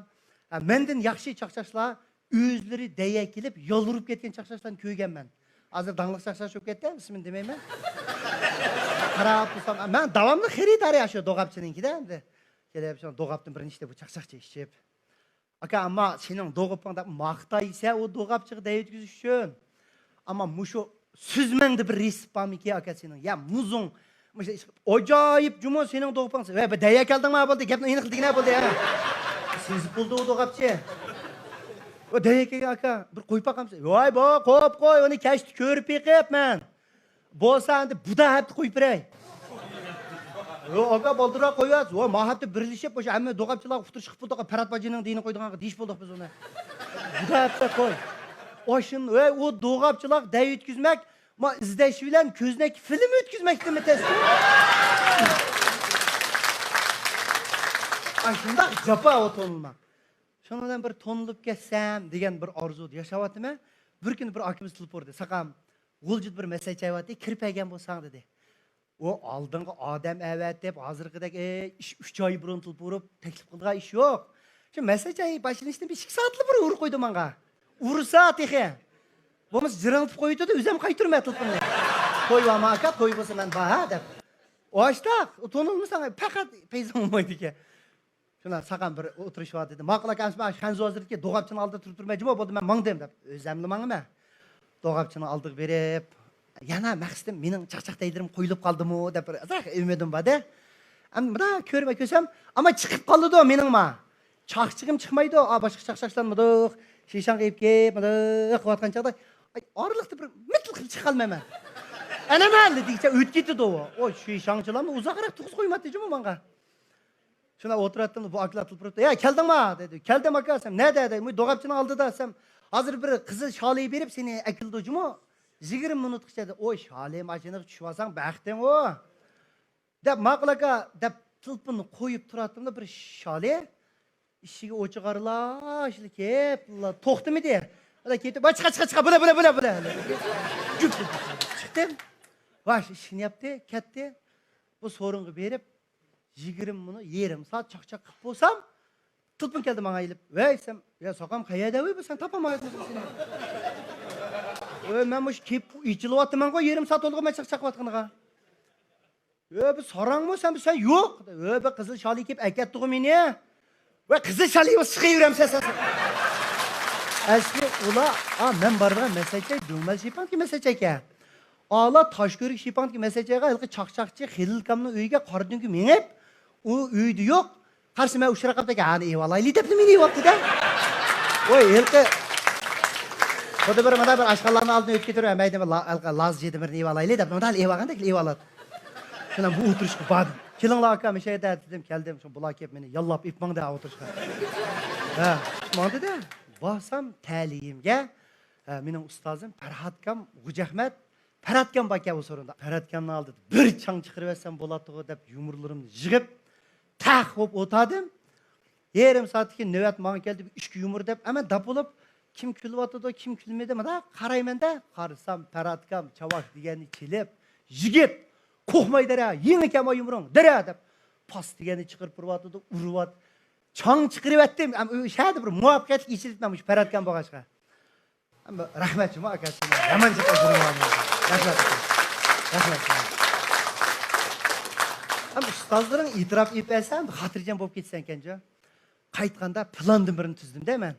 ھە، مەندىن ياخشى چاقچاقچىلار ئۆزلىرى دەيگە كېلىپ يالۋۇرۇپ كەتكەن چاقچاقچىلارنى كۆرگەنمەن. ھازىر داڭلىق چاقچاقچى بولۇپ كەتتى، ئىسمىنى دېمەيمەن. قاراپ تۇرسام، مەن داۋاملىق خېرىدار يا شۇ دوغاپچىنىڭكىدە ئەمدى. كېلىپ شۇ دوغاپتىن بىرنى ئىچتى بۇ چاقچاقچى ئىچىپ. ئاكا، ئەمما سېنىڭ دوغىپىڭ دەپ ماختايسە ئۇ دوغاپچىغا دەي ئۆتكۈزۈش ئۈچۈن. ئەمما مۇشۇ سۈزمەڭدە بىر رېسېپت بارمىكى ئاكا سېنىڭ؟ يا مۇزۇڭ. مۇشۇ ئاجايىپ جۇمۇ سېنىڭ دوغىپىڭ. ۋە بىر دەيە كەلدىڭما بولدى، گەپنى ئېنىق دېگىنە بولدى ھە. سېزىپ بولدى ئۇ دوغاپچى. ۋە دەيە كەلگەن ئاكا، بىر قويۇپ باقامسىز؟ ۋاي بو، قوپ قوي، ئۇنى كەچتە كۆرۈپ بېقىپ مەن. بولسا ئەمدى بۇدا ھەپتە قويۇپ بېرەي. يو، ئاكا، بالدۇرراق قويۇۋەت. ۋاي، ما ھەپتە بىرلىشىپ، ئوشۇ ھەممە دوغاپچىلارغا ئۇقتۇرۇش قىلىپ بولدۇق. پەرھات باجىنىڭ دېيىنى قويىدىغانغا دېيىش بولدۇق بىز ئۇنى. بۇدا ھەپتە قوي. ئاشۇن، ۋەي، ئۇ دوغاپچىلار دەي ئۆتكۈزمەك، ما ئىزدەش بىلەن كۆزنەك فىلىم ئۆتكۈزمەكتىنمۇ تەستە. ئاشۇنداق جاپا ئۇ تونۇلماق. شۇنىڭ بىلەن بىر تونۇلۇپ كەتسەم دېگەن بىر ئارزۇدا ياشاۋاتىمەن. بىر كۈنى بىر ئاكىمىز تېلېفون ئۇردى. ساقام، غۇلجىدا بىر مەسلىھەتچى بارتى، كىرىپ بەرگەن بولساڭ دېدى. ئۇ ئالدىنقى ئادەم ئەۋەتىپ، ھازىرقىدەك، ئەي، ئىش ئۈچ ئاي بۇرۇن تېلېفون ئۇرۇپ، تەكلىپ قىلىدىغان ئىش يوق. شۇ مەسلىھەتچى باشلىنىشتىن بىر ئىككى سائەتلا بۇرۇن ئۇرۇپ قويدى ماڭا. ئۇرسا تېخى. بولمىسا جىرىڭلىتىپ قويۇۋېتىدۇ، ئۆزۈم قايتۇرىمەن تېلېفوننى. توي بارمۇ ئاكا، توي بولسا مەن بار ھە دەپ. ئاشتاق، تونۇلمىساڭ پەقەت پەيزىڭ بولمايدىكەن. شۇنداق ساقام بىر ئولتۇرۇش بار دېدى. ماقۇل ئاكا، ئەمسە مانا خەنزۇ ھازىركى دوغاپچىنىڭ ئالدىدا تۇرۇپ تۇرماي جۇمۇ بولدى، مەن ماڭدىم دەپ. ئۆزەملا ماڭىمەن. دوغاپچىنىڭ ئالدىغا بېرىپ، يەنە مەقسىتىم مېنىڭ چاقچاق دەيلىرىم قويۇلۇپ قالدىمۇ دەپ بىر ئازراق ئۈمىدىم بار-دە. ئەمما مۇنداق كۆرمە كۆرسەم، ئەمما چىقىپ قالىدۇ مېنىڭما. چاقچىقىم چىقمايدۇ. ئا، باشقا چاقچاقچىلارمىدۇق. شىشاڭ قىيىپ كېلىپ، مۇنداق قىلىۋاتقان چاغدا، ئاي، ئارىلىقتا بىر مىتىل قىلىپ چىقالمايمەن. ئەنە مەھەللە دېگىچە ئۆتۈپ كېتىدۇ ئۇ. ئۇ شىشاڭچىلارمۇ ئۇزاقراق تۇرغۇزۇپ قويمايتتى جۇمۇ ماڭا. شۇنداق ئولتۇراتتىم، بۇ ئاكىلار تېلېفون ئۇرۇپتۇ. يا، كەلدىڭما؟ دېدى. كەلدىم ئاكا دېسەم، نەدە؟ دېدى. مۇ دوغاپچىنىڭ ئالدىدا دېسەم، ھازىر بىر قىزىل شالى بېرىپ سېنى ئەكېلىدۇ جۇمۇ. يىگىرمە مىنۇتقىچە دېدى. ئوي، شالى ماشىنىغا چۈشۈۋالساڭ بەختىڭ ئۇ. دەپ، ماقۇل ئاكا دەپ تېلېفوننى قويۇپ تۇراتتىملا بىر شالى ئىشىكى ئوچۇق ئارىلا شۇنداق كېلىپلا توختىمىدى. ئالا كېتىپ، ۋاي، چىقا، چىقا، چىقا، بۇلا، بۇلا، بۇلا، بۇلا. جۈپ، جۈپ، جۈپ، جۈپ. چىقتىم. ۋاي، ئىشىكنى ياپتى، كەتتى. بۇ سورۇنغا بېرىپ، يىگىرمە مىنۇت، يېرىم سائەت چاقچاق قىلىپ بولسام، تېلېفون كەلدى ماڭا ئېلىپ. ۋەي دېسەم، يا ساقام، قەيەردە ۋەي بۇ، سەن تاپالمايسەن سېنى. ۋەي، مەن مۇشۇ كېلىپ ئېچىلىۋاتىمەنغۇ، يېرىم سائەت بولدىغۇ مەن چاقچاق قىلىۋاتقىنىغا. ۋەي، بۇ ساراڭمۇ سەن، بۇ سەن يوق. ۋەي، بۇ قىزىل شالى كېلىپ ئەكەتتىغۇ مېنى. ۋەي، قىزىل شالى بۇ سىقىۋېرەمسەن سەن. ئەسلى ئۇلار، ئا، مەن بارىدىغان مەسلىھەتچى دۆڭمەل شىپاڭدىكى مەسلىھەتچى ئىكەن. ئالا تاشكۆۋرۈك شىپاڭدىكى مەسلىھەتچىگە ھېلىقى چاقچاقچى خېلىلكامنىڭ ئۆيىگە قارا تۈنكۈ مېڭىپ، ئۇ ئۆيدە يوق. قارىسا مەن ئۇچراپ قاپتىكەن، ھانى ئېۋالايلى دەپلا مېنى ئېۋاپتۇ-دە. ۋاي، ھېلىقى خۇددى بىر مانا بىر ئاشخانىلارنىڭ ئالدىدىن ئۆتۈپ كېتىۋېرىمەن، مەيدە بىر لا-، ھېلىقى لاز جېدىمىرنى ئېۋالايلى دەپ، مانا ئېۋالغاندەك ئېۋالاتتى. شۇنداق بۇ ئولتۇرۇشقا باردىم. كېلىڭلار ئاكا، مۇشۇ يەردە دېدىم، كەلدىم. شۇ بۇلار كېلىپ مېنى ياللاپ ئېلىپ ماڭدى ئولتۇرۇشقا. ھە، ماڭدى-دە. بارسام تەلىيىمگە، ھە، مېنىڭ ئۇستازىم پەرھاتكام غوجاھمەت، پەرھاتكام باركەن ئۇ سورۇندا. پەرھاتكامنىڭ ئالدىدا بىر چاڭ چىقىرىۋەتسەم بولاتتىغۇ دەپ يۇمۇرلىرىمنى يىغىپ، تەق بولۇپ ئولتۇردۇم. يېرىم سائەتتىن كېيىن نۆۋەت ماڭا كەلدى، بىر ئىككى يۇمۇر دەپ، ئەمما داپ بولۇپ، كىم كۈلۈۋاتىدۇ، كىم كۈلمىدى، مۇنداق قارايمەن-دە، قارىسام، پەرھاتكام چاۋاك دېگەننى چېلىپ، يىگىت، قورقماي دەرە، يېڭىكەن ما يۇمۇرۇڭ، دەرە دەپ، پاس دېگەننى چىقىرىپ ئۇرۇۋاتىدۇ، ئۇرۇۋات-، چاڭ چىقىرىۋەتتىم. ئەمما ئۇ شەھەردە بىر مۇۋەپپەقىيەتلىك ئېچىلىپتىمەن مۇشۇ پەرھاتكام بولغاچقا. ئەمما رەھمەت جۇمۇ ئاكا، سېنىڭ يامان جىق ئەجرىڭ بار. رەھمەت ئاكا. رەھمەت. ئەمما ئۇستازلىرىڭ ئېتىراپ ئېلىپ بەرسە، خاتىرجەم بولۇپ كېتىسەنكەنجۇ. قايتقاندا پىلاندىن بىرنى تۈزدۈم-دە مەن.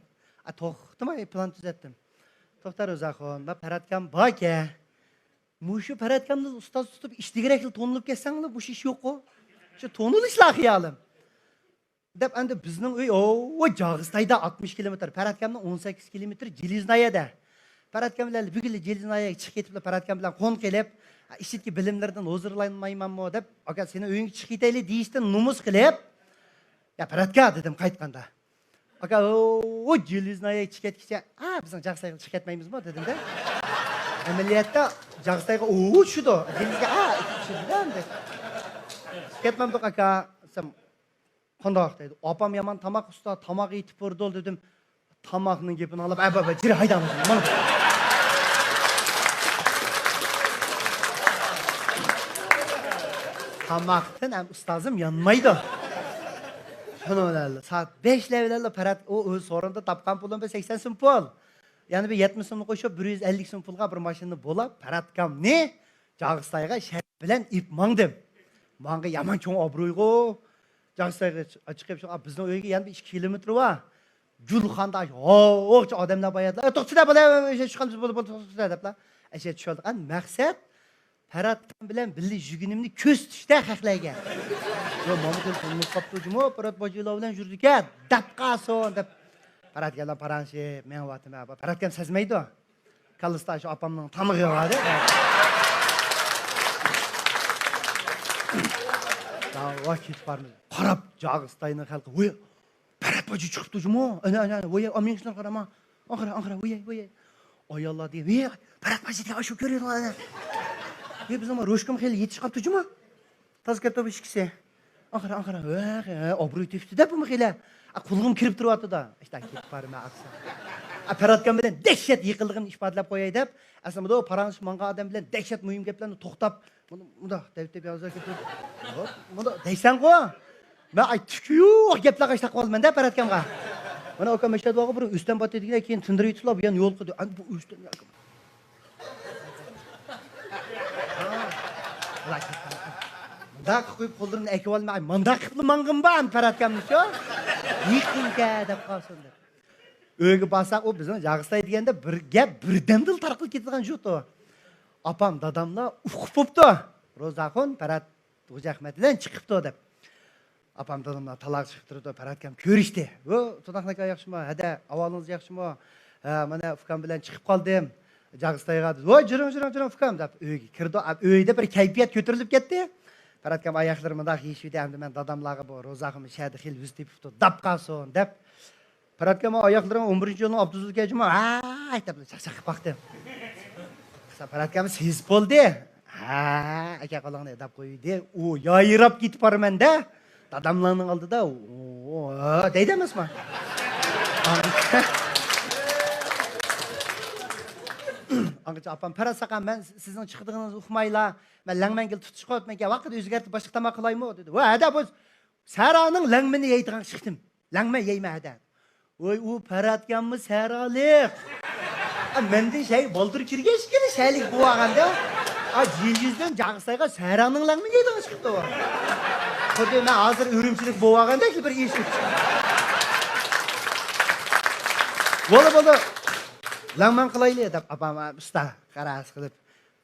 ئا، توختىماي پىلان تۈزەتتىم. توختار ئۆزەخۇن، ما پەرھاتكام باركەن. مۇشۇ پەرھاتكامنى ئۇستاز تۇتۇپ ئىش دېگۈدەكلا تونۇلۇپ كەتسەڭلار، بۇ ئىش يوققۇ. شۇ تونۇلۇشلا خىيالىم. دەپ ئەمدى بىزنىڭ ئۆي، ئوۋۇ، جاغىستايدا ئاتمىش كىلومېتىر، پەرھاتكامنىڭ ئون سەككىز كىلومېتىر جېلىزنايەدە. پەرھاتكام بىلەن بۈگۈنلا جېلىزنايەگە چىقىپ كېتىپلا، پەرھاتكام بىلەن قوناق قېلىپ، ئىچىدىكى بىلىملىرىدىن ھۇزۇرلانمايمەنمۇ دەپ، ئاكا، سېنىڭ ئۆيۈڭگە چىقىپ كېتەيلى دېيىشتىن نومۇس قىلىپ، يا، پەرھاتكا دېدىم قايتقاندا. ئاكا، ئوۋۇ، جېلىزنايەگە چىقىپ كەتكىچە، ئا، بىزنىڭ جاغىستايغا چىقىپ كەتمەيمىزمۇ دېدىم-دە. ئەمەلىيەتتە جاغىستايغا ئۇ چۈشىدۇ. دېڭىزگە، ئا، چۈشىدۇ ئەمدى. كەتمەمدۇق ئاكا دېسەم، قانداق دەيدۇ. ئاپام يامان تاماق ئۇستا، تاماق ئېتىپ بېرىدۇ دېدىم. تاماقنىڭ گېپىنى ئاڭلاپ، ئەبە، ئەبە، جىرى ھايداڭ. تاماقتىن ھەم ئۇستازىم يانمايدۇ. شۇنىڭ بىلەن سائەت بەشلەر بىلەن پەرەت ئۇ ئۆز سورۇندا تاپقان پۇلۇم بىر سەكسەن سوم پۇل. يەنە بىر يەتمىش سومنى قوشۇپ، بىر يۈز ئەللىك سوم پۇلغا بىر ماشىنىنى بولاپ، پەرەت ئاكامنى جاغىستايغا شەرەپ بىلەن ئېلىپ ماڭدىم. ماڭغا يامان چوڭ ئابرۇيغۇ. جاغىستايغا چىقىپ، شۇ بىزنىڭ ئۆيگە يەنە بىر ئىككى كىلومېتىر بار. گۈلخاندا ھاۋاچى ئادەملەر بار ئىدى. «ئە، توختىدە، بولە، ئەشە چۈشكەن بىز، بولدى، بولدى، توختىدە» دەپلا. ئەشە چۈشۈۋالدۇق. ئەمدى مەقسەت پەرەت ئاكام بىلەن بىللە يۈرگىنىمنى كۆرسىتىشتە خەقلەرگە. «يا، ماما، تېلېفونىمىز قاپتۇ جۇمۇ، پەرەت باجىلار بىلەن يۈردىكەن، دەپ قالسۇن» دەپ. پەرەت ئاكام پاراڭشىپ مېڭىۋاتىمەن. پەرەت ئاكام سەزمەيدۇ. كاللىسىدا شۇ ئاپامنىڭ تامىقى بار ئىدى. ۋاي، كېتىپ بارمىز. قاراپ، جاغىستاينىڭ خەلقى، ۋوي، پەرەت باجى چىقىپتۇ جۇمۇ. ئەنە، ئەنە، ئەنە، ۋوي، ئامىنىڭ ئىشلىرىغا قارا، ئاڭقىرا، ئاڭقىرا، ۋوي، ۋوي. ئاياللار دېگەن، ۋوي، پەرەت باجى دېگەن ئاشۇ كۆرۈنۈۋاتىدۇ. ۋوي، بىزنىڭ روشكام خېلى يېتىشىپ قاپتۇ جۇمۇ. تازا كەتتى بۇ ئىككىسى. ئاخىرى، ئاخىرى، ۋە، ۋە، ئابرۇي تۆكتى-دە بۇمۇ خېلى. ئا، قۇلىقىم كىرىپ تۇرۇۋاتىدۇ. ئىشتە كېتىپ بارىمەن ئاقسا. ئا، پەرەت ئاكام بىلەن دەھشەت يېقىنلىقىمنى ئىپادىلەپ قوياي دەپ، ئەسلىمىدۇ پاراڭلىشىپ ماڭغان ئادەم بىلەن دەھشەت مۇھىم گەپلەرنى توختاپ، مۇندا، مۇنداق دەپ، دەپ يازغان گەپلەر. ھوپ، مۇنداق دەيسەنغۇ. مەن ئاي تۈكۈيۈك گەپلەرگە ئىشتاق قىلىمەن-دە پەرەت ئاكامغا. مانا ئاكام مەشھەدە بارغۇ بىر ئۆستەڭ باتتى دېگەن، كېيىن تىندۇرۇۋېتىپلا بۇ يەرنى يول قىلدى. ئەمدى بۇ ئۆستەڭ. مۇنداق قىلىپ قويۇپ قوللىرىمنى ئەكىۋالماي، مۇنداق قىلىپلا ماڭغىنىم بار ئەمدى پەرەت ئاكامنىڭ شۇ. يېقىنكەن دەپ قالسۇن دەپ. ئۆيگە بارساق، ئۇ بىزنىڭ جاغىستاي دېگەندە بىر گەپ بىردەمدىلا تارقىلىپ كېتىدىغان شۇ. ئاپام، داداملار ئۇقۇپ بوپتۇ. روزاخۇن پەرەت خوجا ئەخمەت بىلەن چىقىپتۇ دەپ. ئاپام داداملار تالاغا چىقىپ تۇرىدۇ، پەرەت ئاكام كۆرۈشتى. ۋو، تۇناقنىكا ياخشىمۇ؟ ھەدە، ئەھۋالىڭىز ياخشىمۇ؟ ھە، مانا ئۇكام بىلەن چىقىپ قالدىم جاغىستايغا دېدى. ۋو، جۈرۈڭ، جۈرۈڭ، جۈرۈڭ ئۇكام دەپ ئۆيگە كىردۇ. ئەپ ئۆيدە بىر كەيپىيات كۆتۈرۈلۈپ كەتتى. پەرەت ئاكام ئاياقلىرى مۇنداق يېشىۋىدى، ئەمدى مەن داداملارغا بۇ روزاخۇن شەھەردە خېلى ۋىزىت تېپىپتۇ، دەپ قالسۇن دەپ. پەرەت ئاكام ئاياقلىرىڭ ئون بىرىنچى يولنىڭ ئاپتوبۇسىدىكى جۇمۇ، ھەي دەپ چاقچاق قىلىپ باقتىم. قىسا پەرەت ئاكام سېزىپ بولدى. ھە، ئاكا قولۇڭنى دەپ قويدى. ئۇ يايراپ كېتىپ بارىمەن-دە. داداملارنىڭ ئالدىدا، ئۇ، ئۇ، دەيدۇ ئەمەسمۇ؟ ئاڭغىچە ئاپام، پەرەت ئاكا، مەن سىزنىڭ چىقىدىغىنىڭىزنى ئۇقمايلا، مەن لەڭمەنگىلا تۇتۇشقا ئۆتمەيكەن، ۋاقىت ئۆزگەرتىپ باشقا تاماق قىلايمۇ؟ دېدى. ۋە ھەدە بۇ سەھرانىڭ لەڭمىنى يەيدىغان چىقتىم. لەڭمەن يەيمەن ھەدە. ۋوي، ئۇ پەرەت ئاكاممۇ سەھرالىق. ئا، مەندىن شەي بالدۇر كىرگەچكىلا شەيلىك بولۇۋالغاندا. ئا، يىليۈزدىن جاغىستايغا سەھرانىڭ لەڭمىنى يەيدىغان چىقىپتۇ. خۇددى مەن ھازىر ئۈرۈمچىلىك بولۇۋالغاندەك بىر ئىش. بولدى، بولدى. لەڭمەن قىلايلى دەپ ئاپام ئۇستا قارار قىلىپ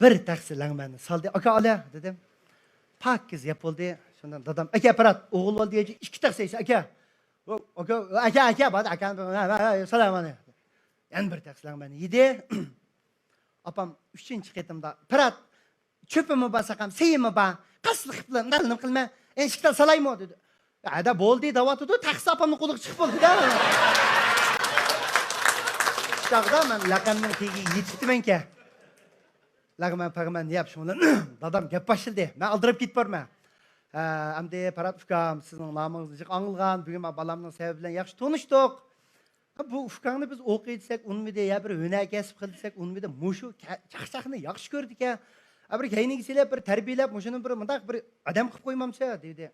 بىر تەخسە لەڭمەننى سالدى. ئاكا، ئالە دېدىم. پاكىز يەپ بولدى. شۇندىن دادام، ئاكا، پەرەت، ئوغۇل بولدى دېگەچ ئىككى تەخسە يېسە، ئاكا. ئۇ، ئاكا، ئاكا، ئاكا، بار، ئاكا، ھە، ھە، ھە، سالام ئەلەيكۇم. يەنە بىر تەخسە لەڭمەننى يېدى. ئاپام ئۈچىنچى قېتىمدا، پەرەت، چۆپىمۇ بار ساقام، سېيىمۇ بار. قاسسىلىق قىلىپ، مۇنداق نېمە قىلما. ئەنە ئىككى تال سالايمۇ؟ دېدى. ھەدە بولدى دەۋاتىدۇ، تەخسە ئاپامنىڭ قولىغا چىقىپ بولدى-دە. شۇ چاغدا مەن لەقەمنىڭ تېگىگە يېتىپتىمەنكەن. لەغمەن پەغمەن يەپ شۇنىڭ بىلەن دادام گەپ باشلىدى. مەن ئالدىراپ كېتىپ بارىمەن. ھە، ئەمدى پەرەت ئۇكام، سىزنىڭ نامىڭىزنى جىق ئاڭلىغان، بۈگۈن مەن بالامنىڭ سەۋەبى بىلەن ياخشى تونۇشتۇق. ھە، بۇ ئۇكاڭنى بىز ئوقۇي دېسەك ئۇنىمىدى، يا بىر ھۈنەر كەسىپ قىل دېسەك ئۇنىمىدى، مۇشۇ كە-، چاقچاقنى ياخشى كۆرىدىكەن. ھە، بىر كەينىگە سېلىپ، بىر تەربىيەلەپ، مۇشۇنى بىر مۇنداق بىر ئادەم قىلىپ قويمامسەن؟ دېدى.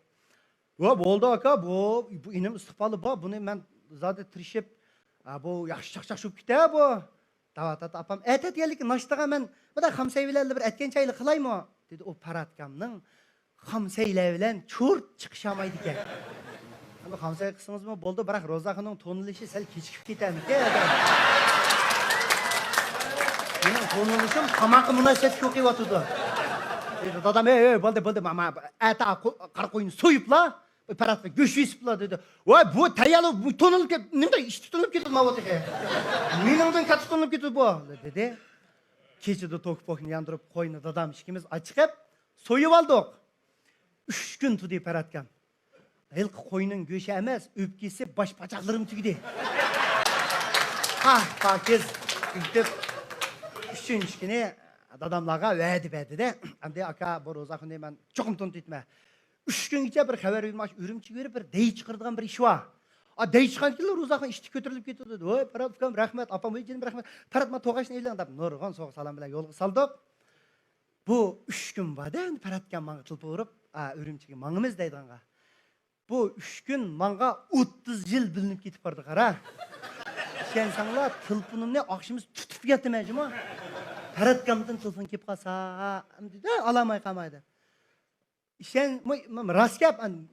ۋە بولدى ئاكا، بۇ، بۇ ئىنىم ئىستىقبالى بار، بۇنى مەن زادى تىرىشىپ، ھە، بۇ ياخشى چاقچاق چۈشۈپ كېتە بۇ. دەۋاتاتتى ئاپام، ئەتە دېگەنلىكى ناشتىغا مەن مۇنداق خام سەي بىلەن بىر ئەتكەن چايلىق قىلايمۇ؟ دېدى. ئۇ پەرەت ئاكامنىڭ خام سەيلەر بىلەن چۇرت چىقىشالمايدىكەن. ئەمدى خام سەي قىلسىڭىزمۇ بولىدۇ، بىراق روزاخۇننىڭ تونۇلۇشى سەل كېچىكىپ كېتەرمىكىن؟ مېنىڭ تونۇلۇشۇم تاماققا مۇناسىۋەتلىك ئوقۇۋاتىدۇ. دېدى دادام، ھەي، ھەي، بولدى، بولدى، ماما، ئەتە قو-، قارا قوينى سويۇپلا، پەرەتكە گۆش يېسىپلا دېدى. ۋاي، بۇ تەييارلىق، بۇ تونۇلۇپ كېتىپ، نېمىدە ئىشتە تونۇلۇپ كېتىدۇ ماۋۇ تېخى. مېنىڭدىن كاتتا تونۇلۇپ كېتىدۇ بۇ، دېدى. كېچىدە توكا پوكنى ياندۇرۇپ، قوينى دادام ئىككىمىز ئاچىقىپ، سويۇۋالدۇق. ئۈچ كۈن تۇردى پەرەتكام. ھېلىقى قوينىڭ گۆشى ئەمەس، ئۆپكىسى، باش پاچاقلىرىمۇ تۈگىدى. ئاھ، پاكىز، تۈگىتىپ. ئۈچىنچى كۈنى داداملارغا ۋەدە بەردى-دە، ئەمدى ئاكا، بۇ روزاخۇننى مەن چوقۇم تونۇتۇۋېتىمەن. ئۈچ كۈنگىچە بىر خەۋەر بېرىپ، ئاشۇ ئۈرۈمچىگە بېرىپ بىر دەي چىقىرىدىغان بىر ئىش بار. ئا، دەي چىققاندىكىنلا روزاخۇن ئىشتىكى كۆتۈرۈلۈپ كېتىۋاتىدۇ. ۋاي، پەرھات ئۇكام، رەھمەت، ئاپام، ۋاي جېنىم، رەھمەت، پەرھات، مانا توغاچنى ئېلىڭ دەپ نۇرغۇن سوغا سالام بىلەن يولغا سالدۇق. بۇ ئۈچ كۈن بار-دە، ئەمدى پەرھات ئاكام ماڭا تېلېفون ئۇرۇپ، ئا، ئۈرۈمچىگە ماڭىمىز دەيدىغانغا. بۇ ئۈچ كۈن ماڭا ئوتتۇز يىل بىلىنىپ كېتىپ بارىدۇ، قارا. ئىشەنسەڭلار، تېلېفونۇمنى ئاخشىمىسى تۇتۇپ ياتىمەن جۇمۇ. پەرھات ئاكامدىن تېلېفون كېلىپ قالسا، ئەمدى ئالالماي قالمايدۇ. ئىشەن، مۇ-، مۇ-، راست گەپ، ئان-،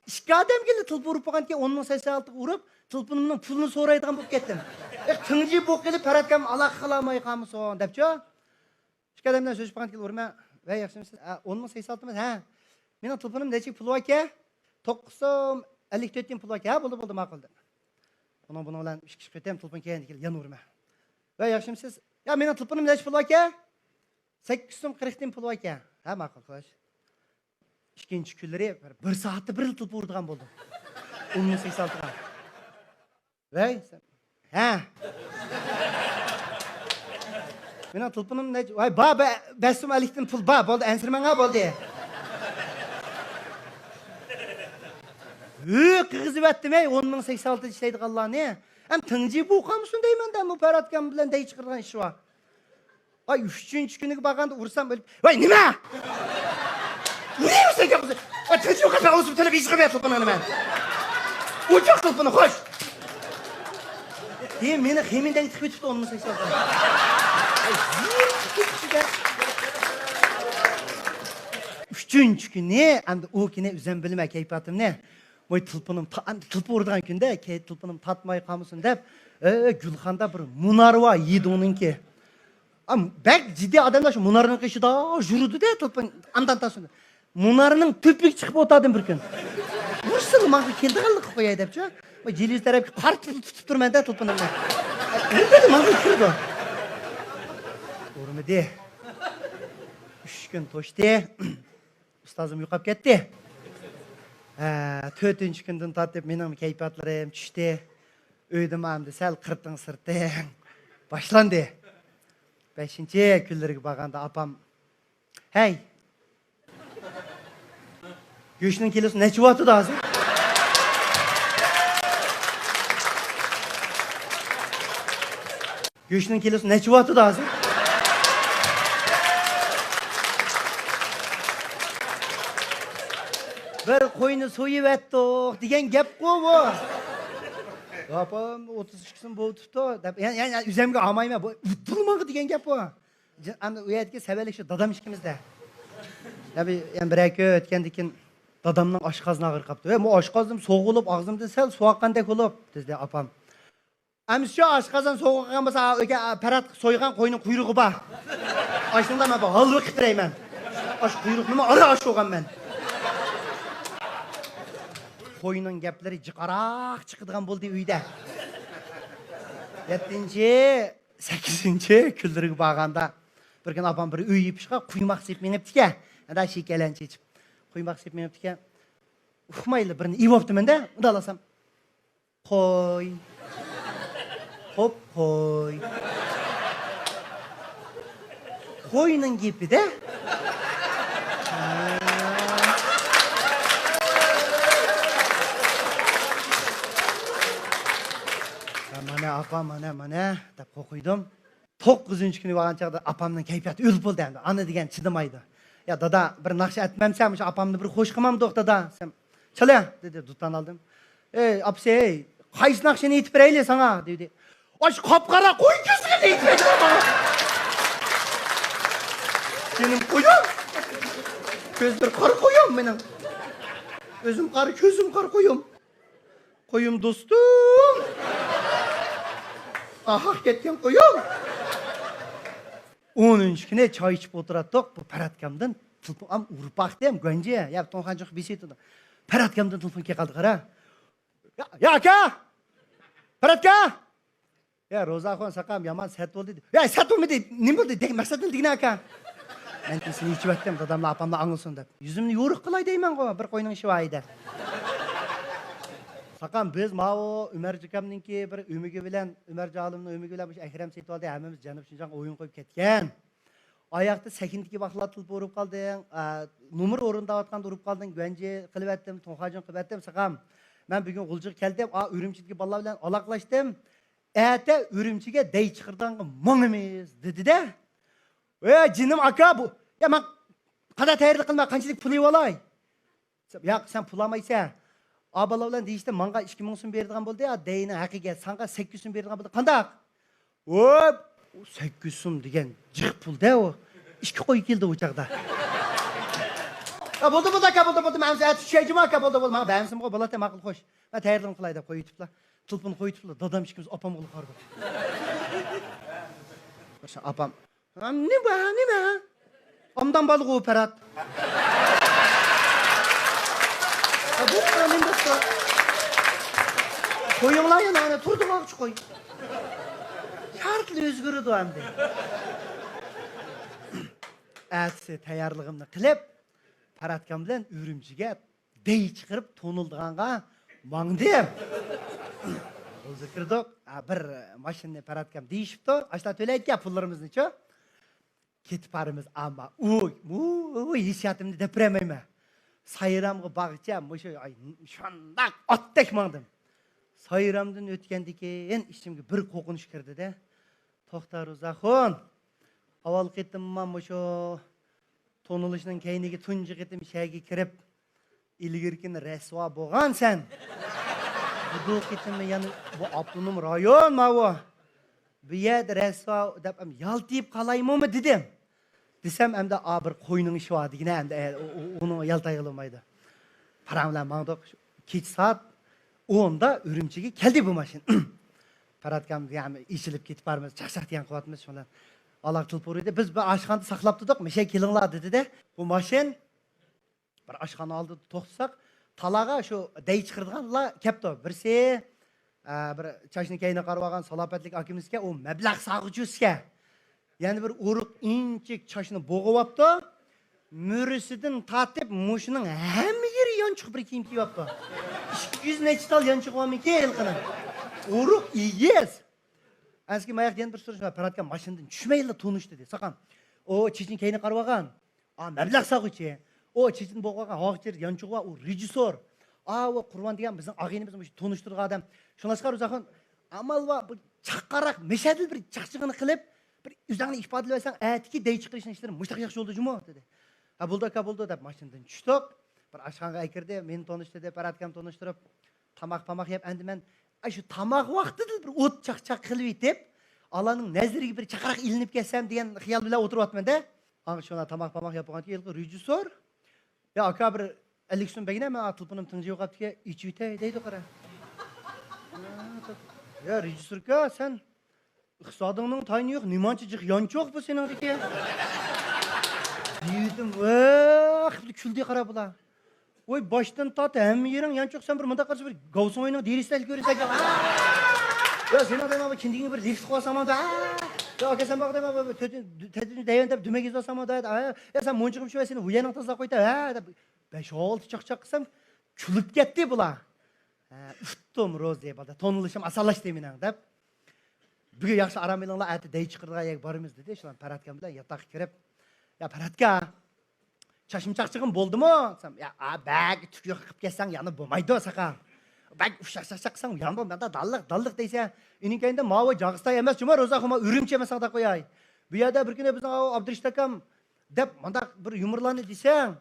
ئىككى ئادەمگىلا تېلېفون ئۇرۇپ بولغانكەن، ئون مىڭ سەكسەن ئالتىغا ئۇرۇپ، تېلېفونۇمنىڭ پۇلىنى سورايدىغان بولۇپ كەتتىم. ئېي، تىڭجى بوقۇپ قېلىپ، پەرھات ئاكام ئالاقە قىلالماي قالمىسۇن دەپچۇ. ئىككى ئادەم بىلەن سۆزلىشىپ بولغاندىن كېيىن ئۇرىمەن. ۋەي، ياخشىمۇسىز؟ ھە، ئون مىڭ سەكسەن ئالتىمىز، ھە. مېنىڭ تېلېفونۇمدا نەچچە پۇل باركەن؟ توققۇز سوم ئەللىك تۆت تىيىن پۇل باركەن. ھە، بولدى، بولدى، ماقۇل دېدىم. ئۇنىڭ بۇنىڭ بىلەن ئىككى، ئۈچ قېتىم تېلېفون كەلگەندىن كېيىن يەنە ئۇرىمەن. ۋەي، ياخشىمۇسىز؟ يا، مېنىڭ تېلېفونۇمدا نەچچە پۇل باركەن؟ سەككىز سوم قىرىق تىيىن پۇل باركەن. ھە، ماقۇل، خوش. ئىككىنچى كۈنلىرى بىر، بىر سائەتتە بىر تېلېفون ئۇرىدىغان بولدۇم. ئون مىڭ سەكسەن ئالتىغا. ۋەي، سەن. ھە. مېنىڭ تېلېفونۇم نەچچە؟ ۋاي، بار، بە-، بەش سوم ئەللىك تىيىن پۇل بار، بولدى، ئەنسىرىمەڭ ھە، بولدى. ھۆ، قىغىزىۋەتتىم، ھەي، ئون مىڭ سەكسەن ئالتىدا ئىشلەيدىغانلارنى. ھەم تىڭجى بوقۇپ قالمىسۇن دەيمەن-دە، بۇ پەرھات ئاكام بىلەن دەي چىقىرىدىغان ئىش بار. ئاي، ئۈچىنچى كۈنىگە بارغاندا ئۇرسام ئۆلۈپ، ۋاي، نېمە؟ نېمە سەن گەپ قىلسا؟ ۋاي، تىنچ يوقات، مەن ئۇزۇپ تۆلەپ ھېچ قىلماي تېلېفونۇڭنى مەن. ئوچۇق تېلېفونى، خوش. ئى، مېنى خېمىندەك تىقىپ ئۆتۈپتۇ ئون مىڭ سەكسەن. ئۈچىنچى كۈنى، ئەمدى ئۇ كۈنى ئۆزۈم بىلمەي كەيپىياتىمنى. ۋاي، تېلېفونۇم تا-، ئەمدى تېلېفون ئۇرىدىغان كۈندە، كەي-، تېلېفونۇم تارتماي قالمىسۇن دەپ، ئە، گۈلخاندا بىر مۇنار بار، يىدونىڭكى. ئام، بەك جىددىي ئادەملەر شۇ مۇنارنىڭ قېشىدا يۈرىدۇ-دە، تېلېفون ئاندان تاسۇن. مۇنارنىڭ تۆپىگە چىقىپ ئولتۇردۇم بىر كۈن. ئۇرسىلا ماڭا كېلىدىغانلىققا قوياي دەپچۇ. ۋاي، جىلىز تەرەپكە قارا تۇتۇپ، تۇتۇپ تۇرىمەن-دە تېلېفونۇمنى. ئۇرمىدى، ماڭا كىرىدۇ. ئۇرمىدى. ئۈچ كۈن توشتى. ئۇستازىم يوقاپ كەتتى. ھە، تۆتىنچى كۈندىن تارتىپ مېنىڭ كەيپىياتلىرىم چۈشتى. ئۆيدىمۇ ئەمدى سەل قىرتىڭ سىرتىڭ باشلاندى. بەشىنچى كۈنلىرىگە بارغاندا ئاپام، ھەي، گۆشنىڭ كىلوسى نەچچە بولۇۋاتىدۇ ھازىر؟ گۆشنىڭ كىلوسى نەچچە بولۇۋاتىدۇ ھازىر؟ بىر قوينى سويۇۋەتتۇق دېگەن گەپقۇ بۇ. ئاپام ئوتتۇز ئىككىسىمۇ بولۇپتۇ دەپ، يەنە، يەنە ئۆزۈمگە ئالمايمەن. بۇ ئۇدۇلماڭغا دېگەن گەپ بۇ. جا-، ئەمدى ئۇ يەردىكى سەۋەنلىك شۇ دادام ئىككىمىز-دە. يا بىر، يەنە بىرەر كۈن ئۆتكەندىن كېيىن دادامنىڭ ئاشقازىنى ئاغرىپ قاپتۇ. ۋە بۇ ئاشقازىنىم سوغۇلۇپ، ئاغزىمدىن سەل سۇ ئاققاندەك بولۇپ، دېدى ئاپام. ئەمىسە شۇ ئاشقازان سوغۇق قالغان بولسا، ئۆيگە پەرھات سويغان قوينىڭ قۇيرۇغى بار. ئاشۇنىڭدا مەن بىر ھالۋا قىلىپ بېرەيمەن. ئاشۇ قۇيرۇقنىمۇ ئارا ئاش بولغان مەن. قوينىڭ گەپلىرى جىقراق چىقىدىغان بولدى ئۆيدە. يەتتىنچى، سەككىزىنچى كۈنلىرىگە بارغاندا، بىر كۈنى ئاپام بىر ئۆي يېپىشقا قۇيماق سېلىپ مېڭىپتىكەن. ھەدە شېكەلەنچە ئىچىپ، قۇيماق سېلىپ مېڭىپتىكەن. ئۇقمايلا بىرنى ئېۋاپتىمەن-دە، مۇنداق قىلسام. قوي. خوپ، قوي. قوينىڭ گېپى-دە. مانا، ئاپا، مانا، مانا، دەپ قوقۇيدۇم. توققۇزىنچى كۈنى بارغان چاغدا ئاپامنىڭ كەيپىياتى ئۆلۈپ بولدى ئەمدى. ئانا دېگەن چىدىمايدۇ. يا دادا، بىر ناخشا ئېيتمامسەن، مۇشۇ ئاپامنى بىر خوش قىلمامدۇق دادا دېسەم، چالە دېدى، دۇتان ئالدىم. ئەي ئاپىسى، قايسى ناخشىنى ئېيتىپ بېرەيلى ساڭا دېدى. ئاشۇ قاپقارا قوي كۆزلىرىنى ئېيتىپ بېرىڭ ماڭا. جېنىم قويۇم. كۆزلىرى قارا قويۇم مېنىڭ. ئۆزۈم قارا، كۆزۈم قارا قويۇم. قويۇم دوستۇم. ئاھاق كەتكەن قويۇم. ئونىنچى كۈنى چاي ئىچىپ ئولتۇراتتۇق. بۇ پەرھات ئاكامدىن تېلېفون ئۇرۇپ باقتىم. گۇەنجى، يا، توڭخان چوق بېسىۋېتىدۇ. پەرھات ئاكامدىن تېلېفون كېلىپ قالدى، قارا. يا، يا، ئاكا! پەرھات ئاكا! يا، روزاخۇن، ساقام يامان سەت بولدى. يا، سەت بولمىدى. نېمە بولدى؟ دېگەن مەقسەتنى دېگىنە، ئاكا. مەن تېسىنى يېچىۋەتتىم، داداملار، ئاپاملار ئاڭلىسۇن دەپ. يۈزۈمنى يورۇق قىلاي دەيمەنغۇ، بىر قوينىڭ ئىشى بار ئىدى. تاقام، بىز ماۋۇ ئۆمەر جاكامنىڭكى بىر ئۆمىكى بىلەن، ئۆمەر جالىمنىڭ ئۆمىكى بىلەن مۇشۇ ئەكرەم سېتىۋالدى، ھەممىمىز جەنۇب شىنجاڭغا ئويۇن قويۇپ كەتكەن. ئاياقتا سەكىندىكى ۋاقىتلار تېلېفون ئۇرۇپ قالدىڭ، ئا، نومۇر ئورۇنداۋاتقاندا ئۇرۇپ قالدىڭ، گۇەنجى قىلىۋەتتىم، تۇڭخۇاجىڭ قىلىۋەتتىم، ساقام. مەن بۈگۈن غۇلجىغا كەلدىم، ئا، ئۈرۈمچىدىكى بالىلار بىلەن ئالاقىلاشتىم. ئەتە ئۈرۈمچىگە دەي چىقىرىدىغانغا ماڭىمىز، دېدى-دە. ئە، جېنىم ئاكا، بۇ، يا، ماڭا قانداق تەييارلىق قىلىمەن، قانچىلىك پۇل ئېلىۋالاي؟ ياق، سەن پۇل ئالمايسەن. ئا، بالا بىلەن دېيىشتىم، ماڭا ئىككى مىڭ سوم بېرىدىغان بولدى، ئا، دەينىڭ ھەققىگە، ساڭا سەككىز سوم بېرىدىغان بولدى. قانداق؟ ۋوي، سەككىز سوم دېگەن جىق پۇل-دە ئۇ. ئىككى قوي كېلىدۇ ئۇ چاغدا. يا، بولدى، بولدى، ئاكا، بولدى، بولدى. مەن ئەتە چۈشەي جۇمۇ، ئاكا، بولدى، بولدى. ماڭا بەرمىسىمغۇ بولاتتى، ماقۇل، خوش. مەن تەييارلىقىمنى قىلاي دەپ قويۇۋېتىپلا، تېلېفوننى قويۇۋېتىپلا، دادام ئىككىمىز ئاپامغىلا قارىدۇق. ئاپام، «ھە، نېمە، نېمە؟» ئامدان بالىغۇ پەرات. ھە، بۇ نېمە بولسا؟ قويۇڭلار يەنە، ئانا، تۇردۇق ئاغۇچ قوي. شارتلا ئۆزگىرىدۇ ئەمدى. ئەتىسى تەييارلىقىمنى قىلىپ، پەراتكام بىلەن ئۈرۈمچىگە دەي چىقىرىپ تونۇلىدىغانغا ماڭدىم. ھۇزۇر كىردۇق. ھە، بىر ماشىنىنى پەراتكام دېيىشىپتۇ. ئاشۇلار تۆلەيدىكەن پۇللىرىمىزنىچۇ. كېتىپ بارىمىز، ئەمما ئۇ، ئۇ، ئۇ ھېسسىياتىمنى دەپ بېرەلمەيمەن. سايرامغا باغچە مۇشۇ، ئاي، شۇنداق ئاتتەك ماڭدىم. سايرامدىن ئۆتكەندىن كېيىن ئىچىمگە بىر قورقۇنچ كىردى-دە. توختا، روزاخۇن، ئاۋۋال قېتىمما مۇشۇ تونۇلۇشنىڭ كەينىگە تۇنجى قېتىم شەھەرگە كىرىپ، ئىلگىرىكىنى رەسۋا بولغانسەن. بۇ قېتىممۇ يەنە بۇ ئاپتونوم رايون ماۋۇ. بۇ يەردە رەسۋا دەپ يالتىيىپ قالايمۇمۇ دېدىم. دېسەم، ئەمدى، ئا، بىر قوينىڭ ئىشى بار دېگىنە، ئەمدى، ئە، ئۇ، ئۇ، ئۇنىڭ يالتايغىلى بولمايدۇ. پاراڭ بىلەن ماڭدۇق. كېچە سائەت ئوندا ئۈرۈمچىگە كەلدى بۇ ماشىنا. پەراتكام، يەنى ئېچىلىپ كېتىپ بارىمىز، چاقچاق دېگەن قىلىۋاتىمىز، شۇنىڭ بىلەن ئالاقە تېلېفون ئۇردى. بىز بىر ئاشخانىدا ساقلاپ تۇردۇق، مىشە كېلىڭلار دېدى-دە. بۇ ماشىنا بىر ئاشخانا ئالدىدا توختىساق، تالاغا شۇ دەي چىقىرىدىغانلار كەپتۇ. بىرسى، ئە، بىر چاچنى كەينىگە قارىۋالغان سالاپەتلىك ئاكىمىزكەن، ئۇ مەبلەغ سالغۇچىسىكەن. يەنە بىر ئورۇق ئىنچىك چاچنى بوغۇۋاپتۇ. مۈرىسىدىن تارتىپ مۇشۇنىڭ ھەممە يېرى يانچۇق بىر كىيىم كىيىۋاپتۇ. ئىككى يۈز نەچچە تال يانچۇقى بارمىكىن ھېلىقىنىڭ. ئورۇق ئېگىز. ئەنسىكى ماياق دېگەن بىر سورۇش بار. پەراتكام ماشىنىدىن چۈشمەيلا تونۇشتى دېدى. ساقام، ئۇ چېچىنى كەينىگە قارىۋالغان. ئا، مەبلەغ سالغۇچى. ئۇ چېچىنى بوغۇۋالغان، ھاغچىر يانچۇقى بار، ئۇ رېژىسسور. ئا، ئۇ قۇربان دېگەن بىزنىڭ ئاغىنىمىز، مۇشۇ تونۇشتۇرغان ئادەم. شۇڭلاشقا روزاخۇن، ئامال بار، بۇ چاققانراق مەشەدىل بىر چاقچىقىنى قىلىپ، بىر ئۆزۈڭنى ئىپادىلىۋەتسەڭ، ئەتىكى دەي چىقىرىشنىڭ ئىشلىرى مۇشتاق ياخشى بولىدۇ جۇمۇ، دېدى. ھە، بولدى ئاكا، بولدى، دەپ ماشىنىدىن چۈشتۇق. بىر ئاشخانىغا ئەكىردى، مېنى تونۇشتۇردى، پەراتكامنى تونۇشتۇرۇپ، تاماق-پاماق يەپ، ئەمدى مەن ئاشۇ تاماق ۋاقتىدا بىر ئوت چاقچاق قىلىۋېتىپ، ئالارنىڭ نەزىرىگە بىر چاقراق ئىلىنىپ كەتسەم دېگەن خىيال بىلەن ئولتۇرۇۋاتىمەن-دە. ئاڭ شۇنداق تاماق-پاماق يەپ بولغاندىن كېيىن، ھېلىقى رېژىسسور، يا ئاكا، بىر ئەللىك سوم بەرگىنە، مەن تېلېفونۇم تىڭشىۋېتىپتىكەن، ئېچىۋېتەي دەيدۇ، قارا. يا رېژىسسوركا، سەن ئىقتىسادىڭنىڭ تايىنى يوق، نېمانچە جىق يانچۇق بۇ سېنىڭدىكى؟ دېدىم، ۋاھ، كۈلدى قارا بۇلار. ۋاي، باشتىن تارت ھەممە يېرىڭ يانچۇق، سەن بىر مۇنداق قارىسا، بىر گاۋسىڭ ئۆينىڭ دېرىزىسىدىن كۆرۈنسەك. يا، سېنىڭ دەيمەن، بۇ كىندىكىڭگە بىر لىفت قىلىۋالساڭمۇ، يا، ئاكا، سەن بۇ دەيمەن، بۇ تۆتىنچى دەيمەن دەپ دۈمەك يېزىۋالساڭمۇ، يا، سەن مۇنچىغا چۈشۈپ، سېنىڭ ھۇيەنىڭ تازىلاپ قويتا، ھە، دەپ بەش-ئالتە چاقچاق قىلسام، كۈلۈپ كەتتى بۇلار. ھە، ئۇتتۇم روزى، بالىدا تونۇلۇشۇم ئاسانلاشتى مېنىڭ، دەپ. بۈگۈن ياخشى ئارام ئېلىڭلار، ئەتە دەي چىقىرىدىغان يەرگە بارىمىز، دېدى. شۇلار پەراتكام بىلەن ياتاققا كىرىپ، يا پەراتكا، چاچما چاقچىقىم بولدىمۇ؟ دېسەم، يا، ئا، بەك تۈكۈر قىلىپ كەتسەڭ يەنە بولمايدۇ ساقا. بەك ئۇششاق چاقچاق قىلساڭ يەنە بولمايدۇ، داللىق، داللىق دەيسەن. ئىنىڭكەينىدە ماۋۇ جاغىستان ئەمەس جۇما، روزاخۇن، ئۈرۈمچى ئەمەس، ساڭا دەپ قوياي. بۇ يەردە بىر كۈنى بىزنىڭ ئاۋۇ ئابدۇرېشىت ئاكام دەپ مۇنداق بىر يۇمۇرلارنى دېسەڭ،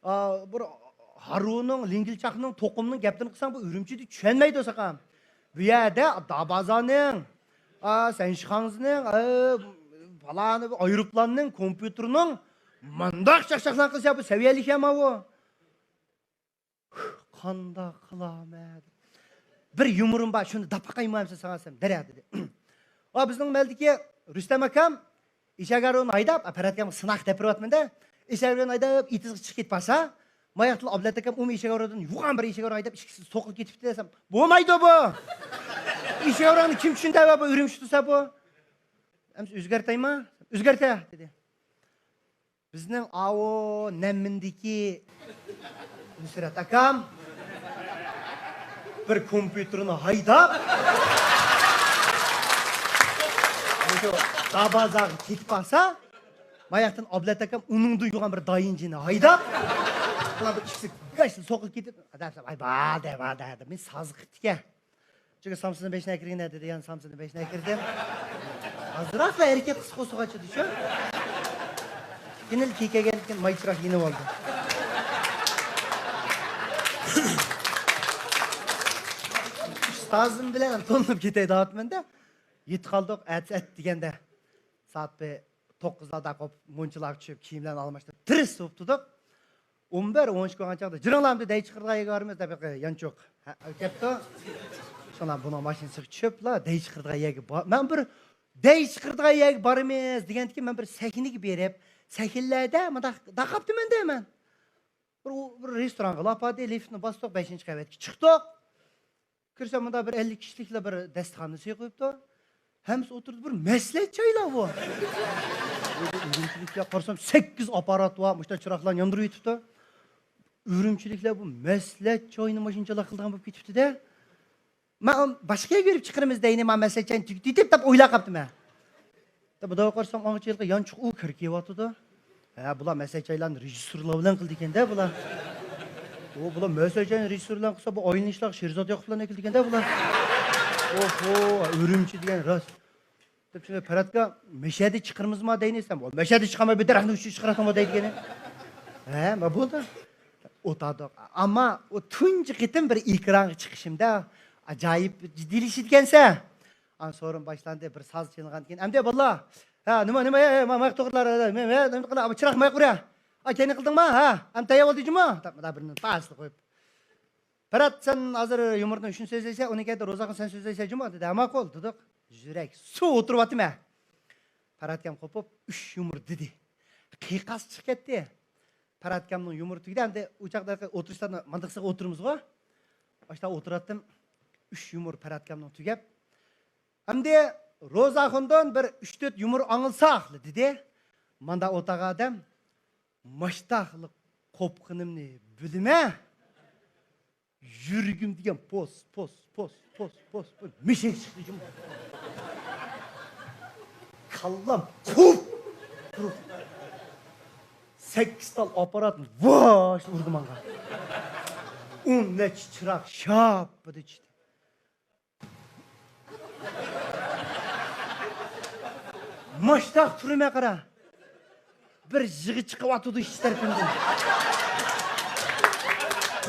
ئا، بىر ھارۋىنىڭ، لىڭگىلچاقنىڭ، توقۇمنىڭ گەپلىرىنى قىلساڭ، بۇ ئۈرۈمچىدە چۈشەنمەيدۇ ساقام. بۇ يەردە دابازانىڭ، ئا، سەنشىخاڭزىنىڭ، ئا، پالانى، ئايروپىلاننىڭ، كومپيۇتېرنىڭ مۇنداق چاقچاقلارنى قىلسا، بۇ سەۋىيەلىك ئەما بۇ. قانداق قىلامەن؟ بىر يۇمۇرۇم بار، شۇنى دەپ باقايمۇ ئەمسە ساڭا دېسەم، دەرەخ دېدى. ئا، بىزنىڭ مەلدىكى رۇستەم ئاكام ئېشەك ئارۇنى ھەيدەپ، ئا، پەرەتكەمگە سىناق دەپ بېرىۋاتىمەن-دە. ئېشەك ئارۇنى ھەيدەپ، ئېتىزغا چىقىپ كېتىپ بارسا، ماياقتىلا ئابلەت ئاكام ئۇمۇ ئېشەك ئارۇندىن يوغان بىر ئېشەك ئارۇن ھەيدەپ، ئىككىسى سوقۇپ كېتىپتۇ دېسەم، بولمايدۇ بۇ! ئېشەك ئارۇننى كىم چۈشىنىدۇ بۇ ئۈرۈمچى تۇرسا بۇ؟ ئەمسە ئۆزگەرتەيما؟ ئۆزگەرتە! دېدى. بىزنىڭ ئاۋۇ نەممىندىكى نۇسرەت ئاكام. بىر كومپيۇتېرنى ھايداپ، مۇشۇ دابازاغا كېتىپ قالسا، ماياقتىن ئابلەت ئاكام ئۇنىڭدىن يوغان بىر دايىنجىنى ھايداپ، بۇلار بىر ئىككىسى گاش سوقۇپ كېتىپ، ئادەم، «ئاي، بار دە، بار دە» دەپ، مېنى سازغا قىپتىكەن. چۈنكى سامسىنى بەشنى ئەكىرگىنە دېدى، يەنە سامسىنى بەشنى ئەكىردىم. ئازراقلا ھەرىكەت قىلسا قوسۇغاچ ئىدى شۇ. كېيىن كېلىپ كەلگەندىن كېيىن ماي چىراغ يېنىۋالدى. ئۇستازىم بىلەن تونۇپ كېتەي دەۋاتىمەن-دە. يېتىپ قالدۇق، ئەتىسى ئەت دېگەندە. سائەت بىر توققۇزلاردا قوپۇپ، مۇنچىلارغا چۈشۈپ، كىيىملەرنى ئالماشتۇرۇپ، تىرىس بولۇپ تۇردۇق. ئون بىر، ئون ئىككى بولغان چاغدا، «جۈرۈڭلار، ئەمدى دەي چىقىرىدىغان يەرگە بارىمىز» دەپ، يانچۇق كەپتۇ. شۇڭلار بۇنىڭ ماشىنىسىغا چۈشۈپلا، دەي چىقىرىدىغان يەرگە بار-، مەن بىر دەي چىقىرىدىغان يەرگە بارىمىز دېگەندىكىن، مەن بىر سەھنىگە بېرىپ، سەھنىلەردە مۇنداق داقاپتىمەن دەيمەن. بىر، بىر رېستورانغا ئاپاردى، لىفتنى باستۇق، بەشىنچى قەۋەتكە چىقتۇق. كىرسەم، مۇندا بىر ئەللىك كىشىلىكلا بىر دەستىخاننى سىيغا قويۇپتۇ. ھەممىسى ئولتۇردى، بىر مەسلىھەتچى ئايلار بۇ. ئۈرۈمچىلىكلەر قارىسام، سەككىز ئاپپارات بار، مۇشۇنداق چىراغلارنى ياندۇرۇۋېتىپتۇ. ئۈرۈمچىلىكلەر بۇ مەسلىھەتچى ئاينى ماشىنىچىلا قىلىدىغان بولۇپ كېتىپتۇ-دە. مەن باشقا يەرگە بېرىپ چىقىرىمىز دەينى، مەن مەسلىھەتچىنى تۈگىتىپ دەپ ئويلاپ قاپتىمەن. دەپ مۇنداق قارىسام، ئاڭغىچە ھېلىقى يانچۇق ئۇ كىر كىيىۋاتىدۇ. ھە، بۇلار مەسلىھەتچى ئايلارنى رېژىسسورلار بىلەن قىلىدىكەن-دە بۇلار. ئۇ، بۇلار مەسلىھەتچى ئاينى رېژىسسورلار بىلەن قىلسا، بۇ ئايلىنىشلار شېرزاد ياقۇپلارنى كىلىدىكەن-دە بۇلار. ئوھو، ئۈرۈمچى دېگەن راست. دەپ شۇنى پەرھاتقا، «مەشەدە چىقىرىمىزما دەينى دېسەم، مەشەدە چىقارماي بىر دەرەخنى ئۈچۈن چىقىراتىڭما» دەيدىكەن. ھە، ما بولدى. ئولتۇردۇق. ئەمما ئۇ تۇنجى قېتىم بىر ئېكرانغا چىقىشىمدا ئاجايىپ جىددىيلىشىدىكەنسەن. ئان سورۇن باشلاندى، بىر ساز چېلىنغاندىن كېيىن، «ئەمدى باللا، ھە، نېمە، نېمە، ھە، ھە، ما، ما توغرىلار، ھە، نېمە، ھە، نېمە قىلا، چىراغ ما قۇرا. ئا، كەينى قىلدىڭما؟ ھە، ئەمدى تەييار بولدى جۇمۇ؟» دەپ، مۇنداق بىرنى پاسلا قويۇپ. «پەرھات، سەن ھازىر يۇمۇرنى شۇنى سۆزلەيسەن، ئۇنى كەينىدە روزاخۇن سەن سۆزلەيسەن جۇمۇ؟» دېدى. «ھە، ماقۇل» دېدۇق. يۈرەك سۇ ئولتۇرۇۋاتىمەن. پەرھاتكام قوپۇپ، ئۈچ يۇمۇر دېدى. قىيقاس چىقىپ كەتتى. پەرھاتكامنىڭ يۇمۇرى تۈگىدى. ئەمدى ئۇ چاغدا ئولتۇرۇشلاردا مانداقسىغا ئولتۇرىمىزغۇ. ئاشتا ئولتۇراتتىم. ئۈچ يۇمۇر پەرھاتكامنىڭ تۈگەپ. ئەمدى روزاخۇندىن بىر ئۈچ تۆت يۇمۇر ئاڭلىساقلا دېدى. ماندا ئولتۇرغان ئادەم، ماشتاقلىق قوپقىنىمنى بىلىمەن. يۈرىكىم دېگەن پوس، پوس، پوس، پوس، پوس، پوس، مىشەك چىقتى جۇمۇ. كاللام قۇپ قۇرۇق. سەككىز تال ئاپپاراتنى ۋاش ئۇردى ماڭا. ئون نەچچە چىراغ شاپپىدە چۈشتى. ماشتاق تۇرىمەن قارا. بىر يىغا چىقىۋاتىدۇ ئىچ تەرىپىمدىن.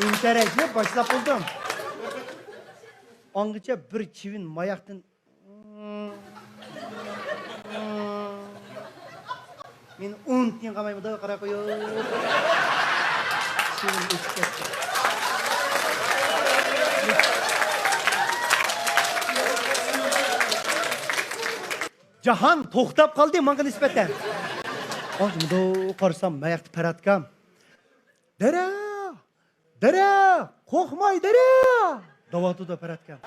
ئىنتەرەشنى باشلاپ بولدۇم. ئاڭغىچە بىر چىۋىن ماياقتىن مېنى ئون تىيىن قالماي مۇنداق قاراپ قويۇپ، چىۋىن ئۆتۈپ كەتتى. جاھان توختاپ قالدى ماڭا نىسبەتەن. ئاز مۇنداق قارىسام، ماياقتا پەرھاتكام. دەرە! دەرە! قورقماي دەرە! دەۋاتىدۇ پەرھاتكام.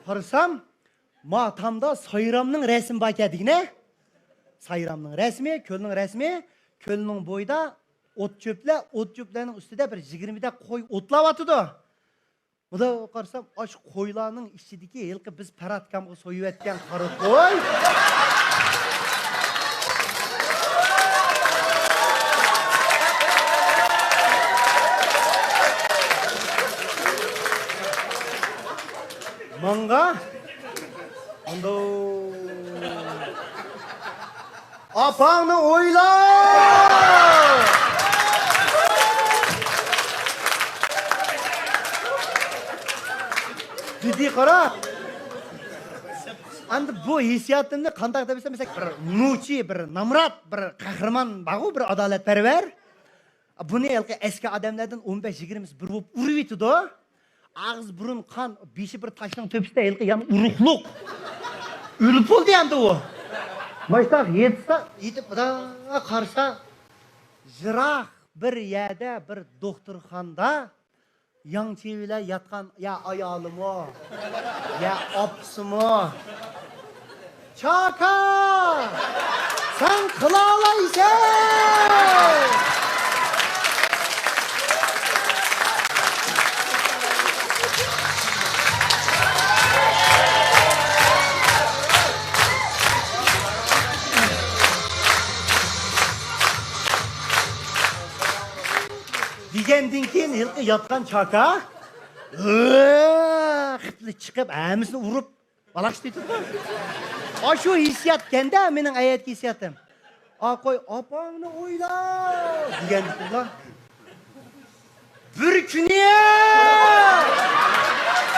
قارىسام، ما تامدا سايرامنىڭ رەسىمى باركەن دېگىنە. سايرامنىڭ رەسىمى، كۆلنىڭ رەسىمى، كۆلنىڭ بويىدا ئوت چۆپلەر، ئوت چۆپلەرنىڭ ئۈستىدە بىر يىگىرمىدەك قوي ئوتلاۋاتىدۇ. مۇنداق قارىسام، ئاشۇ قويلارنىڭ ئىچىدىكى ھېلىقى بىز پەرھاتكامغا سويۇۋەتكەن قارا قوي. ماڭا ئانداق. ئاپاڭنى ئويلا! جىددىي قارا. ئەمدى بۇ ھېسسىياتىمنى قانداق دەپ بىلسەم، مەسىلەن، بىر نوچى، بىر نامرات، بىر قەھرىمان بارغۇ، بىر ئادالەتپەرۋەر. بۇنى ھېلىقى ئەسكى ئادەملەردىن ئون بەش يىگىرمىسى بىر بولۇپ ئۇرۇۋېتىدۇ. ئاغزى بۇرۇن قان، بېشى بىر تاشنىڭ تۆپىسىدە ھېلىقى يەنە ئۇرۇقلۇق. ئۆلۈپ بولدى ئەمدى ئۇ. ماشتاق يېتسا، يېتىپ مۇنداق قارىسا، يىراق بىر يەردە بىر دوختۇرخانىدا ياڭ چىۋىلەر ياتقان، يا ئايالىمۇ، يا ئاپىسىمۇ. چاكا! سەن قىلالايسەن! دېگەندىن كېيىن ھېلىقى ياتقان چاكا قىپلا چىقىپ، ھەممىسىنى ئۇرۇپ، بالاش دېدىغۇ. ئاشۇ ھېسسىياتكەندە مېنىڭ ئەيەتكى ھېسسىياتىم. ئا، قوي، ئاپاڭنى ئويلا دېگەندىكىنلا. بىر كۈنى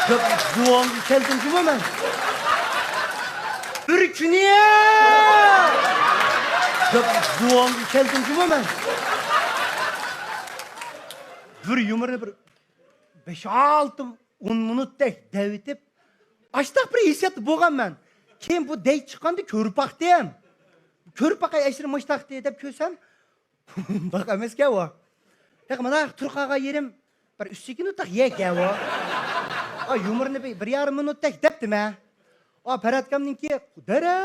دەپ زۇۋانغا كەلدىم جۇمۇ مەن. بىر كۈنى دەپ زۇۋانغا كەلدىم جۇمۇ مەن. بىر يۇمۇرنى بىر بەش-ئالتە، ئون مىنۇتتەك دەۋېتىپ، ئاشتاق بىر ھېسسىياتتا بولغانمەن. كېيىن بۇ دەي چىققاندا كۆرۈپ باقتىم. كۆرۈپ باقاي، ئەشرى مۇشتاقتى دەپ كۆرسەم، ئۇنداق ئەمەسكەن ئۇ. ھېق، مانا تۇرۇپ قالغان يېرىم بىر ئۈچ سېكۇنتتاق يەركەن ئۇ. ئا، يۇمۇرنى بىر، بىر يارىم مىنۇتتەك دەپتىمەن. ئا، پەرھات ئاكامنىڭكى، دەرە!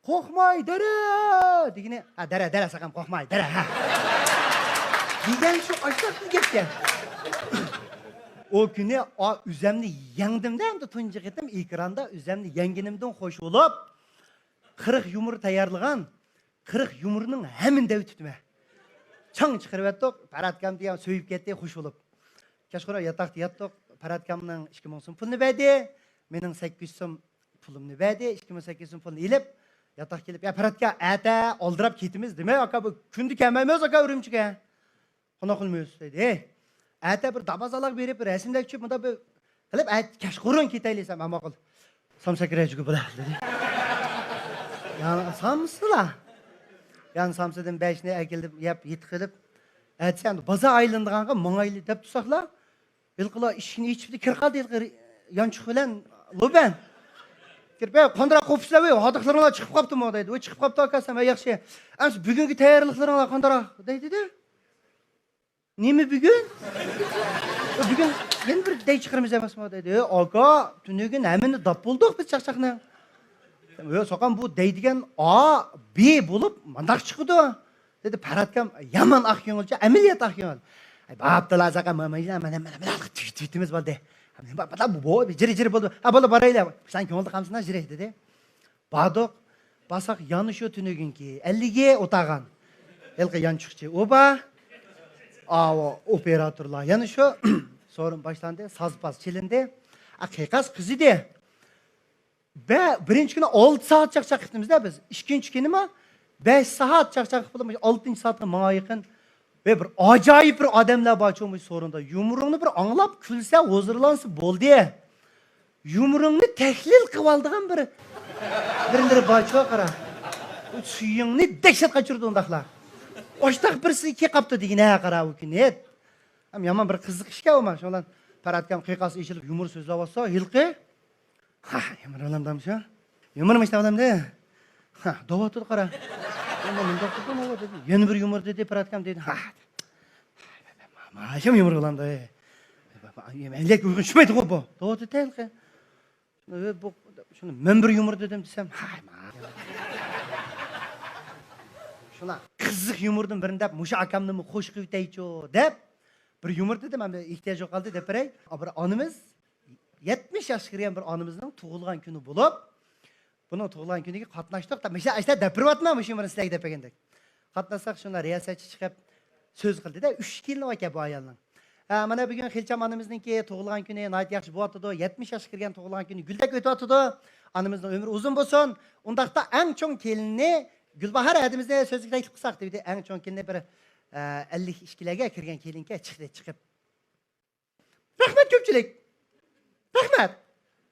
قورقماي، دەرە! دېگىنى، ھە، دەرە، دەرە، ساقام، قورقماي، دەرە، ھە. دېگەن شۇ ئاشتاق گەپكەن. ئۇ كۈنى، ئا، ئۆزەمنى يەڭدىم-دە، ئەمدى تۇنجى قېتىم ئېكراندا ئۆزەمنى يەڭگىنىمدىن خوش بولۇپ، قىرىق يۇمۇر تەييارلىغان، قىرىق يۇمۇرنىڭ ھەممىنى دەۋېتىپتىمەن. چاڭ چىقىرىۋەتتۇق، پەرھات ئاكام دېگەن سۆيۈپ كەتتى، خوش بولۇپ. كەچقۇرۇن ياتاقتا ياتتۇق، پەرھات ئاكامنىڭ ئىككى مىڭ سوم پۇلىنى بەردى، مېنىڭ سەككىز يۈز سوم پۇلۇمنى بەردى، ئىككى مىڭ سەككىز يۈز سوم پۇلنى ئېلىپ، ياتاققا كېلىپ، يا پەرھات ئاكا، ئەتە ئالدىراپ كېتىمىز، دېمەي، ئاكا، بۇ كۈندە كەلمەيمىز، ئاكا، ئۈرۈمچىگە. قانداق قىلمايسىز دەيدۇ. ھېي، ئەتە بىر دابازالاغا بېرىپ، بىر رەسىملەپ چۈشۈپ، مۇنداق بىر قىلىپ، ئەتە كەچقۇرۇن كېتەيلى دېسەم، ھە، ماقۇل. سامسا كىرەجۈگە بولار دېدى. يا، سامسىلا. يا، سامسىدىن بەشنى ئەكېلىپ، يەپ، يېتىپ قېلىپ، ئەتىسى ئەمدى بازار ئايلىنىدىغانغا ماڭايلى دەپ تۇرساقلا، ھېلىقىلا ئىشىكنى ئېچىپتۇ، كىرىپ قالدى ھېلىقى يانچۇق بىلەن لوبەن. كىرىپ، «ھەي، قانداق قوپۇسىلەر، ھەي، ھاردۇقلىرىڭلار چىقىپ قاپتۇمۇ؟» دەيدۇ. «ۋاي، چىقىپ قاپتۇ، ئاكا» دېسەم، «ھەي، ياخشى. ئەمسە بۈگۈنكى تەييارلىقلىرىڭلار قانداق؟» دەيدۇ-دە. «نېمە بۈگۈن؟» «بۈگۈن يەنە بىر دەي چىقىرىمىز ئەمەسمۇ؟» دەيدۇ. «ئەي، ئاكا، تۈنۈگۈن ھەممىنى داپ بولدۇق بىز چاقچاقنىڭ.» «ھەي، ساقام، بۇ دەي دېگەن ئا، بى بولۇپ مانداق چىقىدۇ.» دېدى پەرھات ئاكام يامان ئاق كۆڭۈلچە، ئەمەلىيەت ئاق كۆڭۈل. «ئاي، بوپتۇلا، ساقام، مانا، مانا، مانا، مانا، تۈگىتىۋېتىمىز بولدى. ھەي، بۇ، بۇ، بۇ، بۇ، جىرى، جىرى بولدى. ھە، بولدى، بارايلى. سەن كۆڭۈلدە قالمىسۇن، جىرى» دېدى. باردۇق. بارساق يەنە شۇ تۈنۈگۈنكى ئەللىكى ئولتۇرغان ھېلىقى يانچۇقچى ئۇ بار. ئاۋۇ ئوپېراتورلار يەنە شۇ. سورۇن باشلاندى، ساز-پاز چېلىندى. ئا، قىيقاس قىزىدى. بە-، بىرىنچى كۈنى ئالتە سائەت چاقچاق قىپتىمىز-دە بىز. ئىككىنچى كۈنىمۇ بەش سائەت چاقچاق قىپتىمىز. ئالتىنچى سائەتكە ماڭا يېقىن. ۋە بىر ئاجايىپ بىر ئادەملەر بار چوڭ مۇشۇ سورۇندا. يۇمۇرۇڭنى بىر ئاڭلاپ كۈلسە، ھۇزۇرلانسا بولدى. يۇمۇرۇڭنى تەھلىل قىلىۋالىدىغان بىر، بىرلىرى بارچۇ، قارا. سۈيۈڭنى دەھشەت قاچۇرىدۇ ئۇنداقلار. ئاشتاق بىرسى كېلىپ قاپتۇ دېگىنە، قارا، ئۇ كۈنى. ھەم يامان بىر قىزىق ئىشكەن ئۇ، مانا شۇ بىلەن پەرھات ئاكام قىيقاس ئېچىلىپ يۇمۇر سۆزلەۋاتسا، ھېلىقى، ھە، يۇمۇر ئالامدامشۇ؟ يۇمۇرمۇ ئىشلەۋالامدى؟ ھە، دەۋاتىدۇ، قارا. يەنە مۇنداق قىلدىمۇ دېدى. يەنە بىر يۇمۇر دېدى، پەرھات ئاكام دېدى. ھە. ماشۇم يۇمۇر بولامدۇ؟ مەنلىك ئۇيغۇن چۈشمەيدىغۇ بۇ. دەۋاتىدۇ ھېلىقى. شۇنى، بۇ، شۇنى مەن بىر يۇمۇر دېدىم دېسەم، ھاي، ما. شۇنا قىزىق يۇمۇردىن بىرنى دەپ، مۇشۇ ئاكامنىمۇ خوش قىلىۋېتەيچۇ دەپ، بىر يۇمۇر دېدىم، ئەمدى ئېھتىياج يوق قالدى دەپ بېرەي. بىر ئانىمىز، يەتمىش ياشقا كىرگەن بىر ئانىمىزنىڭ تۇغۇلغان كۈنى بولۇپ، بۇنىڭ تۇغۇلغان كۈنىگە قاتناشتۇق. مۇشۇ ئاشتا دەپ بېرىۋاتىمەن، مۇشۇ يۇمۇرنى سىلەرگە دەپ بەرگەندەك. قاتناشساق، شۇنداق رىياسەتچى چىقىپ سۆز قىلدى-دە، ئۈچ كېلىنى باركەن بۇ ئايالنىڭ. ھە، مانا بۈگۈن خېلىچام ئانىمىزنىڭكى تۇغۇلغان كۈنى ناھايىتى ياخشى بولۇۋاتىدۇ. يەتمىش ياشقا كىرگەن تۇغۇلغان كۈنى گۈلدەك ئۆتۈۋاتىدۇ. ئانىمىزنىڭ ئۆمرى ئۇزۇن بولسۇن. ئۇنداقتا ئەڭ چوڭ كېلىنى گۈلباھار ھەدىمىزنى سۆزگە تەكلىپ قىلساق دېدى. ئەڭ چوڭ كېلىنى بىر، ئە، ئەللىك ئىككىلەرگە كىرگەن كېلىنكەن چىقتى، چىقىپ. رەھمەت كۆپچىلىك. رەھمەت.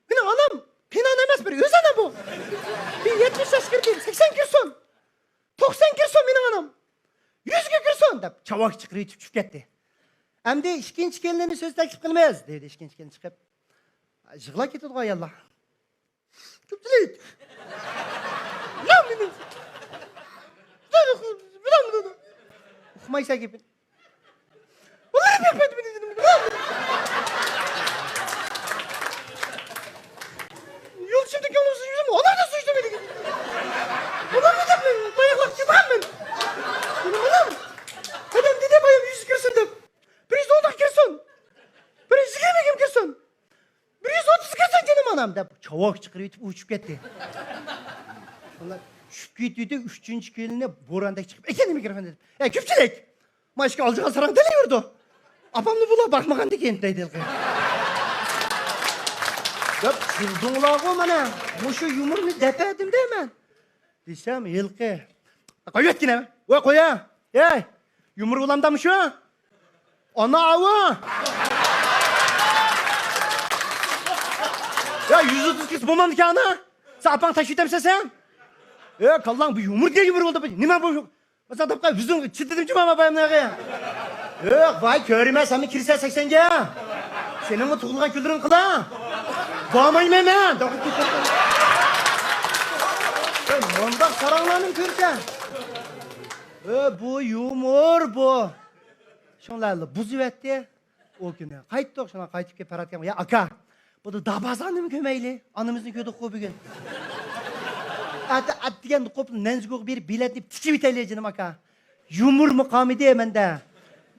مېنىڭ ئانام قېيىنئانا ئەمەس، بىر ئۆز ئانا بۇ. بىر يەتمىش ياش كىردى، سەكسەن كىرسۇن. توقسان كىرسۇن مېنىڭ ئانام. يۈزگە كىرسۇن دەپ چاۋاك چىقىرىۋېتىپ چۈشۈپ كەتتى. ئەمدى ئىككىنچى كېلىننى سۆز تەكلىپ قىلىمىز دېدى ئىككىنچى كېلىن چىقىپ. يىغلاپ كېتىدىغۇ ئاياللار. كۆپچىلىك. يا مېنى. ئۇقمايسەن گېپىنى. يولدىشىمدىن كۆڭلۈم سۈزۈم، ئۇلارنى سۈزدۈم دېگەن. ئۇلارنى دەپ، باياق ئاپام دەپ چاۋاك چىقىرىۋېتىپ ئۇ چۈشۈپ كەتتى. شۇنداق چۈشۈپ كېتىۋىدى، ئۈچىنچى كۈنى بوراندەك چىقىپ، ئەكەل مىكروفون دېدىم. ئەي، كۆپچىلىك! ما ئىشىككە ئالجىغان ساراڭ دېلىۋېرىدۇ. ئاپامنى بۇلار باقمىغاندىكىن دەيدۇ ھېلىقى. دەپ كۈلدۈڭلارغۇ مانا. مۇشۇ يۇمۇرنى دەپ بەردىم دەيمەن. دېسەم ھېلىقى. قويۇۋەتكىنە. ۋاي قويا. ھەي. يۇمۇر بولامدا مۇشۇ؟ ئانا ئاۋۇ. يا يۈز ئوتتۇز كىس بولمامدىكەن ئانا. سەن ئاپاڭ تاشلىۋېتەمسەن سەن؟ ئە كاللاڭ بۇ يۇمۇر دېگەن يۇمۇر بولدى. نېمە بۇ؟ مەسەلەن تاپقان بىزنىڭ چىدىدىم جۇما بايامنىغى. يوق ۋاي كۆرىمەن سەنمۇ كىرسە سەكسەنگە. سېنىڭمۇ تۇغۇلغان كۈنلىرىڭ قىلا. بارمايمەن مەن. مۇنداق ساراڭلارنى كۆرسە. ئە بۇ يۇمۇر بۇ. شۇڭلارلا بۇزۇۋەتتى. ئۇ كۈنى قايتتۇق، شۇنداق قايتىپ كېلىپ پەرھات ئاكام، يا ئاكا، بۇ دابازاننىمۇ كۆرمەيلى، ئانىمىزنى كۆردۇققۇ بۈگۈن. ئەتە ئەتىگەن قوپلا نەنزىگوغا بېرىپ بېلەتنى تىكىۋېتەيلى جېنىم ئاكا. يۇمۇرمۇ قالمىدى مەندە،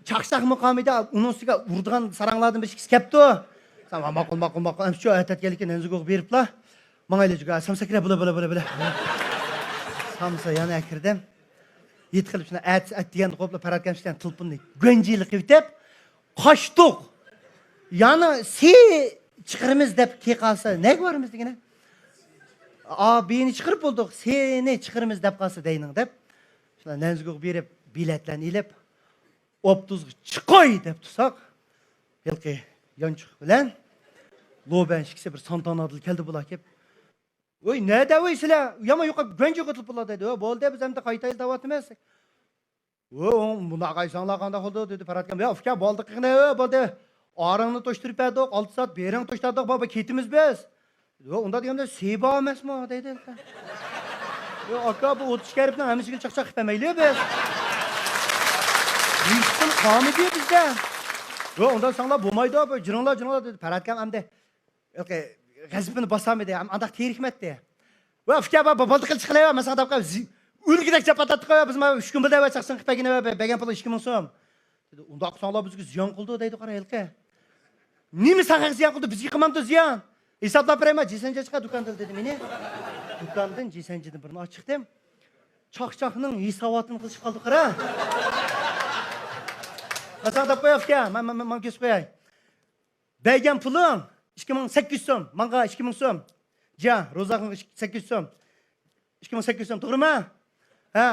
چاقچاقمۇ قالمىدى. ئۇنىڭ ئۈستىگە ئۇرىدىغان ساراڭلاردىن بىر ئىككىسى كەپتۇ. سەن ماقۇل ماقۇل ماقۇل، ئەمسە شۇ ئەتە ئەتىگەنلىككە نەنزىگوغا بېرىپلا ماڭايلى جۇگا، سامسا كىرە، بولا بولا بولا بولا. سامسا يەنە ئەكىردىم. يېتىقىلىپ شۇنداق ئەتىسى ئەتىگەن قوپلا پەرھات ئاكام ئىشلەن تېلېفوننى گۆنجىلىق قىلىۋېتىپ، قاچتۇق. يەنە سى چىقىرىمىز دەپ كېلىۋالسا نەگە بارىمىز دېگىنە. ئا بىنى چىقىرىپ بولدۇق، سىنى چىقىرىمىز دەپ قالسا دەينىڭ دەپ. شۇنداق نەنزىگوغا بېرىپ بېلەتلەرنى ئېلىپ، ئاپتوبۇسقا چىقاي دەپ تۇرساق، ھېلىقى يانچۇق بىلەن لوبەن ئىككىسى بىر سانتانادىلا كەلدى بۇلار كېلىپ. ۋوي نەدە ۋوي سىلەر؟ يامان يوقاپ گۆنجە يوقىتىپ بۇلار دەيدۇ. ۋە بولدى بىز ئەمدى قايتايلى دەۋاتىمىز. ۋە مۇنداق قايساڭلار قانداق بولدى دېدى پەرھات ئاكام. يا ئۇكا بولدى قېنى ۋە بولدى. ئارىڭنى توشتۇرۇپ بەردۇق، ئالتە سائەت بېرىڭ توشتاردۇق، بابا كېتىمىز بىز. ۋە ئۇنداق دېگەندە سېبا ئەمەسمۇ دەيدۇ. ۋە ئاكا بۇ ئوتتۇز شەرىپنىڭ ھەممىسىگە چاقچاق قىلىپ بەرمەيلى بىز. ھېچقىسىم قالمىدى بىزدە. ۋە ئۇنداق ساڭلار بولمايدۇ، بۇ جىرىڭلار جىرىڭلار دېدى پەرھات ئاكام ئەمدى. غەزىپىنى باسالمىدى، ئانداق تېرىكمەتتى. ۋە ئۇكا بار، بالدىقىل چىقىلەي، مەن ساڭا دەپ ئۆلگۈدەك جاپا تارتتۇق، بىز مانا ئۈچ كۈن بىلدە ۋە چاقچاق قىلىپ بەرگىنە ۋە بەرگەن پۇلى ئىككى مىڭ سوم. دېدى، ئۇنداق قىلساڭلار بىزگە زىيان قىلىدۇ دەيدۇ، قارا ھېلىقى. نېمە ساڭا زىيان قىلدى، بىزگە قىلمامدۇ زىيان؟ ھېسابلاپ بېرەيمەن، جىسەنجە چىقار دۇكاندىن دېدى مېنى. دۇكاندىن جىسەنجىدىن بىرنى ئاچىپ چىقتىم. چاقچاقنىڭ ھېساباتىنى قىلىشىپ قالدۇق، قارا. مەن ساڭا دەپ قوياي، ئۇكا، مەن، مەن، مەن، مەن كېسىپ قوياي. بەرگەن پۇلۇڭ ئىككى مىڭ سەككىز يۈز سوم، ماڭا ئىككى مىڭ سوم. جا، روزاخۇنغا سەككىز يۈز سوم. ئىككى مىڭ سەككىز يۈز سوم، توغرىمۇ؟ ھە.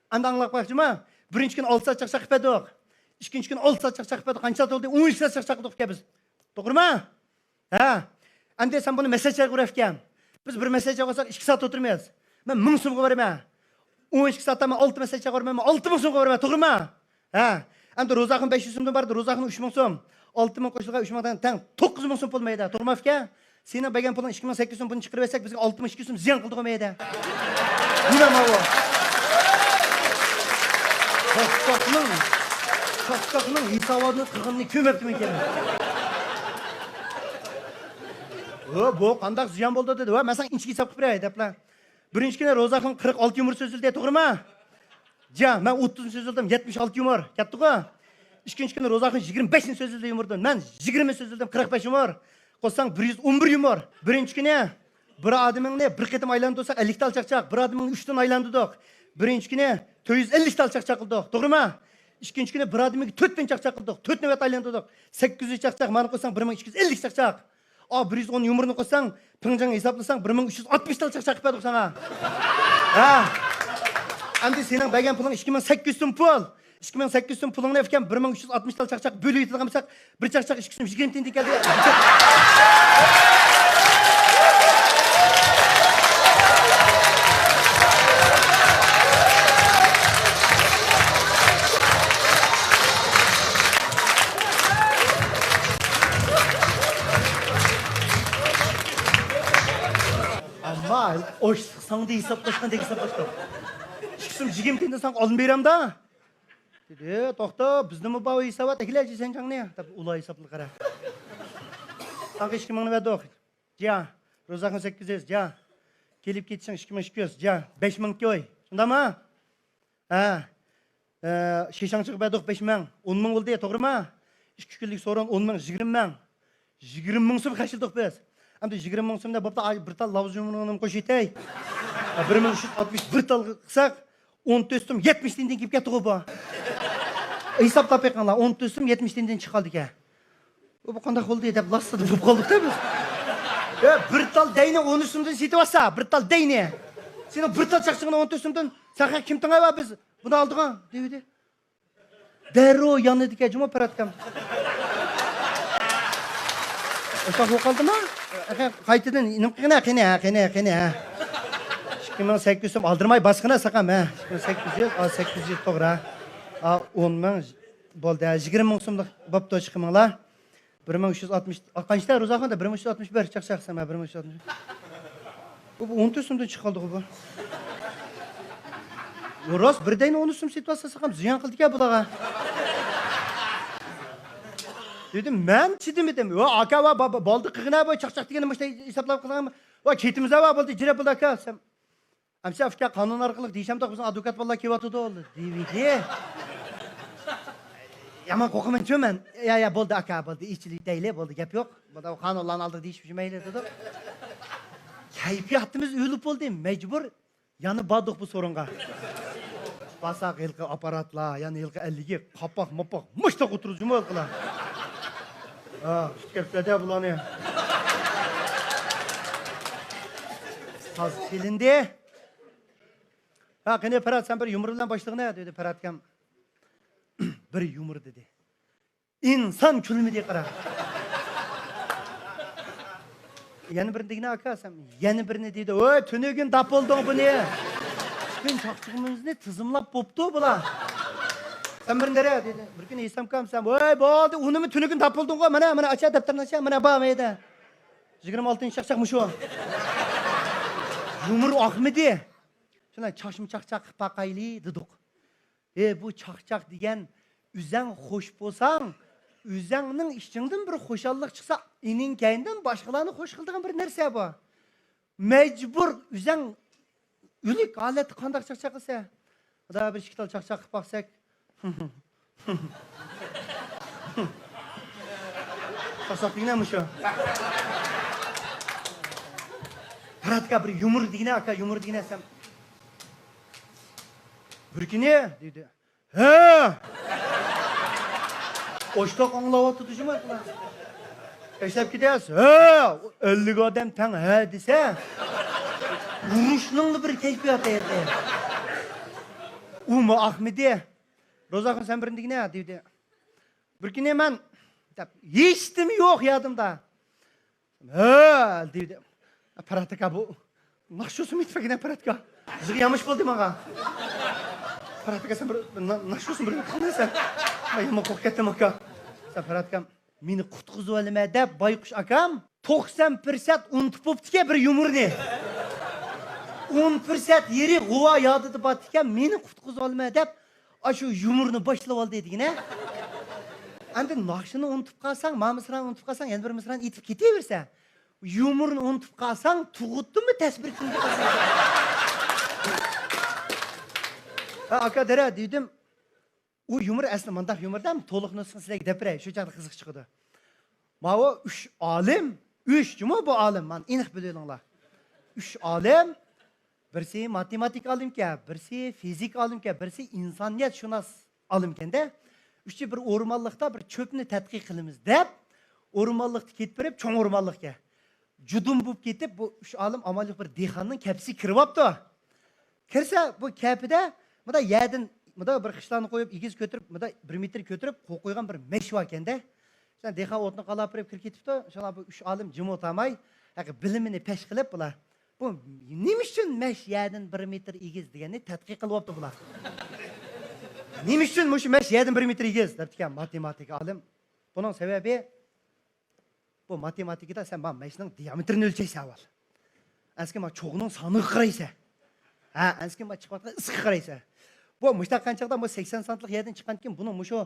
ئەمدى ئاڭلاپ باقچىما؟ بىرىنچى كۈنى ئالتە سائەت چاقچاق قىلىپ بەردۇق. ئىككىنچى كۈنى ئالتە سائەت چاقچاق قىلىپ بەردۇق. قانچە سائەت بولدى؟ ئون ئىككى سائەت چاقچاق قىلدۇق ئۇكا بىز. توغرىمۇ؟ ھە. ئەمدى سەن بۇنى مەسلىھەتچىگە ئۇرۇۋەتكەن. بىز بىر مەسلىھەتچىگە ئۇرساق ئىككى سائەت ئولتۇرىمىز. مەن مىڭ سومغا بېرىمەن. ئون ئىككى سائەتتە مەن ئالتە مەسلىھەتچىگە ئۇرىمەن، مەن ئالتە مىڭ سومغا بېرىمەن، توغرىمۇ؟ ھە. ئەمدى روزاخۇن بەش يۈز سومدىن بارىدۇ، روزاخۇن ئۈچ مىڭ سوم. ئالتە مىڭ قوشۇلغان ئۈچ مىڭ تەڭ، تەڭ توققۇز مىڭ سوم پۇل مەيدە، توغرىمۇ ئۇكا؟ سېنىڭ بەرگەن پۇلۇڭ ئىككى مىڭ سەككىز يۈز سوم، بۇنى چىقىرىۋەتسەك بىزگە ئالتە مىڭ ئىككى يۈز سوم زىيان قىلدىغۇ مەيدە. نېمە ماۋۇ؟ چاقچاقنىڭ، چاقچاقنىڭ ھېساباتىنى قىلغىنىنى كۆرمەپتىمەن كەينى. ھو، بۇ قانداق زىيان بولدى دېدى. ۋە مەن ساڭا ئىنچىكە ھېساب قىلىپ بېرەي دەپلا. بىرىنچى كۈنى روزاخۇن قىرىق ئالتە يۇمۇر سۆزلىدى، توغرىمۇ؟ جا، مەن ئوتتۇزنى سۆزلىدىم، يەتمىش ئالتە يۇمۇر. كەتتىغۇ؟ ئىككىنچى كۈنى روزاخۇن يىگىرمە بەشنى سۆزلىدى يۇمۇردىن. مەن يىگىرمە سۆزلىدىم، قىرىق بەش يۇمۇر. قوشساڭ بىر يۈز ئون بىر يۇمۇر. بىرىنچى كۈنى بىر ئادىمىڭنى بىر قېتىم ئايلاندۇرساق ئەللىك تال چاقچاق، بىر ئادىمىڭنى ئۈچ تال ئايلاندۇردۇق. بىرىنچى كۈنى تۆت يۈز ئەللىك تال چاقچاق قىلدۇق، توغرىمۇ؟ ئىككىنچى كۈنى بىر ئادىمىڭگە تۆت تال چاقچاق قىلدۇق، تۆت نۆۋەت ئايلاندۇردۇق. سەككىز يۈز چاقچاق، مانا قوشساڭ بىر مىڭ ئىككى يۈز ئەللىك چاقچاق. ئا، بىر يۈز ئون يۇمۇرنى قوشساڭ، پىڭجىڭ ھېسابلىساڭ، بىر مىڭ ئۈچ يۈز ئاتمىش تال چاقچاق قىلىپ بەردۇق ساڭا. ھە. ئەمدى سېنىڭ بەرگەن پۇلۇڭ ئىككى مىڭ سەككىز يۈز سوم پۇل. ئىككى مىڭ سەككىز يۈز سوم پۇلۇڭنى ئۇكام، بىر مىڭ ئۈچ يۈز ئاتمىش تال چاقچاق بۆلۈۋېتىدىغان بولساق، بىر چاقچاق ئىككى يۈز يىگىرمە تىيىن كەلدى. ئەمما ئاشلىق ساڭدى ھېسابلاشقاندەك ھېسابلاشتۇق. ئىككى يۈز يىگىرمە تىيىن ساڭا ئالما بېرەمدا. دېدى، توختا، بىزدىمۇ بار ھېسابات، ئەكېلەيچى سەن چاڭنى، دەپ ئۇلار ھېسابلىدى قارا. ساڭا ئىككى مىڭنى بەردۇق. جا، روزاخۇن سەككىز يۈز، جا. كېلىپ كېتىشىڭ ئىككى مىڭ ئىككى يۈز، جا. بەش مىڭ كوي. شۇنداقمۇ؟ ھە. ئە، شىشاڭچىغا بەردۇق بەش مىڭ. ئون مىڭ بولدى، توغرىمۇ؟ ئىككى كۈنلۈك سورۇن ئون مىڭ، يىگىرمە مىڭ. يىگىرمە مىڭ سوم خەجلىدۇق بىز. ئەمدى يىگىرمە مىڭ سومدەك بوپتۇ، ئاي، بىر تال لاۋزۇمنىمۇ قوشۇۋېتەي. بىر مىڭ ئۈچ يۈز ئاتمىش بىر تال قىلساق، ئون تۆت سوم يەتمىش تىيىندىن كېلىپ كەتتىغۇ بۇ. ھېسابلاپ بېقىڭلار، ئون تۆت سوم يەتمىش تىيىندىن چىقىپ قالدىكەن. بۇ، بۇ قانداق بولدى دەپ لاسسىدە بولۇپ قالدۇق-دە بىز. يا، بىر تال دەينى ئون ئۈچ سومدىن سېتىۋاتسا، بىر تال دەينى. سېنىڭ بىر تال چاقچىقىڭنى ئون تۆت سومدىن، سەن كىم تېڭەيۋا بىز بۇنى ئالىدىغان دېۋىدى. دەررۇ يانىدىكەن جۇمۇ پىراتكام. ئاشۇنداق بولۇپ قالدىما؟ قايتىدىن نېمە قىلغىنا، قېنى، ھە، قېنى، قېنى، ھە. ئىككى مىڭ سەككىز يۈز سوم ئالدىرماي باسقىنا ساقام، ھە. ئىككى مىڭ سەككىز يۈز، ئا، سەككىز يۈز توغرا. ئا، ئون مىڭ بولدى، ھە، يىگىرمە مىڭ سوملۇق بوپتۇ، چىقىمىڭلار. بىر مىڭ ئۈچ يۈز ئاتمىش، قانچە روزاخاندا؟ بىر مىڭ ئۈچ يۈز ئاتمىش بىر، چاقچاق سەن، ھە، بىر مىڭ ئۈچ يۈز ئاتمىش بىر. بۇ، بۇ ئون تۆت سومدىن چىقىپ قالدىغۇ بۇ. يو، راست، بىر دەينى ئون ئۈچ سوم سېتىۋاتسا ساقام زىيان قىلدىكەن بۇلارغا. دېدىم، مەن چىدىمىدىم. يو، ئاكا، ۋا، با-، با-، بولدى قىلغىنا بۇ چاقچاق دېگەننى مۇشۇنداق ھېسابلاپ قىلغان. ۋا، كېتىمىز ۋا، بولدى، جىرە بولدى ئاكا دېسەم. ئەمىسە ئۇكا، قانۇن ئارقىلىق دېيىشەمدۇق، بىزنىڭ ئادۋوكات بالىلار كېلىۋاتىدۇ، دېۋىدى. يامان قورقىمەنچۇ مەن. يا، يا، بولدى ئاكا، بولدى، ئىچىلىپ دەيلى، بولدى، گەپ يوق. بولدى، قانۇنلارنى ئالدىغا دېيىشىپ يۈرمەيلى دېدۇق. كەيپىياتىمىز ئۆلۈپ بولدى، مەجبۇر يەنە باردۇق بۇ سورۇنغا. بارساق ھېلىقى ئاپپاراتلار، يەنە ھېلىقى ئەللىكى قاپاق-ماپاق مۇشتاق ئولتۇرۇپ جۇمۇ ھېلىقىلار. ھا، كەپسەدە بۇلارنى. تاز سېلىندى. ھە، قېنى، پىرات، سەن بىر يۇمۇر بىلەن باشلىغىنە، دېدى پىراتكام. بىر يۇمۇر دېدى. ئىنسان كۈلمىدى، قارا. يەنە بىرنى دېگىنە، ئاكا، سەن يەنە بىرنى دېدى. ۋوي، تۈنۈگۈن داپ بولدۇڭ بۇنى. پۈتۈن چاقچىقىمىزنى تىزىملاپ بوپتۇ بۇلار. سەن بىرنى دېرە، دېدى. بىر كۈنى ھېسامكام سەن، ۋوي، بولدى، ئۇنىمۇ تۈنۈگۈن داپ بولدۇڭغۇ. مانا، مانا، ئاچا، دەپتەرنى ئاچا، مانا، بار مەيدە. يىگىرمە ئالتىنچى چاقچاق مۇشۇ. يۇمۇر ئاقمىدى. شۇنداق چاقچاق قىلىپ باقايلى دېدۇق. ئى، بۇ چاقچاق دېگەن، ئۆزەڭ خوش بولساڭ، ئۆزەڭنىڭ ئىچىڭدىن بىر خۇشاللىق چىقسا، ئېنىڭ كەينىدىن باشقىلارنى خوش قىلىدىغان بىر نەرسە بۇ. مەجبۇر ئۆزەڭ ئۆلۈك ھالەتتە قانداق چاقچاق قىلسا؟ خۇدا بىر ئىككى تال چاقچاق قىلىپ باقساك. چاقچاق دېگىنە مۇشۇ. پىراتكا بىر يۇمۇر دېگىنە، ئاكا، يۇمۇر دېگىنە دېسەم. بىر كۈنى دېدى. ھە! ئوشتاق ئاڭلاۋاتىدۇ جۇمۇ. ئەشلەپ كېتەس. ھە! ئەللىك ئادەم تەڭ ھە دېسە، ئۇرۇشنىڭلا بىر كەيپىياتى ئىدى. ئۇمۇ ئاقمىدى. روزاخۇن، سەن بىرنى دېگىنە دېدى. بىر كۈنى مەن دەپ، ھېچنېمە يوق يادىمدا. ھە، دېدى. پىراتكا بۇ. ناخشىسىمۇ ئېيتىپ بەرگىنە پىراتكا. جىغى يامىش بولدى ماڭا. پىراتكا سەن بىر، بىر نا-، ناخشىسىمۇ بىر قىلمايسەن. مەن يامان قورقۇپ كەتتىم ئاكا. سەن پىراتكام، مېنى قۇتقۇزۇۋالىمەن دەپ بايقۇش ئاكام توقسان پىرسەنت ئۇنتۇپ بوپتىكەن بىر يۇمۇرنى. ئون پىرسەنت يېرى غۇۋا يادىدا بارتىكەن، مېنى قۇتقۇزۇۋالىمەن دەپ ئاشۇ يۇمۇرنى باشلىۋالدى دېگىنە. ئەمدى ناخشىنى ئۇنتۇپ قالساڭ، ما مىسرانى ئۇنتۇپ قالساڭ، يەنە بىر مىسرانى ئېيتىپ كېتىۋېرىسەن. يۇمۇرنى ئۇنتۇپ قالساڭ، تۇغۇتتىنمۇ تەس بىر كۈنگە قالىسەن. ھە، ئاكا دەرە دېدىم. ئۇ يۇمۇر ئەسلى مۇنداق يۇمۇردا، تولۇق نۇسخىسىنى سىلەرگە دەپ بېرەي، شۇ چاغدا قىزىق چىقىدۇ. ماۋۇ ئۈچ ئالىم، ئۈچ جۇمۇ بۇ ئالىم، مانا ئېنىق بىلىۋېلىڭلار. ئۈچ ئالىم، بىرسى ماتېماتىكا ئالىمكەن، بىرسى فىزىكا ئالىمكەن، بىرسى ئىنسانىيەتشۇناس ئالىمكەن-دە. ئۈچى بىر ئورمانلىقتا بىر چۆپنى تەتقىق قىلىمىز دەپ، ئورمانلىقتا كېتىپ بېرىپ، چوڭ ئورمانلىقكەن. جۇدۇن بولۇپ كېتىپ، بۇ ئۈچ ئالىم ئامال يوق بىر دېھقاننىڭ كەپىسىگە كىرىۋاپتۇ. كىرسە، بۇ كەپىدە مۇندا يەردىن، مۇندا بىر خىشلارنى قويۇپ، ئېگىز كۆتۈرۈپ، مۇندا بىر مېتىر كۆتۈرۈپ قويۇپ قويغان بىر مەش باركەن-دە. شۇندا دېھقان ئوتنى قالاپ بېرىپ كىرىپ كېتىپتۇ. شۇڭا بۇ ئۈچ ئالىم جىم ئولتۇرماي، ھەققى بىلىمىنى پەش قىلىپ بۇلار، بۇ نېمە ئۈچۈن مەش يەردىن بىر مېتىر ئېگىز دېگەننى تەتقىق قىلىۋاپتۇ بۇلار. نېمە ئۈچۈن مۇشۇ مەش يەردىن بىر مېتىر ئېگىز دەپتىكەن ماتېماتىكا ئالىم. بۇنىڭ سەۋەبى، بۇ ماتېماتىكىدا سەن بار مەشنىڭ دىيامېتىرىنى ئۆلچەيسەن ئاۋۋال. ئەنسىكىن بار چوغنىڭ سانىغا قارايسەن. ھە، ئەنسىكىن بار چىقىۋاتقان ئىسسىققا قارايسەن. بۇ مۇشۇنداق قانچاقدا بۇ سەكسەن سانتلىق يەردىن چىققاندىكىن بۇنىڭ مۇشۇ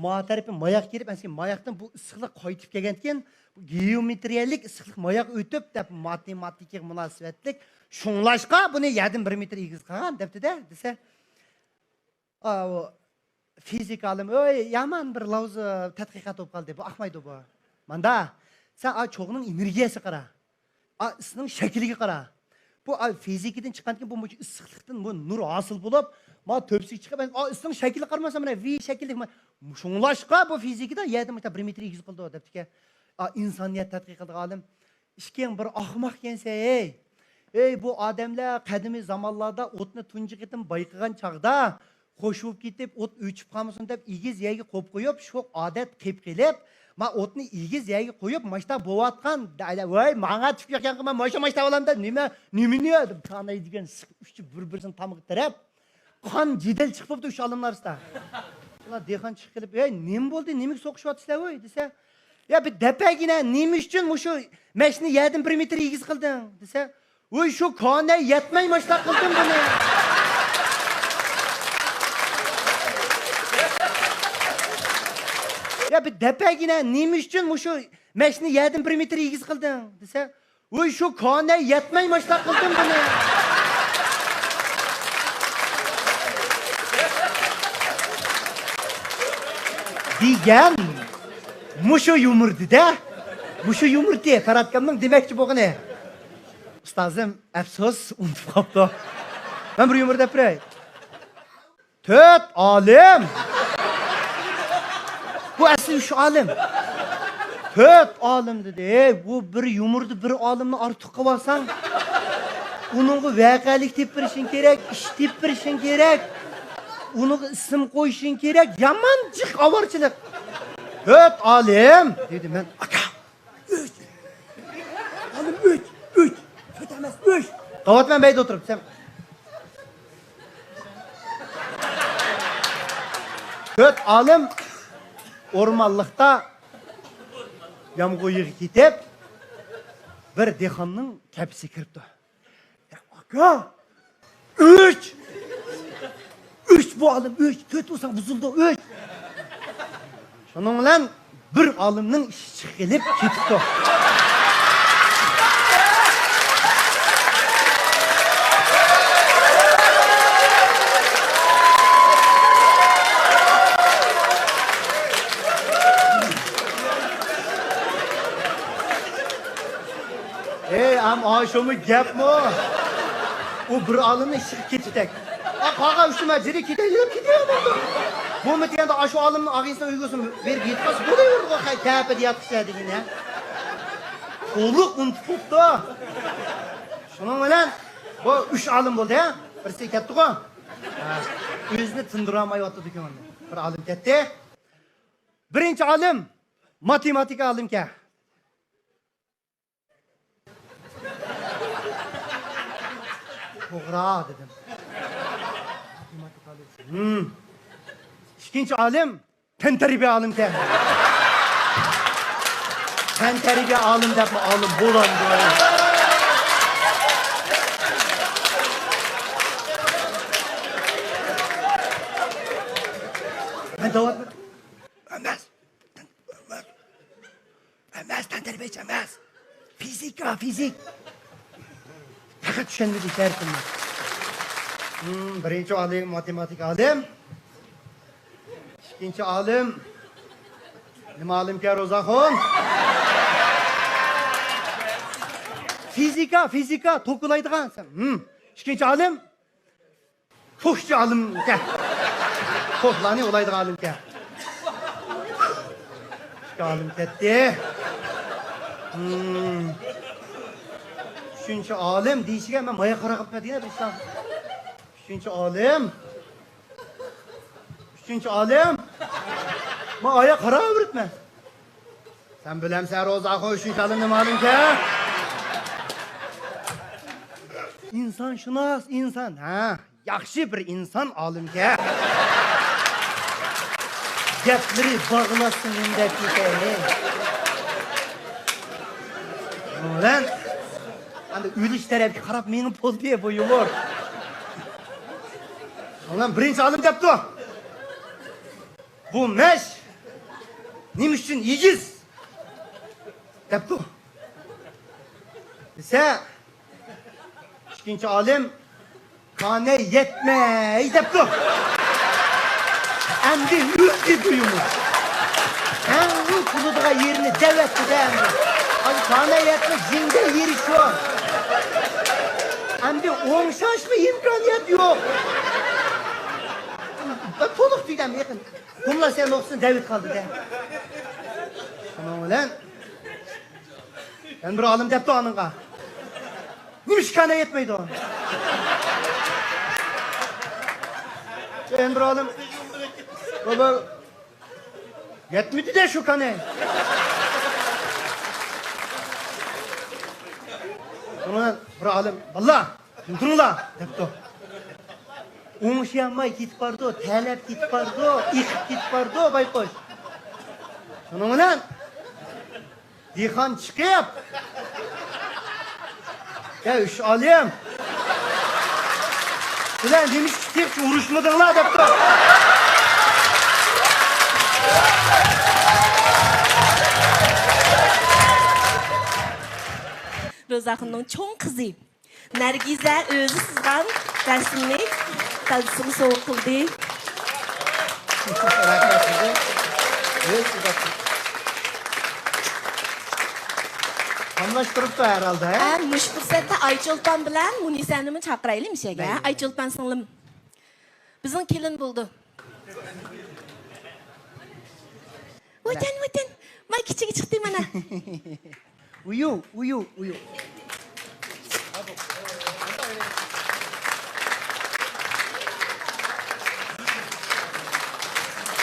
ما تەرىپى ماياققا كىرىپ، ئەنسىكىن ماياقتىن بۇ ئىسسىقلىق قايتىپ كەلگەندىكىن، بۇ گېئومېترىيەلىك ئىسسىقلىق ماياققا ئۆتۈپ دەپ ماتېماتىكىغا مۇناسىۋەتلىك شۇڭلاشقا بۇنى يەردىن بىر مېتىر ئېگىز قىلغان دەپتۇ-دە، دېسە. ئاۋۇ فىزىكا ئالىمى، ئۆي، يامان بىر لاۋزا تەتقىقات بولۇپ قالدى، بۇ ئاقمايدۇ بۇ. ماندا، سەن ئا چوغنىڭ ئېنېرگىيەسىگە قارا. ئا، ئىسنىڭ شەكلىگە قارا. بۇ، ئا، فىزىكىدىن چىققاندىن كېيىن بۇ مۇشۇ ئىسسىقلىقتىن بۇ نۇر ھاسىل بولۇپ، ما تۆپىسىگە چىقىپ، ئا، ئىسنىڭ شەكلىگە قارىماسا، مانا ۋى شەكىلدىكى، ما-، شۇڭلاشقا بۇ فىزىكىدا يەردىن مۇشۇنداق بىر مېتىر ئېگىز قىلىدۇ، دەپتىكەن. ئا، ئىنسانىيەت تەتقىق قىلىدىغان ئالىم. ئىككىڭ بىر ئاخماق ئىكەنسەن، ھەي. ھەي، بۇ ئادەملەر قەدىمىي زامانلاردا ئوتنى تۇنجى قېتىم بايقىغان چاغدا، خوش بولۇپ كېتىپ، ئوت ئۆچۈپ قالمىسۇن دەپ، ئېگىز يەرگە قويۇپ قويۇپ، شۇ ئادەت قېلىپ قېلىپ، ما ئوتنى ئېگىز يەرگە قويۇپ، ماشتا بوۋاتقان، ۋاي، ماڭا تۈپ ياققانغا، ما ماشتا ماشتا بولامدا، نېمە، نېمىنى دېدىم، تاناي دېگەن ئۈچى بىر-بىرسىنى تامغا تىرەپ، قان جېدەل چىقىپ بوپتۇ ئۈچ ئالىمنىڭ ئارىسىدا. ئۇلار دېھقان چىقىپ كېلىپ، ھەي، نېمە بولدى، نېمىگە سوقۇشۇۋاتىسىلەر ۋوي، دېسە، يا، بىر دەپەگىنە نېمە ئۈچۈن مۇشۇ مەشنى يەردىن بىر مېتىر ئېگىز قىلدىڭ؟ دېسە، ۋوي، شۇ كانە يەتمەي ماشتا قىلدىم بۇنى. يا، بىر دەپەگىنە نېمە ئۈچۈن مۇشۇ مەشنى يەردىن بىر مېتىر ئېگىز قىلدىڭ؟ دېسە، ۋوي، شۇ كانە يەتمەي ماشتا قىلدىم بۇنى. دېگەن مۇشۇ يۇمۇردى-دە. مۇشۇ يۇمۇردى پەرھات ئاكامنىڭ دېمەكچى بولغىنى. ئۇستازىم، ئەپسۇس، ئۇنتۇپ قاپتۇ. مەن بىر يۇمۇر دەپ بېرەي. تۆت ئالىم. بۇ ئەسلى ئۈچ ئالىم. تۆت ئالىم دېدى. ھەي، بۇ بىر يۇمۇردا بىر ئالىمنى ئارتۇق قىلىۋالساڭ، ئۇنىڭغا ۋەقەلىك تېپىپ بېرىشىڭ كېرەك، ئىش تېپىپ بېرىشىڭ كېرەك، ئۇنىڭغا ئىسىم قويۇشۇڭ كېرەك. يامان جىق ئاۋارىچىلىق. تۆت ئالىم دېدى. مەن، ئاكا، ئۈچ. ئالىم ئۈچ، ئۈچ. تۆت ئەمەس، ئۈچ. قاۋاتمەن بەيدە ئولتۇرۇپ، سەن. تۆت ئالىم ئورمانلىقتا يامغۇر يېغى كېتىپ، بىر دېھقاننىڭ كەپىسىگە كىرىپتۇ. يا ئاكا! ئۈچ! ئۈچ بۇ ئالىم، ئۈچ! تۆت بولساڭ بۇزۇلىدۇ، ئۈچ! شۇنىڭ بىلەن بىر ئالىمنىڭ ئىشى چىقىلىپ كېتىپتۇ. ئەي، ئەم، ئاشۇمۇ گەپمۇ؟ ئۇ بىر ئالىمنىڭ ئىشىغا كېتىشتەك. ئا، قالغان ئۈچ نېمە، جىرى كېتەيلى دەپ كېتىۋاتىدۇ. بۇمۇ دېگەندە، ئاشۇ ئالىمنىڭ ئاغىنىسىنىڭ ئۆيگە بېرىپ يېتىپ قالسا بولۇۋېرىدىغۇ، خەي، تەپىدە ياتقۇچە دېگىنى. تولۇق ئۇنتۇپ بوپتۇ. شۇنىڭ بىلەن بۇ ئۈچ ئالىم بولدى، ھە؟ بىرسى كەتتىغۇ. ھە، ئۆزىنى تىندۇرالمايۋاتىدۇ كۆڭلى. بىر ئالىم كەتتى. بىرىنچى ئالىم ماتېماتىكا ئالىمكەن. توغرا دېدىم. ھىم. ئىككىنچى ئالىم تەنتەربىيە ئالىمكەن. تەنتەربىيە ئالىم دەپمۇ ئالىم بولامدۇ؟ مەن دەۋاتمىدىم. ئەمەس. ئەمەس، تەنتەربىيەچى ئەمەس. فىزىكا، فىزىك. پەقەت چۈشەنمىدى شەرتىمنى. ھىم، بىرىنچى ئالىم، ماتېماتىكا ئالىم. ئىككىنچى ئالىم. نېمە ئالىمكەن، روزاخۇن؟ فىزىكا، فىزىكا، توك ئۇلايدىغان. ھىم. ئىككىنچى ئالىم. توكچى ئالىمكەن. توكلارنى ئۇلايدىغان ئالىمكەن. ئىككى ئالىم كەتتى. ھىم. ئۈچىنچى ئالىم دېيىشىگە مەن مايا قاراپ قاپتىمەن دېگەن بىر ئىشلار. ئۈچىنچى ئالىم. ئۈچىنچى ئالىم. مەن ئايا قاراۋېرىپمەن. سەن بىلەمسەن، روزاخۇن، ئۈچىنچى ئالىم نېمە ئالىمكەن؟ ئىنسانشۇناس، ئىنسان. ھە، ياخشى بىر ئىنسان ئالىمكەن. گەپلىرى باغلاشسا مۇندەك كېتەيلى. بۇنىڭ بىلەن ئەمدى ئۆلۈش تەرەپكە قاراپ مېڭىپ بولدى بۇ يۇمۇر. ئۇنىڭ بىلەن بىرىنچى ئالىم دەپتۇ. بۇ مەش نېمە ئۈچۈن ئېگىز؟ دەپتۇ. دېسە، ئىككىنچى ئالىم، كانە يەتمەي دەپتۇ. ئەمدى ئۆلدى بۇ يۇمۇر. ئەڭ تونىدىغان يېرىنى دەۋەتتى-دە ئەمدى. قانداق يەتمە جىڭدە يېرىشىۋال. ئەمدى ئوڭشاشمۇ ئىمكانىيەت يوق. بىر تولۇق دېگەن يېقىن. گۇملا سەن ئوقۇسۇن دەۋىت قالدى دە. شۇنىڭ بىلەن يەنە بىر ئالىم دەپتۇ ئانىڭغا. نېمىشقا كانە يەتمەيدۇ؟ يەنە بىر ئالىم. بابا، يەتمىدى دە شۇ كانى. بۇنى بىر ئالىم، باللا، تۇرۇڭلار، دەپتۇ. ئوڭشىيالماي كېتىپ بارىدۇ، تەلەپ كېتىپ بارىدۇ، ئېقىپ كېتىپ بارىدۇ، بايقۇش. شۇنىڭ بىلەن دېھقان چىقىپ، يا ئۈچ ئالىم، سىلەر نېمىشقا تېخىچە ئۇرۇشمىدىڭلار دەپتۇ. روزاخۇننىڭ چوڭ قىزى نەرگىزە ئۆزى سىزغان رەسىمنى دادىسىغا سوۋغا قىلدى. رەھمەت سىزگە. ئۆزى سىزغان. قاملاشتۇرۇپتۇ ھەرھالدا، ھە؟ ھە، مۇشۇ پۇرسەتتە ئايچولپان بىلەن مۇنىسەنىمۇ چاقىرايلى مۇشۇ يەرگە. مەيلى. ئايچولپان سىڭلىم، بىزنىڭ كېلىن بولدى. ۋەتەن، ۋەتەن، ماي كىچىكى چىقتى مانا. ئۇيۇ، ئۇيۇ، ئۇيۇ.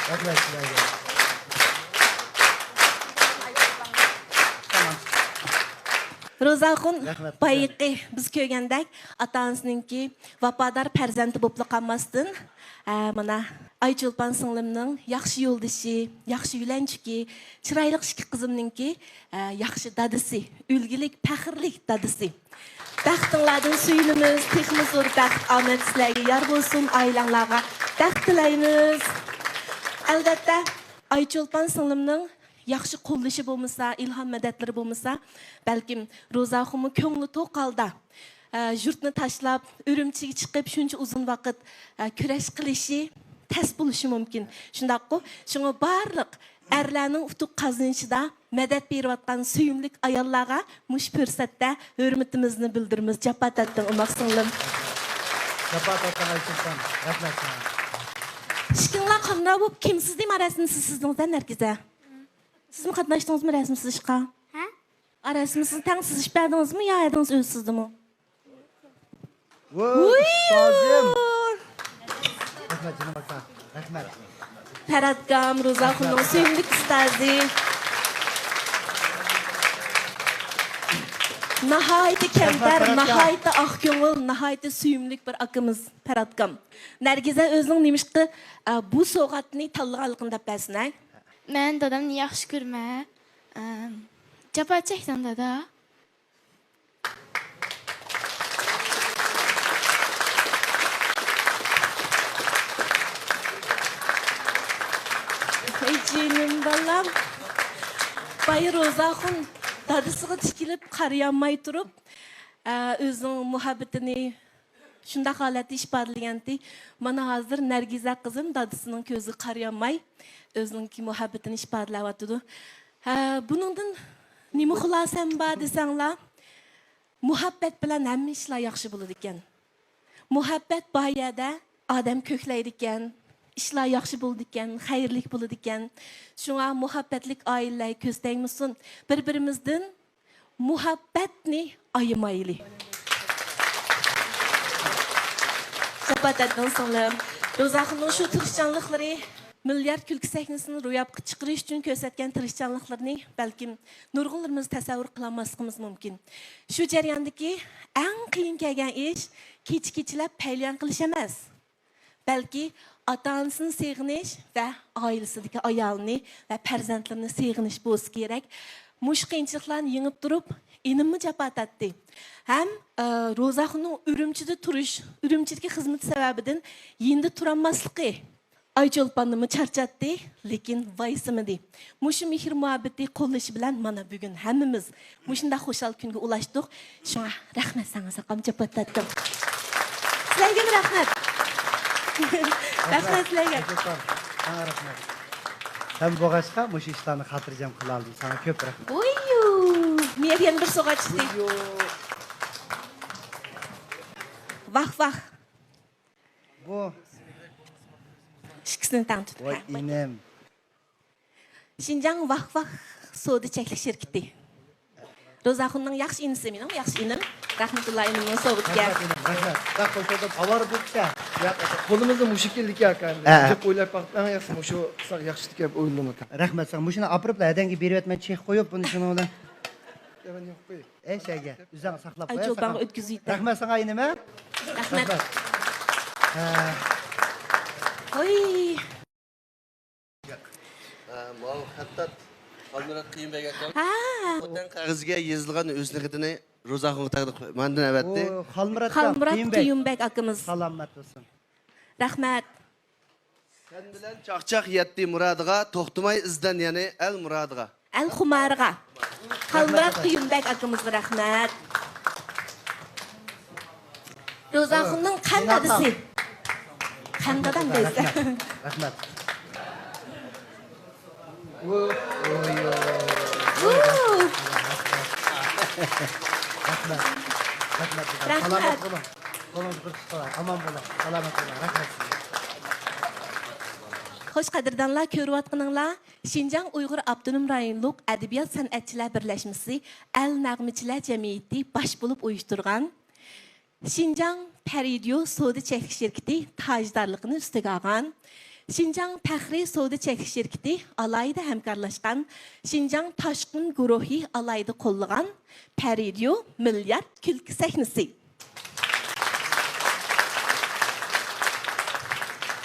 رەھمەت سىلەرگە. تامام. روزاخۇن، رەھمەت. بايىقى بىز كۆرگەندەك ئاتا-ئانىسىنىڭكى ۋاپادار پەرزەنتى بولۇپلا قالماستىن، ئە، مانا ئايچولپان سىڭلىمنىڭ ياخشى يولدىشى، ياخشى يۆلەنچۈكى، چىرايلىق ئىككى قىزىمنىڭكى، ئە، ياخشى دادىسى، ئۈلگىلىك، پەخىرلىك دادىسى. بەختىڭلاردىن سۆيۈنىمىز، تېخىمۇ زور بەخت، ئامەت سىلەرگە يار بولسۇن، ئائىلەڭلارغا بەخت تىلەيمىز. ئەلۋەتتە، ئايچولپان سىڭلىمنىڭ ياخشى قوللىشى بولمىسا، ئىلھام مەدەتلىرى بولمىسا، بەلكىم روزاخۇنمۇ كۆڭلى توق ھالدا، ئە، يۇرتنى تاشلاپ، ئۈرۈمچىگە چىقىپ، شۇنچە ئۇزۇن ۋاقىت، ئە، كۈرەش قىلىشى تەس بولۇشى مۇمكىن. شۇنداققۇ؟ شۇڭا بارلىق ئەرلەرنىڭ ئۇتۇق قازىنىشىدا مەدەت بېرىۋاتقان سۆيۈملۈك ئاياللارغا مۇشۇ پۇرسەتتە ھۆرمىتىمىزنى بىلدۈرىمىز. جاپا تارتتىڭ، ئوماق سىڭلىم. جاپا تارتتىڭ، ئايچولپان. رەھمەت ساڭا. ئىشىكىڭلار قانراۋ بولۇپ، كىم سىزدى ما رەسىم سىزدىڭىز دە، نەرگىزە؟ سىزمۇ قاتناشتىڭىزمۇ رەسىم سىزىشقا؟ ھە؟ ئا، رەسىم سىزدى، تەڭ سىزىشىپ بەردىڭىزمۇ يا ھەدىڭىز ئۆزى سىزدىمۇ؟ ۋوي، ۋوي، ئۇستازىم. رەھمەت، جېنىم ئاكا. رەھمەت. پەرھاتكام، روزاخۇننىڭ سۆيۈملۈك ئۇستازى. ناھايىتى كەمتەر، رەھمەت، پەرھاتكام. ناھايىتى ئاق كۆڭۈل، ناھايىتى سۆيۈملۈك بىر ئاكىمىز پەرھاتكام. نەرگىزە ئۆزىنىڭ نېمىشقا، ئە، بۇ سوۋغاتنى تاللىغانلىقىنى دەپ بەرسىنە. مەن دادامنى ياخشى كۆرىمەن. ئەم، جاپا چەكتىڭ، دادا. ھەي جېنىم بالام. بايا روزاخۇن دادىسىغا تىكىلىپ قارىيالماي تۇرۇپ، ئە، ئۆزىنىڭ مۇھەببىتىنى شۇنداق ھالەتتە ئىپادىلىگەنتى، مانا ھازىر نەرگىزە قىزىم دادىسىنىڭ كۆزىگە قارىيالماي، ئۆزىنىڭكى مۇھەببىتىنى ئىپادىلەۋاتىدۇ. ھە، بۇنىڭدىن نېمە خۇلاسەم بار دېسەڭلار، مۇھەببەت بىلەن ھەممە ئىشلار ياخشى بولىدىكەن. مۇھەببەت بار يەردە ئادەم كۆكلەيدىكەن، ئىشلار ياخشى بولىدىكەن، خەيرلىك بولىدىكەن. شۇڭا مۇھەببەتلىك ئائىلىلەرگە كۆز تەگمىسۇن. بىر-بىرىمىزدىن مۇھەببەتنى ئايىمايلى. شاپاتەتنىڭ سىڭلىم. روزاخۇننىڭ شۇ تىرىشچانلىقلىرى، مىليارد كۈلكە سەھنىسىنى روياپقا چىقىرىش ئۈچۈن كۆرسەتكەن تىرىشچانلىقلىرىنى بەلكىم نۇرغۇنلىرىمىز تەسەۋۋۇر قىلالماسلىقىمىز مۇمكىن. شۇ جەرياندىكى ئەڭ قىيىن كەلگەن ئىش كېچە-كېچىلەپ پەيلىيان قىلىش ئەمەس. بەلكى ئاتا-ئانىسىنى سېغىنىش ۋە ئائىلىسىدىكى ئايالىنى ۋە پەرزەنتلىرىنى سېغىنىش بولسا كېرەك. مۇشۇ قىيىنچىلىقلارنى يېڭىپ تۇرۇپ، ئىنىممۇ جاپا تارتتى. ھەم، ئە، روزاخۇننىڭ ئۈرۈمچىدە تۇرۇش، ئۈرۈمچىدىكى خىزمىتى سەۋەبىدىن يېنىدا تۇرالماسلىقى ئايچولپاننىمۇ چارچاتتى، لېكىن ۋايسىمىدى. مۇشۇ مېھىر-مۇھەببىتى قوللىشى بىلەن مانا بۈگۈن ھەممىمىز مۇشۇنداق خۇشال كۈنگە ئۇلاشتۇق. شۇڭا رەھمەت ساڭا، ساقام، جاپا تارتتىڭ. سىلەرگىمۇ رەھمەت. رەھمەت سىلەرگە. ئاكىخان، ساڭا رەھمەت. سەن بولغاچقا مۇشۇ ئىشلارنى خاتىرجەم قىلالىدىم. ساڭا كۆپ رەھمەت. ۋۇييۇ. مېيەر يەنە بىر سوغا چىقتى. ۋاھ ۋاھ. بۇ. ئىككىسىنى تەڭ تۇتۇپ. ۋاي ئىنىم. شىنجاڭ ۋاھ ۋاھ سودا چەكلىك شىركىتى. روزاخۇننىڭ ياخشى ئىنىسى، مېنىڭ ياخشى ئىنىم. رەھمەتۇللا ئىنىمنىڭ سوۋغىتىگە. رەھمەت ئىنىم، رەھمەت. بەك خوش بولدۇم. ئاۋارە بولۇپسەن. ياق، قولىمىزدا مۇشۇ كېلىدىكەن ئاكا. ھە. جىق ئويلاپ باقتىم، ئەڭ ياخشى مۇشۇ قىلساق ياخشىدىكەن ئويلىدىم ئاكا. رەھمەت ساڭا. مۇشۇنى ئاپىرىپلا ھەدەڭگە بېرىۋەتمەن، چېخ قويۇپ بۇنى شۇنىڭ بىلەن. يا، مەن يوق قوي. ئەي، سەگە. ئۆزۈڭ ساقلاپ قوي. ئايچولپانغا ئۆتكۈزۈۋېتىڭ. رەھمەت ساڭا ئىنىم، ھە؟ رەھمەت. رەھمەت. ھە. ھوي. ھە، ماۋۇ خەتتات خالمۇرات قېيۇمبەگ ئاكام. ھە. خوتەن قەغىزىگە يېزىلغان ھۆسنى خېتىنى روزاخۇنغا تەقدىم قىلىپ، ماندىن ئەۋەتتى. ئۇ خالمۇرات خالمۇرات قېيۇمبەگ. قېيۇمبەگ ئاكىمىز. سالامەت بولسۇن. رەھمەت. سەن بىلەن چاقچاق يەتتى مۇرادىغا، توختىماي ئىزدەن يەنە ئەل مۇرادىغا. ئەل خۇمارىغا. خالمۇرات قېيۇمبەگ ئاكىمىزغا رەھمەت. روزاخۇننىڭ قەن دادىسى. قەن دادام دەيسەن. رەھمەت. رەھمەت. ۋۇ. ۋۇ. رەھمەت. رەھمەت. رەھمەت. سالامەت بولۇڭ. قولىڭىز بىر تۇتسا، ئامان بولۇڭ. سالامەت بولۇڭ. رەھمەت سىزگە. خوش، قەدىردانلار، كۆرۈۋاتقىنىڭلار شىنجاڭ ئۇيغۇر ئاپتونوم رايونلۇق ئەدەبىيات سەنئەتچىلەر بىرلەشمىسى ئەل نەغمىچىلەر جەمئىيىتى باش بولۇپ ئۇيۇشتۇرغان، شىنجاڭ پەرىدىيو سودا چەكلىك شىركىتى تاجدارلىقىنى ئۈستىگە ئالغان، شىنجاڭ پەخرىي سودا چەكلىك شىركىتى ئالاھىدە ھەمكارلاشقان، شىنجاڭ تاشقىن گۇرۇھى ئالاھىدە قوللىغان پەرىدىيو مىليارد كۈلكە سەھنىسى.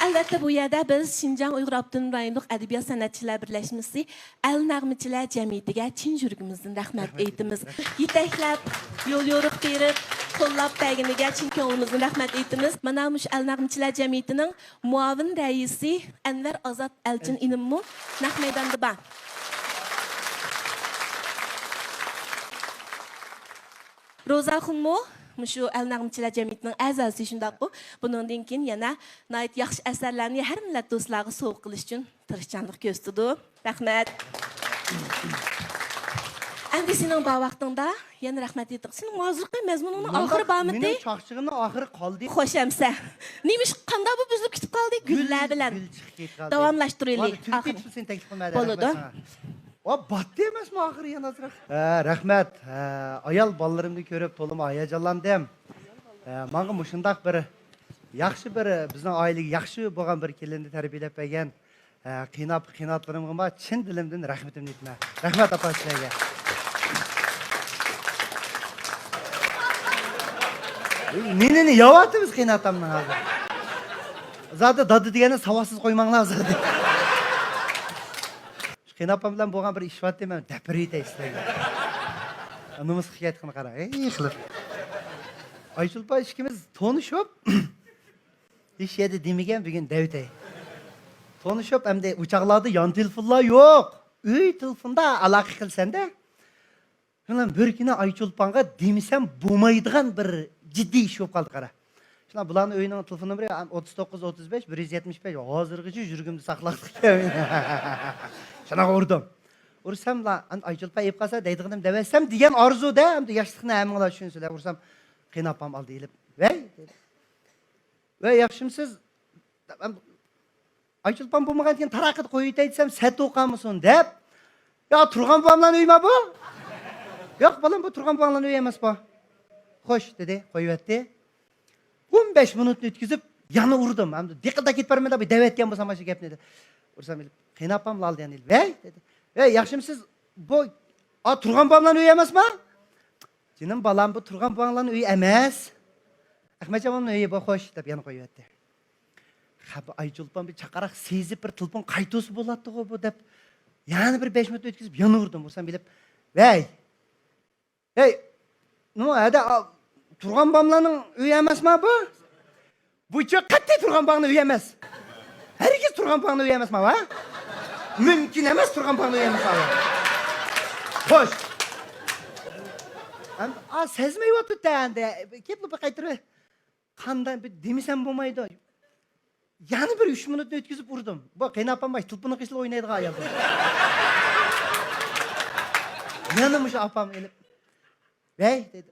ئەلۋەتتە، بۇ يەردە بىز شىنجاڭ ئۇيغۇر ئاپتونوم رايونلۇق ئەدەبىيات سەنئەتچىلەر بىرلەشمىسى ئەل نەغمىچىلەر جەمئىيىتىگە چىن يۈرىكىمىزدىن رەھمەت ئېيتىمىز. يېتەكلەپ، يول يورۇق بېرىپ، قوللاپ بەرگىنىگە چىن كۆڭلىمىزدىن رەھمەت ئېيتىمىز. مانا مۇشۇ ئەل نەغمىچىلەر جەمئىيىتىنىڭ مۇئاۋىن رەئىسى ئەنۋەر ئازات ئەلچىن ئىنىممۇ نەق مەيداندا بار. روزاخۇنمۇ مۇشۇ ئەل نەغمىچىلەر جەمئىيىتىنىڭ ئەزاسى، شۇنداققۇ؟ بۇنىڭدىن كېيىن يەنە ناھايىتى ياخشى ئەسەرلەرنى ھەر مىللەت دوستلارغا سوۋغا قىلىش ئۈچۈن تىرىشچانلىق كۆرسىتىدۇ. رەھمەت. ئەمدى سېنىڭ بار ۋاقتىڭدا يەنە رەھمەت ئېيتىڭ. سېنىڭ ھازىرقى مەزمۇنۇڭنىڭ ئاخىرى بارمىدى؟ مېنىڭ چاقچىقىمنىڭ ئاخىرى قالدى. خوش ئەمسە. نېمىش، قانداق بۇ بۈزۈلۈپ كېتىپ قالدى؟ گۈللەر بىلەن. گۈل چىقىپ كېتىپ قالدى. داۋاملاشتۇرۇيلى. ۋاللا، تۈنۈكى ئاخىرى. كېچىسى سېنى تەكلىپ قىلمىدى. بولىدۇ. رەھمەت ساڭا. ۋا، باتتى ئەمەسمۇ ئاخىرى يەنە ئازراق؟ ھە، رەھمەت. ھە، ئايال بالىلىرىمنى كۆرۈپ تولىمۇ ھاياجانلاندىم. ھە، ماڭا مۇشۇنداق بىر ياخشى بىر، بىزنىڭ ئائىلىگە ياخشى بولغان بىر كېلىننى تەربىيەلەپ بەرگەن، ھە، قېيىنئاپا، قېيىنئاتىلىرىمغىمۇ چىن دىلىمدىن رەھمىتىمنى ئېيتىمەن. رەھمەت ئاپا سىلەرگە. نېنىنى يەۋاتىمىز قېيىنئاتامنىڭ ھازىر؟ زادى دادا دېگەننى ساۋاتسىز قويماڭلار زادى. شۇ قېيىنئاپام بىلەن بولغان بىر ئىش بارتى، مەن دەپ بېرىۋېتەي سىلەرگە. نومۇسقا شىكايەت قىلغىنى قارا، ھېي قىلىپ. ئايچولپان ئىككىمىز تونۇشۇپ، ھېچ يەردە دېمىگەن، بۈگۈن دەۋېتەي. تونۇشۇپ، ئەمدى ئۇ چاغلاردا يان تېلېفونلار يوق. ئۆي تېلېفوندا ئالاقە قىلىسەن-دە. شۇنىڭ بىر كۈنى ئايچولپانغا دېمىسەم بولمايدىغان بىر جىددىي ئىش بولۇپ قالدى، قارا. شۇنىڭ بۇلارنىڭ ئۆيىنىڭ تېلېفون نومۇرى ئوتتۇز توققۇز، ئوتتۇز بەش، بىر يۈز يەتمىش بەش، ھازىرغىچە يۈرىكىمدە ساقلاپ كەلدىم. شۇنىڭغا ئۇردۇم. ئۇرساملا، ئەمدى ئايچولپان ئېلىپ قالسا دەيدىغىنىم دەۋەتسەم دېگەن ئارزۇدا، ئەمدى ياشلىقنى ھەممىڭلار چۈشىنىسىلەر. ئۇرسام، قېيىنئاپام ئالدى ئېلىپ، ۋەي دېدى. ۋەي، ياخشىمسىز؟ ئايچولپان بولمىغاندىكىن تاراققا قويۇۋېتەي دېسەم، سەت قالمىسۇن دەپ، يا، تۇرغان بوۋاملارنىڭ ئۆيىما بۇ؟ ياق، بالام، بۇ تۇرغان بوۋاڭلارنىڭ ئۆيى ئەمەس بۇ. خوش، دېدى، قويۇۋەتتى. ئون بەش مىنۇتنى ئۆتكۈزۈپ، يەنە ئۇردۇم. ئەمدى دىققەت كېتىپ بارمىدى، بۇ دەۋەتكەن بولسام مانا شۇ گەپنى. ئۇرسام، قېيىنئاپام لال يەنە، ۋەي، دېدى. ۋەي، ياخشىمسىز؟ بۇ، ئا، تۇرغان بوۋاملارنىڭ ئۆيى ئەمەسما؟ جېنىم بالام، بۇ تۇرغان بوۋاڭلارنىڭ ئۆيى ئەمەس. ئەخمەتجان بوۋامنىڭ ئۆيى بۇ، خوش، دەپ يەنە قويۇۋەتتى. خە، بۇ ئايچولپان بىر چاقىراق سېزىپ، بىر تېلېفون قايتۇرسا بولاتتىغۇ بۇ دەپ، يەنە بىر بەش مىنۇت ئۆتكۈزۈپ، يەنە ئۇردۇم. ئۇرسام بىلىپ، ۋەي! ھەي! نېمە، ھەدە، ئا، تۇرغان باملارنىڭ ئۆيى ئەمەسما بۇ؟ بۇ چۆ قەتئىي تۇرغان باڭنىڭ ئۆيى ئەمەس. ھەرگىز تۇرغان باڭنىڭ ئۆيى ئەمەسما، ھە؟ مۇمكىن ئەمەس تۇرغان باڭنىڭ ئۆيى ئەمەسما، ھە؟ خوش. ئەم-، ئا، سەزمەيۋاتىدۇ ئەمدى. كېلىپلا بىر قايتۇرۇۋەر. قانداق بىر دېمىسەم بولمايدۇ. يەنە بىر ئۈچ مىنۇتنى ئۆتكۈزۈپ ئۇردۇم. بۇ قېيىنئاپام باش تېلېفوننىڭ قېشىدا ئوينايدىغان ئايال. يەنە مۇشۇ ئاپام ئېلىپ، ۋەي، دېدى.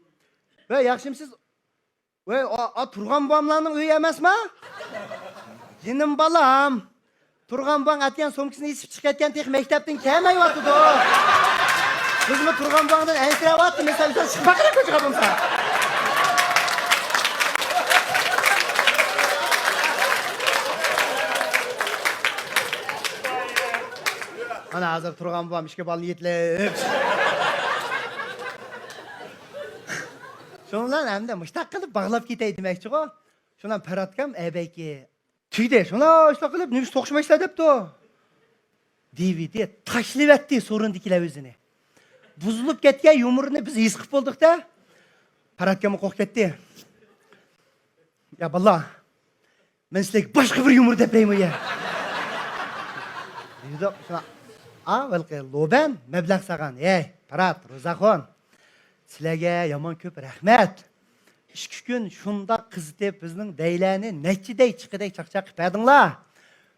ۋەي، ياخشىمسىز؟ ۋەي، ئا، ئا، تۇرغان بوۋاملارنىڭ ئۆيى ئەمەسما؟ جېنىم بالام. تۇرغان بوۋاڭ ئەتىگەن سومكىسىنى ئېسىپ چىقىپ كەتكەن، تېخى مەكتەپتىن كەلمەيۋاتىدۇ. بىزمۇ تۇرغان بوۋاڭدىن ئەنسىرەۋاتىمىز، سەن، سەن چىقىپ باقىلى كوچىغا بولمىسا. مانا ھازىر تۇرغان بوۋام ئىككى بالىنى يېتىلىپ. شۇنىڭ بىلەن ئەمدى مۇشتاق قىلىپ باغلاپ كېتەي دېمەكچىغۇ. شۇنىڭ بىلەن پەرھاتكام ئەبەيكى تۈگدى. شۇنداق، شۇنداق قىلىپ نېمىشقا توقۇشمايسىلەر دەپتۇ. دىۋىدى تاشلىۋەتتى سورۇندىكىلەر ئۆزىنى. بۇزۇلۇپ كەتكەن يۇمۇرنى بىز ھېس قىلىپ بولدۇق-دە. پەرھاتكاممۇ قورقۇپ كەتتى. يا باللا، مەن سىلەرگە باشقا بىر يۇمۇر دەپ بېرەيمۇ يا؟ دېدۇق، شۇنا، ئا، ھېلىقى لوبەن مەبلەغ سالغان. ھەي، پەرھات، روزاخۇن، سىلەرگە يامان كۆپ رەھمەت. ئىككى كۈن شۇنداق قىزىتىپ، بىزنىڭ دەيلەرنى نەچچە دەي چىقىدەك چاقچاق قىلىپ بەردىڭلار.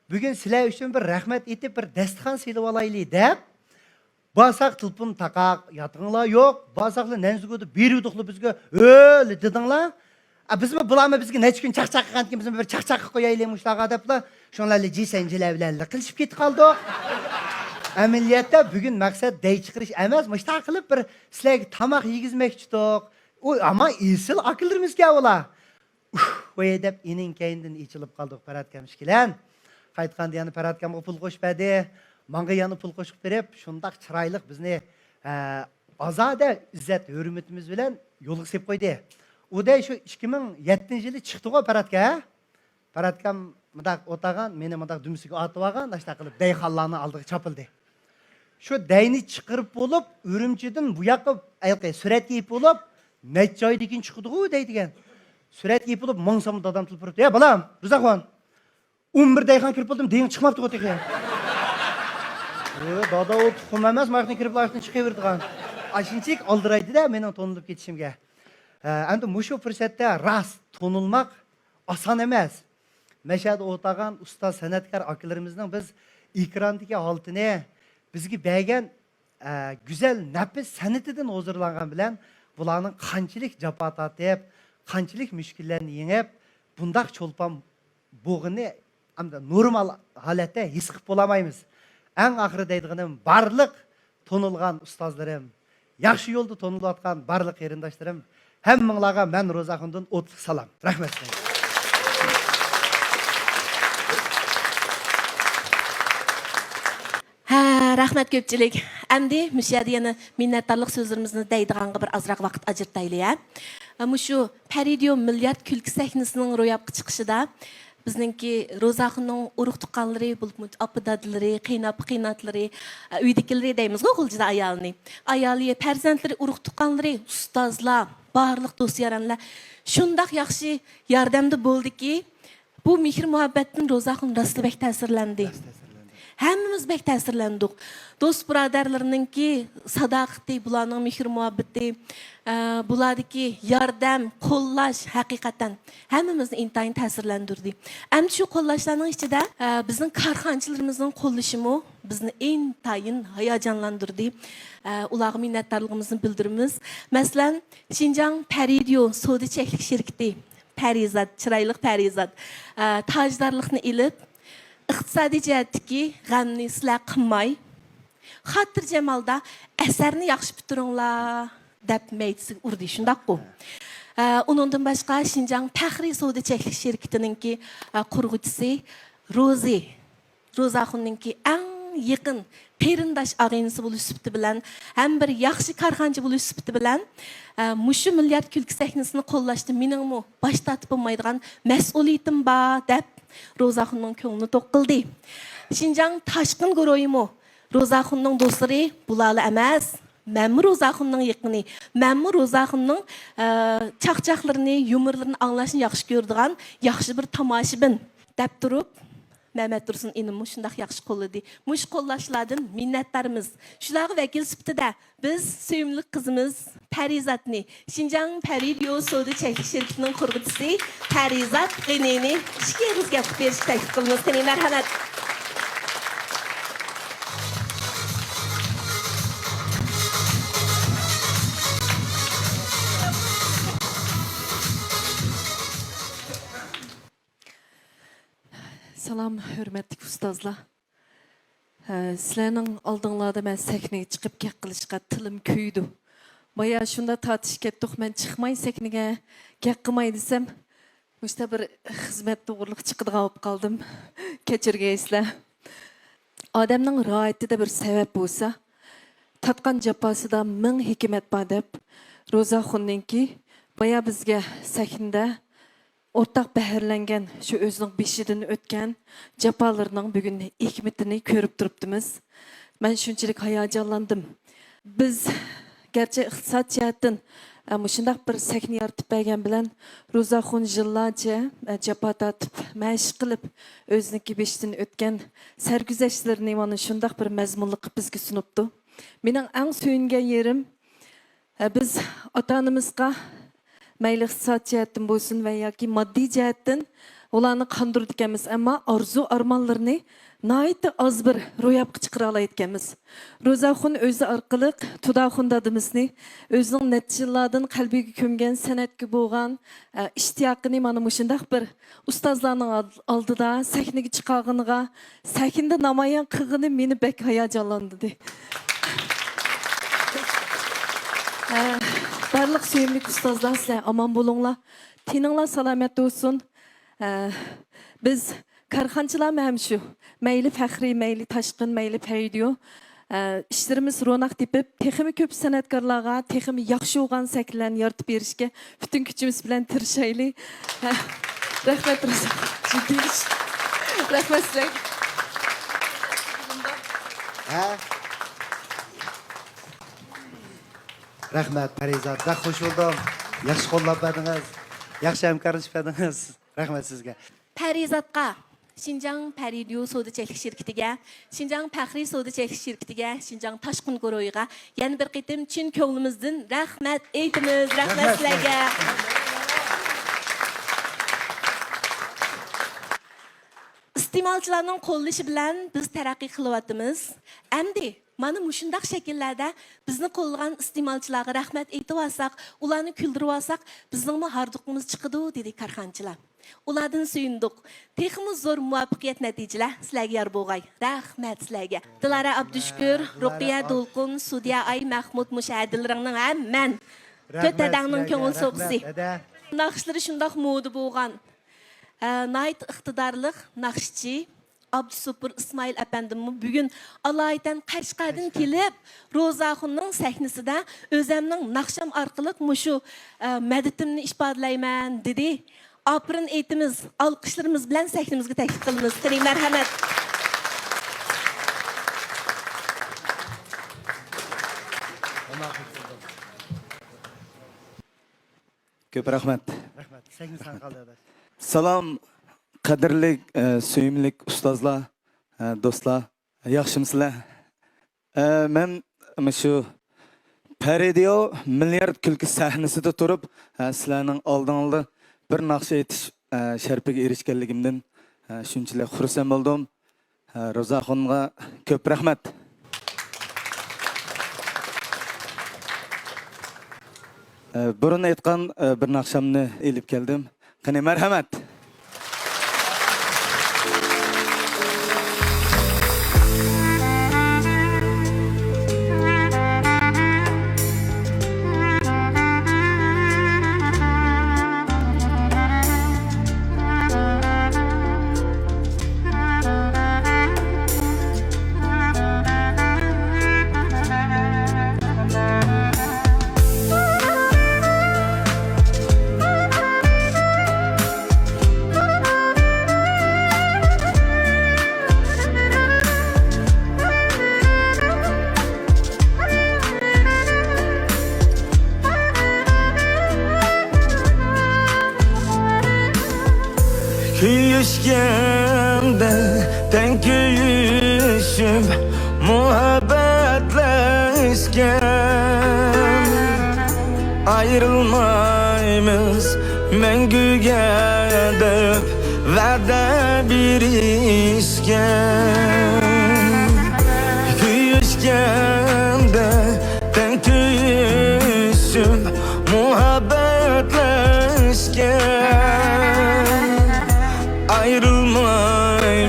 بۈگۈن سىلەر ئۈچۈن بىر رەھمەت ئېيتىپ، بىر دەستىخان سېلىۋالايلى دەپ، بارساق تېلېفون تاقاق، ياتىقىڭلار يوق، بارساقلا نەنزىگۇدا بېرىۋىدۇقلا بىزگە، ھۆل دېدىڭلار. ئا، بىزمۇ بۇلارمۇ بىزگە نەچچە كۈن چاقچاق قىلغاندىكىن، بىزمۇ بىر چاقچاق قىلىپ قويايلى مۇشۇلارغا دەپلا، شۇڭلارلا جىسەنجىلەر بىلەن لىقىلىشىپ كېتىپ قالدۇق. ئەمەلىيەتتە بۈگۈن مەقسەت دەي چىقىرىش ئەمەس، مۇشۇنداق قىلىپ بىر سىلەرگە تاماق يېگۈزمەكچىدۇق. ئۇ ئەمما ئېسىل ئاكىلىرىمىزكەن ئۇلار. ئۇھ، ۋەي دەپ ئېنىڭ كەينىدىن ئېچىلىپ قالدۇق پەرھاتكام ئىككىلەن. قايتقاندا يەنە پەرھاتكامغا پۇل قوشۇپ بەردى. ماڭا يەنە پۇل قوشۇپ بېرىپ، شۇنداق چىرايلىق بىزنى، ئە، ئازادە ئىززەت ھۆرمىتىمىز بىلەن يولغا سېلىپ قويدى. ئۇ دەي شۇ ئىككى مىڭ يەتتىنچى يىلى چىقتىغۇ پەرھاتكا، ھە؟ پەرھاتكام مۇنداق ئولتۇرغان، مېنى مۇنداق دۈمبىسىگە ئارتىۋالغان، ئاشۇنداق قىلىپ دەيخانلارنىڭ ئالدىغا چاپىلدى. شۇ دەينى چىقىرىپ بولۇپ، ئۈرۈمچىدىن بۇ ياققا ھېلىقى سۈرەتكە ئېلىپ بولۇپ، نەچچە ئايدىن كېيىن چىقىدىغۇ دەيدىكەن. سۈرەتكە ئېلىپ بولۇپ ماڭسام دادام تېلېفون ئۇرۇپتۇ، يا بالام، روزاخۇن، ئون بىر دەيخان كىرىپ بولدۇم، دېيىڭ چىقماپتىغۇ تېخى. ئۆ، دادا، ئۇ تۇخۇم ئەمەس، ماياقتىن كىرىپ، ئاياقتىن چىقىۋېرىدىغان. ئاشۇنچىلىك ئالدىرايدىدە مېنىڭ تونۇلۇپ كېتىشىمگە. ھە، ئەمدى مۇشۇ پۇرسەتتە راست تونۇلماق ئاسان ئەمەس. مەشەدە ئولتۇرغان ئۇستاز سەنئەتكار ئاكىلىرىمىزنىڭ بىز ئېكراندىكى ھالىتىنى، بىزگە بەرگەن، ئە، گۈزەل نەپىس سەنئىتىدىن ھۇزۇرلانغان بىلەن بۇلارنىڭ قانچىلىك جاپا تارتىپ، قانچىلىك مۈشكۈللەرنى يېڭىپ، بۇنداق چولپان بوغىنى ئەمدى نورمال ھالەتتە ھېس قىلىپ بولالمايمىز. ئەڭ ئاخىرى دەيدىغىنىم، بارلىق تونۇلغان ئۇستازلىرىم، ياخشى يولدا تونۇلۇۋاتقان بارلىق قېرىنداشلىرىم، ھەممىڭلارغا مەن روزاخۇندىن ئوتلۇق سالام. رەھمەت سىلەرگە. ھە، رەھمەت كۆپچىلىك. ئەمدى مۇشۇ يەردە يەنە مىننەتدارلىق سۆزلىرىمىزنى دەيدىغانغا بىر ئازراق ۋاقىت ئاجرىتايلى، ھە. مۇشۇ پەرىدىيو مىليارد كۈلكە سەھنىسىنىڭ روياپقا چىقىشىدا بىزنىڭكى روزاخۇننىڭ ئۇرۇق-تۇغقانلىرى، بولۇپمۇ ئاپا-دادىلىرى، قېيىن-ئاپا-قېيىنئاتىلىرى، ئۆيدىكىلىرى دەيمىزغۇ غۇلجىدا ئايالنى. ئايالى، پەرزەنتلىرى، ئۇرۇق-تۇغقانلىرى، ئۇستازلار، بارلىق دوست-يارەنلەر شۇنداق ياخشى ياردەمدە بولدىكى، بۇ مېھىر-مۇھەببەتتىن روزاخۇن راستلا بەك تەسىرلەندى. راست تەسىرلەندى. ھەممىمىز بەك تەسىرلەندۇق. دوست-بۇرادەرلىرىنىڭكى ساداقىتى، بۇلارنىڭ مېھىر-مۇھەببىتى، ئە، بۇلاردىكى ياردەم، قوللاش ھەقىقەتەن ھەممىمىزنى ئىنتايىن تەسىرلەندۈردى. ئەمدى شۇ قوللاشلارنىڭ ئىچىدە، ئە، بىزنىڭ كارخانىچىلىرىمىزنىڭ قوللىشىمۇ بىزنى ئىنتايىن ھاياجانلاندۇردى. ئە، ئۇلارغا مىننەتدارلىقىمىزنى بىلدۈرىمىز. مەسىلەن، شىنجاڭ پەرىدىيو سودا چەكلىك شىركىتى، پەرىزات، چىرايلىق پەرىزات، ئە، تاجدارلىقنى ئېلىپ، ئىقتىسادىي جەھەتتىكى غەمنى سىلەر قىلماي، خاتىرجەم ھالدا ئەسەرنى ياخشى پۈتتۈرۈڭلار دەپ مەيدىسىگە ئۇردى، شۇنداققۇ؟ ئە، ئۇنىڭدىن باشقا، شىنجاڭ پەخرىي سودا چەكلىك شىركىتىنىڭكى، ئە، قۇرغۇچىسى روزى، روزاخۇننىڭكى ئەڭ يېقىن قېرىنداش ئاغىنىسى بولۇش سۈپىتى بىلەن ھەم بىر ياخشى كارخانىچى بولۇش سۈپىتى بىلەن، ئە، مۇشۇ مىليارد كۈلكە سەھنىسىنى قوللاشتا مېنىڭمۇ باش تارتىپ بولمايدىغان مەسئۇلىيىتىم بار دەپ، روزاخۇننىڭ كۆڭلىنى توق قىلدى. شىنجاڭ تاشقىن گۇرۇھىمۇ روزاخۇننىڭ دوستلىرى بۇلارلا ئەمەس، مەنمۇ روزاخۇننىڭ يېقىنى، مەنمۇ روزاخۇننىڭ، ئە، چاقچاقلىرىنى، يۇمۇرلىرىنى ئاڭلاشنى ياخشى كۆرىدىغان ياخشى بىر تاماشىبىن، دەپ تۇرۇپ، مەمەت تۇرسۇن ئىنىممۇ شۇنداق ياخشى قوللىدى. مۇشۇ قوللاشلاردىن مىننەتدارمىز. شۇلارغا ۋەكىل سۈپىتىدە بىز سۆيۈملۈك قىزىمىز پەرىزاتنى، شىنجاڭ پەرىدىيو سودا چەكلىك شىركىتىنىڭ قۇرغۇچىسى پەرىزات غېنىنى ئىككى ئېغىز گەپ قىلىپ بېرىشكە تەكلىپ قىلىمىز. قېنى، مەرھەمەت. سالام، ھۆرمەتلىك ئۇستازلار. ھە، سىلەرنىڭ ئالدىڭلاردا مەن سەھنىگە چىقىپ گەپ قىلىشقا تىلىم كۆيىدۇ. بايا شۇنداق تارتىشىپ كەتتۇق، مەن چىقماي سەھنىگە گەپ قىلماي دېسەم، مۇشتا بىر خىزمەت توغرىلىق چىقىدىغان بولۇپ قالدىم. كەچۈرگەيسىلەر. ئادەمنىڭ راھىتىدە بىر سەۋەب بولسا، تارتقان جاپاسىدا مىڭ ھېكمەت بار دەپ، روزاخۇننىڭكى بايا بىزگە سەھنىدە ئورتاق بەھرىلەنگەن شۇ ئۆزىنىڭ بېشىدىن ئۆتكەن جاپالىرىنىڭ بۈگۈن ھېكمىتىنى كۆرۈپ تۇرۇپتىمىز. مەن شۇنچىلىك ھاياجانلاندىم. بىز گەرچە ئىقتىساد جەھەتتىن، ئە، مۇشۇنداق بىر سەھنە يارىتىپ بەرگەن بىلەن روزاخۇن يىللارچە، ئە، جاپا تارتىپ، مەشىق قىلىپ، ئۆزىنىڭكى بېشىدىن ئۆتكەن سەرگۈزەشتلىرىنى مانا شۇنداق بىر مەزمۇنلۇق قىلىپ بىزگە سۇنۇپتۇ. مېنىڭ ئەڭ سۆيۈنگەن يېرىم، ھە، بىز ئاتا-ئانىمىزغا مەيلى ئىقتىساد جەھەتتىن بولسۇن ۋە ياكى ماددىي جەھەتتىن ئۇلارنى قاندۇرىدىكەنمىز، ئەمما ئارزۇ-ئارمانلىرىنى ناھايىتى ئاز بىر روياپقا چىقىرالايدىكەنمىز. روزاخۇن ئۆزى ئارقىلىق تۇداخۇن دادىمىزنى ئۆزىنىڭ نەچچە يىللاردىن قەلبىگە كۆمگەن سەنئەتكە بولغان، ئە، ئىشتىياقىنى مانا مۇشۇنداق بىر ئۇستازلارنىڭ ئال-، ئالدىدا سەھنىگە چىقارغىنىغا، سەھنىدە نامايان قىلغىنى مېنى بەك ھاياجانلاندۇردى. ئە، بارلىق سۆيۈملۈك ئۇستازلار، سىلەر ئامان بولۇڭلار. تېنىڭلار سالامەت بولسۇن. ئە، بىز كارخانىچىلارمۇ ھەم شۇ. مەيلى فەخرىي، مەيلى تاشقىن، مەيلى پەيدىيو. ئە، ئىشلىرىمىز روناق تېپىپ، تېخىمۇ كۆپ سەنئەتكارلارغا تېخىمۇ ياخشى بولغان سەھنىلەرنى يارىتىپ بېرىشكە پۈتۈن كۈچىمىز بىلەن تىرىشايلى. ھە، رەھمەت، رەھمەت سىلەرگە. ھە؟ رەھمەت، پەرىزات. بەك خۇش بولدۇم. ياخشى قوللاپ بەردىڭىز. ياخشى ھەمكارلىشىپ بەردىڭىز. رەھمەت سىزگە. پەرىزاتقا، شىنجاڭ پەرىدىيو سودا چەكلىك شىركىتىگە، شىنجاڭ پەخرىي سودا چەكلىك شىركىتىگە، شىنجاڭ تاشقۇن گۇرۇھىغا يەنە بىر قېتىم چىن كۆڭلىمىزدىن رەھمەت ئېيتىمىز. رەھمەت سىلەرگە. ئىستېمالچىلارنىڭ قوللىشى بىلەن بىز تەرەققىي قىلىۋاتىمىز. ئەمدى مانا مۇشۇنداق شەكىللەردە بىزنى قوللىغان ئىستېمالچىلارغا رەھمەت ئېيتىۋالساق، ئۇلارنى كۈلدۈرۈۋالساق، بىزنىڭمۇ ھاردۇقىمىز چىقىدۇ، دېدى كارخانىچىلار. ئۇلاردىن سۆيۈندۇق. تېخىمۇ زور مۇۋەپپەقىيەت، نەتىجىلەر سىلەرگە يار بولغاي. رەھمەت سىلەرگە. دىلارا ئابدۇشۈكۈر، رۇقىيە دولقۇن، سۇدىيە ئاي، مەھمۇد، مۇشۇ ھەدىلىرىڭنىڭ ھەممەن تۆت ھەدەڭنىڭ كۆڭۈل سوغىسى. ناخشىلىرى شۇنداق مودا بولغان. ئە، ناھايىتى ئىقتىدارلىق ناخشىچى ئابدۇسوپۇر ئىسمائىل ئەپەندىممۇ بۈگۈن ئالايىتەن قەشقەردىن كېلىپ، روزاخۇننىڭ سەھنىسىدە ئۆزەمنىڭ ناخشام ئارقىلىق مۇشۇ، ئە، مەدىتىمنى ئىپادىلەيمەن، دېدى. ئاپىرىن ئېيتىمىز، ئالقىشلىرىمىز بىلەن سەھنىمىزگە تەكلىپ قىلىمىز. قېنى، مەرھەمەت. كۆپ رەھمەت. رەھمەت. سەھنە ساڭا قالدى، ئاداش. سالام، قەدىرلىك، ئە، سۆيۈملۈك ئۇستازلار، ئە، دوستلار، ياخشىمۇسىلەر؟ ئە، مەن مۇشۇ پەرىدىيو مىليارد كۈلكە سەھنىسىدە تۇرۇپ، ئە، سىلەرنىڭ ئالدىڭلاردا بىر ناخشا ئېيتىش، ئە، شەرىپىگە ئېرىشكەنلىكىمدىن، ئە، شۇنچىلىك خۇرسەن بولدۇم. ھە، روزاخۇنغا كۆپ رەھمەت. ئە، بۇرۇن ئېيتقان، ئە، بىر ناخشامنى ئېلىپ كەلدىم. قېنى، مەرھەمەت. كۆيۈشكەندە تەڭ كۆيۈشۈپ مۇھەببەتلەشكەن، ئايرىلمايمىز مەڭگۈگە دەپ ۋەدە بېرىشكەن. كۆيۈشكەندە تەڭ كۆيۈشۈپ مۇھەببەتلەشكەن، ئايرىلماي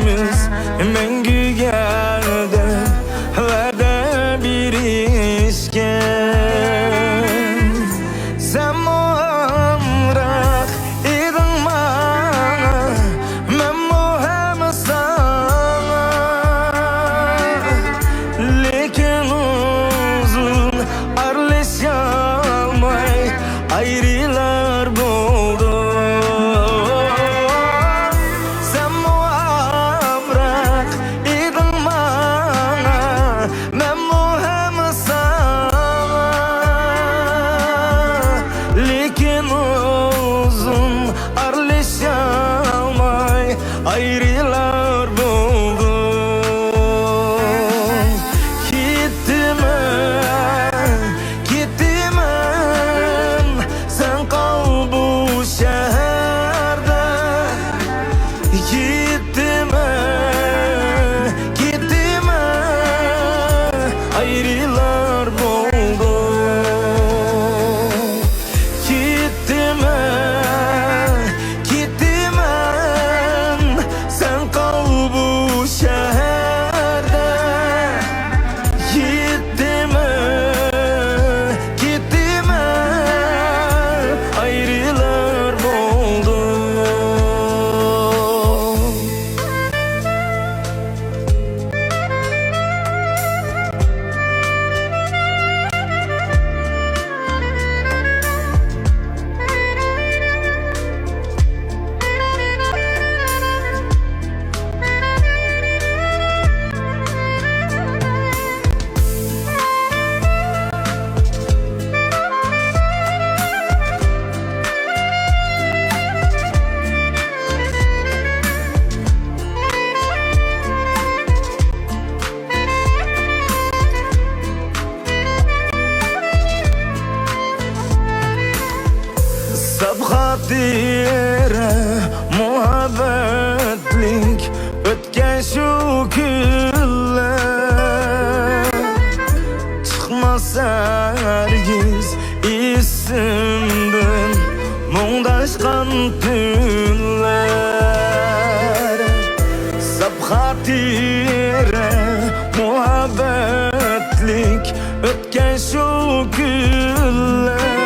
خاتىرە مۇھەببەتلىك ئۆتكەن شۇ كۈنلەر چىقماس ھەرگىز ئېسىمدىن، مۇڭداشقان تۈنلەر. ساپ خاتىرە مۇھەببەتلىك ئۆتكەن شۇ كۈنلەر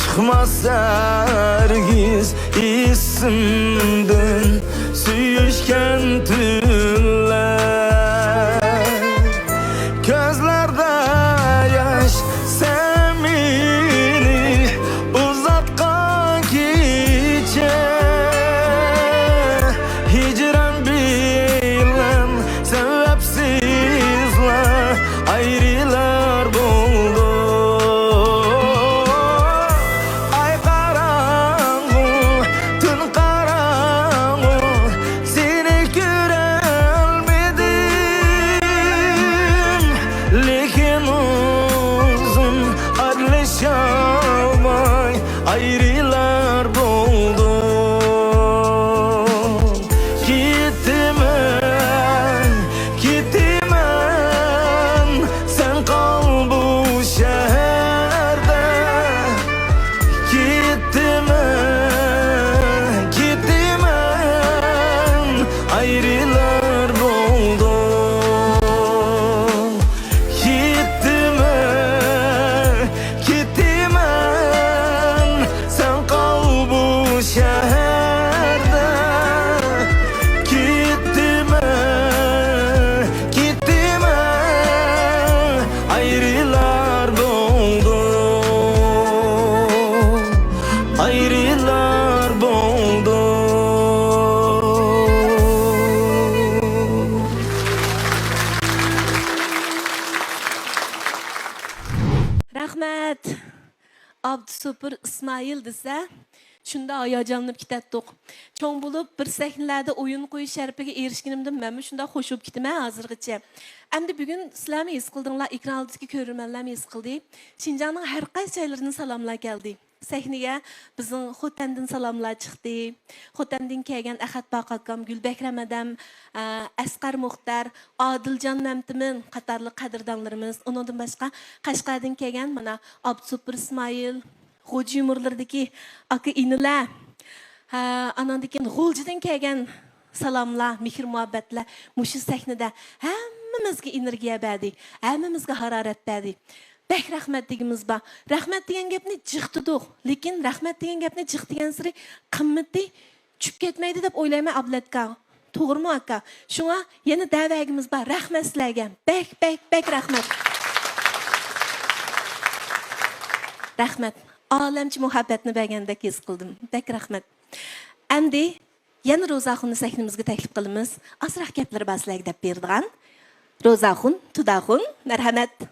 چىقماس ھەرگىز ئېسىمدىن، سۆيۈشكەن تۈنلەر. كۆزلەردە ياش، سەن مېنى ئۇزاتقان كېچە، ھىجران بىلەن سەۋەبسىزلا ئايرىلار بولدۇق. ئاي قاراڭغۇ، تۈن قاراڭغۇ، سېنى كۆرەلمىدىم. لېكىن ئۇزۇن ئارىلىشالماي ئايرىلار بولدۇق. كېتىمەن، كېتىمەن، سەن قال بۇ شەھەردە. كېتىمەن، كېتىمەن، ئايرىلار بولدۇق. كېتىمەن، كېتىمەن، سەن قال بۇ شەھەردە. كېتىمەن، كېتىمەن، ئايرىلار بولدۇق، ئايرىلار بولدۇق. رەھمەت. ئابدۇسوپۇر ئىسمائىل دېسە، شۇنداق ھاياجانلىنىپ كېتەتتۇق. چوڭ بولۇپ، بىر سەھنىلەردە ئويۇن قويۇش شەرىپىگە ئېرىشكىنىمدىن مەنمۇ شۇنداق خوش بولۇپ كېتىمەن ھازىرغىچە. ئەمدى بۈگۈن سىلەرمۇ ھېس قىلدىڭلار، ئېكران ئالدىدىكى كۆرۈرمەنلەرمۇ ھېس قىلدى. شىنجاڭنىڭ ھەر قايسى جايلىرىدىن سالاملار كەلدى. سەھنىگە بىزنىڭ خوتەندىن سالاملار چىقتى. خوتەندىن كەلگەن ئەخەت پاكاكام، گۈلبەھرەم ھەدەم، ئە، ئەسقەر مۇختەر، ئادىلجان مەمتىمىن قاتارلىق قەدىردانلىرىمىز، ئۇنىڭدىن باشقا قەشقەردىن كەلگەن مانا ئابدۇسوپۇر ئىسمائىل، غوجا يۇمۇرلىرىدىكى ئاكا ئىنىلەر، ھە، ئاناندىن كېيىن غۇلجىدىن كەلگەن سالاملار، مېھىر مۇھەببەتلەر مۇشۇ سەھنىدە ھەممىمىزگە ئېنېرگىيە بەردى، ھەممىمىزگە ھارارەت بەردى. بەك رەھمەت دېگۈمىز بار. رەھمەت دېگەن گەپنى جىق دېدۇق، لېكىن رەھمەت دېگەن گەپنى جىق دېگەنسېرى قىممىتى چۈشۈپ كەتمەيدۇ دەپ ئويلايمەن، ئابلەت ئاكا. توغرىمۇ، ئاكا؟ شۇڭا يەنە دەۋەرگۈمىز بار. رەھمەت سىلەرگە. بەك، بەك، بەك رەھمەت. رەھمەت. ئالەمچە مۇھەببەتنى بەرگەندەك ھېس قىلدىم. بەك رەھمەت. ئەمدى يەنە روزاخۇننى سەھنىمىزگە تەكلىپ قىلىمىز. ئازراق گەپلىرى بار سىلەرگە دەپ بېرىدىغان. روزاخۇن، تۇداخۇن، مەرھەمەت.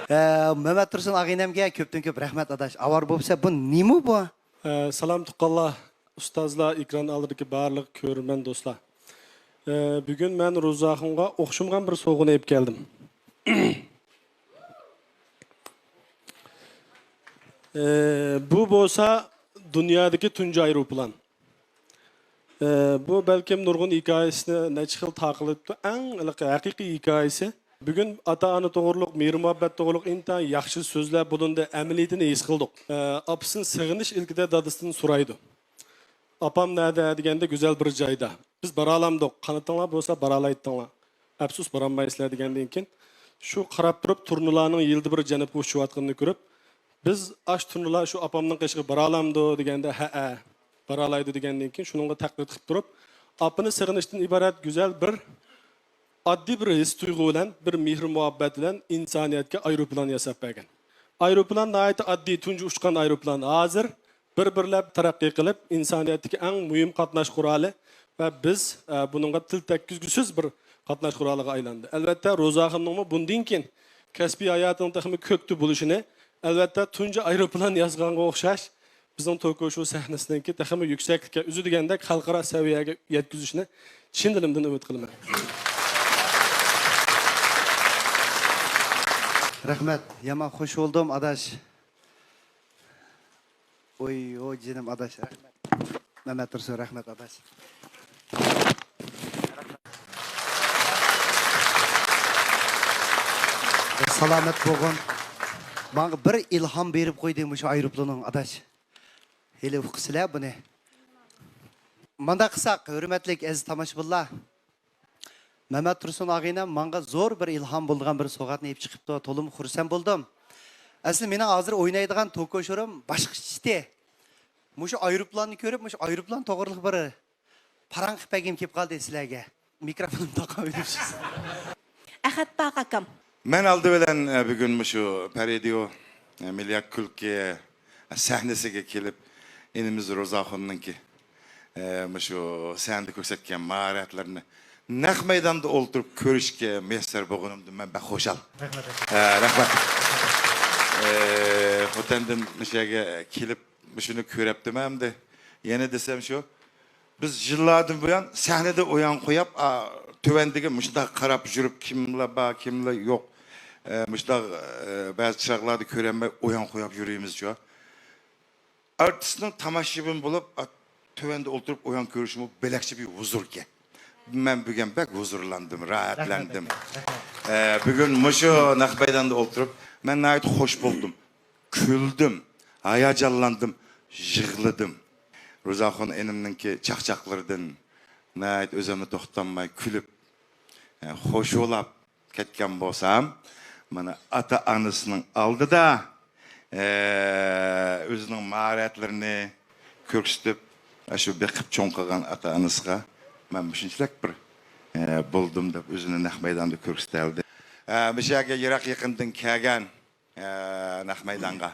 ئە، مەمەت تۇرسۇن ئاغىنەمگە كۆپتىن كۆپ رەھمەت، ئاداش. ئاۋارە بولسا، بۇ نېمە بۇ؟ ئە، سالام تۇغقانلار، ئۇستازلار، ئېكران ئالدىدىكى بارلىق كۆرۈرمەن دوستلار. ئە، بۈگۈن مەن روزاخۇنغا ئوخشىمىغان بىر سوۋغىنى ئېلىپ كەلدىم. ئە، بۇ بولسا دۇنيادىكى تۇنجى ئايروپىلان. ئە، بۇ بەلكىم نۇرغۇن ھېكايىسىنى نەچچە خىل تارقىلىپتۇ. ئەڭ ھېلىقى ھەقىقىي ھېكايىسى. بۈگۈن ئاتا-ئانا توغرۇلۇق، مېھىر-مۇھەببەت توغرۇلۇق ئىنتايىن ياخشى سۆزلەر بولۇندى، ئەمەلىيىتىنى ھېس قىلدۇق. ئە، ئاپىسىنى سېغىنىش ئىلكىدە دادىسىدىن سورايدۇ. «ئاپام نەدە؟» دېگەندە، «گۈزەل بىر جايدا.» «بىز بارالامدۇق، قانىتىڭلار بولسا بارالايتتىڭلار. ئەپسۇس، بارالمايسىلەر» دېگەندىن كېيىن، شۇ قاراپ تۇرۇپ تۇرنىلارنىڭ يىلدا بىر جەنۇبقا ئۇچۇۋاتقىنىنى كۆرۈپ، «بىز ئاشۇ تۇرنىلار شۇ ئاپامنىڭ قېشىغا بارالامدۇ؟» دېگەندە، «ھەئە، بارالايدۇ» دېگەندىن كېيىن، شۇنىڭغا تەقلىد قىلىپ تۇرۇپ، ئاپىنى سېغىنىشتىن ئىبارەت گۈزەل بىر، ئاددىي بىر ھېس-تۇيغۇ بىلەن، بىر مېھىر-مۇھەببەت بىلەن ئىنسانىيەتكە ئايروپىلان ياساپ بەرگەن. ئايروپىلان ناھايىتى ئاددىي، تۇنجى ئۇچقان ئايروپىلان. ھازىر بىر-بىرلەپ تەرەققىي قىلىپ، ئىنسانىيەتتىكى ئەڭ مۇھىم قاتناش قورالى ۋە بىز، ئە، بۇنىڭغا تىل تەگكۈزگۈسىز بىر قاتناش قورالىغا ئايلاندى. ئەلۋەتتە، روزاخۇننىڭمۇ بۇندىن كېيىن كەسپىي ھاياتىنىڭ تېخىمۇ كۆكتە بولۇشىنى، ئەلۋەتتە، تۇنجى ئايروپىلان يازغانغا ئوخشاش، بىزنىڭ توكو شو سەھنىسىنىڭكى تېخىمۇ يۈكسەكلىككە، ئۆزى دېگەندەك خەلقئارا سەۋىيەگە يەتكۈزۈشىنى چىن دىلىمدىن ئۈمىد قىلىمەن. رەھمەت، يامان خوش بولدۇم، ئاداش. ئوي، ئوي، جېنىم ئاداش، رەھمەت. مەمەت تۇرسۇن، رەھمەت، ئاداش. سالامەت بولغىن. ماڭا بىر ئىلھام بېرىپ قويدى مۇشۇ ئايروپىلانىڭ، ئاداش. ھېلى ئۇقىسىلەر بۇنى. مۇنداق قىلساق، ھۆرمەتلىك ئەزىز تاماشىبىنلار، مەمەت تۇرسۇن ئاغىنەم ماڭا زور بىر ئىلھام بولىدىغان بىر سوۋغاتنى ئېلىپ چىقىپتۇ. تولىمۇ خۇرسەن بولدۇم. ئەسلى مېنىڭ ھازىر ئوينايدىغان توكو شورۇم باشقىچە ئىدى. مۇشۇ ئايروپىلاننى كۆرۈپ، مۇشۇ ئايروپىلان توغرىلىق بىر پاراڭ قىلىپ بەرگۈم كېلىپ قالدى سىلەرگە. مىكروفونۇمنى تاقاۋېتىپسىز. ئەخەت پاقا ئاكام. مەن ئالدى بىلەن، ئە، بۈگۈن مۇشۇ پەرىدىيو، ئە، مىليارد كۈلكە، ئە، سەھنىسىگە كېلىپ، ئىنىمىز روزاخۇننىڭكى، ئە، مۇشۇ سەھنىدە كۆرسەتكەن ماھارەتلىرىنى نەق مەيداندا ئولتۇرۇپ كۆرۈشكە مۇيەسسەر بولغىنىمدىن مەن بەك خۇشال. رەھمەت. ئە، رەھمەت. ئە، خوتەندىن مۇشۇ يەرگە كېلىپ، مۇشۇنى كۆرەپتىمەن ئەمدى. يەنە دېسەم شۇ، بىز يىللاردىن بۇيان سەھنىدە ئويۇن قويۇپ، ئا، تۆۋەندىكى مۇشۇنداق قاراپ يۈرۈپ، كىملەر بار، كىملەر يوق، ئە، مۇشۇنداق، ئە، بەزى چىراغلاردا كۆرەلمەي ئويۇن قويۇپ يۈرىمىز شۇ. ئارتىسنىڭ تاماشىبىن بولۇپ، ئا، تۆۋەندە ئولتۇرۇپ ئويۇن كۆرۈشمۇ بۆلەكچە بىر ھۇزۇركەن. مەن بۈگۈن بەك ھۇزۇرلاندىم، راھەتلەندىم. رەھمەت. ئە، بۈگۈن مۇشۇ نەق مەيداندا ئولتۇرۇپ، مەن ناھايىتى خوش بولدۇم. كۈلدۈم، ھاياجانلاندىم، يىغلىدىم. روزاخۇن ئىنىمنىڭكى چاقچاقلىرىدىن ناھايىتى ئۆزۈمنى توختاتماي كۈلۈپ، ئە، خۇشۇلاپ كەتكەن بولسام، مانا ئاتا-ئانىسىنىڭ ئالدىدا، ئە، ئۆزىنىڭ ماھارەتلىرىنى كۆرسىتىپ، ئاشۇ بېقىپ چوڭ قىلغان ئاتا-ئانىسىغا مەن مۇشۇنچىلىك بىر، ئە، بولدۇم دەپ ئۆزىنى نەق مەيداندا كۆرسىتەلىدى. ئە، مۇشۇ يەرگە يىراق-يېقىندىن كەلگەن ئە، نەق مەيدانغا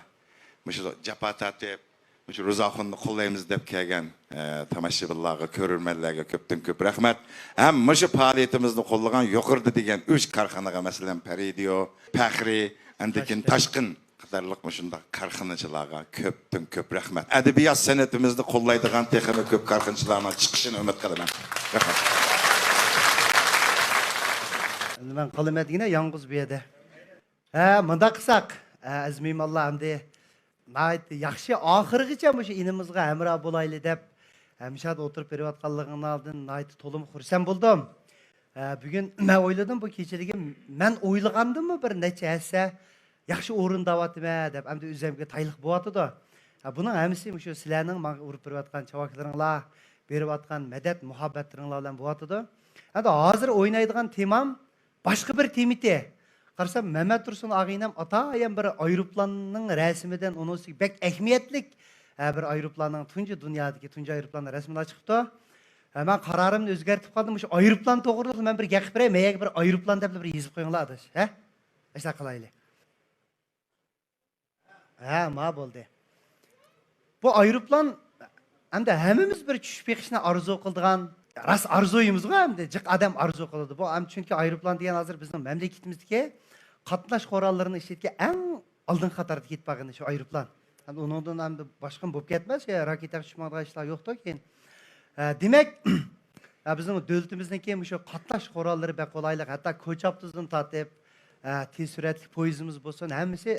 مۇشۇ جاپا تارتىپ، مۇشۇ روزاخۇننى قوللايمىز دەپ كەلگەن، ئە، تاماشىبىنلارغا، كۆرۈرمەنلەرگە كۆپتىن كۆپ رەھمەت. ھەم مۇشۇ پائالىيىتىمىزنى قوللىغان يۇقىرىدا دېگەن ئۈچ كارخانىغا، مەسىلەن، پەرىدىيو، پەخرىي، ئاندىن كېيىن تاشقىن قاتارلىق مۇشۇنداق كارخانىچىلارغا كۆپتىن كۆپ رەھمەت. ئەدەبىيات سەنئىتىمىزنى قوللايدىغان تېخىمۇ كۆپ كارخانىچىلارنىڭ چىقىشىنى ئۈمىد قىلىمەن. رەھمەت. ئەمدى مەن قالىمەن دېگىنە يالغۇز بۇ يەردە. ھە، مۇنداق قىلساق، ھە، ئەزىز مېھمانلار، ئەمدى ناھايىتى ياخشى، ئاخىرغىچە مۇشۇ ئىنىمىزغا ھەمراھ بولايلى دەپ، ھە، مۇشۇ يەردە ئولتۇرۇپ بېرىۋاتقانلىقىڭلاردىن ناھايىتى تولىمۇ خۇرسەن بولدۇم. ھە، بۈگۈن مەن ئويلىدىم، بۇ كېچىلىكى مەن ئويلىغاندىنمۇ بىر نەچچە ھەسسە ياخشى ئورۇنداۋاتىمەن دەپ، ئەمدى ئۆزۈمگە تايىنلىق بولۇۋاتىدۇ. ھە، بۇنىڭ ھەممىسى مۇشۇ سىلەرنىڭ ماڭا ئۇرۇپ بېرىۋاتقان چاۋاكلىرىڭلار، بېرىۋاتقان مەدەت، مۇھەببەتلىرىڭلار بىلەن بولۇۋاتىدۇ. ئەمدى ھازىر ئوينايدىغان تېمام باشقا بىر تېمىتى. قارىسام، مەمەت تۇرسۇن ئاغىنەم ئاتايىن بىر ئايروپىلاننىڭ رەسىمىدىن، ئۇنىڭ ئۈستىگە بەك ئەھمىيەتلىك، ھە، بىر ئايروپىلاننىڭ، تۇنجى دۇنيادىكى تۇنجى ئايروپىلاننىڭ رەسىمىنى چىقىپتۇ. ھە، مەن قارارىمنى ئۆزگەرتىپ قالدىم. مۇشۇ ئايروپىلان توغرىلىق مەن بىر گەپ قىلىپ بېرەي، مەيەگە بىر ئايروپىلان دەپ بىر يېزىپ قويۇڭلار، ئاداش. ھە؟ ئاشۇنداق قىلايلى. ھە، ما بولدى. بۇ ئايروپىلان ئەمدى ھەممىمىز بىر چۈشۈپ بېقىشنى ئارزۇ قىلىدىغان، راست ئارزۇيمىزغۇ ئەمدى، جىق ئادەم ئارزۇ قىلىدۇ. بۇ ئەمدى چۈنكى ئايروپىلان دېگەن ھازىر بىزنىڭ مەملىكىتىمىزدىكى قاتناش قوراللىرىنىڭ ئىچىدىكى ئەڭ ئالدىنقى قاتاردا كېتىپ بارغىنى شۇ ئايروپىلان. ئەمدى ئۇنىڭدىن ئەمدى باشقىمۇ بولۇپ كەتمەس، شۇ راكېتاغا چۈشۈپ ماڭىدىغان ئىشلار يوقتۇ كېيىن. ھە، دېمەك، ھە، بىزنىڭ دۆلىتىمىزنىڭكى مۇشۇ قاتناش قوراللىرى بەك قولايلىق، ھەتتا كوچا ئاپتوبۇسىدىن تارتىپ، ھە، تېز سۈرئەتلىك پويىزىمىز بولسۇن، ھەممىسى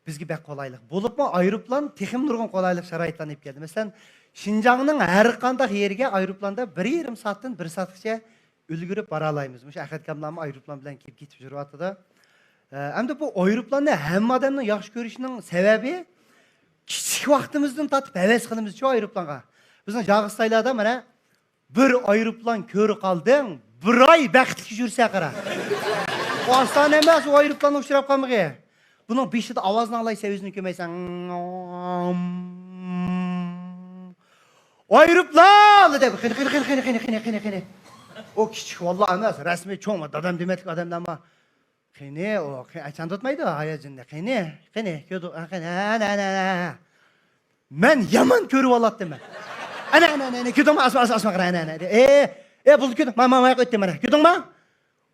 بىزگە بەك قولايلىق. بولۇپمۇ ئايروپىلان تېخىمۇ نۇرغۇن قولايلىق شارائىتلارنى ئېلىپ كەلدى. مەسىلەن، شىنجاڭنىڭ ھەر قانداق يېرىگە ئايروپىلاندا بىر يېرىم سائەتتىن بىر سائەتكىچە ئۈلگۈرۈپ بارالايمىز. مۇشۇ ئەخەت ئاكاملارمۇ ئايروپىلان بىلەن كېلىپ كېتىپ يۈرۈۋاتىدۇ. ئە، ئەمدى بۇ ئايروپىلاننى ھەممە ئادەمنىڭ ياخشى كۆرۈشىنىڭ سەۋەبى، كىچىك ۋاقتىمىزدىن تارتىپ ھەۋەس قىلىمىزچۇ ئايروپىلانغا. بىزنىڭ جاغىستايلاردا مانا، بىر ئايروپىلان كۆرۈپ قالدىڭ، بىر ئاي بەختلىك يۈرسە قارا. ئۇ ئاسان ئەمەس، ئۇ ئايروپىلانغا ئۇچراپ قالمىغى. بۇنىڭ بېشىدا ئاۋازنى ئاڭلايسەن، ئۆزىنى كۆرمەيسەن. ئايروپىلان دەپ، قېنى، قېنى، قېنى. ئۇ كىچىك بالىلار ئەمەس، رەسمىي چوڭ، دادام دېمەتلىك ئادەملەرمۇ. قېنى، ئۇ، قېنى، ئاچان تۇتمايدۇ ھاياجىننى. قېنى، قېنى، كۆردۈڭ، ھە، قېنى، ھە، نە، نە، نە، ھە. مەن يامان كۆرۈۋالاتتىم مەن. ئەنە، ئەنە، ئەنە، ئەنە، كۆردۈڭمۇ؟ ئاسما، ئاسما، ئاسما قارا، ئەنە، ئەنە، ئەنە. ئې، ئې، بولدى، كۆردۈڭ، ما، ما، ما، ئۆتتى مانا. كۆردۈڭمۇ؟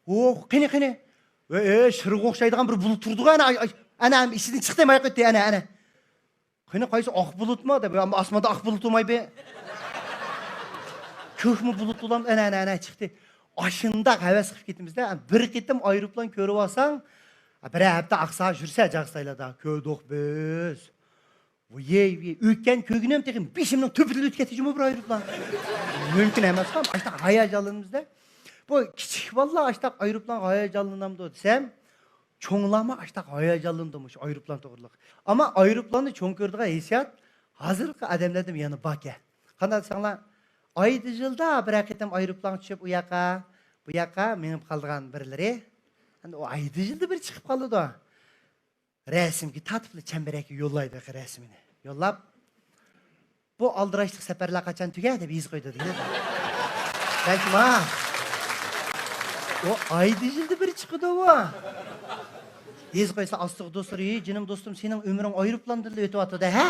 ئوھ، قېنى، قېنى؟ ئە، ئە، شىرغا ئوخشايدىغان بىر بۇلۇت تۇردىغۇ، ئەنە، ئاي، ئاي، ئەنە، ئىچىدىن چىقتى، ماياق ئۆتتى، ئەنە، ئەنە. قېنى، قايسى، ئاق بۇلۇتمۇ؟ دەپ، ئەمما ئاسماندا ئاق بۇلۇت بولماي بى. كۆكمۇ بۇلۇت بولام، ئەنە، ئەنە، ئەنە چىقتى. ئاشۇنداق ھەۋەس قىلىپ كېتىمىز-دە، بىر قېتىم ئايروپىلان كۆرۈۋالساڭ، بىرەر ھەپتە ئاقسا يۈرسە جاغىسايلاردا، كۆردۇق بىز. ۋىي، ۋىي، ئۆتكەن كۆرگىنىم تېخى بېشىمنىڭ تۆپىدىن ئۆتۈپ كەتتى جۇمۇ بىر ئايروپىلان. مۇمكىن ئەمەسقۇ، ئاشتاق ھاياجانلىنىمىز-دە. بۇ كىچىك بالىلار ئاشتاق ئايروپىلانغا ھاياجانلىنامدۇ دېسەم، چوڭلارمۇ ئاشتاق ھاياجانلىنىدۇ مۇشۇ ئايروپىلان توغرىلىق. ئەمما ئايروپىلاننى چوڭ كۆرىدىغان ھېسسىيات ھازىرقى ئادەملەردىمۇ يەنە باركەن. قانداق دېسەڭلار، ئايدا يىلدا بىرەر قېتىم ئايروپىلانغا چۈشۈپ، ئۇ ياققا، بۇ ياققا مېڭىپ قالىدىغان بىرلىرى. ئەمدى ئۇ ئايدا يىلدا بىر چىقىپ قالىدۇ. رەسىمگە تارتىپلا چەمبىرەككە يوللايدۇ رەسىمىنى. يوللاپ، بۇ ئالدىراشلىق سەپەرلەر قاچان تۈگەر دەپ يېزىپ قويىدۇ دېگەن. بەلكىم ھا. ئۇ ئايدا يىلدا بىر چىقىدۇ ئۇ. يېزىپ قويسا ئاستىغا دوستلىرى، ھېي جېنىم دوستۇم، سېنىڭ ئۆمرۈڭ ئايروپىلاندىنلا ئۆتۈۋاتىدۇ ھە؟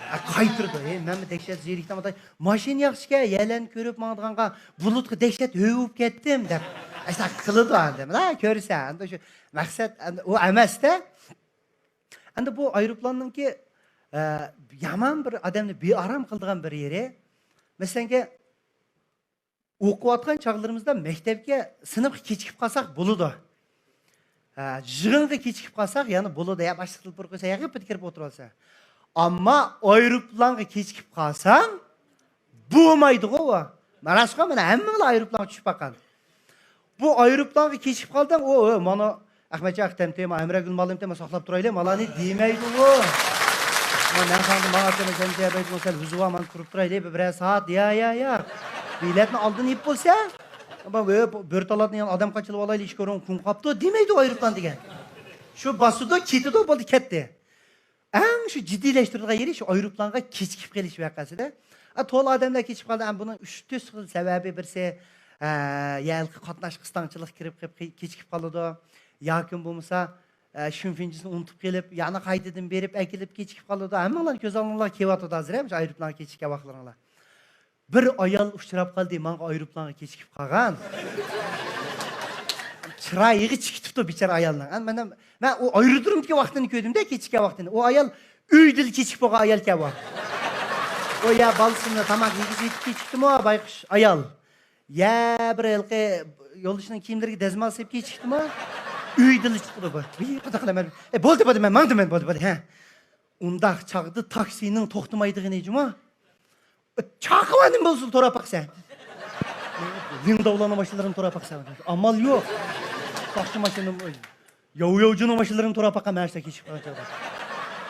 ھە، قايتۇرىدۇ. ھېي مەنمۇ دەھشەت زېرىكتىم ئاتاي. ماشىنا ياخشىكەن، يەرلەرنى كۆرۈپ ماڭىدىغانغا بۇلۇتقا دەھشەت ھۆۋە بولۇپ كەتتىم دەپ. ئاشۇنداق قىلىدۇ ئادەم. ھە، كۆرسە، ئەمدى شۇ مەقسەت ئەمدى ئۇ ئەمەس-دە. ئەمدى بۇ ئايروپىلاننىڭكى، ئە، يامان بىر ئادەمنى بىئارام قىلىدىغان بىر يېرى، مەسىلەنكى، ئوقۇۋاتقان چاغلىرىمىزدا مەكتەپكە، سىنىپقا كېچىكىپ قالساق بولىدۇ. ئە، يىغىنغا كېچىكىپ قالساق يەنە بولىدۇ. يا باشلىق تېلېفون قىلسا، يا غىپپىدە كىرىپ ئولتۇرۇۋالسا. ئەمما ئايروپىلانغا كېچىكىپ قالساڭ، بولمايدىغۇ ئۇ. مانا شۇ، مانا ھەممىڭلار ئايروپىلانغا چۈشۈپ باققان. بۇ ئايروپىلانغا كېچىكىپ قالدىڭ، ئۇ، ئۇ، مانا ئەخمەتجان ئەختەم تېما، ھەمرەگۈل مالىم تېما ساقلاپ تۇرايلى، مالانى دېمەيدىغۇ. مانا مەن ساڭا ماڭا تېما، سەن دېيەلمەيدىغۇ، سەل ھۇزۇرغا مانا تۇرۇپ تۇرايلى، بىر، بىرەر سائەت، يا، يا، يا. بېلەتنى ئالدىن يېپىپ بولسا، بۇ، بۇ بۆرتالادىن يەنە ئادەم قاچىلىۋالايلى، ئىشكە ئورۇن كۈن قاپتۇ دېمەيدۇ ئايروپىلان دېگەن. شۇ باسىدۇ، كېتىدۇ، بولدى، كەتتى. ئەڭ شۇ جىددىيلەشتۈرىدىغان يېرى شۇ ئايروپىلانغا كېچىكىپ قېلىش ۋەقەسىدە. ئا، تولا ئادەملەر كېچىكىپ قالدى. ئا، بۇنىڭ ئۈچ، تۆت خىل سەۋەبى، بىرسى، ئە، يا ھېلىقى قاتناش قىستاڭچىلىق كىرىپ، كىرىپ، كېچىكىپ قالىدۇ. ياكى بولمىسا، ئە، شۈنفېنجىسىنى ئۇنتۇپ قېلىپ، يەنە قايتىدىن بېرىپ ئەكېلىپ كېچىكىپ قالىدۇ. ھەممىڭلارنىڭ كۆز ئالدىڭلارغا كېلىۋاتىدۇ ھازىر، ھە، مۇشۇ ئايروپىلانغا كېچىككەن ۋاقىتلىرىڭلار. بىر ئايال ئۇچراپ قالدى ماڭا ئايروپىلانغا كېچىكىپ قالغان. چىرايىغا چىكىتىپتۇ بىچارە ئايالنىڭ. ئەن مەن، مەن ئۇ ئايرودرومدىكى ۋاقتىنى كۆردۈم-دە، كېچىككەن ۋاقتىنى. ئۇ ئايال ئۆيدىلا كېچىكىپ بولغان ئايالكەن ئۇ. ئۇ يا بالىسىنى تاماق يېگۈزۈپ كېچىكتىمۇ بايقۇش ئايال. يا بىر ھېلىقى يولدىشىنىڭ كىيىملىرىگە دەزمال سېلىپ كېچىكتىمۇ. ئۆيدىلا چىقىدۇ بۇ. ۋىي، قانداق قىلىمەن؟ ئە، بولدى، بولدى، مەن ماڭدىم، مەن، بولدى، بولدى، ھە. ئۇنداق چاغدا تاكسىنىڭ توختىمايدىغىنى جۇمۇ. چاقىۋا نېمە بولسۇن توراپ باقسەن. لىڭداۋلارنىڭ ماشىنىلىرىنى توراپ باقسەن. ئامال يوق. ساقچى ماشىنا، ياۋ ياۋجىنىڭ ماشىنىلىرىنى توراپ باققان مەن شۇنداق كېچىكىپ قالغان چاغدا.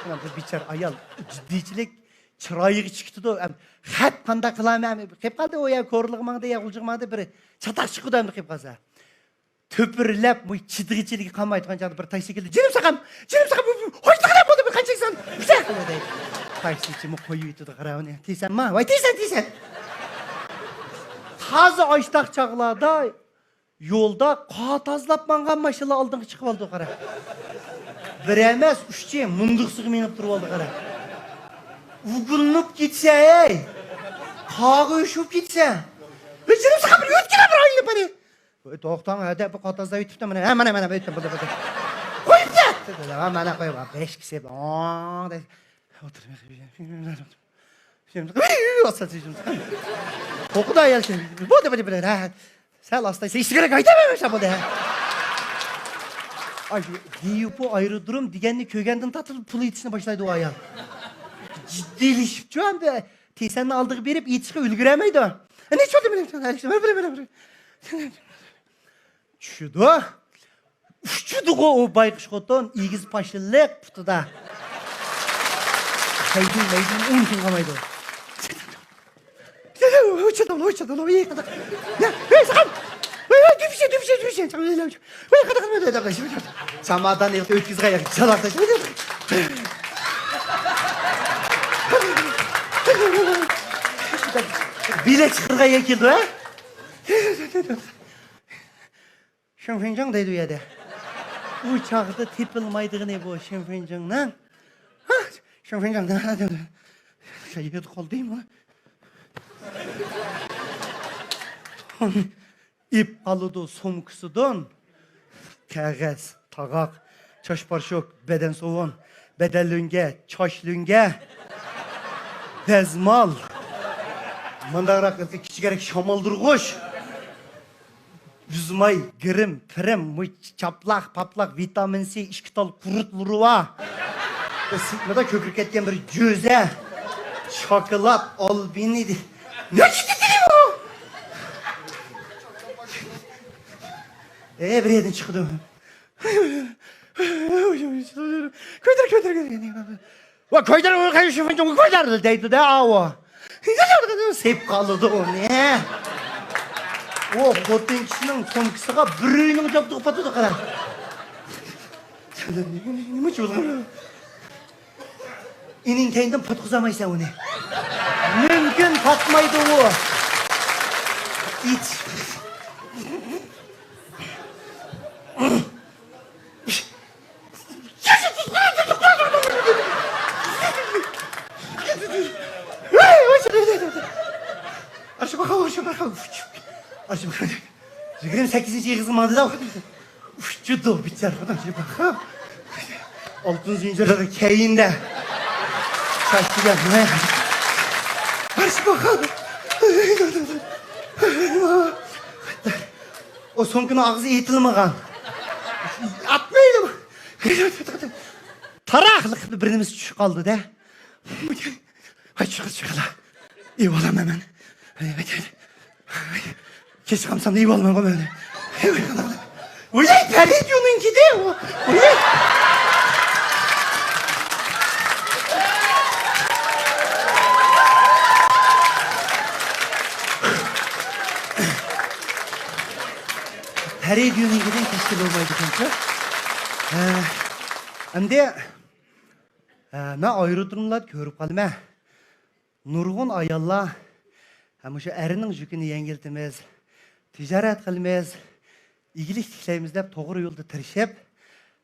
مانا بۇ بىچارە ئايال جىددىيچىلىك چىرايىغا چىقىپتۇ. ئەم، خەپ قانداق قىلارمەن؟ قېلىپ قالدى ئۇ يا كورلىغا ماڭدى يا غۇلجىغا ماڭدى، بىر چاتاق چىقىدۇ ئەمدى قېلىپ قالسا. تۆپۈرلەپ، مۇ-، چىدىغىچىلىكى قالمايدىغان چاغدا بىر تاكسى كەلدى. جېنىم ساقام! جېنىم ساقام! ھوي، تاقىلە بولدى، بىر قانچە ئىنسان! ئۈچە! دەيدۇ. تاكسىچىمۇ قويۇۋېتىدۇ، قاراۋۇنى. تىيسەنما؟ ۋاي، تىيسەن، تىيسەن! تازا ئاشتاق چاغلاردا يولدا قار تازىلاپ ماڭغان ماشىنىلار ئالدىڭغا چىقىۋالىدۇ، قارا. بىر ئەمەس، ئۈچى مۇندىقسىغا مېڭىپ تۇرۇۋالدى، قارا. ئۇگۇلنۇپ كېتىسەن، ھەي! قارغا ئۆچۈپ كېتىسەن! ھۆي، جېنىم ساقام، بىر ئۆتكىلە بىر ئايلىنىپ، ھەدە. ۋاي، توختاڭ، ھەدە، بۇ قاتازدا ئۆتۈپتۇ، مانا، ھە، مانا، مانا، ئۆتتۈم، بولدى، بولدى. قويۇپ كەت! دېدى، ھە، مانا، قويۇپ، بەش كىشى، ئاڭ، دەي. ئولتۇرۇپ، قوقۇدا ئايال كىم؟ بولدى، بولدى، بولدى، ھە. سەل ئاستا، ئىشتە كېرەك، ھەيدەپ بەرمەسە بولدى، ھە. ئاي، دېيۇپۇ ئايرودروم دېگەننى كۆرگەندىن تارتىپ پۇل ئېيتىشنى باشلايدۇ ئۇ ئايال. جىددىيلىشىپچۇ ئەمدى. تىيسەننىڭ ئالدىغا بېرىپ ئېيتىشقا ئۈلگۈرەلمەيدۇ. نېچە بولدى، مانا، مانا، مانا. چۈشىدۇ. ئۇچىدىغۇ ئۇ بايقۇش خوتۇن، ئېگىز پاشنىلىق پۇتىدا. ھەيدىن، مەيدىن ئۇنتۇلغانمايدۇ. ئۇچىدىغۇ، ئۇچىدىغۇ، ئېي، قانداق. يا، ئەي، ساقام! ۋاي، ۋاي، دۈپشە، دۈپشە، دۈپشە. ۋاي، قانداق قىلمايدۇ، دەپ. سامادان ئۆتكۈزگەن ياق، چالاق. بېلەت چىقىرغان يەك كېلىدۇ، ھە؟ شېنفېنجاڭ دەيدۇ ئۇ يەردە. ئۇ چاغدا تېپىلمايدىغىنى بۇ شېنفېنجاڭنىڭ. ھا، شېنفېنجاڭ دەيدۇ. شۇ يەردە قالدى ما. ئېپ قالىدۇ سومكىسىدىن قەغەز، تاغاق، چاچ پارچوك، بەدەن سوۋۇن، بەدەن لۆڭگە، چاچ لۆڭگە، دەزمال، مۇنداقراق كىچىكرەك شامالدۇرغۇچ، بۈزماي، گىرىم، پىرىم، مۇ-، چاپلاق، پاپلاق، ۋىتامىن سى، ئىككى تال قۇرۇتلىرى بار. سىكمىدا كۆپۈرۈپ كەتكەن بىر جۆزە، شاكىلات، ئالبىنى. نەچچە دېدىم ئۇ؟ ئە، بىر يەردىن چىقىدۇ. كۆتۈر، كۆتۈر، كۆتۈر. ۋە كۆتۈر، كۆتۈر، كۆتۈر دەيدۇ-دە، ئاۋۇ. سېپ قالىدۇ ئۇنى. ئۇ خوتۇن كىشىنىڭ سومكىسىغا بىر ئۆينىڭ جابدۇقى پاتىدۇ، قارا. نېمە ئۈچۈن بولغان؟ ئېنىڭ كەينىدىن پاتقۇزالمايسەن ئۇنى. مۇمكىن پاتمايدۇ ئۇ. ئىت. ئاشۇ باقا، ئاشۇ باقا. ئاشۇ باقا. يىگىرمە سەككىزىنچى ئېغىزغا ماڭدى-دە. ئۇچىدۇ بىچارە، قۇدۇم شۇ باقا. ئالتىنچى زۇنجىرلىرى كەينىدە. چاچ دېگەن. ئاشۇ باقا. ئۇ سومكىنىڭ ئاغزى ئېتىلمىغان. ئاتمايدۇ. تاراقلىق بىر نېمىسى چۈشۈپ قالدى-دە. ھاي، چىقىر، چىقىر. ئېۋالامەن مەن. ھاي، ھاي، ھاي. كەچ قالمىسام ئېۋالمايمەن مەن. ۋاي، پەرىدۇنىڭكىدى. ۋاي. پەرىدۇنىڭكىدىن كەچتە بولمايدىكەنچۇ؟ ھە. ئەمدى، ھە، مەن ئايرودروملاردا كۆرۈپ قالىمەن. نۇرغۇن ئاياللار، ھە، مۇشۇ ئەرنىڭ يۈكىنى يەڭگىلتىمىز، تىجارەت قىلىمىز، ئىگىلىك تىكلەيمىز دەپ توغرا يولدا تىرىشىپ،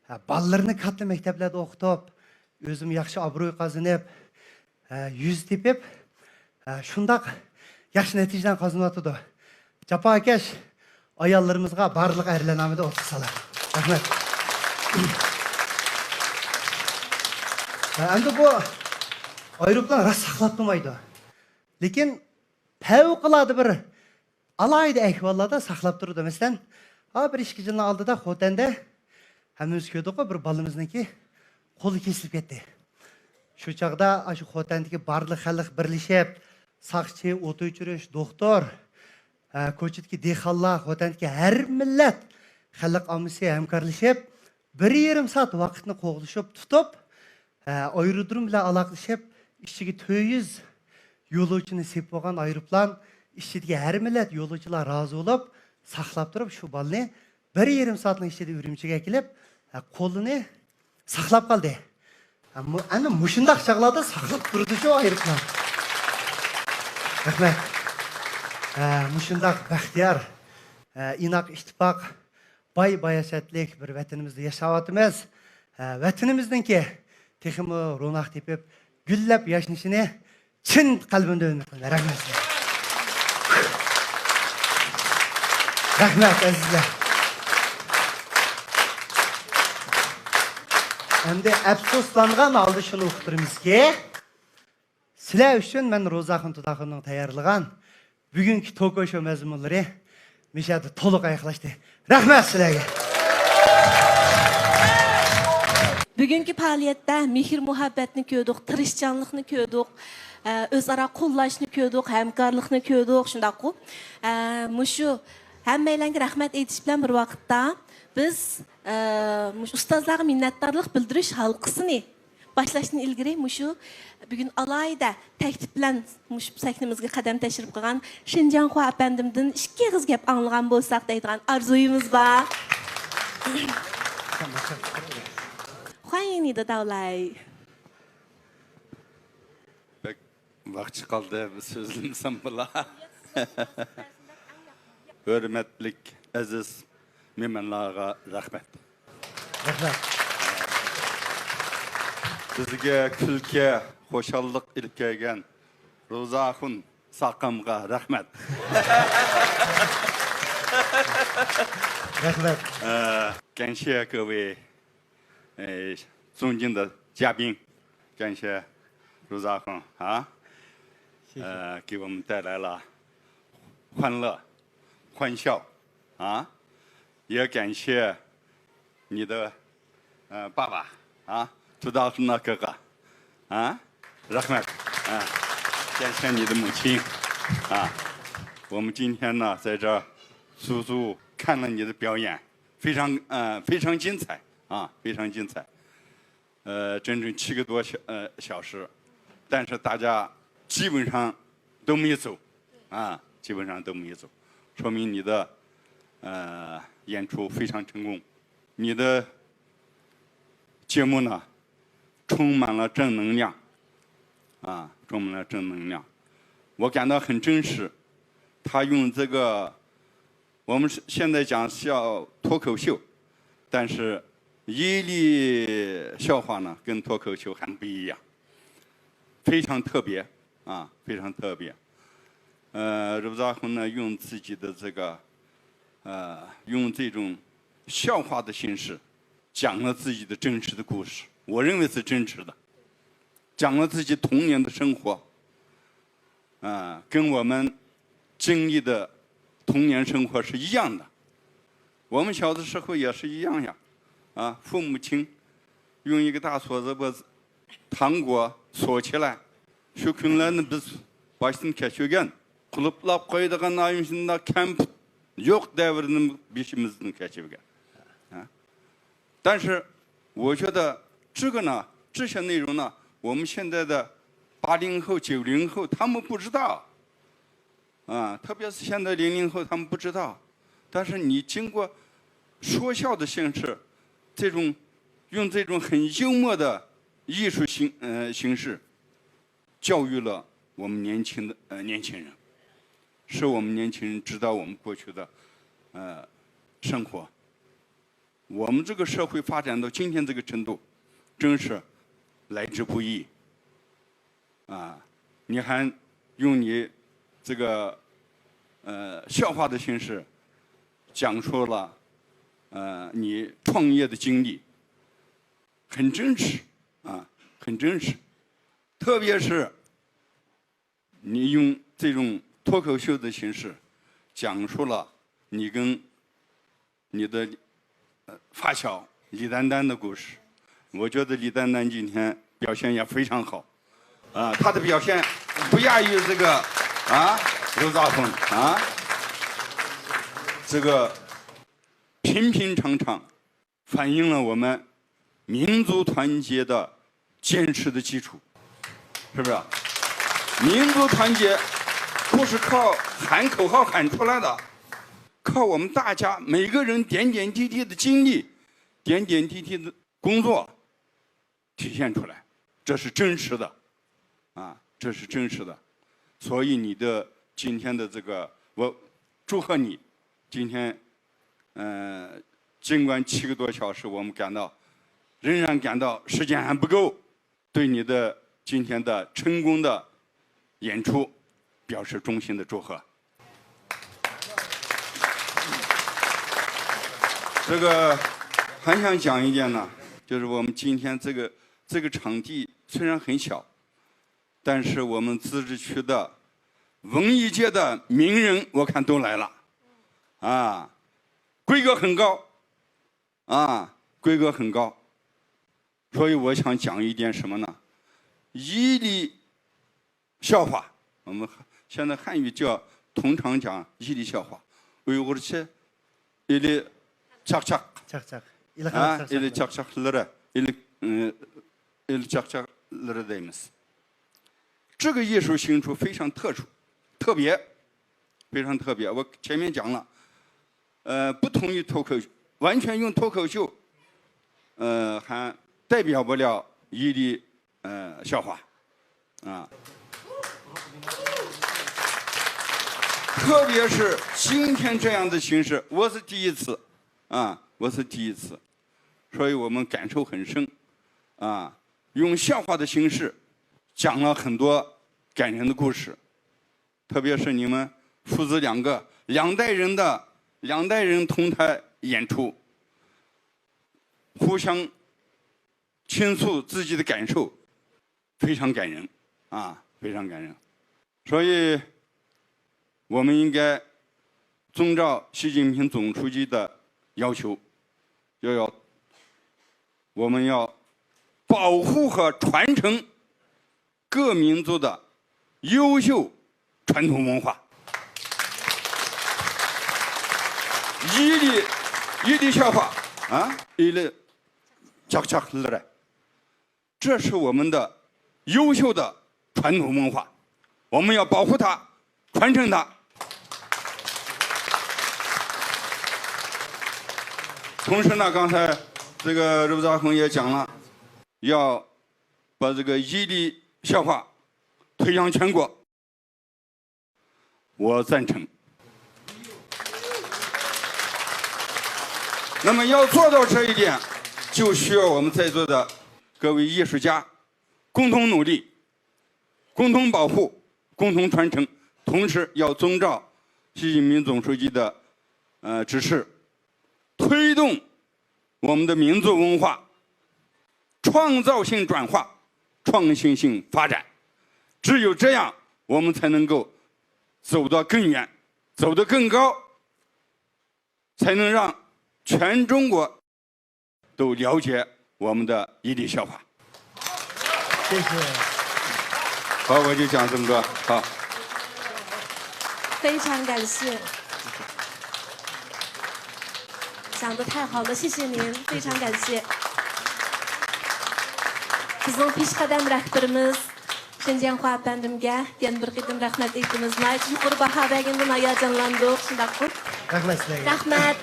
ھە، بالىلىرىنى كاتتا مەكتەپلەردە ئوقۇتۇپ، ئۆزىمۇ ياخشى ئابرۇي قازىنىپ، ھە، يۈز تېپىپ، ھە، شۇنداق ياخشى نەتىجىلەرنى قازىنىۋاتىدۇ. جاپاكەش ئاياللىرىمىزغا بارلىق ئەرلەر نامىدا ئوتتۇز سالام. رەھمەت. ھە، ئەمدى بۇ ئايروپىلان راست ساقلاپ تۇرمايدۇ. لېكىن پەۋقۇلئاددە بىر ئالاھىدە ئەھۋاللاردا ساقلاپ تۇرىدۇ. مەسىلەن، ھا، بىر ئىككى يىلنىڭ ئالدىدا خوتەندە ھەممىمىز كۆردۇققۇ، بىر بالىمىزنىڭكى قولى كېسىلىپ كەتتى. شۇ چاغدا ئاشۇ خوتەندىكى بارلىق خەلق بىرلىشىپ، ساقچى، ئوت ئۆچۈرۈش، دوختۇر، ھە، كوچىدىكى دېھقانلار، خوتەندىكى ھەر مىللەت خەلق ئاممىسى ھەمكارلىشىپ، بىر يېرىم سائەت ۋاقىتنى قوغلىشىپ تۇتۇپ، ھە، ئايرودروم بىلەن ئالاقىلىشىپ، ئىچىگە تۆت يۈز يولۇچىنى سېلىپ بولغان ئايروپىلان ئىچىدىكى ھەر مىللەت يولۇچىلار رازى بولۇپ، ساقلاپ تۇرۇپ، شۇ بالىنى بىر يېرىم سائەتنىڭ ئىچىدە ئۈرۈمچىگە ئەكېلىپ، ھە، قولىنى ساقلاپ قالدى. ھە، مۇ-، ئەنە مۇشۇنداق چاغلاردا ساقلاپ تۇرىدۇ شۇ ئايروپىلان. رەھمەت. ھە، مۇشۇنداق بەختىيار، ھە، ئىناق، ئىتتىپاق، باي باياشاتلىق بىر ۋەتىنىمىزدە ياشاۋاتىمىز. ھە، ۋەتىنىمىزنىڭكى تېخىمۇ روناق تېپىپ، گۈللەپ ياشنىشىنى چىن قەلبىمدىن ئۈمىد قىلىمەن. رەھمەت سىزگە. رەھمەت، ئەزىزلەر. ئەمدى ئەپسۇسلانغان ھالدا شۇنى ئۇقتۇرىمىزكى، سىلەر ئۈچۈن مەن روزاخۇن تۇداخۇننىڭ تەييارلىغان بۈگۈنكى توك شو مەزمۇنلىرى مۇشۇ يەردە تولۇق ئاياغلاشتى. رەھمەت سىلەرگە. بۈگۈنكى پائالىيەتتە مېھىر-مۇھەببەتنى كۆردۇق، تىرىشچانلىقنى كۆردۇق، ئە، ئۆزئارا قوللاشنى كۆردۇق، ھەمكارلىقنى كۆردۇق، شۇنداققۇ؟ ئە، مۇشۇ ھەممەيلەنگە رەھمەت ئېيتىش بىلەن بىر ۋاقىتتا بىز، ئە، مۇشۇ ئۇستازلارغا مىننەتدارلىق بىلدۈرۈش ھالقىسىنى باشلاشتىن ئىلگىرى مۇشۇ بۈگۈن ئالاھىدە تەكلىپ بىلەن مۇشۇ سەھنىمىزگە قەدەم تەشرىپ قىلغان شېنجاڭخۇا ئەپەندىمدىن ئىككى ئېغىز گەپ ئاڭلىغان بولساق دەيدىغان ئارزۇيىمىز بار. 欢迎你的到来. بەك ۋاقىت قالدى، بىر سۆزلىمىسەم بولا. ھۆرمەتلىك ئەزىز مېھمانلارغا رەھمەت. رەھمەت. بىزگە كۈلكە، خۇشاللىق ئېلىپ كەلگەن روزاخۇن ساقامغا رەھمەت. 感谢各位，呃，尊敬的嘉宾，感谢如扎红啊，谢谢。呃，给我们带来了欢乐、欢笑啊，也感谢你的呃爸爸啊，朱大红的哥哥啊，rahmet啊，感谢你的母亲啊。我们今天呢，在这儿足足看了你的表演，非常呃非常精彩啊，非常精彩。呃，整整七个多小呃小时，但是大家基本上都没走啊，基本上都没走，说明你的呃演出非常成功。你的节目呢，充满了正能量啊，充满了正能量，我感到很真实。他用这个我们是现在讲叫脱口秀，但是伊犁笑话呢，跟脱口秀还不一样，非常特别啊，非常特别。呃，Rıza Hun呢，用自己的这个，呃，用这种笑话的形式，讲了自己的真实的故事，我认为是真实的，讲了自己童年的生活，啊，跟我们经历的童年生活是一样的。我们小的时候也是一样呀，啊，父母亲用一个大锁子把糖果锁起来，شۇ كۈنلەرنى بىز باشتىن كەچۈرگەن، قۇلۇپلاپ قويىدىغان ئايۇم شۇنداق كەمپۈت يوق دەۋرنى بېشىمىزدىن كەچۈرگەن. 但是我觉得这个呢，这些内容呢，我们现在的八零后、九零后他们不知道，啊，特别是现在零零后他们不知道。但是你经过说笑的形式，这种用这种很幽默的艺术形呃形式，教育了我们年轻的呃年轻人，使我们年轻人知道我们过去的呃生活。我们这个社会发展到今天这个程度，真是来之不易啊！你还用你这个呃笑话的形式讲述了呃你创业的经历，很真实啊，很真实。特别是你用这种脱口秀的形式讲述了你跟你的呃发小李丹丹的故事。我觉得李丹丹今天表现也非常好，啊，她的表现不亚于这个啊刘兆峰啊，这个平平常常反映了我们民族团结的坚实的基础，是不是？民族团结不是靠喊口号喊出来的，靠我们大家每个人点点滴滴的经历，点点滴滴的工作体现出来，这是真实的，啊，这是真实的。所以你的今天的这个，我祝贺你，今天，呃，尽管七个多小时，我们感到仍然感到时间还不够，对你的今天的成功的演出表示衷心的祝贺。这个还想讲一点呢，就是我们今天这个这个场地虽然很小，但是我们自治区的文艺界的名人我看都来了，啊，规格很高，啊，规格很高。所以我想讲一点什么呢？伊犁笑话，我们现在汉语叫通常讲伊犁笑话，우리나라식伊犁착착， 착착. 아, 이리 착착. 이 착착 르ܪ, 이리, 음, 이리 착착 르ܪ 这个艺术形式非常特殊，特别，非常特别。我前面讲了，呃，不同于脱口秀，完全用脱口秀，呃，还代表不了伊犁呃笑话，啊，特别是今天这样的形式，我是第一次，啊，我是第一次，所以我们感受很深，啊，用笑话的形式讲了很多感人的故事。 特别是你们父子两个两代人的两代人同台演出，互相倾诉自己的感受，非常感人啊，非常感人。所以，我们应该遵照习近平总书记的要求，要要我们要保护和传承各民族的优秀传统文化。伊犁，伊犁笑话啊，伊犁 چاقچاقلىرى. 这是我们的优秀的传统文化，我们要保护它，传承它。同时呢，刚才这个刘扎红也讲了，要把这个伊犁笑话推向全国。 我赞成。那么要做到这一点，就需要我们在座的各位艺术家共同努力，共同保护，共同传承，同时要遵照习近平总书记的呃指示，推动我们的民族文化创造性转化、创新性发展。只有这样，我们才能够走得更远，走得更高，才能让全中国都了解我们的伊犁笑话。谢谢。好，我就讲这么多。好。非常感谢。讲的太好了，谢谢您，非常感谢。بىزنىڭ پېشقەدەم رەھبىرىمىز شېنجياڭخۇا ئەپەندىمگە يەنە بىر قېتىم رەھمەت ئېيتىمىز. ناھايىتى يۇقىرى باھا بەرگىنىدىن ھاياجانلاندۇق، شۇنداققۇ؟ رەھمەت سىلەرگە. رەھمەت.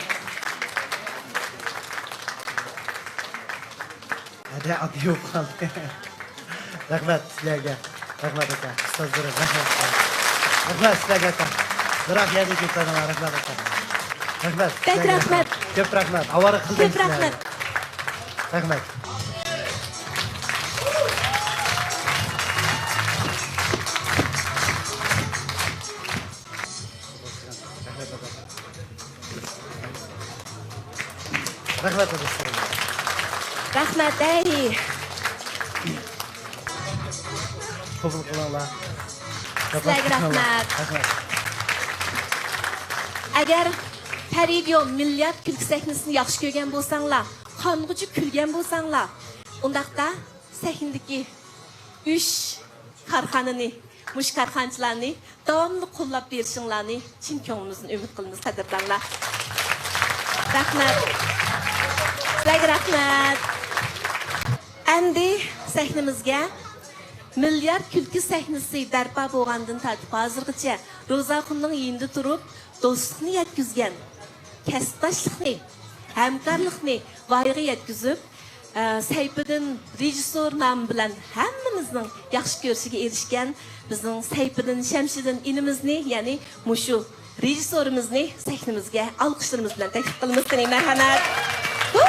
ھەدە ئاددىي بولۇپ قالدى. رەھمەت سىلەرگە. رەھمەت ئاكا، ئۇستازلىرىم، رەھمەت. رەھمەت سىلەرگە ئاكا. يىراق يەردىن كېلىپ قالدىڭلار، رەھمەت ئاكا. رەھمەت. بەك رەھمەت. كۆپ رەھمەت. ئاۋارە قىلدىم سىلەرنى. رەھمەت. رەھمەت ئاداش. رەھمەت ھەي. قوبۇل قىلىڭلار. سىلەرگە رەھمەت. ئەگەر پەرىگيو مىليارد كۈلكە سەھنىسىنى ياخشى كۆرگەن بولساڭلار، قانغۇچە كۈلگەن بولساڭلار، ئۇنداقتا سەھنىدىكى ئۈچ كارخانىنى، مۇشۇ كارخانىچىلارنى داۋاملىق قوللاپ بېرىشىڭلارنى چىن كۆڭلىمىزدىن ئۈمىد قىلىمىز، قەدىردانلار. رەھمەت. سىلەرگە رەھمەت. ئەمدى سەھنىمىزگە مىليارد كۈلكە سەھنىسى بەرپا بولغاندىن تارتىپ ھازىرغىچە روزا ئاخۇننىڭ يېنىدا تۇرۇپ، دوستلۇقنى يەتكۈزگەن، كەسىپداشلىقنى، ھەمكارلىقنى ۋايىغا يەتكۈزۈپ، ئە، سەيپىدىن رېژىسسور نامى بىلەن ھەممىمىزنىڭ ياخشى كۆرۈشىگە ئېرىشكەن بىزنىڭ سەيپىدىن شەمشىدىن ئىنىمىزنى، يەنى مۇشۇ رېژىسسورىمىزنى سەھنىمىزگە ئالقىشلىرىمىز بىلەن تەكلىپ قىلىمىز. قېنى، مەرھەمەت. ھۇ!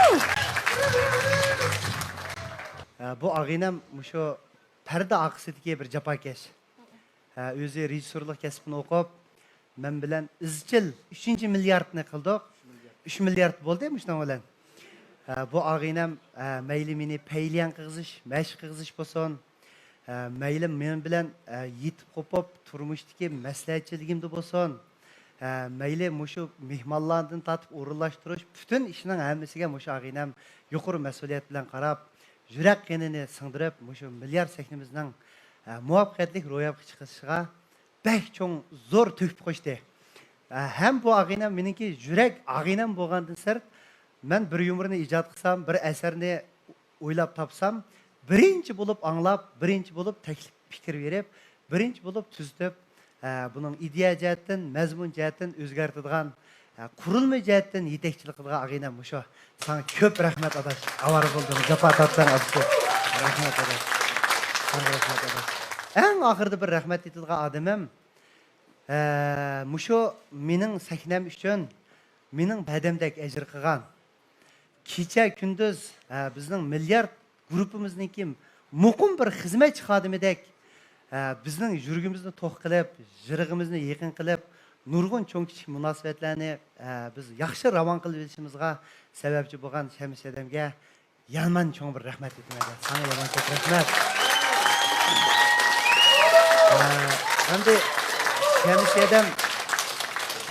بۇ ئاغىنەم مۇشۇ پەردە ئارقىسىدىكى بىر جاپاكەش. ھە، ئۆزى رېژىسسورلۇق كەسپىنى ئوقۇپ، مەن بىلەن ئىزچىل ئۈچىنچى مىلياردنى قىلدۇق. ئۈچ مىليارد بولدى مۇشۇنىڭ بىلەن. ھە، بۇ ئاغىنەم، ھە، مەيلى مېنى پەيلىيەن قىلغۇزۇش، مەشىق قىلغۇزۇش بولسۇن، ھە، مەيلى مېنىڭ بىلەن، ھە، يېتىپ قوپۇپ تۇرمۇشتىكى مەسلىھەتچىلىكىمدە بولسۇن، ھە، مەيلى مۇشۇ مېھمانلاردىن تارتىپ ئورۇنلاشتۇرۇش، پۈتۈن ئىشنىڭ ھەممىسىگە مۇشۇ ئاغىنەم يۇقىرى مەسئۇلىيەت بىلەن قاراپ، يۈرەك قېنىنى سىڭدۈرۈپ، مۇشۇ مىليارد سەھنىمىزنىڭ، ھە، مۇۋەپپەقىيەتلىك روياپقا چىقىشىغا بەك چوڭ زور تۆھپە قوشتى. ھە، ھەم بۇ ئاغىنەم مېنىڭكى يۈرەك ئاغىنەم بولغاندىن سىرت، مەن بىر يۇمۇرنى ئىجاد قىلسام، بىر ئەسەرنى ئويلاپ تاپسام، بىرىنچى بولۇپ ئاڭلاپ، بىرىنچى بولۇپ تەكلىپ پىكىر بېرىپ، بىرىنچى بولۇپ تۈزىتىپ، ھە، بۇنىڭ ئىدىيە جەھەتتىن، مەزمۇن جەھەتتىن ئۆزگەرتىدىغان، ھە، قۇرۇلما جەھەتتىن يېتەكچىلىك قىلىدىغان ئاغىنەم مۇشۇ. ساڭا كۆپ رەھمەت ئاداش. ئاۋارە بولدۇڭ، جاپا تارتتىڭ ئادىشى. رەھمەت ئاداش. ساڭا رەھمەت ئاداش. ئەڭ ئاخىرىدا بىر رەھمەت ئېيتىدىغان ئادىمىم، ھە، مۇشۇ مېنىڭ سەھنەم ئۈچۈن مېنىڭ بەدەمدەك ئەجىر قىلغان، كېچە كۈندۈز، ھە، بىزنىڭ مىليارد گۇرۇپپىمىزنىڭكى مۇقىم بىر خىزمەتچى خادىمىدەك، ھە، بىزنىڭ يۈرىكىمىزنى توق قىلىپ، يىرىغىمىزنى يېقىن قىلىپ، نۇرغۇن چوڭ-كىچىك مۇناسىۋەتلەرنى، ئە، بىز ياخشى راۋان قىلىۋېلىشىمىزغا سەۋەبچى بولغان شەمشى ھەدەمگە يەنە مەن چوڭ بىر رەھمەت ئېيتىمەن. ساڭا يامان كۆپ رەھمەت. ئە، ئەمدى شەمشى ھەدەم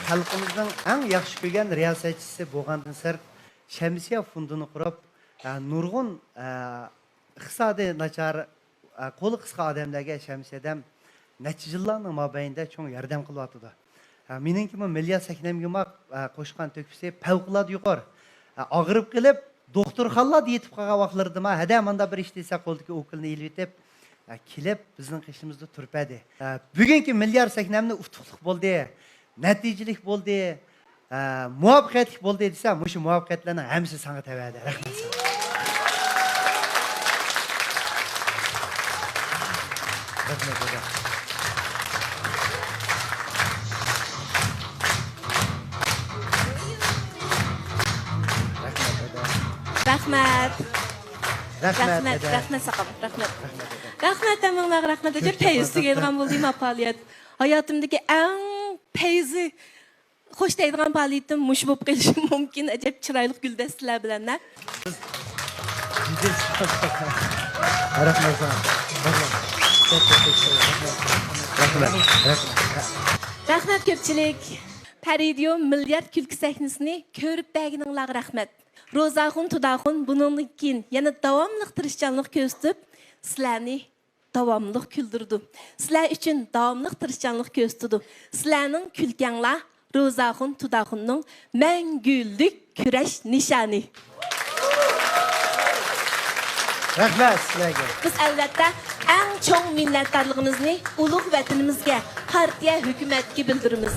خەلقىمىزنىڭ ئەڭ ياخشى كۆرگەن رىياسەتچىسى بولغاندىن سىرت، شەمسىيە فوندىنى قۇرۇپ، ئە، نۇرغۇن، ئە، ئىقتىسادى ناچار، ئە، قولى قىسقا ئادەملەرگە شەمسىيە ھەدەم نەچچە يىللارنىڭ مابەينىدە چوڭ ياردەم قىلىۋاتىدۇ. ئە، مېنىڭكىمۇ مىليار سەھنەمگىمۇ، ئە، قوشقان تۆھپىسى پەۋقۇلئاددە يۇقىرى. ئە، ئاغرىپ قېلىپ، دوختۇرخانىلاردا يېتىپ قالغان ۋاقىتلىرىدىمۇ، ھەدە ماندا بىر ئىش دېسە، قولىدىكى ئوكۇلنى ئېلىۋېتىپ، ئە، كېلىپ بىزنىڭ قېشىمىزدا تۇرۇپ بەردى. ئە، بۈگۈنكى مىليار سەھنەمنى ئۇتۇقلۇق بولدى، نەتىجىلىك بولدى، ئە، مۇۋەپپەقىيەتلىك بولدى دېسە، مۇشۇ مۇۋەپپەقىيەتلەرنىڭ ھەممىسى ساڭا تەۋەدى. رەھمەت ساڭا. رەھمەت، دادا. رەھمەت، دادا. رەھمەت. رەھمەت، رەھمەت، دادا. رەھمەت ساقام، رەھمەت. رەھمەت، دادا. رەھمەت، ھەممىڭلارغا رەھمەت. ئەجەب پەيزى تۈگەيدىغان بولدى ما پائالىيەت. ھاياتىمدىكى ئەڭ پەيزى خوش دەيدىغان پائالىيىتىم مۇشۇ بولۇپ قېلىشى مۇمكىن. ئەجەب چىرايلىق گۈلدەستىلەر بىلەن ھە. رەھمەت ساڭا. رەھمەت. رەھمەت. رەھمەت. رەھمەت كۆپچىلىك. پەرىدىيو مىليارد كۈلكە سەھنىسىنى كۆرۈپ بەرگىنىڭلارغا رەھمەت. روزاخۇن، تۇداخۇن بۇنىڭدىن كېيىن يەنە داۋاملىق تىرىشچانلىق كۆرسىتىپ، سىلەرنى داۋاملىق كۈلدۈرىدۇ. سىلەر ئۈچۈن داۋاملىق تىرىشچانلىق كۆرسىتىدۇ. سىلەرنىڭ كۈلكەڭلار روزاخۇن، تۇداخۇننىڭ مەڭگۈلۈك كۈرەش نىشانى. رەھمەت سىلەرگە. بىز ئەلۋەتتە ئەڭ چوڭ مىننەتدارلىقىمىزنى ئۇلۇغ ۋەتىنىمىزگە، پارتىيە، ھۆكۈمەتكە بىلدۈرىمىز.